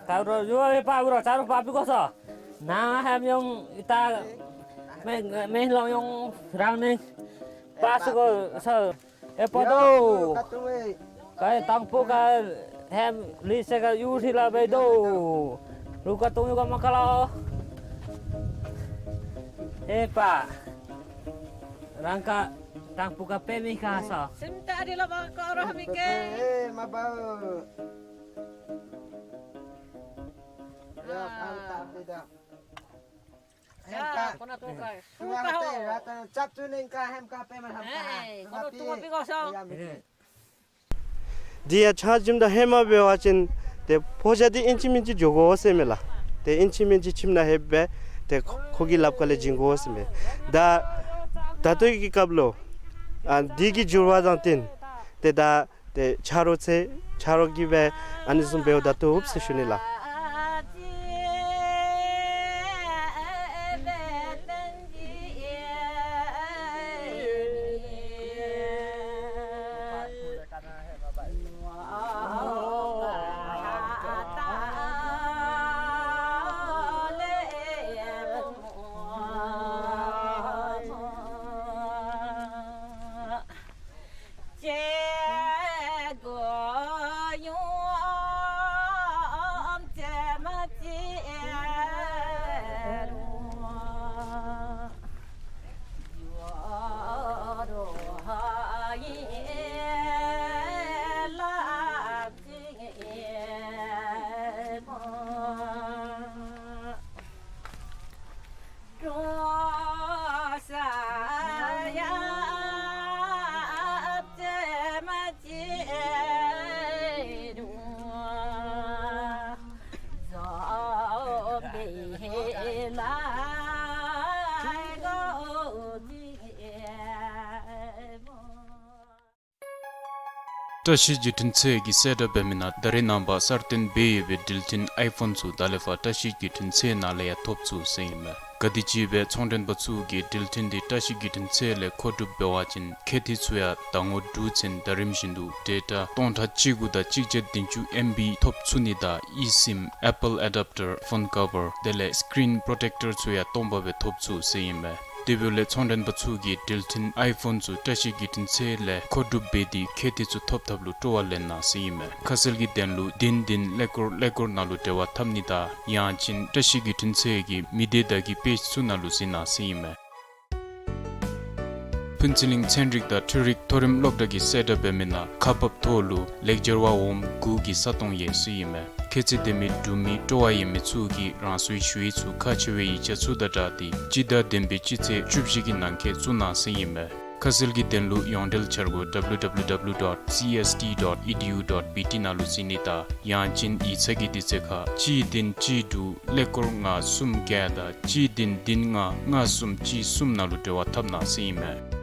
ད་རོགས་ཡོ་བ་ཡོ་བ་ཡོ་བ་ཙ་རོགས་པ་པི་ཀོ་སོ། ནང་ཧེམ་ཡོང་ཨི་ད་མེ་མེ་ལོང་ཡོང་རང་ནི་པ་སི་ཀོ་སོ། ཨེ་པ་དོ། ཀ་ཡེ་དང་པོ་ཀ་ཧེམ་ལི་སེ་ཀ་ཡུ་ཧྲི་ལ་བེ་དོ། རུ་ཀ་ཏུང་ཡུ་ཀ་མ་ཀ་ལོ། ཨེ་པ། རང་ཀ་དང་པོ་ཀ་པེ་མི་ཀ་སོ། སིམ་ཏ་རི་ལ་བ་ཀ་རོ་མི་ཀེ། ཨེ་མ་བ། ཡ་ཕར་ཏ་བི་ད། ཡ་ཁོ་ན་ཏུང་ཀ་ཏུང་ཀ་ཧོ། ཨེ་ཁོ་ན་ཏུང་ཀ་པི་ཀོ་སོ། ཨེ། འདི་ཡང་ཆ་ཁྱིམ་དང་ཧེ་མ་འབད་བ་ཅིན་ཏེ་ཕོ་རྒྱས་འདི་ཨིན་ཅི་མིན་ཅི་འགྱོ་དགོ་ཟེར་མས་ལགས། ཏེ་ཨིན་ཅི་མིན་ཅི་ཁྱིམ་ནང་ལྷོདཔ་སྦེ་ཏེ་ཁོ་ཁོ་གི་ལགཔ་ཁ་ལས་བྱིན་དགོ་ཟེར་མས། ད་ད་ལྟོ་གི་སྐབས་ལུ་ཨ་འདི་གི་འགྱུར་བ་དང་བསྟུན་ཏེ་ད་ཏེ་ཆ་རོགས་ཚེ་ཆ་རོགས་ཀྱིས་སྦེ་ཨ་ནི་བཟུམ་འབདཝ་ད་བཏུབ་ཟེར་ཞུ་ནི་ལགས། བཀྲ་ཤིས་བརྒྱུད་འཕྲིན་ཚད་ཀྱི་གསལ་བསྒྲགས་འབད་མི་ནང་ད་རེས་ནངས་པ་གསར་བཏོན་འབད་ཡོད་པའི་འགྲུལ་འཕྲིན་ཨའི་ཕོན་ཚུ་ད་ལས་ཕར་བཀྲ་ཤིས་བརྒྱུད་འཕྲིན་ཚད་ནང་ལས་ཡང་ཐོབ་ཚུགས་ཟེར་ཨིན་མས། ག་དེམ་ཅིག་སྦེ་ཚོང་མགྲོན་པ་ཚུ་གིས་འགྲུལ་འཕྲིན་འདི་བཀྲ་ཤིས་བརྒྱུད་འཕྲིན་ཚད་ལས་མཁོ་སྒྲུབ་འབད་བ་ཅིན་ཁེ་ཏི་ཚུ་ཡང་ཟླ་ངོ་དྲུག་ཚུན་ད་རིམ་བཞིན་དུ་ཌེ་ཊ་སྟོང་ཕྲག་གཅིག་དགུ་དང་གཅིག་བརྒྱ་བདུན་ཅུ་ཨེམ་བི་ཐོབ་ཚུགས་ནི་དང་ཨི་སིམ་ཨེ་པཱལ་ཨེ་ཌབ་ཊར་ཕོན་ཀ་བར་དེ་ལས་སི་ཀི་རིན་པོརོ་ཊེཀ་ཊར་ཚུ་ཡང་སྟོང་པ་སྦེ་ཐོབ་ཚུགས་ཟེར་ཨིན་མས། དེ་འབདཝ་ལས་ཚོང་མགྲོན་པ་ཚུ་གིས་འགྲུལ་འཕྲིན་ཨའི་ཕོན་ཚུ་བཀྲ་ཤིས་བརྒྱུད་འཕྲིན་ཚད་ལས་མཁོ་སྒྲུབ་འབད་དེ་ཁེ་ཏི་ཚུ་ཐོབ་ཐབས་ལུ་སྤྲོ་བ་ལེན་གནང་ཟེར་ཨིན་མས། ཁ་གསལ་གྱི་དོན་ལུ་བདུན་བདུན་ཀླད་ཀོར་ཀླད་ཀོར་ནང་ལུ་འབྲེལ་བ་འཐབ་ནི་དང་ཡང་ཅིན་བཀྲ་ཤིས་བརྒྱུད་འཕྲིན་ཚད་ཀྱི་མི་སྡེ་བརྡ་བརྒྱུད་པེཇ་ཚུ་ནང་ལུ་གཟིགས་གནང་ཟེར་ཨིན་མས། ཕུན་ཚོགས་གླིང་ཚན་རིག་དང་འཕྲུལ་རིག་མཐོ་རིམ་སློབ་གྲྭ་གི་གསལ་བསྒྲགས་འབད་མི་ནང་ཁག་འབག་ཐོག་ལུ་ལེགས་སྦྱར་བ་འོགམ་དགུ་གི་ས་སྟོང་ཡོད་ཟེར་ཨིན་མས། ཁྱད་ཚད་ལྡན་མི་འབྲུག་མི་སྤྲོ་བ་ཡོད་མི་ཚུ་གིས་རང་སོའི་ཞུ་ཡིག་ཚུ་ཁག་ཆེ་བའི་ཡིག་ཆ་ཚུ་དང་སྦྲགས་ཏེ་སྤྱི་ཟླ་བདུན་པའི་སྤྱི་ཚེས་བཅུ་བཞི་གི་ནང་འཁོད་བཙུགས་གནང་ཟེར་ཨིན་མས། ཁ་གསལ་གྱི་དོན་ལུ་ཡོངས་འབྲེལ་འཆར་སྒོ་ཌབ་ལུ་ཌབ་ལུ་ཌབ་ལུ་ཌོཊ་སི་ཨེསི་ཊི་ཌོཊ་ཨི་ཌི་ཡུ་ཌོཊ་བི་ཊི་ནང་ལུ་གཟིགས་ནི་དང་ཡང་ཅིན་ཡིག་ཚང་གི་དུས་ཚོད་ཁར་གཅིག་བདུན་གཅིག་དྲུག་ཀླད་ཀོར་ལྔ་གསུམ་བརྒྱད་དང་གཅིག་བདུན་བདུན་ལྔ་ལྔ་གསུམ་གཅིག་གསུམ་ནང་ལུ་འབྲེལ་བ་འཐབ་གནང་ཟེར་ཨིན་མས།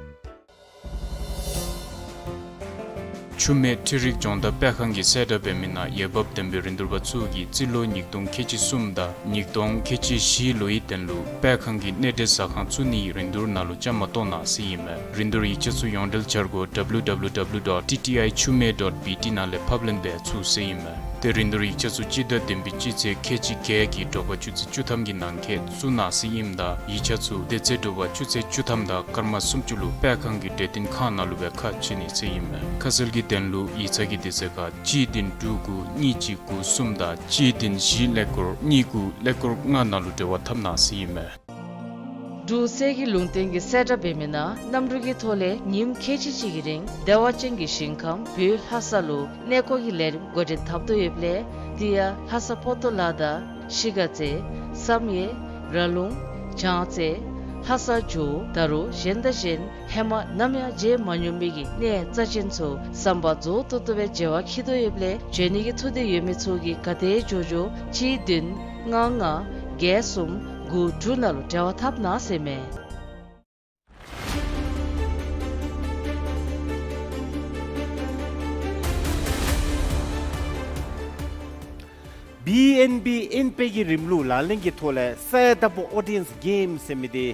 ཆུ་སྨད་འཕྲུལ་རིག་སྦྱོང་བརྡར་སྤེལ་ཁང་གི་གསལ་བསྒྲགས་འབད་མི་ནང་འོས་འབབ་ལྡན་པའི་རིན་བསྡུར་པ་ཚུ་གིས་རྩིས་ལོ་ཉིས་སྟོང་ཁལ་གཅིག་གསུམ་དང་ཉིས་སྟོང་ཁལ་གཅིག་བཞི་ལོའི་དོན་ལུ་སྤེལ་ཁང་གི་གནས་འབྲེལ་ཟ་ཁང་བཙུགས་ནིའི་རིན་བསྡུར་ནང་ལུ་བཅའ་མར་གཏོགས་གནང་ཟེར་ཨིན་མས། རིན་བསྡུར་ཡིག་ཆ་ཚུ་ཡོངས་འབྲེལ་འཆར་སྒོ་ཌབ་ལུ་ཌབ་ལུ་ཌབ་ལུ་ཌོཊ་ཊི་ཊི་ཨའི་ཆུ་སྨད་ཌོཊ་བི་ཊི་ནང་ལས་ཕབ་ལེན་འབད་ཚུགས་ཟེར་ཨིན་མས། ཏེ་རིན་བསྡུར་ཡིག་ཆ་ཚུ་སྤྱི་ཟླ་བདུན་པའི་སྤྱི་ཚེས་ཁལ་གཅིག་བརྒྱད་ཀྱི་དྲོ་པ་ཆུ་ཚོད་བཅུ་ཐམ་གྱི་ནང་འཁོད་བཙུགས་གནང་ཟེར་ཨིནམ་ད་ཡིག་ཆ་ཚུ་དེ་ཚེ་དྲོ་པ་ཆུ་ཚོད་བཅུ་ཐམ་དང་སྐར་མ་སུམ་ཅུ་ལུ་སྤེལ་ཁང་གི་གྲོས་བསྟུན་ཁང་ནང་ལུ་སྦེ་ཁ་ཕྱེ་ནི་ཟེར་ཨིན་མས། ཁ་གསལ་གྱི་དོན་ལུ་ཡིག་ཚང་གི་དུས་ཚོད་ཁར་གཅིག་བདུན་དྲུག་དགུ་གཉིས་གཅིག་དགུ་གསུམ་དང་གཅིག་བདུན་བཞི་ཀླད་ཀོར་གཉིས་དགུ་ཀླད་ཀོར་ལྔ་ནང་ལུ་འབྲེལ་བ་འཐབ་གནང་ཟེར་ཨིན་མས། འབྲུག་གསེར་གྱི་ལུང་བསྟན་གྱི་གསལ་བསྒྲགས་འབད་མི་ནང་གནམ་གྲུ་གི་ཐོག་ལས་ཉིནམ་ཁལ་གཅིག་གཅིག་གི་རིང་བདེ་བ་ཅན་གྱི་ཞིང་ཁམས་བོད་ལྷ་ས་ལུ་གནས་སྐོར་གྱི་ལས་རིམ་འགོ་འདྲེན་འཐབ་དོ་ཡོདཔ་ལས་དེ་ཡང་ལྷ་ས་པོ་ཏོ་ལ་དང་ཤི་ག་རྩེ་བསམ་ཡས་ར་ལུང་བྱང་རྩེ་ལྷ་ས་ཇོ་བོ་ད་རུང་གཞན་དང་གཞན་ཧེ་མ་ནམ་ཡང་མཇལ་མ་མྱོང་མི་གི་གནས་རྩ་ཅན་ཚུ་བསམ་པ་རྫོགས་ཏོག་ཏོ་སྦེ་མཇལ་བར་འཁྱིད་དོ་ཡོདཔ་ལས་འབྱོན་ནི་གི་ཐུགས་འདོད་ཡོད་མི་ཚུ་གིས་ག་དེ་མགྱོགས་མགྱོགས་གཅིག་བདུན་ལྔ་ལྔ་བརྒྱད་གསུམ་དགུ་དྲུག་ནང་ལུ་འབྲེལ་བ་འཐབ་གནང་ཟེར་མས། བི་ཨེན་བི་ཨེན་པེ་གི་རིམ་ལུགས་ལག་ལེན་གྱི་ཐོག་ལས་གསལ་དག་པོ་ཨོ་ཌི་ཡེནསི་གེམ་ཟེར་མི་འདི་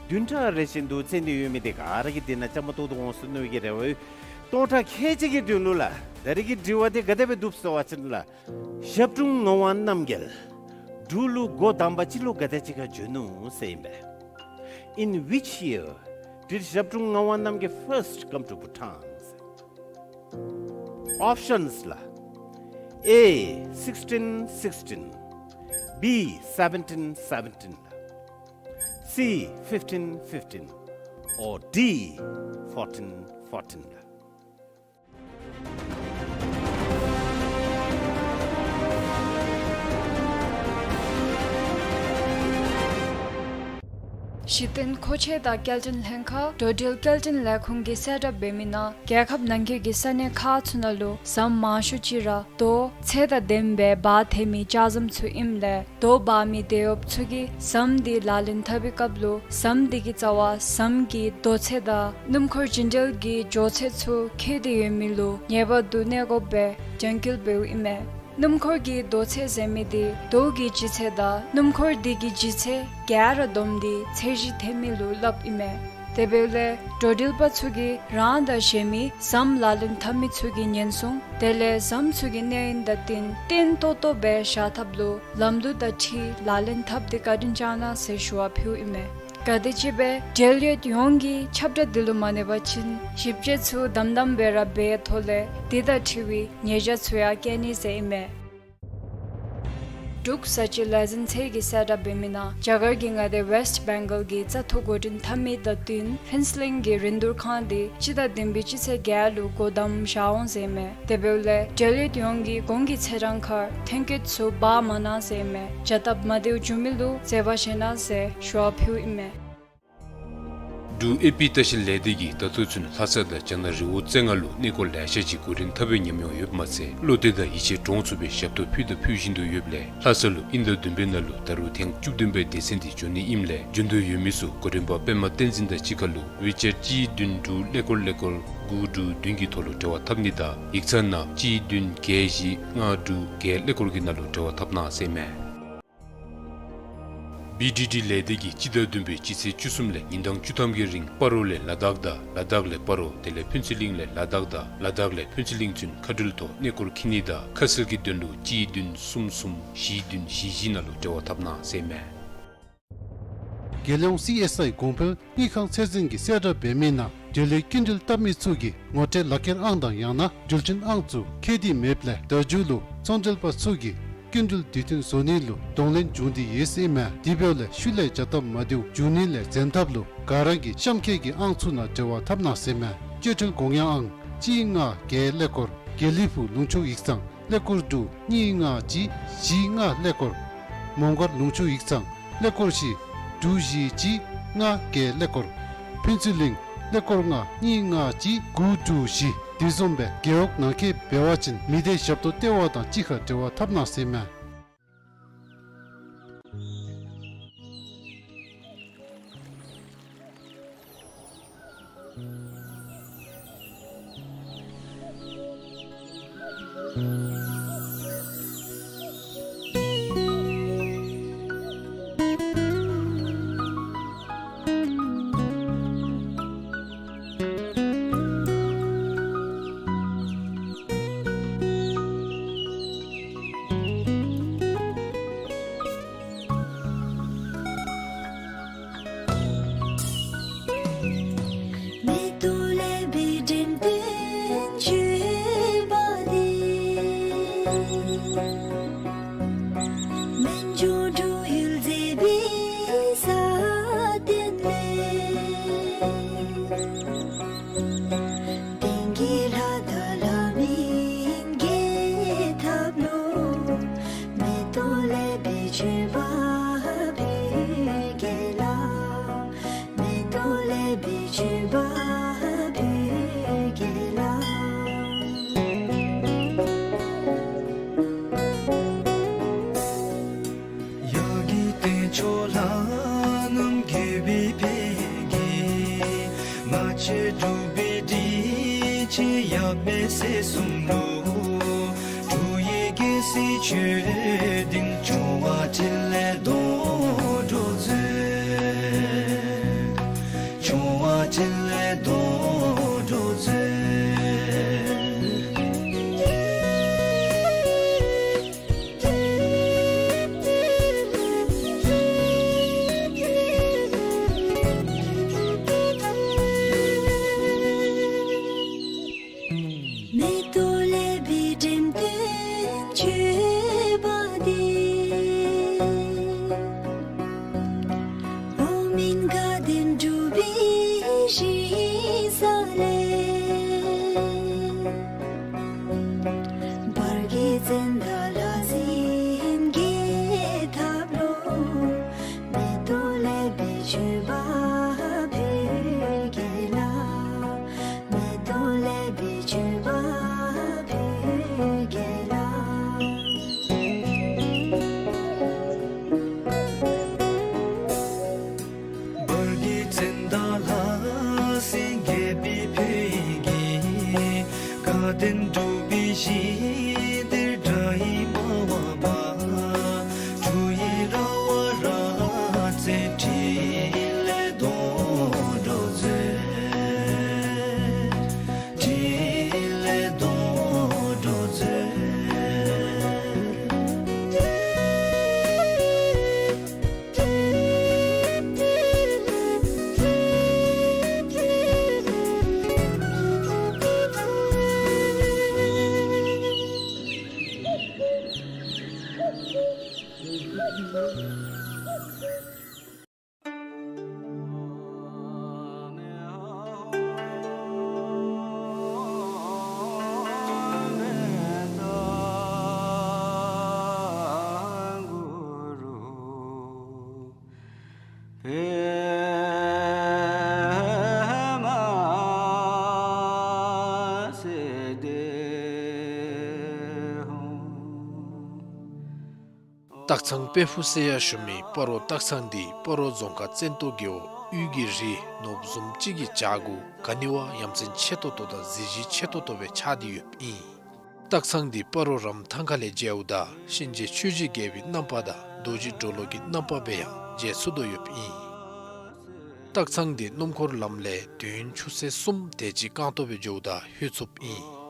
བདུན་ཕྲག་རེ་བཞིན་དུ་རྩེད་ནི་ཡོད་མི་འདི་ག་ར་གིས་དེ་ནང་བཅའ་མར་གཏོགས་ཏེ་འོང་ཟེར་མནོ་བའི་གི་རེ་བ་ཡོད། སྟོང་ཕྲག་ཁལ་གཅིག་གི་དོན་ལུ་ལགས། ད་རེས་ཀྱི་དྲི་བ་འདི་ག་དེ་སྦེ་འདུག་ཟེར་བ་ཅིན་ལགས། ཞབས་དྲུང་ངག་དབང་རྣམ་རྒྱལ་འབྲུག་ལུ་འགོ་དང་པ་ཅིག་ལུ་ག་དེ་ཅིག་ཁར་བྱོན་ནུག་ཟེར་ཨིན་པས། In which year did Zhabdrung Ngawang Namgyal first come to Bhutan? Options ལགས། A sixteen sixteen, B seventeen seventeen, C fifteen fifteen, or D fourteen fourteen ལགས། གཞི་རྟེན་མཁོ་ཆས་དང་སྐྱེལ་འདྲེན་ལྷན་ཁག་འགྲོ་འགྲུལ་སྐྱེལ་འདྲེན་ལས་ཁུངས་ཀྱིས་གསལ་བསྒྲགས་འབད་མི་ནང་རྒྱལ་ཁབ་ནང་འཁོད་ཀྱི་ས་གནས་ཁག་ཚུ་ནང་ལུ་ཟམ་མང་ཤོས་ཅིག་ར་རྡོ་ཚད་དང་ལྡནམ་སྦེ་འབག་འཐེན་མི་ལྕགས་ཟམ་ཚུ་ཨིནམ་ལས་རྡོ་འབག་མི་དེད་གཡོགཔ་ཚུ་གིས་ཟམ་འདི་ལག་ལེན་འཐབ་པའི་སྐབས་ལུ་ཟམ་འདི་གི་རྩ་བ་ཟམ་གྱི་རྡོ་ཚད་དང་སྣུམ་འཁོར་རྒྱུན་འགྲུལ་གྱི་འགྱོ་ཚད་ཚུ་ཁེལ་ཏེ་ཡོད་མི་ལུ་ངེས་པར་དུ་གནས་དགོཔ་སྦེ་རྒྱང་བཀོད་འབདཝ་ཨིན་མས། སྣུམ་འཁོར་གྱི་རྡོ་ཚད་ཟེར་མི་འདི་རྡོ་གི་ལྗིད་ཚད་དང་སྣུམ་འཁོར་འདི་གི་ལྗིད་ཚད་ག་ར་བསྡོམས་ཏེ་ཚད་གཞི་འཐེན་མི་ལུ་སླབ་ཨིན་མས། དེ་འབདཝ་ལས་འགྲོ་འགྲུལ་པ་ཚུ་གིས་རང་དང་གཞན་མི་ཟམ་ལག་ལེན་འཐབ་མི་ཚུ་གི་ཉེན་སྲུང་དེ་ལས་ཟམ་ཚུ་གི་གནས་ཡུན་དང་བསྟུན་བརྟན་ཏོག་ཏོ་སྦེ་བཞག་ཐབས་ལུ་ལམ་ལུགས་དང་འཁྲིལ་ལག་ལེན་འཐབ་སྟེ་བཀའ་དྲིན་བསྐྱང་གནང་ཟེར་ཞུ་བ་ཕུལཝ་ཨིན་མས། ག་དེམ་ཅིག་སྦེ་འབྲེལ་ཡོད་ཡོངས་ཀྱིས་ཁྱབ་བསྒྲགས་འདི་ལུ་མ་གནས་པ་ཅིན་ཞིབ་དཔྱད་ཚུ་དམ་དམ་སྦེ་ར་འབད་ཐོག་ལས་འདི་དང་འཁྲིལ་བའི་ཉེས་བྱ་ཚུ་ཡང་བཀལ་ནི་ཟེར་ཨིན་མས། འབྲུག་ས་སྤྱི་ལས་འཛིན་ཚད་ཀྱིས་གསལ་བསྒྲགས་འབད་མི་ནང་རྒྱ་གར་གྱི་མངའ་སྡེ་ཝེསཊ་བེང་གཱལ་གྱི་བཙག་འཐུ་འགོ་འདྲེན་འཐབ་མི་དང་བསྟུན་ཕུན་ཚོགས་གླིང་གི་རིན་བསྡུར་ཁང་འདི་སྤྱི་ཟླ་བདུན་པའི་སྤྱི་ཚེས་བརྒྱད་ལུ་སྒོ་བསྡམ་བཞག་འོང་ཟེར་ཨིན་མས། དེ་འབདཝ་ལས་འབྲེལ་ཡོད་ཡོངས་ཀྱིས་གོང་གི་ཚེས་གྲངས་ཁར་ཐོན་སྐྱེད་ཚུ་འབག་མ་གནང་ཟེར་ཨིན་མས། བྱ་སྟབས་མ་བདེཝ་བྱུང་མི་ལུ་བརྩེ་བ་བཞེས་གནང་ཟེར་ཞུ་བ་ཕུལཝ་ཨིན་མས། འབྲུག་ཨེ་པི་ལྟ་བཤལ་ལས་སྡེ་གིས་ད་ལྟོ་ཚུན་ལྷ་ས་དང་རྒྱ་ནག་རི་བོ་རྩེ་ལྔ་ལུ་གནས་སྐོར་ལེ་ཤ་ཅིག་གོ་རིམ་འཐབ་པའི་ཉམས་མྱོང་ཡོདཔ་མ་ཚད་བློ་གཏད་དང་ཡིད་ཆེས་འདྲོངས་ཚུགས་པའི་ཞབས་ཏོག་ཕུལ་དང་ཕུལ་བཞིན་དུ་ཡོདཔ་ལས་ལྷ་ས་ལུ་དབྱིན་ཟླ་བདུན་པའི་ནང་ལུ་ད་རུང་ཐེངས་བཅུ་བདུན་པའི་སྡེ་ཚན་འདི་འགྱོ་ནི་ཨིནམ་ལས་འགྱོ་འདོད་ཡོད་མི་ཚུ་གོ་རིམ་པ་པདྨ་བསྟན་འཛིན་དང་གཅིག་ཁར་ལུ་ཝི་ཅེཊ་གཅིག་བདུན་དྲུག་ཀླད་ཀོར་ཀླད་ཀོར་དགུ་དྲུག་བདུན་གྱི་ཐོག་ལུ་འབྲེལ་བ་འཐབ་ནི་དང་ཡིག་ཚང་ནང་གཅིག་བདུན་བརྒྱད་བཞི་ལྔ་དྲུག་བརྒྱད་ཀླད་ཀོར་གྱི་ནང་ལུ་འབྲེལ་བ་འཐབ་གནང་ཟེར་ཨིན་མས། བི་ཌི་ཌི་ལས་སྡེ་གིས་སྤྱི་ཟླ་བདུན་པའི་སྤྱི་ཚེས་བཅུ་གསུམ་ལས་ཉིན་གྲངས་བཅུ་ཐམ་གྱི་རིང་སྤ་རོ་ལས་ལ་དྭགས་དང་ལ་དྭགས་ལས་སྤ་རོ་དེ་ལས་ཕུན་ཚོགས་གླིང་ལས་ལ་དྭགས་དང་ལ་དྭགས་ལས་ཕུན་ཚོགས་གླིང་ཚུན་མཁའ་འགྲུལ་ཐོག་གནས་སྐོར་འཁྱིད་ནི་དང་ཁ་གསལ་གྱི་དོན་ལུ་གཅིག་བདུན་གསུམ་གསུམ་བཞི་བདུན་བཞི་བཞི་ནང་ལུ་འབྲེལ་བ་འཐབ་གནང་ཟེར་ཨིན་མས། རྒྱལ་ཡོངས་སི་ཨེསི་ཨའི་གོང་འཕེལ་དངུལ་ཁང་ཚད་འཛིན་གྱིས་གསལ་བསྒྲགས་འབད་མི་ནང་འབྲེལ་ཡོད་སྐྱིན་འགྲུལ་བཏབ་མི་ཚུ་གིས་ངོ་སྤྲོད་ལག་ཁྱེར་ཨང་དང་ཡང་ན་འགྲུལ་འཕྲིན་ཨང་ཚུ་ཁྱེར་ཏེ་མེདཔ་ལས་ད་རྒྱུན་ལུ་ཚོང་འབྲེལ་པ་ཚུ་གིས་སྐྱིན་འགྲུལ་དུས་མཐུན་བཟོ་ནི་ལུ་གདོང་ལེན་འབྱུང་སྟེ་ཡོད་ཟེར་ཨིན་མས། དེ་འབདཝ་ལས་ཤུལ་ལས་བྱ་སྟབས་མ་བདེཝ་འབྱུང་ནི་ལས་འཛེམ་ཐབས་ལུ་ག་ར་གིས་གཤམ་འཁོད་ཀྱི་ཨང་ཚུ་ནང་འབྲེལ་བ་འཐབ་གནང་ཟེར་ཨིན་མས། སྤྱོད་འཕྲུལ་གོང་ཡངས་ཨང་གཅིག་ལྔ་བརྒྱད་ཀླད་ཀོར། དགེ་ལེགས་ཕུག་ལུང་ཕྱོགས་ཡིག་ཚང་ཀླད་ཀོར་དྲུག་གཉིས་ལྔ་གཅིག་བཞི་ལྔ་ཀླད་ཀོར། མོང་སྒར་ལུང་ཕྱོགས་ཡིག་ཚང་ཀླད་ཀོར་བཞི་དྲུག་བཞི་གཅིག་ལྔ་བརྒྱད་ཀླད་ཀོར། ཕུན་ཚོགས་གླིང་ཀླད་ཀོར་ལྔ་གཉིས་ལྔ་གཅིག་དགུ་དྲུག་བཞི། དེ་བཟུམ་སྦེ་རྒེད་འོག་ནང་འཁོད་འབད་བ་ཅིན་མི་སྡེ་ཞབས་ཏོག་ལྟེ་བ་དང་གཅིག་ཁར་འབྲེལ་བ་འཐབ་གནང་ཟེར་ཨིན་མས། མེ་ཏོག་ལེགས་པའི་འགྲེམས་སྟོན་མཆོད་པ་འདི། སྨན་ལྗོངས་འབྲུག་ཡུལ་མཛེས་པའི་ས་སྟེང་ལས། དེང་གི་ལྷ་དང་ལྷ་མིན་རྒྱལ་ཐབས་ལུ། མེ་ཏོག་ལེགས་པའི་མཆོད་པ་ཕུལ་གེ་ལགས། མེ་ཏོག་ལེགས་པའི་མཆོད་པ་ཕུལ་གེ་ལགས། ཡ་གི་སྟེང་ཕྱོགས་ལྷ་རྣམས་དགྱེས་པའི་ཕ་གི། མ་ཆེན་འབྲུག་པའི་སྤྲིན་ཆེན་ཡབ་མེས་སྲས་གསུམ་ལུ། འབྲུག་ཡུལ་རྒྱལ་སྲིད་ཆོས་སྡིངས། བྱུང་བ་འཕྲིན་ལས་རྡོ་སྒྲོག་མཛོད། བྱུང་བ་འཕྲིན་ལས་རྡོ་སྒྲོག་མཛོད། མེ་ཏོག་ལེགས་པའི་འགྲེམས་སྟོན་མཆོད་པ་འདི། སྟག་ཚང་དཔལ་ཕུག་ཟེར་ཡང་ཞུ་མི་སྤ་རོ་སྟག་ཚང་འདི་སྤ་རོ་རྫོང་ཁག་བཙན་ཏོ་རྒེད་འོག་དབུས་ཀྱི་རི་ནོར་བུ་བཟུམ་ཅིག་གི་བྱག་གུ་ག་ནི་བ་ཡ་མཚན་ཆེ་ཏོག་ཏོ་དང་གཟི་བརྗིད་ཆེ་ཏོག་ཏོ་སྦེ་ཆགས་ཏེ་ཡོདཔ་ཨིན། སྟག་ཚང་འདི་སྤ་རོ་རམ་ཐང་ཁ་ལས་མཇལཝ་ད་གཤིན་རྗེ་ཆོས་ཀྱི་རྒྱལ་པོའི་རྣམ་པ་དང་རྡོ་རྗེ་གྲོ་ལོད་ཀྱི་རྣམ་པ་སྦེ་ཡང་མཇལ་ཚུགས་དོ་ཡོདཔ་ཨིན། སྟག་ཚང་འདི་སྣུམ་འཁོར་ལམ་ལས་དུས་ཡུན་ཆུ་ཚོད་གསུམ་དེ་ཅིག་རྐང་སྟོང་སྦེ་འགྱོཝ་ད་ལྷོད་ཚུགསཔ་ཨིན།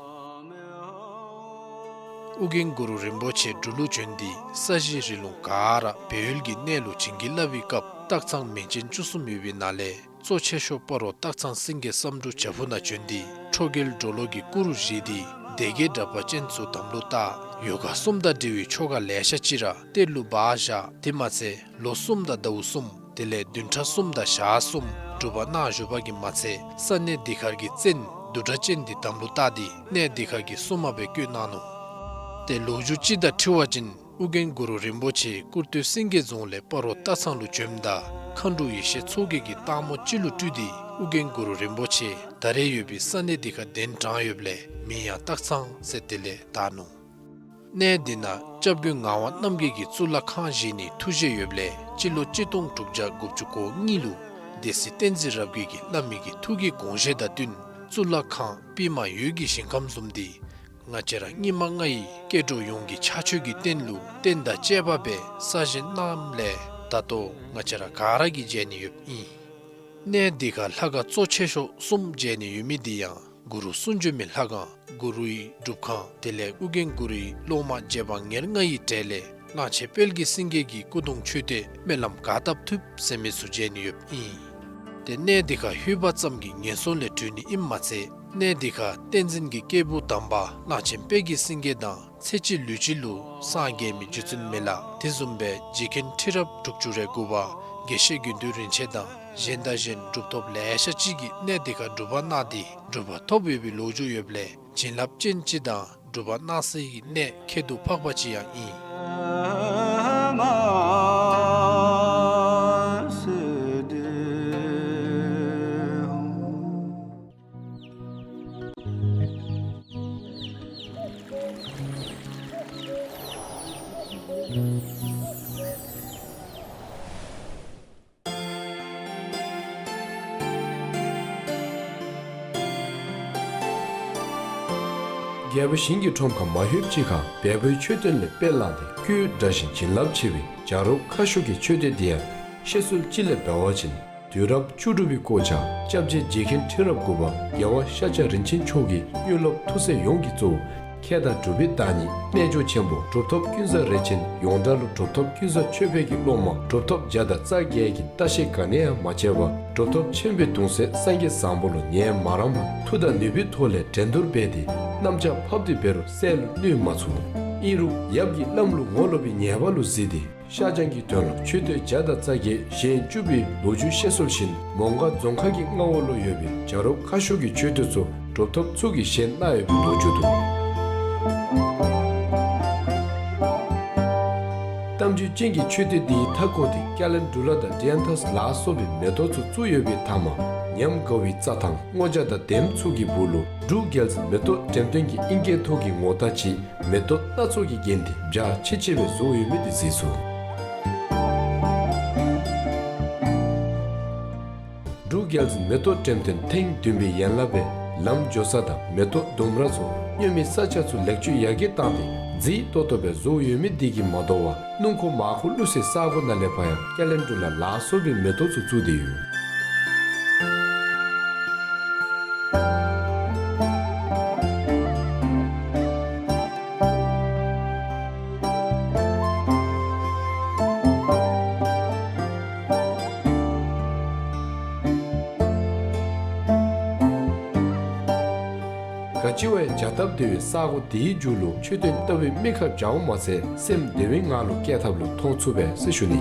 ཨོ་རྒྱན་གུ་རུ་རིན་པོ་ཆེ་འབྲུག་ལུ་བྱོན་ཏེ་ས་གཞི་རི་ལུང་ག་ར་སྦས་ཡུལ་གྱི་གནས་ལུ་བྱིན་གྱིས་བརླབས་པའི་སྐབས་སྟག་ཚང་མིང་ཅན་བཅུ་གསུམ་ཡོད་པའི་ནང་ལས་གཙོ་ཆེ་ཤོས་སྤ་རོ་སྟག་ཚང་སེང་གེ་བསམ་འགྲུབ་བྱག་ཕུག་ནང་བྱོན་ཏེ་ཁྲོ་རྒྱལ་གྲོ་ལོད་ཀྱི་སྐུ་རུ་བཞེངས་ཏེ་སྡེ་བརྒྱད་དྲེགས་པ་ཅན་ཚུ་དམ་ལུ་བཏགས། ཡོ་ག་གསུམ་དང་འབྲེལ་བའི་ཆོ་ག་ལེ་ཤ་ཅིག་ར་གཏེར་ལུ་སྦ་བཞག། དེ་མ་ཚད་ལོ་གསུམ་དང་ཟླཝ་གསུམ་དེ་ལས་བདུན་ཕྲག་གསུམ་དང་ཞག་གསུམ་སྒྲུབ་པ་གནང་བཞུགས་པ་གིས་མ་ཚད་ས་གནས་འདི་ཁར་གྱི་བཙན་བདུད་དྲེགས་ཅན་འདི་དམ་ལུ་བཏགས་ཏེ་གནས་འདི་ཁར་གྱི་སྲུང་མ་སྦེ་བསྐོས་གནང་ནུག། ཏེ་ལོ་རྒྱུས་ཅིག་དང་འཁྲིལ་བ་ཅིན་ཨོ་རྒྱན་གུ་རུ་རིན་པོ་ཆེ་ཀུར་སྟོད་སེང་གེ་རྫོང་ལས་སྤ་རོ་སྟག་ཚང་ལུ་བྱོནམ་ད་མཁའ་འགྲོ་ཡེ་ཤེས་མཚོ་རྒྱལ་གྱིས་སྟག་མོ་ཅིག་ལུ་སྤྲུལ་ཏེ་ཨོ་རྒྱན་གུ་རུ་རིན་པོ་ཆེ་ད་རེས་ཡོད་པའི་ས་གནས་འདི་ཁར་གདན་དྲངས་ཡོདཔ་ལས་མིང་ཡང་སྟག་ཚང་ཟེར་དེ་ལས་བཏགས་ནུག། གནས་འདི་ནང་སྐྱབས་མགོན་ངག་དབང་རྣམ་རྒྱལ་གྱིས་གཙུག་ལག་ཁང་བཞེངས་ནིའི་ཐུགས་བཞེད་ཡོདཔ་ལས་སྤྱི་ལོ་གཅིག་སྟོང་དྲུག་བརྒྱ་དགུ་བཅུ་གོ་གཉིས་ལུ་སྡེ་སྲིད་བསྟན་འཛིན་རབ་རྒྱས་ཀྱིས་བླ་མའི་གི་ཐུགས་ཀྱི་དགོངས་བཞེད་དང་བསྟུན་གཙུག་ལག་ཁང་པདྨ་འོད་ཀྱི་ཞིང་ཁམས་བཟུམ་འདི་ང་བཅས་ར་སྙིགས་མ་ལྔ་ཡི་སྐྱེ་འགྲོ་ཡོངས་ཀྱི་ཕྱག་མཆོད་ཀྱི་རྟེན་ལུ་རྟེན་དང་བཅས་པ་སྦེ་གསར་བཞེངས་གནངམ་ལས་ད་ལྟོ་ང་བཅས་ར་ག་ར་གིས་མཇལ་ནི་ཡོདཔ་ཨིན། གནས་འདི་ཁར་ལྷ་ཁང་གཙོ་ཆེ་ཤོས་གསུམ་མཇལ་ནི་ཡོད་མི་འདི་ཡང་གུ་རུ་གསུང་བྱོན་མའི་ལྷ་ཁང་གུ་རུའི་སྒྲུབ་ཁང་དེ་ལས་ཨོ་རྒྱན་གུ་རུའི་སློབ་མ་རྗེ་འབངས་ཉེར་ལྔ་ཡི་གྲས་ལས་གླང་ཆེན་དཔལ་གྱི་སེང་གེ་གི་སྐུ་གདུང་མཆོད་རྟེན་སྨོན་ལམ་ག་བཏབ་ཐུབ་ཟེར་མི་ཚུ་མཇལ་ནི་ཡོདཔ་ཨིན། ཏེ་གནས་འདི་ཁར་ལྷོད་པ་ཙམ་གྱིས་ངན་སོང་ལས་གྲོལ་ནི་ཨིནམ་མ་ཚད་གནས་འདི་ཁར་བསྟན་འཛིན་གྱི་སྐྱེས་བུ་དམ་པ་གླང་ཆེན་དཔལ་གྱི་སེང་གེ་དང་ཚེ་གཅིག་ལུས་གཅིག་ལུ་སངས་རྒྱས་མི་རྗེ་བཙུན་མི་ལ་དེ་བཟུམ་སྦེ་རྗེ་མཁན་ཁྲི་རབས་དྲུག་ཅུ་རེ་དགུ་པ་དགེ་བཤེས་དགེ་འདུན་རིན་ཆེན་དང་གཞན་དང་གཞན་གྲུབ་ཐོབ་ལེ་ཤ་ཅིག་གིས་གནས་འདི་ཁར་སྒྲུབ་པ་གནང་སྟེ་གྲུབ་པ་ཐོབ་ཡོད་པའི་ལོ་རྒྱུས་ཡོདཔ་ལས་བྱིན་རླབས་ཅན་ཅིག་དང་སྒྲུབ་པ་གནང་སའི་གནས་ཁྱད་དུ་འཕགས་པ་ཅིག་ཡང་ཨིན། རྒྱལ་པོ་ཞིང་གི་ཁྲོམ་ཁར་མ་ལྷོདཔ་ཅིག་ཁར་བལ་པོའི་མཆོད་རྟེན་ལས་དཔེ་བླངས་ཏེ་སྐུའི་སྒྲ་བཞིན་བྱིན་རླབས་ཆེ་བའི་བྱ་རོག་ཁ་ཤོར་གྱི་མཆོད་རྟེན་འདི་ཡང་བཤད་སྲོལ་ཅིག་ལས་འབད་བ་ཅིན་དུས་རབས་བཅུ་དྲུག་པའི་སྐོར་ཆ་སྐྱབས་རྗེ་རྗེ་མཁན་ཁྲི་རབས་དགུ་པ་རྒྱལ་བ་ཤཱཀྱ་རིན་ཆེན་མཆོག་གིས་དངོས་སློབ་ཐུགས་སྲས་ཡོངས་ཀྱི་གཙོ་བོ་མཁས་དང་གྲུབ་པའི་བདག་ཉིད་རྣལ་འབྱོར་ཆེན་པོ་གྲུབ་ཐོབ་ཀུན་བཟང་རས་ཆེན་ཡོངས་གྲགས་ལུ་གྲུབ་ཐོབ་ཀུན་བཟང་ཆོས་འཕེལ་གྱི་སློབ་མ་གྲུབ་ཐོབ་བརྒྱ་དང་རྩ་བརྒྱད་ཀྱིས་ལྟ་བཤལ་ག་ནི་ཡང་མ་བྱས་པར་གྲུབ་ཐོབ་ཆེན་པོའི་གདུང་སྲས་སངས་རྒྱས་བཟང་པོ་ལུ་ཉན་མ་རངས་པར་མཐུ་དང་ནུས་པའི་ཐོག་ལས་འགྲན་བསྡུར་འབད་དེ་གནམ་ལྕགས་ཕབ་སྟེ་འབད་རུང་བསལ་ལུ་གནོད་མ་ཚུགས། ཨིན་རུང་ཡབ་ཀྱིས་བླམ་ལུ་ངོ་ལོག་པའི་ཉེས་པ་ལུ་གཟིགས་ཏེ་ཤར་བྱང་གི་དོན་ལུ་མཆོད་རྟེན་བརྒྱ་དང་རྩ་བརྒྱད་བཞེངས་བཅུག་པའི་ལོ་རྒྱུས་བཤད་སྲོལ་བཞིན་མོང་སྒར་རྫོང་ཁག་གི་མངའ་འོག་ལུ་ཡོད་པའི་བྱ་རོག་ཁ་ཤོར་གྱི་མཆོད་རྟེན་ཚུ་གྲུབ་ཐོབ་ཚུ་གིས་བཞེངས་གནང་ཡོད་པའི་ལོ་རྒྱུས་འདུག། གཏམ་རྒྱུད་ཅན་གྱི་མཆོད་རྟེན་འདིའི་མཐའ་བསྐོར་ཏེ་ཀ་ལན་ཌུ་ལ་དང་ཌི་ཡཱན་ཐཱས་ལ་སོགས་པའི་མེ་ཏོག་ཚུ་བཙུགས་ཡོད་པའི་མཐའ་མར་ཉམས་དགའ་བའི་རྩྭ་ཐང་སྔོ་ལྗང་དང་ལྡནམ་ཚུ་གི་སྦུག་ལུ་འབྲུག་རྒྱལ་འཛིན་མེ་ཏོག་འགྲེམས་སྟོན་གྱི་ཨིང་སྐད་ཐོག་གི་ངོ་རྟགས་ཅིག་མེ་ཏོག་སྣ་ཚོགས་ཀྱིས་བརྒྱན་ཏེ་འཇའ་ཆི་ཆི་སྦེ་བཟོ་ཡོད་མི་འདི་གཟིགས་ཚུགས། འབྲུག་རྒྱལ་འཛིན་མེ་ཏོག་འགྲེམས་སྟོན་ཐེངས་བདུན་པའི་ཡན་ལག་སྦེ་ལམ་འགྱོ་ས་དང་མེ་ཏོག་ལྡུམ་ར་ཚུ་ སྨྱོ་མི་ས་ཆ་ཚུ་ལེགས་བཅོས་ཡར་རྒྱས་བཏང་སྟེ་མཛེས་ཏོག་ཏོ་སྦེ་བཟོ་ཡོད་མི་དེ་གིས་མ་དོ་བར་སྣུམ་འཁོར་མར་འཁོར་བླུགས་སའི་ས་གོ་ནང་ལས་ཕར་ཡང་སྐྱེལ་འདྲེན་ལ་ལ་སོགས་པའི་མེ་ཏོག་ཚུ་བཙུགས་ཏེ་ཡོད། ག་ཅི་བ་ཡང་བྱ་སྟབས་བདེ་བའི་ས་གོ་དེའི་མཇུག་ལུ་མཆོད་རྟེན་ལྟ་བུའི་མི་ཁ་བྱ་བ་མ་ཚད་སེམས་བདེ་བའི་ངང་ལུ་བསྐྱལ་ཐབས་ལུ་མཐོང་ཚུགས་པས་ཟེར་ཞུ་ནི།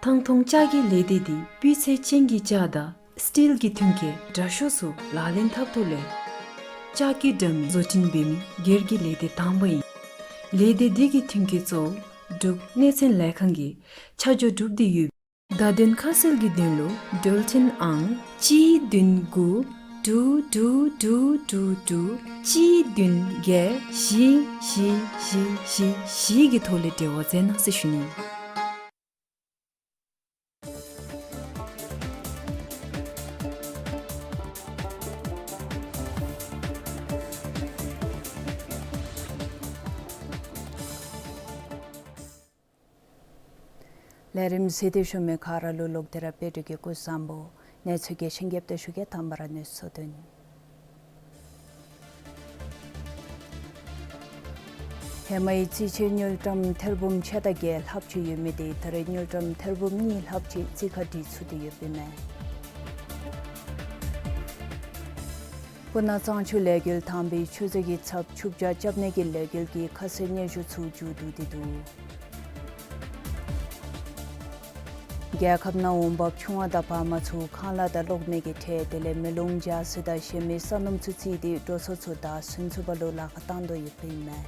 ཐང་སྟོང་ལྕགས་ཀྱི་ལས་སྡེ་འདི་སྤུས་ཚད་ཅན་གྱི་ལྕགས་དང་སི་ཊིལ་གྱི་མཐུན་རྐྱེན་དྲག་ཤོས་ཚུ་ལག་ལེན་འཐབ་ཐོག་ལས་ལྕགས་ཀྱི་དྲ་མིག་བཟོ་སྐྲུན་འབད་མི་སྒེར་གྱི་ལས་སྡེ་དང་པ་ཨིན། ལས་སྡེ་འདི་གི་མཐུན་རྐྱེན་གཙོ་བོ་འབྲུག་གནས་ཚད་ལས་ཁང་གིས་ཆ་འཇོག་གྲུབ་སྟེ་ཡོད། བརྡ་དོན་ཁ་གསལ་གྱི་དོན་ལུ་འགྲུལ་འཕྲིན་ཨང་གཅིག་བདུན་དགུ་དྲུག་དྲུག་དྲུག་དྲུག་དྲུག་གཅིག་བདུན་བརྒྱད་བཞི་བཞི་བཞི་བཞི་བཞི་གི་ཐོག་ལས་འབྲེལ་བ་མཛད་གནང་ཟེར་ཞུ་ནི། ལས་རིམ་གཟིགས་ཏེ་བཞུགས་མི་ག་ར་ལུ་ལོག་སྟེ་ར་དཔལ་འབྱོར་གྱི་སྐུ་གཟུགས་བཟང་པོ། གནས་ཚུལ་གྱི་ཤིང་རྒྱབ་ཏུ་ཞུ་གེ། དང་པ་ར་གནས་ཚུལ་དོན། ཧེ་མའི་རྩིས་ཆད་དངུལ་ཀྲམ་ཐེར་འབུམ་ཕྱེད་དང་བརྒྱད་ལྷགཔ་ཅིག་ཡོད་མི་དེ་ད་རེས་དངུལ་ཀྲམ་ཐེར་འབུམ་གཉིས་ལྷགཔ་ཅིག་རྩིས་ཁ་བྲིས་ཚུགས་ཏེ་ཡོདཔ་ཨིན་མས། སྤུ་ན་གཙང་ཆུ་ལས་འགུལ་དང་པའི་ཆུ་མཛོད་ཀྱི་ཚབ་ཆུ་བྱ་རྐྱབ་ནི་གི་ལས་འགུལ་གྱི་ཁ་གསལ་སྙན་ཞུ་ཚུ་མཇུག་བསྡུ་སྟེ་འདུག། རྒྱལ་ཁབ་ནང་འོང་འབབ་ཆུང་བ་དང་བར་མ་ཚུ་ཁང་གླ་དང་གློག་མེ་གི་ཁྲལ་དེ་ལས་མེ་རླུང་འཇའ་ཟེར་དང་གཞན་མི་ས་སྣུམ་ཚུ་བརྩིས་ཏེ་འགྲོ་སོང་ཚུ་བདའ་ཟུན་ཚུགས་པ་ལུ་ལཱ་ཁག་བཏང་དོ་ཡོདཔ་ཨིན་མས།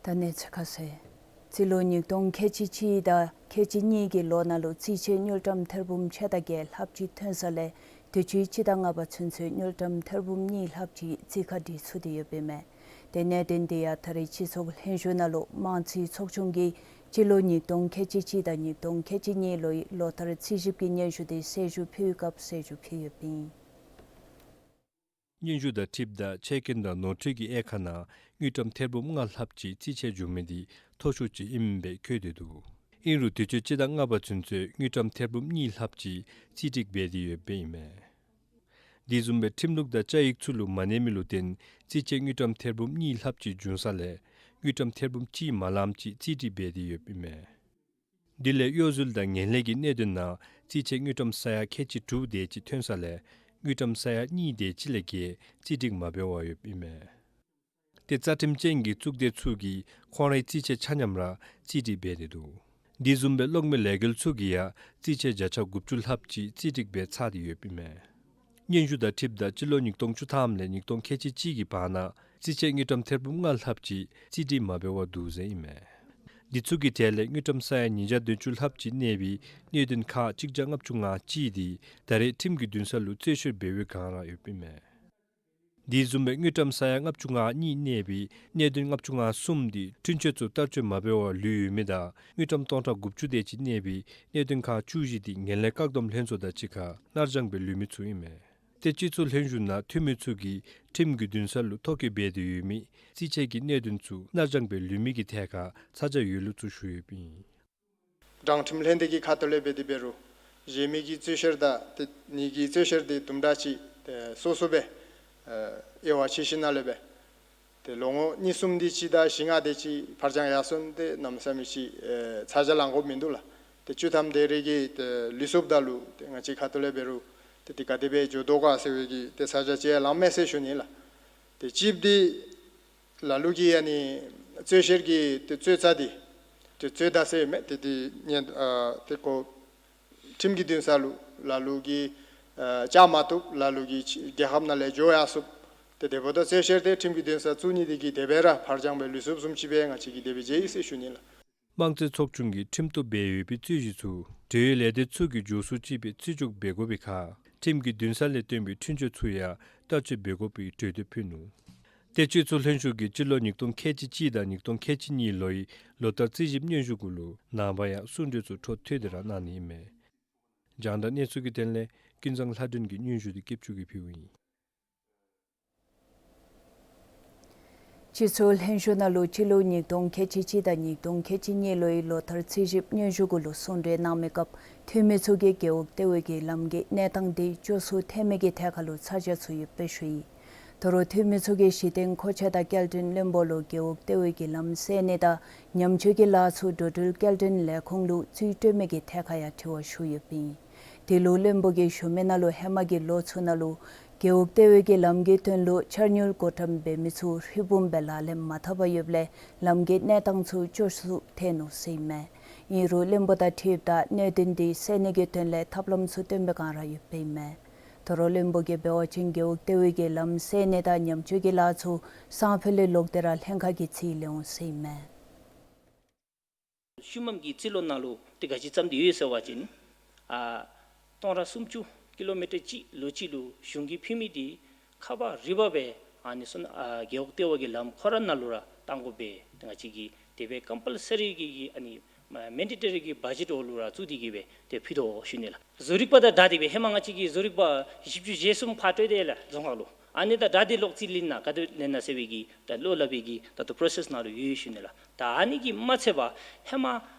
ད་གནས་ཚུལ་ཁ་གསལ། རྩིས་ལོ་ཉིས་སྟོང་ཁལ་གཅིག་གཅིག་དང་ཁལ་གཅིག་གཉིས་ཀྱི་ལོ་ནང་ལུ་རྩིས་ཆད་དངུལ་ཀྲམ་ཐེར་འབུམ་ཕྱེད་དང་བརྒྱད་ལྷགཔ་ཅིག་ཐོན་ས་ལས་དུས་ཅི་སྤྱི་ཟླ་ལྔ་པ་ཚུན་ཚོད་དངུལ་ཀྲམ་ཐེར་འབུམ་གཉིས་ལྷགཔ་ཅིག་རྩིས་ཁ་བྲིས་ཚུགས་ཏེ་ཡོདཔ་ཨིན་མས། དེ་གནད་དོན་དེ་ཡང་ད་རེས་སྤྱི་ཚོགས་ལྷན་བཞུགས་ནང་ལུ་དམངས་རྩིས་ཚོགས་ཆུང་གིས་སྤྱི་ལོ་ཉིས་སྟོང་ཁལ་གཅིག་གཅིག་དང་ཉིས་སྟོང་ཁལ་གཅིག་གཉིས་ལོའི་ལོ་བསྟར་རྩིས་ཞིབ་ཀྱི་སྙན་ཞུ་དེ་གསལ་ཞུ་ཕུལ་བའི་སྐབས་གསལ་ཞུ་ཕུལ་ཡོདཔ་ཨིན། སྙན་ཞུ་དང་འཁྲིལཝ་ད་ཆད་སྐྱོན་དང་ནོར་འཁྲུལ་གྱི་དབྱེ་ཁག་ནང་དངུལ་ཀྲམ་ཐེར་འབུམ་ལྔ་ལྷགཔ་ཅིག་རྩིས་ཆད་བྱུང་མི་དེ་མཐོ་ཤོས་ཅིག་ཨིནམ་སྦེ་བཀོད་དེ་འདུག། ཨིན་རུང་དུས་ཅི་སྤྱི་ཟླ་ལྔ་པ་ཚུན་ཚོད་དངུལ་ཀྲམ་ཐེར་འབུམ་གཉིས་ལྷགཔ་ཅིག་རྩིས་སྒྲིག་འབད་དེ་ཡོདཔ་ཨིན་མས། དེ་བཟུམ་སྦེ་ཁྲིམས་ལུགས་དང་བཅའ་ཡིག་ཚུ་ལུ་མ་གནས་མི་ལུ་བརྟེན་རྩིས་ཆད་དངུལ་ཀྲམ་ཐེར་འབུམ་གཉིས་ལྷགཔ་ཅིག་བྱུང་ས་ལས་དངུལ་ཀྲམ་ཐེར་འབུམ་གཅིག་མ་ལངམ་ཅིག་རྩིས་སྒྲིག་འབད་དེ་ཡོདཔ་ཨིན་མས། དེ་ལས་གཡོ་ཟོལ་དང་ངན་ལྷད་ཀྱི་གནད་དོན་ནང་རྩིས་ཆད་དངུལ་ཀྲམ་ས་ཡ་ཁལ་གཅིག་དྲུག་དེ་ཅིག་ཐོན་ས་ལས་དངུལ་ཀྲམ་ས་ཡ་གཉིས་དེ་ཅིག་ལས་བརྒལ་རྩིས་སྒྲིག་མ་འབད་བར་ཡོདཔ་ཨིན་མས། ཏེ་རྩ་ཁྲིམས་ཅན་གྱི་གཙུག་སྡེ་ཚུ་གིས་ཁོང་རའི་རྩིས་ཆད་ཆ་མཉམ་ར་རྩིས་སྒྲིག་འབད་དེ་འདུག། དེ་བཟུམ་སྦེ་གློག་མེ་ལས་འགུལ་ཚུ་གིས་ཡང་རྩིས་ཆད་བརྒྱ་ཆ་དགུ་བཅུ་ལྷགཔ་ཅིག་རྩིས་སྒྲིག་འབད་ཚར་ཏེ་ཡོདཔ་ཨིན་མས། སྙན་ཞུ་དང་འཁྲིལཝ་ད་སྤྱི་ལོ་ཉིས་སྟོང་བཅུ་ཐམ་ལས་ཉིས་སྟོང་ཁལ་གཅིག་གཅིག་གི་བར་ན་རྩིས་ཆད་དངུལ་ཀྲམ་ཐེར་འབུམ་ལྔ་ལྷགཔ་ཅིག་རྩིས་སྒྲིག་མ་འབད་བར་འདུག་ཟེར་ཨིན་མས། འདི་ཚུ་གི་གྲས་ལས་དངུལ་ཀྲམ་ས་ཡ་ཉིས་བརྒྱ་བདུན་ཅུ་ལྷགཔ་ཅིག་གནས་པའི་གནད་དོན་ཁག་གཅིག་བརྒྱ་ལྔ་བཅུ་ང་གཅིག་དེ་ད་རེས་ཁྲིམས་ཀྱི་འདུན་ས་ལུ་རྩོད་བཤེར་འབད་བའི་བསྒང་ར་ཡོདཔ་ཨིན་མས། དེ་བཟུམ་སྦེ་དངུལ་ཀྲམ་ས་ཡ་ལྔ་བཅུ་ང་གཉིས་གནས་པའི་གནད་དོན་ལྔ་བཅུ་ང་གསུམ་དེ་འཁྲུན་ཆོད་ཚུ་བསྟར་སྤྱོད་མ་འབད་བར་ལུས་ཡོད་མི་དང་དངུལ་ཀྲམ་སྟོང་ཕྲག་དགུ་བཅུ་དེ་ཅིག་གནས་པའི་གནད་དོན་ཁག་བཅུ་བཞི་དེ་ངན་ལྷད་བཀག་སྡོམ་ལྷན་ཚོགས་དང་གཅིག་ཁར་ནར་འགྱངས་སྦེ་ལུས་མི་ཚུ་ཨིན་མས། ཏེ་སྤྱི་ཚོགས་ལྷན་བཞུགས་ནང་འཐུས་མི་ཚུ་གིས་ཁྲིམས་ཀྱི་འདུན་ས་ལུ་ཐོ་བཀོད་འབད་དེ་ཡོད་མི་རྩིས་ཆད་ཀྱི་གནད་དོན་ཚུ་ནར་འགྱངས་སྦེ་ལུས་མི་གི་ཐད་ཁར་ཚ་གྱང་ཡོད་ལུགས་ཚུ་ཞུ་ཡོདཔ་ཨིན། དྲང་ཁྲིམས་ལྷན་སྡེ་གི་ཁ་ཐུག་ལས་འབད་དེ་འབད་རུང་གཞན་མི་གི་རྩོད་བཤེར་དང་ཏེ་ངེ་གི་རྩོད་བཤེར་དེ་དུམ་གྲ་ཅིག་ཏེ་སོ་སོ་སྦེ་ཨེ་དབྱེ་བ་ཕྱེ་ཞིནམ་ལས་སྦེ་ཏེ་ལོ་ངོ་གཉིས་གསུམ་དེ་ཅིག་དང་བཞི་ལྔ་དེ་ཅིག་ཕར་འགྱངས་ཡར་སོང་སྟེ་གནམ་མེད་ས་མེད་ཅིག་ཨེ་ཚ་གྱང་ལང་དགོཔ་མིན་འདུག་ལགས། ཏེ་བཅུ་ཐམ་དེ་རེ་གི་ཏེ་ལུས་སོངམ་ད་ལུ་ཏེ་ང་བཅས་ཁ་ཐུག་ལས་འབད་རུང་ཏེ་དེ་ག་དེ་སྦེ་འགྱོ་དོ་ག་ཟེར་བའི་གི་ཏེ་ཚ་གྱང་ཅིག་ཡང་ལངམ་མས་ཟེར་ཞུ་ནི་ལགས། ཏེ་གཅིག་འདི་ལ་ལུ་གིས་ཨ་ནི་རྩོད་བཤེར་གྱི་ཏེ་རྩོད་ཚར་ཏེ་ཏེ་རྩོད་ཟླ་ཟེར་མི་དེ་ཏེ་ཉན་ཨ་ཏེ་ཁོ་ཁྲིམས་ཀྱི་འདུན་ས་ལུ་ལ་ལུ་གིས་ཨ་བཅར་མ་བཏུབ། ལ་ལུ་གིས་རྒྱལ་ཁབ་ནང་ལས་འགྱོ་ཡར་སོངམ། ཏེ་དེ་འབདཝ་ད་རྩོད་བཤེར་དེ་ཁྲིམས་ཀྱི་འདུན་ས་བཙུགས་ནི་དེ་གིས་དེ་སྦེ་ར་ཕར་འགྱངས་སྦེ་ལུས་སོངམ་བཟུམ་ཅིག་སྦེ་ང་བཅས་ཀྱིས་དེ་སྦེ་མཇལ་ཡི་ཟེར་ཞུ་ནི་ལགས། དམངས་རྩིས་ཚོགས་ཆུང་གིས་ཁྲིམས་གཏུག་འབད་ཡོད་པའི་རྩོད་གཞི་ཚུ་འབྲེལ་ཡོད་ལས་སྡེ་ཚུ་གིས་མགྱོགས་སུ་ཅིག་སྦེ་རྩིས་འཇོག་འབད་དགོ་པའི་ཁར་ ཁྲིམས་ཀྱི་འདུན་ས་ལས་བཏོན་པའི་འཕྲིན་བཅོལ་ཚུ་ཡང་བསྟར་སྤྱོད་འབད་དགོ་པའི་གྲོས་འདེབས་ཕུལ་ནུག། ཏེ་སྤྱི་ཚོགས་ལྷན་ཞུགས་ཀྱིས་སྤྱི་ལོ་ཉིས་སྟོང་ཁལ་གཅིག་གཅིག་དང་ཉིས་སྟོང་ཁལ་གཅིག་གཉིས་ལོའི་ལོ་ལྟར་རྩིས་ཞིབ་སྙན་ཞུ་གུ་ལུ་ནངས་པ་ཡང་གསུང་གྲོས་ཚུ་འཕྲོ་མཐུད་དེ་ར་གནང་ནི་ཨིན་མས། རྒྱང་བསྒྲགས་གནས་ཚུལ་གྱི་དོན་ལས་ཀུན་བཟང་ལྷ་སྒྲོན་གྱི་སྙན་ཞུ་འདི་སྐྱིད་ཆུ་གིས་ཕུལཝ་ཨིན། སྤྱི་ཚོགས་ལྷན་ཞུགས་ནང་ལུ་སྤྱི་ལོ་ཉིས་སྟོང་ཁལ་གཅིག་གཅིག་དང་ཉིས་སྟོང་ཁལ་གཅིག་གཉིས་ལོའི་ལོ་ལྟར་རྩིས་ཞིབ་སྙན་ཞུ་གུ་ལུ་གསུང་གྲོས་གནང་མི་སྐབས་འཐུས་མི་ཚུ་གིས་རྒེད་འོག་ལྟེ་བའི་གི་ལམ་གྱི་གནས་སྟངས་འདི་སྐྱོ་སུ་ཐལ་མི་གི་ཐད་ཁར་ལུ་ཚ་གྱང་ཚུ་ཡོདཔ་སྦེ་ཞུ་ཡི། དོ་རུང་འཐུས་མི་ཚུ་གིས་གཞི་རྟེན་མཁོ་ཆས་དང་སྐྱེལ་འདྲེན་བློན་པོ་ལུ་རྒེད་འོག་ལྟེ་བའི་གི་ལམ་སེལ་ནི་དང་ཉམས་བཅོས་ཀྱི་ལཱ་ཚུ་འགྲོ་འགྲུལ་སྐྱེལ་འདྲེན་ལས་ཁུངས་ལུ་རྩིས་སྤྲོད་མི་གི་ཐད་ཁར་ཡང་དྲི་བ་ཞུ་ཡོདཔ་ཨིན། དེ་ལུ་བློན་པོ་གིས་ཞུ་མི་ནང་ལུ་ཧེ་མ་གི་ལོ་ཚུ་ནང་ལུ་རྒེད་འོག་ལྟེ་བའི་གི་ལམ་གྱི་དོན་ལུ་འཆར་དངུལ་བགོ་བཀྲམ་འབད་མི་ཚུ་ཧྲིལ་བུམ་སྦེ་ལག་ལེན་མ་འཐབ་པར་ཡོདཔ་ལས་ལམ་གྱི་གནས་སྟངས་ཚུ་སྐྱོ་སུ་ཐལ་ནུག་ཟེར་ཨིན་མས། ཨིན་རུང་བློན་པོ་དང་འཁྲིལཝ་ད་གནད་དོན་འདི་སེལ་ནི་གི་དོན་ལས་ཐབས་ལམ་ཚུ་སྟོན་པའི་བསྒང་ར་ཡོདཔ་ཨིན་མས། དོ་རུང་བློན་པོ་གིས་འབད་བ་ཅིན་རྒེད་འོག་ལྟེ་བའི་གི་ལམ་སེལ་ནི་དང་ཉམས་བཅོས་ཀྱི་ལཱ་ཚུ་སང་ཕོད་ལས་ལོག་སྟེ་ར་ལྷན་ཁག་གི་རྩིས་ལེན་འོང་ཟེར་ཨིན་མས། ཤུལ་མམ་གྱི་རྩིས་ལོ་ནང་ལུ་ཏེ་ག་ཅི་བརྩམས་ཏེ་ཡོད་ཟེར་བ་ཅིན་ཨ་སྟོང་ཕྲག་སུམ་ཅུ་ཀི་ལོ་མི་ཊར་གཅིག་ལོ་གཅིག་ལུ་གཞུང་གིས་ཕུལ་མི་འདི་ཁ་བ་རི་བ་སྦེ་ཨ་ནི་སོ་ན་ཨ་རྒེད་འོག་ལྟེ་བ་གི་ལམ་ཁོ་ར་ནང་ལུ་ར་གཏང་དགོ་པས། ཏེ་ང་བཅས་ཀྱིས་དེ་སྦེ་ཀམ་པལ་སི་རི་གི་གི་ཨ་ནི་མན་ཌེ་ཊོ་རི་གི་བ་ཇེཊ་འོག་ལུ་ར་བཙུགས་ཏེ་གི་སྦེ་ཏེ་ཕུལ་དོ་ཞུ་ནི་ལགས། བཟོ་རིག་པ་དང་སྦྲགས་ཏེ་སྦེ་ཧེ་མ་ང་བཅས་ཀྱིས་བཟོ་རིག་པ་བཞི་བཅུ་ཞེ་གསུམ་ཕར་སྤྲོད་དེ་ལགས་རྫོང་ཁག་ལུ། ཨ་ནི་དང་སྦྲགས་ཏེ་ལོག་རྩིས་ལེན་ན་ག་དེ་ལེན་ན་ཟེར་བའི་གི་ད་བློ་སླབ་པའི་གི་ད་ལྟོ་པྲོ་སེསི་ནང་ལུ་ཡོད་ཞུ་ནི་ལགས། ད་ཨ་ནི་གིས་མ་ཚད་པར་ཧེ་མ་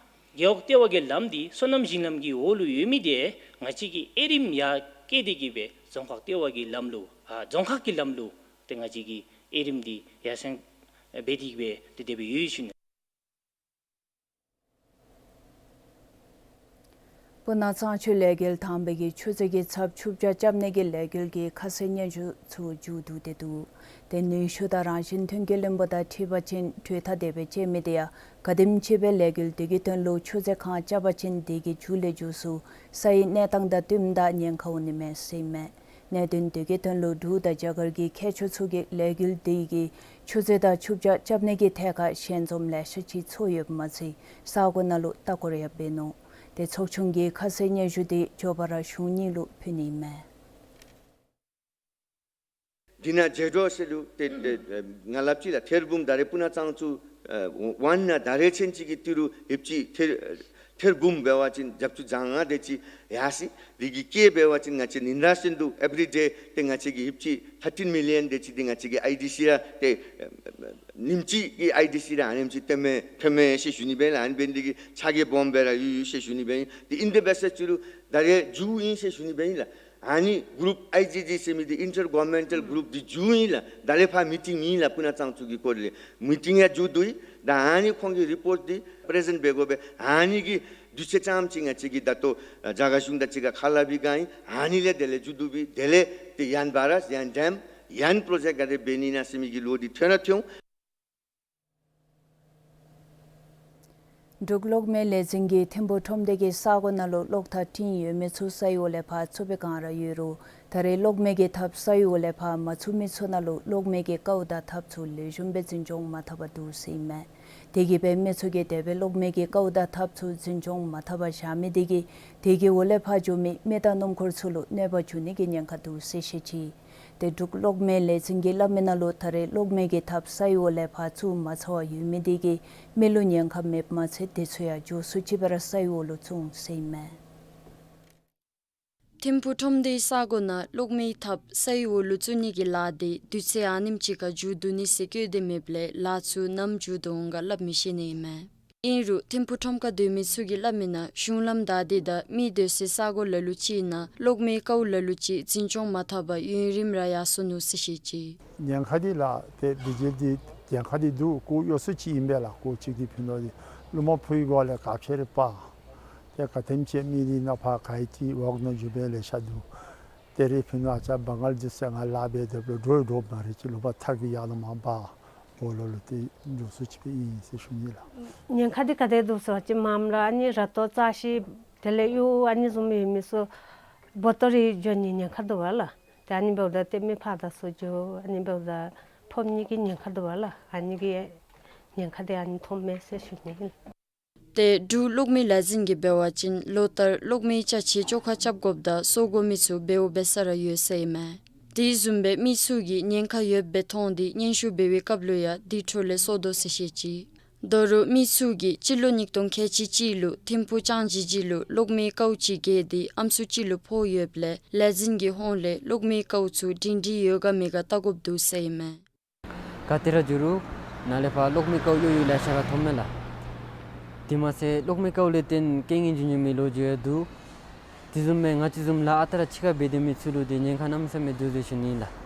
རྒེད་འོག་ལྟེ་བ་གི་ལམ་འདི་སོ་ནམ་ཞིང་ལམ་གྱི་འོག་ལུ་ཡོད་མི་འདི་ང་བཅས་ཀྱིས་དབྱེ་རིམ་ཡར་བཀལ་ཏེ་གི་སྦེ་རྫོང་ཁག་ལྟེ་བ་གི་ལམ་ལུ་ཨ་རྫོང་ཁག་གི་ལམ་ལུ་ཏེ་ང་བཅས་ཀྱིས་དབྱེ་རིམ་འདི་ཡར་སེང་འབད་དེ་གི་སྦེ་ཏེ་དེ་སྦེ་ཡོད་ཞུ་ནི། སྤུ་ན་གཙང་ཆུ་ལས་འགུལ་དང་པའི་གི་ཆུ་མཛོད་ཀྱི་ཚབ་ཆུ་བྱ་རྐྱབ་ནི་གི་ལས་འགུལ་གྱི་ཁ་གསལ་སྙན་ཞུ་ཚུ་མཇུག་བསྡུ་སྟེ་འདུག། ཏེ་ནུས་ཤུགས་དང་རང་བཞིན་ཐོན་སྐྱེད་བློན་པོ་དང་འཁྲིལ་བ་ཅིན་གྲོས་ཐག་དེ་སྦེ་བཅད་མི་དེ་ཡང་ག་དེམ་ཅིག་སྦེ་ལས་འགུལ་དེ་གི་དོན་ལུ་ཆུ་མཛོད་ཁང་རྐྱབ་པ་ཅིན་དེ་གི་མཇུག་ལས་མཇུག་སུ་ས་ཡི་གནས་སྟངས་དང་བསྟུནམ་ད་ཉེན་ཁ་འོང་ནི་མས་ཟེར་ཨིན་མས། གནད་དོན་དེ་གི་དོན་ལུ་འབྲུག་དང་རྒྱ་གར་གྱི་མཁས་མཆོག་ཚུ་གིས་ལས་འགུལ་དེ་གིས་ཆུ་མཛོད་དང་ཆུ་བྱ་རྐྱབ་ནི་གི་ཐད་ཁར་ཞལ་འཛོམས་ལེ་ཤ་ཅིག་ཚོགས་ཡོདཔ་མ་ཚད་ས་གོ་ནང་ལུ་ལྟ་སྐོར་ཡང་འབད་ནུག། ཏེ་ཚོགས་ཆུང་གི་ཁ་གསལ་སྙན་ཞུ་དེ་མགྱོགས་པ་ར་གཞུང་གཉིས་ལུ་ཕུལ་ནི་ཨིན་མས། འདི་ནང་འཛེག་འགྲོ་ཟེར་རུང་ཏེ་ཏེ་ང་སླབ་ཅི་ལགས། ཐེར་འབུམ་ད་རེས་སྤུ་ན་གཙང་ཆུ་ཨ་ཝན་ནང་ད་རེས་ཚུན་ཅིག་གི་ཏི་རུ་ཧིབ་ཅི་ཐེར་ཐེར་འབུམ་འབད་བ་ཅིན་བརྒྱད་ཅུ་གྱ་ལྔ་དེ་ཅིག་ཡར་སོ་ཡི། དེ་གི་སྐྱེད་འབད་བ་ཅིན་ང་བཅས་ཉིན་རེ་བཞིན་དུ་ཨེབ་རི་ཌེ་ཏེ་ང་བཅས་ཀྱིས་ཧིབ་ཅི་ཐར་ཊིན་མི་ལི་ཡཱན་དེ་ཅིག་འདི་ང་བཅས་ཀྱིས་ཨའི་ཌི་སི་ར་ཏེ་ཉིནམ་གཅིག་གི་ཨའི་ཌི་སི་ར་ཨ་ནེམ་ཅིག་ཐོནམ་མས་ཐོནམ་མས་ཟེར་ཞུ་ནི་སྦེ་ལགས། ཨ་ནི་འབད་ནི་དེ་གིས་ཚ་གྱང་སྦོམ་སྦེ་ར་ཡོད་ཡོད་ཟེར་ཞུ་ནི་སྦེ་ཨིན། ཏེ་ཨིན་དེ་འབད་ཟེར་ཅི་རུང་ད་རེས་མཇུག་ཨིན་ཟེར་ཞུ་ནི་སྦེ་ཨིན་ལགས། ཨ་ནི་གུ་རུབ་ཨའི་ཇི་ཇི་ཟེར་མི་འདི་ཨིན་ཊར་གོ་ཝར་མེན་ཊལ་གུ་རུབ་འདི་མཇུག་ཨིན་ལགས། ད་ལས་ཕར་མི་ཊིང་མེད་ལགས། སྤུ་ན་གཙང་ཆུ་གི་སྐོར་ལས་མི་ཊིང་ཡང་མཇུག་བསྡུ་ཡི། ད་ཨ་ནི་ཁོང་གི་རི་པོཊ་འདི་པི་རེ་ཛེནཊ་འབད་དགོ་པས། ཨ་ནི་གི་དུས་ཚོད་ཙམ་ཅིག་ང་བཅས་ཀྱིས་ད་ལྟོ་ཨ་རྒྱ་གར་གཞུང་དང་གཅིག་ཁར་ཁ་སླབ་པའི་བསྒང་ཨིན། ཨ་ནི་ལས་དེ་ལས་མཇུག་བསྡུ་སྦེ་དེ་ལས་ཏེ་ཡང་བར་ཡང་ཌེམ་ཡང་པྲོ་ཇེཀཊ་ག་དེ་འབད་ནི་ཨིན་ན་ཟེར་མི་གི་ལོ་འདི་ཐོན་ར་ཐོན་འོང་། འབྲུག་གློག་མེ་ལས་འཛིན་གྱིས་ཐིམ་ཕུག་ཁྲོམ་སྡེ་གི་ས་གོ་ནང་ལུ་གློག་ཐག་བྲིས་ཡོད་མི་ཚུ་ས་ཡི་འོག་ལས་ཕར་བཙུགས་པའི་བསྒང་ར་ཡོད་རུང་ད་རེས་གློག་མེ་གི་ཐགཔ་ས་ཡི་འོག་ལས་ཕར་མ་བཙུགས་མི་ཚུ་ནང་ལུ་གློག་མེ་གི་ཀཝ་དང་ཐགཔ་ཚུ་ལེགས་ཤོམ་སྦེ་འཛིན་སྐྱོང་མ་འཐབ་པར་འདུག་ཟེར་ཨིན་མས། དེ་གིས་སྦེ་མི་ཚུ་གིས་དེ་སྦེ་གློག་མེ་གི་ཀཝ་དང་ཐགཔ་ཚུ་འཛིན་སྐྱོང་མ་འཐབ་པར་བཞག་མི་དེ་གིས་དེ་གི་འོག་ལས་ཕར་འགྱོ་མི་མི་དང་སྣུམ་འཁོར་ཚུ་ལུ་གནོད་པ་འབྱུང་ནི་གི་ཉེན་ཁ་འདུག་ཟེར་བཤད་ཅི། ཏེ་འབྲུག་གློག་མེ་ལས་འཛིན་གྱིས་སླབ་མི་ནང་ལུ་ད་རེས་གློག་མེ་གི་ཐགཔ་ས་ཡི་འོག་ལས་ཕར་བཙུགས་མ་ཚར་བར་ཡོད་མི་དེ་གིས་མི་ལུ་ཉེན་ཁ་མེདཔ་མ་ཚད་དེ་ཚུ་ཡང་མགྱོགས་སུ་ཅིག་སྦེ་ར་ས་ཡི་འོག་ལུ་བཙུགས་འོང་ཟེར་ཨིན་མས། ཐིམ་ཕུག་ཁྲོམ་སྡེའི་ས་གོ་ནང་གློག་མེའི་ཐགཔ་ས་ཡི་འོག་ལུ་བཙུགས་ནི་གི་ལཱ་དེ་དུས་ཚོད་ཨ་ནེམ་ཅིག་ཁར་མཇུག་བསྡུ་ནི་ཟེར་བཀོད་དེ་མེདཔ་ལས་ལཱ་ཚུ་ནམ་མཇུག་བསྡུ་འོང་ག་སླབ་མི་ཤེས་ནི་ཨིན་མས། ཨིན་རུང་ཐིམ་ཕུག་ཁྲོམ་ཁར་སྡོད་མི་ཚུ་གིས་སླབ་མི་ནང་གཞུང་ལམ་བདའ་སྟེ་དང་མི་སྡོད་སའི་ས་གོ་ལ་ལུ་ཅིག་ནང་གློག་མེའི་ཀཝ་ལ་ལུ་ཅིག་འཛིན་སྐྱོང་མ་འཐབ་པར་ཡུན་རིངམོ་ར་ཡར་སོ་ནུག་ཟེར་བཤད་ཅི། ཉེན་ཁ་འདི་ལགས་ཏེ་དེ་ཅིག་འདི་ཉེན་ཁ་འདི་འདུག། སྐོར་གཡོ་སུ་ཅིག་ཨིན་པས་ལགས། སྐོར་གཅིག་འདི་ཕུལ་ནི་འདི་ཀླུ་མ་ཕུའི་སྒོ་ལས་ག་ཅི་ར་འབད་ཏེ་ག་དེམ་ཅིག་མི་འདི་ནཱ་ཕར་ག་ཡི་ཏི་འོག་ནང་འགྱོ་མི་ལེ་ཤ་འདུག། ཏེ་རེ་ཕུལ་ནི་ཨ་ཙི་བང་ག་ལ་དེ་ཤ་ང་ལཱ་འབད་དེ་འབད་འགྲོ་འགྲོཝ་མ་རེ་ཅིག་ལུ་ཕར་ཐག་གི་ཡར་ལུ་མར་འབག་འོག་ལུ་ལུ་ཏེ་འགྱོ་སུ་ཅིག་སྦེ་ཨིན་ཟེར་ཞུ་ནི་ལགས། ཉེན་ཁ་འདི་ག་དེ་འདུག་ཟེར་བ་ཅིན་མངམ་ར་ཨ་ནི་ར་ཏོ་རྩ་ཤི་དེ་ལས་གཡུ་ཨ་ནི་བཟུམ་ཡོད་མི་ཚུ་བོ་ཏོ་རེ་འགྱོ་ནི་ཉེན་ཁ་འདུག་པ་ལགས། ཏེ་ཨ་ནི་འབདཝ་ད་ཏེ་མི་ཕར་དང་ཚུར་འགྱོ་ཨ་ནི་འབདཝ་ད་ཕོག་ནི་གི་ཉེན་ཁ་འདུག་པ་ལགས། ཨ་ནི་གི་ཉེན་ཁ་འདི་ཨ་ནི་མཐོངམ་མས་ཟེར་ཞུ་ནི་ཨིན། ཏེ་འབྲུག་གློག་མེ་ལས་འཛིན་གྱིས་འབད་བ་ཅིན་ལོ་ལྟར་གློག་མེ་ཅ་ཆས་བཅོ་ཁ་རྐྱབ་དགོཔ་དང་གསོ་དགོ་མི་ཚུ་འབདཝ་འབད་ས་ར་ཡོད་ཟེར་ཨིན་མས། དེ་བཟུམ་སྦེ་མི་ཚུ་གིས་ཉེན་ཁ་ཡོདཔ་སྦེ་མཐོང་སྟེ་སྙན་ཞུ་འབད་བའི་སྐབས་ལུ་ཡང་དེ་འཕྲོ་ལས་གསོ་དོ་ཟེར་བཤད་ཅི། ད་རུང་མི་ཚུ་གིས་སྤྱི་ལོ་ཉིས་སྟོང་ཁལ་གཅིག་གཅིག་ལུ་ཐིམ་ཕུག་ལྕང་སྦྱིས་སྦྱིས་ལུ་གློག་མེ་ཀཝ་ཅིག་བརྒལ་ཏེ་ཨམ་སྲུ་ཅིག་ལུ་ཕོག་ཡོདཔ་ལས་ལས་འཛིན་གྱི་ཧོངས་ལས་གློག་མེ་ཀཝ་ཚུ་སྒྲིང་སྒྲི་ཡོད་ག་མེད་ག་བལྟ་དགོཔ་འདུག་ཟེར་ཨིན་མས། ག་ཏེ་ར་འགྱོ་རུང་ནཱ་ལས་ཕར་གློག་མེ་ཀཝ་གཡོ་ཡོ་ལེ་ཤ་ར་ཐོབ་མས་ལགས། དེ་མ་ཚད་གློག་མེ་ཀཝ་ལས་བརྟེན་རྐྱེན་ངན་འབྱུང་འབྱུང་མི་ལོག་འགྱོ་ཡང་འདུག། དེ་བཟུམ་མའི་ང་བཅས་བཟུམ་ལཱ་ཨ་རྟག་ར་ཕྱི་ཁར་འབད་སྡོད་མི་ཚུ་ལུ་ཏེ་ཉེན་ཁ་གནམ་མེད་ས་མེད་འདུག་ཟེར་ཞུ་ནི་ཨིན་ལགས།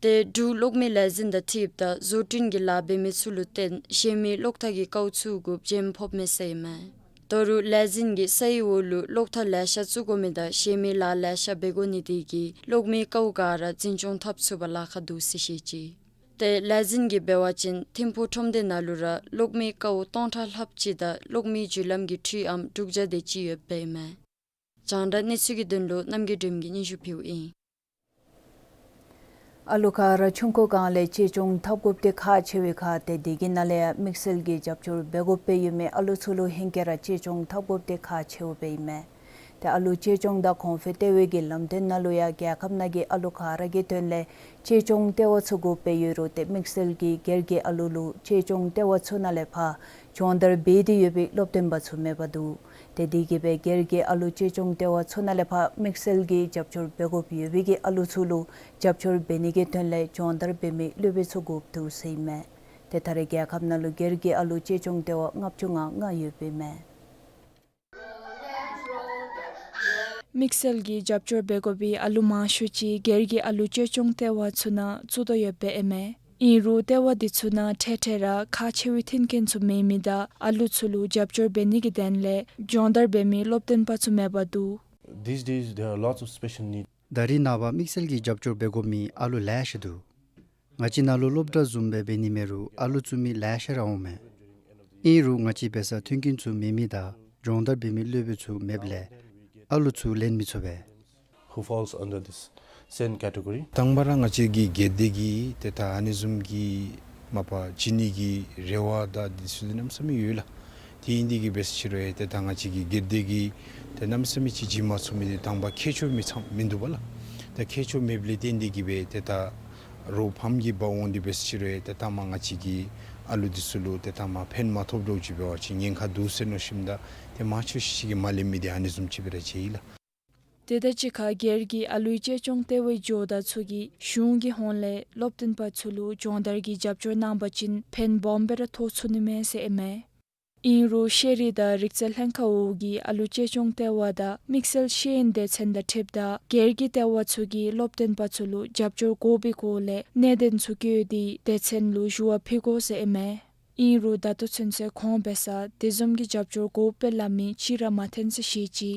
ཏེ་འབྲུག་གློག་མེ་ལས་འཛིན་དང་འཁྲིལཝ་ད་བཟོ་སྐྲུན་གྱི་ལཱ་འབད་མི་ཚུ་ལུ་བརྟེན་གཞན་མི་གློག་ཐག་གི་ཀཝ་ཚུ་གུ་འཇམ་ཕོགཔ་མས་ཟེར་ཨིན་མས། ད་རུང་ལས་འཛིན་གྱིས་སའི་འོག་ལུ་གློག་ཐག་ལེ་ཤ་བཙུགས་དགོ་མི་དང་གཞན་མི་ལཱ་ལེ་ཤ་འབད་དགོ་ནི་དེ་གིས་གློག་མེ་ཀཝ་ག་ར་འཛིན་སྐྱོང་འཐབ་ཚུགས་པར་ལཱ་ཁག་འདུག་ཟེར་བཤད་ཅི། ཏེ་ལས་འཛིན་གྱིས་འབད་བ་ཅིན་ཐིམ་ཕུག་ཁྲོམ་སྡེ་ནང་ལུ་ར་གློག་མེ་ཀཝ་སྟོང་ཕྲག་ལྷགཔ་ཅིག་དང་གློག་མེ་འཇུ་ལམ་གྱི་འཕྲུལ་ཨམ་དྲུག་བརྒྱ་དེ་ཅིག་ཡོདཔ་ཨིན་མས། རྒྱང་བསྒྲགས་གནས་ཚུལ་གྱི་དོན་ལུ་རྣམ་རྒྱལ་སྒྲོལམ་གྱིས་སྙན་ཞུ་ཕུལཝ་ཨིན། ཨ་ལུ་ག་ར་ཆུང་ཀུ་སྒང་ལས་གཅེས་སྐྱོང་འཐབ་དགོཔ་དེ་ཁག་ཆེ་བའི་ཁར་ཏེ་དེ་གི་ནང་ལས་ཡང་དམིགས་བསལ་གྱི་རྒྱབ་སྐྱོར་འབད་དགོཔ་སྦེ་ཡོད་མི་ཨ་ལུ་ཚུ་ལུ་ཧེང་སྐལ་ར་གཅེས་སྐྱོང་འཐབ་དགོཔ་དེ་ཁག་ཆེཝ་སྦེ་ཨིན་མས། ཏེ་ཨ་ལུ་གཅེས་སྐྱོང་དང་གོང་འཕེལ་ལྟེ་བའི་གི་ལམ་སྟོན་ནང་ལུ་ཡང་རྒྱལ་ཁབ་ནང་གི་ཨ་ལུ་ག་ར་གི་དོན་ལས་གཅེས་སྐྱོང་ལྟེ་བ་ཚུ་དགོཔ་སྦེ་ཡོད་རུང་ཏེ་དམིགས་བསལ་གྱི་སྒེར་གྱི་ཨ་ལུ་ལུ་གཅེས་སྐྱོང་ལྟེ་བ་ཚུ་ནང་ལས་ཕར་སྦྱོང་བརྡར་འབད་དེ་ཡོད་པའི་སློབ་སྟོན་པ་ཚུ་མེདཔ་འདུག། ཏེ་དེ་གིས་སྦེ་སྒེར་གྱི་ཨ་ལུ་གཅེས་སྐྱོང་ལྟེ་བ་ཚུ་ནང་ལས་ཕར་དམིགས་བསལ་གྱི་རྒྱབ་སྐྱོར་འབད་དགོཔ་ཡོད་པའི་གི་ཨ་ལུ་ཚུ་ལུ་རྒྱབ་སྐྱོར་འབད་ནི་གི་དོན་ལས་སྦྱོང་བརྡར་འབད་མི་སློབ་དཔོན་ཚུ་དགོཔ་འདུག་ཟེར་ཨིན་མས། ཏེ་ད་རེས་རྒྱལ་ཁབ་ནང་ལུ་སྒེར་གྱི་ཨ་ལུ་གཅེས་སྐྱོང་ལྟེ་བ་ལྔ་བཅུ་ང་ལྔ་ཡོདཔ་ཨིན་མས། དམིགས་བསལ་གྱི་རྒྱབ་སྐྱོར་འབད་དགོ་པའི་ཨ་ལུ་མང་ཤོས་ཅིག་སྒེར་གྱི་ཨ་ལུ་གཅེས་སྐྱོང་ལྟེ་བ་ཚུ་ནང་བཙུགས་དོ་ཡོདཔ་ཨིན་མས། ཨིན་རུང་ལྟེ་བ་འདི་ཚུ་ནང་འཕྲལ་འཕྲལ་ར་ཁག་ཆེ་བའི་མཐུན་རྐྱེན་ཚུ་མེད་མི་དང་ཨ་ལུ་ཚུ་ལུ་རྒྱབ་སྐྱོར་འབད་ནི་གི་དོན་ལས་སྦྱོང་བརྡར་འབད་མི་སློབ་སྟོན་པ་ཚུ་མེདཔ་འདུག། These days, there are lots of special needs. ད་རེས་ནངས་པ་དམིགས་བསལ་གྱི་རྒྱབ་སྐྱོར་འབད་དགོ་མི་ཨ་ལུ་ལེ་ཤ་འདུག། ང་བཅས་ནང་ལུ་སློབ་གྲྭ་བཟུམ་སྦེ་འབད་ནི་མེད་རུང་ཨ་ལུ་བཙུགས་མི་ལེ་ཤ་ར་འོང་མས། ཨིན་རུང་ང་བཅས་འབད་སར་མཐུན་རྐྱེན་ཚུ་མེད་མི་དང་སྦྱོང་བརྡར་འབད་མི་སློབ་དཔོན་ཚུ་མེདཔ་ལས་ཨ་ལུ་ཚུ་ལེན་མི་ཚུགས་པས། Who falls under this same category? དང་པ་ར་ང་བཅས་ཀྱི་སྒེར་སྡེ་གིས་ཏེ་ད་ཨ་ནི་བཟུམ་གྱི་མ་པ་བྱིན་ནི་གི་རེ་བ་དང་འདི་ཚུ་གནམ་མེད་ས་མེད་ཡོད་ལགས། དེ་ཨིན་དེ་གིས་འབད་ས་ཅིག་རུང་ཡང་ཏེ་ད་ང་བཅས་ཀྱི་སྒེར་སྡེ་གིས་ཏེ་གནམ་མེད་ས་མེད་ཅིག་བྱིན་མ་ཚུགས་མི་འདི་དང་པ་མཁས་མཆོག་མི་ཚང་མིན་འདུག་པ་ལགས། ད་མཁས་མཆོག་མེདཔ་ལས་བརྟེན་དེ་གིས་སྦེ་ཏེ་ད་རོགས་ཕམ་གྱིས་འབག་འོང་སྟེ་འབད་ས་ཅིག་རུང་ཡང་ཏེ་ད་མ་ང་བཅས་ཀྱི་ཨ་ལུ་འདི་ཚུ་ལུ་ཏེ་ད་མ་ཕན་མ་ཐོགས་འདྲཝ་ཅིག་འབད་བ་ཅིན་ཉེན་ཁ་འདུག་ཟེར་མནོ་ཞིནམ་ད་ཏེ་མང་ཤོས་ཅིག་གིས་མ་ལེན་མི་འདི་ཨ་ནི་བཟུམ་ཅིག་སྦེ་ར་མཇལ་ཡི་ལགས། དེ་དང་གཅིག་ཁར་སྒེར་གྱི་ཨ་ལུའི་གཅེས་སྐྱོང་ལྟེ་བའི་ཇོ་བདག་ཚུ་གིས་གཞུང་གི་ཧོངས་ལས་སློབ་སྟོན་པ་ཚུ་ལུ་སྦྱོང་བརྡར་གྱི་རྒྱབ་སྐྱོར་གནང་པ་ཅིན་ཕན་སྦོམ་སྦེ་ར་ཐོགས་ཚུགས་ནི་མས་ཟེར་ཨིན་མས། ཨིན་རུང་ཤེས་རིག་དང་རིག་རྩལ་ལྷན་ཁག་འོག་གི་ཨ་ལུ་གཅེས་སྐྱོང་ལྟེ་བ་དང་དམིགས་བསལ་ཤེས་ཡོན་སྡེ་ཚན་དང་འཁྲིལཝ་ད་སྒེར་གྱི་ལྟེ་བ་ཚུ་གིས་སློབ་སྟོན་པ་ཚུ་ལུ་རྒྱབ་སྐྱོར་དགོ་པའི་སྐོར་ལས་གནད་དོན་ཚུ་བཀོད་དེ་སྡེ་ཚན་ལུ་ཞུ་བ་ཕུལ་དགོ་ཟེར་ཨིན་མས། ཨིན་རུང་ད་ལྟོ་ཚུན་ཚོད་ཁོང་འབད་སར་དེ་བཟུམ་གྱི་རྒྱབ་སྐྱོར་དགོཔ་སྦེ་སླབ་མི་ཅིག་ར་མ་ཐོན་ཟེར་བཤད་ཅི།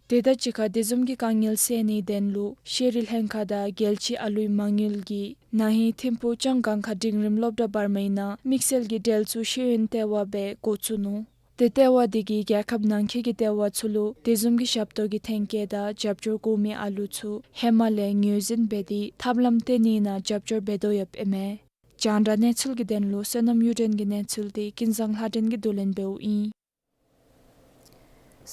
དེ་དང་གཅིག་ཁར་དེ་བཟུམ་གྱི་དཀའ་ངལ་སེལ་ནིའི་དོན་ལུ་ཤེས་རིག་ལྷན་ཁག་དང་རྒྱལ་སྤྱིའི་ཨ་ལུའི་མ་དངུལ་གྱིས་ན་ཧིང་ཐིམ་ཕུག་ལྕང་སྒང་ཁ་འབྲིང་རིམ་སློབ་གྲྭ་བར་མའི་ནང་དམིགས་བསལ་གྱི་འབྲེལ་གཏུག་ཤེས་ཡོན་ལྟེ་བ་སྦེ་འགོ་བཙུགས་ནུག། ཏེ་ལྟེ་བ་འདི་གིས་རྒྱལ་ཁབ་ནང་འཁོད་ཀྱི་ལྟེ་བ་ཚུ་ལུ་དེ་བཟུམ་གྱི་ཞབས་ཏོག་གི་ཐོན་སྐྱེད་དང་རྒྱབ་སྐྱོར་དགོ་མི་ཨ་ལུ་ཚུ་ཧེ་མ་ལས་ངོས་འཛིན་འབད་དེ་ཐབས་ལམ་བཏོན་ནི་ནང་རྒྱབ་སྐྱོར་འབད་དོ་ཡོདཔ་ཨིན་མས། རྒྱང་བསྒྲགས་གནས་ཚུལ་གྱི་དོན་ལུ་བསོད་ནམས་གཡུ་སྒྲོན་གྱི་གནས་ཚུལ་འདི་ཀུན་བཟང་ལྷ་སྒྲོན་གྱིས་བསྡུ་ལེན་འབདཝ་ཨིན།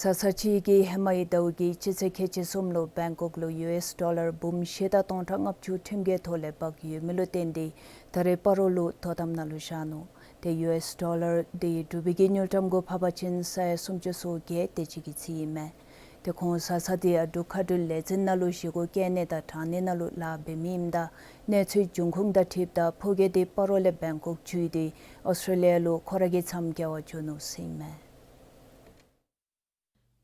ས་ས་ཅིག་གིས་ཧེ་མའི་ཟླཝ་གི་སྤྱི་ཚེས་ཁལ་གཅིག་གསུམ་ལུ་བེང་ཀོག་ལུ་ཡུ་ཨེས་ཌོ་ལར་འབུམ་བཞི་དང་སྟོང་ཕྲག་ལྔ་བཅུ་ཁྲིམས་འགལ་ཐོག་ལས་འབག་ཡོད་མི་ལུ་བརྟེན་ཏེ་ད་རེས་སྤ་རོ་ལུ་དོ་དམ་ནང་ལུ་བཞག་ནུག། ཏེ་ཡུ་ཨེས་ཌོ་ལར་འདི་འབྲུག་པའི་གི་དངུལ་ཀྲམ་གུ་ཕབ་པ་ཅིན་ས་ཡ་སུམ་ཅུ་སོ་བརྒྱད་དེ་ཅིག་གི་རྩིས་ཨིན་མས། ཏེ་ཁོང་ས་ས་འདི་ཡང་འབྲུག་མཁའ་འགྲུལ་ལས་འཛིན་ནང་ལུ་བཞེས་སྒོ་བཀལ་ནི་དང་དྲང་ནི་ནང་ལུ་ལཱ་འབད་མི་ཨིནམ་ད་གནས་ཚུལ་འབྱུང་ཁུངས་དང་འཁྲིལཝ་ད་ཕོ་རྒྱས་འདི་སྤ་རོ་ལས་བེང་ཀོག་འཛུལ་ཏེ་ཨོསི་ཊྲེ་ལི་ཡ་ལུ་ཁོ་ར་གི་མཚམས་བསྐྱལ་བར་འགྱོ་ནུག་ཟེར་ཨིན་མས།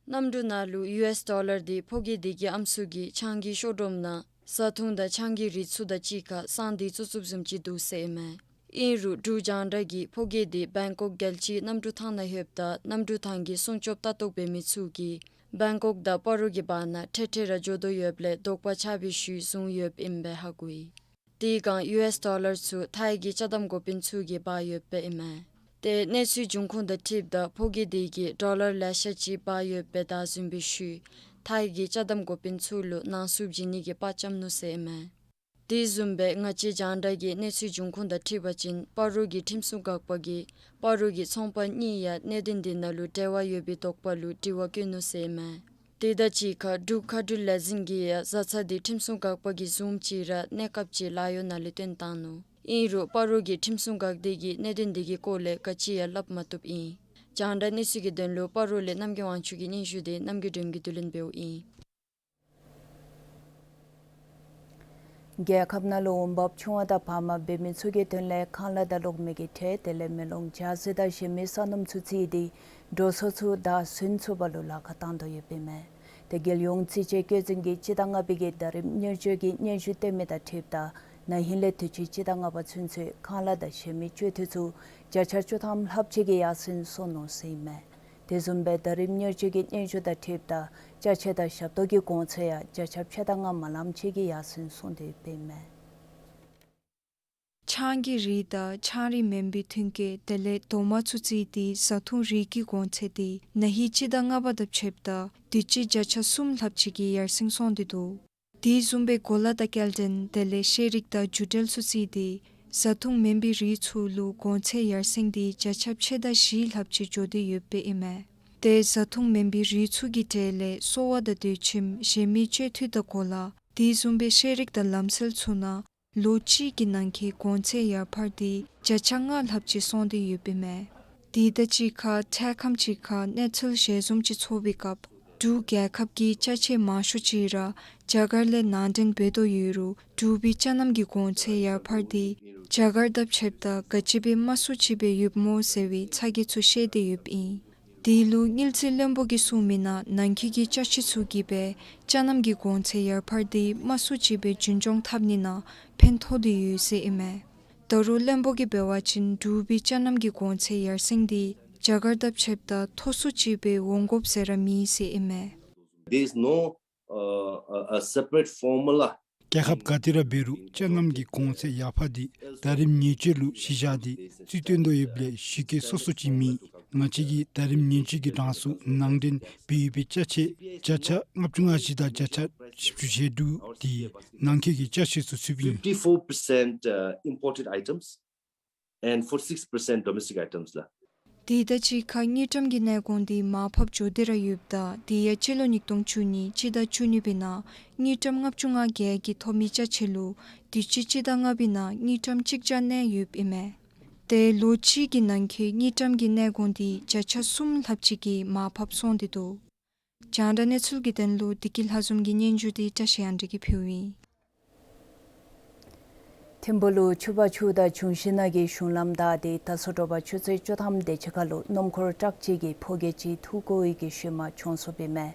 གནམ་གྲུ་ནང་ལུ་ཡུ་ཨེས་ཌོ་ལར་འདི་ཕོ་རྒྱས་འདི་གི་ཨམ་སྲུ་གིས་ཆང་གི་གཤོག་སྒྲོམ་ནང་བཟའ་འཐུང་དང་ཆང་གི་རིགས་ཚུ་དང་གཅིག་ཁར་བསྲང་སྟེ་བཙུགས་བཙུགསཔ་བཟུམ་ཅིག་འདུག་ཟེར་ཨིན་མས། ཨིན་རུང་འབྲུག་རྒྱང་བསྒྲགས་ཀྱིས་ཕོ་རྒྱས་འདི་བེང་ཀོག་རྒྱལ་སྤྱིའི་གནམ་གྲུ་ཐང་ནང་ལྷོདཔ་ད་གནམ་གྲུ་ཐང་གི་སྲུང་སྐྱོབ་ལྟ་རྟོག་འབད་མི་ཚུ་གིས་བེང་ཀོག་དང་སྤ་རོ་གི་བར་ན་འཕྲལ་འཕྲལ་ར་འགྱོ་དོ་ཡོདཔ་ལས་དོགས་པ་ཆགས་པའི་ཤུལ་བཟུང་ཡོདཔ་ཨིནམ་སྦེ་ཧ་གོ་ཡི། དེ་སྒང་ཡུ་ཨེས་ཌོ་ལར་ཚུ་ཐའི་གི་ཅ་དམ་འགོ་དཔོན་ཚུ་གིས་འབག་ཡོདཔ་ཨིན་མས། ཏེ་གནས་ཚུལ་འབྱུང་ཁུངས་དང་འཁྲིལཝ་ད་ཕོ་རྒྱས་འདི་གིས་ཌོ་ལར་ལེ་ཤ་ཅིག་འབག་ཡོདཔ་བདའ་ཟུན་པའི་ཤུལ་ཐའི་གི་ཅ་དམ་འགོ་དཔོན་ཚུ་ལུ་ནང་བསུབ་བྱིན་ནི་གི་དཔའ་བཅམ་ནུག་ཟེར་ཨིན་མས། དེ་བཟུམ་སྦེ་ང་བཅས་རྒྱང་བསྒྲགས་ཀྱིས་གནས་ཚུལ་འབྱུང་ཁུངས་དང་འཁྲིལ་བ་ཅིན་སྤ་རོ་གི་ཁྲིམས་སྲུང་འགག་པ་གིས་སྤ་རོ་གི་ཚོང་པ་གཉིས་ཡང་གནད་དོན་དེ་ནང་ལུ་འབྲེལ་བ་ཡོད་པའི་དོགས་པ་ལུ་དྲི་བ་བཀོད་ནུག་ཟེར་མས། དེ་དང་གཅིག་ཁར་འབྲུག་མཁའ་འགྲུལ་ལས་འཛིན་གྱིས་ཡང་བཟའ་ཚང་དེ་ཁྲིམས་སྲུང་འགག་པ་གིས་བཟུང་ཅི་ར་གནས་སྐབས་ཅིག་ལཱ་གཡོག་ནང་ལས་བཏོན་བཏང་ནུག། ཨིན་རུང་སྤ་རོ་གི་ཁྲིམས་སྲུང་འགག་སྡེ་གིས་གནད་དོན་དེ་གི་སྐོར་ལས་ག་ཅི་ཡང་སླབ་མ་བཏུབ་ཨིན། རྒྱང་བསྒྲགས་གནས་ཚུལ་གྱི་དོན་ལུ་སྤ་རོ་ལས་རྣམ་རྒྱལ་དབང་ཕྱུག་གི་སྙན་ཞུ་དེ་རྣམ་རྒྱལ་སྒྲོན་གྱིས་བསྡུ་ལེན་འབདཝ་ཨིན། རྒྱལ་ཁབ་ནང་ལུ་འོང་འབབ་ཆུང་བ་དང་བར་མ་འབད་མི་ཚུ་གི་དོན་ལས་ཁང་གླ་དང་གློག་མེ་གི་ཁྲལ་དེ་ལས་མེ་ལོང་ཇ་ཟས་དང་གཞན་མི་ས་སྣུམ་ཚུ་བརྩིས་ཏེ་འགྲོ་སོང་ཚུ་བདའ་ཟུན་ཚུགས་པ་ལུ་ལཱ་ཁག་བཏང་དོ་ཡོདཔ་ཨིན་མས། དེ་རྒྱལ་ཡོངས་རྩིས་དཔྱད་བཀོད་འཛིན་གྱིས་སྤྱི་ཟླ་ལྔ་པའི་གི་ཟླ་རིམ་མྱུར་སྐྱོབ་ཀྱི་སྙན་ཞུ་བཏོན་མི་དང་འཁྲིལཝ་ད་ན་ཧིང་ལས་དུས་ཅི་སྤྱི་ཟླ་ལྔ་པ་ཚུན་ཚོད་ཁང་གླ་དང་གཞན་མི་སྤྱོད་འཐུས་ཚུ་བརྒྱ་ཆ་བཅུ་ཐམ་ལྷགཔ་ཅིག་གིས་ཡར་སེང་སོང་ནུག་ཟེར་ཨིན་མས། དེ་བཟུམ་སྦེ་ཟླ་རིམ་མྱུར་སྐྱོབ་ཀྱི་སྙན་ཞུ་དང་འཁྲིལཝ་ད་ཅ་ཆས་དང་ཞབས་ཏོག་གི་གོང་ཚད་ཡང་བརྒྱ་ཆ་ཕྱེད་དང་ལྔ་མ་ལངམ་ཅིག་གིས་ཡར་སེང་སོང་སྟེ་ཡོདཔ་ཨིན་མས། ཆང་གི་རིགས་དང་ཆང་རིགས་མེན་པའི་ཐོན་སྐྱེད་དེ་ལས་རྡོག་མ་ཚུ་བརྩིས་ཏེ་བཟའ་འཐུང་རིགས་ཀྱི་གོང་ཚད་དེ་ན་ཧིང་སྤྱི་ཟླ་ལྔ་པ་དང་ཕྱདཔ་ད་དུས་ཅི་བརྒྱ་ཆ་གསུམ་ལྷགཔ་ཅིག་གིས་ཡར་སེང་སོང་སྟེ་འདུག། དེ་བཟུམ་སྦེ་གོ་ལ་དང་སྐྱེལ་འདྲེན་དེ་ལས་ཤེས་རིག་དང་འགྲུལ་འཕྲིན་ཚུ་བརྩིས་ཏེ་བཟའ་འཐུང་མེན་པའི་རིགས་ཚུ་ལུ་གོང་ཚད་ཡར་སེང་དེ་བརྒྱ་ཆ་ཕྱེད་དང་བཞི་ལྷགཔ་ཅིག་འགྱོ་སྟེ་ཡོདཔ་ཨིན་མས། དེ་བཟའ་འཐུང་མེན་པའི་རིགས་ཚུ་གི་གྲས་ལས་གསོ་བ་དང་སྡོད་ཁྱིམ་གཞན་མི་སྤྱོད་འཐུས་དང་གོ་ལ་དེ་བཟུམ་སྦེ་ཤེས་རིག་དང་ལམ་སྲོལ་ཚུ་ནང་ལོ་གཅིག་གི་ནང་འཁོད་གོང་ཚད་ཡར་འཕར་དེ་བརྒྱ་ཆ་ལྔ་ལྷགཔ་ཅིག་སོང་སྟེ་ཡོདཔ་ཨིན་མས། དེ་དང་གཅིག་ཁར་འཕྲལ་ཁམས་ཅིག་ཁར་གནས་ཚུལ་ཞལ་འཛོམས་ཅིག་ཚོགས་པའི་སྐབས་འབྲུག་རྒྱལ་ཁབ་ཀྱིས་ཅ་ཆས་མང་ཤོས་ཅིག་ར་རྒྱ་གར་ལས་ནང་འདྲེན་འབད་དོ་ཡོད་རུང་འབྲུག་པའི་ཅ་ལྔ་གི་གོང་ཚད་ཡར་འཕར་དེ་རྒྱ་གར་དང་ཕྱདཔ་ད་ག་ཅི་སྦེ་དམའ་སུ་ཅིག་སྦེ་ཡོདཔ་སྨོ་ཟེར་བའི་ཚ་གྱང་ཚུ་བཤད་དེ་ཡོདཔ་ཨིན། དེ་ལུ་དངུལ་རྩིས་བློན་པོ་གིས་གསུངས་མི་ནང་ནང་འཁོད་ཀྱི་ཅ་ཆས་ཚུ་གིས་སྦེ་ཅ་ལྔ་གི་གོང་ཚད་ཡར་འཕར་དེ་དམའ་སུ་ཅིག་སྦེ་རྒྱུན་སྐྱོང་འཐབ་ནི་ནང་ཕན་ཐོགས་ཏེ་ཡོད་ཟེར་ཨིན་མས། ད་རུང་བློན་པོ་གིས་འབད་བ་ཅིན་འབྲུག་པའི་ཅ་ལྔ་གི་གོང་ཚད་ཡར་སེང་དེ་རྒྱ་གར་དང་ཕྱདཔ་ད་མཐོ་སུ་ཅིག་སྦེ་འོང་དགོཔ་ཟེར་ར་མེད་ཟེར་ཨིན་མས། There is no, uh, a, a separate formula. རྒྱལ་ཁབ་ག་ཏེ་ར་འབད་རུང་ཅ་ལྔ་གི་གོང་ཚད་ཡར་འཕར་དེ་ཟླ་རིམ་ཉེར་བརྒྱད་ལུ་གཞི་བཞག་སྟེ་རྩིས་སྟོན་དོ་ཡོདཔ་ལས་གཞི་བཀོད་སོ་སོ་ཅིག་མེད། ང་བཅས་ཀྱིས་ཟླ་རིམ་ཉེར་བརྒྱད་ཀྱི་གྲངས་སུ་ནང་འདྲེན་འབད་ཡོད་པའི་ཅ་ཆས་བརྒྱ་ཆ་ལྔ་བཅུ་ང་བཞི་དང་བརྒྱ་ཆ་བཞི་བཅུ་ཞེ་དྲུག་དེ་ནང་འཁོད་ཀྱི་ཅ་ཆས་སུ་ཚུདཔ་ཨིན། Fifty-four percent, uh, imported items and forty-six percent domestic items ལགས། དེ་དང་གཅིག་ཁར་དངུལ་ཀྲམ་གྱི་གནས་གོང་དེ་མར་ཕབ་འགྱོ་སྟེ་ར་ཡོདཔ་ད་དེ་ཡང་སྤྱི་ལོ་ཉིས་སྟོང་བཅུ་གཉིས་སྤྱི་ཟླ་བཅུ་གཉིས་པའི་ནང་དངུལ་ཀྲམ་ལྔ་བཅུ་ང་བརྒྱད་ཀྱི་ཐོབ་མི་ཅ་ཆས་ལུ་དུས་ཅི་སྤྱི་ཟླ་ལྔ་པའི་ནང་དངུལ་ཀྲམ་གཅིག་བརྒྱ་གནས་ཡོདཔ་ཨིན་མས། དེ་ལོ་གཅིག་གི་ནང་འཁོད་དངུལ་ཀྲམ་གྱི་གནས་གོང་དེ་བརྒྱ་ཆ་གསུམ་ལྷགཔ་ཅིག་གིས་མར་ཕབ་སོང་སྟེ་འདུག། རྒྱང་བསྒྲགས་གནས་ཚུལ་གྱི་དོན་ལུ་བདེ་སྐྱིད་ལྷ་འཛོམས་ཀྱི་སྙན་ཞུ་དེ་བཀྲ་ཤིས་དབང་འདུས་ཀྱིས་ཕུལཝ་ཨིན། ཐིམ་ཕུག་ལུ་ཆུ་བར་ཆུ་དང་འབྱུང་བཞི་ནང་གི་གཞུང་ལམ་བདའ་སྟེ་ད་སོ་དྲོ་པ་ཆུ་ཚོད་བཅུ་ཐམ་དེ་ཅིག་ཁར་ལུ་སྣུམ་འཁོར་ཊཱག་ཅིག་གིས་ཕོ་སྐྱེས་ཅིག་འཐུ་བཀོ་བའི་གི་ཤུལ་མ་གྱོངས་སོཔ་ཨིན་མས།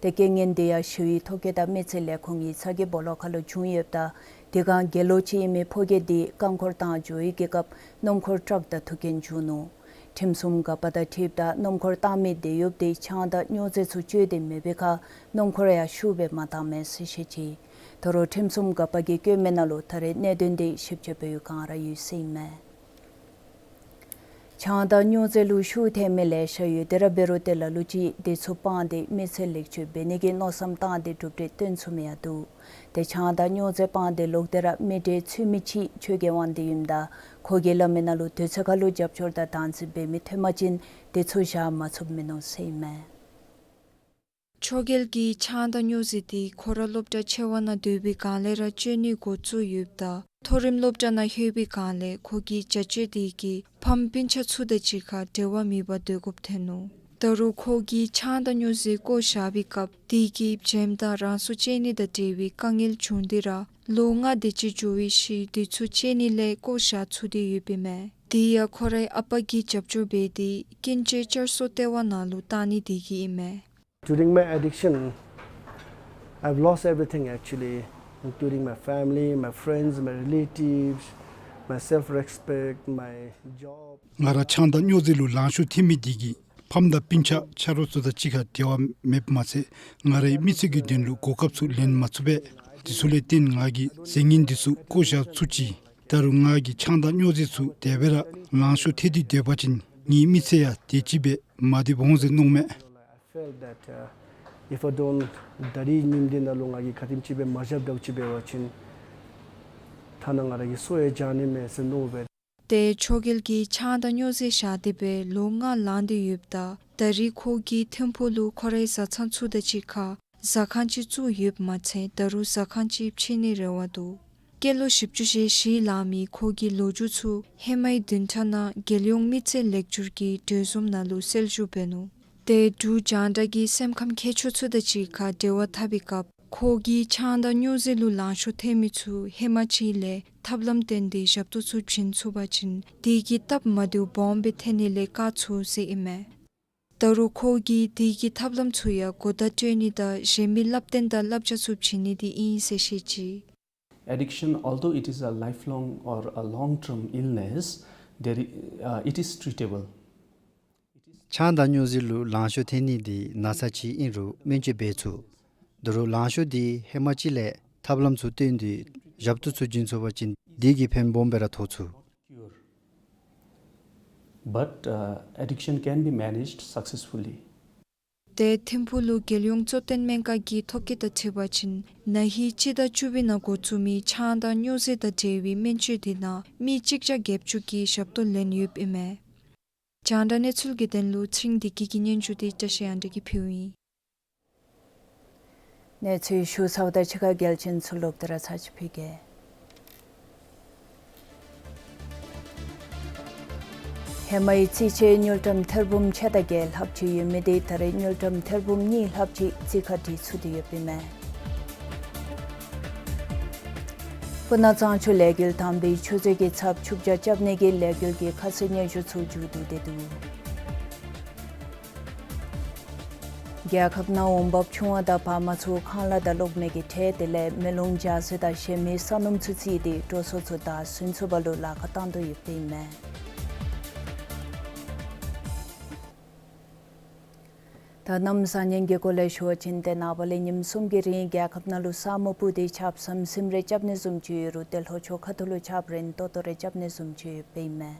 དེ་རྐྱེན་ངན་དེ་ཡང་ཞི་བའི་ཐོ་བཀོད་དང་མི་ཚེ་ལས་ཁུངས་ཀྱི་ཚ་གྱང་སྦོ་ལོགས་ཁར་ལུ་བྱུང་ཡོདཔ་ད་དེ་སྒང་དགེ་སློང་ཅིག་ཨིན་མི་ཕོ་སྐྱེས་དེ་རྐང་འཁོར་བཏང་འགྱོ་བའི་གི་སྐབས་སྣུམ་འཁོར་ཊཱག་དང་ཐུག་རྐྱེན་བྱུང་ནུག། ཁྲིམས་སྲུང་འགག་པ་དང་འཁྲིལཝ་ད་སྣུམ་འཁོར་བཏང་མི་དེ་ཡོདཔ་དེ་ཆང་དང་སྨྱོ་རྫས་ཚུ་སྤྱོད་དེ་མེད་པའི་ཁར་སྣུམ་འཁོར་ཡང་ཤུགས་སྦེ་མ་བཏང་མས་ཟེར་བཤད་ཅི། ད་རུང་ཁྲིམས་སྲུང་འགག་པ་གིས་བཀོད་མི་ནང་ལུ་ད་རེས་གནད་དོན་དེ་ཞིབ་དཔྱད་འབད་ཡུལ་ག་ར་ཡོད་ཟེར་ཨིན་མས། ཆང་དང་སྨྱོ་རྫས་ལུ་ཤུགས་ཐེབས་མི་ལེ་ཤ་ཡོད། དེ་ར་འབད་རུང་དེ་ལ་ལུ་ཅིག་དེ་ཚུ་སྤངས་ཏེ་མི་ཚེ་ལེགས་བཅོས་འབད་ནི་གི་མནོ་བསམ་བཏང་སྟེ་གྲུབ་འབྲས་སྟོན་ཚུགས་མི་ཡང་འདུག། དེ་ཆང་དང་སྨྱོ་རྫས་སྤངས་ཏེ་ལོག་སྟེ་ར་མི་གྲལ་ཚུད་མི་ཅིག་ཆོས་རྒྱལ་དབང་འདུས་ཨིནམ་ད་ཁོ་གིས་སླབ་མི་ནང་ལུ་དུས་ཚོད་ཁར་ལུ་རྒྱབ་སྐྱོར་དང་བདག་འཛིན་འབད་མི་ཐོན་པ་ཅིན་དེ་ཚུ་བཞག་མ་ཚུགསཔ་མིན་ནུག་ཟེར་ཨིན་མས། ཆོས་རྒྱལ་གྱིས་ཆང་དང་སྨྱོ་རྫས་དེ་ཁོ་ར་སློབ་གྲྭ་ཆེ་བ་ནང་སྡོད་པའི་སྒང་ལས་ར་སྤྱོད་ནི་འགོ་བཙུགས་ཡོདཔ་ད་མཐོ་རིམ་སློབ་གྲྭ་ནང་ལྷོད་པའི་སྒང་ལས་ཁོ་གི་བྱ་སྤྱོད་དེ་གིས་ཕམ་སྤུན་ཆ་ཚུ་དང་གཅིག་ཁར་འབྲེལ་བ་མེད་པར་སྡོད་དགོཔ་ཐོན་ནུག། ད་རུང་ཁོ་གིས་ཆང་དང་སྨྱོ་རྫས་བཀོ་བཞག་པའི་སྐབས་དེ་གིས་བྱེམ་དང་རང་སྲོག་བཅད་ནི་དང་འབྲེལ་བའི་དཀའ་ངལ་བྱུང་སྟེ་ར་ལོ་ལྔ་དེ་ཅིག་འགྱོ་བའི་ཤུལ་དེ་ཚུ་བཅད་ནི་ལས་བཀོ་བཞག་ཚུགས་ཏེ་ཡོདཔ་ཨིན་མས། དེ་ཡང་ཁོ་རའི་ཨ་པ་གིས་རྒྱབ་སྐྱོར་འབད་དེ་ཀུན་སྤྱོད་བསྐྱར་གསོ་ལྟེ་བ་ནང་ལུ་བཏང་ནི་དེ་གིས་ཨིན་མས། During my addiction, I've lost everything actually, including my family, my friends, my relatives, my self-respect, my job. ང་ར་ཆང་དང་སྨྱོ་རྫས་ལུ་ལང་ཤོར་ཐེབས་མི་དེ་གིས་ཕམ་དང་སྤུན་ཆ་ཆ་རོགས་ཚུ་དང་གཅིག་ཁར་འབྲེལ་བ་མེདཔ་མ་ཚད་ང་རའི་མི་ཚེ་གི་དོན་ལུ་གོ་སྐབས་ཚུ་ལེན་མ་ཚུགས་པས། དེ་ཚུ་ལས་བརྟེན་ང་གིས་ཟད་ངན་དེ་ཚུ་བཀོ་བཞག་ཚུགས་ཅི། ད་རུང་ང་གིས་ཆང་དང་སྨྱོ་རྫས་ཚུ་དེ་སྦེ་ར་ལང་ཤོར་ཐེབས་ཏེ་སྡོད་པ་ཅིན་ངེའི་མི་ཚེ་ཡང་དེ་ཅིག་སྦེ་མ་སྡོདཔ་འོང་ཟེར་མནོཝ་མས། I felt that, uh, if I don't, ད་རིས་ཉིནམ་འདི་ནང་ལུ་ང་གིས་ག་དེམ་ཅིག་སྦེ་མ་བཞགཔ་འདྲཝ་ཅིག་འབད་བ་ཅིན། ཐ་ན་ང་ར་གིས་སོ་ཡང་རྐྱབ་ནི་མས་ཟེར་མནོ་སྦེ། ཏེ་ཆོས་རྒྱལ་གྱིས་ཆང་དང་སྨྱོ་རྫས་བཞག་སྟེ་སྦེ་ལོ་ལྔ་ལང་སྟེ་ཡོདཔ་ད་ད་རིས་ཁོ་གིས་ཐིམ་ཕུག་ལུ་ཁོ་རའི་བཟའ་ཚང་ཚུ་དང་གཅིག་ཁར་ཟ་ཁང་ཅིག་བཙུགས་ཡོདཔ་མ་ཚད་ད་རུང་ཟ་ཁང་ཅིག་ཕྱེ་ནིའི་རེ་བ་འདུག། སྐྱེས་ལོ་བཞི་བཅུ་ཞེ་བཞི་ལང་མི་ཁོ་གི་ལོ་རྒྱུས་ཚུ་ཧེ་མའི་བདུན་ཕྲག་ནང་རྒྱལ་ཡོངས་མི་ཚེ་ལེགས་སྒྱུར་གྱི་གྲོས་འཛོམས་ནང་ལུ་གསལ་ཞུ་འབད་ནུག། ཏེ་འབྲུག་རྒྱང་བསྒྲགས་ཀྱིས་སེམས་ཁམས་མཁས་མཆོག་ཚུ་དང་གཅིག་ཁར་འབྲེལ་བ་འཐབ་པའི་སྐབས་ཁོ་གིས་ཆང་དང་སྨྱོ་རྫས་ལུ་ལང་ཤོར་ཐལ་མི་ཚུ་ཧེ་མ་ཅིག་ལས་ཐབས་ལམ་བཏོན་ཏེ་ཞབས་ཏོག་ཚུ་བྱིན་ཚུགས་པ་ཅིན་དེ་གི་སྟབས་མ་བདེཝ་སྦོམ་སྦེ་ཐོན་ནི་ལས་བཀག་ཚུགས་ཟེར་ཨིན་མས། ད་རུང་ཁོ་གིས་དེ་གི་ཐབས་ལམ་ཚུ་ཡང་གོ་བརྡ་སྤྲོད་ནི་དང་གཞན་མི་བསླབ་སྟོན་དང་བསླབ་བྱ་ཚུ་བྱིན་ནི་དེ་ཨིན་ཟེར་བཤད་ཅི། Addiction, although it is a lifelong or a long-term illness, there i- uh, it is treatable. ཆང་དང་སྨྱོ་རྫས་ལུ་ལང་ཤོར་ཐལ་ནི་དེ་ན་ཚ་ཅིག་ཨིན་རུང་སྨན་བཅོས་འབད་ཚུགས། ད་རུང་ལང་ཤོར་དེ་ཧེ་མ་ཅིག་ལས་ཐབས་ལམ་ཚུ་བཏོན་ཏེ་ཞབས་ཏོག་ཚུ་བྱིན་ཚུགས་པ་ཅིན་དེ་གིས་ཕན་སྦོམ་སྦེ་ར་ཐོགས་ཚུགས། Cure. But, uh, addiction can be managed successfully. ཏེ་ཐིམ་ཕུག་ལུ་རྒྱལ་ཡོངས་གཙོ་བསྟེན་སྨན་ཁང་གི་ཐོ་བཀོད་དང་འཁྲིལ་བ་ཅིན་ན་ཧིང་སྤྱི་ཟླ་བཅུ་པའི་ནང་འགོ་བཙུགས་མི་ཆང་དང་སྨྱོ་རྫས་དང་འབྲེལ་བའི་སྨན་བཅོས་དེ་ནང་མི་གཅིག་བརྒྱ་བརྒྱད་ཅུ་གིས་ཞབས་ཏོག་ལེན་ཡོདཔ་ཨིན་མས། རྒྱང་བསྒྲགས་གནས་ཚུལ་གྱི་དོན་ལུ་ཚེ་རིང་བདེ་སྐྱིད་ཀྱི་སྙན་ཞུ་དེ་བཀྲ་ཤིས་དབང་འདུས་ཀྱིས་ཕུལཝ་ཨིན། གནས་ཚུལ་ཞུ་ཚརཝ་ད་ཕྱི་ཁ་གལ་ཆེན་ཚུ་ལོག་སྟེ་ར་ཚར་ཅིག་ཕུལ་གེ། ཧེ་མའི་རྩིས་ཆད་དངུལ་ཀྲམ་ཐེར་འབུམ་ཕྱེད་དང་བརྒྱད་ལྷགཔ་ཅིག་ཡོད་མི་དེ་ད་རེས་དངུལ་ཀྲམ་ཐེར་འབུམ་གཉིས་ལྷགཔ་ཅིག་རྩིས་ཁ་བྲིས་ཚུགས་ཏེ་ཡོདཔ་ཨིན་མས། སྤུ་ན་གཙང་ཆུ་ལས་འགུལ་དང་པའི་ཆུ་མཛོད་ཀྱི་ཚབ་ཆུ་བརྒྱ་རྐྱབ་ནི་གི་ལས་འགུལ་གྱི་ཁ་གསལ་སྙན་ཞུ་ཚུ་མཇུག་བསྡུ་སྟེ་འདུག། རྒྱལ་ཁབ་ནང་འོང་འབབ་ཆུང་བ་དང་བར་མ་ཚུ་ཁང་གླ་དང་གློག་མེ་གི་ཁྲལ་དེ་ལས་མེ་རླུང་ཇ་ཟེར་དང་གཞན་མི་ས་སྣུམ་ཚུ་བརྩིས་ཏེ་འགྲོ་སོང་ཚུ་བདའ་ཟུན་ཚུགས་པ་ལུ་ལཱ་ཁག་བཏང་དོ་ཡོདཔ་ཨིན་མས། ད་གནམ་བཟང་ངན་གྱི་སྐོར་ལས་ཞུ་བ་ཅིན་ཏེ་ནངས་པ་ལས་ཉིནམ་གསུམ་གྱི་རིང་རྒྱལ་ཁབ་ནང་ལུ་ས་སྨུག་སྤུབས་ཏེ་ཆརཔ་ཟིམ་ཟིམ་རེ་རྐྱབ་ནི་བཟུམ་ཅིག་ཡོད་རུང་ཏེ་ལྷོ་ཕྱོགས་ཁ་ཐུག་ལུ་ཆརཔ་རན་ཏོག་ཏོ་རེ་རྐྱབ་ནི་བཟུམ་ཅིག་ཡོདཔ་ཨིན་མས།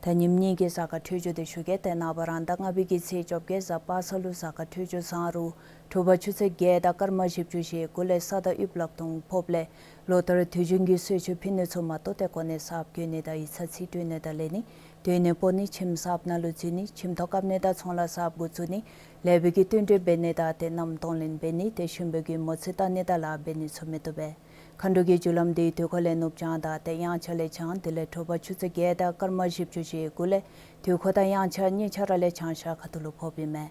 ད་ཉིནམ་གཉིས་ཀྱི་གཟའ་སྐར་འཕྲོད་སྦྱོར་དེ་ཞུ་གེ། ཏེ་ནངས་པ་རང་ཟླ་ལྔ་པའི་གི་ཚེས་བཅོ་བརྒྱད་གཟའ་པ་སངས་ལུ་གཟའ་སྐར་འཕྲོད་སྦྱོར་བཟང་རུང་དྲོ་པ་ཆུ་ཚོད་བརྒྱད་དང་སྐར་མ་བཞི་བཅུ་ཞེ་དགུ་ལས་ས་དང་དབུགས་ལག་སྟོང་ཕོགཔ་ལས་ལོ་ལྟར་དུས་རྒྱུན་གྱི་གསོལ་མཆོད་ཕུལ་ནི་ཚུ་མ་གཏོགས་ཏེ་གོ་གནས་གསརཔ་བསྐོ་ནི་དང་ཡིག་ཚང་རྩིས་སྤྲོད་ནི་དང་ལེན་ནི་སྡོད་གནས་སྤོ་ནི་ཁྱིམ་གསརཔ་ནང་ལུ་འཛུལ་ནི་ཁྱིམ་ཐོག་བཀབ་ནི་དང་ཚོང་ལཱ་གསརཔ་འགོ་བཙུགས་ནི་ལེགས་པའི་གི་བསྟུན་གྲོས་འབད་ནི་དང་ཏེ་མནའམ་གཏོང་ལེན་འབད་ནི་ཏེ་གཞོན་པའི་གི་མོ་རྩིས་བལྟ་ནི་དང་ལཱ་འབད་ནི་ཚུ་མི་བཏུབ་པས། མཁའ་འགྲོ་གི་རྒྱུ་ལམ་དེ་དུས་འཁོར་ལས་ནུབ་བྱང་དང་ཏེ་དབྱངས་འཆར་ལས་བྱང་དེ་ལས་དྲོ་པ་ཆུ་ཚོད་བརྒྱད་དང་སྐར་མ་བཞི་བཅུ་ཞེ་དགུ་ལས་དུས་འཁོར་དང་དབྱངས་འཆར་གཉིས་ཆ་ར་ལས་བྱང་ཤར་ཁ་ཐུག་ལུ་ཕོགཔ་ཨིན་མས།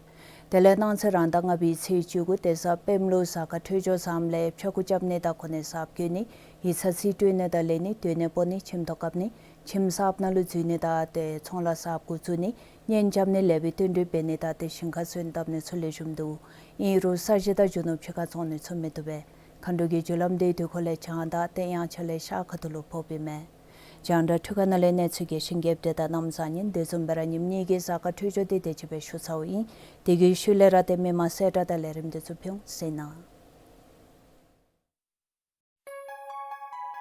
དེ་ལས་གནངས་ཚེ་རང་ཟླ་ལྔ་པའི་ཚེས་བཅུ་དགུ་ཏེ་གཟའ་སྤེནམ་ལུ་གཟའ་སྐར་འཕྲོད་སྦྱོར་བཟངམ་ལས་ཕྱྭ་འགུགས་རྐྱབ་ནི་དང་གོ་གནས་གསརཔ་བསྐོ་ནི་ཡིག་ཚང་རྩིས་སྤྲོད་ནི་དང་ལེན་ནི་སྡོད་གནས་སྤོ་ནི་ཁྱིམ་ཐོག་བཀབ་ནི་ཁྱིམ་གསརཔ་ནང་ལུ་འཛུལ་ནི་དང་ཏེ་ཚོང་ལཱ་གསརཔ་འགོ་བཙུགས་ནི་གཉེན་རྐྱབ་ནི་ལེགས་པའི་བསྟུན་གྲོས་འབད་ནི་དང་ཏེ་ཞིང་ཁ་སོན་བཏབ་ནི་ཚུ་ལེགས་ཤོམ་འདུག། ཨིན་རུང་ས་གཞི་དང་རྒྱུ་ནོར་ཕྱི་ཁར་བཙོང་ནི་ཚུ་མི་བཏུབ་པས། མཁའ་འགྲོ་གི་རྒྱུ་ལམ་དེ་དུས་འཁོར་ལས་བྱང་དང་ཏེ་དབྱངས་འཆར་ལས་ཤར་ཁ་ཐུག་ལུ་ཕོགཔ་ཨིན་མས། རྒྱང་བསྒྲགས་འཕྲུལ་ཁང་ནང་ལས་གནས་ཚུལ་རྒྱས་ཤིང་རྒྱསཔ་དེ་དང་གནམ་བཟང་ངན་དེ་བཟུམ་སྦེ་ར་ཉིནམ་གཉིས་ཀྱི་གཟའ་སྐར་འཕྲོད་སྦྱོར་དེ་དེ་ཅིག་སྦེ་ཞུ་ཚརཝ་ཨིན། དེ་གི་ཤུལ་ལས་ར་ཏེ་མི་མང་གསལ་བསྒྲགས་དང་ལས་རིམ་དེ་ཚུ་ཕུལ་འོང་ཟེར་ན།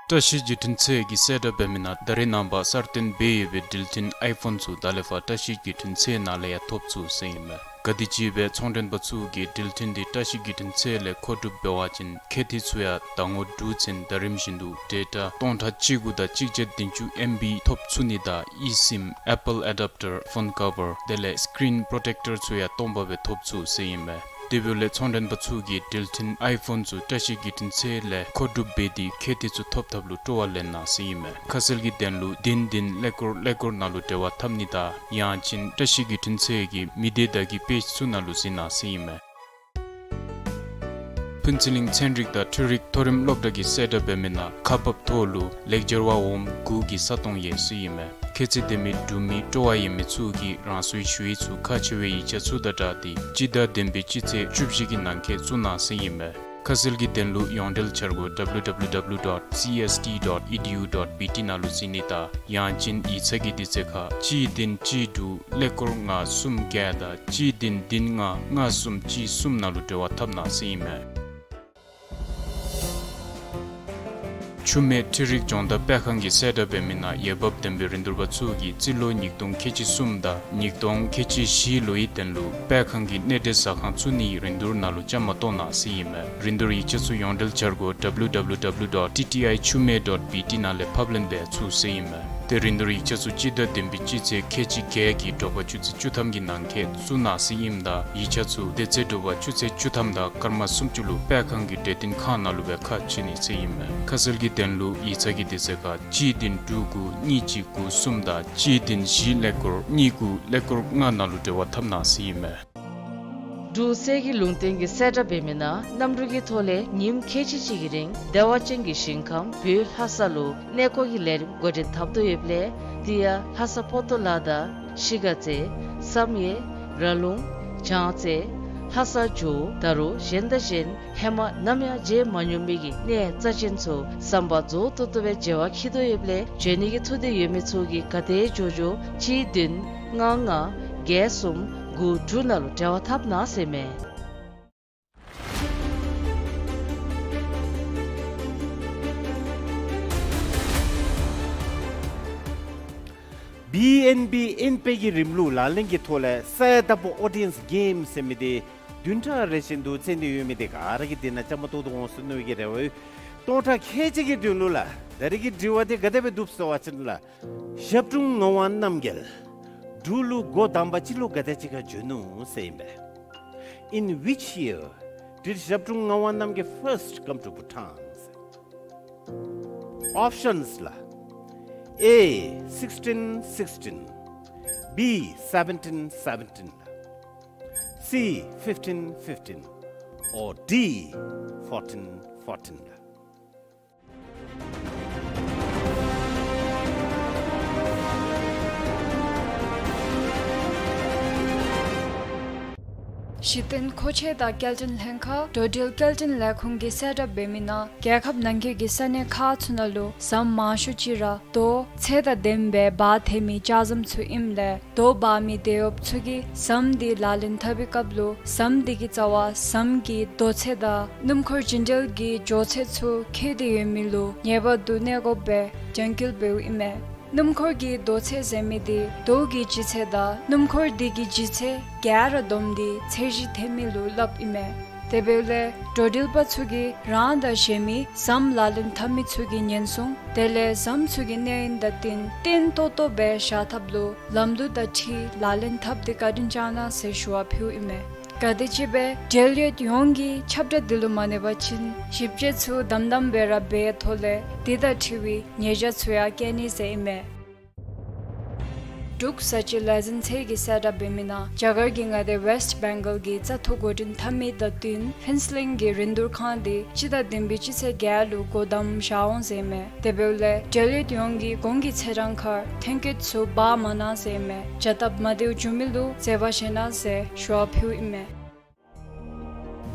བཀྲ་ཤིས་བརྒྱུད་འཕྲིན་ཚད་ཀྱིས་གསལ་བསྒྲགས་འབད་མི་ནང་ད་རེས་ནངས་པ་གསར་བཏོན་འབད་ཡོད་པའི་འགྲུལ་འཕྲིན་ཨའི་ཕོན་ཚུ་ད་ལས་ཕར་བཀྲ་ཤིས་བརྒྱུད་འཕྲིན་ཚད་ནང་ལས་ཡང་ཐོབ་ཚུགས་ཟེར་ཨིན་མས། ག་དེམ་ཅིག་སྦེ་ཚོང་མགྲོན་པ་ཚུ་གིས་འགྲུལ་འཕྲིན་དེ་བཀྲ་ཤིས་བརྒྱུད་འཕྲིན་ཚད་ལས་མཁོ་སྒྲུབ་འབད་བ་ཅིན་ཁེ་ཏི་ཚུ་ཡང་ཟླ་ངོ་དྲུག་ཚུན་ད་རིམ་བཞིན་དུ་ཌེ་ཊ་སྟོང་ཕྲག་གཅིག་དགུ་དང་གཅིག་བརྒྱ་བདུན་ཅུ་ཨེམ་བི་ཐོབ་ཚུགས་ནི་དང་ཨི་སིམ་ཨེ་པཱལ་ཨེ་ཌེབ་ཊར་ཕོན་ཀ་བར་དེ་ལས་སི་ཀི་རིན་པོརོ་ཊེཀ་ཊར་ཚུ་ཡང་སྟོང་པ་སྦེ་ཐོབ་ཚུགས་ཟེར་ཨིན་མས། དེ་འབདཝ་ལས་ཚོང་མགྲོན་པ་ཚུ་གིས་འགྲུལ་འཕྲིན་ཨའི་ཕོན་ཚུ་བཀྲ་ཤིས་བརྒྱུད་འཕྲིན་ཚད་ལས་མཁོ་སྒྲུབ་འབད་དེ་ཁེ་ཏི་ཚུ་ཐོབ་ཐབས་ལུ་སྤྲོ་བ་ལེན་གནང་ཟེར་ཨིན་མས། ཁ་གསལ་གྱི་དོན་ལུ་བདུན་བདུན་ཀླད་ཀོར་ཀླད་ཀོར་ནང་ལུ་འབྲེལ་བ་འཐབ་ནི་དང་ཡང་ཅིན་བཀྲ་ཤིས་བརྒྱུད་འཕྲིན་ཚད་ཀྱི་མི་སྡེ་བརྡ་བརྒྱུད་པེཇ་ཚུ་ནང་ལུ་གཟིགས་གནང་ཟེར་ཨིན་མས། ཕུན་ཚོགས་གླིང་ཚན་རིག་དང་འཕྲུལ་རིག་མཐོ་རིམ་སློབ་གྲྭ་གིས་གསལ་བསྒྲགས་འབད་མི་ནང་ཁག་འབགཔ་ཐོག་ལུ་ལེགས་སྦྱར་བ་འོགམ་དགུ་གི་ས་སྟོང་ཡོད་ཟེར་ཨིན་མས། ཁྱད་ཚད་ལྡན་མི་འབྲུག་མི་སྤྲོ་བ་ཡོད་མི་ཚུ་གིས་རང་སོའི་ཞུ་ཡིག་ཚུ་ཁག་ཆེ་བའི་ཡིག་ཆ་ཚུ་དང་སྦྲགས་ཏེ་སྤྱི་ཟླ་བདུན་པའི་སྤྱི་ཚེས་བཅུ་བཞི་གི་ནང་འཁོད་བཙུགས་གནང་ཟེར་ཨིན་མས། ཁ་གསལ་གྱི་དོན་ལུ་ཡོངས་འབྲེལ་འཆར་སྒོ་ཌབ་ལུ་ཌབ་ལུ་ཌབ་ལུ་ཌོཊ་སི་ཨེསི་ཊི་ཌོཊ་ཨི་ཌི་ཡུ་ཌོཊ་བི་ཊི་ནང་ལུ་གཟིགས་ནི་དང་ཡང་ཅིན་ཡིག་ཚང་གི་དུས་ཚོད་ཁར་གཅིག་བདུན་གཅིག་དྲུག་ཀླད་ཀོར་ལྔ་གསུམ་བརྒྱད་དང་གཅིག་བདུན་བདུན་ལྔ་ལྔ་གསུམ་གཅིག་གསུམ་ནང་ལུ་འབྲེལ་བ་འཐབ་གནང་ཟེར་ཨིན་མས། ཆུ་སྨད་འཕྲུལ་རིག་སྦྱོང་བརྡར་སྤེལ་ཁང་གིས་གསལ་བསྒྲགས་འབད་མི་ནང་འོས་འབབ་ལྡན་པའི་རིན་བསྡུར་པ་ཚུ་གིས་རྩིས་ལོ་ཉིས་སྟོང་ཁལ་གཅིག་གསུམ་དང་ཉིས་སྟོང་ཁལ་གཅིག་བཞི་ལོའི་དོན་ལུ་སྤེལ་ཁང་གི་གནས་འབྲེལ་ཟ་ཁང་བཙུགས་ནིའི་རིན་བསྡུར་ནང་ལུ་བཅའ་མར་གཏོགས་གནང་ཟེར་ཨིན་མས། རིན་བསྡུར་ཡིག་ཆ་ཚུ་ཡོངས་འབྲེལ་འཆར་སྒོ་W W W dot T T I Chumhe dot B T ནང་ལས་ཕབ་ལེན་འབད་ཚུགས་ཟེར་ཨིན་མས། ཏེ་རིན་བསྡུར་ཡིག་ཆ་ཚུ་སྤྱི་ཟླ་བདུན་པའི་སྤྱི་ཚེས་ཁལ་གཅིག་བརྒྱད་ཀྱི་དྲོ་པ་ཆུ་ཚོད་བཅུ་ཐམ་གྱི་ནང་འཁོད་བཙུགས་གནང་ཟེར་ཨིནམ་ད་ཡིག་ཆ་ཚུ་དེ་ཚེ་དྲོ་པ་ཆུ་ཚོད་བཅུ་ཐམ་དང་སྐར་མ་སུམ་ཅུ་ལུ་སྤེལ་ཁང་གི་གྲོས་བསྟུན་ཁང་ནང་ལུ་སྦེ་ཁ་ཕྱེ་ནི་ཟེར་ཨིན་མས། ཁ་གསལ་གྱི་དོན་ལུ་ཡིག་ཚང་གི་དུས་ཚོད་ཁར་གཅིག་བདུན་དྲུག་དགུ་གཉིས་གཅིག་དགུ་གསུམ་དང་གཅིག་བདུན་བཞི་ཀླད་ཀོར་གཉིས་དགུ་ཀླད་ཀོར་ལྔ་ནང་ལུ་འབྲེལ་བ་འཐབ་གནང་ཟེར་ཨིན་མས། འབྲུག་གསེར་གྱི་ལུང་བསྟན་གྱིས་གསལ་བསྒྲགས་འབད་མི་ནང་གནམ་གྲུ་གི་ཐོག་ལས་ཉིནམ་ཁལ་གཅིག་གཅིག་གི་རིང་བདེ་བ་ཅན་གྱི་ཞིང་ཁམས་བོད་ལྷ་ས་ལུ་གནས་སྐོར་གྱི་ལས་རིམ་འགོ་འདྲེན་འཐབ་དོ་ཡོདཔ་ལས་དེ་ཡང་ལྷ་ས་པོ་ཏོ་ལ་དང་གཞིས་ཀ་རྩེ་བསམ་ཡས་ར་ལུང་བྱང་རྩེ་ལྷ་ས་ཇོ་བོ་ད་རུང་གཞན་དང་གཞན་ཧེ་མ་ནམ་ཡང་མཇལ་མ་མྱོང་མི་གི་གནས་རྩ་ཅན་ཚུ་ཟམ་པ་རྫོགས་ཏོག་ཏོ་སྦེ་མཇལ་བར་འཁྱིད་དོ་ཡོདཔ་ལས་འབྱོན་ནི་གི་ཐུགས་འདོད་ཡོད་མི་ཚུ་གིས་ག་དེ་མགྱོགས་མགྱོགས་གཅིག་བདུན་ལྔ་ལྔ་བརྒྱད་གསུམ་དགུ་དྲུག་ནང་ལུ་འབྲེལ་བ་འཐབ་གནང་ཟེར་ཨིན་མས། བི་ཨེན་བི་ཨེན་པེ་གི་རིམ་ལུགས་ལག་ལེན་གྱི་ཐོག་ལས་ས་ཡ་དང་པོ་ཨོ་ཌི་ཡེནསི་གེམ་ཟེར་མི་འདི་བདུན་ཕྲག་རེ་བཞིན་དུ་རྩེ་ནི་ཡོད་མི་འདི་ག་ར་གིས་འདི་ནང་བཅའ་མར་གཏོགས་ཏེ་འོང་ཟེར་མནོ་བའི་གི་རེ་བ་ཡོད། སྟོང་ཕྲག་ཁལ་གཅིག་གི་དོན་ལུ་ལགས། ད་རིས་ཀྱི་དྲི་བ་འདི་ག་དེ་སྦེ་འདུག་ཟེར་བ་ཅིན་ལགས། ཞབས་དྲུང་ངག་དབང་རྣམ་རྒྱལ་འབྲུག་ལུ་འགོ་དང་པ་ཅིག་ལུ་ག་དེ་ཅིག་ཁར་བྱོན་ནུག་ཟེར་ཨིན་པས། In which year did Zhabdrung Ngawang Namgyal first come to Bhutan? Options ལགས། A sixteen sixteen, B seventeen seventeen, C fifteen fifteen, or D fourteen fourteen. གཞི་རྟེན་མཁོ་ཆས་དང་སྐྱེལ་འདྲེན་ལྷན་ཁག་འགྲོ་འགྲུལ་སྐྱེལ་འདྲེན་ལས་ཁུངས་ཀྱིས་གསལ་བསྒྲགས་འབད་མི་ནང་རྒྱལ་ཁབ་ནང་འཁོད་ཀྱི་ས་གནས་ཁག་ཚུ་ནང་ལུ་ཟམ་མང་ཤོས་ཅིག་ར་རྡོ་ཚད་དང་ལྡནམ་སྦེ་འབག་འཐོན་མི་ལྕགས་ཟམ་ཚུ་ཨིནམ་ལས་རྡོ་འབག་མི་དེད་གཡོགཔ་ཚུ་གིས་ཟམ་འདི་ལག་ལེན་འཐབ་པའི་སྐབས་ལུ་ཟམ་འདི་གི་རྩ་བར་ཟམ་གྱི་རྡོ་ཚད་དང་སྣུམ་འཁོར་རྒྱུན་འགྲུལ་གྱི་མགྱོགས་ཚད་ཚུ་འཁེལ་ཏེ་ཡོད་མི་ལུ་ངེས་པར་དུ་གནས་སྒོ་སྦེ་རྒྱང་འཁྱོལ་འབདཝ་ཨིན་མས། སྣུམ་འཁོར་གྱི་རྡོ་ཚད་ཟེར་མི་འདི་རྡོ་གི་ལྗིད་ཚད་དང་སྣུམ་འཁོར་འདི་གི་ལྗིད་ཚད་ག་ར་བསྡོམས་ཏེ་ཚད་གཞི་འཐོན་མི་ལུ་སླབ་ཨིན་མས། དེ་འབདཝ་ལས་འགྲོ་འགྲུལ་པ་ཚུ་གིས་རང་དང་གཞན་མི་ཟམ་ལག་ལེན་འཐབ་མི་ཚུ་གི་ཉེན་སྲུང་དེ་ལས་ཟམ་ཚུ་གི་གནས་ཡུན་དང་བསྟུན་བརྟན་ཏོག་ཏོ་སྦེ་བཞག་ཐབས་ལུ་ལམ་ལུགས་དང་འཁྲིལ་ལག་ལེན་འཐབ་སྟེ་བཀའ་དྲིན་བསྐྱང་གནང་ཟེར་ཞུ་བ་ཕུལཝ་ཨིན་མས། ག་དེམ་ཅིག་སྦེ་འབྲེལ་ཡོད་ཡོངས་ཀྱིས་ཁྱབ་བསྒྲགས་འདི་ལུ་མ་གནས་པ་ཅིན་ཞིབ་དཔྱད་ཚུ་དམ་དམ་སྦེ་ར་འབད་ཐོག་ལས་འདི་དང་འཁྲིལ་བའི་ཉེས་བྱ་ཚུ་ཡང་བཀལ་ནི་ཟེར་ཨིན་མས། འབྲུག་བཟའ་སྤྱོད་ལས་འཛིན་ཚད་ཀྱིས་གསལ་བསྒྲགས་འབད་མི་ནང་རྒྱ་གར་གྱི་མངའ་སྡེ་ཝེསཊ་བེང་གཱལ་གྱི་བཙག་འཐུ་འགོ་འདྲེན་འཐབ་མི་དང་བསྟུན་ཕུན་ཚོགས་གླིང་གི་རིན་བསྡུར་ཁང་འདི་སྤྱི་ཟླ་བདུན་པའི་སྤྱི་ཚེས་བརྒྱད་ལུ་སྒོ་བསྡམ་བཞག་འོང་ཟེར་ཨིན་མས། དེ་འབདཝ་ལས་འབྲེལ་ཡོད་ཡོངས་ཀྱིས་གོང་གི་ཚེས་གྲངས་ཁར་ཐོན་སྐྱེད་ཚུ་འབག་མ་གནང་ཟེར་ཨིན་མས། བྱ་སྟབས་མ་བདེཝ་བྱུང་མི་ལུ་བཟོད་པ་བཞེས་གནང་ཟེར་ཞུ་བ་ཕུལཝ་ཨིན་མས།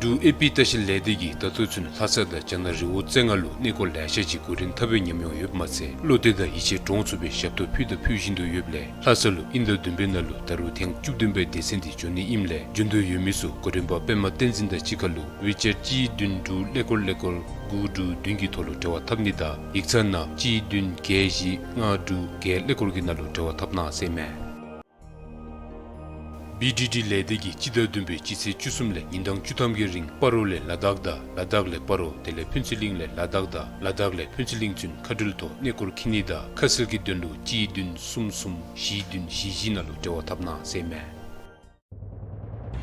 འབྲུག་ཨེ་པི་ལྟ་བཤལ་ལས་སྡེ་གིས་ད་ལྟོ་ཚུན་ལྷ་ས་དང་རྒྱ་ནག་རི་བོ་རྩེ་ལྔ་ལུ་གནས་སྐོར་ལེ་ཤ་ཅིག་འགོ་འདྲེན་འཐབ་པའི་ཉམས་མྱོང་ཡོདཔ་མ་ཚད་བློ་གཏད་དང་ཡིད་ཆེས་འདྲོངས་ཚུགས་པའི་ཞབས་ཏོག་ཕུལ་དང་ཕུལ་བཞིན་དུ་ཡོདཔ་ལས་ལྷ་ས་ལུ་དབྱིན་ཟླ་བདུན་པའི་ནང་ལུ་ད་རུང་ཐེངས་བཅུ་བདུན་པའི་སྡེ་ཚན་འདི་འབྱོན་ནི་ཨིནམ་ལས་འབྱོན་འདོད་ཡོད་མི་ཚུ་འགོ་འདྲེན་པ་པདྨ་བསྟན་འཛིན་དང་གཅིག་ཁར་ལུ་ཝི་ཅེཊ་གཅིག་བདུན་དྲུག་ཀླད་ཀོར་ཀླད་ཀོར་དགུ་དྲུག་བདུན་གྱི་ཐོག་ལུ་འབྲེལ་བ་འཐབ་ནི་དང་ཡིག་ཚང་ནང་གཅིག་བདུན་བརྒྱད་བཞི་ལྔ་དྲུག་བརྒྱད་ཀླད་ཀོར་གྱི་ནང་ལུ་འབྲེལ་བ་འཐབ་གནང་ཟེར་ཨིན་མས། བི་ཌི་ཌི་ལས་སྡེ་གིས་སྤྱི་ཟླ་བདུན་པའི་སྤྱི་ཚེས་བཅུ་གསུམ་ལས་ཉིན་གྲངས་བཅུ་ཐམ་གྱི་རིང་སྤ་རོ་ལས་ལ་དྭགས་དང་ལ་དྭགས་ལས་སྤ་རོ་དེ་ལས་ཕུན་ཚོགས་གླིང་ལས་ལ་དྭགས་དང་ལ་དྭགས་ལས་ཕུན་ཚོགས་གླིང་ཚུན་མཁའ་འགྲུལ་ཐོག་གནས་སྐོར་འཁྱིད་ནི་དང་ཁ་གསལ་གྱི་དོན་ལུ་གཅིག་བདུན་གསུམ་གསུམ་བཞི་བདུན་བཞི་བཞི་ནང་ལུ་འབྲེལ་བ་འཐབ་གནང་ཟེར་ཨིན་མས།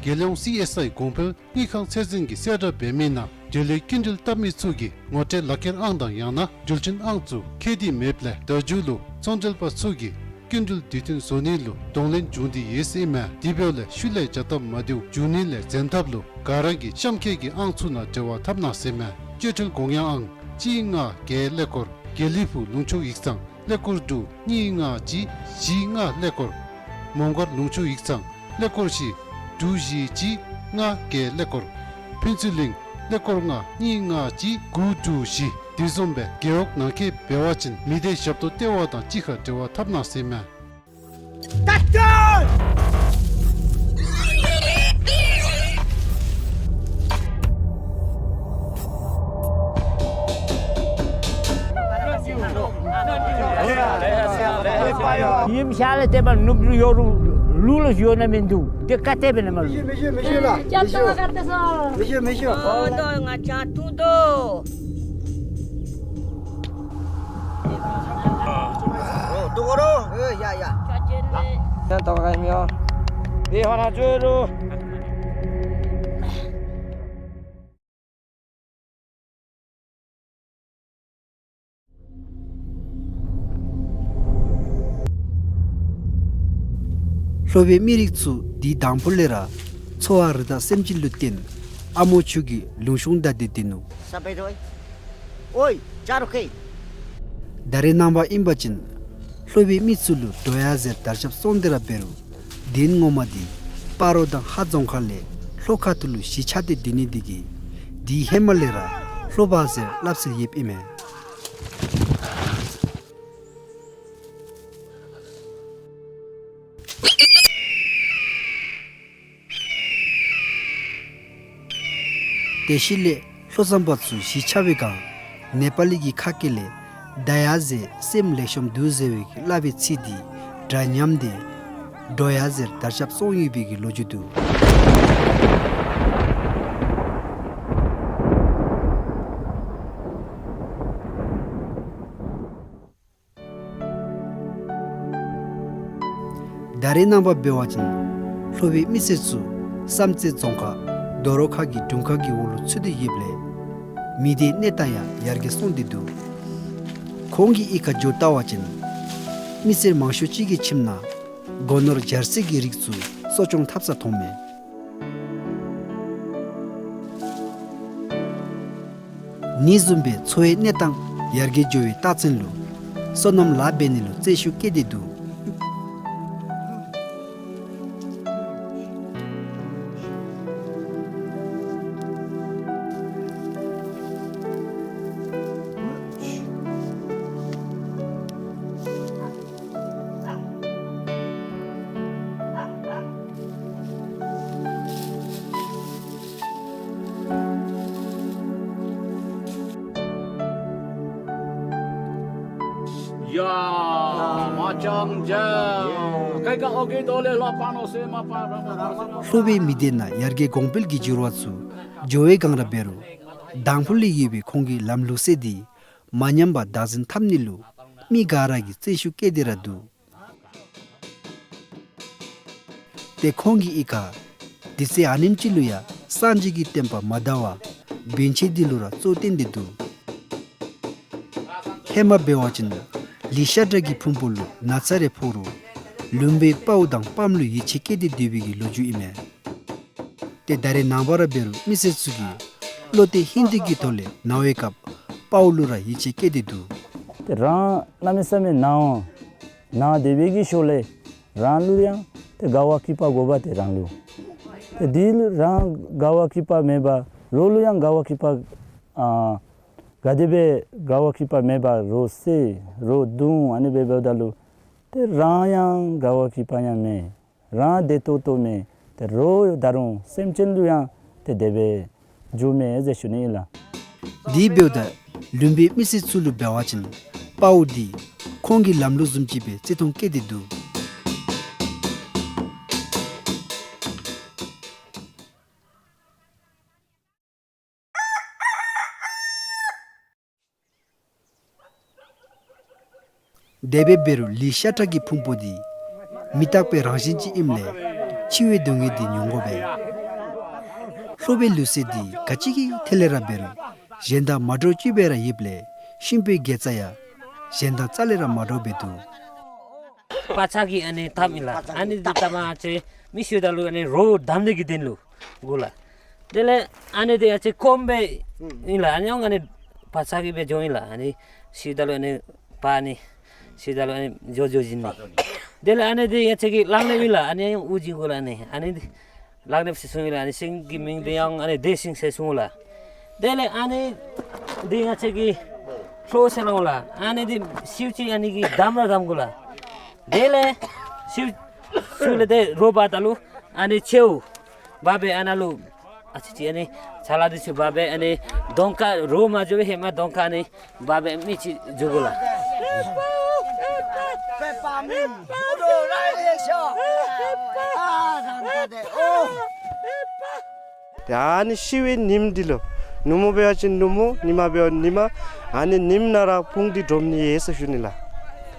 རྒྱལ་ཡོངས་སི་ཨེསི་ཨའི་གོང་འཕེལ་དངུལ་ཁང་ཚད་འཛིན་གྱིས་གསལ་བསྒྲགས་འབད་མི་ནང་འབྲེལ་ཡོད་སྐྱིན་འགྲུལ་བཏབ་མི་ཚུ་གིས་ངོ་སྤྲོད་ལག་ཁྱེར་ཨང་དང་ཡང་ན་འགྲུལ་འཕྲིན་ཨང་ཚུ་འཁྱེར་ཏེ་མེདཔ་ལས་ད་མཇུག་ལུ་ཚོང་འབྲེལ་པ་ཚུ་གིས་སྐྱིན་འགྲུལ་དུས་མཐུན་བཟོ་ནི་ལུ་གདོང་ལེན་འབྱུང་སྟེ་ཡོད་ཟེར་ཨིན་མས། དེ་འབདཝ་ལས་ཤུལ་ལས་བྱ་སྟབས་མ་བདེཝ་འབྱུང་ནི་ལས་འཛེམ་ཐབས་ལུ་ག་ར་གིས་གཤམ་འཁོད་ཀྱི་ཨང་ཚུ་ནང་འབྲེལ་བ་འཐབ་གནང་ཟེར་ཨིན་མས། སྤྱོད་ཁྲལ་དགོངས་ཡངས་ཨང་གཅིག་ལྔ་བརྒྱད་ཀླད་ཀོར། དགེ་ལེགས་ཕུག་ལུང་ཕྱོགས་ཡིག་ཚང་ཀླད་ཀོར་དྲུག་གཉིས་ལྔ་གཅིག་བཞི་ལྔ་ཀླད་ཀོར། མོང་སྒར་ལུང་ཕྱོགས་ཡིག་ཚང་ཀླད་ཀོར་བཞི་དྲུག་བཞི་གཅིག་ལྔ་བརྒྱད་ཀླད་ཀོར། ཕུན་ཚོགས་གླིང་ཀླད་ཀོར་ལྔ་གཉིས་ལྔ་གཅིག་དགུ་དྲུག་བཞི། དེ་བཟུམ་སྦེ་རྒེད་འོག་ནང་འཁོད་འབད་བ་ཅིན་མི་སྡེ་ཞབས་ཏོག་ལྟེ་བ་དང་གཅིག་ཁར་འབྲེལ་བ་འཐབ་གནང་ཟེར་ཨིན་མས། ཡུམ་ཤ་ལ་དེ་མ་ནུབ་རུ་ཡོ་རུ་ལུ་ལུ་ཡོ་ན་མིན་འདུག། དེ་ཀ་ཏེ་བེ་ན་མ་ལུ། མི་ཤོ་མི་ཤོ་ལ། མི་ཤོ་མི་ཤོ། ཨོ་དོ་ང་ཅག་ཐུང་དོ། ཨོ་དོ་གོ་རོ། ཨེ་ཡ་ཡ། ཡ་དོ་ག་མི་ཡོ། དེ་ཧ་ལ་ཅོ་རུ། ལྷོ་པའི་མི་རིགས་ཚུ་དེའི་དང་ཕུ་ལས་ར་འཚོ་བ་རི་དྭགས་སེམས་ཅན་ལུ་བརྟེན་ཨ་མོ་ཆུ་གི་ལུང་གཤོང་བདའ་སྟེ་སྡོད་ནུག། ས་པེ་རོ་ཨོའི་ཅ་རོ་ཁེ། ད་རེས་ནངས་པ་ཨིན་པ་ཅིན་ལྷོ་པའི་མི་ཚུ་ལུ་འགྲོ་ཡ་ཟེར་དར་ཁྱབ་སོང་སྟེ་ར་འབད་རུང་གདན་ངོ་མ་འདི་སྤ་རོ་དང་ཧ་རྫོང་ཁག་ལས་ལྷོ་ཁ་ཐུག་ལུ་གཞིས་ཆགས་ཏེ་སྡོད་ནི་འདི་གིས་དེའི་ཧེ་མ་ལས་ར་ལྷོ་པ་ཟེར་སླབ་སྲོལ་ཡོདཔ་ཨིན་མས། དེ་ཤུལ་ལས་ལྷོ་མཚམས་པ་ཚུ་གཞིས་ཆགས་པའི་སྒང་ནེ་པ་ལི་གི་ཁ་སྐད་ལས་ད་ཡ་ཟེར་སེམས་ལེགས་ཤོམ་འདུག་ཟེར་བའི་གི་སླབ་པའི་ཚིག་འདི་སྒྲ་ཉམས་ཏེ་འགྲོ་ཡ་ཟེར་དར་ཁྱབ་སོང་ཡོད་པའི་གི་ལོ་རྒྱུས་འདུག། ད་རེས་ནངས་པ་འབད་བ་ཅིན་ལྷོ་པའི་མི་སེར་ཚུ་བསམ་རྩེ་རྫོང་ཁག་རྡོ་རོ་ཁ་གི་དྲུང་ཁག་གི་འོག་ལུ་ཚུད་དེ་ཡོདཔ་ལས་མི་སྡེའི་གནས་སྟངས་ཡང་ཡར་རྒྱས་སོང་སྟེ་འདུག། ཁོང་གིས་གཡུས་ཁར་འགྱོ་བལྟ་བ་ཅིན་མི་སེར་མང་ཤོས་ཅིག་གི་ཁྱིམ་ནང་སྒོ་ནོར་སྦྱར་སའི་གི་རིགས་ཚུ་གསོ་སྐྱོང་འཐབ་ས་མཐོངམ་མས། ཨ་ནི་བཟུམ་སྦེ་འཚོ་བའི་གནས་སྟངས་ཡར་རྒྱས་འགྱོ་བའི་རྟགས་མཚན་ལུ་སོ་ནམ་ལཱ་འབད་ནི་ལུ་བརྩོན་ཤུགས་བསྐྱེད་དེ་འདུག། ལྷོ་པའི་མི་སྡེ་ནང་ཡར་རྒྱས་གོང་འཕེལ་གྱི་འགྱུར་བ་ཚུ་འགྱོ་བའི་སྒང་ར་འབད་རུང་དང་ཕུ་ལས་ཡོད་པའི་ཁོང་གི་ལམ་ལུགས་སྲོལ་འདི་མ་ཉམས་པར་བདག་འཛིན་འཐབ་ནི་ལུ་མི་ག་ར་གིས་བརྩོན་ཤུགས་བསྐྱེད་དེ་ར་འདུག། ཏེ་ཁོང་གི་གཡུས་ཁར་དུས་ཚོད་ཨ་ནེམ་ཅིག་ལུ་ཡང་སངས་རྒྱས་ཀྱི་བསྟན་པ་མ་དར་བར་བན་ཆེན་འདི་ལུ་ར་གཙོ་བསྟེན་ཏེ་འདུག། ཧེ་མ་འབད་བ་ཅིན་ལི་ཤ་ཊ་གི་ཕུང་པོ་ལུ་ན་ཚ་རེ་ཕོག་རུང་ལུང་པའི་དཔའ་བོ་དང་དཔའམ་ལུ་ཡིད་ཆེས་བསྐྱེད་དེ་སྡོད་པའི་གི་ལོ་རྒྱུས་ཨིན་མས། ཏེ་ད་རེས་ནངས་པ་ར་འབད་རུང་མི་སེར་ཚུ་གིས་བློ་གཏད་ཧིང་གཏད་ཀྱི་ཐོག་ལས་ན་བའི་སྐབས་དཔའ་བོ་ལུ་ར་ཡིད་ཆེས་བསྐྱེད་དེ་འདུག། ཏེ་རང་གནམ་མེད་ས་མེད་ན་འོང་ན་སྡོད་པའི་གི་ཤུལ་ལས་རང་ལུ་ཡང་ཏེ་དགའ་བ་སྐྱིད་པ་དགོ་པ་ཏེ་རང་ལུ། ཏེ་འདི་ལུ་རང་དགའ་བ་སྐྱིད་པ་མེད་པར་རོགས་ལུ་ཡང་དགའ་བ་སྐྱིད་པ་ཨ་ག་དེ་སྦེ་དགའ་བ་སྐྱིད་པ་མེད་པར་རོགས་བསད་རོགས་བརྡུང་ཨ་ནི་སྦེ་འབདཝ་ད་ལུ་ཏེ་རང་ཡང་དགའ་བ་སྐྱིད་པ་ཡང་མེད། རང་བདེ་ཏོག་ཏོ་མེད། ཏེ་རོགས་ད་རུང་སེམས་ཅན་ལུ་ཡང་ཏེ་དེ་སྦེ་འགྱོ་མས་ཟེར་ཞུ་ནི་ཨིན་ལགས། དེ་འབདཝ་ད་ལུང་པའི་མི་སེར་ཚུ་ལུ་འབད་བ་ཅིན་དཔའ་བོ་འདི་ཁོང་གི་ལམ་ལུགས་བཟུམ་ཅིག་སྦེ་བརྩི་མཐོང་བསྐྱེད་དེ་འདུག། དེ་སྦེ་འབད་རུང་ལི་ཤ་ཊ་གི་ཕུང་པོ་འདི་མི་རྟག་པའི་རང་བཞིན་ཅིག་ཨིནམ་ལས་འཆི་བའི་སྡུག་བསྔལ་འདི་མྱོང་དགོ་པས། ལྷོ་པའི་ལུགས་སྲོལ་འདི་ག་ཅི་གི་ཐད་ལས་ར་འབད་རུང་གཞན་དང་མ་འདྲཝ་ཅིག་སྦེ་ར་ཡོདཔ་ལས་གཤིན་པོའི་དགེ་རྩ་ཡང་གཞན་དང་རྩ་ལས་ར་མ་འདྲཝ་སྦེ་འདུག། པ་ཚག་གི་ཨ་ནི་ཐགཔ་ཨིན་ལགས། ཨ་ནི་འདི་ཐགཔ་ཨ་ཙི་མེ་ཤོརཝ་ད་ལུ་ཨ་ནི་རོ་བསྡམ་ནི་གི་དོན་ལུ་དགོ་ལགས། དེ་ལས་ཨ་ནི་འདི་ཨ་ཙི་སྐོམ་སྦེ་ཨིན་ལགས། ཨ་ནི་ཡང་ཨ་ནི་པ་ཚག་གི་སྦེ་འགྱོཝ་ཨིན་ལགས། ཨ་ནི་ཤོརཝ་ད་ལུ་ཨ་ནི་པ་ཨ་ནི་ཤོརཝ་ད་ལུ་ཨ་ནི་འགྱོ་འགྱོ་བྱིན་ནི། དེ་ལས་ཨ་ནི་འདི་ཨ་ཙི་གི་ལག་ལེན་ཨིན་ལགས། ཨ་ནི་ཡང་དབུགས་འབྱིན་དགོ་ལགས། ཨ་ནི་ཨ་ནི་འདི་ལག་ལེན་ཟེར་གསུངམ་ཨིན་ལགས། ཨ་ནི་ཤིང་གི་མིང་འདི་ཡང་ཨ་ནི་བདེ་ཤིང་ཟེར་གསུངམ་ལགས། དེ་ལས་ཨ་ནི་འདི་ཨ་ཙི་གི་ལྷོ་ཟེར་སླབ་འོང་ལགས། ཨ་ནི་འདི་ཤིཝ་ཅིག་ཨ་ནི་གིས་བསྡམ་ར་བསྡམ་དགོ་ལགས། དེ་ལས་ཤིཝ་ཤིཝ་ལས་ཏེ་རོ་འབག་ད་ལུ་ཨ་ནི་མཆེཝ་འབག་སྦེ་ཨ་ནཱ་ལུ་ཨ་ཙི་ཅིག་ཨ་ནི་ཆ་ལ་འདི་ཚུ་འབག་སྦེ་ཨ་ནི་གདོང་ཁར་རོ་མ་འགྱོ་བའི་ཧེ་མ་གདོང་ཁར་ཨ་ནི་འབག་སྦེ་མི་ཅིག་འགྱོ་དགོ་ལགས། ཏེ་ཨ་ནི་ཤི་བའི་ཉིནམ་འདི་ལུ་ནུབ་མོ་འབད་བ་ཅིན་ནུབ་མོ་ཉི་མ་འབད་བ་ཉི་མ་ཨ་ནི་ཉིནམ་ནང་ར་ཕུང་འདི་དྲོམ་ནི་ཡོད་ཟེར་ཞུ་ནི་ལགས།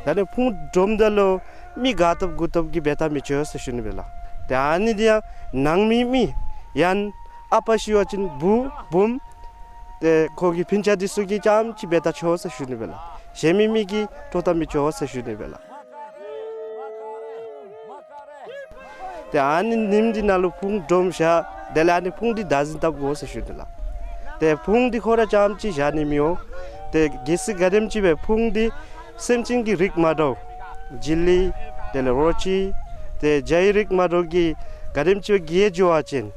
ད་ཨ་ནི་ཕུང་དྲོམ་ད་ལུ་མི་ག་ཐོབ་དགུ་ཐོབ་ཀྱིས་འབད་ད་མི་ཆོག་ཟེར་ཞུ་ནི་སྦེ་ལགས། ཏེ་ཨ་ནི་འདི་ཡང་ནང་མི་མི་ཡང་ཨ་པ་ཤི་བ་ཅིན་བུ་བུམོ་ཏེ་ཁོ་གི་སྤུན་ཆ་འདི་ཚུ་གིས་རྐྱངམ་ཅིག་འབད་ད་ཆོག་ཟེར་ཞུ་ནི་སྦེ་ལགས། གཞན་མི་མི་གིས་དྲོ་ད་མི་ཆོག་ཟེར་ཞུ་ནི་སྦེ་ལགས། ཏེ་ཨ་ནི་ཉིནམ་འདི་ནང་ལུ་ཕུང་དྲོམ་བཞག། དེ་ལས་ཨ་ནི་ཕུང་འདི་བདག་འཛིན་འཐབ་དགོ་ཟེར་ཞུ་ནི་ལགས། ཏེ་ཕུང་འདི་ཁོ་ར་རྐྱངམ་ཅིག་བཞག་ནི་མི་འོང་། ཏེ་གལ་སྲིད་ག་དེམ་ཅིག་སྦེ་ཕུང་འདི་སེམས་ཅན་གྱི་རིགས་མ་འདྲཝ་བྱི་ལི་དེ་ལས་རོ་ཁྱི་ཏེ་བྱ་ཡི་རིགས་མ་འདྲཝ་གི་ག་དེམ་ཅིག་སྦེ་གི་འགྱོ་བ་ཅིན་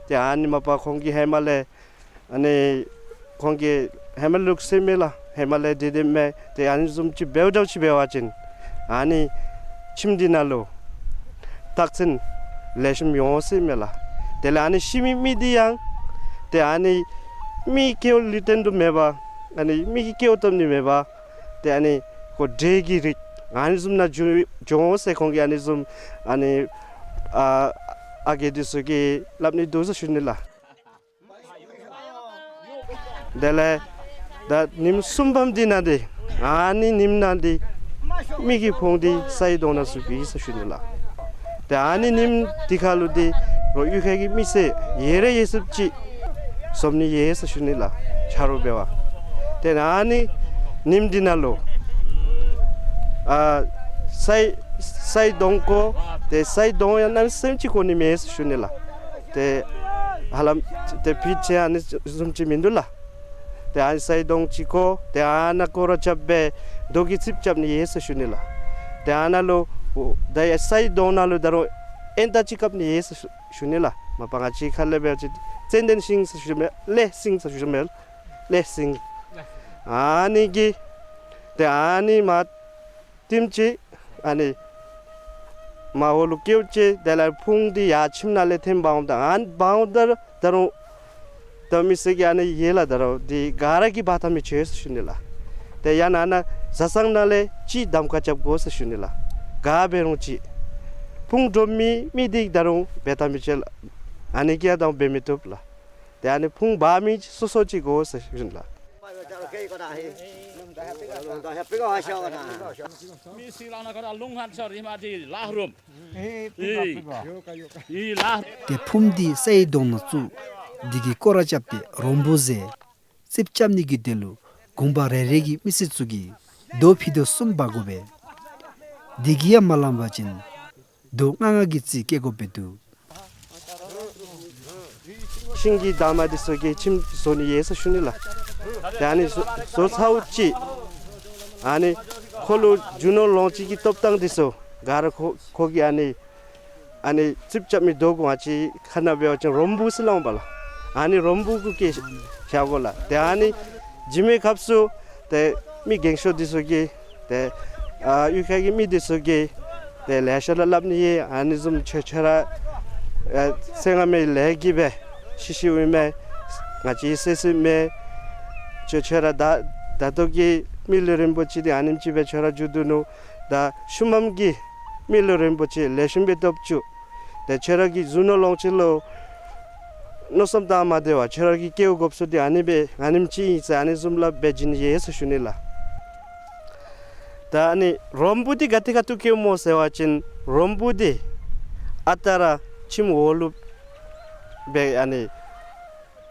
ཏེ་ཨ་ནི་མ་པ་ཁོང་གིས་ཧེ་མ་ལས་ཨ་ནི་ཁོང་གིས་ཧེ་མ་ལུགས་སྲོལ་མས་ལགས། ཧེ་མ་ལས་འདི་འདི་མས། ཏེ་ཨ་ནི་བཟུམ་ཅིག་འབདཝ་འདྲཝ་ཅིག་འབད་བ་ཅིན་ཨ་ནི་ཁྱིམ་འདི་ནང་ལུ་རྟགས་མཚན་ལེགས་ཤོམ་ཡོད་ཟེར་མས་ལགས། དེ་ལས་ཨ་ནི་ཤི་མི་མི་འདི་ཡང་ཏེ་ཨ་ནི་མི་སྐྱེཝ་ལུས་རྟེན་དུ་མེད་པར་ཨ་ནི་མི་གིས་སྐྱེཝ་བཏབ་ནི་མེད་པར་ཏེ་ཨ་ནི་ཁོ་འདྲེ་གི་རིགས་ཨ་ནི་བཟུམ་ནང་འགྱོ་འགྱོ་འོང་ཟེར་ཁོང་གིས་ཨ་ནི་བཟུམ་ཨ་ནི་ཨ་ཨ་རྒས་འདི་ཚུ་གིས་སླབ་ནི་འདུག་ཟེར་ཞུ་ནི་ལགས། དེ་ལས་ད་ཉིནམ་གསུམ་པམ་འདི་ནང་འདི་ཨ་ནི་ཉིནམ་ནང་འདི་མི་གི་ཕུང་འདི་ས་ཡི་དོང་ནང་བཙུགས་པས་ཟེར་ཞུ་ནི་ལགས། ཏེ་ཨ་ནི་ཉིནམ་འདི་ཁར་ལུ་འདི་རོགས་གཡུས་ཁ་གི་མི་སེར་ཡོད་ར་ཡོད་ཚད་ཅིག་འཛོམས་ནི་ཡོད་ཟེར་ཞུ་ནི་ལགས། ཆ་རོགས་འབད་བར། ཏེ་ཨ་ནི་ཉིནམ་འདི་ནང་ལུ་ཨ་ས་ཡི་ས་ཡི་དོང་བརྐོ། ཏེ་ས་ཡི་དོང་ཡང་གནམ་མེད་ས་མེད་ཅིག་བརྐོ་ནི་མེད་ཟེར་ཞུ་ནི་ལགས། ཏེ་ཧ་ལམ་ཏེ་ཕྱི་ཁར་ཨ་ནི་བཟུམ་ཅིག་མིན་འདུག་ལགས། ཏེ་ཨ་ནི་ས་ཡི་དོང་ཅིག་བརྐོ། ཏེ་ཨ་ནཱ་སྐོར་ར་རྐྱབ་སྦེ་རྡོ་གི་རྩིགཔ་རྐྱབ་ནི་ཡོད་ཟེར་ཞུ་ནི་ལགས། ཏེ་ཨ་ནཱ་ལུ་ད་ཡ་ས་ཡི་དོང་ནང་ལུ་ད་རུང་ཨེན་ཏ་ཅིག་བཀབ་ནི་ཡོད་ཟེར་ཞུ་ནི་ལགས། མ་པ་ང་བཅས་ཁ་ལས་འབད་བ་ཅིན་ཙན་དན་ཤིང་ཟེར་ཞུ་མས། ལེགས་ཤིང་ཟེར་ཞུ་མས། ལེགས་ཤིང་། ཨ་ནི་གིས་ཏེ་ཨ་ནི་མར་བཏིང་ཅི། ཨ་ནི་མར་འོག་ལུ་བཀལ་ཅི། དེ་ལས་ཕུང་འདི་ཡར་ཁྱིམ་ནང་ལས་འཐོན་འབག་འོངམ་ད་ཨ་ནི་འབག་འོངམ་ད་ད་རུང་ད་མི་སེར་གྱིས་ཨ་ནི་ཡོད་ལགས། ད་རུང་འདི་ག་ར་གིས་འབག་ད་མི་ཆོག་ཟེར་ཞུ་ནི་ལགས། ཏེ་ཡང་ན་ཨ་ནཱ་བཟའ་ཚང་ནང་ལས་གཅིག་གདམ་ཁ་རྐྱབ་དགོ་ཟེར་ཞུ་ནི་ལགས། ག་འབད་རུང་ཅིག་ཕུང་དྲོམ་མི་མི་འདི་ད་རུང་འབད་ད་མི་ཆོག་ལགས། ཨ་ནི་གིས་ཡང་ད་རུང་འབད་མི་བཏུབ་ལགས། ཏེ་ཨ་ནི་ཕུང་འབག་མི་སོ་སོ་ཅིག་དགོ་ཟེར་ཞུ་ནི་ལགས། མི་སེར་ལགས་ནཱ་ཁོ་ར་ལུང་ཧན་ཤོར་རི་མ་ཏི་ལག་རུམ་ཨི་ཨི་ལགས། ཏེ་ཕུང་འདི་ས་ཡི་དོང་ནང་བཙུགས། དེ་གི་སྐོར་ར་རྐྱབ་སྟེ་རོམ་བུ་བཟོ། རྩིགཔ་རྐྱབ་ནི་གི་དོན་ལུ་དགོན་པ་རེ་རེ་གི་མི་སེར་ཚུ་གིས་རྡོ་ཕྱེ་དོ་གསུམ་འབག་དགོ་པས། དེ་གིས་ཡང་མ་ལང་པ་ཅིན་རྡོ་ལྔ་ལྔ་གི་རྩིས་བཀལ་དགོཔ་སྦེ་འདུག། ཤིང་གི་འདབ་མ་འདི་ཚུ་གིས་ཁྱིམ་བཟོ་ནི་ཡོད་ཟེར་ཞུ་ནི་ལགས། ཏེ་ཨ་ནི་བཟོ་བཟོ་ཚརཝ་ཅིག་ཨ་ནི་ཁོ་ལུ་རྒྱུ་ནོར་ལོངས་སྤྱོད་ཀྱི་ཐོབ་ཐང་འདི་ཚུ་ག་ར་ཁོ་ཁོ་གིས་ཨ་ནི་ཨ་ནི་རྩིགཔ་རྐྱབ་མི་རྡོ་གུ་ང་བཅས་ཁ་ནང་འབད་བ་ཅིན་རོམ་བུ་ཟེར་སླབ་འོང་པ་ལགས། ཨ་ནི་རོམ་བུ་གུ་བཀལ་བཞག་དགོ་ལགས། ཏེ་ཨ་ནི་རྗེས་མའི་སྐབས་སུ་ཏེ་མི་རྒན་ཤོས་འདི་ཚུ་གིས་ཏེ་ཨ་གཡུས་ཁ་གི་མི་འདི་ཚུ་གིས་ཏེ་ལེ་ཤ་ར་སླབ་ནི་ཨིན། ཨ་ནི་བཟུམ་ཁྱོད་ཁྱོད་ར་ཨ་ཚེ་སྔ་མའི་ལས་ཀྱིས་སྦེ་ཤི་ཤིཝ་ཨིན་མས། ང་བཅས་སྲིད་སྲིདཔ་མས། ཁྱོད་ཁྱོད་ར་ད་ད་ལྟོ་གི་མི་ལུས་རིན་པོ་ཆེ་འདི་ཨ་ནེམ་ཅིག་སྦེ་ཁྱོད་ར་བརྗོད་དོ་ནུག། ད་ཤུལ་མམ་གྱི་མི་ལུས་རིན་པོ་ཆེ་ལེགས་ཤོམ་སྦེ་ཐོབ་བཅུག། ཏེ་ཁྱོད་ར་གི་རྒྱུ་ནོར་ལོངས་སྤྱོད་ལུ་མནོ་བསམ་བཏང་མ་སྡོད་པར་ཁྱོད་ར་གིས་བཀལ་དགོཔ་ཚུ་འདི་ཨ་ནི་སྦེ་ཨ་ནེམ་ཅིག་ཨིན་ཟེར་ཨ་ནི་བཟུམ་སླབ་སྦེ་བྱིན་ནི་ཡོད་ཟེར་ཞུ་ནི་ལགས། ད་ཨ་ནི་རོམ་བུ་འདི་ག་ཏེ་ཁ་ཐུག་བཀལཝ་སྨོ་ཟེར་བ་ཅིན་རོམ་བུ་འདི་ཨ་རྟག་ར་ཁྱིམ་འོག་ལུ་སྦེ་ཨ་ནི་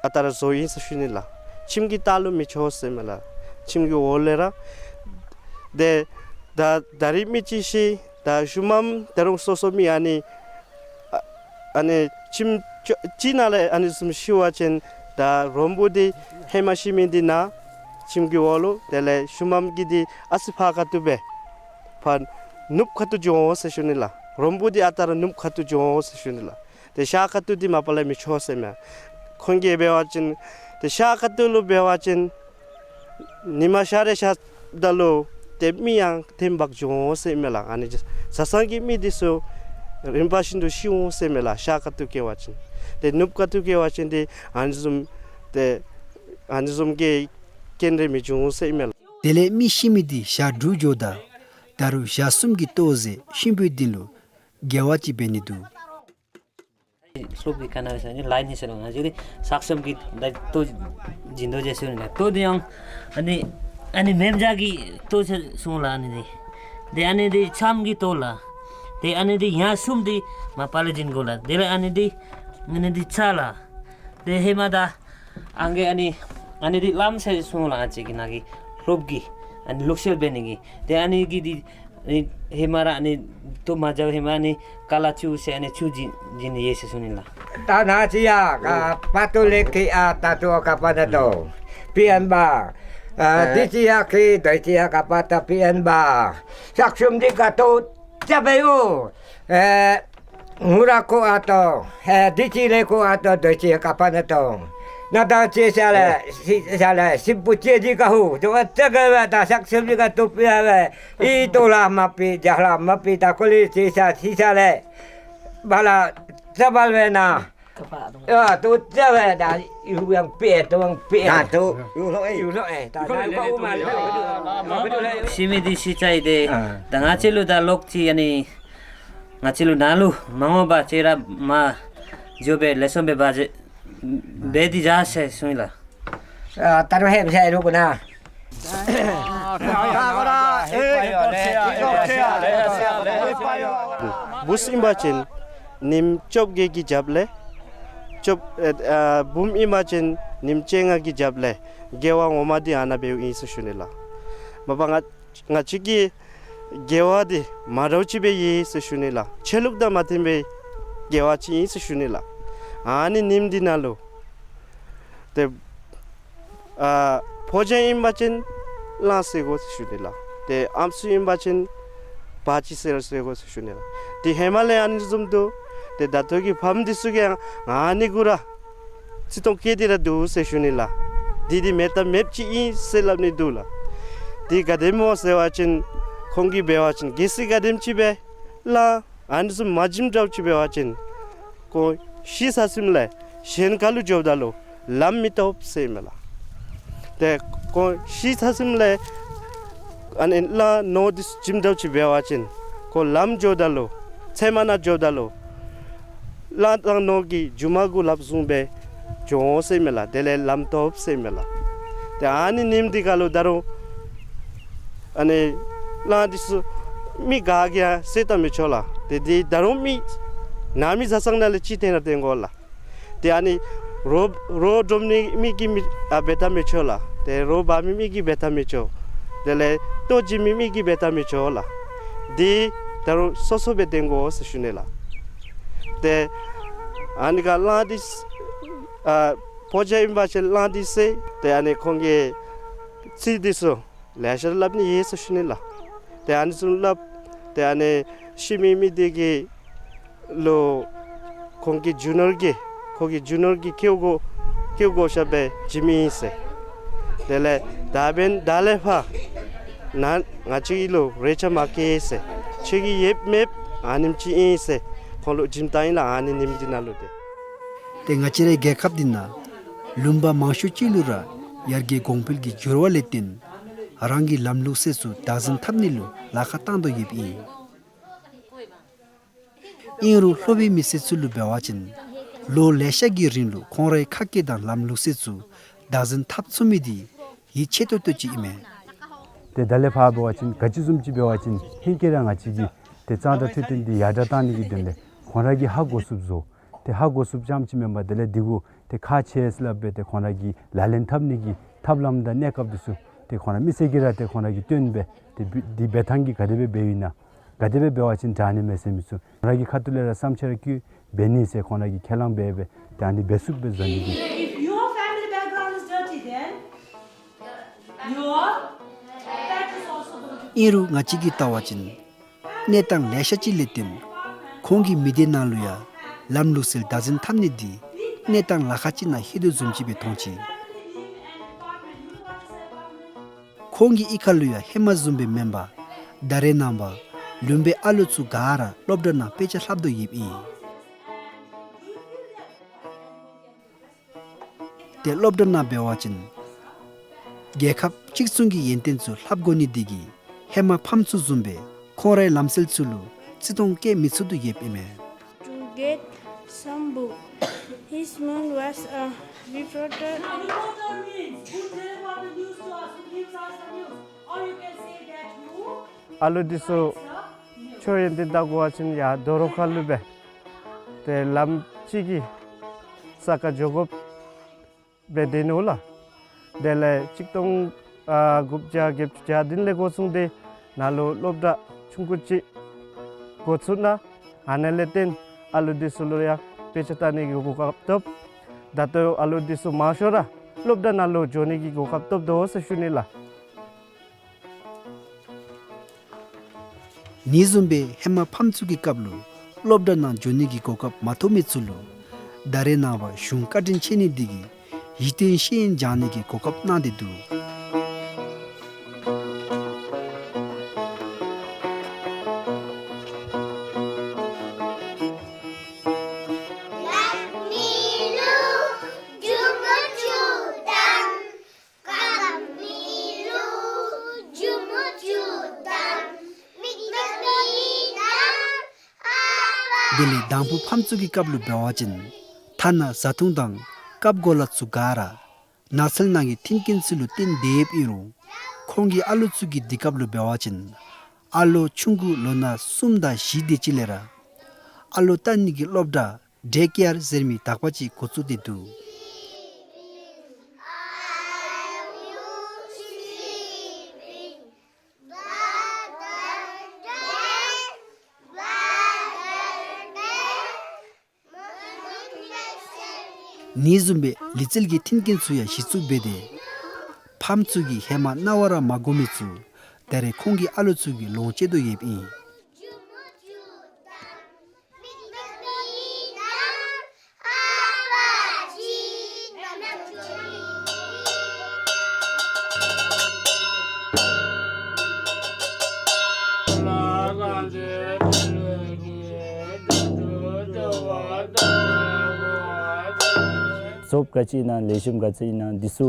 ཨ་རྟག་ར་བཟོཝ་ཨིན་ཟེར་ཞུ་ནི་ལགས། ཁྱིམ་གྱི་ལྟག་ལུ་མི་ཆོག་ཟེར་མས་ལགས། ཁྱིམ་གྱི་འོག་ལས་ར། ཏེ་ད་ད་རིས་མི་ཅིག་ཤི་ད་ཤུལ་མམ་ད་རུང་སོ་སོ་མི་ཨ་ནི་ཨ་ཨ་ནི་ཁྱིམ་ཅིག་ནང་ལས་ཨ་ནི་བཟུམ་ཤི་བ་ཅིན་ད་རོམ་བུ་འདི་ཧེ་མ་ཤི་མི་འདི་ནཱ་ཁྱིམ་གྱི་འོག་ལུ་དེ་ལས་ཤུལ་མམ་གྱི་འདི་ཨ་ཙི་ཕར་ཁ་ཐུག་སྦེ་ཕར་ནུབ་ཁ་ཐུག་འགྱོ་འོང་ཟེར་ཞུ་ནི་ལགས། རོམ་བུ་འདི་ཨ་རྟག་ར་ནུབ་ཁ་ཐུག་འགྱོ་འོང་ཟེར་ཞུ་ནི་ལགས། ཏེ་ཤར་ཁ་ཐུག་འདི་མ་པ་ལས་མི་ཆོག་ཟེར་མས། ཁོང་གིས་འབད་བ་ཅིན་ཏེ་ཤར་ཁ་ཐུག་ལུ་འབད་བ་ཅིན་ཉི་མ་ཤར་རེ་ཤརཝ་ད་ལུ་ཏེ་མི་ཡང་ཐོན་འབག་འགྱོ་འོང་ཟེར་མས་ལགས། ཨ་ནི་བཟའ་ཚང་གི་མི་འདི་ཚུ་རིམ་པ་བཞིན་དུ་ཤི་འོང་ཟེར་མས་ལགས། ཤར་ཁ་ཐུག་བཀལ་བ་ཅིན། ཏེ་ནུབ་ཁ་ཐུག་བཀལ་བ་ཅིན་ཏེ་ཨ་ནི་བཟུམ་ཏེ་ཨ་ནི་བཟུམ་གྱི་རྐྱེན་རེ་མི་འབྱུང་ཟེར་མས་ལགས། དེ་ལས་མི་ཤི་མི་འདི་ཞག་དྲུག་འགྱོཝ་ད་ ད་རུང་ཞག་གསུམ་གྱི་ལྟོ་ཟེར་གཤིན་པོའི་གདན་ལུ་དགེ་བ་ཅིག་འབད་ནི་འདུག། སློབ་ཀྱི་ཁ་ནང་ཟེར་ནི་ལཱ་ནི་ཟེར་རུང་ང་བཅས་ར་ས་གསུམ་གྱི་ད་ལྟོ་སྦྱིན་དོ་ཟེར་ཞུ་ནི་ལགས། ལྟོ་འདི་ཡང་ཨ་ནི་ཨ་ནི་མེན་ཇ་གི་ལྟོ་ཟེར་གསུངས་ལགས། ཨ་ནི་འདི་ཏེ་ཨ་ནི་འདི་ཆམ་གྱི་ལྟོ་ལགས། ཏེ་ཨ་ནི་འདི་ཡར་གསུམ་འདི་མ་པ་ལས་སྦྱིན་དགོ་ལགས། དེ་ལས་ཨ་ནི་འདི་ཨ་ནི་འདི་ཕྱག་ལགས། ཏེ་ཧེ་མ་ད་ཨང་རྒས་ཨ་ནི་ཨ་ནི་འདི་བླམ་ཟེར་གསུངས་ལགས། ཨ་ཙི་གི་ནང་གི་སློབ་ཀྱི་ཨ་ནི་ལུགས་སྲོལ་འབད་ནི་གི་ཏེ་ཨ་ནི་གི་འདི་ཨ་ནི་ཧེ་མ་ར་ཨ་ནི་ལྟོ་མ་བྱ་བའི་ཧེ་མ་ཨ་ནི་ཀ་ལ་བཅུ་ཟེར་ཨ་ནི་བཅུ་སྦྱིན་སྦྱིན་ནི་ཡོད་ཟེར་ཞུ་ནི་ལགས། ད་ནཱ་ཅི་ཡ་ག་པ་ཏོ་ལེ་ཀི་ཨ་ཏ་ཏོ་ཀ་པ་ན་ཏོ་པི་ཨན་བ། ཨ་ཨ་དི་ཅི་ཡ་ཀི་དོ་ཅི་ཡ་ཀ་པ་ཏ་པི་ཨན་བ། ཤག་ཤུམ་དི་ཀ་ཏོ་ཅ་བེ་ཡོ། ཨེ་ངུ་ར་ཀོ་ཨ་ཏོ། ཨེ་དི་ཅི་ལེ་ཀོ་ཨ་ཏོ་དོ་ཅི་ཀ་པ་ན་ཏོ། ན་ད་ཅེ་ཤ་ལེ་ཨེ་ཤི་ཤ་ལེ་སི་པུ་ཅེ་ཇི་ཀ་ཧུ། ཏོ་ཅ་ག་བ་ད་ཤག་ཤུམ་དི་ཀ་ཏོ་པི་ཨ་བེ། ཨི་ཏོ་ལ་མ་པི་ཇ་ལ་མ་པི་ད་ཀོ་ལི་ཅི་ཤ་ཤི་ཤ་ལེ། བ་ལ་ཙ་བལ་བེ་ན། ཡ་ཏོ་ཙ་བེ་ད་ཡུ་ཡང་པེ་ཏོ་ཡང་པེ། ད་ཏོ་ཡུ་ལོ་ཨེ་ཡུ་ལོ་ཨེ་ད་ན་ཡུ་ཀ་ཨུ་མ་ལེ། ཤི་མི་འདི་ཤི་ཚར་ཡི་ཏེ། ཨ་ད་ང་བཅས་ལུ་ད་ལོག་ཅི་ཨ་ནི་ང་བཅས་ལུ་ནཱ་ལུ་མ་འོངས་པ་ཅིག་ར་མ་འགྱོ་བའི་ལེགས་ཤོམ་སྦེ་འབད་ཅི། འབད་དེ་བཞག་ཟེར་གསུངས་ཡི་ལགས། ཨ་ད་རུང་ཧེ་མ་ཟེར་རུང་གོ་ན། བུཚ་ཨིན་པ་ཅིན་ཉིནམ་བཅོ་བརྒྱད་ཀྱི་རྒྱབ་ལས་བཅོ་ཨ་བུམོ་ཨིན་པ་ཅིན་ཉིནམ་བཅོ་ལྔ་གི་རྒྱབ་ལས་དགེ་བ་ངོ་མ་འདི་ཨ་ནཱ་འབདཝ་ཨིན་ཟེར་ཞུ་ནི་ལགས། མ་པ་ང་ང་བཅས་ཀྱི་དགེ་བ་འདི་མ་འདྲཝ་ཅིག་སྦེ་ཡོད་ཟེར་ཞུ་ནི་ལགས། ཆ་ལུགས་དང་མ་མཐུན་པའི་དགེ་བ་ཅིག་ཨིན་ཟེར་ཞུ་ནི་ལགས། ཨ་ནི་ཉིནམ་འདི་ནང་ལུ་ཏེ་ཨ་ཕོ་རྒྱས་ཨིན་པ་ཅིན་གླང་བསད་དགོ་ཟེར་ཞུ་ནི་ལགས། ཏེ་ཨམ་སྲུ་ཨིན་པ་ཅིན་བ་ཅིག་བསད་བསད་དགོ་ཟེར་ཞུ་ནི་ལགས། ཏེ་ཧེ་མ་ལས་ཨ་ནི་བཟུམ་འདུག། ཏེ་ད་ལྟོ་གི་ཕམ་འདི་ཚུ་གིས་ཡང་ཨ་ནི་གུ་ར་བརྩི་མཐོང་བསྐྱེད་དེ་ར་འདུག་ཟེར་ཞུ་ནི་ལགས། འདི་འདི་མེད་ཐབས་མེདཔ་ཅིག་ཨིན་ཟེར་སླབ་ནི་འདུག་ལགས། འདི་ག་དེམ་སྨོ་ཟེར་བ་ཅིན་ཁོང་གིས་འབད་བ་ཅིན་གལ་སྲིད་ག་དེམ་ཅིག་སྦེ་གླང་ཨ་ནི་ཚུ་མ་བྱིནམ་འདྲཝ་ཅིག་འབད་བ་ཅིན་ཁོང་ཤི་ཚར་ཞིནམ་ལས་གཞན་ཁ་ལུ་འགྱོཝ་ད་ལུ་ལམ་མི་ཐོབ་ཟེར་མས་ལགས། ཏེ་ཁོང་ཤི་ཚར་ཞིནམ་ལས་ཨ་ནི་གླང་ནོར་འདི་ཚུ་བྱིནམ་འདྲཝ་ཅིག་འབད་བ་ཅིན་ཁོང་ལམ་འགྱོཝ་ད་ལུ་ཚལ་མ་ནང་འགྱོཝ་ད་ལུ་གླང་དང་ནོར་གྱི་རྒྱུ་མ་གུ་ལགཔ་བཟུང་སྦེ་འགྱོ་འོང་ཟེར་མས་ལགས། དེ་ལས་ལམ་ཐོབ་ཟེར་མས་ལགས། ཏེ་ཨ་ནི་ཉིནམ་འདི་ཁ་ལུ་ད་རུང་ཨ་ནི་གླང་འདི་ཚུ་མི་ག་གིས་ཡང་བསད་བཏང་མི་ཆོག་ལགས། ཏེ་འདི་ད་རུང་མི་ནང་མི་བཟའ་ཚང་ནང་ལས་ཅིག་འཐེན་ར་འཐེན་དགོ་ལགས། ཏེ་ཨ་ནི་རོ་རོ་སྒྲུབ་ནི་མི་གིས་མི་ཨ་འབད་བཏང་མི་ཆོག་ལགས། ཏེ་རོ་འབག་མི་མི་གིས་འབད་བཏང་མི་ཆོག། དེ་ལས་ལྟོ་བྱིན་མི་མི་གིས་འབད་བཏང་མི་ཆོག་ལགས། འདི་ད་རུང་སོ་སོ་སྦེ་འཐེན་དགོ་ཟེར་ཞུ་ནི་ལགས། ཏེ་ཨ་ནི་ཁར་གླང་འདི་ཨ་ཕོ་རྒྱས་ཨིན་པ་ཅིན་གླང་འདི་བསད། ཏེ་ཨ་ནི་ཁོང་གི་ཚིག་འདི་ཚུ་ལེ་ཤ་སླབ་ནི་ཡོད་ཟེར་ཞུ་ནི་ལགས། ཏེ་ཨ་ནི་ཚུ་སླབ། ཏེ་ཨ་ནི་ཤི་མི་མི་འདི་གི་ལུ་ཁོང་གི་རྒྱུ་ནོར་གྱི་ཁོང་གི་རྒྱུ་ནོར་གྱི་ཁེའུ་གོ་ཁེའུ་གོ་ཤ་སྦེ་བྱིནམ་ཨིན་ཟེར། དེ་ལས་ད་འབདན་ད་ལས་ཕར་ནཱ་ང་བཅས་ལུ་རེ་ཆ་མ་བཀལ་ཟེར། ཁྱོད་ཀྱི་ཡོདཔ་མེདཔ་ཨ་ནེམ་ཅིག་ཨིན་ཟེར་ཁོང་ལུ་བྱིནམ་ད་ཨིན་ལགས། ཨ་ནི་ཉིནམ་འདི་ནང་ལུ་ཏེ། ཏེ་ང་བཅས་རའི་རྒྱལ་ཁབ་འདི་ནང་ལུང་པ་མང་ཤོས་ཅིག་ལུ་ར་ཡར་རྒྱས་གོང་འཕེལ་གྱི་འགྱུར་བ་ལས་བརྟེན་རང་གི་ལམ་ལུགས་སྲོལ་ཚུ་བདག་འཛིན་འཐབ་ནི་ལུ་ལཱ་ཁག་བཏང་དོ་ཡོདཔ་ཨིན། ཨིན་རུང་ལྷོ་པའི་མི་སེར་ཚུ་ལུ་འབད་བ་ཅིན་ལོ་ལེ་ཤ་གི་རིང་ལུ་ཁོང་རའི་ཁ་སྐད་དང་ལམ་ལུགས་སྲོལ་ཚུ་བདག་འཛིན་འཐབ་ཚུགས་མི་འདི་ཡིད་ཆེས་ཏོག་ཏོ་ཅིག་ཨིན་མས། ཏེ་ད་ལས་ཕར་འབད་བ་ཅིན་ག་ཅི་བཟུམ་ཅིག་འབད་བ་ཅིན་ཧེང་སྐལ་ར་ང་བཅས་ཀྱི་ཏེ་གཙང་སྦྲ་འཕྲོད་བསྟེན་འདི་ཡར་དྲག་བཏང་ནི་གི་དོན་ལས་ཁོང་ར་གིས་ཧ་གོ་ཚུགསཔ་བཟོ། ཏེ་ཧ་གོ་ཚུགསཔ་ཙམ་ཅིག་མེན་པར་དེ་ལས་འདི་གུ་ཏེ་ཁག་ཆེ་ཟེར་སླབ་སྦེ་ཏེ་ཁོང་ར་གིས་ལག་ལེན་འཐབ་ནི་གི་ཐབས་ལམ་དང་གནས་སྐབས་འདི་ཚུ་ཏེ་ཁོང་ར་མི་སེར་གྱིས་ར་ཏེ་ཁོང་ར་གིས་སྟོན་སྦེ་ཏེ་འབད་འདི་འབད་ཐངས་ཀྱིས་ག་དེ་སྦེ་འབདཝ་ཨིན་ན། ག་དེ་སྦེ་འབད་བ་ཅིན་དྲག་ནི་མས་ཟེར་མི་ཚུ་ཁོང་ར་གི་ཁ་ཐུག་ལས་ར་བསམ་འཆར་བཀོད་འབད་ནི་ཟེར་ཁོང་ར་གིས་ཁས་བླངས་འབད་སྦེ་ཏེ་ཨ་ནི་འབད་ཚུགསཔ་སྦེ་བཟོ་ནི་གི། If your family background is dirty, then your practice also will be. ཨིན་རུང་ང་བཅས་ཀྱིས་བལྟ་བ་ཅིན་གནས་སྟངས་ལེ་ཤ་ཅིག་ལས་བརྟེན་ཁོང་གི་མི་སྡེ་ནང་ལུ་ཡང་ལམ་ལུགས་སྲོལ་བདག་འཛིན་འཐབ་ནི་འདི་གནས་སྟངས་ལཱ་ཁག་ཅིག་ནང་ལྷོད་དོ་བཟུམ་ཅིག་སྦེ་མཐོང་ཅི། ཁོང་གི་གཡུས་ཁ་ལུ་ཡང་ཧེ་མ་བཟུམ་སྦེ་མེན་པར་ད་རེས་ནངས་པ་ལུང་པའི་ཨ་ལོ་ཚུ་ག་ར་སློབ་གྲྭ་ནང་དཔེ་ཆ་ལྷབ་དོ་ཡོདཔ་ཨིན། ཏེ་སློབ་གྲྭ་ནང་འབད་བ་ཅིན་རྒྱལ་ཁབ་གཅིག་མཚུངས་ཀྱི་ཡོན་ཏན་ཚུ་ལྷབ་དགོ་ནི་འདི་གིས་ ཧེ་མ་ཕམ་ཚུ་བཟུམ་སྦེ་ཁོང་རའི་ལམ་སྲོལ་ཚུ་ལུ་བརྩི་མཐོང་བསྐྱེད་མི་ཚུགས་དོ་ཡོདཔ་ཨིན་མས། To get some book. His moon was a reporter. Reporter means who deliver the news to us, who gives us the news. Or you can say that who ཨ་ལུ་འདི་ཚུ་ཆོས་ཡོན་ཏན་བལྟ་དགོ་པ་ཅིན་ཡར་རྡོ་རོ་ཁ་ལུ་སྦེ་ཏེ་ལམ་གཅིག་གི་ས་ཁར་འགྱོ་དགོཔ་སྦེ་སྡོད་ནུག་ལགས། དེ་ལས་ཆིག་སྟོང་ཨ་དགུ་བརྒྱ་བརྒྱད་ཅུ་གྱ་བདུན་ལས་འགོ་བཟུང་སྟེ་ནཱ་ལུ་སློབ་གྲྭ་ཆུང་ཀུ་ཅིག་འགོ་བཙུགས་གནང་། ཨ་ནི་ལས་བརྟེན་ཨ་ལུ་འདི་ཚུ་ལུ་ཡང་དཔེ་ཆ་བལྟ་ནི་གི་གོ་སྐབས་ཐོབ། ད་ལྟོ་ཨ་ལུ་འདི་ཚུ་མང་ཤོས་ར་སློབ་གྲྭ་ནང་ལུ་འགྱོ་ནི་གི་གོ་སྐབས་ཐོབ་དོ་ཟེར་ཞུ་ནི་ལགས། ཨ་ནི་བཟུམ་སྦེ་ཧེ་མ་ཕམ་ཚུ་གི་སྐབས་ལུ་སློབ་གྲྭ་ནང་འགྱོ་ནི་གི་གོ་སྐབས་མ་ཐོབ་མི་ཚུ་ལུ་ད་རེས་ནངས་པ་གཞུང་བཀའ་དྲིན་ཆེ་ནི་འདི་གིས་ཡིད་རྟོན་ཤེས་ཡོན་སྦྱང་ནི་གི་གོ་སྐབས་གནང་སྟེ་འདུག། དེ་ལས་དང་ཕུ་ཕམ་ཚུ་གི་སྐབས་ལུ་འབད་བ་ཅིན་ཐ་ན་བཟའ་འཐུང་དང་སྐབས་གོ་ལ་ཚུ་ག་ར་ནགས་ཚལ་ནང་གི་མཐུན་རྐྱེན་ཚུ་ལུ་བརྟེན་ཏེ་ཡོདཔ་ཨིན་རུང་ཁོང་གི་ཨ་ལུ་ཚུ་གི་དུས་སྐབས་ལུ་འབད་བ་ཅིན་ཨ་ལོ་ཆུང་ཀུ་ལོ་ན་གསུམ་དང་བཞི་དེ་ཅིག་ལས་ར་ཨ་ལོ་བལྟ་ནི་གི་སློབ་གྲྭ་ཌེ་ཀེ་ཡར་ཟེར་མི་དག་པ་ཅིག་འགོ་བཙུགས་ཏེ་འདུག། ཨ་ནི་བཟུམ་སྦེ་ལུས་རྩལ་གྱི་མཐུན་རྐྱེན་ཚུ་ཡང་གཞི་བཙུགས་འབད་དེ་ཕམ་ཚུ་གིས་ཧེ་མ་རྣ་བར་མ་གོ་མི་ཚུ་ད་རེས་ཁོང་གི་ཨ་ལུ་ཚུ་གིས་ལོངས་སྤྱོད་དོ་ཡོདཔ་ཨིན། ཟོགཔ་ག་ཅི་ཨིན་ན་ལེགས་ཤོམ་ག་ཅི་ཨིན་ན་འདི་ཚུ་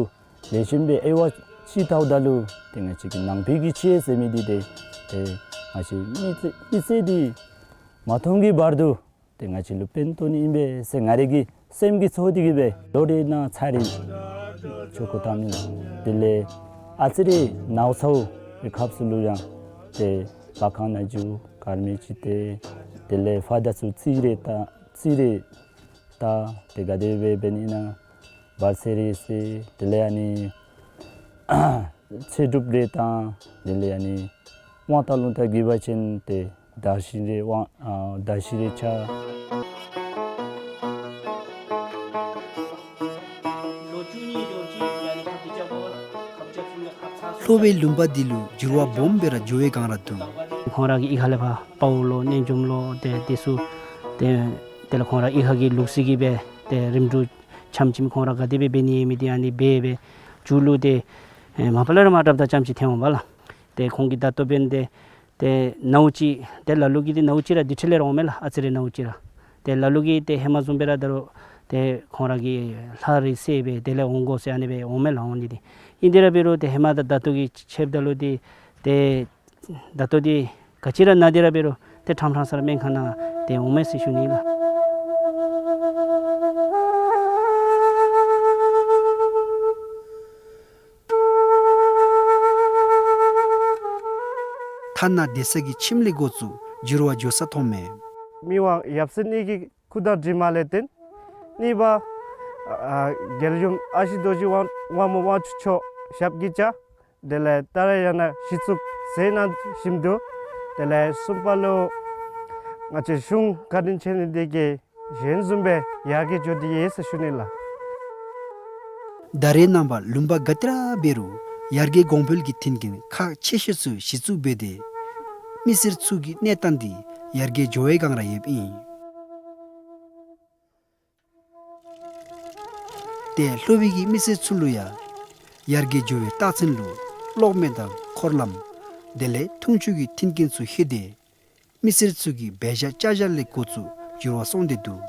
ལེགས་ཤོམ་སྦེ་དབྱེ་བ་ཕྱེ་བལྟཝ་ད་ལུ་ཏེ་ང་བཅས་ཀྱི་ནང་པའི་གི་ཆོས་ཟེར་མི་འདི་ཏེ་ཏེ་ང་བཅས་མི་ཚེ་མི་ཚེ་འདི་མ་ཐོབ་ཀྱི་བར་དུ་ཏེ་ང་བཅས་ལུ་ཕན་ཐོགས་ནི་ཨིན་པས་ཟེར་ང་རའི་གི་སེམས་ཀྱི་ཚོར་འདི་གིས་སྦེ་ལོ་རེ་ནང་ཚར་རེ་ཆོས་སྐོར་བཏང་ནི་ལགས། དེ་ལས་ཨ་ཙི་རེ་ནཝ་ཚཝ་གི་སྐབས་སུ་ལུ་ཡང་ཏེ་བ་གང་ནང་འགྱོ་དཀར་མེ་ཅིག་སྟེར། དེ་ལས་ཕར་དང་ཚུར་ཚིག་རེ་བཏང་ཚིག་རེ་བཏང་ཏེ་ག་དེ་སྦེ་འབད་ནི་ཨིན་ན་བར་ཆད་རེ་སེལ། དེ་ལས་ཨ་ནི་ཚེ་སྒྲུབ་རེ་བཏང་། དེ་ལས་ཨ་ནི་དབང་ཐང་རླུང་རྟ་རྒྱས་པ་ཅིན་ཏེ་བདག་གཞན་རེ་དབང་ཨ་བདག་གཞན་རེ་ཆགས། ལྷོ་པའི་ལུང་པ་འདི་ལུ་འགྱུར་བ་སྦོམ་སྦེ་ར་འགྱོ་བའི་སྒང་ར་འདུག། ཁོང་ར་གིས་གཡུས་ཁ་ལས་ཕར་དཔའ་བོ་ལོ་རྣལ་འབྱོརམ་ལོ་ཏེ་དེ་ཚུ་ཏེ་དེ་ལས་ཁོང་ར་གཡུས་ཁ་གི་ལུགས་སྲོལ་གྱི་སྦེ་ཏེ་རིམ་གྲོ་འཆམ་འཆམ་ཁོང་ར་ག་དེ་སྦེ་འབད་ནི་ཡོད་མི་འདི་ཨ་ནི་འབད་སྦེ་མཇུག་ལུ་ཏེ་ཨེ་མ་པ་ལས་ར་མ་དྲགཔ་ད་རྐྱངམ་ཅིག་ཐོན་འོང་པ་ལགས། ཏེ་ཁོང་གིས་ད་ལྟོ་འབདན་ཏེ་ཏེ་ནཝ་ཅིག་ཏེ་ལ་ལུ་གིས་ཏེ་ནཝ་ཅིག་ར་དེ་འཕྲལ་ལས་ར་འོང་མས་ལགས། ཨ་ཙི་རེ་ནཝ་ཅིག་ར། ཏེ་ལ་ལུ་གིས་ཏེ་ཧེ་མ་བཟུམ་སྦེ་ར་ད་རུང་ཏེ་ཁོང་ར་གིས་ལྷ་རེ་བསད་སྦེ་དེ་ལས་འོང་དགོ་ཟེར་ཨ་ནི་སྦེ་འོང་མས་ལགས། འོང་ནི་འདི་ཨིན་ཏེ་ར་འབད་རུང་ཏེ་ཧེ་མ་དང་ད་ལྟོ་གི་ཕྱདཔ་ད་ལུ་འདི་ཏེ་ད་ལྟོ་འདི་ག་ཅི་ར་ན་སྟེ་ར་འབད་རུང་ཏེ་ཕྲང་ཕྲང་ས་ར་སྨན་ཁང་ནང་ཏེ་འོང་མས་ཟེར་ཞུ་ནི་ལགས། ཐ་ན་སྡོད་ས་གི་ཁྱིམ་ལས་འགོ་བཙུགས་འགྱུར་བ་འགྱོ་ས་མཐོངམ་མས། མི་དབང་ཡབ་སྲས་གཉིས་ཀྱི་སྐུ་དང་གྲིབ་མ་ལས་བརྟེན་གཉིས་པ་ཨ་རྒྱལ་ཡུམ་ཨ་ཞེ་རྡོ་རྗེ་དབང་དབང་མོ་དབང་ཕྱུག་མཆོག་ཞབས་ཀྱིས་བཅགས། དེ་ལས་ད་རེས་ཡང་ན་གཞི་བཙུགས་མཛད་གནང་བཞིན་འདུག། དེ་ལས་གསུམ་པ་ལུ་ང་བཅས་གཞུང་བཀའ་དྲིན་ཆེ་ནི་འདི་གིས་གཞན་བཟུམ་སྦེ་ཡར་རྒྱས་འགྱོ་སྟེ་ཡོད་ཟེར་ཞུ་ནི་ལགས། ད་རེས་ནངས་པ་ལུང་པ་ག་ཏེ་ར་འབད་རུང་ཡར་རྒྱས་གོང་འཕེལ་གྱི་མཐུན་རྐྱེན་ཁག་ཆེ་ཤོས་ཚུ་གཞི་བཙུགས་འབད་དེ་མི་སེར་ཚུ་གི་གནས་སྟངས་འདི་ཡར་རྒྱས་འགྱོ་བའི་སྒང་ར་ཡོདཔ་ཨིན། ཏེ་ལྷོ་པའི་གི་མི་སེར་ཚུ་ལུ་ཡང་ཡར་རྒྱས་འགྱོ་བའི་རྟགས་མཚན་ལུ་གློག་མེ་དང་འཁོར་ལམ་དེ་ལས་འཐུང་ཆུ་གི་མཐུན་རྐྱེན་ཚུ་ལྷོད་དེ་མི་སེར་ཚུ་གི་འབད་བཞག་བཅའ་བཞག་ལས་འགོ་བཙུགས་འགྱུར་བ་སོང་སྟེ་འདུག།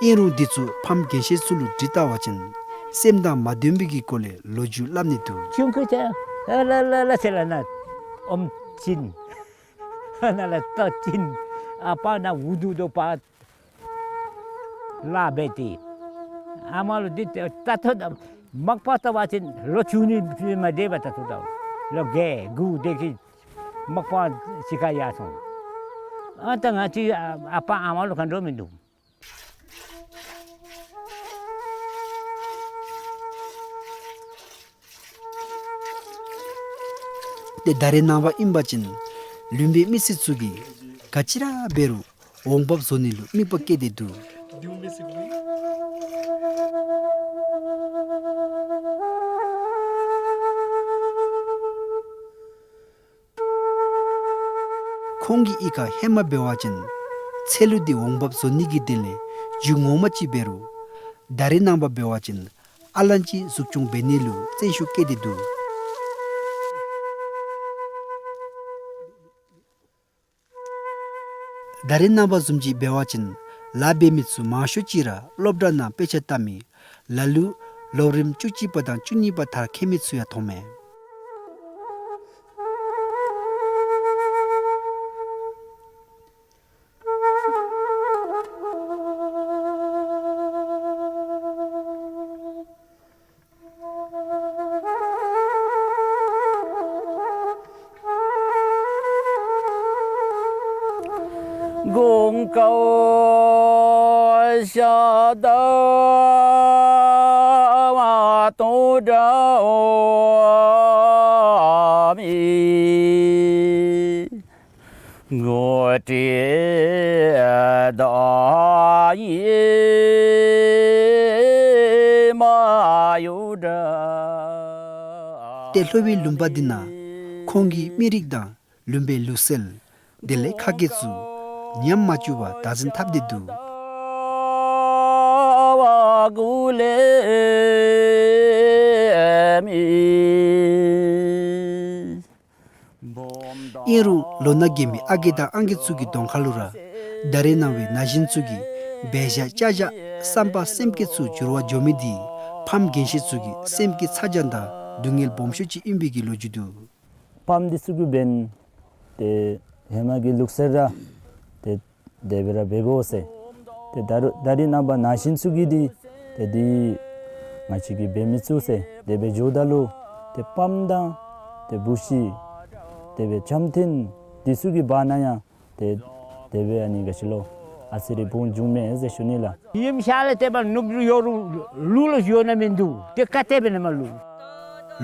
ཨིན་རུང་འདི་ཚུ་ཕམ་རྒན་ཤོས་ཚུ་ལུ་དྲི་བལྟ་བ་ཅིན་སེམས་དང་མ་ལྡན་པའི་གི་སྐོར་ལས་ལོ་རྒྱུས་སླབ་ནི་འདུག། ཆུང་ཀུ་ཅིག་ལ་ལ་ལ་ཟེར་ལ་ན་ཨོམ་ཅིན་ན་ལ་ཏ་ཅིན་ཨ་པ་ན་འུ་དུ་དོ་པ་ལ་འབད་དེ། ཨ་མ་ལུ་འདི་ད་ཐོ་མག་པ་བཏབ་པ་ཅིན་ལོ་བཅུ་གཉིས་མ་འདས་པར་ད་ཐོ་ད་ལོ་བརྒྱད་དགུ་དེ་གི་མག་པ་ཅིག་ཁར་ཡར་སོང་། ཨ་ད་ང་བཅས་ཨ་པ་ཨ་མ་ལུ་ག་འདྲ་མིན་འདུག། ཏེ་ད་རེས་ནངས་པ་ཨིན་པ་ཅིན་ལུང་པའི་མི་སེར་ཚུ་གིས་ག་ཅི་ར་འབད་རུང་འོང་འབབ་བཟོ་ནི་ལུ་དམིགས་པ་བསྐྱེད་དེ་འདུག། ཁོང་གིས་གཡུས་ཁར་ཧེ་མ་འབད་བ་ཅིན་ཚལ་ལུ་འདི་འོང་འབབ་བཟོ་ནི་གི་དོན་ལས་རྒྱུ་ངོ་མ་ཅིག་འབད་རུང་ད་རེས་ནངས་པ་འབད་བ་ཅིན་ཨ་ལན་ཅིག་འཛུགས་སྐྱོང་འབད་ནི་ལུ་བརྩོན་ཤུགས་བསྐྱེད་དེ་འདུག། ད་རེས་ནངས་པ་བཟུམ་ཅིག་འབད་བ་ཅིན་ལཱ་འབད་མི་ཚུ་མང་ཤོས་ཅིག་ར་སློབ་གྲྭ་ནང་དཔེ་ཆ་ལྟ་མི་ལ་ལུ་ལོ་རིམ་བཅུ་གཅིག་པ་དང་བཅུ་གཉིས་པ་མཐར་འཁྱོལ་མི་ཚུ་ཡང་མཐོངམ་མས། གོང་ཀའོ་ཤ་ད་བ་དོ་འདྲ་མི་གོ་ཏེ་ད་ཡེ་མ་ཡུ་འདྲ། ཏེ་ལྷོ་པའི་ལུང་པ་འདི་ནང་ཁོང་གི་མི་རིགས་དང་ལུང་པའི་ལུགས་སྲོལ་དེ་ལས་ཁ་སྐད་ཚུ་ཉམས་མ་བཅུག་པར་བདག་འཛིན་འཐབ་སྟེ་འདུག། ཨིན་རུང་ལོ་ན་རྒས་མི་ཨ་རྒས་དང་ཨང་རྒས་ཚུ་གི་གདོང་ཁ་ལུ་ར་ད་རེས་ནངས་པའི་ན་གཞོན་ཚུ་གི་འབད་བཞག་བྱ་བཞག་བསམ་པ་སེམས་བསྐྱེད་ཚུ་འགྱུར་བ་འགྱོ་མི་འདི་ཕམ་རྒན་ཤོས་ཚུ་གི་སེམས་ཀྱི་ཚ་གྱང་དང་སྡུག་བསྔལ་སྦོམ་ཤོས་ཅིག་ཨིན་པའི་གི་ལོ་རྒྱུས་འདུག། ཕམ་འདི་ཚུ་གིས་འབདན་ཏེ་ཧེ་མ་གི་ལུགས་སྲོལ་ར་ཏེ་དེ་སྦེ་ར་འབད་དགོ་ཟེར། ཏེ་ད་རུང་ད་རེས་ནངས་པ་ན་གཞོན་ཚུ་གིས་འདི་ཏེ་འདི་ང་བཅས་ཀྱིས་འབད་མི་ཚུགས་ཟེར་དེ་སྦེ་འགྱོཝ་ད་ལུ་ཏེ་ཕམ་དང་ཏེ་བུ་གཞི་དེ་སྦེ་བྱམས་ཐེན་འདི་ཚུ་གི་བར་ན་ཡང་ཏེ་དེ་སྦེ་ཨ་ནི་ག་ཅི་ལོ་ཨ་ཙི་རེ་འབུ་འབྱུངམ་མས་ཟེར་ཞུ་ནི་ལགས། ཡིམ་ཤ་ལས་ཏེ་བ་ནུབ་ལུ་ཡོད་རུང་ལུ་ལུ་ཡོད་ན་མིན་འདུག། ཏེ་ག་དེ་སྦེ་ནི་མ་ལུ།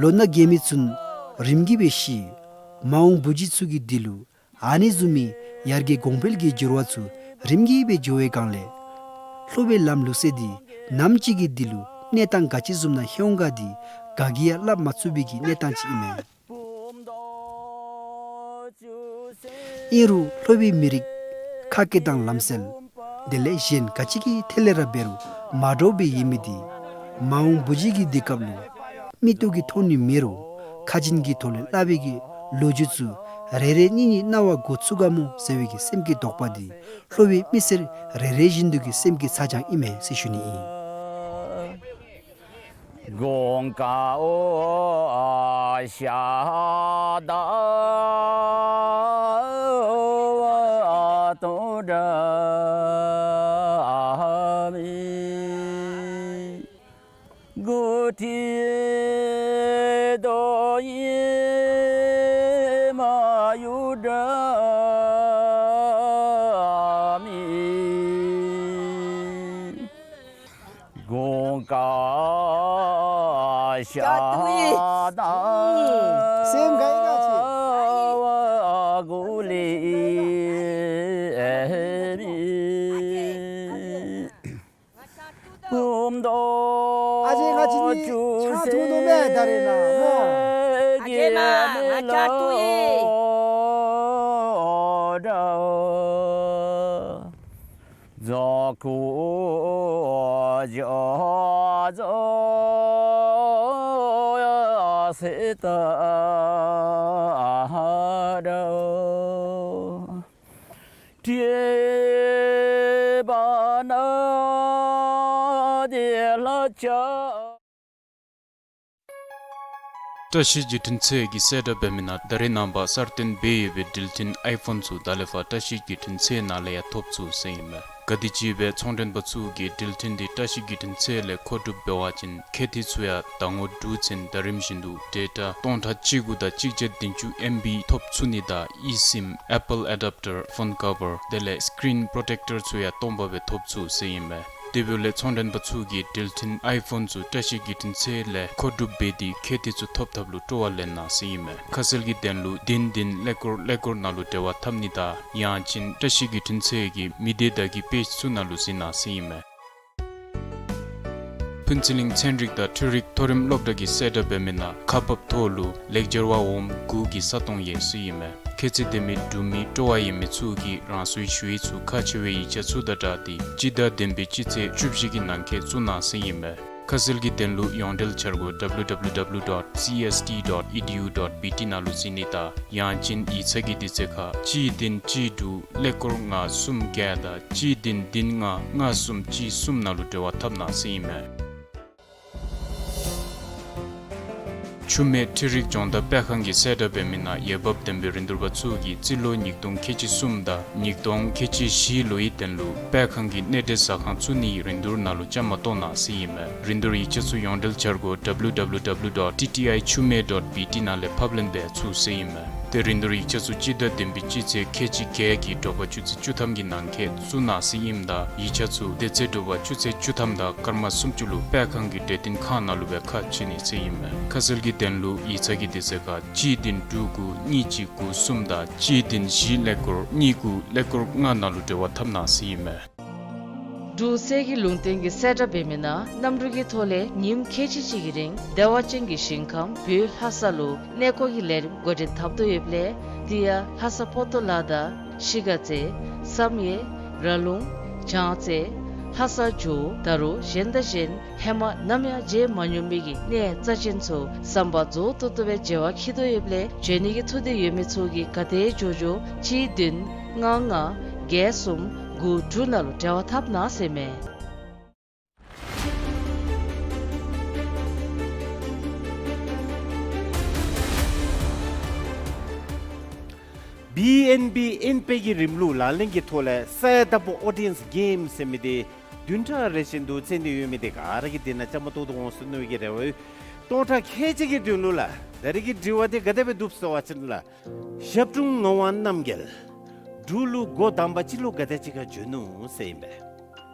ལོ་ན་རྒས་མི་ཚུན་རིམ་གྱིས་སྦེ་ཤི། མ་འོངས་བུ་གཞི་ཚུ་གི་དུས་ལུ་ཨ་ནི་བཟུམ་མའི་ཡར་རྒྱས་གོང་འཕེལ་གྱི་འགྱུར་བ་ཚུ་རིམ་གྱིས་སྦེ་འགྱོ་བའི་སྒང་ལས་ལྷོ་པའི་ལམ་ལུགས་སྲོལ་འདི་ནམ་ཅིག་གི་དུས་ལུ་གནས་སྟངས་ག་ཅི་བཟུམ་ནང་ལྷོད་འོང་ག་འདི་ག་གིས་ཡང་སླབ་མ་ཚུགས་པའི་གི་གནས་སྟངས་ཅིག་ཨིན་མས། ཨིན་རུང་ལྷོ་པའི་མི་རིགས་ཁ་སྐད་དང་ལམ་སྲོལ་དེ་ལས་གཞན་ག་ཅི་གི་ཐད་ལས་ར་འབད་རུང་མ་འདྲཝ་སྦེ་ཡོད་མི་འདི་མ་འོངས་བུ་གཞི་གི་དུས་སྐབས་ལུ་མིག་ཏོ་གིས་མཐོང་ནི་མེད་རུང་ཁ་འབྱིན་གྱི་ཐོག་ལས་སླབ་པའི་གི་ལོ་རྒྱུས་ཚུ་རེ་རེ་གཉིས་གཉིས་རྣ་བར་གོ་ཚུགས་ག་མོ་ཟེར་བའི་གི་སེམས་ཀྱི་དོགས་པ་འདི་ལྷོ་པའི་མི་སེར་རེ་རེ་བཞིན་དུ་གི་སེམས་ཀྱི་ཚ་གྱང་ཨིན་མས་ཟེར་ཞུ་ནི་ཨིན། གོང་ཀའོ་ཤ་ད་བ་དོ་འདྲ་མི་གོ་ཏེ་ད་ཡེ་མ་ཡུ་འདྲ་མི་གོང་ཀ་ཤ་ད་སེམས་ག་ཡི་ག་ཅི་བ་གུ་ལི་མི་བུམ་དོ་ཨ་ཅེ་ང་བཅས་ནི་ཆང་འཐུང་དོ་མས་ད་རེས་ནངས་པ་སྨོ། ཨ་ཅེ་མ་ང་ཆང་འཐུང་ཡི། རྫོགས་སྐུ་ཇོ་རྫོགས་སྲས་ཏ་འདྲ་བྲིས་པ་ན། བཀྲ་ཤིས་བརྒྱུད་འཕྲིན་ཚད་ཀྱིས་གསལ་བསྒྲགས་འབད་མི་ནང་ད་རེས་ནངས་པ་གསར་བཏོན་འབད་ཡོད་པའི་འགྲུལ་འཕྲིན་ཨའི་ཕོན་ཚུ་ད་ལས་ཕར་བཀྲ་ཤིས་བརྒྱུད་འཕྲིན་ཚད་ནང་ལས་ཡང་ཐོབ་ཚུགས་ཟེར་ཨིན་མས། ག་དེམ་ཅིག་སྦེ་ཚོང་མགྲོན་པ་ཚུ་གིས་འགྲུལ་འཕྲིན་འདི་བཀྲ་ཤིས་བརྒྱུད་འཕྲིན་ཚད་ལས་མཁོ་སྒྲུབ་འབད་བ་ཅིན་ཁེ་ཏི་ཚུ་ཡང་ཟླ་ངོ་དྲུག་ཚུན་ཟླ་རིམ་བཞིན་དུ་ཌེ་ཊ་སྟོང་ཕྲག་གཅིག་དགུ་དང་གཅིག་བརྒྱ་བདུན་ཅུ་ཨེམ་བི་ཐོབ་ཚུགས་ནི་དང་ཨི་སིམ་ཨེ་པཱལ་ཨེ་ཌབ་ཊར་ཕོན་ཀ་བར་དེ་ལས་སི་ཀི་རིན་པོརོ་ཊེཀ་ཊར་ཚུ་ཡང་སྟོང་པ་སྦེ་ཐོབ་ཚུགས་ཟེར་ཨིན་མས། དེ་འབདཝ་ལས་ཚོང་མགྲོན་པ་ཚུ་གིས་འགྲུལ་འཕྲིན་ཨའི་ཕོན་ཚུ་བཀྲ་ཤིས་བརྒྱུད་འཕྲིན་ཚད་ལས་མཁོ་སྒྲུབ་འབད་དེ་ཁེ་ཏི་ཚུ་ཐོབ་ཐབས་ལུ་སྤྲོ་བ་ལེན་གནང་ཟེར་ཨིན་མས། ཁ་གསལ་གྱི་དོན་ལུ་བདུན་བདུན་ཀླད་ཀོར་ཀླད་ཀོར་ནང་ལུ་འབྲེལ་བ་འཐབ་ནི་དང་ཡང་ཅིན་བཀྲ་ཤིས་བརྒྱུད་འཕྲིན་ཚད་ཀྱི་མི་སྡེ་བརྡ་བརྒྱུད་པེཇ་ཚུ་ནང་ལུ་གཟིགས་གནང་ཟེར་ཨིན་མས། ཕུན་ཚོགས་གླིང་ཚན་རིག་དང་འཕྲུལ་རིག་མཐོ་རིམ་སློབ་གྲྭ་གིས་གསལ་བསྒྲགས་འབད་མི་ནང་ཁག་འབགཔ་ཐོག་ལུ་ལེགས་སྦྱར་བ་འོགམ་དགུ་གི་ས་སྟོང་ཡོད་ཟེར་ཨིན་མས། ཁྱད་ཚད་ལྡན་མི་འབྲུག་མི་སྤྲོ་བ་ཡོད་མི་ཚུ་གིས་རང་སོའི་ཞུ་ཡིག་ཚུ་ཁག་ཆེ་བའི་ཡིག་ཆ་ཚུ་དང་སྦྲགས་ཏེ་སྤྱི་ཟླ་བདུན་པའི་སྤྱི་ཚེས་བཅུ་བཞི་གི་ནང་འཁོད་བཙུགས་གནང་ཟེར་ཨིན་མས། ཁ་གསལ་གྱི་དོན་ལུ་ཡོངས་འབྲེལ་འཆར་སྒོ་W W W dot C S T dot E D U dot B T ནང་ལུ་གཟིགས་ནི་དང་ཡང་ཅིན་ཡིག་ཚང་གི་དུས་ཚོད་ཁར་གཅིག་བདུན་གཅིག་དྲུག་ཀླད་ཀོར་ལྔ་གསུམ་བརྒྱད་དང་གཅིག་བདུན་བདུན་ལྔ་ལྔ་གསུམ་གཅིག་གསུམ་ནང་ལུ་འབྲེལ་བ་འཐབ་གནང་ཟེར་ཨིན་མས། ཆུ་སྨད་འཕྲུལ་རིག་སྦྱོང་བརྡར་སྤེལ་ཁང་གིས་གསལ་བསྒྲགས་འབད་མི་ནང་འོས་འབབ་ལྡན་པའི་རིན་བསྡུར་པ་ཚུ་གིས་རྩིས་ལོ་ཉིས་སྟོང་ཁལ་གཅིག་གསུམ་དང་ཉིས་སྟོང་ཁལ་གཅིག་བཞི་ལོའི་དོན་ལུ་སྤེལ་ཁང་གི་གནས་འབྲེལ་ཟ་ཁང་བཙུགས་ནིའི་རིན་བསྡུར་ནང་ལུ་བཅའ་མར་གཏོགས་གནང་ཟེར་ཨིན་མས། རིན་བསྡུར་ཡིག་ཆ་ཚུ་ཡོངས་འབྲེལ་འཆར་སྒོ་W W W dot T T I chumhe dot B T ནང་ལས་ཕབ་ལེན་འབད་ཚུགས་ཟེར་ཨིན་མས། ཏེ་རིན་བསྡུར་ཡིག་ཆ་ཚུ་སྤྱི་ཟླ་བདུན་པའི་སྤྱི་ཚེས་ཁལ་གཅིག་བརྒྱད་ཀྱི་དྲོ་པ་ཆུ་ཚོད་བཅུ་ཐམ་གྱི་ནང་འཁོད་བཙུགས་གནང་ཟེར་ཨིནམ་ད་ཡིག་ཆ་ཚུ་དེ་ཚེ་དྲོ་པ་ཆུ་ཚོད་བཅུ་ཐམ་དང་སྐར་མ་སུམ་ཅུ་ལུ་སྤེལ་ཁང་གི་གྲོས་བསྟུན་ཁང་ནང་ལུ་སྦེ་ཁ་ཕྱེ་ནི་ཟེར་ཨིན་མས། ཁ་གསལ་གྱི་དོན་ལུ་ཡིག་ཚང་གི་དུས་ཚོད་ཁར་གཅིག་བདུན་དྲུག་དགུ་གཉིས་གཅིག་དགུ་གསུམ་དང་གཅིག་བདུན་བཞི་ཀླད་ཀོར་གཉིས་དགུ་ཀླད་ཀོར་ལྔ་ནང་ལུ་འབྲེལ་བ་འཐབ་གནང་ཟེར་ཨིན་མས། འབྲུག་གསེར་གྱི་ལུང་བསྟན་གྱིས་གསལ་བསྒྲགས་འབད་མི་ནང་གནམ་གྲུ་གི་ཐོག་ལས་ཉིནམ་ཁལ་གཅིག་གཅིག་གི་རིང་བདེ་བ་ཅན་གྱི་ཞིང་ཁམས་བོད་ལྷ་ས་ལུ་གནས་སྐོར་གྱི་ལས་རིམ་འགོ་འདྲེན་འཐབ་དོ་ཡོདཔ་ལས་དེ་ཡང་ལྷ་ས་པོ་ཏོ་ལ་དང་གཞིས་ཀ་རྩེ་བསམ་ཡས་ར་ལུང་བྱང་རྩེ་ལྷ་ས་ཇོ་བོ་ད་རུང་གཞན་དང་གཞན་ཧེ་མ་ནམ་ཡང་མཇལ་མ་མྱོང་མི་གི་གནས་རྩ་ཅན་ཚུ་ཟམ་པ་རྫོགས་ཏོག་ཏོ་སྦེ་མཇལ་བར་འཁྱིད་དོ་ཡོདཔ་ལས་འབྱོན་ནི་གི་ཐུགས་འདོད་ཡོད་མི་ཚུ་གིས་ག་དེ་མགྱོགས་མགྱོགས་གཅིག་བདུན་ལྔ་ལྔ་བརྒྱད་གསུམ་དགུ་དྲུག་ནང་ལུ་འབྲེལ་བ་འཐབ་གནང་ཟེར་ཨིན་མས། བི་ཨེན་བི་ཨེན་པེ་གི་རིམ་ལུགས་ལག་ལེན་གྱི་ཐོག་ལས་ས་ཡ་དང་པོ་ཨོ་ཌི་ཡེནསི་གེམ་ཟེར་མི་འདི་བདུན་ཕྲག་རེ་བཞིན་དུ་རྩེ་ནི་ཡོད་མི་འདི་ག་ར་གིས་འདི་ནང་བཅའ་མར་གཏོགས་ཏེ་འོང་ཟེར་མནོ་བའི་གི་རེ་བ་ཡོད། སྟོང་ཕྲག་ཁལ་གཅིག་གི་དོན་ལུ་ལགས། ད་རེས་ཀྱི་དྲི་བ་འདི་ག་དེ་སྦེ་འདུག་ཟེར་བ་ཅིན་ལགས། ཞབས་དྲུང་ངག་དབང་རྣམ་རྒྱལ་འབྲུག་ལུ་འགོ་དང་པ་ཅིག་ལུ་ག་དེམ་ཅིག་ཁར་བྱོན་ནུག་ཟེར་ཨིན་པས།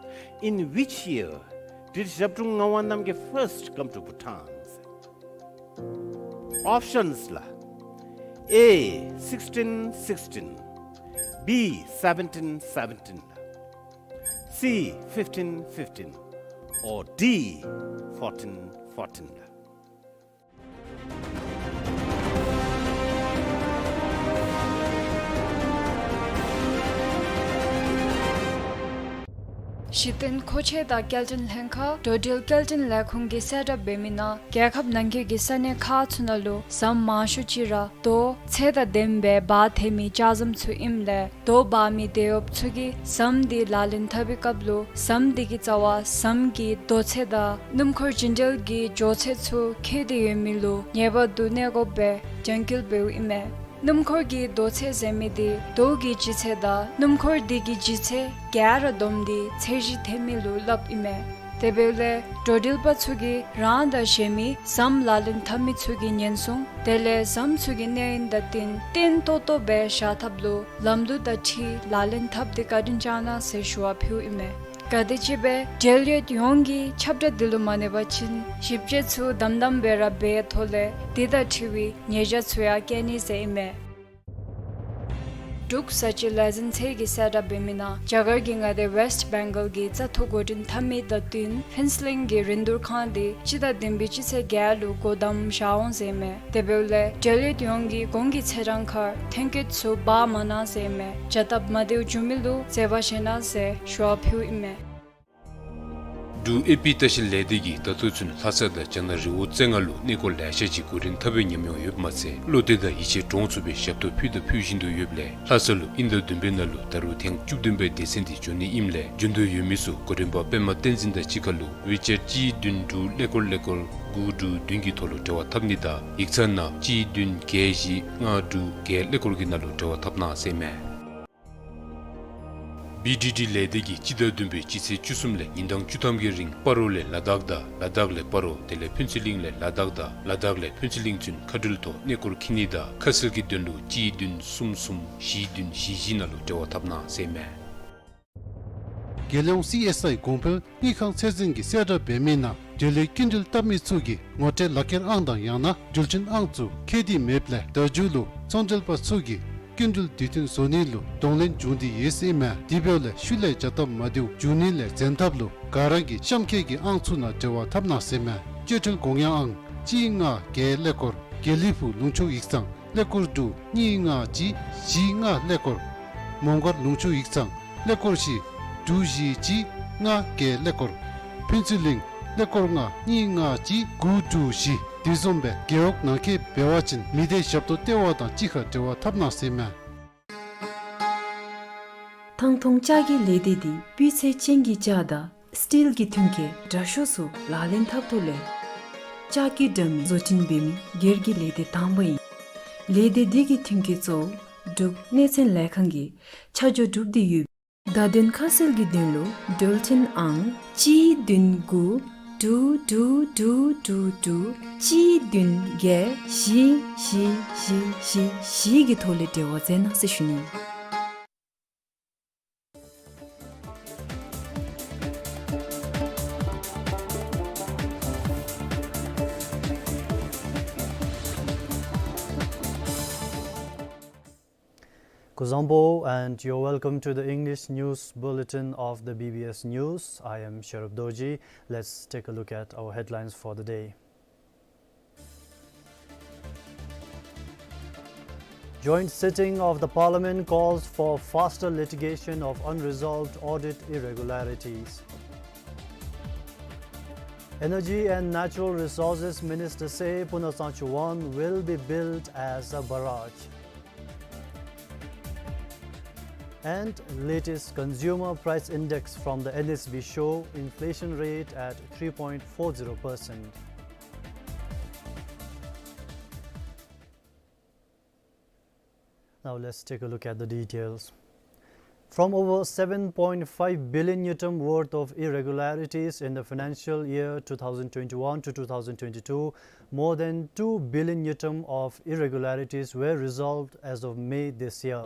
In which year did Zhabdrung Ngawang Namgyal first come to Bhutan? Options ལགས། A sixteen sixteen, B seventeen seventeen, C fifteen fifteen, or D fourteen fourteen. གཞི་རྟེན་མཁོ་ཆས་དང་སྐྱེལ་འདྲེན་ལྷན་ཁག་འགྲོ་འགྲུལ་སྐྱེལ་འདྲེན་ལས་ཁུངས་ཀྱིས་གསལ་བསྒྲགས་འབད་མི་ནང་རྒྱལ་ཁབ་ནང་འཁོད་ཀྱི་ས་གནས་ཁག་ཚུ་ནང་ལུ་ཟམ་མང་ཤོས་ཅིག་ར་རྡོ་ཚད་དང་ལྡནམ་སྦེ་འབག་འཐེན་མི་ལྕགས་ཟམ་ཚུ་ཨིནམ་ལས་རྡོ་འབག་མི་དེད་གཡོགཔ་ཚུ་གིས་ཟམ་འདི་ལག་ལེན་འཐབ་པའི་སྐབས་ལུ་ཟམ་འདི་གི་རྩ་བར་ཟམ་གྱི་རྡོ་ཚད་དང་སྣུམ་འཁོར་རྒྱུན་འགྲུལ་གྱི་མགྱོགས་ཚད་ཚུ་ཁེལ་ཏེ་ཡོད་མི་ལུ་ངེས་པར་དུ་གནས་སྐོརཔ་སྦེ་རྒྱང་འཁྱོལ་འབདཝ་ཨིན་མས། སྣུམ་འཁོར་གྱི་རྡོ་ཚད་ཟེར་མི་འདི་རྡོ་གི་ལྗིད་ཚད་དང་སྣུམ་འཁོར་འདི་གི་ལྗིད་ཚད་ག་ར་བསྡོམས་ཏེ་ཚད་གཞི་འཐེན་མི་ལུ་སླབ་ཨིན་མས། དེ་འབདཝ་ལས་འགྲོ་འགྲུལ་པ་ཚུ་གིས་རང་དང་གཞན་མི་ཟམ་ལག་ལེན་འཐབ་མི་ཚུ་གི་ཉེན་སྲུང་དེ་ལས་ཟམ་ཚུ་གི་གནས་ཡུན་དང་བསྟུན་བརྟན་ཏོག་ཏོ་སྦེ་བཞག་ཐབས་ལུ་ལམ་ལུགས་དང་འཁྲིལ་ལག་ལེན་འཐབ་སྟེ་བཀའ་དྲིན་བསྐྱང་གནང་ཟེར་ཞུ་བ་ཕུལཝ་ཨིན་མས། ག་དེམ་ཅིག་སྦེ་འབྲེལ་ཡོད་ཡོངས་ཀྱིས་ཁྱབ་བསྒྲགས་འདི་ལུ་མ་གནས་པ་ཅིན་ཞིབ་དཔྱད་ཚུ་དམ་དམ་སྦེ་ར་འབད་ཐོག་ལས་འདི་དང་འཁྲིལ་བའི་ཉེས་བྱ་ཚུ་ཡང་བཀལ་ནི་ཟེར་ཨིན་མས། འབྲུག་ས་སྤྱི་ལས་འཛིན་ཚད་ཀྱིས་གསལ་བསྒྲགས་འབད་མི་ནང་རྒྱ་གར་གྱི་མངའ་སྡེ་ཝེསཊ་བེང་གཱལ་གྱི་བཙག་འཐུ་འགོ་འདྲེན་འཐབ་མི་དང་བསྟུན་ཕུན་ཚོགས་གླིང་གི་རིན་བསྡུར་ཁང་འདི་སྤྱི་ཟླ་བདུན་པའི་སྤྱི་ཚེས་བརྒྱད་ལུ་སྒོ་བསྡམ་བཞག་འོང་ཟེར་ཨིན་མས། དེ་འབདཝ་ལས་འབྲེལ་ཡོད་ཡོངས་ཀྱིས་གོང་གི་ཚེས་གྲངས་ཁར་ཐོན་སྐྱེད་ཚུ་འབག་མ་གནང་ཟེར་ཨིན་མས། བྱ་སྟབས་མ་བདེཝ་བྱུང་མི་ལུ་བརྩེ་བ་བཞེས་གནང་ཟེར་ཞུ་བ་ཕུལཝ་ཨིན་མས། འབྲུག་ཨེ་པི་ལྟ་བཤལ་ལས་སྡེ་གིས་ད་ལྟོ་ཚུན་ལྷ་ས་དང་རྒྱ་ནག་རི་བོ་རྩེ་ལྔ་ལུ་གནས་སྐོར་ལེ་ཤ་ཅིག་གོ་རིམ་འཐབ་སྦེ་ཉམས་མྱོང་ཡོདཔ་མ་ཚད་བློ་གཏད་དང་ཡིད་ཆེས་འདྲོངས་ཚུགས་པའི་ཞབས་ཏོག་ཕུལ་དང་ཕུལ་བཞིན་དུ་ཡོདཔ་ལས་ལྷ་ས་ལུ་དབྱིན་ཟླ་བདུན་པའི་ནང་ལུ་ད་རུང་ཐེངས་བཅུ་བདུན་པའི་སྡེ་ཚན་འདི་འབྱོན་ནི་ཨིནམ་ལས་འབྱོན་འདོད་ཡོད་མི་ཚུ་གོ་རིམ་པ་པདྨ་བསྟན་འཛིན་དང་གཅིག་ཁར་ལུ་ཝི་ཅེཊ་གཅིག་བདུན་དྲུག་ཀླད་ཀོར་ཀླད་ཀོར་དགུ་དྲུག་བདུན་གྱི་ཐོག་ལུ་འབྲེལ་བ་འཐབ་ནི་དང་ཡིག་ཚང་ནང་གཅིག་བདུན་བརྒྱད་བཞི་ལྔ་དྲུག་བརྒྱད་ཀླད་ཀོར་གྱི་ནང་ལུ་འབྲེལ་བ་འཐབ་གནང་ཟེར་མས། བི་ཌི་ཌི་ལས་སྡེ་གིས་སྤྱི་ཟླ་བདུན་པའི་སྤྱི་ཚེས་བཅུ་གསུམ་ལས་ཉིན་གྲངས་བཅུ་ཐམ་གྱི་རིང་སྤ་རོ་ལས་ལ་དྭགས་དང་ལ་དྭགས་ལས་སྤ་རོ་དེ་ལས་ཕུན་ཚོགས་གླིང་ལས་ལ་དྭགས་དང་ལ་དྭགས་ལས་ཕུན་ཚོགས་གླིང་ཚུན་མཁའ་འགྲུལ་ཐོག་གནས་སྐོར་འཁྱིད་ནི་དང་ཁ་གསལ་གྱི་དོན་ལུ་གཅིག་བདུན་གསུམ་གསུམ་བཞི་བདུན་བཞི་བཞི་ནང་ལུ་འབྲེལ་བ་འཐབ་གནང་ཟེར་མས། རྒྱལ་ཡོངས་སི་ཨེསི་ཨའི་གོང་འཕེལ་དངུལ་ཁང་ཚད་འཛིན་གྱིས་གསལ་བསྒྲགས་འབད་མི་ནང་འབྲེལ་ཡོད་སྐྱིན་འགྲུལ་བཏབ་མི་ཚུ་གིས་ངོ་སྤྲོད་ལག་ཁྱེར་ཨང་དང་ཡང་ན་འགྲུལ་འཕྲིན་ཨང་ཚུ་ཁྱད་དུ་མེདཔ་ལས་ད་མཇུག་ལུ་ཚོང་འབྲེལ་པ་ཚུ་གིས་སྐྱིན་འགྲུལ་དུས་མཐུན་བཟོ་ནི་ལུ་གདོང་ལེན་འབྱུང་སྟེ་ཡོད་ཟེར་མས། དེ་འབདཝ་ལས་ཤུལ་ལས་བྱ་ཐབས་མ་བདེཝ་འབྱུང་ནི་ལས་འཛེམ་ཐབས་ལུ་ག་ར་གིས་གཤམ་འཁོད་ཀྱི་ཨང་ཚུ་ནང་འབྲེལ་བ་འཐབ་གནང་ཟེར་མས། སྤྱོད་འཕྲུལ་དགོངས་ཡངས་ཨང་གཅིག་ལྔ་བརྒྱད་ཀླད་ཀོར་དགེ་ལེགས་ཕུག་ལུང་ཕྱོགས་ཡིག་ཚང་ཀླད་ཀོར་དྲུག་གཉིས་ལྔ་གཅིག་བཞི་ལྔ་ཀླད་ཀོར། མོང་སྒར་ལུང་ཕྱོགས་ཡིག་ཚང་ཀླད་ཀོར་བཞི་དྲུག་བཞི་གཅིག་ལྔ་བརྒྱད་ཀླད་ཀོར། ཕུན་ཚོགས་གླིང་ཀླད་ཀོར་ལྔ་གཉིས་ལྔ་གཅིག་དགུ་དྲུག་བཞི། དེ་བཟུམ་སྦེ་རྒེད་འོག་ནང་འཁོད་འབད་བ་ཅིན་མི་སྡེ་ཞབས་ཏོག་ལྟེ་བ་དང་གཅིག་ཁར་འབྲེལ་བ་འཐབ་གནང་ཟེར་མས། ཐང་སྟོང་ལྕགས་ཀྱི་ལས་སྡེ་འདི་སྤུས་ཚད་ཅན་གྱི་ལྕགས་དང་སི་ཊིལ་གྱི་མཐུན་རྐྱེན་དྲག་ཤོས་སུ་ལག་ལེན་འཐབ་ཐོག་ལས་ལྕགས་ཀྱི་འདྲ་མིན་བཟོ་སྐྲུན་འབད་མི་སྒེར་གྱི་ལས་སྡེ་དང་པ་ཨིན། ལས་སྡེ་འདི་གི་མཐུན་རྐྱེན་གཙོ་བོ་འབྲུག་གནས་ཚད་ལས་ཁང་གིས་ཆ་འཇོག་གྲུབ་སྟེ་ཡོད། བརྡ་དོན་ཁ་གསལ་གྱི་དོན་ལུ་འགྲུལ་འཕྲིན་ཨང་གཅིག་བདུན་དགུ་དྲུག་དྲུག་དྲུག་དྲུག་དྲུག་གཅིག་བདུན་བརྒྱད་བཞི་བཞི་བཞི་བཞི་བཞི་གི་ཐོག་ལས་འབྲེལ་བ་མཛད་གནང་ཟེར་ཞུ་ནི། Kuzuzangpo, and you're welcome to the English news bulletin of the B B S News. I am Sherub Dorji. Let's take a look at our headlines for the day. Joint sitting of the Parliament calls for faster litigation of unresolved audit irregularities. Energy and Natural Resources Minister say Punasangchu one will be built as a barrage. And latest consumer price index from the N S B show inflation rate at three point four zero percent. Now let's take a look at the details. From over seven point five billion ngultrum worth of irregularities in the financial year two thousand twenty-one to two thousand twenty-two, more than two billion ngultrum of irregularities were resolved as of May this year.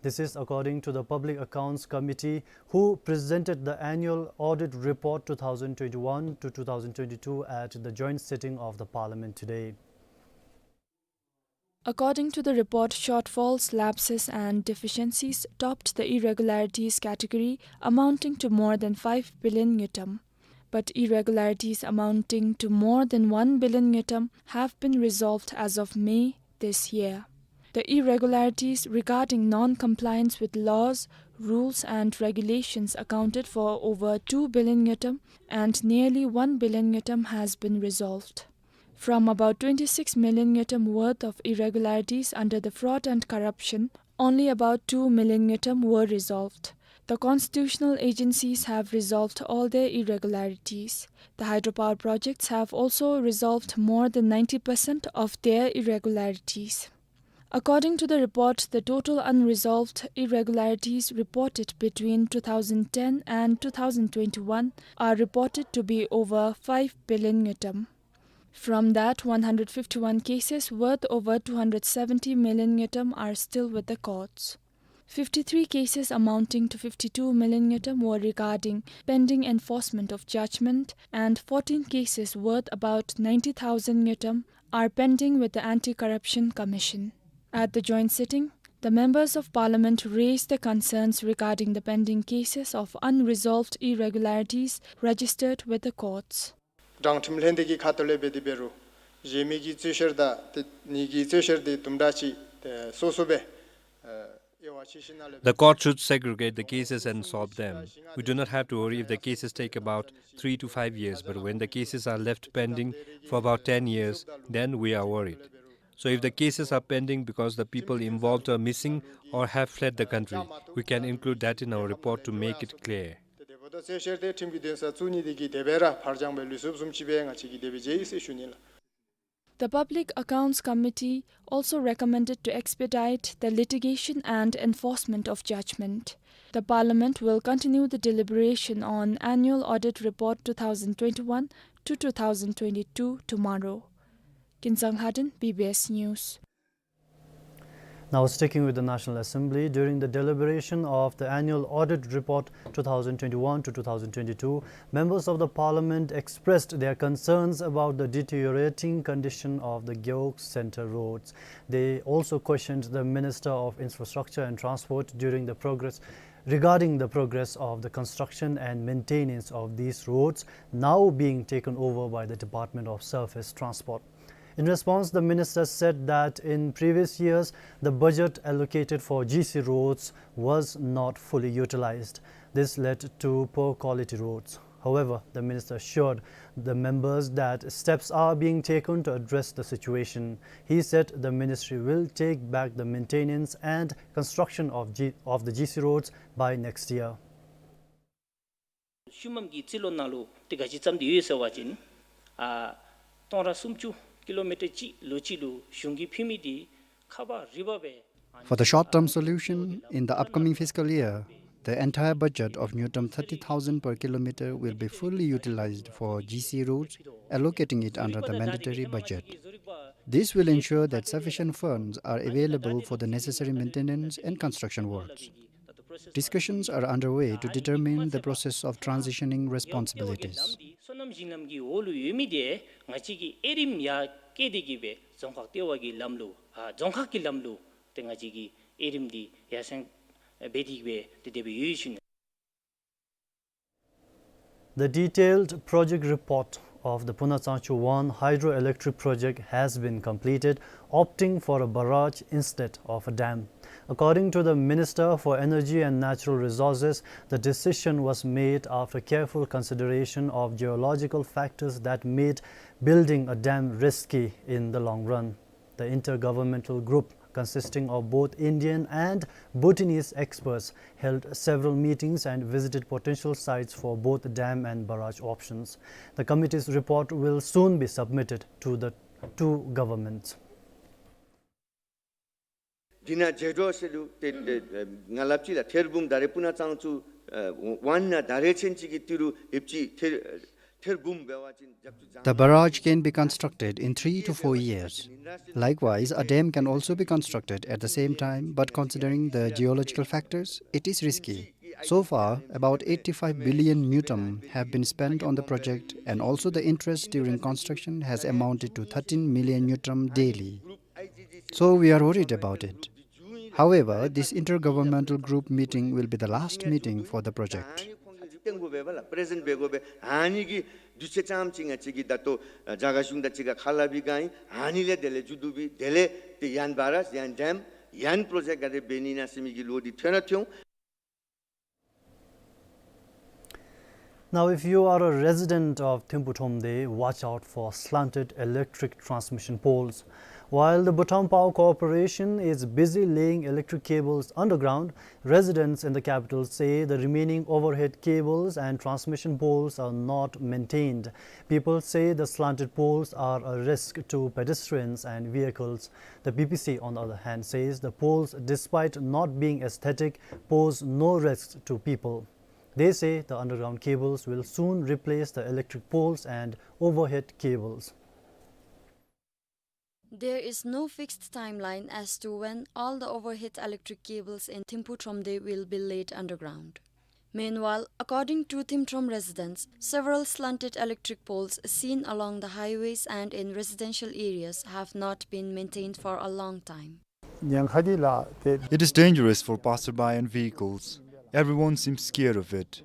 This is according to the Public Accounts Committee, who presented the annual audit report two thousand twenty-one to two thousand twenty-two at the joint sitting of the Parliament today. According to the report, shortfalls, lapses and deficiencies topped the irregularities category, amounting to more than five billion ngultrum. But irregularities amounting to more than one billion ngultrum have been resolved as of May this year. The irregularities regarding non-compliance with laws, rules and regulations accounted for over two billion ngultrum, and nearly one billion ngultrum has been resolved. From about twenty-six million ngultrum worth of irregularities under the fraud and corruption, only about two million ngultrum were resolved. The constitutional agencies have resolved all their irregularities. The hydropower projects have also resolved more than ninety percent of their irregularities. According to the report, the total unresolved irregularities reported between two thousand ten and two thousand twenty-one are reported to be over five billion ngultrum. From that, one hundred fifty-one cases worth over two hundred seventy million ngultrum are still with the courts. Fifty-three cases amounting to fifty-two million ngultrum were regarding pending enforcement of judgment, and fourteen cases worth about ninety thousand ngultrum are pending with the Anti-Corruption Commission. At the joint sitting, the members of Parliament raised the concerns regarding the pending cases of unresolved irregularities registered with the courts. དྲང་ཁྲིམས་ལྷན་སྡེ་གི་ཁ་ཐུག་ལས་འབད་དེ་འབད་རུང་གཞན་མི་གི་རྩོད་བཤེར་དང་དེ་ནི་གི་རྩོད་བཤེར་དེ་དུམ་གྲ་ཅིག་དེ་སོ་སོ་སྦེ་ཨ་ The court should segregate the cases and solve them. We do not have to worry if the cases take about three to five years, but when the cases are left pending for about ten years, then we are worried. So if the cases are pending because the people involved are missing or have fled the country, we can include that in our report to make it clear. The Public Accounts Committee also recommended to expedite the litigation and enforcement of judgment. The Parliament will continue the deliberation on Annual Audit Report two thousand twenty-one to two thousand twenty-two tomorrow. Kinzang Lhaden, B B S News. Now, sticking with the National Assembly, during the deliberation of the Annual Audit Report two thousand twenty-one to two thousand twenty-two, members of the Parliament expressed their concerns about the deteriorating condition of the Gewog Centre roads. They also questioned the Minister of Infrastructure and Transport during the progress, regarding the progress of the construction and maintenance of these roads, now being taken over by the Department of Surface Transport. In response, the minister said that in previous years, the budget allocated for G C roads was not fully utilized. This led to poor quality roads. However, the minister assured the members that steps are being taken to address the situation. He said the ministry will take back the maintenance and construction of G-, of the G C roads by next year. ཤུལ་མམ་གྱི་རྩིས་ལོ་ནང་ལུ་ཏེ་ག་ཅི་བརྩམས་ཏེ་ཡོད་ཟེར་བ་ཅིན་ཨ་སྟོང་ཕྲག་སུམ་ཅུ་ཀི་ལོ་མི་ཊར་གཅིག་ལོ་གཅིག་ལུ་གཞུང་གིས་ཕུལ་མི་འདི་ཁ་པར་རིལ་བ་སྦེ། For the short-term solution, in the upcoming fiscal year, the entire budget of ཉུང་མཐའམ thirty thousand per kilometer will be fully utilized for G C roads, allocating it under the mandatory budget. This will ensure that sufficient funds are available for the necessary maintenance and construction works. Discussions are underway to determine the process of transitioning responsibilities. སོ་ནམ་ཞིང་ལམ་གྱི་འོག་ལུ་ཡོད་མི་འདི་ང་བཅས་ཀྱིས་དབྱེ་རིམ་ཡར་བཀལ་ཏེ་གི་སྦེ་རྫོང་ཁག་ལྟེ་བ་གི་ལམ་ལུ་ཨ་རྫོང་ཁག་གི་ལམ་ལུ་ཏེ་ང་བཅས་ཀྱིས་དབྱེ་རིམ་འདི་ཡར་སེང་འབད་དེ་གི་སྦེ་ཏེ་དེ་སྦེ་ཡོད་ཞུ་ནི། The detailed project report of the Puna Tsangchu one hydroelectric project has been completed, opting for a barrage instead of a dam. According to the Minister for Energy and Natural Resources, the decision was made after careful consideration of geological factors that made building a dam risky in the long run. The intergovernmental group, consisting of both Indian and Bhutanese experts, held several meetings and visited potential sites for both dam and barrage options. The committee's report will soon be submitted to the two governments. འདི་ནང་མཇལ་འཕྲད་ཟེར་ལུ་ཏེ་ཏེ་ང་སླབ་ཅི་ལགས། ཐེར་འབུམ་ད་རེས་སྤུ་ན་གཙང་ཆུ་ཨ་ཝན་ནང་ད་རེས་ཚུན་ཅིག་གི་ཏི་རུ་ཡོདཔ་ཅིག་ཐེར་ཐེར་འབུམ་འབད་བ་ཅིན་རྒྱབ་ཆུ་ཙང་། The barrage can be constructed in three to four years. Likewise, a dam can also be constructed at the same time, but considering the geological factors, it is risky. So far, about eighty-five billion ngultrum have been spent on the project, and also the interest during construction has amounted to thirteen million ngultrum daily. So we are worried about it. However, this intergovernmental group meeting will be the last meeting for the project. ཏེ་ཏེ་འབད་དགོ་པས་ལགས། པི་རེ་ཛེནཊ་འབད་དགོ་པས། ཨ་ནི་གི་དུས་ཚོད་ཙམ་ཅིག་ང་བཅས་ཀྱིས་ད་ལྟོ་ཨ་རྒྱ་གར་གཞུང་དང་གཅིག་ཁར་ཁ་སླབ་པའི་སྒང་ཨིན། ཨ་ནི་ལས་དེ་ལས་མཇུག་བསྡུ་སྦེ་དེ་ལས་ཏེ་ཡང་བ་རཱཇ་ཡང་ཌེམ་ཡང་པོརོ་ཇེཀཊ་ག་དེ་འབད་ནི་ཨིན་ན་ཟེར་མི་གི་ལོ་འདི་ཐོན་ར་ཐོན། Now, if you are a resident of Thimphu Thromde, watch out for slanted electric transmission poles. While the Bhutan Power Corporation is busy laying electric cables underground, residents in the capital say the remaining overhead cables and transmission poles are not maintained. People say the slanted poles are a risk to pedestrians and vehicles. The B B C, on the other hand, says the poles, despite not being aesthetic, pose no risk to people. They say the underground cables will soon replace the electric poles and overhead cables. There is no fixed timeline as to when all the overhead electric cables in Thimphu Thromde will be laid underground. Meanwhile, according to Thimphu Throm residents, several slanted electric poles seen along the highways and in residential areas have not been maintained for a long time. It is dangerous for passerby and vehicles. Everyone seems scared of it.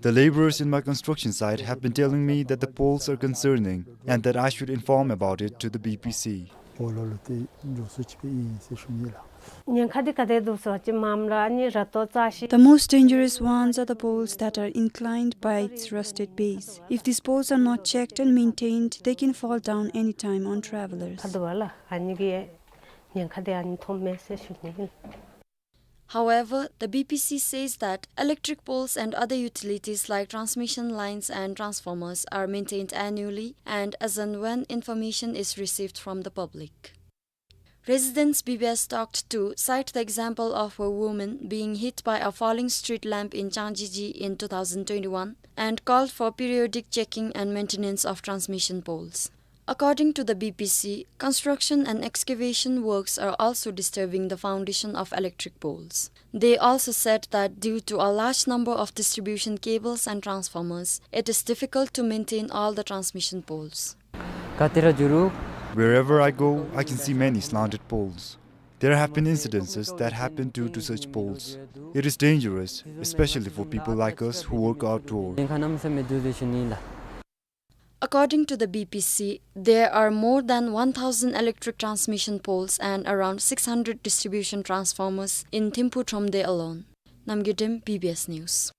The laborers in my construction site have been telling me that the poles are concerning and that I should inform about it to the B B C. འོག་ལོགས་ལུ་ཏེ་འགྱོ་སོ་ཅིག་སྦེ་ཨིན་ཟེར་ཞུ་ནི་ལགས། ཉེན་ཁ་འདི་ག་དེ་འདུག་ཟེར་བ་ཅིན་མངམ་ར་ཨ་ནི་ར་ཏོ་རྩ་ཤི། The most dangerous ones are the poles that are inclined by its rusted base. If these poles are not checked and maintained, they can fall down anytime on travelers. ཁ་འདུག་པ་ལགས། ཨ་ནི་གི་ཉེན་ཁ་འདི་ཨ་ནི་མཐོངམ་མས་ཟེར་ཞུ་ནི་ཨིན། However, the B B C says that electric poles and other utilities like transmission lines and transformers are maintained annually and as and when information is received from the public. Residents B B S talked to cite the example of a woman being hit by a falling street lamp in Changjijiu in two thousand twenty-one and called for periodic checking and maintenance of transmission poles. According to the B B C, construction and excavation works are also disturbing the foundation of electric poles. They also said that due to a large number of distribution cables and transformers, it is difficult to maintain all the transmission poles. Wherever I go, I can see many slanted poles. There have been incidences that happen due to such poles. It is dangerous, especially for people like us who work outdoor. According to the B B C, there are more than one thousand electric transmission poles and around six hundred distribution transformers in Thimphu Thromde alone. Namgay Dem, B B S News.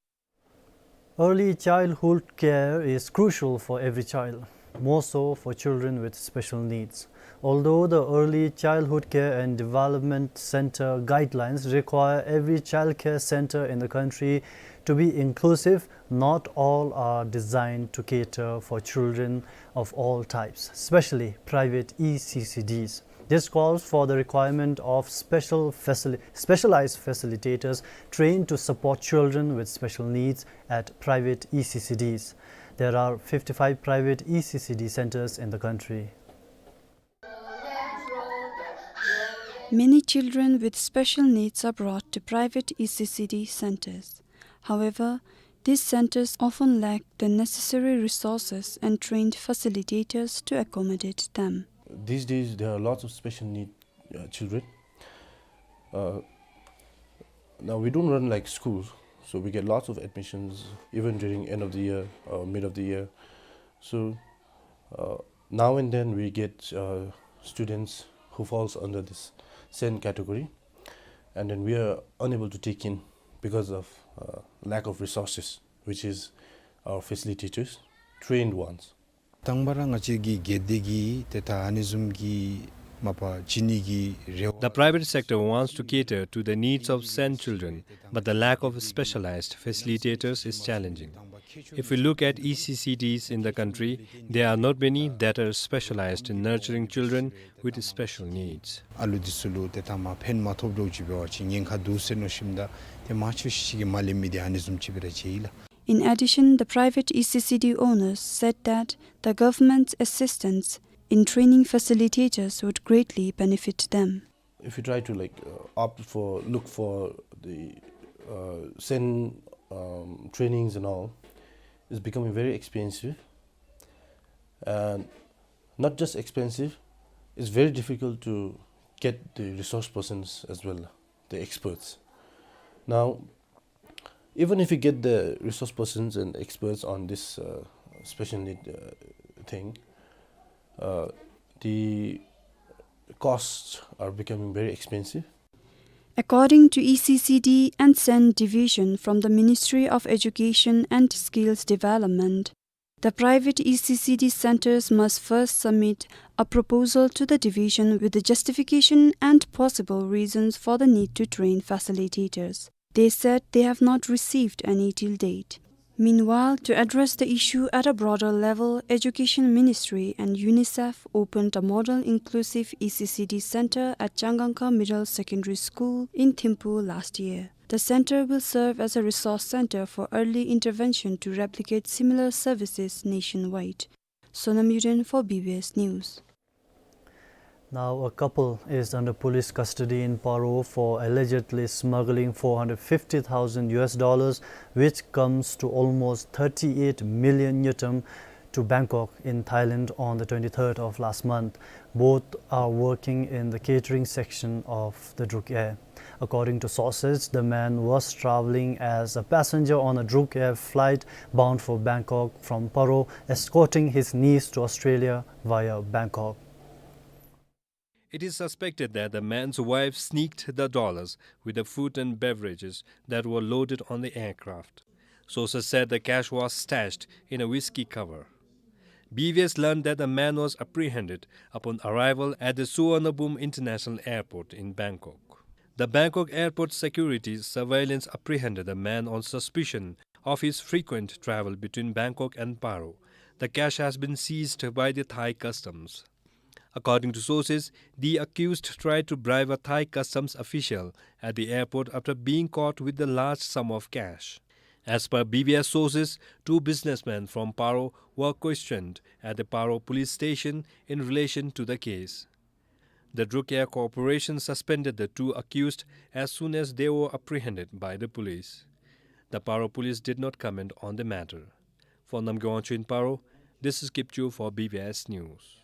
Early childhood care is crucial for every child, more so for children with special needs. Although the Early Childhood Care and Development Center guidelines require every child care center in the country to be inclusive, not all are designed to cater for children of all types, especially private E C C Ds. This calls for the requirement of special facili-, specialized facilitators trained to support children with special needs at private E C C Ds. There are fifty-five private E C C D centers in the country. Many children with special needs are brought to private E C C D centers. However, these centers often lack the necessary resources and trained facilitators to accommodate them. These days, there are lots of special need, uh, children. Uh, now, we don't run like schools, so we get lots of admissions, even during end of the year or mid of the year. So, uh, now and then we get, uh, students who falls under this SEND category, and then we are unable to take in because of, uh, lack of resources, which is our facilitators, trained ones. དང་པ་ར་ང་བཅས་ཀྱི་སྒེར་སྡེ་གིས་ཏེ་ད་ཨ་ནི་བཟུམ་གྱི་མ་པ་བྱིན་ནི་གི་རེ་བ། The private sector wants to cater to the needs of SEND children, but the lack of specialized facilitators is challenging. If we look at E C C Ds in the country, there are not many that are specialized in nurturing children with special needs. ཨ་ལུ་འདི་ཚུ་ལུ་ཏེ་ད་མ་ཕན་མ་ཐོགས་འདྲཝ་ཅིག་འབད་བ་ཅིན་ཉེན་ཁ་འདུག་ཟེར་མནོ་ཞིནམ་ད་ཏེ་མང་ཆེ་ཤོས་ཅིག་གིས་མ་ལེན་མི་འདི་ཨ་ནི་བཟུམ་ཅིག་སྦེ་ར་མཇལ་ཡི་ལགས། In addition, the private E C C D owners said that the government's assistance in training facilitators would greatly benefit them. If you try to, like, uh, opt for, look for the, uh, SEND, um, trainings and all, it's becoming very expensive. And not just expensive, it's very difficult to get the resource persons as well, the experts. Now, even if you get the resource persons and experts on this, uh, special need, uh, thing, uh, the costs are becoming very expensive. According to E C C D and SEND division from the Ministry of Education and Skills Development, the private E C C D centers must first submit a proposal to the division with the justification and possible reasons for the need to train facilitators. They said they have not received any till date. Meanwhile, to address the issue at a broader level, Education Ministry and UNICEF opened a model inclusive E C C D center at Changangkha Middle Secondary School in Thimphu last year. The center will serve as a resource center for early intervention to replicate similar services nationwide. Sonam Yuren for B B S News. Now, a couple is under police custody in Paro for allegedly smuggling four hundred fifty thousand U S dollars, which comes to almost thirty-eight million ngultrum, to Bangkok in Thailand on the twenty-third of last month. Both are working in the catering section of the Druk Air. According to sources, the man was traveling as a passenger on a Druk Air flight bound for Bangkok from Paro, escorting his niece to Australia via Bangkok. It is suspected that the man's wife sneaked the dollars with the food and beverages that were loaded on the aircraft. Sources said the cash was stashed in a whiskey cover. B V S learned that the man was apprehended upon arrival at the Suvarnabhumi International Airport in Bangkok. The Bangkok airport security surveillance apprehended the man on suspicion of his frequent travel between Bangkok and Paro. The cash has been seized by the Thai customs. According to sources, the accused tried to bribe a Thai customs official at the airport after being caught with the large sum of cash. As per B V S sources, two businessmen from Paro were questioned at the Paro police station in relation to the case. The Druk Air Corporation suspended the two accused as soon as they were apprehended by the police. The Paro police did not comment on the matter. For Namgay Wangchuk in Paro, this is Kipchoo for B V S News.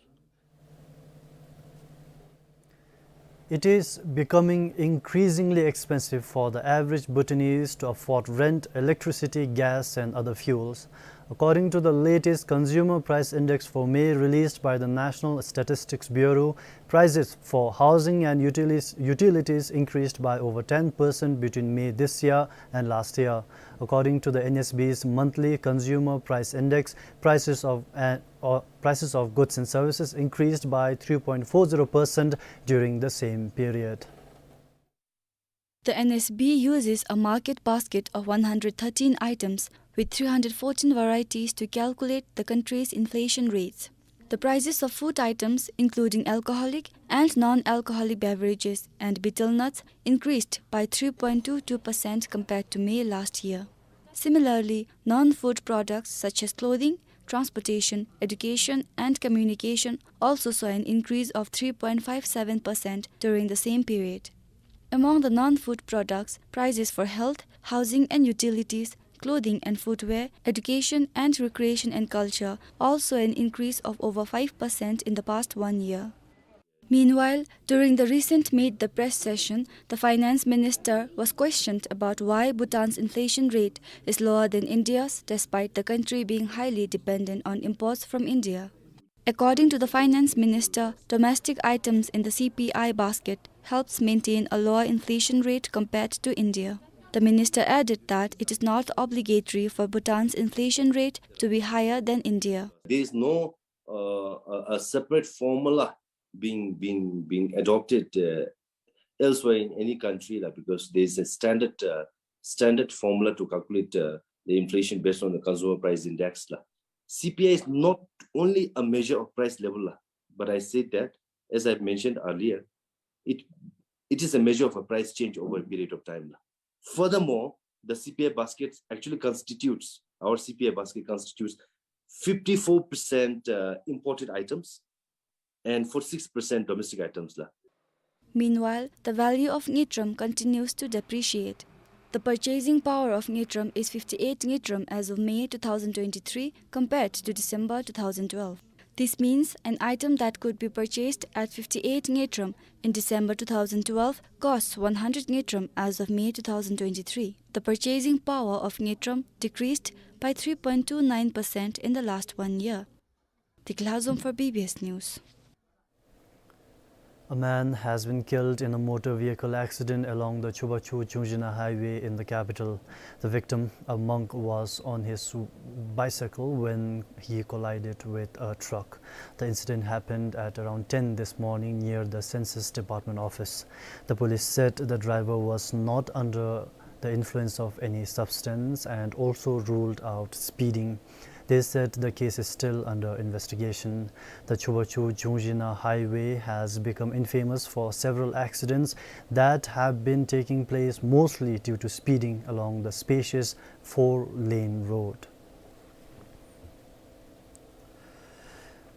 It is becoming increasingly expensive for the average Bhutanese to afford rent, electricity, gas, and other fuels. According to the latest Consumer Price Index for May released by the National Statistics Bureau, prices for housing and utilis-, utilities increased by over ten percent between May this year and last year. According to the N S B's monthly Consumer Price Index, prices of, uh, or prices of goods and services increased by three point four zero percent during the same period. The N S B uses a market basket of one hundred thirteen items with three hundred fourteen varieties to calculate the country's inflation rates. The prices of food items, including alcoholic and non-alcoholic beverages and betel nuts, increased by three point two two percent compared to May last year. Similarly, non-food products such as clothing, transportation, education, and communication also saw an increase of three point five seven percent during the same period. Among the non-food products, prices for health, housing and utilities, clothing and footwear, education and recreation and culture all saw an increase of over five percent in the past one year. Meanwhile, during the recent Meet the Press session, the finance minister was questioned about why Bhutan's inflation rate is lower than India's, despite the country being highly dependent on imports from India. According to the finance minister, domestic items in the C P I basket helps maintain a lower inflation rate compared to India. The minister added that it is not obligatory for Bhutan's inflation rate to be higher than India. There is no, uh, a, a separate formula being, being, being adopted, uh, elsewhere in any country, lah, because there is a standard, uh, standard formula to calculate, uh, the inflation based on the consumer price index, lah. C P I is not only a measure of price level, lah, but I said that, as I mentioned earlier, it, it is a measure of a price change over a period of time, lah. Furthermore, the C P I basket actually constitutes, our C P I basket constitutes fifty-four percent, uh, imported items and forty-six percent domestic items, lah. Meanwhile, the value of ngultrum continues to depreciate. The purchasing power of ngultrum is fifty-eight ngultrum as of May two thousand twenty-three compared to December two thousand twelve. This means an item that could be purchased at fifty-eight ngultrum in December two thousand twelve costs one hundred ngultrum as of May two thousand twenty-three. The purchasing power of ngultrum decreased by three point two nine percent in the last one year. Dikla Zom for B B S News. A man has been killed in a motor vehicle accident along the Chubachu Chungjina highway in the capital. The victim, a monk, was on his bicycle when he collided with a truck. The incident happened at around ten this morning near the Census Department office. The police said the driver was not under the influence of any substance and also ruled out speeding. They said the case is still under investigation. The Chubachu Chungjina highway has become infamous for several accidents that have been taking place, mostly due to speeding along the spacious four-lane road.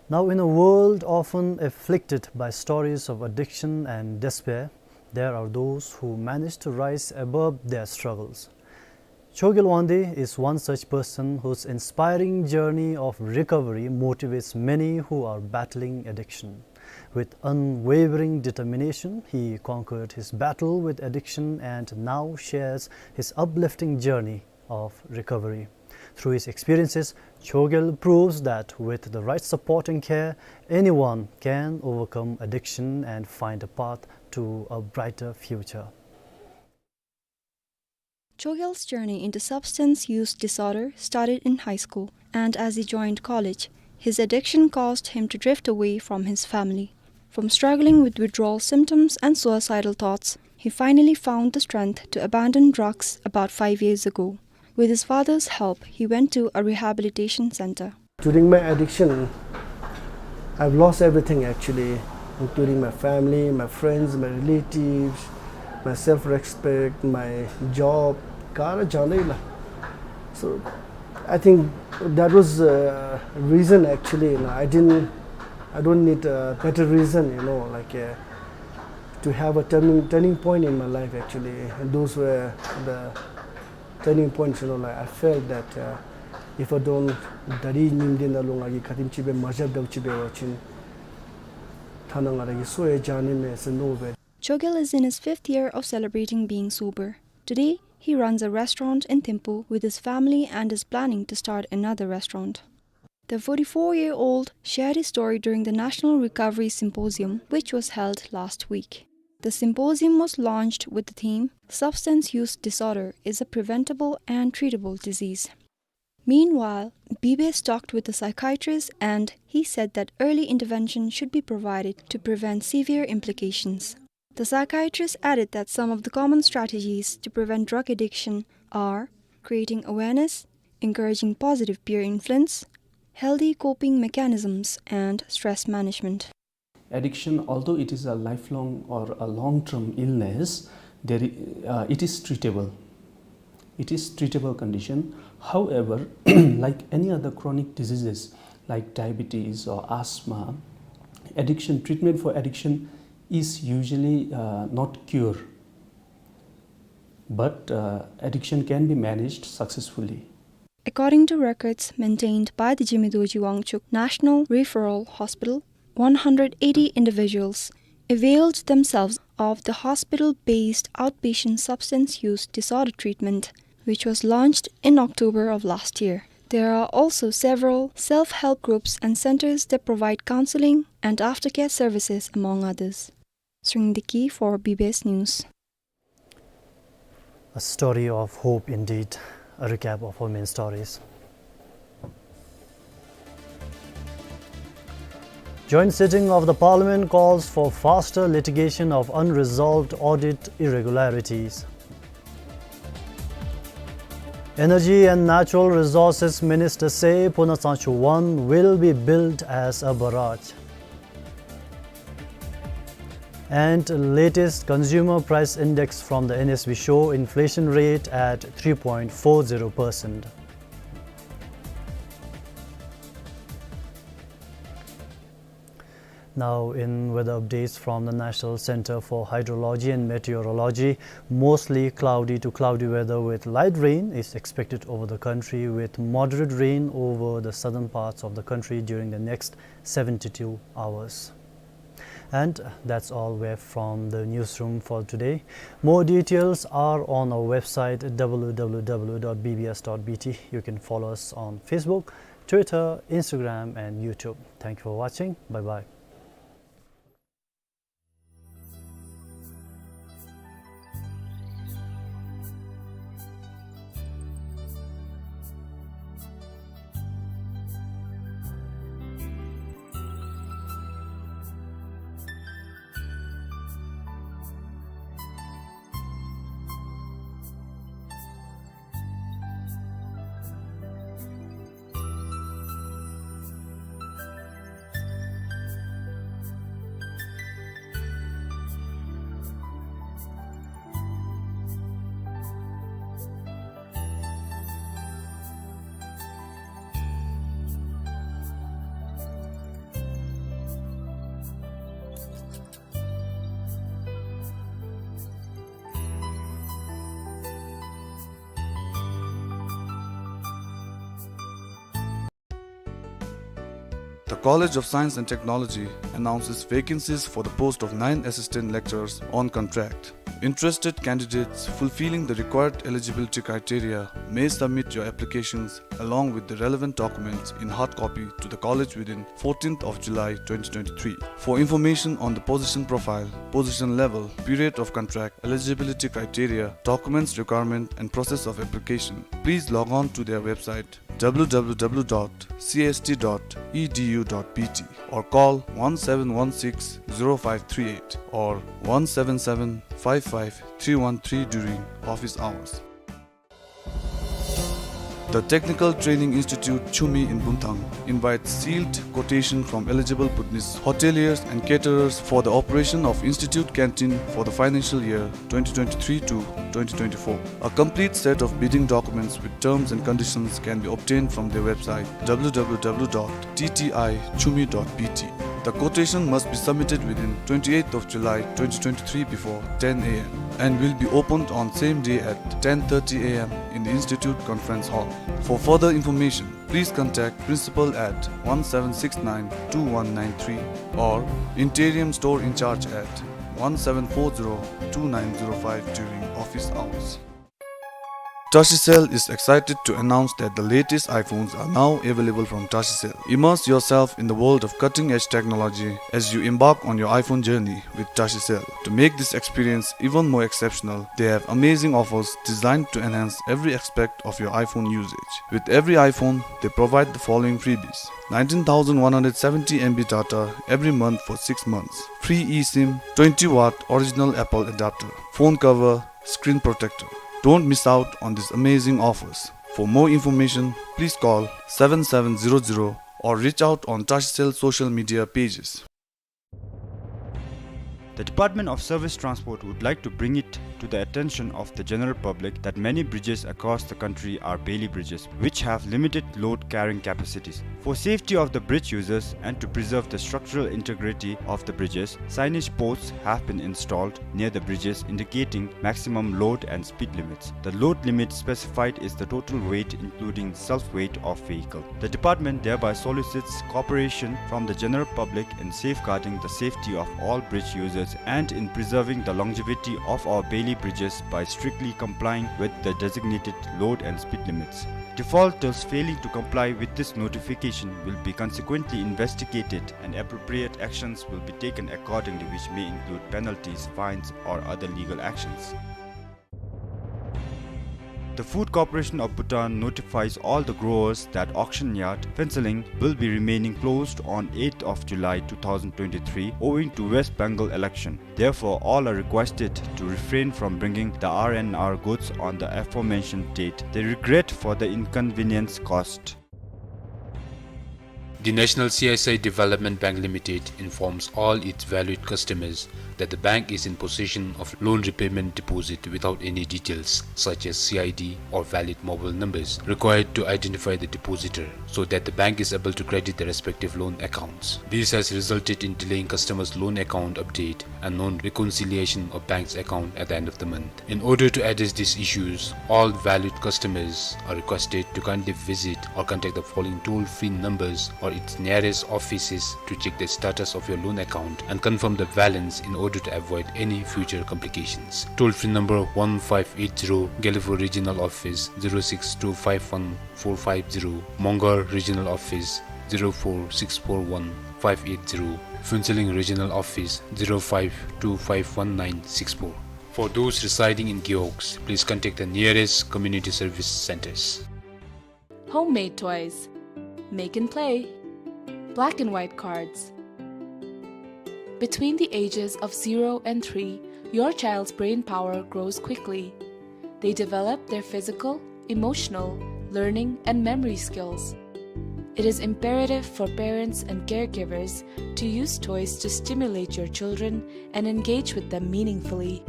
Now, in a world often afflicted by stories of addiction and despair, there are those who manage to rise above their struggles. Chogyal Wangdi is one such person whose inspiring journey of recovery motivates many who are battling addiction. With unwavering determination, he conquered his battle with addiction and now shares his uplifting journey of recovery. Through his experiences, Chogyal proves that with the right support and care, anyone can overcome addiction and find a path to a brighter future. Chogyal's journey into substance use disorder started in high school, and as he joined college, his addiction caused him to drift away from his family. From struggling with withdrawal symptoms and suicidal thoughts, he finally found the strength to abandon drugs about five years ago. With his father's help, he went to a rehabilitation center. During my addiction, I've lost everything actually, including my family, my friends, my relatives, my self-respect, my job. कहाँ जाने ला। So, I think that was a reason actually, you know, I didn't, I don't need a better reason, you know, like, uh, to have a turning, turning point in my life actually. And those were the turning points, you know, like, I felt that, uh, if I don't ད་རིས་ཉིནམ་འདི་ནང་ལུ་ང་གིས་ག་དེམ་ཅིག་སྦེ་མ་རྐྱབ་འདྲཝ་ཅིག་འབད་བ་ཅིན་ཐ་ན་ང་ར་གི་སྲོག་ཡང་རྐྱབ་ནི་མས་ཟེར་མནོ་སྦེ། Chogyal is in his fifth year of celebrating being sober. Today, he runs a restaurant in Thimphu with his family and is planning to start another restaurant. The forty-four-year-old shared his story during the National Recovery Symposium, which was held last week. The symposium was launched with the theme, "Substance Use Disorder is a Preventable and Treatable Disease." Meanwhile, B B S talked with a psychiatrist and he said that early intervention should be provided to prevent severe implications. The psychiatrist added that some of the common strategies to prevent drug addiction are creating awareness, encouraging positive peer influence, healthy coping mechanisms, and stress management. Addiction, although it is a lifelong or a long-term illness, there i-, uh, it is treatable. It is treatable condition. However, like any other chronic diseases like diabetes or asthma, addiction, treatment for addiction is usually, uh, not cure, but, uh, addiction can be managed successfully. According to records maintained by the Jigme Dorji Wangchuck National Referral Hospital, one hundred eighty individuals availed themselves of the hospital-based outpatient substance use disorder treatment, which was launched in October of last year. There are also several self-help groups and centers that provide counseling and aftercare services, among others. Sring Deki for B B S News. A story of hope indeed. A recap of our main stories. Joint sitting of the Parliament calls for faster litigation of unresolved audit irregularities. Energy and Natural Resources Minister say Phunantsangchu one will be built as a barrage. And latest consumer price index from the N S B show inflation rate at three point four zero percent. Now in weather updates from the National Center for Hydrology and Meteorology, mostly cloudy to cloudy weather with light rain is expected over the country, with moderate rain over the southern parts of the country during the next seventy-two hours. And that's all we have from the newsroom for today. More details are on our website, W W W dot B B S dot B T. You can follow us on Facebook, Twitter, Instagram, and YouTube. Thank you for watching. Bye bye. The College of Science and Technology announces vacancies for the post of nine assistant lecturers on contract. Interested candidates fulfilling the required eligibility criteria may submit your applications along with the relevant documents in hard copy to the college within fourteenth of July twenty twenty-three. For information on the position profile, position level, period of contract, eligibility criteria, documents requirement, and process of application, please log on to their website, W W W dot C S T dot E D U dot B T, or call one seven one six zero five three eight or one seven seven five five three one three during office hours. The Technical Training Institute, Chumi in Bumthang invites sealed quotation from eligible Bhutanese hoteliers and caterers for the operation of institute canteen for the financial year twenty twenty-three to twenty twenty-four. A complete set of bidding documents with terms and conditions can be obtained from their website, W W W dot T T I chumi dot B T. The quotation must be submitted within twenty-eighth of July twenty twenty-three before ten A M and will be opened on same day at ten thirty A M in the Institute Conference Hall. For further information, please contact principal at one seven six nine two one nine three or interim store in charge at one seven four zero two nine zero five during office hours. Tashicel is excited to announce that the latest iPhones are now available from Tashicel. Immerse yourself in the world of cutting-edge technology as you embark on your iPhone journey with Tashicel. To make this experience even more exceptional, they have amazing offers designed to enhance every aspect of your iPhone usage. With every iPhone, they provide the following freebies: nineteen thousand one hundred seventy M B data every month for six months, free eSIM, twenty watt original Apple adapter, phone cover, screen protector. Don't miss out on these amazing offers. For more information, please call seven seven zero zero or reach out on Tashicel social media pages. The Department of Service Transport would like to bring it to the attention of the general public that many bridges across the country are bailie bridges, which have limited load carrying capacities. For safety of the bridge users and to preserve the structural integrity of the bridges, signage posts have been installed near the bridges indicating maximum load and speed limits. The load limit specified is the total weight including self-weight of vehicle. The department thereby solicits cooperation from the general public in safeguarding the safety of all bridge users and in preserving the longevity of our bailie bridges by strictly complying with the designated load and speed limits. Defaulters failing to comply with this notification will be consequently investigated and appropriate actions will be taken accordingly, which may include penalties, fines, or other legal actions. The Food Corporation of Bhutan notifies all the growers that auction yard Phuentsholing will be remaining closed on eighth of July two thousand twenty-three owing to West Bengal election. Therefore, all are requested to refrain from bringing the R and R goods on the aforementioned date. They regret for the inconvenience caused. The National C S I Development Bank Limited informs all its valued customers that the bank is in possession of loan repayment deposit without any details such as C I D or valid mobile numbers required to identify the depositor, so that the bank is able to credit the respective loan accounts. This has resulted in delaying customers' loan account update and non-reconciliation of bank's account at the end of the month. In order to address these issues, all valued customers are requested to kindly visit or contact the following toll-free numbers or its nearest offices to check the status of your loan account and confirm the balance in order to avoid any future complications. Toll-free number one five eight zero, Gelephu Regional Office, zero six two five one four five zero, Mongar Regional Office, zero four six four one five eight zero, Phuentsholing Regional Office, zero five two five one nine six four. For those residing in Gewog, please contact the nearest community service centers. Homemade toys. Make and play. Black and white cards. Between the ages of zero and three, your child's brain power grows quickly. They develop their physical, emotional, learning, and memory skills. It is imperative for parents and caregivers to use toys to stimulate your children and engage with them meaningfully.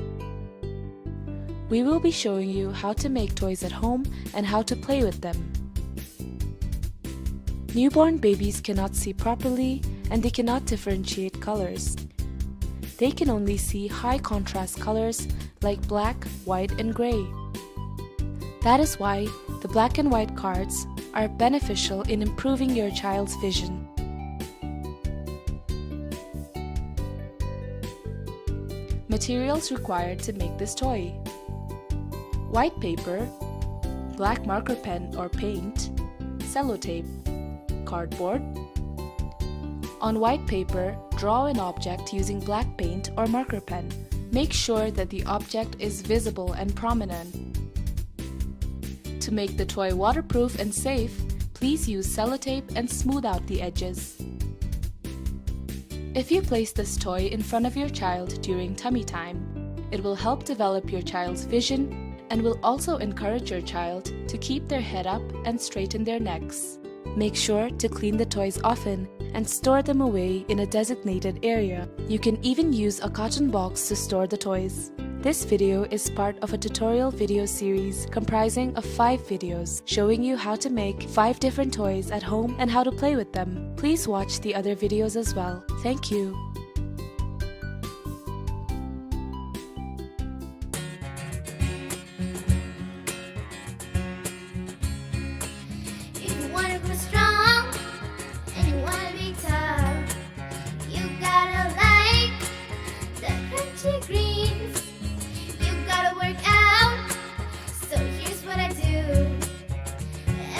We will be showing you how to make toys at home and how to play with them. Newborn babies cannot see properly and they cannot differentiate colors. They can only see high contrast colors like black, white, and gray. That is why the black and white cards are beneficial in improving your child's vision. Materials required to make this toy: white paper, black marker pen or paint, sellotape, cardboard. On white paper, draw an object using black paint or marker pen. Make sure that the object is visible and prominent. To make the toy waterproof and safe, please use sellotape and smooth out the edges. If you place this toy in front of your child during tummy time, it will help develop your child's vision and will also encourage your child to keep their head up and straighten their necks. Make sure to clean the toys often and store them away in a designated area. You can even use a carton box to store the toys. This video is part of a tutorial video series comprising of five videos showing you how to make five different toys at home and how to play with them. Please watch the other videos as well. Thank you. If you wanna grow strong and you wanna be tough, you gotta like the crunchy greens. You gotta work out, so here's what I do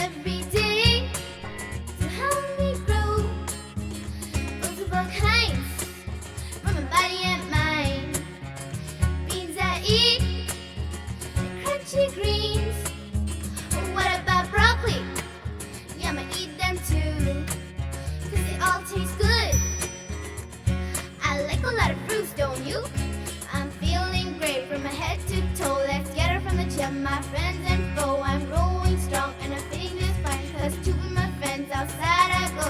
every day to help me grow. Multiple kinds for my body and mind. Beans I eat, crunchy greens. What about broccoli? Yeah, I'ma eat them too, 'cause they all taste good. I like a lot of fruits, don't you? I'm feeling great from my head to toe. Let's get it from the gym, my friends and foe. I'm growing strong and I'm feeling just fine, 'cause to be my friends outside I go.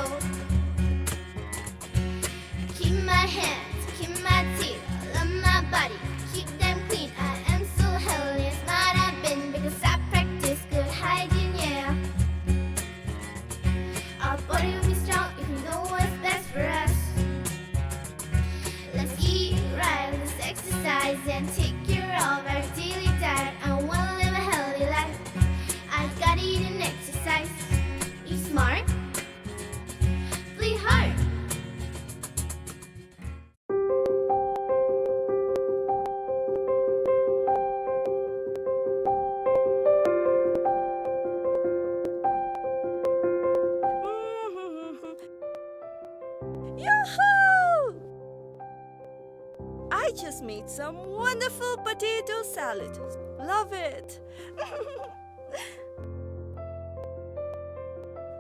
Keep my hands, keep my teeth, love my body, keep them clean. I am so healthy and smart I've been, because I practice good hygiene, yeah. Our body will be strong if we know what's best for us. Let's eat right, let's exercise and take care of our daily diet. I wanna live a healthy life. I gotta eat and exercise. Eat smart, play hard. Yahoo! I just made some wonderful potato salad. Love it.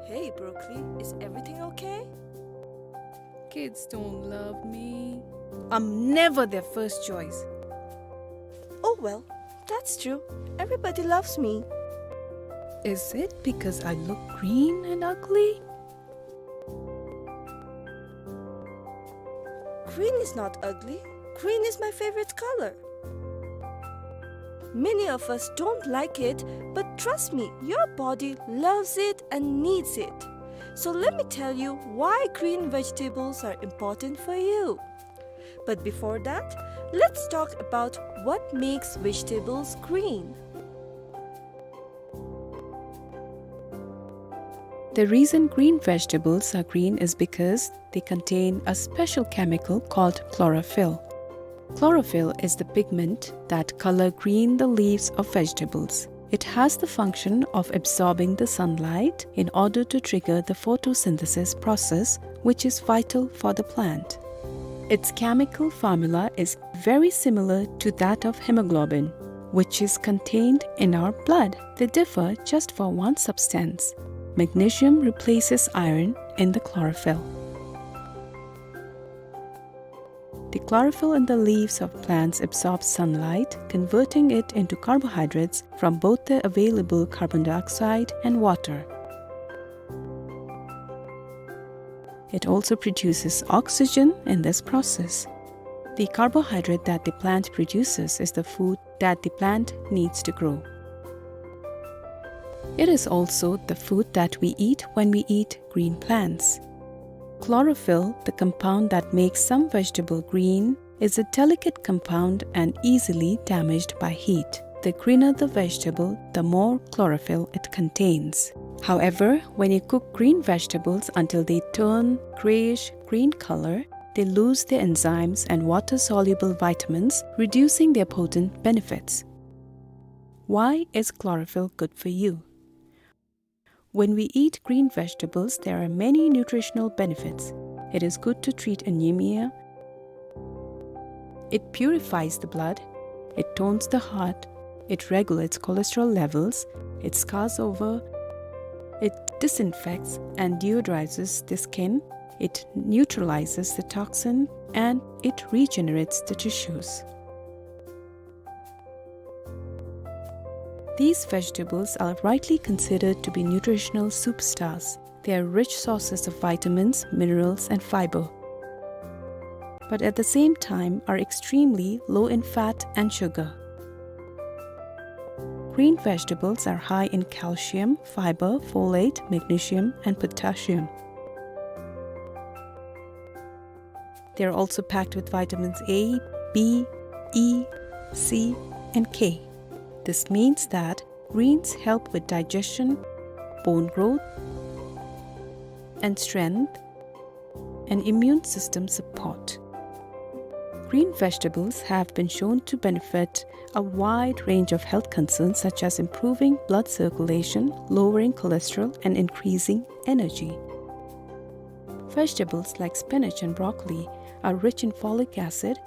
Hey, broccoli, is everything okay? Kids don't love me. I'm never their first choice. Oh well, that's true. Everybody loves me. Is it because I look green and ugly? Green is not ugly. Green is my favorite color. Many of us don't like it, but trust me, your body loves it and needs it. So let me tell you why green vegetables are important for you. But before that, let's talk about what makes vegetables green. The reason green vegetables are green is because they contain a special chemical called chlorophyll. Chlorophyll is the pigment that color green the leaves of vegetables. It has the function of absorbing the sunlight in order to trigger the photosynthesis process, which is vital for the plant. Its chemical formula is very similar to that of hemoglobin, which is contained in our blood. They differ just for one substance. Magnesium replaces iron in the chlorophyll. The chlorophyll in the leaves of plants absorbs sunlight, converting it into carbohydrates from both the available carbon dioxide and water. It also produces oxygen in this process. The carbohydrate that the plant produces is the food that the plant needs to grow. It is also the food that we eat when we eat green plants. Chlorophyll, the compound that makes some vegetable green, is a delicate compound and easily damaged by heat. The greener the vegetable, the more chlorophyll it contains. However, when you cook green vegetables until they turn grayish green color, they lose their enzymes and water-soluble vitamins, reducing their potent benefits. Why is chlorophyll good for you? When we eat green vegetables, there are many nutritional benefits. It is good to treat anemia. It purifies the blood. It tones the heart. It regulates cholesterol levels. It scars over. It disinfects and deodorizes the skin. It neutralizes the toxin, and it regenerates the tissues. These vegetables are rightly considered to be nutritional superstars. They are rich sources of vitamins, minerals, and fiber, but at the same time are extremely low in fat and sugar. Green vegetables are high in calcium, fiber, folate, magnesium, and potassium. They are also packed with vitamins A, B, E, C, and K. This means that greens help with digestion, bone growth, and strength, and immune system support. Green vegetables have been shown to benefit a wide range of health concerns such as improving blood circulation, lowering cholesterol, and increasing energy. Vegetables like spinach and broccoli are rich in folic acid,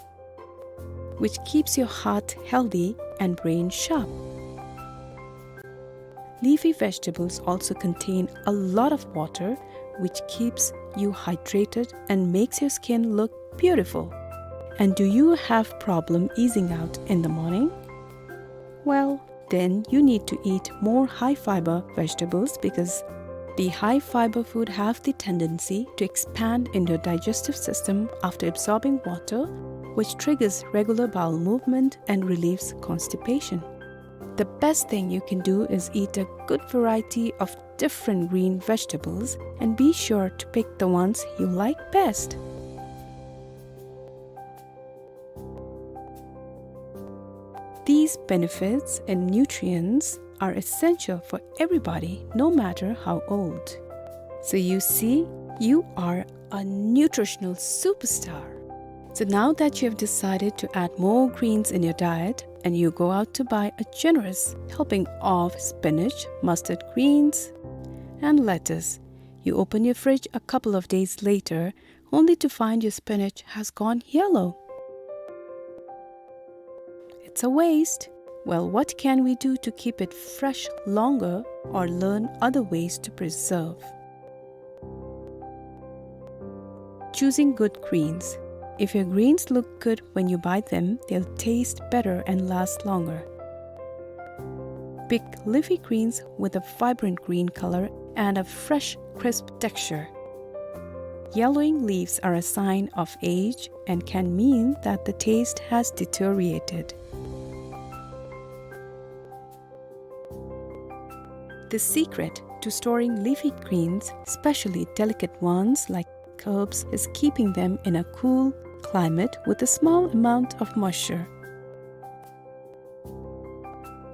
which keeps your heart healthy and brain sharp. Leafy vegetables also contain a lot of water, which keeps you hydrated and makes your skin look beautiful. And do you have problem easing out in the morning? Well, then you need to eat more high fiber vegetables, because the high fiber food have the tendency to expand in your digestive system after absorbing water, which triggers regular bowel movement and relieves constipation. The best thing you can do is eat a good variety of different green vegetables and be sure to pick the ones you like best. These benefits and nutrients are essential for everybody, no matter how old. So you see, you are a nutritional superstar. So now that you have decided to add more greens in your diet and you go out to buy a generous helping of spinach, mustard greens, and lettuce, you open your fridge a couple of days later only to find your spinach has gone yellow. It's a waste. Well, what can we do to keep it fresh longer or learn other ways to preserve? Choosing good greens. If your greens look good when you buy them, they'll taste better and last longer. Pick leafy greens with a vibrant green color and a fresh, crisp texture. Yellowing leaves are a sign of age and can mean that the taste has deteriorated. The secret to storing leafy greens, especially delicate ones like herbs, is keeping them in a cool climate with a small amount of moisture.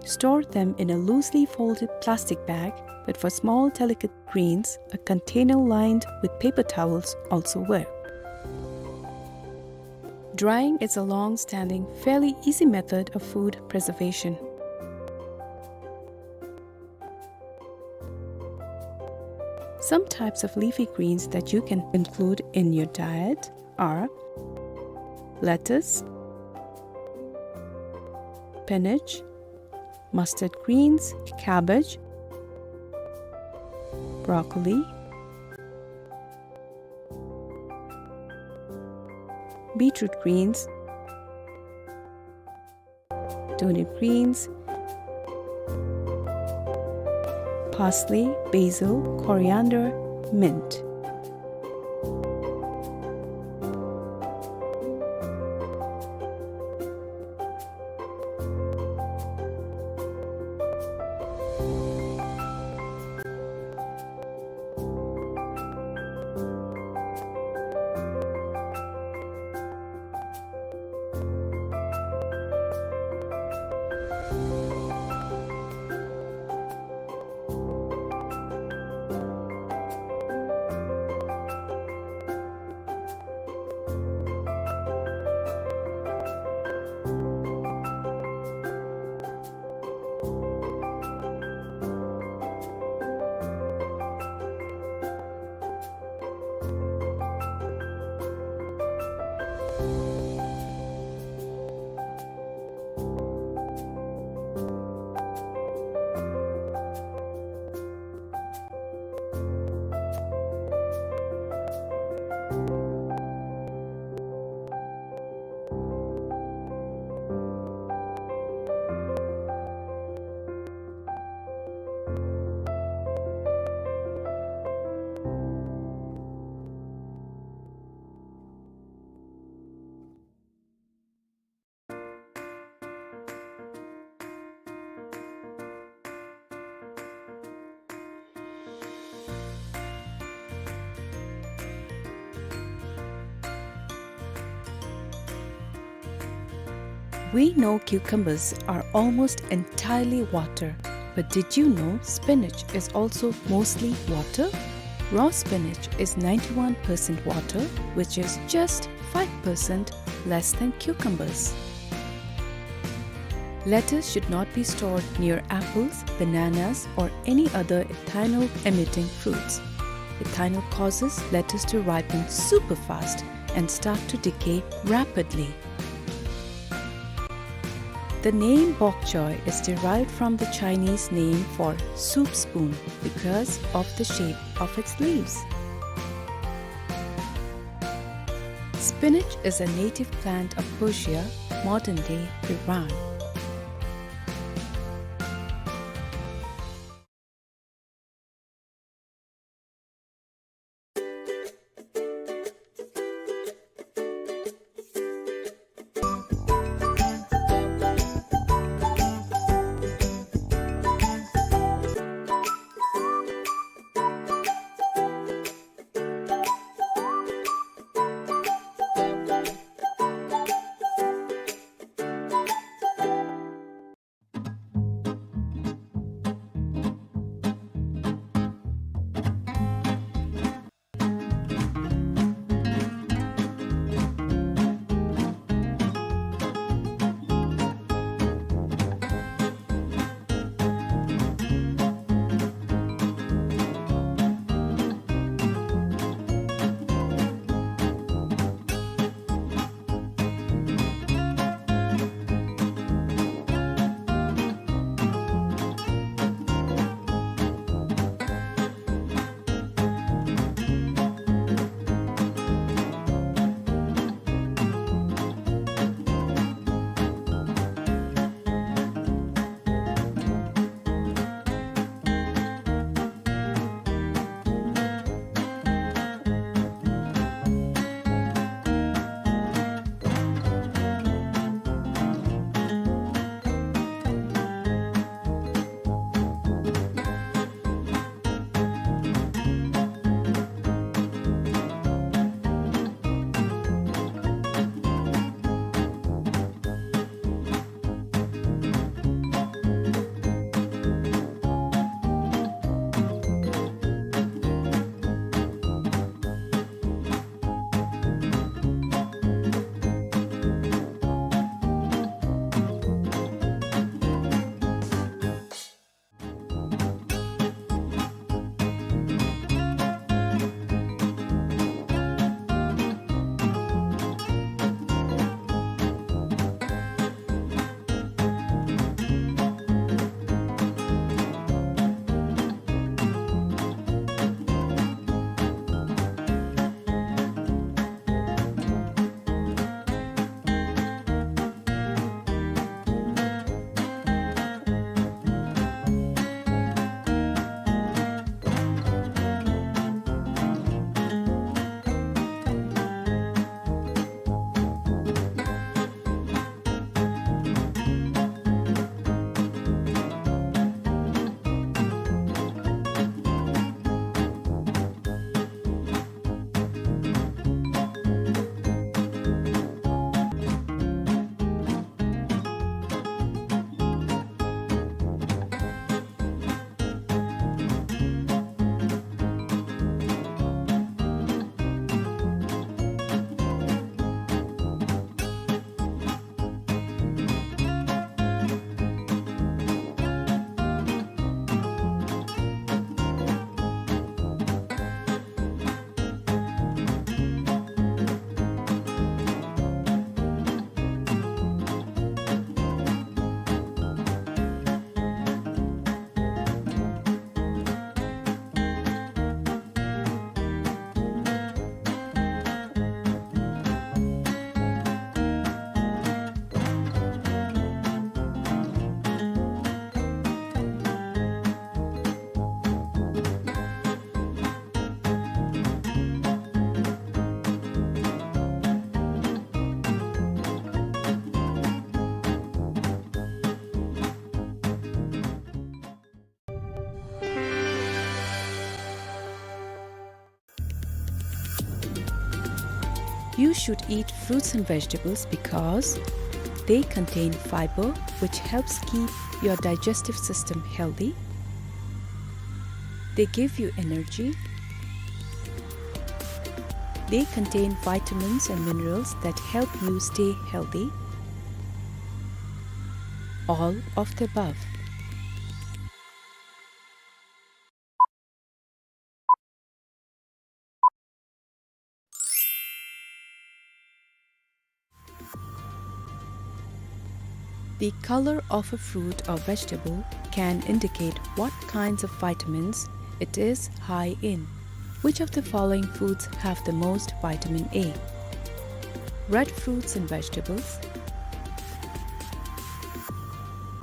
Store them in a loosely folded plastic bag, but for small, delicate greens, a container lined with paper towels also work. Drying is a long-standing, fairly easy method of food preservation. Some types of leafy greens that you can include in your diet are lettuce, spinach, mustard greens, cabbage, broccoli, beetroot greens, turnip greens, parsley, basil, coriander, mint. We know cucumbers are almost entirely water, but did you know spinach is also mostly water? Raw spinach is ninety-one percent water, which is just five percent less than cucumbers. Lettuce should not be stored near apples, bananas, or any other ethanol-emitting fruits. Ethanol causes lettuce to ripen super fast and start to decay rapidly. The name bok choy is derived from the Chinese name for soup spoon because of the shape of its leaves. Spinach is a native plant of Persia, modern-day Iran. You should eat fruits and vegetables because They contain fiber, which helps keep your digestive system healthy. They give you energy. They contain vitamins and minerals that help you stay healthy. All of the above. The color of a fruit or vegetable can indicate what kinds of vitamins it is high in. Which of the following foods have the most vitamin A? Red fruits and vegetables,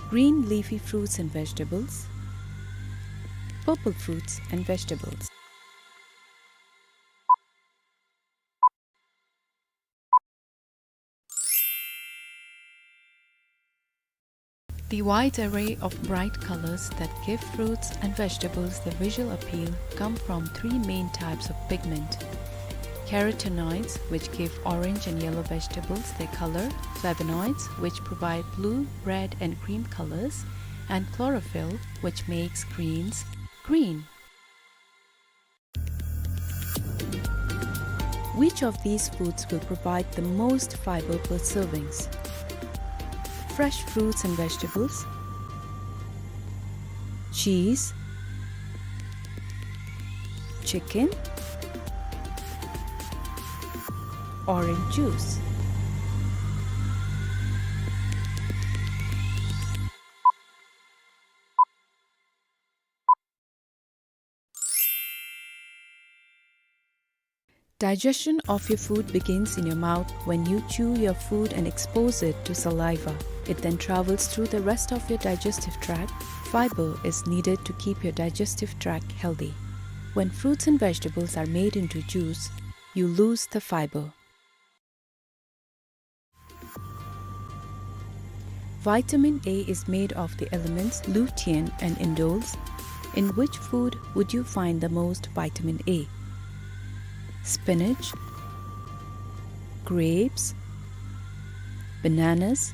green leafy fruits and vegetables, purple fruits and vegetables. The wide array of bright colors that give fruits and vegetables their visual appeal come from three main types of pigment. Carotenoids, which give orange and yellow vegetables their color, flavonoids, which provide blue, red, and cream colors, and chlorophyll, which makes greens green. Which of these foods will provide the most fiber per servings? Fresh fruits and vegetables, cheese, chicken, orange juice. Digestion of your food begins in your mouth when you chew your food and expose it to saliva. It then travels through the rest of your digestive tract. Fiber is needed to keep your digestive tract healthy. When fruits and vegetables are made into juice, you lose the fiber. Vitamin A is made of the elements lutein and indoles. In which food would you find the most vitamin A? Spinach, grapes, bananas,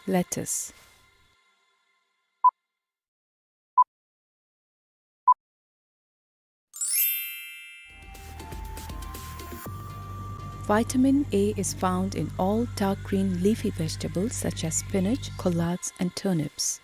lettuce. Vitamin A is found in all dark green leafy vegetables such as spinach, collards, and turnips.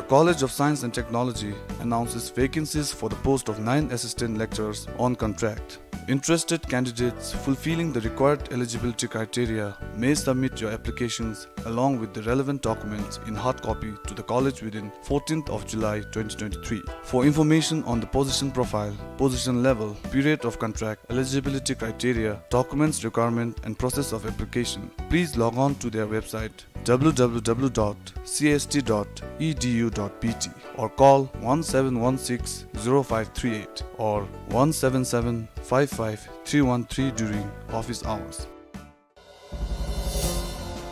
College of Science and Technology announces vacancies for the post of nine assistant lecturers on contract. Interested candidates fulfilling the required eligibility criteria may submit your applications along with the relevant documents in hard copy to the college within fourteenth of July twenty twenty-three. For information on the position profile, position level, period of contract, eligibility criteria, documents requirement and process of application, please log on to their website w w w dot c s t dot e d u dot b t or call one seven one six zero five three eight or one seven seven five five three one three during office hours.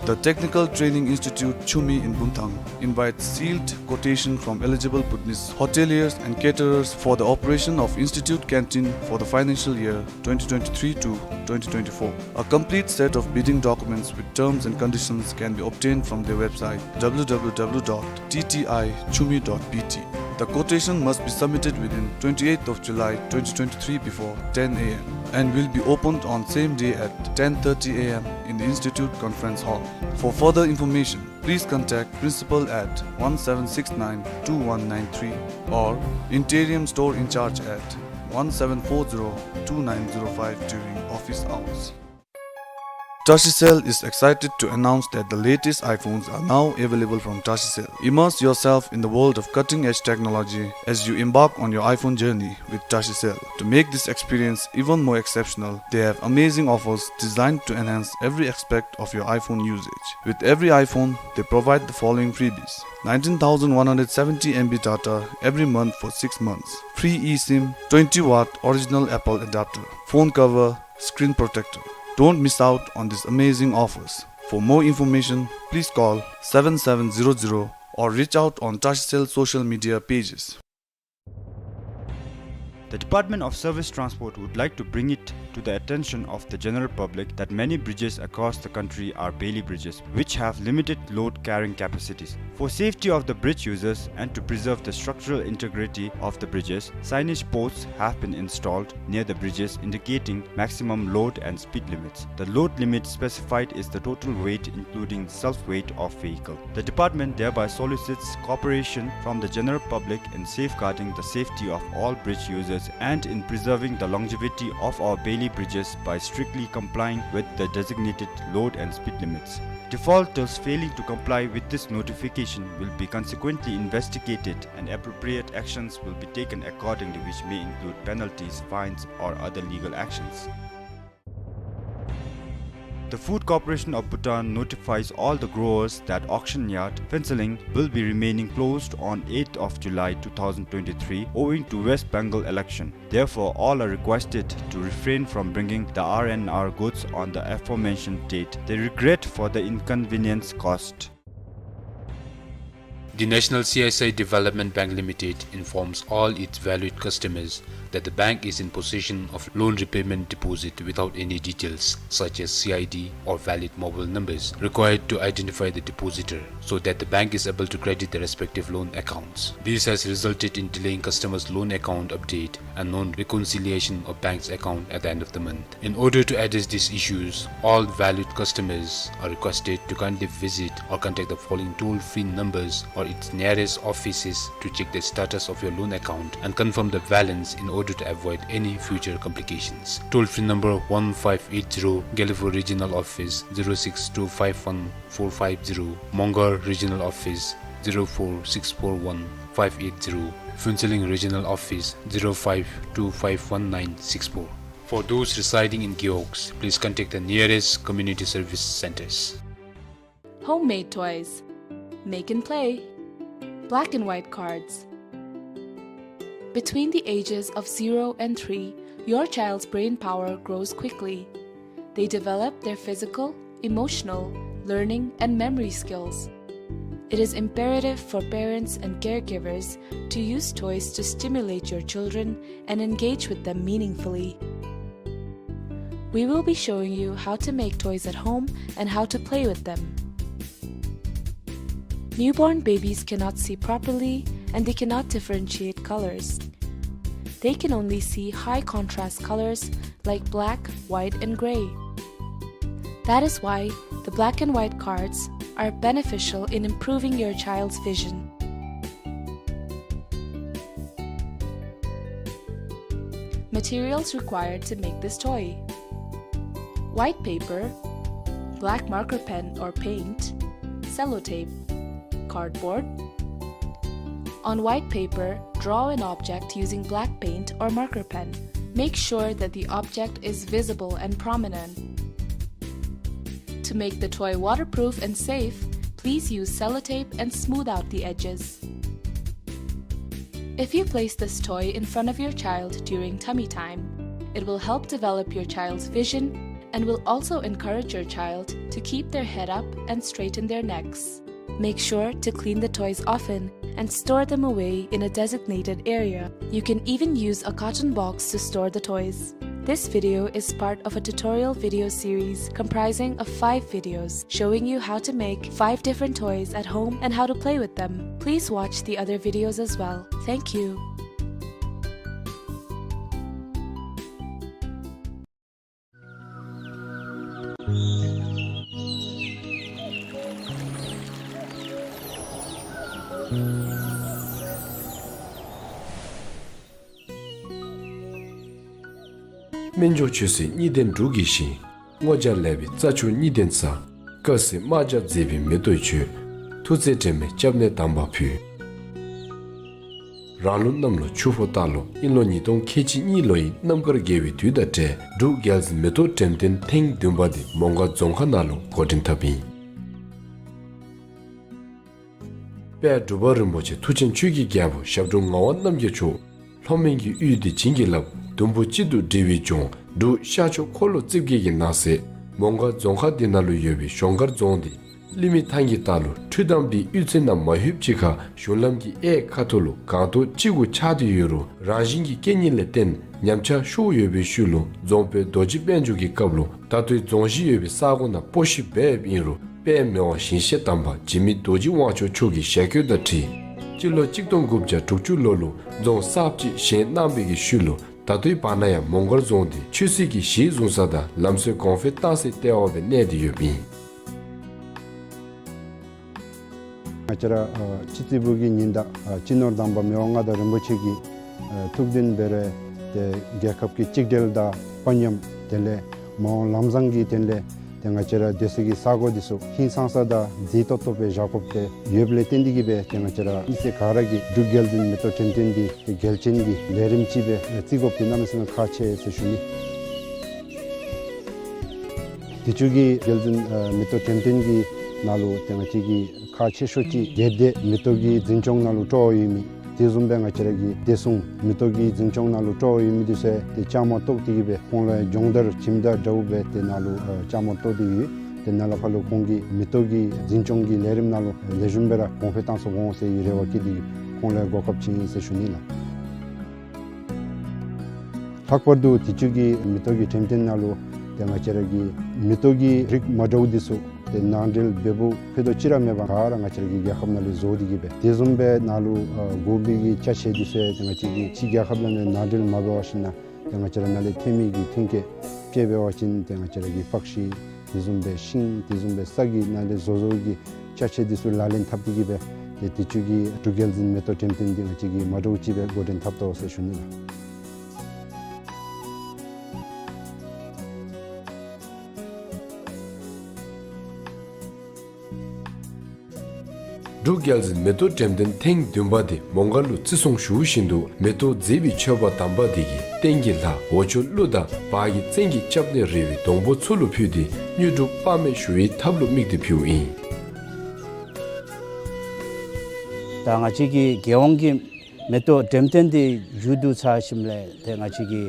The Technical Training Institute Chumi in Bumthang invites sealed quotation from eligible Bhutanese hoteliers and caterers for the operation of institute canteen for the financial year twenty twenty-three to twenty twenty-four. A complete set of bidding documents with terms and conditions can be obtained from their website w w w dot t t i chumi dot b t. The quotation must be submitted within twenty-eighth of July twenty twenty-three before ten a m and will be opened on same day at ten thirty a m in the Institute Conference Hall. For further information, please contact principal at one seven six nine two one nine three or interim store in charge at one seven four zero two nine zero five during office hours. Tashicell is excited to announce that the latest iPhones are now available from Tashicell. Immerse yourself in the world of cutting-edge technology as you embark on your iPhone journey with Tashicell. To make this experience even more exceptional, they have amazing offers designed to enhance every aspect of your iPhone usage. With every iPhone, they provide the following freebies: nineteen thousand one hundred seventy M B data every month for six months, free eSIM, twenty watt original Apple adapter, phone cover, screen protector. Don't miss out on these amazing offers. For more information, please call seven seven zero zero or reach out on Tashicell social media pages. The Department of Service Transport would like to bring it to the attention of the general public that many bridges across the country are bailie bridges, which have limited load carrying capacities. For safety of the bridge users and to preserve the structural integrity of the bridges, signage posts have been installed near the bridges indicating maximum load and speed limits. The load limit specified is the total weight including self-weight of vehicle. The department thereby solicits cooperation from the general public in safeguarding the safety of all bridge users and in preserving the longevity of our bailie bridges by strictly complying with the designated load and speed limits. Defaulters failing to comply with this notification will be consequently investigated and appropriate actions will be taken accordingly, which may include penalties, fines, or other legal actions. The Food Corporation of Bhutan notifies all the growers that auction yard Phuentsholing will be remaining closed on eighth of July two thousand twenty-three owing to West Bengal election. Therefore, all are requested to refrain from bringing the R and R goods on the aforementioned date. They regret for the inconvenience caused. The National C S I Development Bank Limited informs all its valued customers that the bank is in possession of loan repayment deposit without any details such as C I D or valid mobile numbers required to identify the depositor, so that the bank is able to credit the respective loan accounts. This has resulted in delaying customers' loan account update and non-reconciliation of bank's account at the end of the month. In order to address these issues, all valued customers are requested to kindly visit or contact the following toll-free numbers or its nearest offices to check the status of your loan account and confirm the balance in order to avoid any future complications. Toll-free number one five eight zero, Gelephu Regional Office, zero six two five one four five zero, Mongar Regional Office, zero four six four one five eight zero, Phuentsholing Regional Office, zero five two five one nine six four. For those residing in Gewog, please contact the nearest community service centers. Homemade toys. Make and play. Black and white cards. Between the ages of zero and three, your child's brain power grows quickly. They develop their physical, emotional, learning, and memory skills. It is imperative for parents and caregivers to use toys to stimulate your children and engage with them meaningfully. We will be showing you how to make toys at home and how to play with them. Newborn babies cannot see properly and they cannot differentiate colors. They can only see high contrast colors like black, white, and gray. That is why the black and white cards are beneficial in improving your child's vision. Materials required to make this toy: white paper, black marker pen or paint, sellotape, cardboard. On white paper, draw an object using black paint or marker pen. Make sure that the object is visible and prominent. To make the toy waterproof and safe, please use sellotape and smooth out the edges. If you place this toy in front of your child during tummy time, it will help develop your child's vision and will also encourage your child to keep their head up and straighten their necks. Make sure to clean the toys often and store them away in a designated area. You can even use a carton box to store the toys. This video is part of a tutorial video series comprising of five videos showing you how to make five different toys at home and how to play with them. Please watch the other videos as well. Thank you. སྨན་ལྗོངས་ཆོས་སྲིད་གཉིས་ལྡན་འབྲུག་གི་ཞིང་། སྔོ་ལྗང་ལེགས་པའི་རྩྭ་མཆོག་གཉིས་ལྡན་ས། དཀར་སེར་དམར་ལྗང་མཛེས་པའི་མེ་ཏོག་མཆོག། ཐུགས་བརྩེ་དྲན་པའི་སྐྱབས་གནས་དམ་པ་ཕུལ། རང་ལུགས་གནམ་ལོ་ཆུ་ཕོ་སྟག་ལོ། དབྱིན་ལོ་ཉིས་སྟོང་ཁལ་གཅིག་གཉིས་ལོའི་རྣམ་དཀར་དགེ་བའི་དུས་དང་འབྲེལ་འབྲུག་རྒྱལ་འཛིན་མེ་ཏོག་འགྲེམས་སྟོན་ཐེངས་བདུན་པ་དེ་མོང་སྒར་རྫོང་ཁག་ནང་ལུ་འགོ་འདྲེན་འཐབ་ཨིན། དཔལ་འབྲུག་པ་རིན་པོ་ཆེ་མཐུ་ཆེན་ཆོས་ཀྱི་རྒྱལ་པོ་ཞབས་དྲུང་ངག་དབང་རྣམ་རྒྱལ་མཆོག་ལྷོ་མོན་གྱི་དབུས་འདི་བྱིན་གྱིས་བརླབས། ཟླུམ་པོ་གཅིག་ཏུ་སྒྲིལ་བའི་ལྗོངས་འབྲུག་ཤར་ཕྱོགས་འཁོར་ལོ་རྩིབས་བརྒྱད་ཀྱི་ནང་གསེས་མོང་སྒར་རྫོང་ཁག་འདི་ནང་ལུ་ཡོད་པའི་གཞོང་སྒར་རྫོང་འདི་གླིང་མི་ཐང་གི་ལྟག་ལུ་འཕྲུལ་གདམས་པའི་གཡུས་ཚན་ནང་མ་ལྷོདཔ་ཅིག་ཁར་གཞུང་ལམ་གྱི་གཡས་ཁ་ཐུག་ལུ་སྒང་ཏོག་གཅིག་གུ་ཆགས་ཏེ་ཡོད་རུང་རང་བཞིན་གྱི་རྐྱེན་ངན་ལས་བརྟེན་ཉམས་ཆག་ཤོར་ཡོད་པའི་ཤུལ་ལུ་རྫོང་དཔོན་རྡོ་རྗེ་དཔལ་འབྱོར་གྱི་སྐབས་ལུ་ད་ལྟོའི་རྫོང་གཞི་ཡོད་པའི་ས་གོ་ནང་སྤོ་བཤིག་འབདཝ་ཨིན་རུང་དཔལ་མི་དབང་ཞིང་གཤེགས་དམ་པ་འཇིགས་མེད་རྡོ་རྗེ་དབང་ཕྱུག་མཆོག་གི་ཞལ་བཀོད་དང་འཁྲིལ་སྤྱི་ལོ་གཅིག་སྟོང་དགུ་བརྒྱ་དྲུག་ཅུ་ལོ་ལུ་རྫོང་གསརཔ་ཅིག་བཞེངས་གནང་བའི་གི་ཤུལ་ལུ་ད་ལྟོའི་བར་ན་ཡང་མོང་སྒར་རྫོང་འདི་ཆོས་སྲིད་ཀྱི་གཞི་བཟུང་ས་དང་ལམ་སྲོལ་གོང་འཕེལ་བཏང་སའི་ལྟེ་བ་སྦེ་གནས་ཏེ་ཡོདཔ་ཨིན། ང་བཅས་ར་ཨ་སྤྱི་རྩིས་པོ་གི་ཉི་ཟླ་ཨ་སྤྱི་ནོར་དམ་པ་མི་དབང་མངའ་བདག་རིན་པོ་ཆེ་གི་ཨ་ཐུགས་འདུན་འབད་རུང་ཏེ་རྒྱལ་ཁབ་ཀྱི་གཅིག་སྒྲིལ་དང་དཔའ་ཉམས་དེ་ལས་མ་འོངས་ལམ་བཟང་གི་དོན་ལས་ཏེ་ང་བཅས་ར་སྡོད་སའི་གི་ས་གོ་འདི་ཚུ་ཧིང་སངས་ས་དང་མཛེས་ཏོག་ཏོ་སྦེ་བཞག་དགོཔ་དེ་ཡོདཔ་ལས་བརྟེན་ཏེ་གིས་སྦེ་ཏེ་ང་བཅས་ར་མི་སེར་ག་ར་གིས་འབྲུག་རྒྱལ་འཛིན་མེ་ཏོག་འགྲེམས་སྟོན་འདི་ཏེ་གལ་ཆེན་གྱི་ལས་རིམ་ཅིག་སྦེ་བརྩི་དགོཔ་འདི་གནམ་མེད་ས་མེད་ཁག་ཆེ་ཟེར་ཞུ་ནི། དུས་ཅི་གི་རྒྱལ་འཛིན་ཨ་མེ་ཏོག་འགྲེམས་སྟོན་གྱི་ནང་ལུ་ཏེ་ང་བཅས་ཀྱི་ཁག་ཆེ་ཤོས་ཅིག་གལ་ཏེ་མེ་ཏོག་གི་འཛིན་སྐྱོང་ནང་ལུ་སྤྲོ་བ་ཡོད་མི་དེ་བཟུམ་སྦེ་ང་བཅས་ར་གི་བདེ་སྲུང་མེ་ཏོག་གི་འཛིན་སྐྱོང་ནང་ལུ་སྤྲོ་བ་ཡོད་མི་འདི་ཚུ་ཏེ་བཅའ་མར་གཏོགས་ཏེ་གིས་སྦེ་ཁོང་ལུ་སྦྱོང་བརྡར་ཁྱིམ་བདག་འདྲཝ་སྦེ་ཏེ་ནཱ་ལུ་ཨ་བཅའ་མར་གཏོགས་ཏེ་ཡོད། ཏེ་ནཱ་ལས་ཕར་ལུ་ཁོང་གིས་མེ་ཏོག་གི་འཛིན་སྐྱོང་གི་ལས་རིམ་ནང་ལུ་ལེགས་ཤོམ་སྦེ་ར་གོང་འཕེལ་གཏང་ཚུགས་འོང་ཟེར་བའི་རེ་བ་བསྐྱེད་དེ་གིས་ཁོང་ལུ་གོ་སྐབས་བྱིན་ཡི་ཟེར་ཞུ་ནི་ལགས། ལྷག་པར་དུ་དུས་ཅི་གི་མེ་ཏོག་གི་འགྲེམས་སྟོན་ནང་ལུ་ཏེ་ང་བཅས་ར་གི་མེ་ཏོག་གི་རིགས་མ་འདྲཝ་འདི་ཚུ་ཏེ་ནང་འགྲེལ་འབད་བའི་ཕུད་རྡོག་ཅིག་ར་མེད་པར་ག་ར་ང་བཅས་ར་གི་རྒྱལ་ཁབ་ནང་ལས་བཟོ་སྟེ་གིས་སྦེ་དེ་བཟུམ་སྦེ་ནཱ་ལུ་ཨ་དགོ་པའི་གི་ཅ་ཆས་འདི་ཚུ་ཡང་ཏེ་ང་བཅས་ཀྱིས་ཕྱི་རྒྱལ་ཁབ་ནང་ལས་ནང་འགྲེལ་མ་འབད་བར་ཞིན་ན་ཏེ་ང་བཅས་ར་ནཱ་ལས་ཐོན་མི་གི་ཐོན་སྐྱེད་དཔྱེ་འབད་བ་ཅིན་ཏེ་ང་བཅས་ར་གི་པགས་ཤིང་དེ་བཟུམ་སྦེ་ཤིང་དེ་བཟུམ་སྦེ་ས་གི་ནང་ལས་བཟོ་བཟོཝ་གི་ཅ་ཆས་འདི་ཚུ་ལག་ལེན་འཐབ་སྟེ་གིས་སྦེ་ཏེ་དུས་ཅི་གི་འབྲུག་རྒྱལ་འཛིན་མེ་ཏོག་འགྲེམས་སྟོན་འདི་ང་བཅས་ཀྱིས་མ་འདྲཝ་ཅིག་སྦེ་འགོ་འདྲེན་འཐབ་དོ་ཟེར་ཞུ་ནི་ལགས། འབྲུག་རྒྱལ་འཛིན་མེ་ཏོག་འགྲེམས་སྟོན་ཐེངས་བདུན་པ་འདི་མོང་སྒར་ལུ་བརྩི་སྲུང་ཞུ་བཞིན་དུ་མེ་ཏོག་མཛེས་པའི་མཆོད་པ་དམ་པ་འདི་གིས་སྟེང་གི་ལྷ་འོག་ཕྱོགས་ཀླུ་དང་བར་གྱི་བཙན་གྱི་སྐྱབས་གནས་རི་བོའི་སྡོང་པོ་ཚུ་ལུ་ཕུལ་ཏེ་དངོས་གྲུབ་དཔག་མེད་ཞུ་བའི་ཐབས་ལུ་དམིགས་ཏེ་ཕུལཝ་ཨིན། ད་ང་བཅས་ཀྱི་རྒྱལ་ཡོངས་ཀྱི་མེ་ཏོག་འགྲེམས་སྟོན་འདི་མཇུག་བསྡུ་ཚར་ཞིནམ་ལས་ཏེ་ང་བཅས་ཀྱི་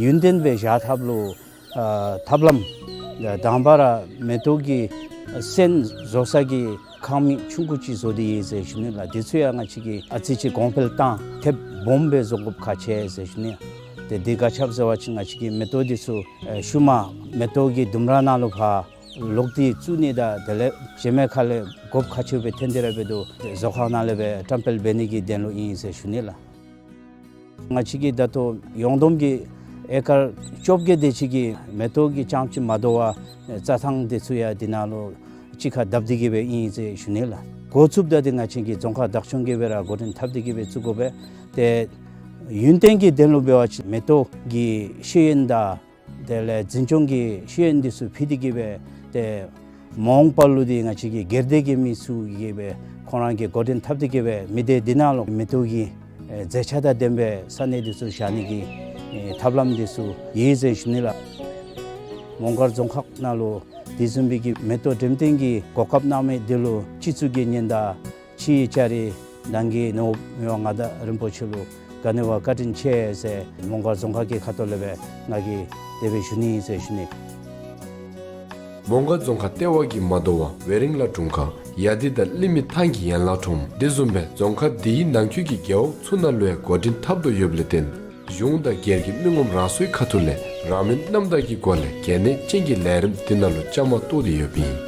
ཡུན་བརྟན་སྦེ་བཞག་ཐབས་ལུ་ཨ་ཐབས་ལམ་དང་པ་ར་མེ་ཏོག་གི་སོན་བཟོ་ས་གི་ཁང་མིག་ཆུང་ཀུ་ཅིག་བཟོ་སྟེ་ཡོད་ཟེར་ཞུ་ནི་ལགས། འདི་ཚུ་ཡང་ང་བཅས་ཀྱིས་ཨ་ཙི་ཅིག་གོང་འཕེལ་བཏང་ཐེབས་སྦོམ་སྦེ་བཟོ་དགོཔ་ཁག་ཆེ་ཟེར་ཞུ་ནི། ཏེ་འདི་ག་ཅི་སྦེ་ཟེར་བ་ཅིན་ང་བཅས་ཀྱི་མེ་ཏོག་འདི་ཚུ་ཨེ་ཤུལ་མ་མེ་ཏོག་གི་ལྡུམ་ར་ནང་ལུ་ཕར་ལོག་སྟེ་བཙུགས་ནི་དང་དེ་ལས་གཞན་མི་ཁ་ལས་དགོཔ་ཁག་ཆེཝ་སྦེ་ཐོན་ཏེ་ར་འབད་དོ། བཟོ་ཁང་ནང་ལས་སྦེ་བཀྲམ་སྤེལ་འབད་ནི་གི་དོན་ལུ་ཨིན་ཟེར་ཞུ་ནི་ལགས། ང་བཅས་ཀྱིས་ད་ལྟོ་ཡོངས་བསྡོམས་ཀྱི་ཨེ་ཀར་བཅོ་བརྒྱད་དེ་ཅིག་གི་མེ་ཏོག་གི་རྐྱངམ་ཅིག་མ་དོ་བར་རྩྭ་ཐང་དེ་ཚུ་ཡང་འདི་ནང་ལུ་གཅིག་ཁར་བརྡབ་སྟེ་གིས་སྦེ་ཨིན་ཟེར་ཞུ་ནི་ལགས། འགོ་བཙུགསཔ་ད་འདི་ང་བཅས་ཀྱི་རྫོང་ཁག་བདག་སྐྱོང་གིས་སྦེ་ར་འགོ་འདྲེན་འཐབ་སྟེ་གིས་སྦེ་བཙུགས་དགོ་པས། ཏེ་ ཡུན་བརྟན་གྱི་དོན་ལུ་འབད་བ་ཅིན་མེ་ཏོག་གི་ཤེས་ཡོན་དང་དེ་ལས་འཛིན་སྐྱོང་གི་ཤེས་ཡོན་འདི་ཚུ་ཕུལ་ཏེ་གི་སྦེ་ཏེ་མ་འོངས་པ་ལུ་འདི་ང་བཅས་ཀྱི་སྒེར་སྡེ་གི་མི་ཚུ་གིས་སྦེ་ཁོང་རང་གིས་འགོ་འདྲེན་འཐབ་སྟེ་གི་སྦེ་མི་སྡེ་འདི་ནང་ལུ་མེ་ཏོག་གི་ཨེ་མཛེས་ཆ་དང་ལྡན་པའི་ས་གནས་འདི་ཚུ་བཞག་ནི་གི་ཨེ་ཐབས་ལམ་འདི་ཚུ་ཡོད་ཟེར་ཞུ་ནི་ལགས། མོང་སྒར་རྫོང་ཁག་ནང་ལུ་དེ་བཟུམ་སྦེ་གི་མེ་ཏོག་འགྲེམས་སྟོན་གྱི་གོ་སྐབས་གནང་མི་འདི་ལུ་སྤྱི་གཙུག་གི་ཉེ་འདབས་ཕྱིའི་ལྕགས་རི་ནང་གི་ནོར་བུ་མི་དབང་མངའ་བདག་རིན་པོ་ཆེ་ལུ་ག་ནི་བ་བཀའ་དྲིན་ཆེ་ཟེར་མོང་སྒར་རྫོང་ཁག་གི་ཁ་ཐུག་ལས་སྦེ་ང་གིས་དེ་སྦེ་ཞུ་ནི་ཟེར་ཞུ་ནི། མོང་སྒར་རྫོང་ཁག་ལྟེ་བ་གི་མ་དོ་བ་ཝེ་རིང་ལ་དྲུང་ཁག་ཡ་དི་དང་གླིང་མི་ཐང་གི་ཡན་ལག་ཁྲོམ་དེ་བཟུམ་སྦེ་རྫོང་ཁག་འདིའི་ནང་འཁོད་ཀྱི་རྒེད་འོག་ཚུ་ནང་ལུ་ཡང་འགོ་འདྲེན་འཐབ་དོ་ཡོདཔ་ལས་བརྟེན་གཞུང་དང་སྒེར་གྱི་མི་ངོམ་རང་སོའི་ཁ་ཐུག་ལས་རང་མོས་རྣམ་དག་གི་སྒོ་ལས་གལ་གནད་ཅན་གྱི་ལས་རིམ་འདི་ནང་ལུ་བཅའ་མར་གཏོགས་ཏེ་ཡོདཔ་ཨིན།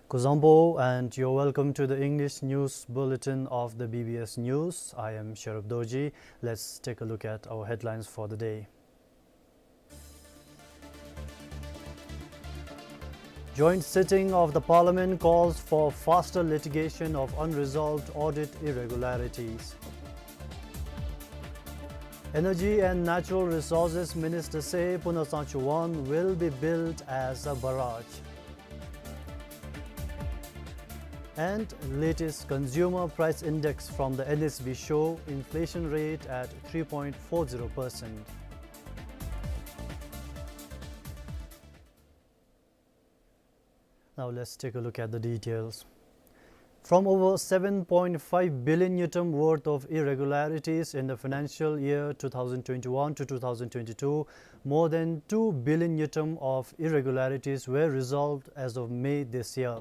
Kuzuzangpo, and you're welcome to the English news bulletin of the B B S News. I am Sherub Dorji. Let's take a look at our headlines for the day. Joint sitting of the Parliament calls for faster litigation of unresolved audit irregularities. Energy and Natural Resources Minister say Punasangchu one will be built as a barrage. And latest consumer price index from the N S B show inflation rate at three point four zero percent. Now let's take a look at the details. From over seven point five billion ngultrum worth of irregularities in the financial year two thousand twenty-one to two thousand twenty-two, more than two billion ngultrum of irregularities were resolved as of May this year.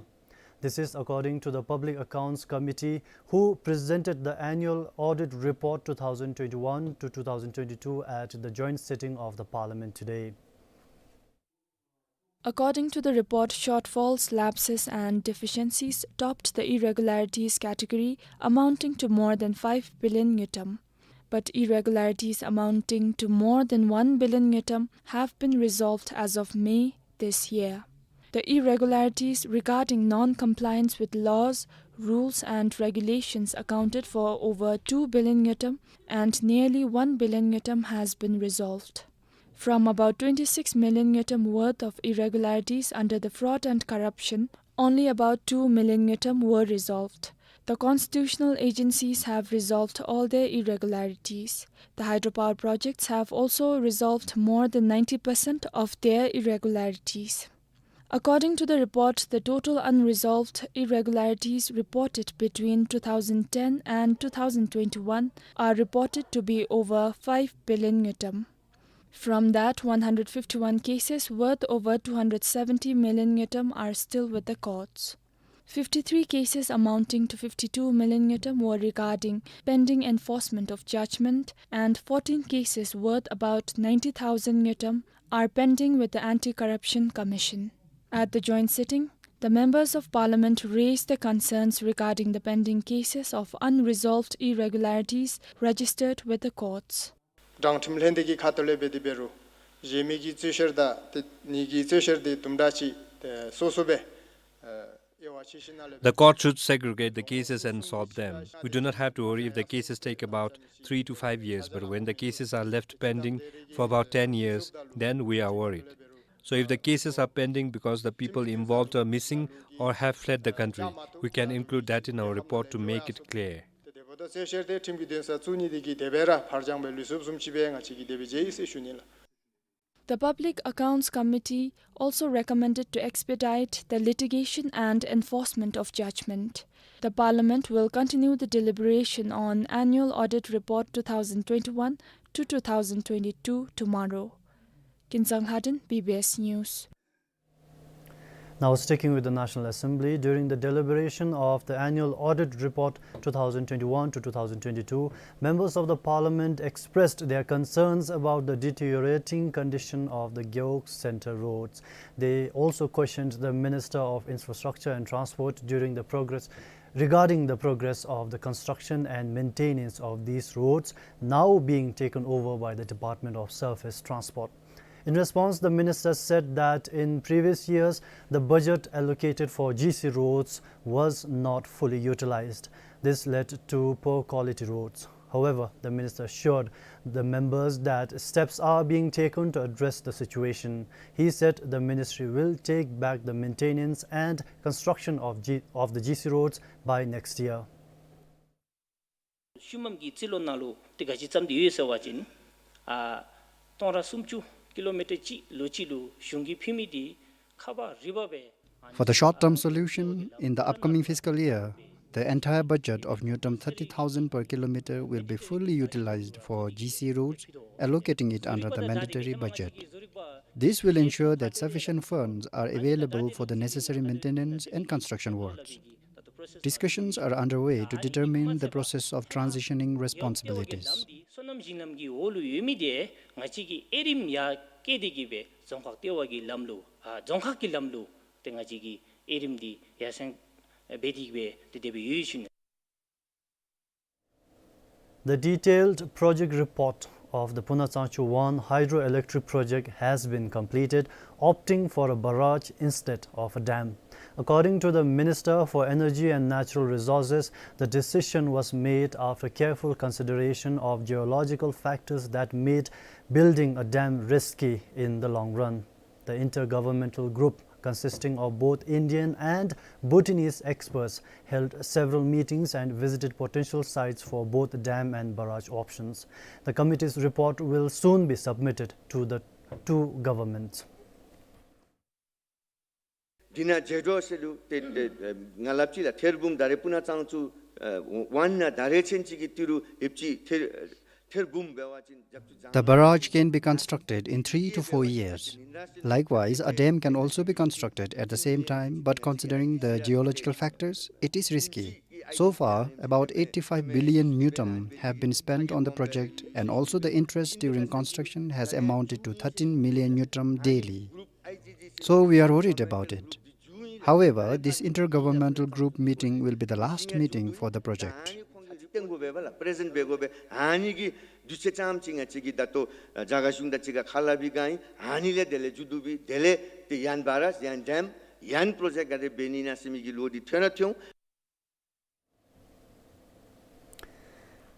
This is according to the Public Accounts Committee, who presented the annual audit report two thousand twenty-one to two thousand twenty-two at the joint sitting of the Parliament today. According to the report, shortfalls, lapses and deficiencies topped the irregularities category, amounting to more than five billion ngultrum. But irregularities amounting to more than one billion ngultrum have been resolved as of May this year. The irregularities regarding non-compliance with laws, rules and regulations accounted for over two billion ngultrum, and nearly one billion ngultrum has been resolved. From about twenty-six million ngultrum worth of irregularities under the fraud and corruption, only about two million ngultrum were resolved. The constitutional agencies have resolved all their irregularities. The hydropower projects have also resolved more than ninety percent of their irregularities. According to the report, the total unresolved irregularities reported between two thousand ten and two thousand twenty-one are reported to be over five billion ngultrum. From that, one hundred fifty-one cases worth over two hundred seventy million ngultrum are still with the courts. Fifty-three cases amounting to fifty-two million ngultrum were regarding pending enforcement of judgment, and fourteen cases worth about ninety thousand ngultrum are pending with the Anti-Corruption Commission. At the joint sitting, the members of Parliament raised their concerns regarding the pending cases of unresolved irregularities registered with the courts. དྲང་ཁྲིམས་ལྷན་སྡེ་གི་ཁ་ཐུག་ལས་འབད་དེ་འབད་རུང་གཞན་མི་གི་རྩོད་བཤེར་དང་ཏེ་ངེ་གི་རྩོད་བཤེར་འདི་དུམ་གྲ་ཅིག་ཏེ་སོ་སོ་སྦེ་ཨེ་དབྱེ་བ་ཕྱེ་ཞིནམ་ལས། The court should segregate the cases and solve them. We do not have to worry if the cases take about three to five years, but when the cases are left pending for about ten years, then we are worried. So if the cases are pending because the people involved are missing or have fled the country, we can include that in our report to make it clear. ཏེ་དེ་འབདཝ་ད་རྩོད་བཤེར་དེ་ཁྲིམས་ཀྱི་འདུན་ས་བཙུགས་ནི་དེ་གིས་དེ་སྦེ་ར་ཕར་འགྱངས་སྦེ་ལུས་སོཔ་བཟུམ་ཅིག་སྦེ་ང་བཅས་ཀྱིས་དེ་སྦེ་མཇལ་ཡི་ཟེར་ཞུ་ནི་ལགས། The Public Accounts Committee also recommended to expedite the litigation and enforcement of judgment. The Parliament will continue the deliberation on Annual Audit Report two thousand twenty-one to two thousand twenty-two tomorrow. Kinsang Lhadon, B B S News. Now, sticking with the National Assembly, during the deliberation of the annual audit report two thousand twenty-one to two thousand twenty-two, members of the parliament expressed their concerns about the deteriorating condition of the Gewog Centre roads. They also questioned the Minister of Infrastructure and Transport during the progress, regarding the progress of the construction and maintenance of these roads, now being taken over by the Department of Surface Transport. In response, the minister said that in previous years, the budget allocated for G C roads was not fully utilized. This led to poor quality roads. However, the minister assured the members that steps are being taken to address the situation. He said the ministry will take back the maintenance and construction of G-, of the G C roads by next year. ཤུལ་མམ་གི་རྩིས་ལོ་ནང་ལུ་ཏེ་ག་ཅི་བརྩམས་ཏེ་ཡོད་ཟེར་བ་ཅིན་ཨ་སྟོང་ཕྲག་སུམ་ཅུ་ཀི་ལོ་མི་ཊར་གཅིག་ལོ་གཅིག་ལུ་གཞུང་གིས་ཕུལ་མི་འདི་ཁ་པར་རིལ་བ་སྦེ། For the short-term solution, in the upcoming fiscal year, the entire budget of Newton thirty thousand per kilometer will be fully utilized for G C roads, allocating it under the mandatory budget. This will ensure that sufficient funds are available for the necessary maintenance and construction works. Discussions are underway to determine the process of transitioning responsibilities. སོ་ནམ་ཞིང་ལམ་གྱི་འོག་ལུ་ཡོད་མི་འདི་ང་བཅས་ཀྱིས་དབྱེ་རིམ་ཡར་བཀལ་ཏེ་གི་སྦེ་རྫོང་ཁག་ལྟེ་བ་གི་ལམ་ལུ་ཨ་རྫོང་ཁག་གི་ལམ་ལུ་ཏེ་ང་བཅས་ཀྱིས་དབྱེ་རིམ་འདི་ཡར་སེང་འབད་དེ་གི་སྦེ་ཏེ་དེ་སྦེ་ཡོད་ཞུ་ནི། The detailed project report of the Puna Tsangchu one hydroelectric project has been completed, opting for a barrage instead of a dam. According to the Minister for Energy and Natural Resources, the decision was made after careful consideration of geological factors that made building a dam risky in the long run. The intergovernmental group, consisting of both Indian and Bhutanese experts, held several meetings and visited potential sites for both dam and barrage options. The committee's report will soon be submitted to the two governments. འདི་ནང་མཇལ་འཕྲད་ཟེར་ལུ་ཏེ་ཏེ་ང་སླབ་ཅི་ལགས། ཐེར་འབུམ་ད་རེས་སྤུ་ན་གཙང་ཆུ་ཨ་ཝན་ནང་ད་རེས་ཚུན་ཅིག་གི་ཏི་རུ་ཨིབ་ཅི་ཐེར་ཐེར་འབུམ་འབད་བ་ཅིན་རྒྱབ་ཆུ་ཛང་། The barrage can be constructed in three to four years. Likewise, a dam can also be constructed at the same time, but considering the geological factors, it is risky. So far, about eighty-five billion ngultrum have been spent on the project, and also the interest during construction has amounted to thirteen million ngultrum daily. So we are worried about it. However, this intergovernmental group meeting will be the last meeting for the project. ཏེ་ཏེ་འགོ་འབད་བ་ལགས། པི་རེ་ཛེནཊ་འབད་དགོ་པས། ཨ་ནི་གི་དུས་ཚོད་ཙམ་ཅིག་ང་བཅས་ཀྱིས་ད་ལྟོ་ཨ་རྒྱ་གར་གཞུང་དང་གཅིག་ཁར་ཁ་སླབ་པའི་སྒང་ཨིན། ཨ་ནི་ལས་དེ་ལས་མཇུག་བསྡུ་སྦེ་དེ་ལས་ཏེ་ཡང་བ་རཱཇ་ཡང་ཌེམ་ཡང་པྲོ་ཇེཀཊ་ག་དེ་འབད་ནི་ཨིན་ན་ཟེར་མི་གི་བློ་འདི་ཐོན་ར་ཐོན།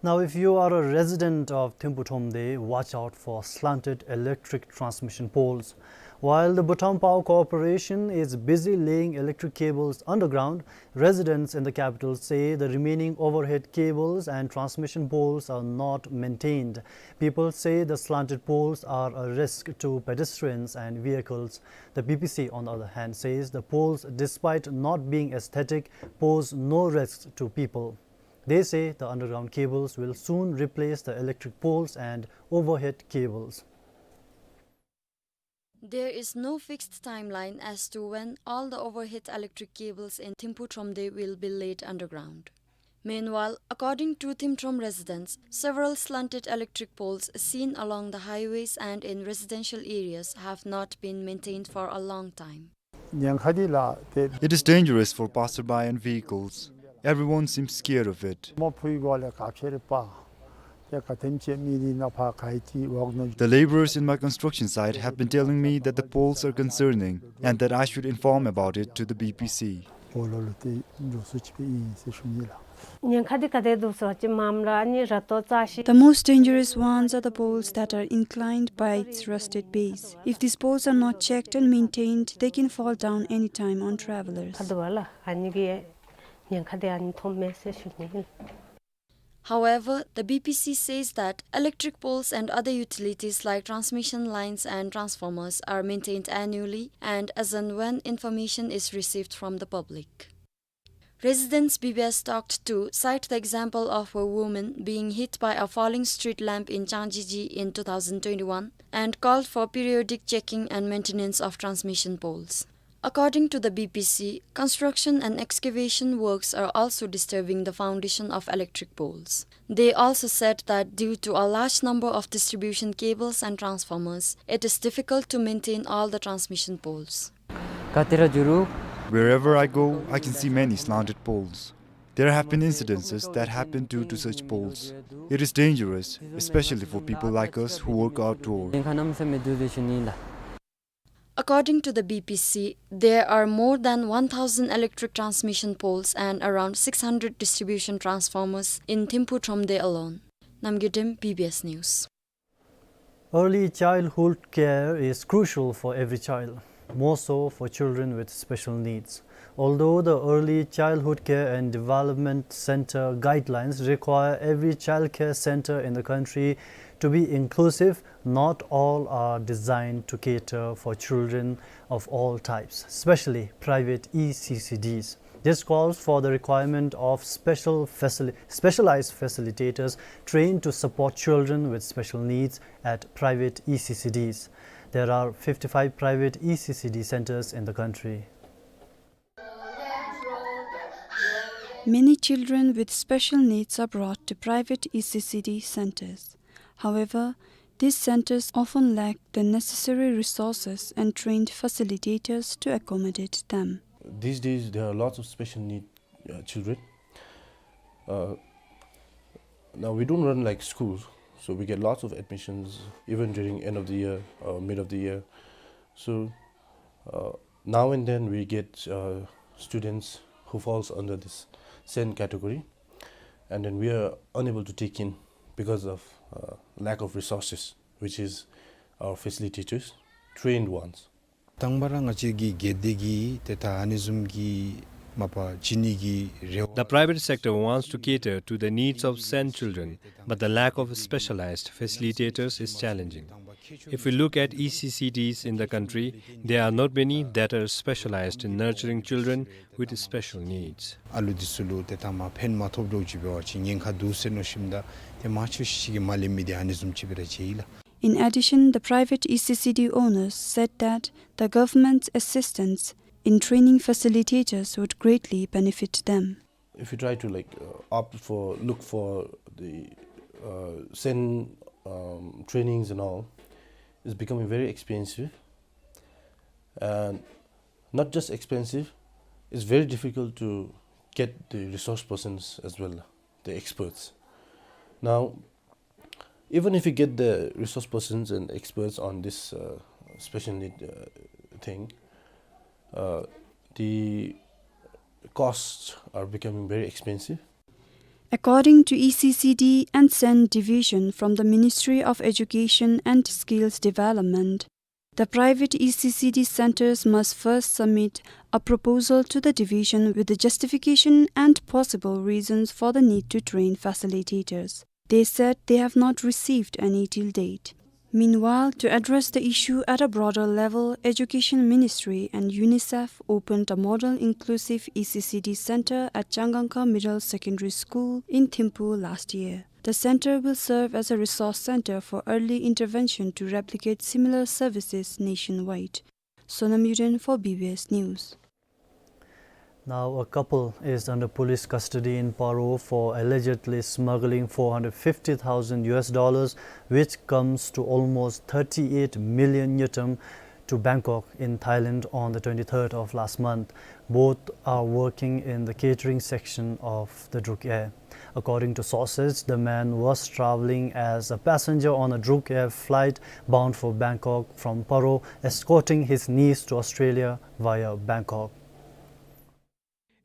Now, if you are a resident of Thimphu Thromde, watch out for slanted electric transmission poles. While the Bhutan Power Corporation is busy laying electric cables underground, residents in the capital say the remaining overhead cables and transmission poles are not maintained. People say the slanted poles are a risk to pedestrians and vehicles. The B B C, on the other hand, says the poles, despite not being aesthetic, pose no risk to people. They say the underground cables will soon replace the electric poles and overhead cables. There is no fixed timeline as to when all the overhead electric cables in Thimphu Thromde will be laid underground. Meanwhile, according to Thimphu Thromde residents, several slanted electric poles seen along the highways and in residential areas have not been maintained for a long time. ཉེན་ཁ་འདི་ལགས་ཏེ། It is dangerous for passerby and vehicles. Everyone seems scared of it. མོ་ཕུའི་སྒོ་ལས་ག་ཕྱིར་པ། ཏེ་ག་དེམ་ཅིག་མི་རིགས་ནང་ཕར་ག་ཅི་འོག་ནང་། The laborers in my construction site have been telling me that the poles are concerning and that I should inform about it to the B B C. འོག་ལོགས་ལུ་ཏེ་འགྱོ་སུ་ཅིག་སྦེ་ཨིན་ཟེར་ཞུ་ནི་ལགས། ཉེན་ཁ་འདི་ག་དེ་འདུག་ཟེར་བ་ཅིན་མར་ལས་ཨ་ནི་ར་ཏོ་རྩ་ཤི། The most dangerous ones are the poles that are inclined by its rusted base. If these poles are not checked and maintained, they can fall down anytime on travelers. ཁ་འདུག་པ་ལགས། ཨ་ནི་གི་ཉེན་ཁ་འདི་ཨ་ནི་མཐོངམ་མས་ཟེར་ཞུ་ནི་ཨིན། However, the B B C says that electric poles and other utilities like transmission lines and transformers are maintained annually and as and when information is received from the public. Residents B B S talked to cite the example of a woman being hit by a falling street lamp in Changjiji in two thousand twenty-one and called for periodic checking and maintenance of transmission poles. According to the B P C, construction and excavation works are also disturbing the foundation of electric poles. They also said that due to a large number of distribution cables and transformers, it is difficult to maintain all the transmission poles. Katira juru. Wherever I go, I can see many slanted poles. There have been incidences that happened due to such poles. It is dangerous, especially for people like us who work outdoor. According to the B P C, there are more than one thousand electric transmission poles and around six hundred distribution transformers in Thimphu Thromde alone. Namgay Dem, B B S News. Early childhood care is crucial for every child, more so for children with special needs. Although the Early Childhood Care and Development Center guidelines require every child care center in the country to be inclusive, not all are designed to cater for children of all types, especially private E C C Ds. This calls for the requirement of special facili-, specialized facilitators trained to support children with special needs at private E C C Ds. There are fifty-five private E C C D centers in the country. Many children with special needs are brought to private E C C D centers. However, these centers often lack the necessary resources and trained facilitators to accommodate them. These days, there are lots of special need, uh, children. Uh, now, we don't run like schools, so we get lots of admissions, even during end of the year or mid of the year. So, uh, now and then we get, uh, students who falls under this SEND category, and then we are unable to take in because of, uh, lack of resources, which is our facilitators, trained ones. དང་པ་ར་ང་བཅས་ཀྱི་སྒེར་སྡེ་གིས་ཏེ་ད་ཨ་ནི་བཟུམ་གྱི་མ་པ་བྱིན་ནི་གི་རེ་བ། The private sector wants to cater to the needs of SEND children, but the lack of specialized facilitators is challenging. If we look at E C C Ds in the country, there are not many that are specialized in nurturing children with special needs. ཨ་ལུ་འདི་ཚུ་ལུ་ཏེ་ད་མ་ཕན་མ་ཐོགས་འདྲཝ་ཅིག་འབད་བ་ཅིན་ཉེན་ཁ་འདུག་ཟེར་མནོ་ཞིནམ་ད་ཏེ་མང་ཆེ་ཤོས་ཅིག་གིས་མ་ལེན་མི་འདི་ཨ་ནི་བཟུམ་ཅིག་སྦེ་ར་མཇལ་ཡི་ལགས། In addition, the private E C C D owners said that the government's assistance in training facilitators would greatly benefit them. If you try to, like, uh, opt for, look for the, uh, SEND, um, trainings and all, it's becoming very expensive. And not just expensive, it's very difficult to get the resource persons as well, the experts. Now, even if you get the resource persons and experts on this, uh, special need, uh, thing, uh, the costs are becoming very expensive. According to E C C D and SEND division from the Ministry of Education and Skills Development, the private E C C D centers must first submit a proposal to the division with the justification and possible reasons for the need to train facilitators. They said they have not received any till date. Meanwhile, to address the issue at a broader level, Education Ministry and UNICEF opened a model inclusive E C C D center at Changangkha Middle Secondary School in Thimphu last year. The center will serve as a resource center for early intervention to replicate similar services nationwide. Sonam Yuden for B B S News. Now, a couple is under police custody in Paro for allegedly smuggling four hundred fifty thousand U S dollars, which comes to almost thirty-eight million ngultrum, to Bangkok in Thailand on the twenty-third of last month. Both are working in the catering section of the Druk Air. According to sources, the man was traveling as a passenger on a Druk Air flight bound for Bangkok from Paro, escorting his niece to Australia via Bangkok.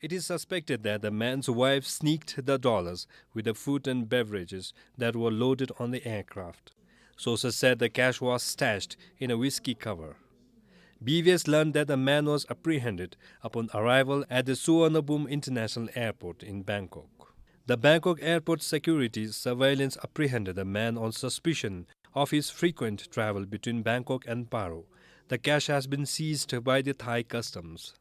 It is suspected that the man's wife sneaked the dollars with the food and beverages that were loaded on the aircraft. Sources said the cash was stashed in a whiskey cover. B B S learned that the man was apprehended upon arrival at the Suvarnabhumi International Airport in Bangkok. The Bangkok Airport Security Surveillance apprehended the man on suspicion of his frequent travel between Bangkok and Paro. The cash has been seized by the Thai Customs.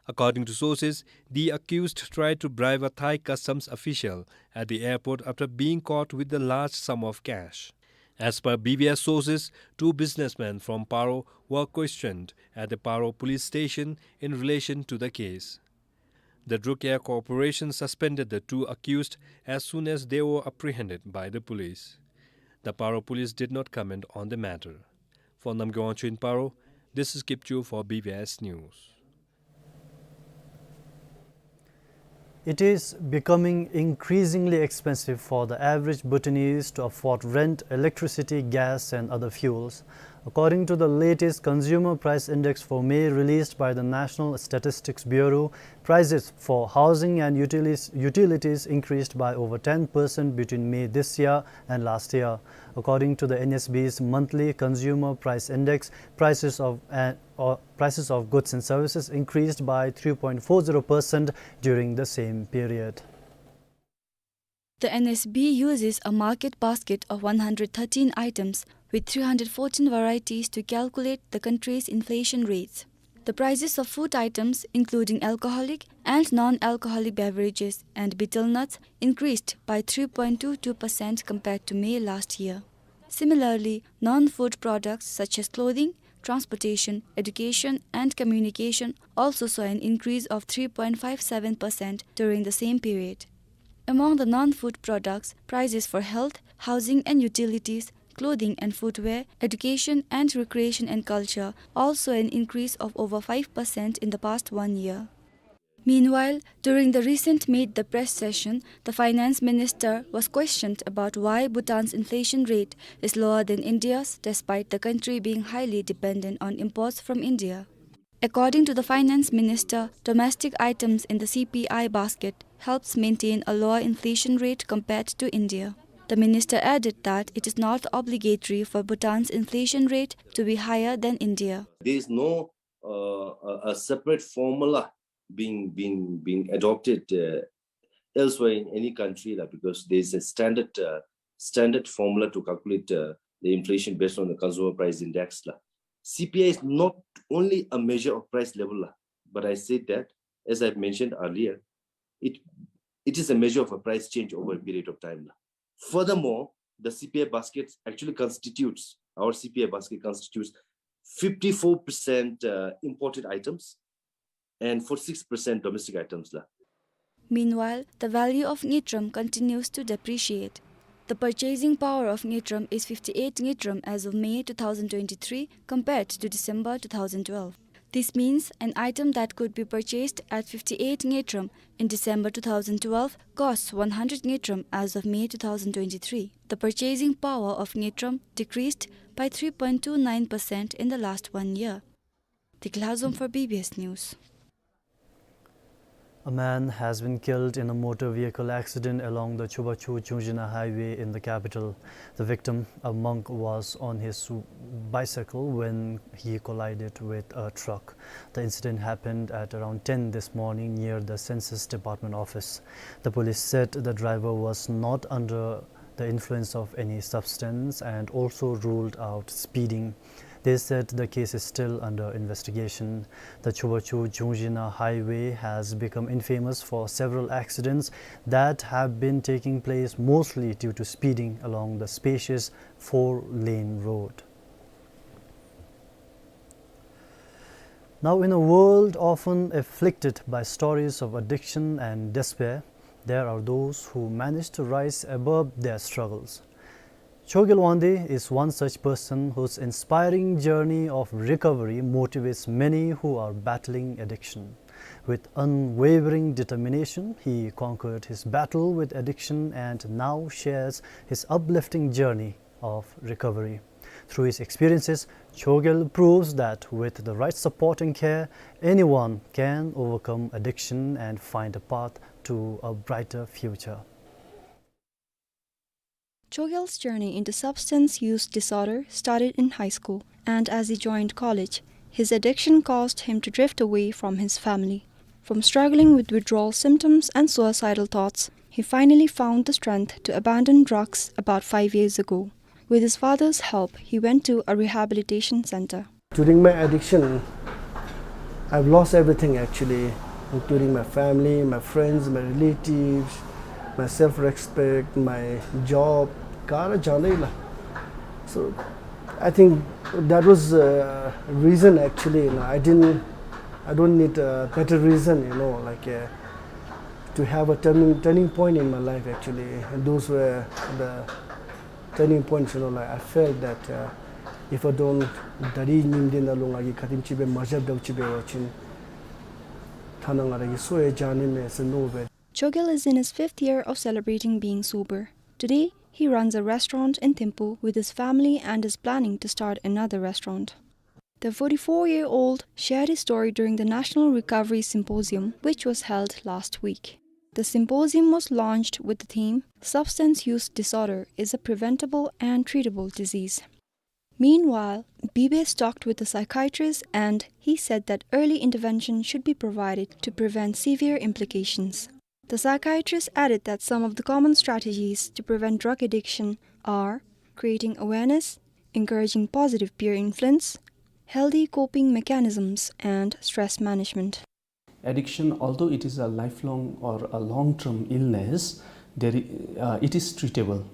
According to sources, the accused tried to bribe a Thai customs official at the airport after being caught with the large sum of cash. As per B B S sources, two businessmen from Paro were questioned at the Paro police station in relation to the case. The Druk Air Corporation suspended the two accused as soon as they were apprehended by the police. The Paro police did not comment on the matter. For Namgay Wangchuk in Paro, this is Kipchu for B B S News. It is becoming increasingly expensive for the average Bhutanese to afford rent, electricity, gas, and other fuels. According to the latest Consumer Price Index for May, released by the National Statistics Bureau, prices for housing and utilis-, utilities increased by over ten percent between May this year and last year. According to the N S B's monthly Consumer Price Index, prices of, uh, or prices of goods and services increased by three point four zero percent during the same period. The N S B uses a market basket of one hundred thirteen items with three hundred fourteen varieties to calculate the country's inflation rates. The prices of food items, including alcoholic and non-alcoholic beverages and betel nuts, increased by three point two two percent compared to May last year. Similarly, non-food products such as clothing, transportation, education, and communication also saw an increase of three point five seven percent during the same period. Among the non-food products, prices for health, housing and utilities, clothing and footwear, education and recreation and culture all saw an increase of over five percent in the past one year. Meanwhile, during the recent Meet the Press session, the finance minister was questioned about why Bhutan's inflation rate is lower than India's, despite the country being highly dependent on imports from India. According to the finance minister, domestic items in the C P I basket helps maintain a lower inflation rate compared to India. The minister added that it is not obligatory for Bhutan's inflation rate to be higher than India. There is no, uh, a, a separate formula being, being, being adopted, uh, elsewhere in any country, lah, because there is a standard, uh, standard formula to calculate, uh, the inflation based on the consumer price index, lah. C P I is not only a measure of price level, lah, but I said that, as I mentioned earlier, it, it is a measure of a price change over a period of time, lah. Furthermore, the C P I basket actually constitutes, our C P I basket constitutes fifty-four percent, uh, imported items and forty-six percent domestic items, lah. Meanwhile, the value of ngultrum continues to depreciate. The purchasing power of ngultrum is fifty-eight ngultrum as of May two thousand twenty-three compared to December two thousand twelve. This means an item that could be purchased at fifty-eight ngultrum in December two thousand twelve costs one hundred ngultrum as of May two thousand twenty-three. The purchasing power of ngultrum decreased by three point two nine percent in the last one year. Dikla Zom for B B S News. A man has been killed in a motor vehicle accident along the Chobachu Chungjina highway in the capital. The victim, a monk, was on his bicycle when he collided with a truck. The incident happened at around ten this morning near the Census Department office. The police said the driver was not under the influence of any substance and also ruled out speeding. They said the case is still under investigation. The Chobachu Chungjina highway has become infamous for several accidents that have been taking place, mostly due to speeding along the spacious four-lane road. Now, in a world often afflicted by stories of addiction and despair, there are those who manage to rise above their struggles. Chogyal Wangdi is one such person whose inspiring journey of recovery motivates many who are battling addiction. With unwavering determination, he conquered his battle with addiction and now shares his uplifting journey of recovery. Through his experiences, Chogyal proves that with the right support and care, anyone can overcome addiction and find a path to a brighter future. Chogyal's journey into substance use disorder started in high school, and as he joined college, his addiction caused him to drift away from his family. From struggling with withdrawal symptoms and suicidal thoughts, he finally found the strength to abandon drugs about five years ago. With his father's help, he went to a rehabilitation center. During my addiction, I've lost everything actually, including my family, my friends, my relatives, my self-respect, my job. Kala janda la. So I think that was a reason actually. You know, I didn't, I don't need a better reason, you know, like, uh, to have a turning, turning point in my life actually. And those were the turning points, you know, like, I felt that, uh, if I don't, ད་རིས་ཉིནམ་འདི་ནང་ལུ་ང་གིས་ག་དེམ་ཅིག་སྦེ་མ་བཞག་དྲག་ཅིག་འབད་བ་ཅིན་ཐ་ན་ང་ར་གི་སྲོག་ཡང་རྐྱབ་ནི་མས་ཟེར་མནོ་སྦེ། Chogyal is in his fifth year of celebrating being sober. Today, he runs a restaurant in Thimphu with his family and is planning to start another restaurant. The forty-four-year-old shared his story during the National Recovery Symposium, which was held last week. The symposium was launched with the theme, "Substance Use Disorder is a Preventable and Treatable Disease." Meanwhile, B B S talked with a psychiatrist and he said that early intervention should be provided to prevent severe implications. The psychiatrist added that some of the common strategies to prevent drug addiction are creating awareness, encouraging positive peer influence, healthy coping mechanisms, and stress management. Addiction, although it is a lifelong or a long-term illness, there i-, uh, it is treatable.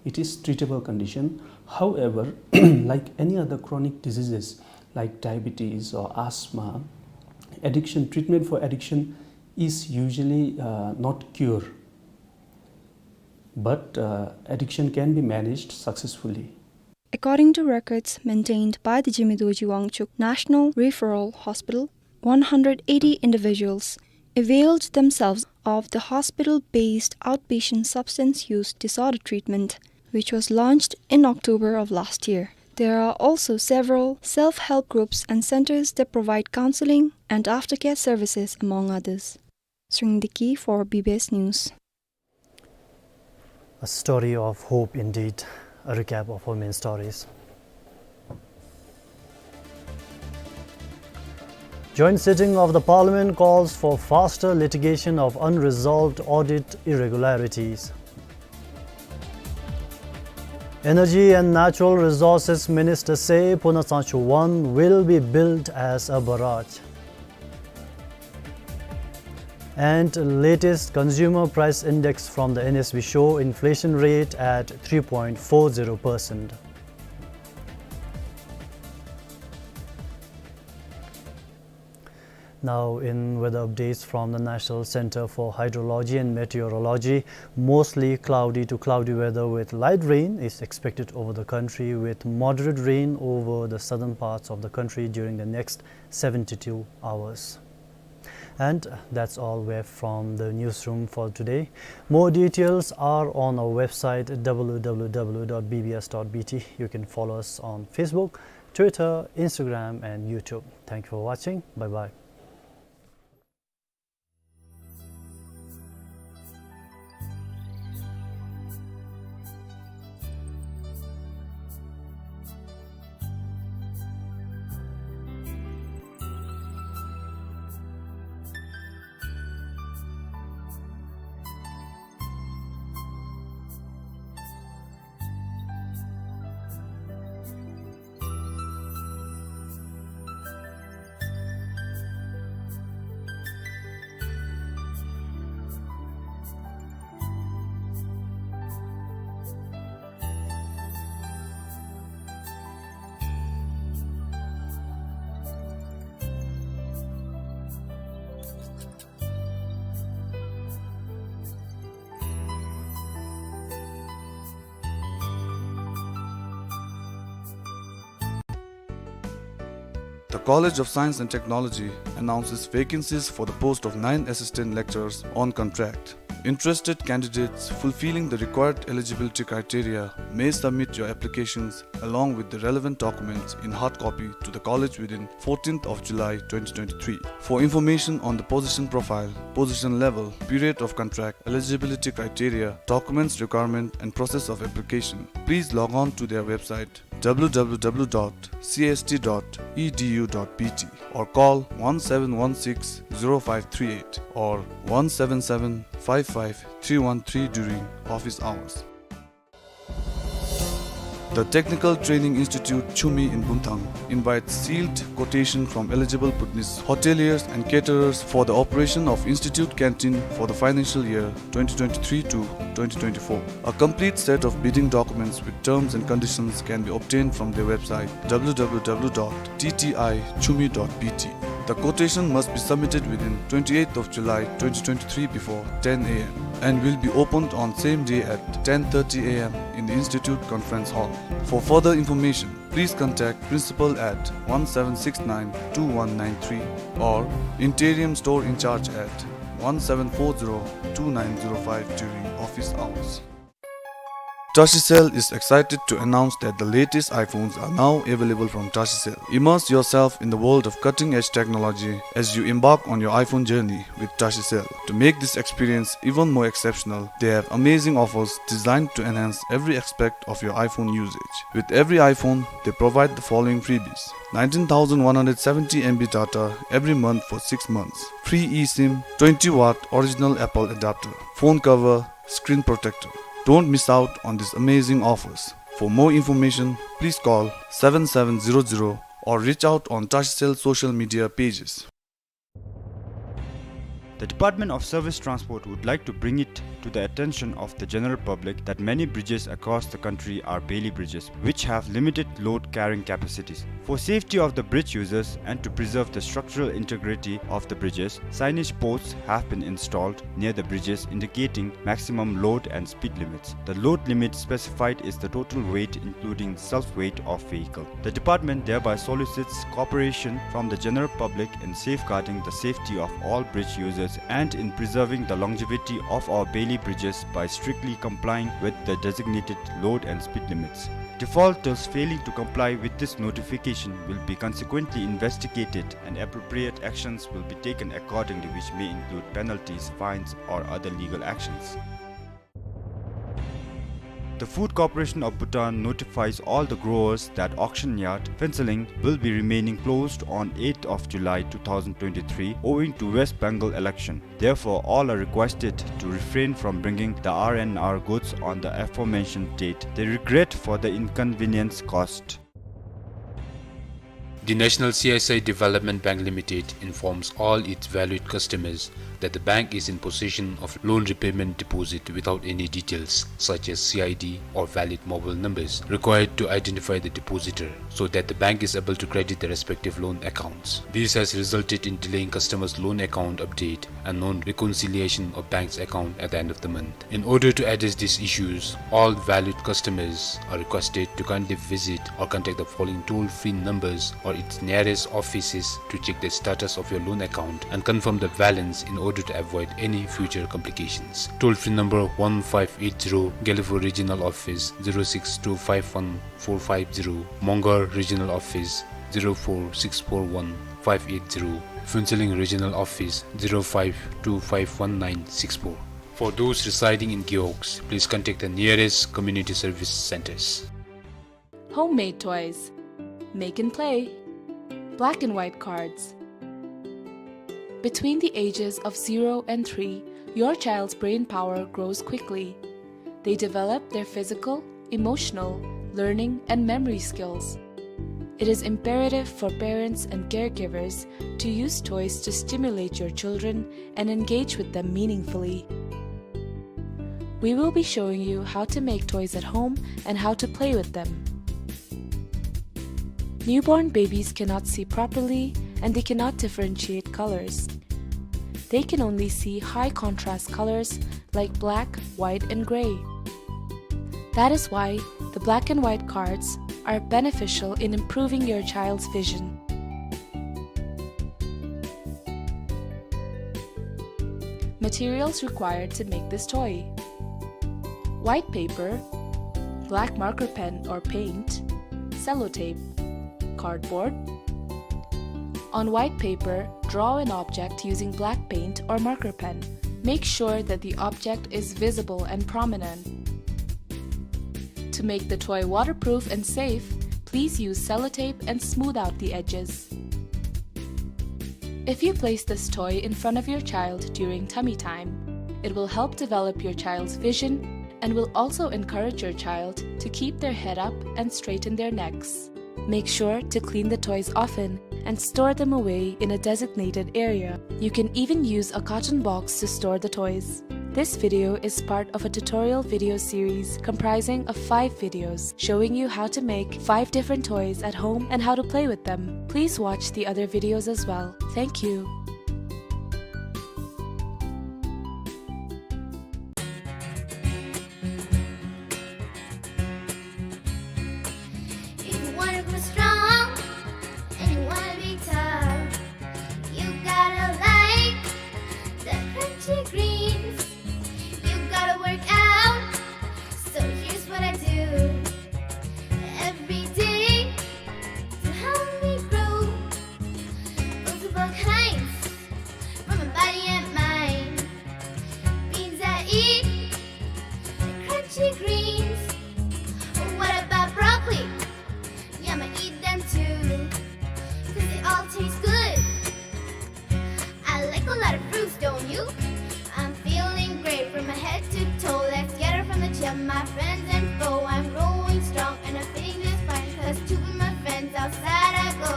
It is treatable condition. However, like any other chronic diseases like diabetes or asthma, addiction, treatment for addiction is usually, uh, not cure, but, uh, addiction can be managed successfully. According to records maintained by the Jigme Dorji Wangchuck National Referral Hospital, one hundred eighty individuals availed themselves of the hospital-based outpatient substance use disorder treatment, which was launched in October of last year. There are also several self-help groups and centers that provide counseling and aftercare services, among others. Sring Diki for B B S News. A story of hope indeed. A recap of our main stories. Joint sitting of the Parliament calls for faster litigation of unresolved audit irregularities. Energy and Natural Resources Minister say Phunatsangchhu one will be built as a barrage. And latest consumer price index from the N S B show inflation rate at three point four zero percent. Now in weather updates from the National Center for Hydrology and Meteorology, mostly cloudy to cloudy weather with light rain is expected over the country, with moderate rain over the southern parts of the country during the next seventy-two hours. And that's all we have from the newsroom for today. More details are on our website, W W W dot B B S dot B T. You can follow us on Facebook, Twitter, Instagram, and YouTube. Thank you for watching. Bye-bye. The College of Science and Technology announces vacancies for the post of nine assistant lecturers on contract. Interested candidates fulfilling the required eligibility criteria may submit your applications along with the relevant documents in hard copy to the college within fourteenth of July twenty twenty-three. For information on the position profile, position level, period of contract, eligibility criteria, documents requirement and process of application, please log on to their website, W W W dot C S T dot E D U dot B T, or call one seven one six zero five three eight or one seven seven five five three one three during office hours. The Technical Training Institute, Chumi in Bumthang, invites sealed quotation from eligible Bhutanese hoteliers and caterers for the operation of institute canteen for the financial year twenty twenty-three to twenty twenty-four. A complete set of bidding documents with terms and conditions can be obtained from their website, w w w dot t t i chumi dot b t. The quotation must be submitted within twenty-eighth of July twenty twenty-three before ten a m and will be opened on same day at ten thirty a m in the Institute Conference Hall. For further information, please contact principal at one seven six nine two one nine three or interim store in charge at one seven four zero two nine zero five during office hours. Tashicell is excited to announce that the latest iPhones are now available from Tashicell. Immerse yourself in the world of cutting-edge technology as you embark on your iPhone journey with Tashicell. To make this experience even more exceptional, they have amazing offers designed to enhance every aspect of your iPhone usage. With every iPhone, they provide the following freebies: nineteen thousand one hundred seventy M B data every month for six months, free eSIM, twenty watt original Apple adapter, phone cover, screen protector. Don't miss out on these amazing offers. For more information, please call seven seven zero zero or reach out on Tashicell social media pages. The Department of Service Transport would like to bring it to the attention of the general public that many bridges across the country are bailie bridges, which have limited load carrying capacities. For safety of the bridge users and to preserve the structural integrity of the bridges, signage posts have been installed near the bridges indicating maximum load and speed limits. The load limit specified is the total weight including self-weight of vehicle. The department thereby solicits cooperation from the general public in safeguarding the safety of all bridge users and in preserving the longevity of our bailie bridges by strictly complying with the designated load and speed limits. Defaulters failing to comply with this notification will be consequently investigated and appropriate actions will be taken accordingly, which may include penalties, fines, or other legal actions. The Food Corporation of Bhutan notifies all the growers that auction yard Phuentsholing will be remaining closed on eighth of July two thousand twenty-three owing to West Bengal election. Therefore, all are requested to refrain from bringing the R and R goods on the aforementioned date. They regret for the inconvenience caused. The National C S I Development Bank Limited informs all its valued customers that the bank is in possession of loan repayment deposit without any details such as C I D or valid mobile numbers required to identify the depositor, so that the bank is able to credit the respective loan accounts. This has resulted in delaying customers' loan account update and non-reconciliation of bank's account at the end of the month. In order to address these issues, all valued customers are requested to kindly visit or contact the following toll-free numbers or its nearest offices to check the status of your loan account and confirm the balance in order to avoid any future complications. Toll-free number one five eight zero, Gelephu Regional Office, zero six two five one four five zero, Mongar Regional Office, zero four six four one five eight zero, Phuentsholing Regional Office, zero five two five one nine six four. For those residing in Gewog, please contact the nearest community service centers. Homemade toys. Make and play. Black and white cards. Between the ages of zero and three, your child's brain power grows quickly. They develop their physical, emotional, learning, and memory skills. It is imperative for parents and caregivers to use toys to stimulate your children and engage with them meaningfully. We will be showing you how to make toys at home and how to play with them. Newborn babies cannot see properly and they cannot differentiate colors. They can only see high contrast colors like black, white, and gray. That is why the black and white cards are beneficial in improving your child's vision. Materials required to make this toy: white paper, black marker pen or paint, sellotape, cardboard. On white paper, draw an object using black paint or marker pen. Make sure that the object is visible and prominent. To make the toy waterproof and safe, please use sellotape and smooth out the edges. If you place this toy in front of your child during tummy time, it will help develop your child's vision and will also encourage your child to keep their head up and straighten their necks. Make sure to clean the toys often and store them away in a designated area. You can even use a carton box to store the toys. This video is part of a tutorial video series comprising of five videos showing you how to make five different toys at home and how to play with them. Please watch the other videos as well. Thank you. If you wanna grow strong and you wanna be tough, you gotta like the crunchy greens. You gotta work out, so here's what I do every day to help me grow. Multiple kinds for my body and mind. Beans I eat, crunchy greens. What about broccoli? Yum, I eat them too, 'cause they all taste good. I like a lot of fruits, don't you? I'm feeling great from my head to toe. Let's gather from the gym, my friends and foe. I'm growing strong and I'm feeling just fine, 'cause two of my friends outside I go.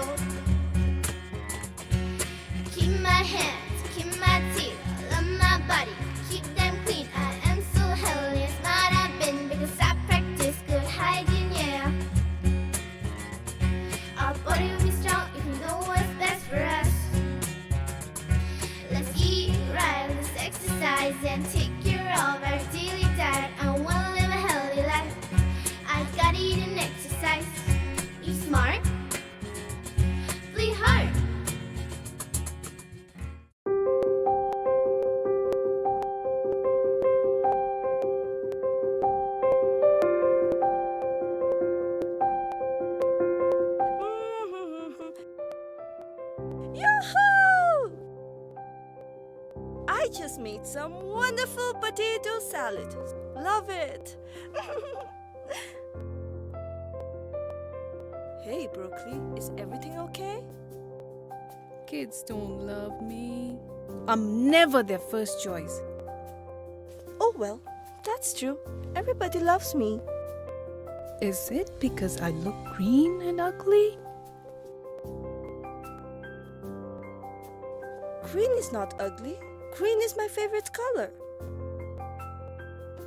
Keep my hands, keep my teeth, love my body, keep them clean. I am so healthy and smart I've been, because I practice good hygiene, yeah. Our body will be strong if we know what's best for us. Let's eat right, let's exercise and take care of our daily diet. I wanna live a healthy life. I gotta eat and exercise. Eat smart, play hard. Yahoo! I just made some wonderful potato salad. Love it. Hey, broccoli, is everything okay? Kids don't love me. I'm never their first choice. Oh well, that's true. Everybody loves me. Is it because I look green and ugly? Green is not ugly. Green is my favorite color.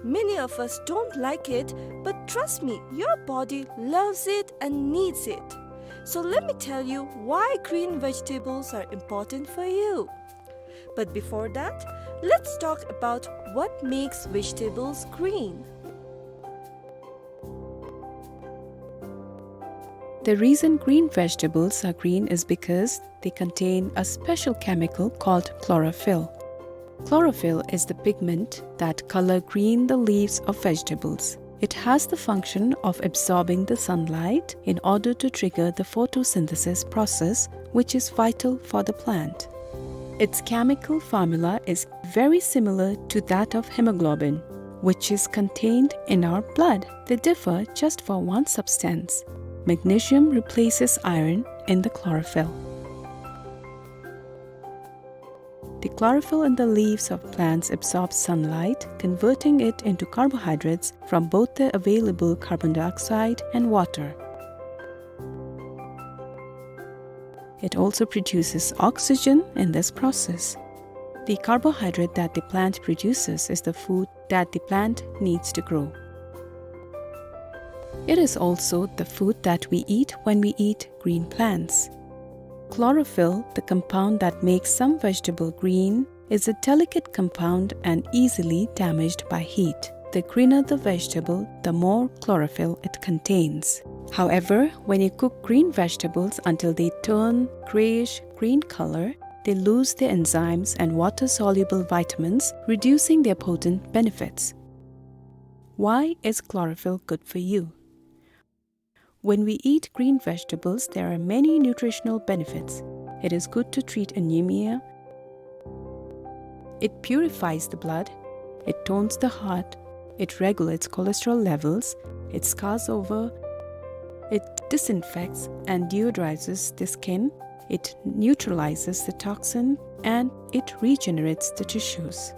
Many of us don't like it, but trust me, your body loves it and needs it. So let me tell you why green vegetables are important for you. But before that, let's talk about what makes vegetables green. The reason green vegetables are green is because they contain a special chemical called chlorophyll. Chlorophyll is the pigment that color green the leaves of vegetables. It has the function of absorbing the sunlight in order to trigger the photosynthesis process, which is vital for the plant. Its chemical formula is very similar to that of hemoglobin, which is contained in our blood. They differ just for one substance. Magnesium replaces iron in the chlorophyll. The chlorophyll in the leaves of plants absorbs sunlight, converting it into carbohydrates from both the available carbon dioxide and water. It also produces oxygen in this process. The carbohydrate that the plant produces is the food that the plant needs to grow. It is also the food that we eat when we eat green plants. Chlorophyll, the compound that makes some vegetable green, is a delicate compound and easily damaged by heat. The greener the vegetable, the more chlorophyll it contains. However, when you cook green vegetables until they turn grayish green color, they lose their enzymes and water-soluble vitamins, reducing their potent benefits. Why is chlorophyll good for you? When we eat green vegetables, there are many nutritional benefits. It is good to treat anemia. It purifies the blood. It tones the heart. It regulates cholesterol levels. It scars over. It disinfects and deodorizes the skin. It neutralizes the toxin, and it regenerates the tissues.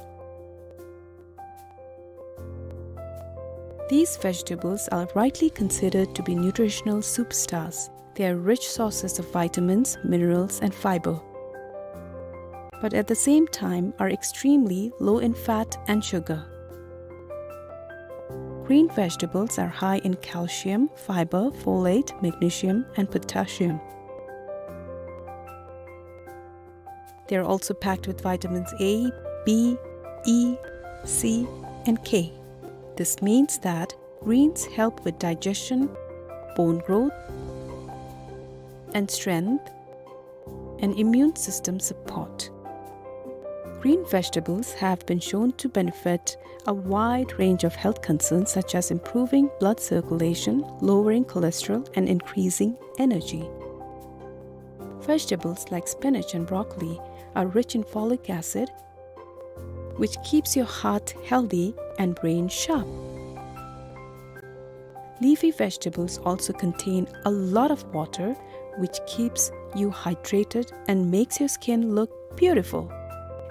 These vegetables are rightly considered to be nutritional superstars. They are rich sources of vitamins, minerals, and fiber, but at the same time are extremely low in fat and sugar. Green vegetables are high in calcium, fiber, folate, magnesium, and potassium. They are also packed with vitamins A, B, E, C, and K. This means that greens help with digestion, bone growth and strength, and immune system support. Green vegetables have been shown to benefit a wide range of health concerns such as improving blood circulation, lowering cholesterol, and increasing energy. Vegetables like spinach and broccoli are rich in folic acid, which keeps your heart healthy and brain sharp. Leafy vegetables also contain a lot of water, which keeps you hydrated and makes your skin look beautiful.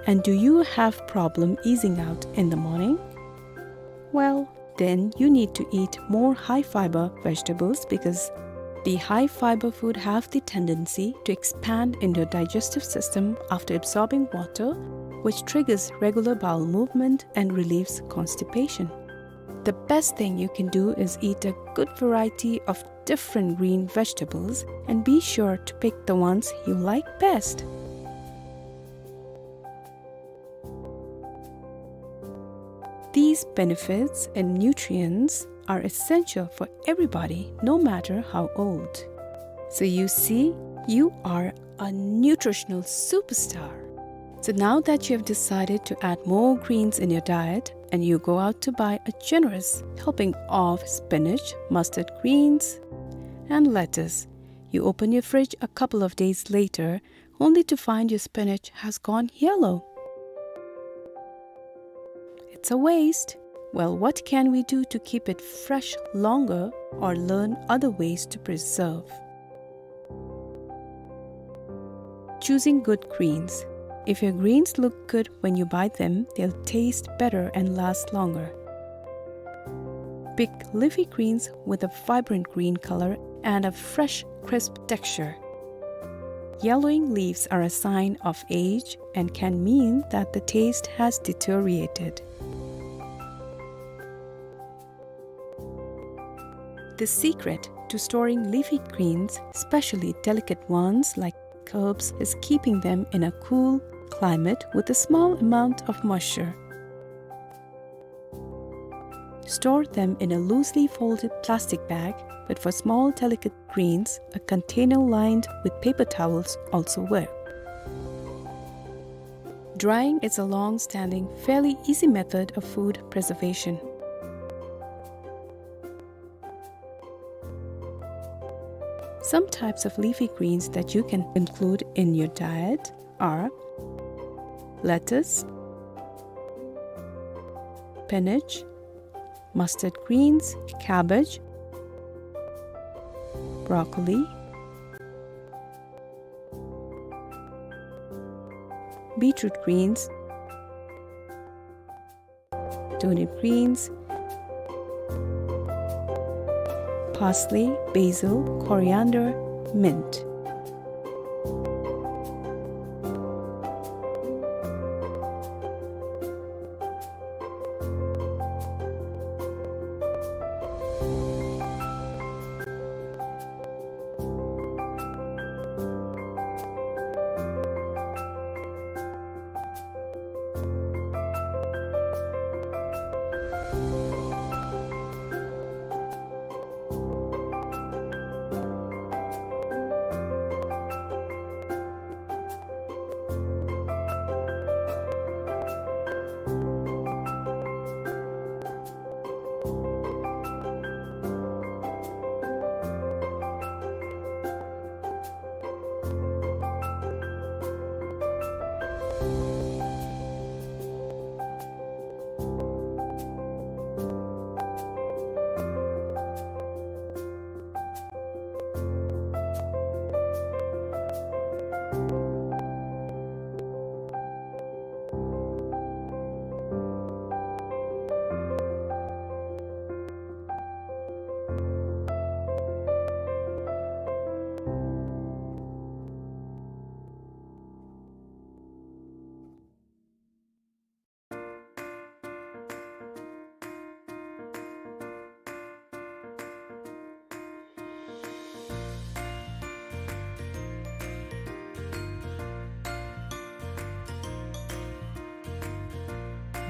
And do you have problem easing out in the morning? Well, then you need to eat more high fiber vegetables because the high fiber food have the tendency to expand in your digestive system after absorbing water, which triggers regular bowel movement and relieves constipation. The best thing you can do is eat a good variety of different green vegetables and be sure to pick the ones you like best. These benefits and nutrients are essential for everybody, no matter how old. So you see, you are a nutritional superstar. So now that you have decided to add more greens in your diet and you go out to buy a generous helping of spinach, mustard greens, and lettuce, you open your fridge a couple of days later only to find your spinach has gone yellow. It's a waste. Well, what can we do to keep it fresh longer or learn other ways to preserve? Choosing good greens. If your greens look good when you buy them, they'll taste better and last longer. Pick leafy greens with a vibrant green color and a fresh, crisp texture. Yellowing leaves are a sign of age and can mean that the taste has deteriorated. The secret to storing leafy greens, especially delicate ones like herbs, is keeping them in a cool climate with a small amount of moisture. Store them in a loosely folded plastic bag, but for small delicate greens, a container lined with paper towels also work. Drying is a long-standing, fairly easy method of food preservation. Some types of leafy greens that you can include in your diet are lettuce, spinach, mustard greens, cabbage, broccoli, beetroot greens, turnip greens, parsley, basil, coriander, mint.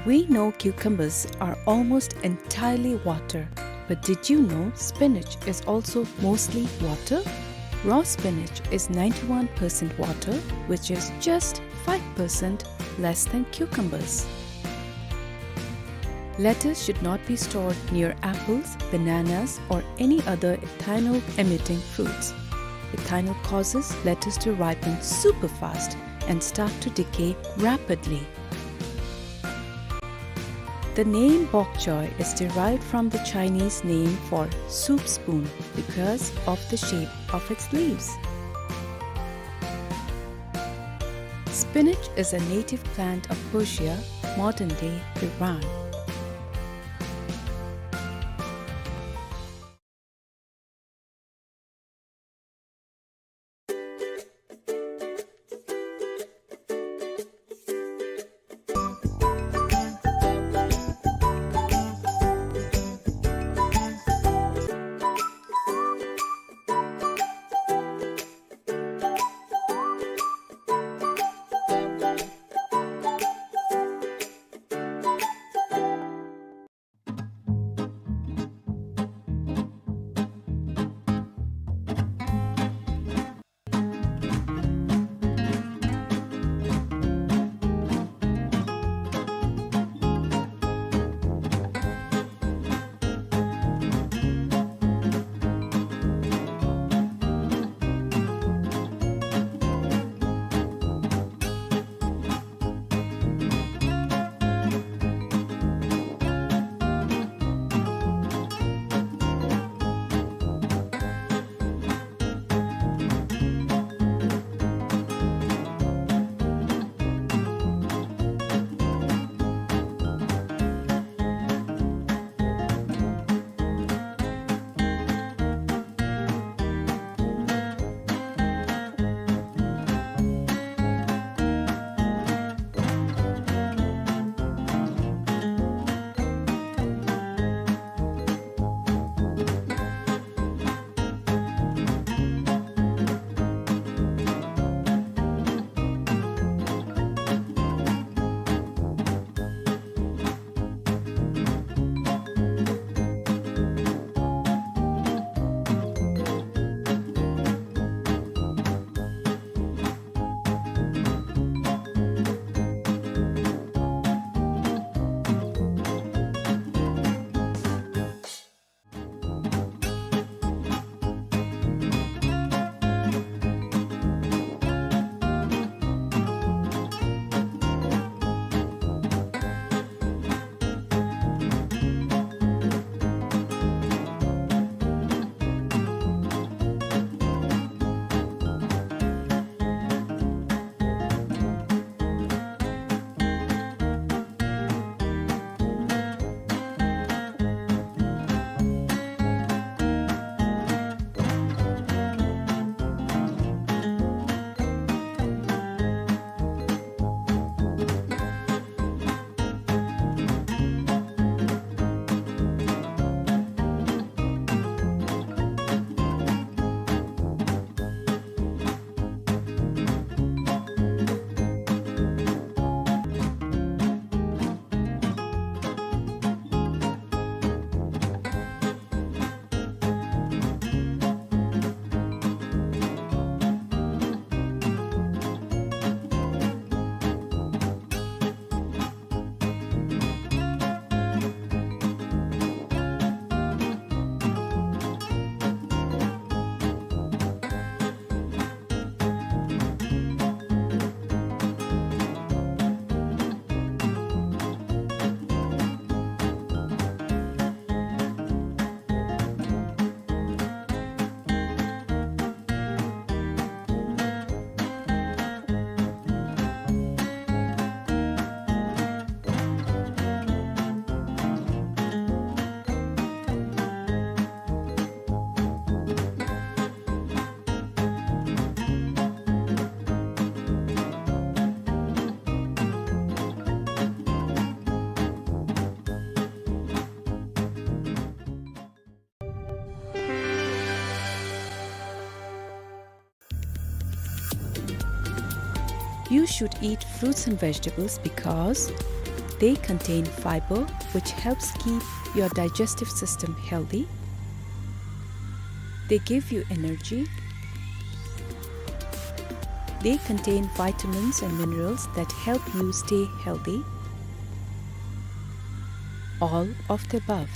We know cucumbers are almost entirely water, but did you know spinach is also mostly water? Raw spinach is ninety-one percent water, which is just five percent less than cucumbers. Lettuce should not be stored near apples, bananas, or any other ethanol-emitting fruits. Ethanol causes lettuce to ripen super fast and start to decay rapidly. The name bok choy is derived from the Chinese name for soup spoon because of the shape of its leaves. Spinach is a native plant of Persia, modern-day Iran. You should eat fruits and vegetables because They contain fiber, which helps keep your digestive system healthy. They give you energy. They contain vitamins and minerals that help you stay healthy. All of the above.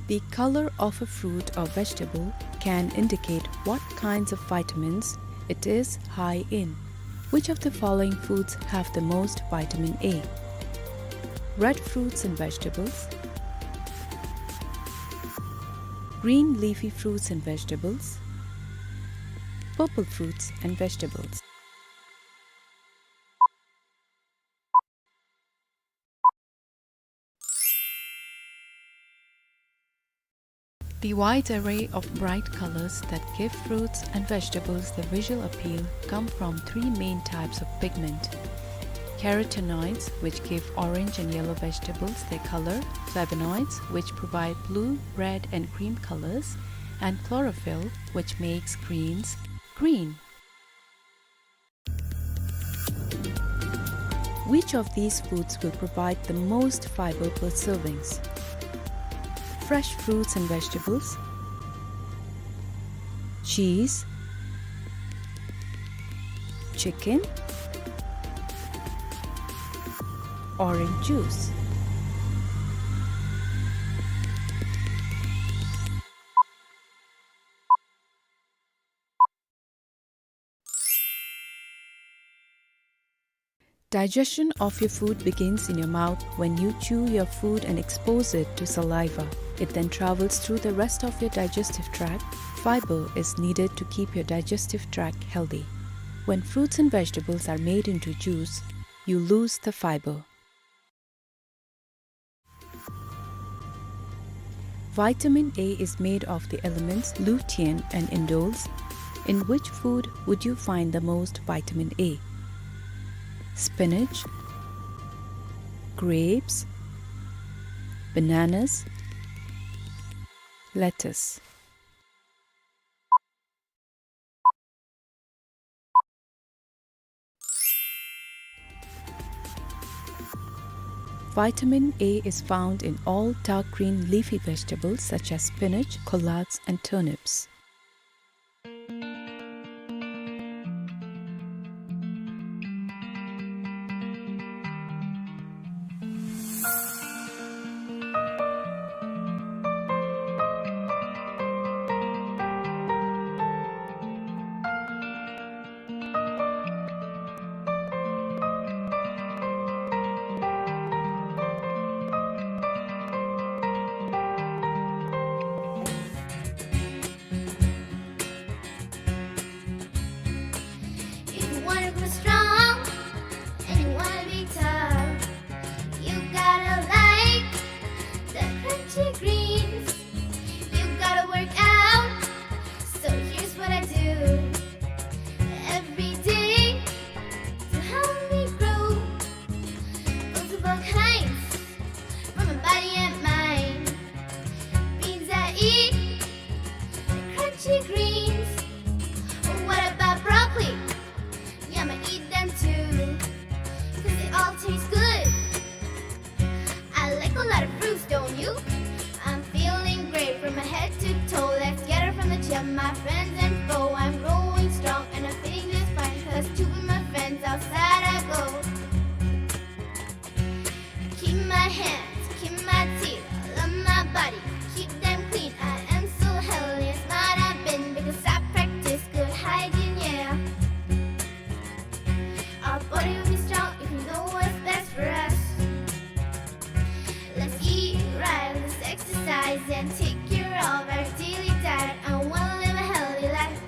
The color of a fruit or vegetable can indicate what kinds of vitamins it is high in. Which of the following foods have the most vitamin A? Red fruits and vegetables, green leafy fruits and vegetables, purple fruits and vegetables. The wide array of bright colors that give fruits and vegetables their visual appeal come from three main types of pigment: carotenoids, which give orange and yellow vegetables their color, flavonoids, which provide blue, red, and green colors, and chlorophyll, which makes greens green. Which of these foods will provide the most fiber per servings? Fresh fruits and vegetables, cheese, chicken, orange juice. Digestion of your food begins in your mouth when you chew your food and expose it to saliva. It then travels through the rest of your digestive tract. Fiber is needed to keep your digestive tract healthy. When fruits and vegetables are made into juice, you lose the fiber. Vitamin A is made of the elements lutein and indoles. In which food would you find the most vitamin A? Spinach, grapes, bananas, lettuce. Vitamin A is found in all dark green leafy vegetables such as spinach, collards, and turnips. If you wanna grow strong and you wanna be tough, you gotta like the crunchy greens. You gotta work out, so here's what I do every day to help me grow. Multiple kinds for my body and mind. Beans I eat, crunchy greens. What about broccoli? Yum, I eat them too, 'cause they all taste good. I like a lot of fruits, don't you? I'm feeling great from my head to toe. Let's get it from the gym, my friends and foe. I'm growing strong and I'm fitting just fine, 'cause to be my friends outside I go. Keep my hands, keep my teeth, love my body, keep them clean. I am so healthy and smart I've been, because I practice good hygiene, yeah. Our body will be strong if we know what's best for us. Let's eat right, let's exercise and take care of our daily diet. I wanna live a healthy life.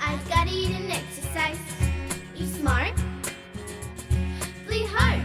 I gotta eat and exercise. Eat smart, play hard.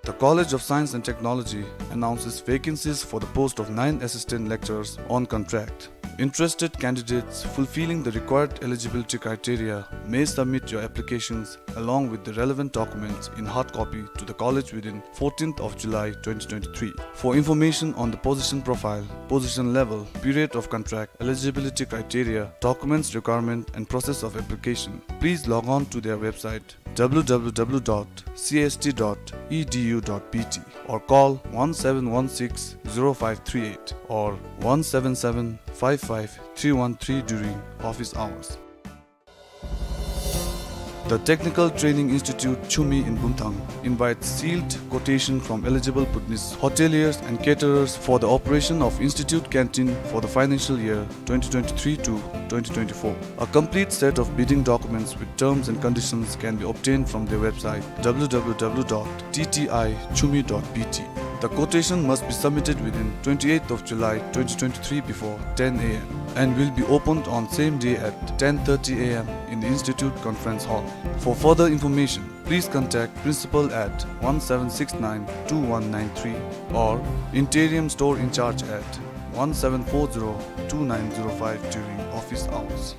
The College of Science and Technology announces vacancies for the post of nine assistant lecturers on contract. Interested candidates fulfilling the required eligibility criteria may submit your applications along with the relevant documents in hard copy to the college within fourteenth of July twenty twenty-three. For information on the position profile, position level, period of contract, eligibility criteria, documents requirement and process of application, please log on to their website w w w dot c s t dot e d u dot b t or call one seven one six zero five three eight or one seven seven five five three one three during office hours. The Technical Training Institute Chumi in Bumthang invites sealed quotation from eligible Bhutanese hoteliers and caterers for the operation of institute canteen for the financial year twenty twenty-three to twenty twenty-four. A complete set of bidding documents with terms and conditions can be obtained from their website w w w dot t t i chumi dot b t. The quotation must be submitted within twenty-eighth of July twenty twenty-three before ten a m and will be opened on same day at ten thirty a m in the Institute Conference Hall. For further information, please contact principal at one seven six nine two one nine three or interim store in charge at one seven four zero two nine zero five during office hours.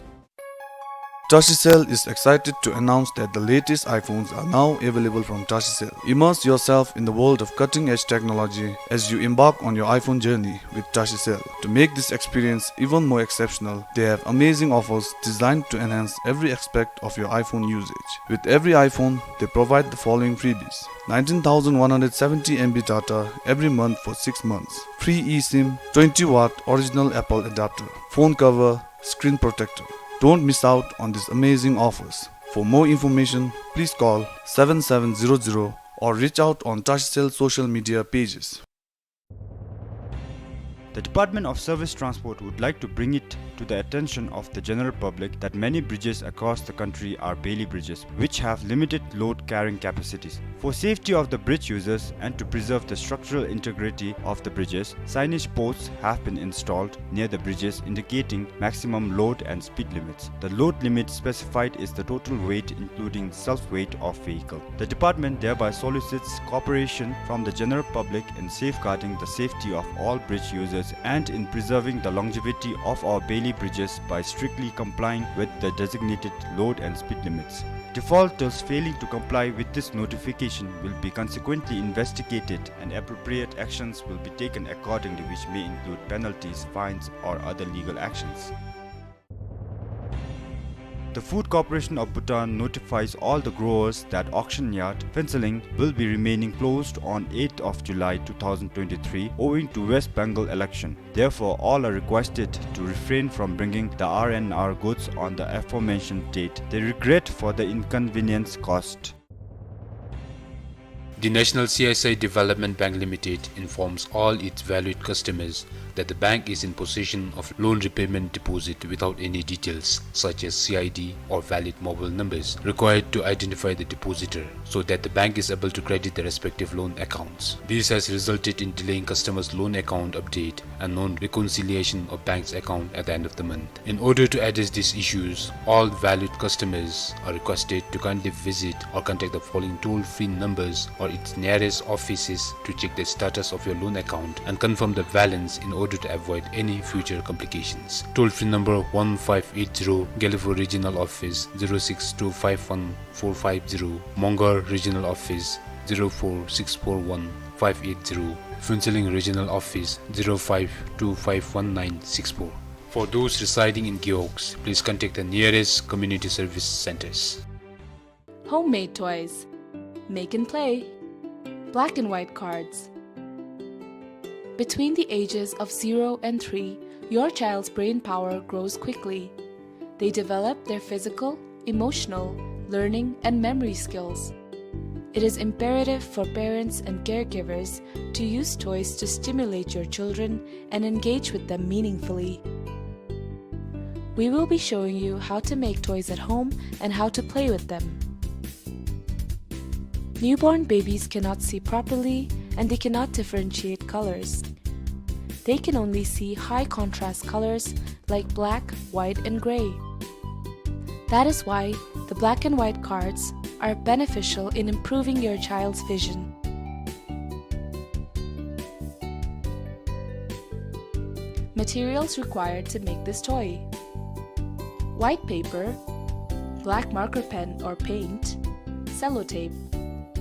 Tashicell is excited to announce that the latest iPhones are now available from Tashicell. Immerse yourself in the world of cutting-edge technology as you embark on your iPhone journey with Tashicell. To make this experience even more exceptional, they have amazing offers designed to enhance every aspect of your iPhone usage. With every iPhone, they provide the following freebies: nineteen thousand one hundred seventy M B data every month for six months, free eSIM, twenty watt original Apple adapter, phone cover, screen protector. Don't miss out on these amazing offers. For more information, please call seven seven zero zero or reach out on Tashicell social media pages. The Department of Service Transport would like to bring it to the attention of the general public that many bridges across the country are bailie bridges, which have limited load carrying capacities. For safety of the bridge users and to preserve the structural integrity of the bridges, signage posts have been installed near the bridges indicating maximum load and speed limits. The load limit specified is the total weight including self-weight of vehicle. The department thereby solicits cooperation from the general public in safeguarding the safety of all bridge users and in preserving the longevity of our bailie bridges by strictly complying with the designated load and speed limits. Defaulters failing to comply with this notification will be consequently investigated and appropriate actions will be taken accordingly, which may include penalties, fines, or other legal actions. The Food Corporation of Bhutan notifies all the growers that auction yard Phuentsholing will be remaining closed on eighth of July two thousand twenty-three owing to West Bengal election. Therefore, all are requested to refrain from bringing the R and R goods on the aforementioned date. They regret for the inconvenience caused. The National C S I Development Bank Limited informs all its valued customers that the bank is in possession of loan repayment deposit without any details such as C I D or valid mobile numbers required to identify the depositor, so that the bank is able to credit the respective loan accounts. This has resulted in delaying customers' loan account update and non-reconciliation of bank's account at the end of the month. In order to address these issues, all valued customers are requested to kindly visit or contact the following toll-free numbers or its nearest offices to check the status of your loan account and confirm the balance in order to avoid any future complications. Toll-free number one five eight zero, Gelephu Regional Office, zero six two five one four five zero, Mongar Regional Office, zero four six four one five eight zero, Phuentsholing Regional Office, zero five two five one nine six four. For those residing in Gewog, please contact the nearest community service centers. Homemade toys. Make and play. Black and white cards. Between the ages of zero and three, your child's brain power grows quickly. They develop their physical, emotional, learning, and memory skills. It is imperative for parents and caregivers to use toys to stimulate your children and engage with them meaningfully. We will be showing you how to make toys at home and how to play with them. Newborn babies cannot see properly and they cannot differentiate colors. They can only see high contrast colors like black, white, and gray. That is why the black and white cards are beneficial in improving your child's vision. Materials required to make this toy: white paper, black marker pen or paint, sellotape,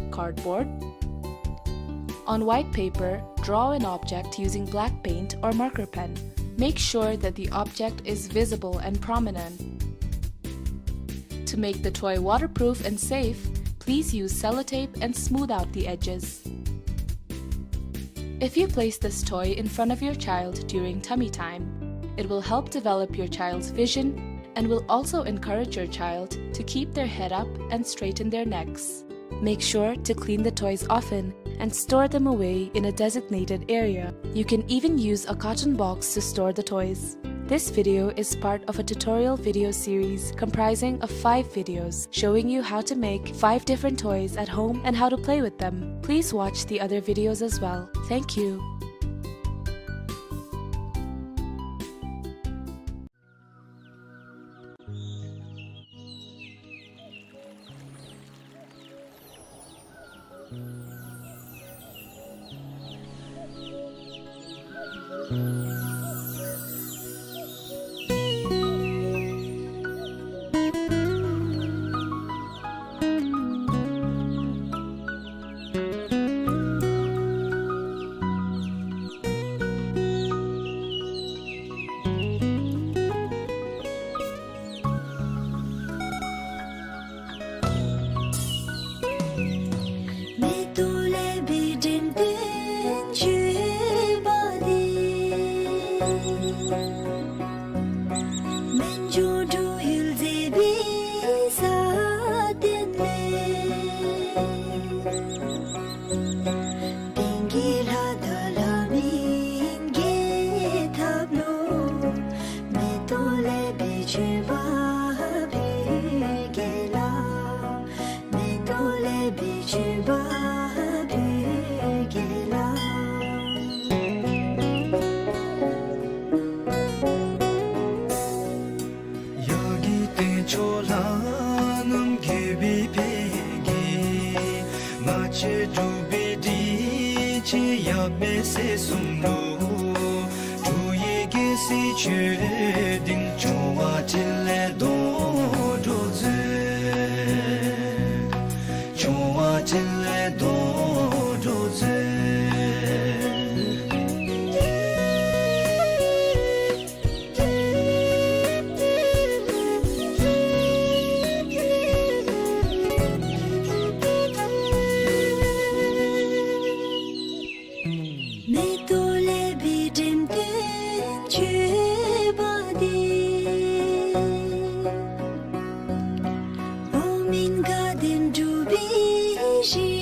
cardboard. On white paper, draw an object using black paint or marker pen. Make sure that the object is visible and prominent. To make the toy waterproof and safe, please use sellotape and smooth out the edges. If you place this toy in front of your child during tummy time, it will help develop your child's vision and will also encourage your child to keep their head up and straighten their necks. Make sure to clean the toys often and store them away in a designated area. You can even use a carton box to store the toys. This video is part of a tutorial video series comprising of five videos showing you how to make five different toys at home and how to play with them. Please watch the other videos as well. Thank you. མེ་ཏོག་ལེགས་པའི་དྲིམ་ལྡན་མཆོད་པ་འདི། སྨན་ལྗོངས་འབྲུག་ཡུལ་མཛེས་པའི་ས་སྟེང་ལས། དེང་གི་ལྷ་དང་ལྷ་མིན་རྒྱལ་ཐབས་ལུ། མེ་ཏོག་ལེགས་པའི་མཆོད་པ་ཕུལ་གེ་ལགས། མེ་ཏོག་ལེགས་པའི་མཆོད་པ་ཕུལ་གེ་ལགས། ཡ་གི་སྟེང་ཕྱོགས་ལྷ་རྣམས་དགྱེས་པའི་ཕ་གི། ང་བཅས་འབྲུག་པའི་སྒྲིག་ཆས་ཡབ་མེས་སྲས་གསུམ་ལུ། འབྲུག་ཡུལ་གྱི་སྲིད་ཆོས་སྡིངས། བྱུང་བ་འཕྲིན་ལས་རྡོ་སྒྲོག་མཛོད། བྱུང་བ་འཕྲིན་ལས་རྡོ་སྒྲོག་མཛོད། མེ་ཏོག་ལེགས་པའི་དྲིམ་ལྡན་མཆོད་པ་འདི། འོག་མིན་དགའ་ལྡན་འབྲུག་པའི་གཞིས་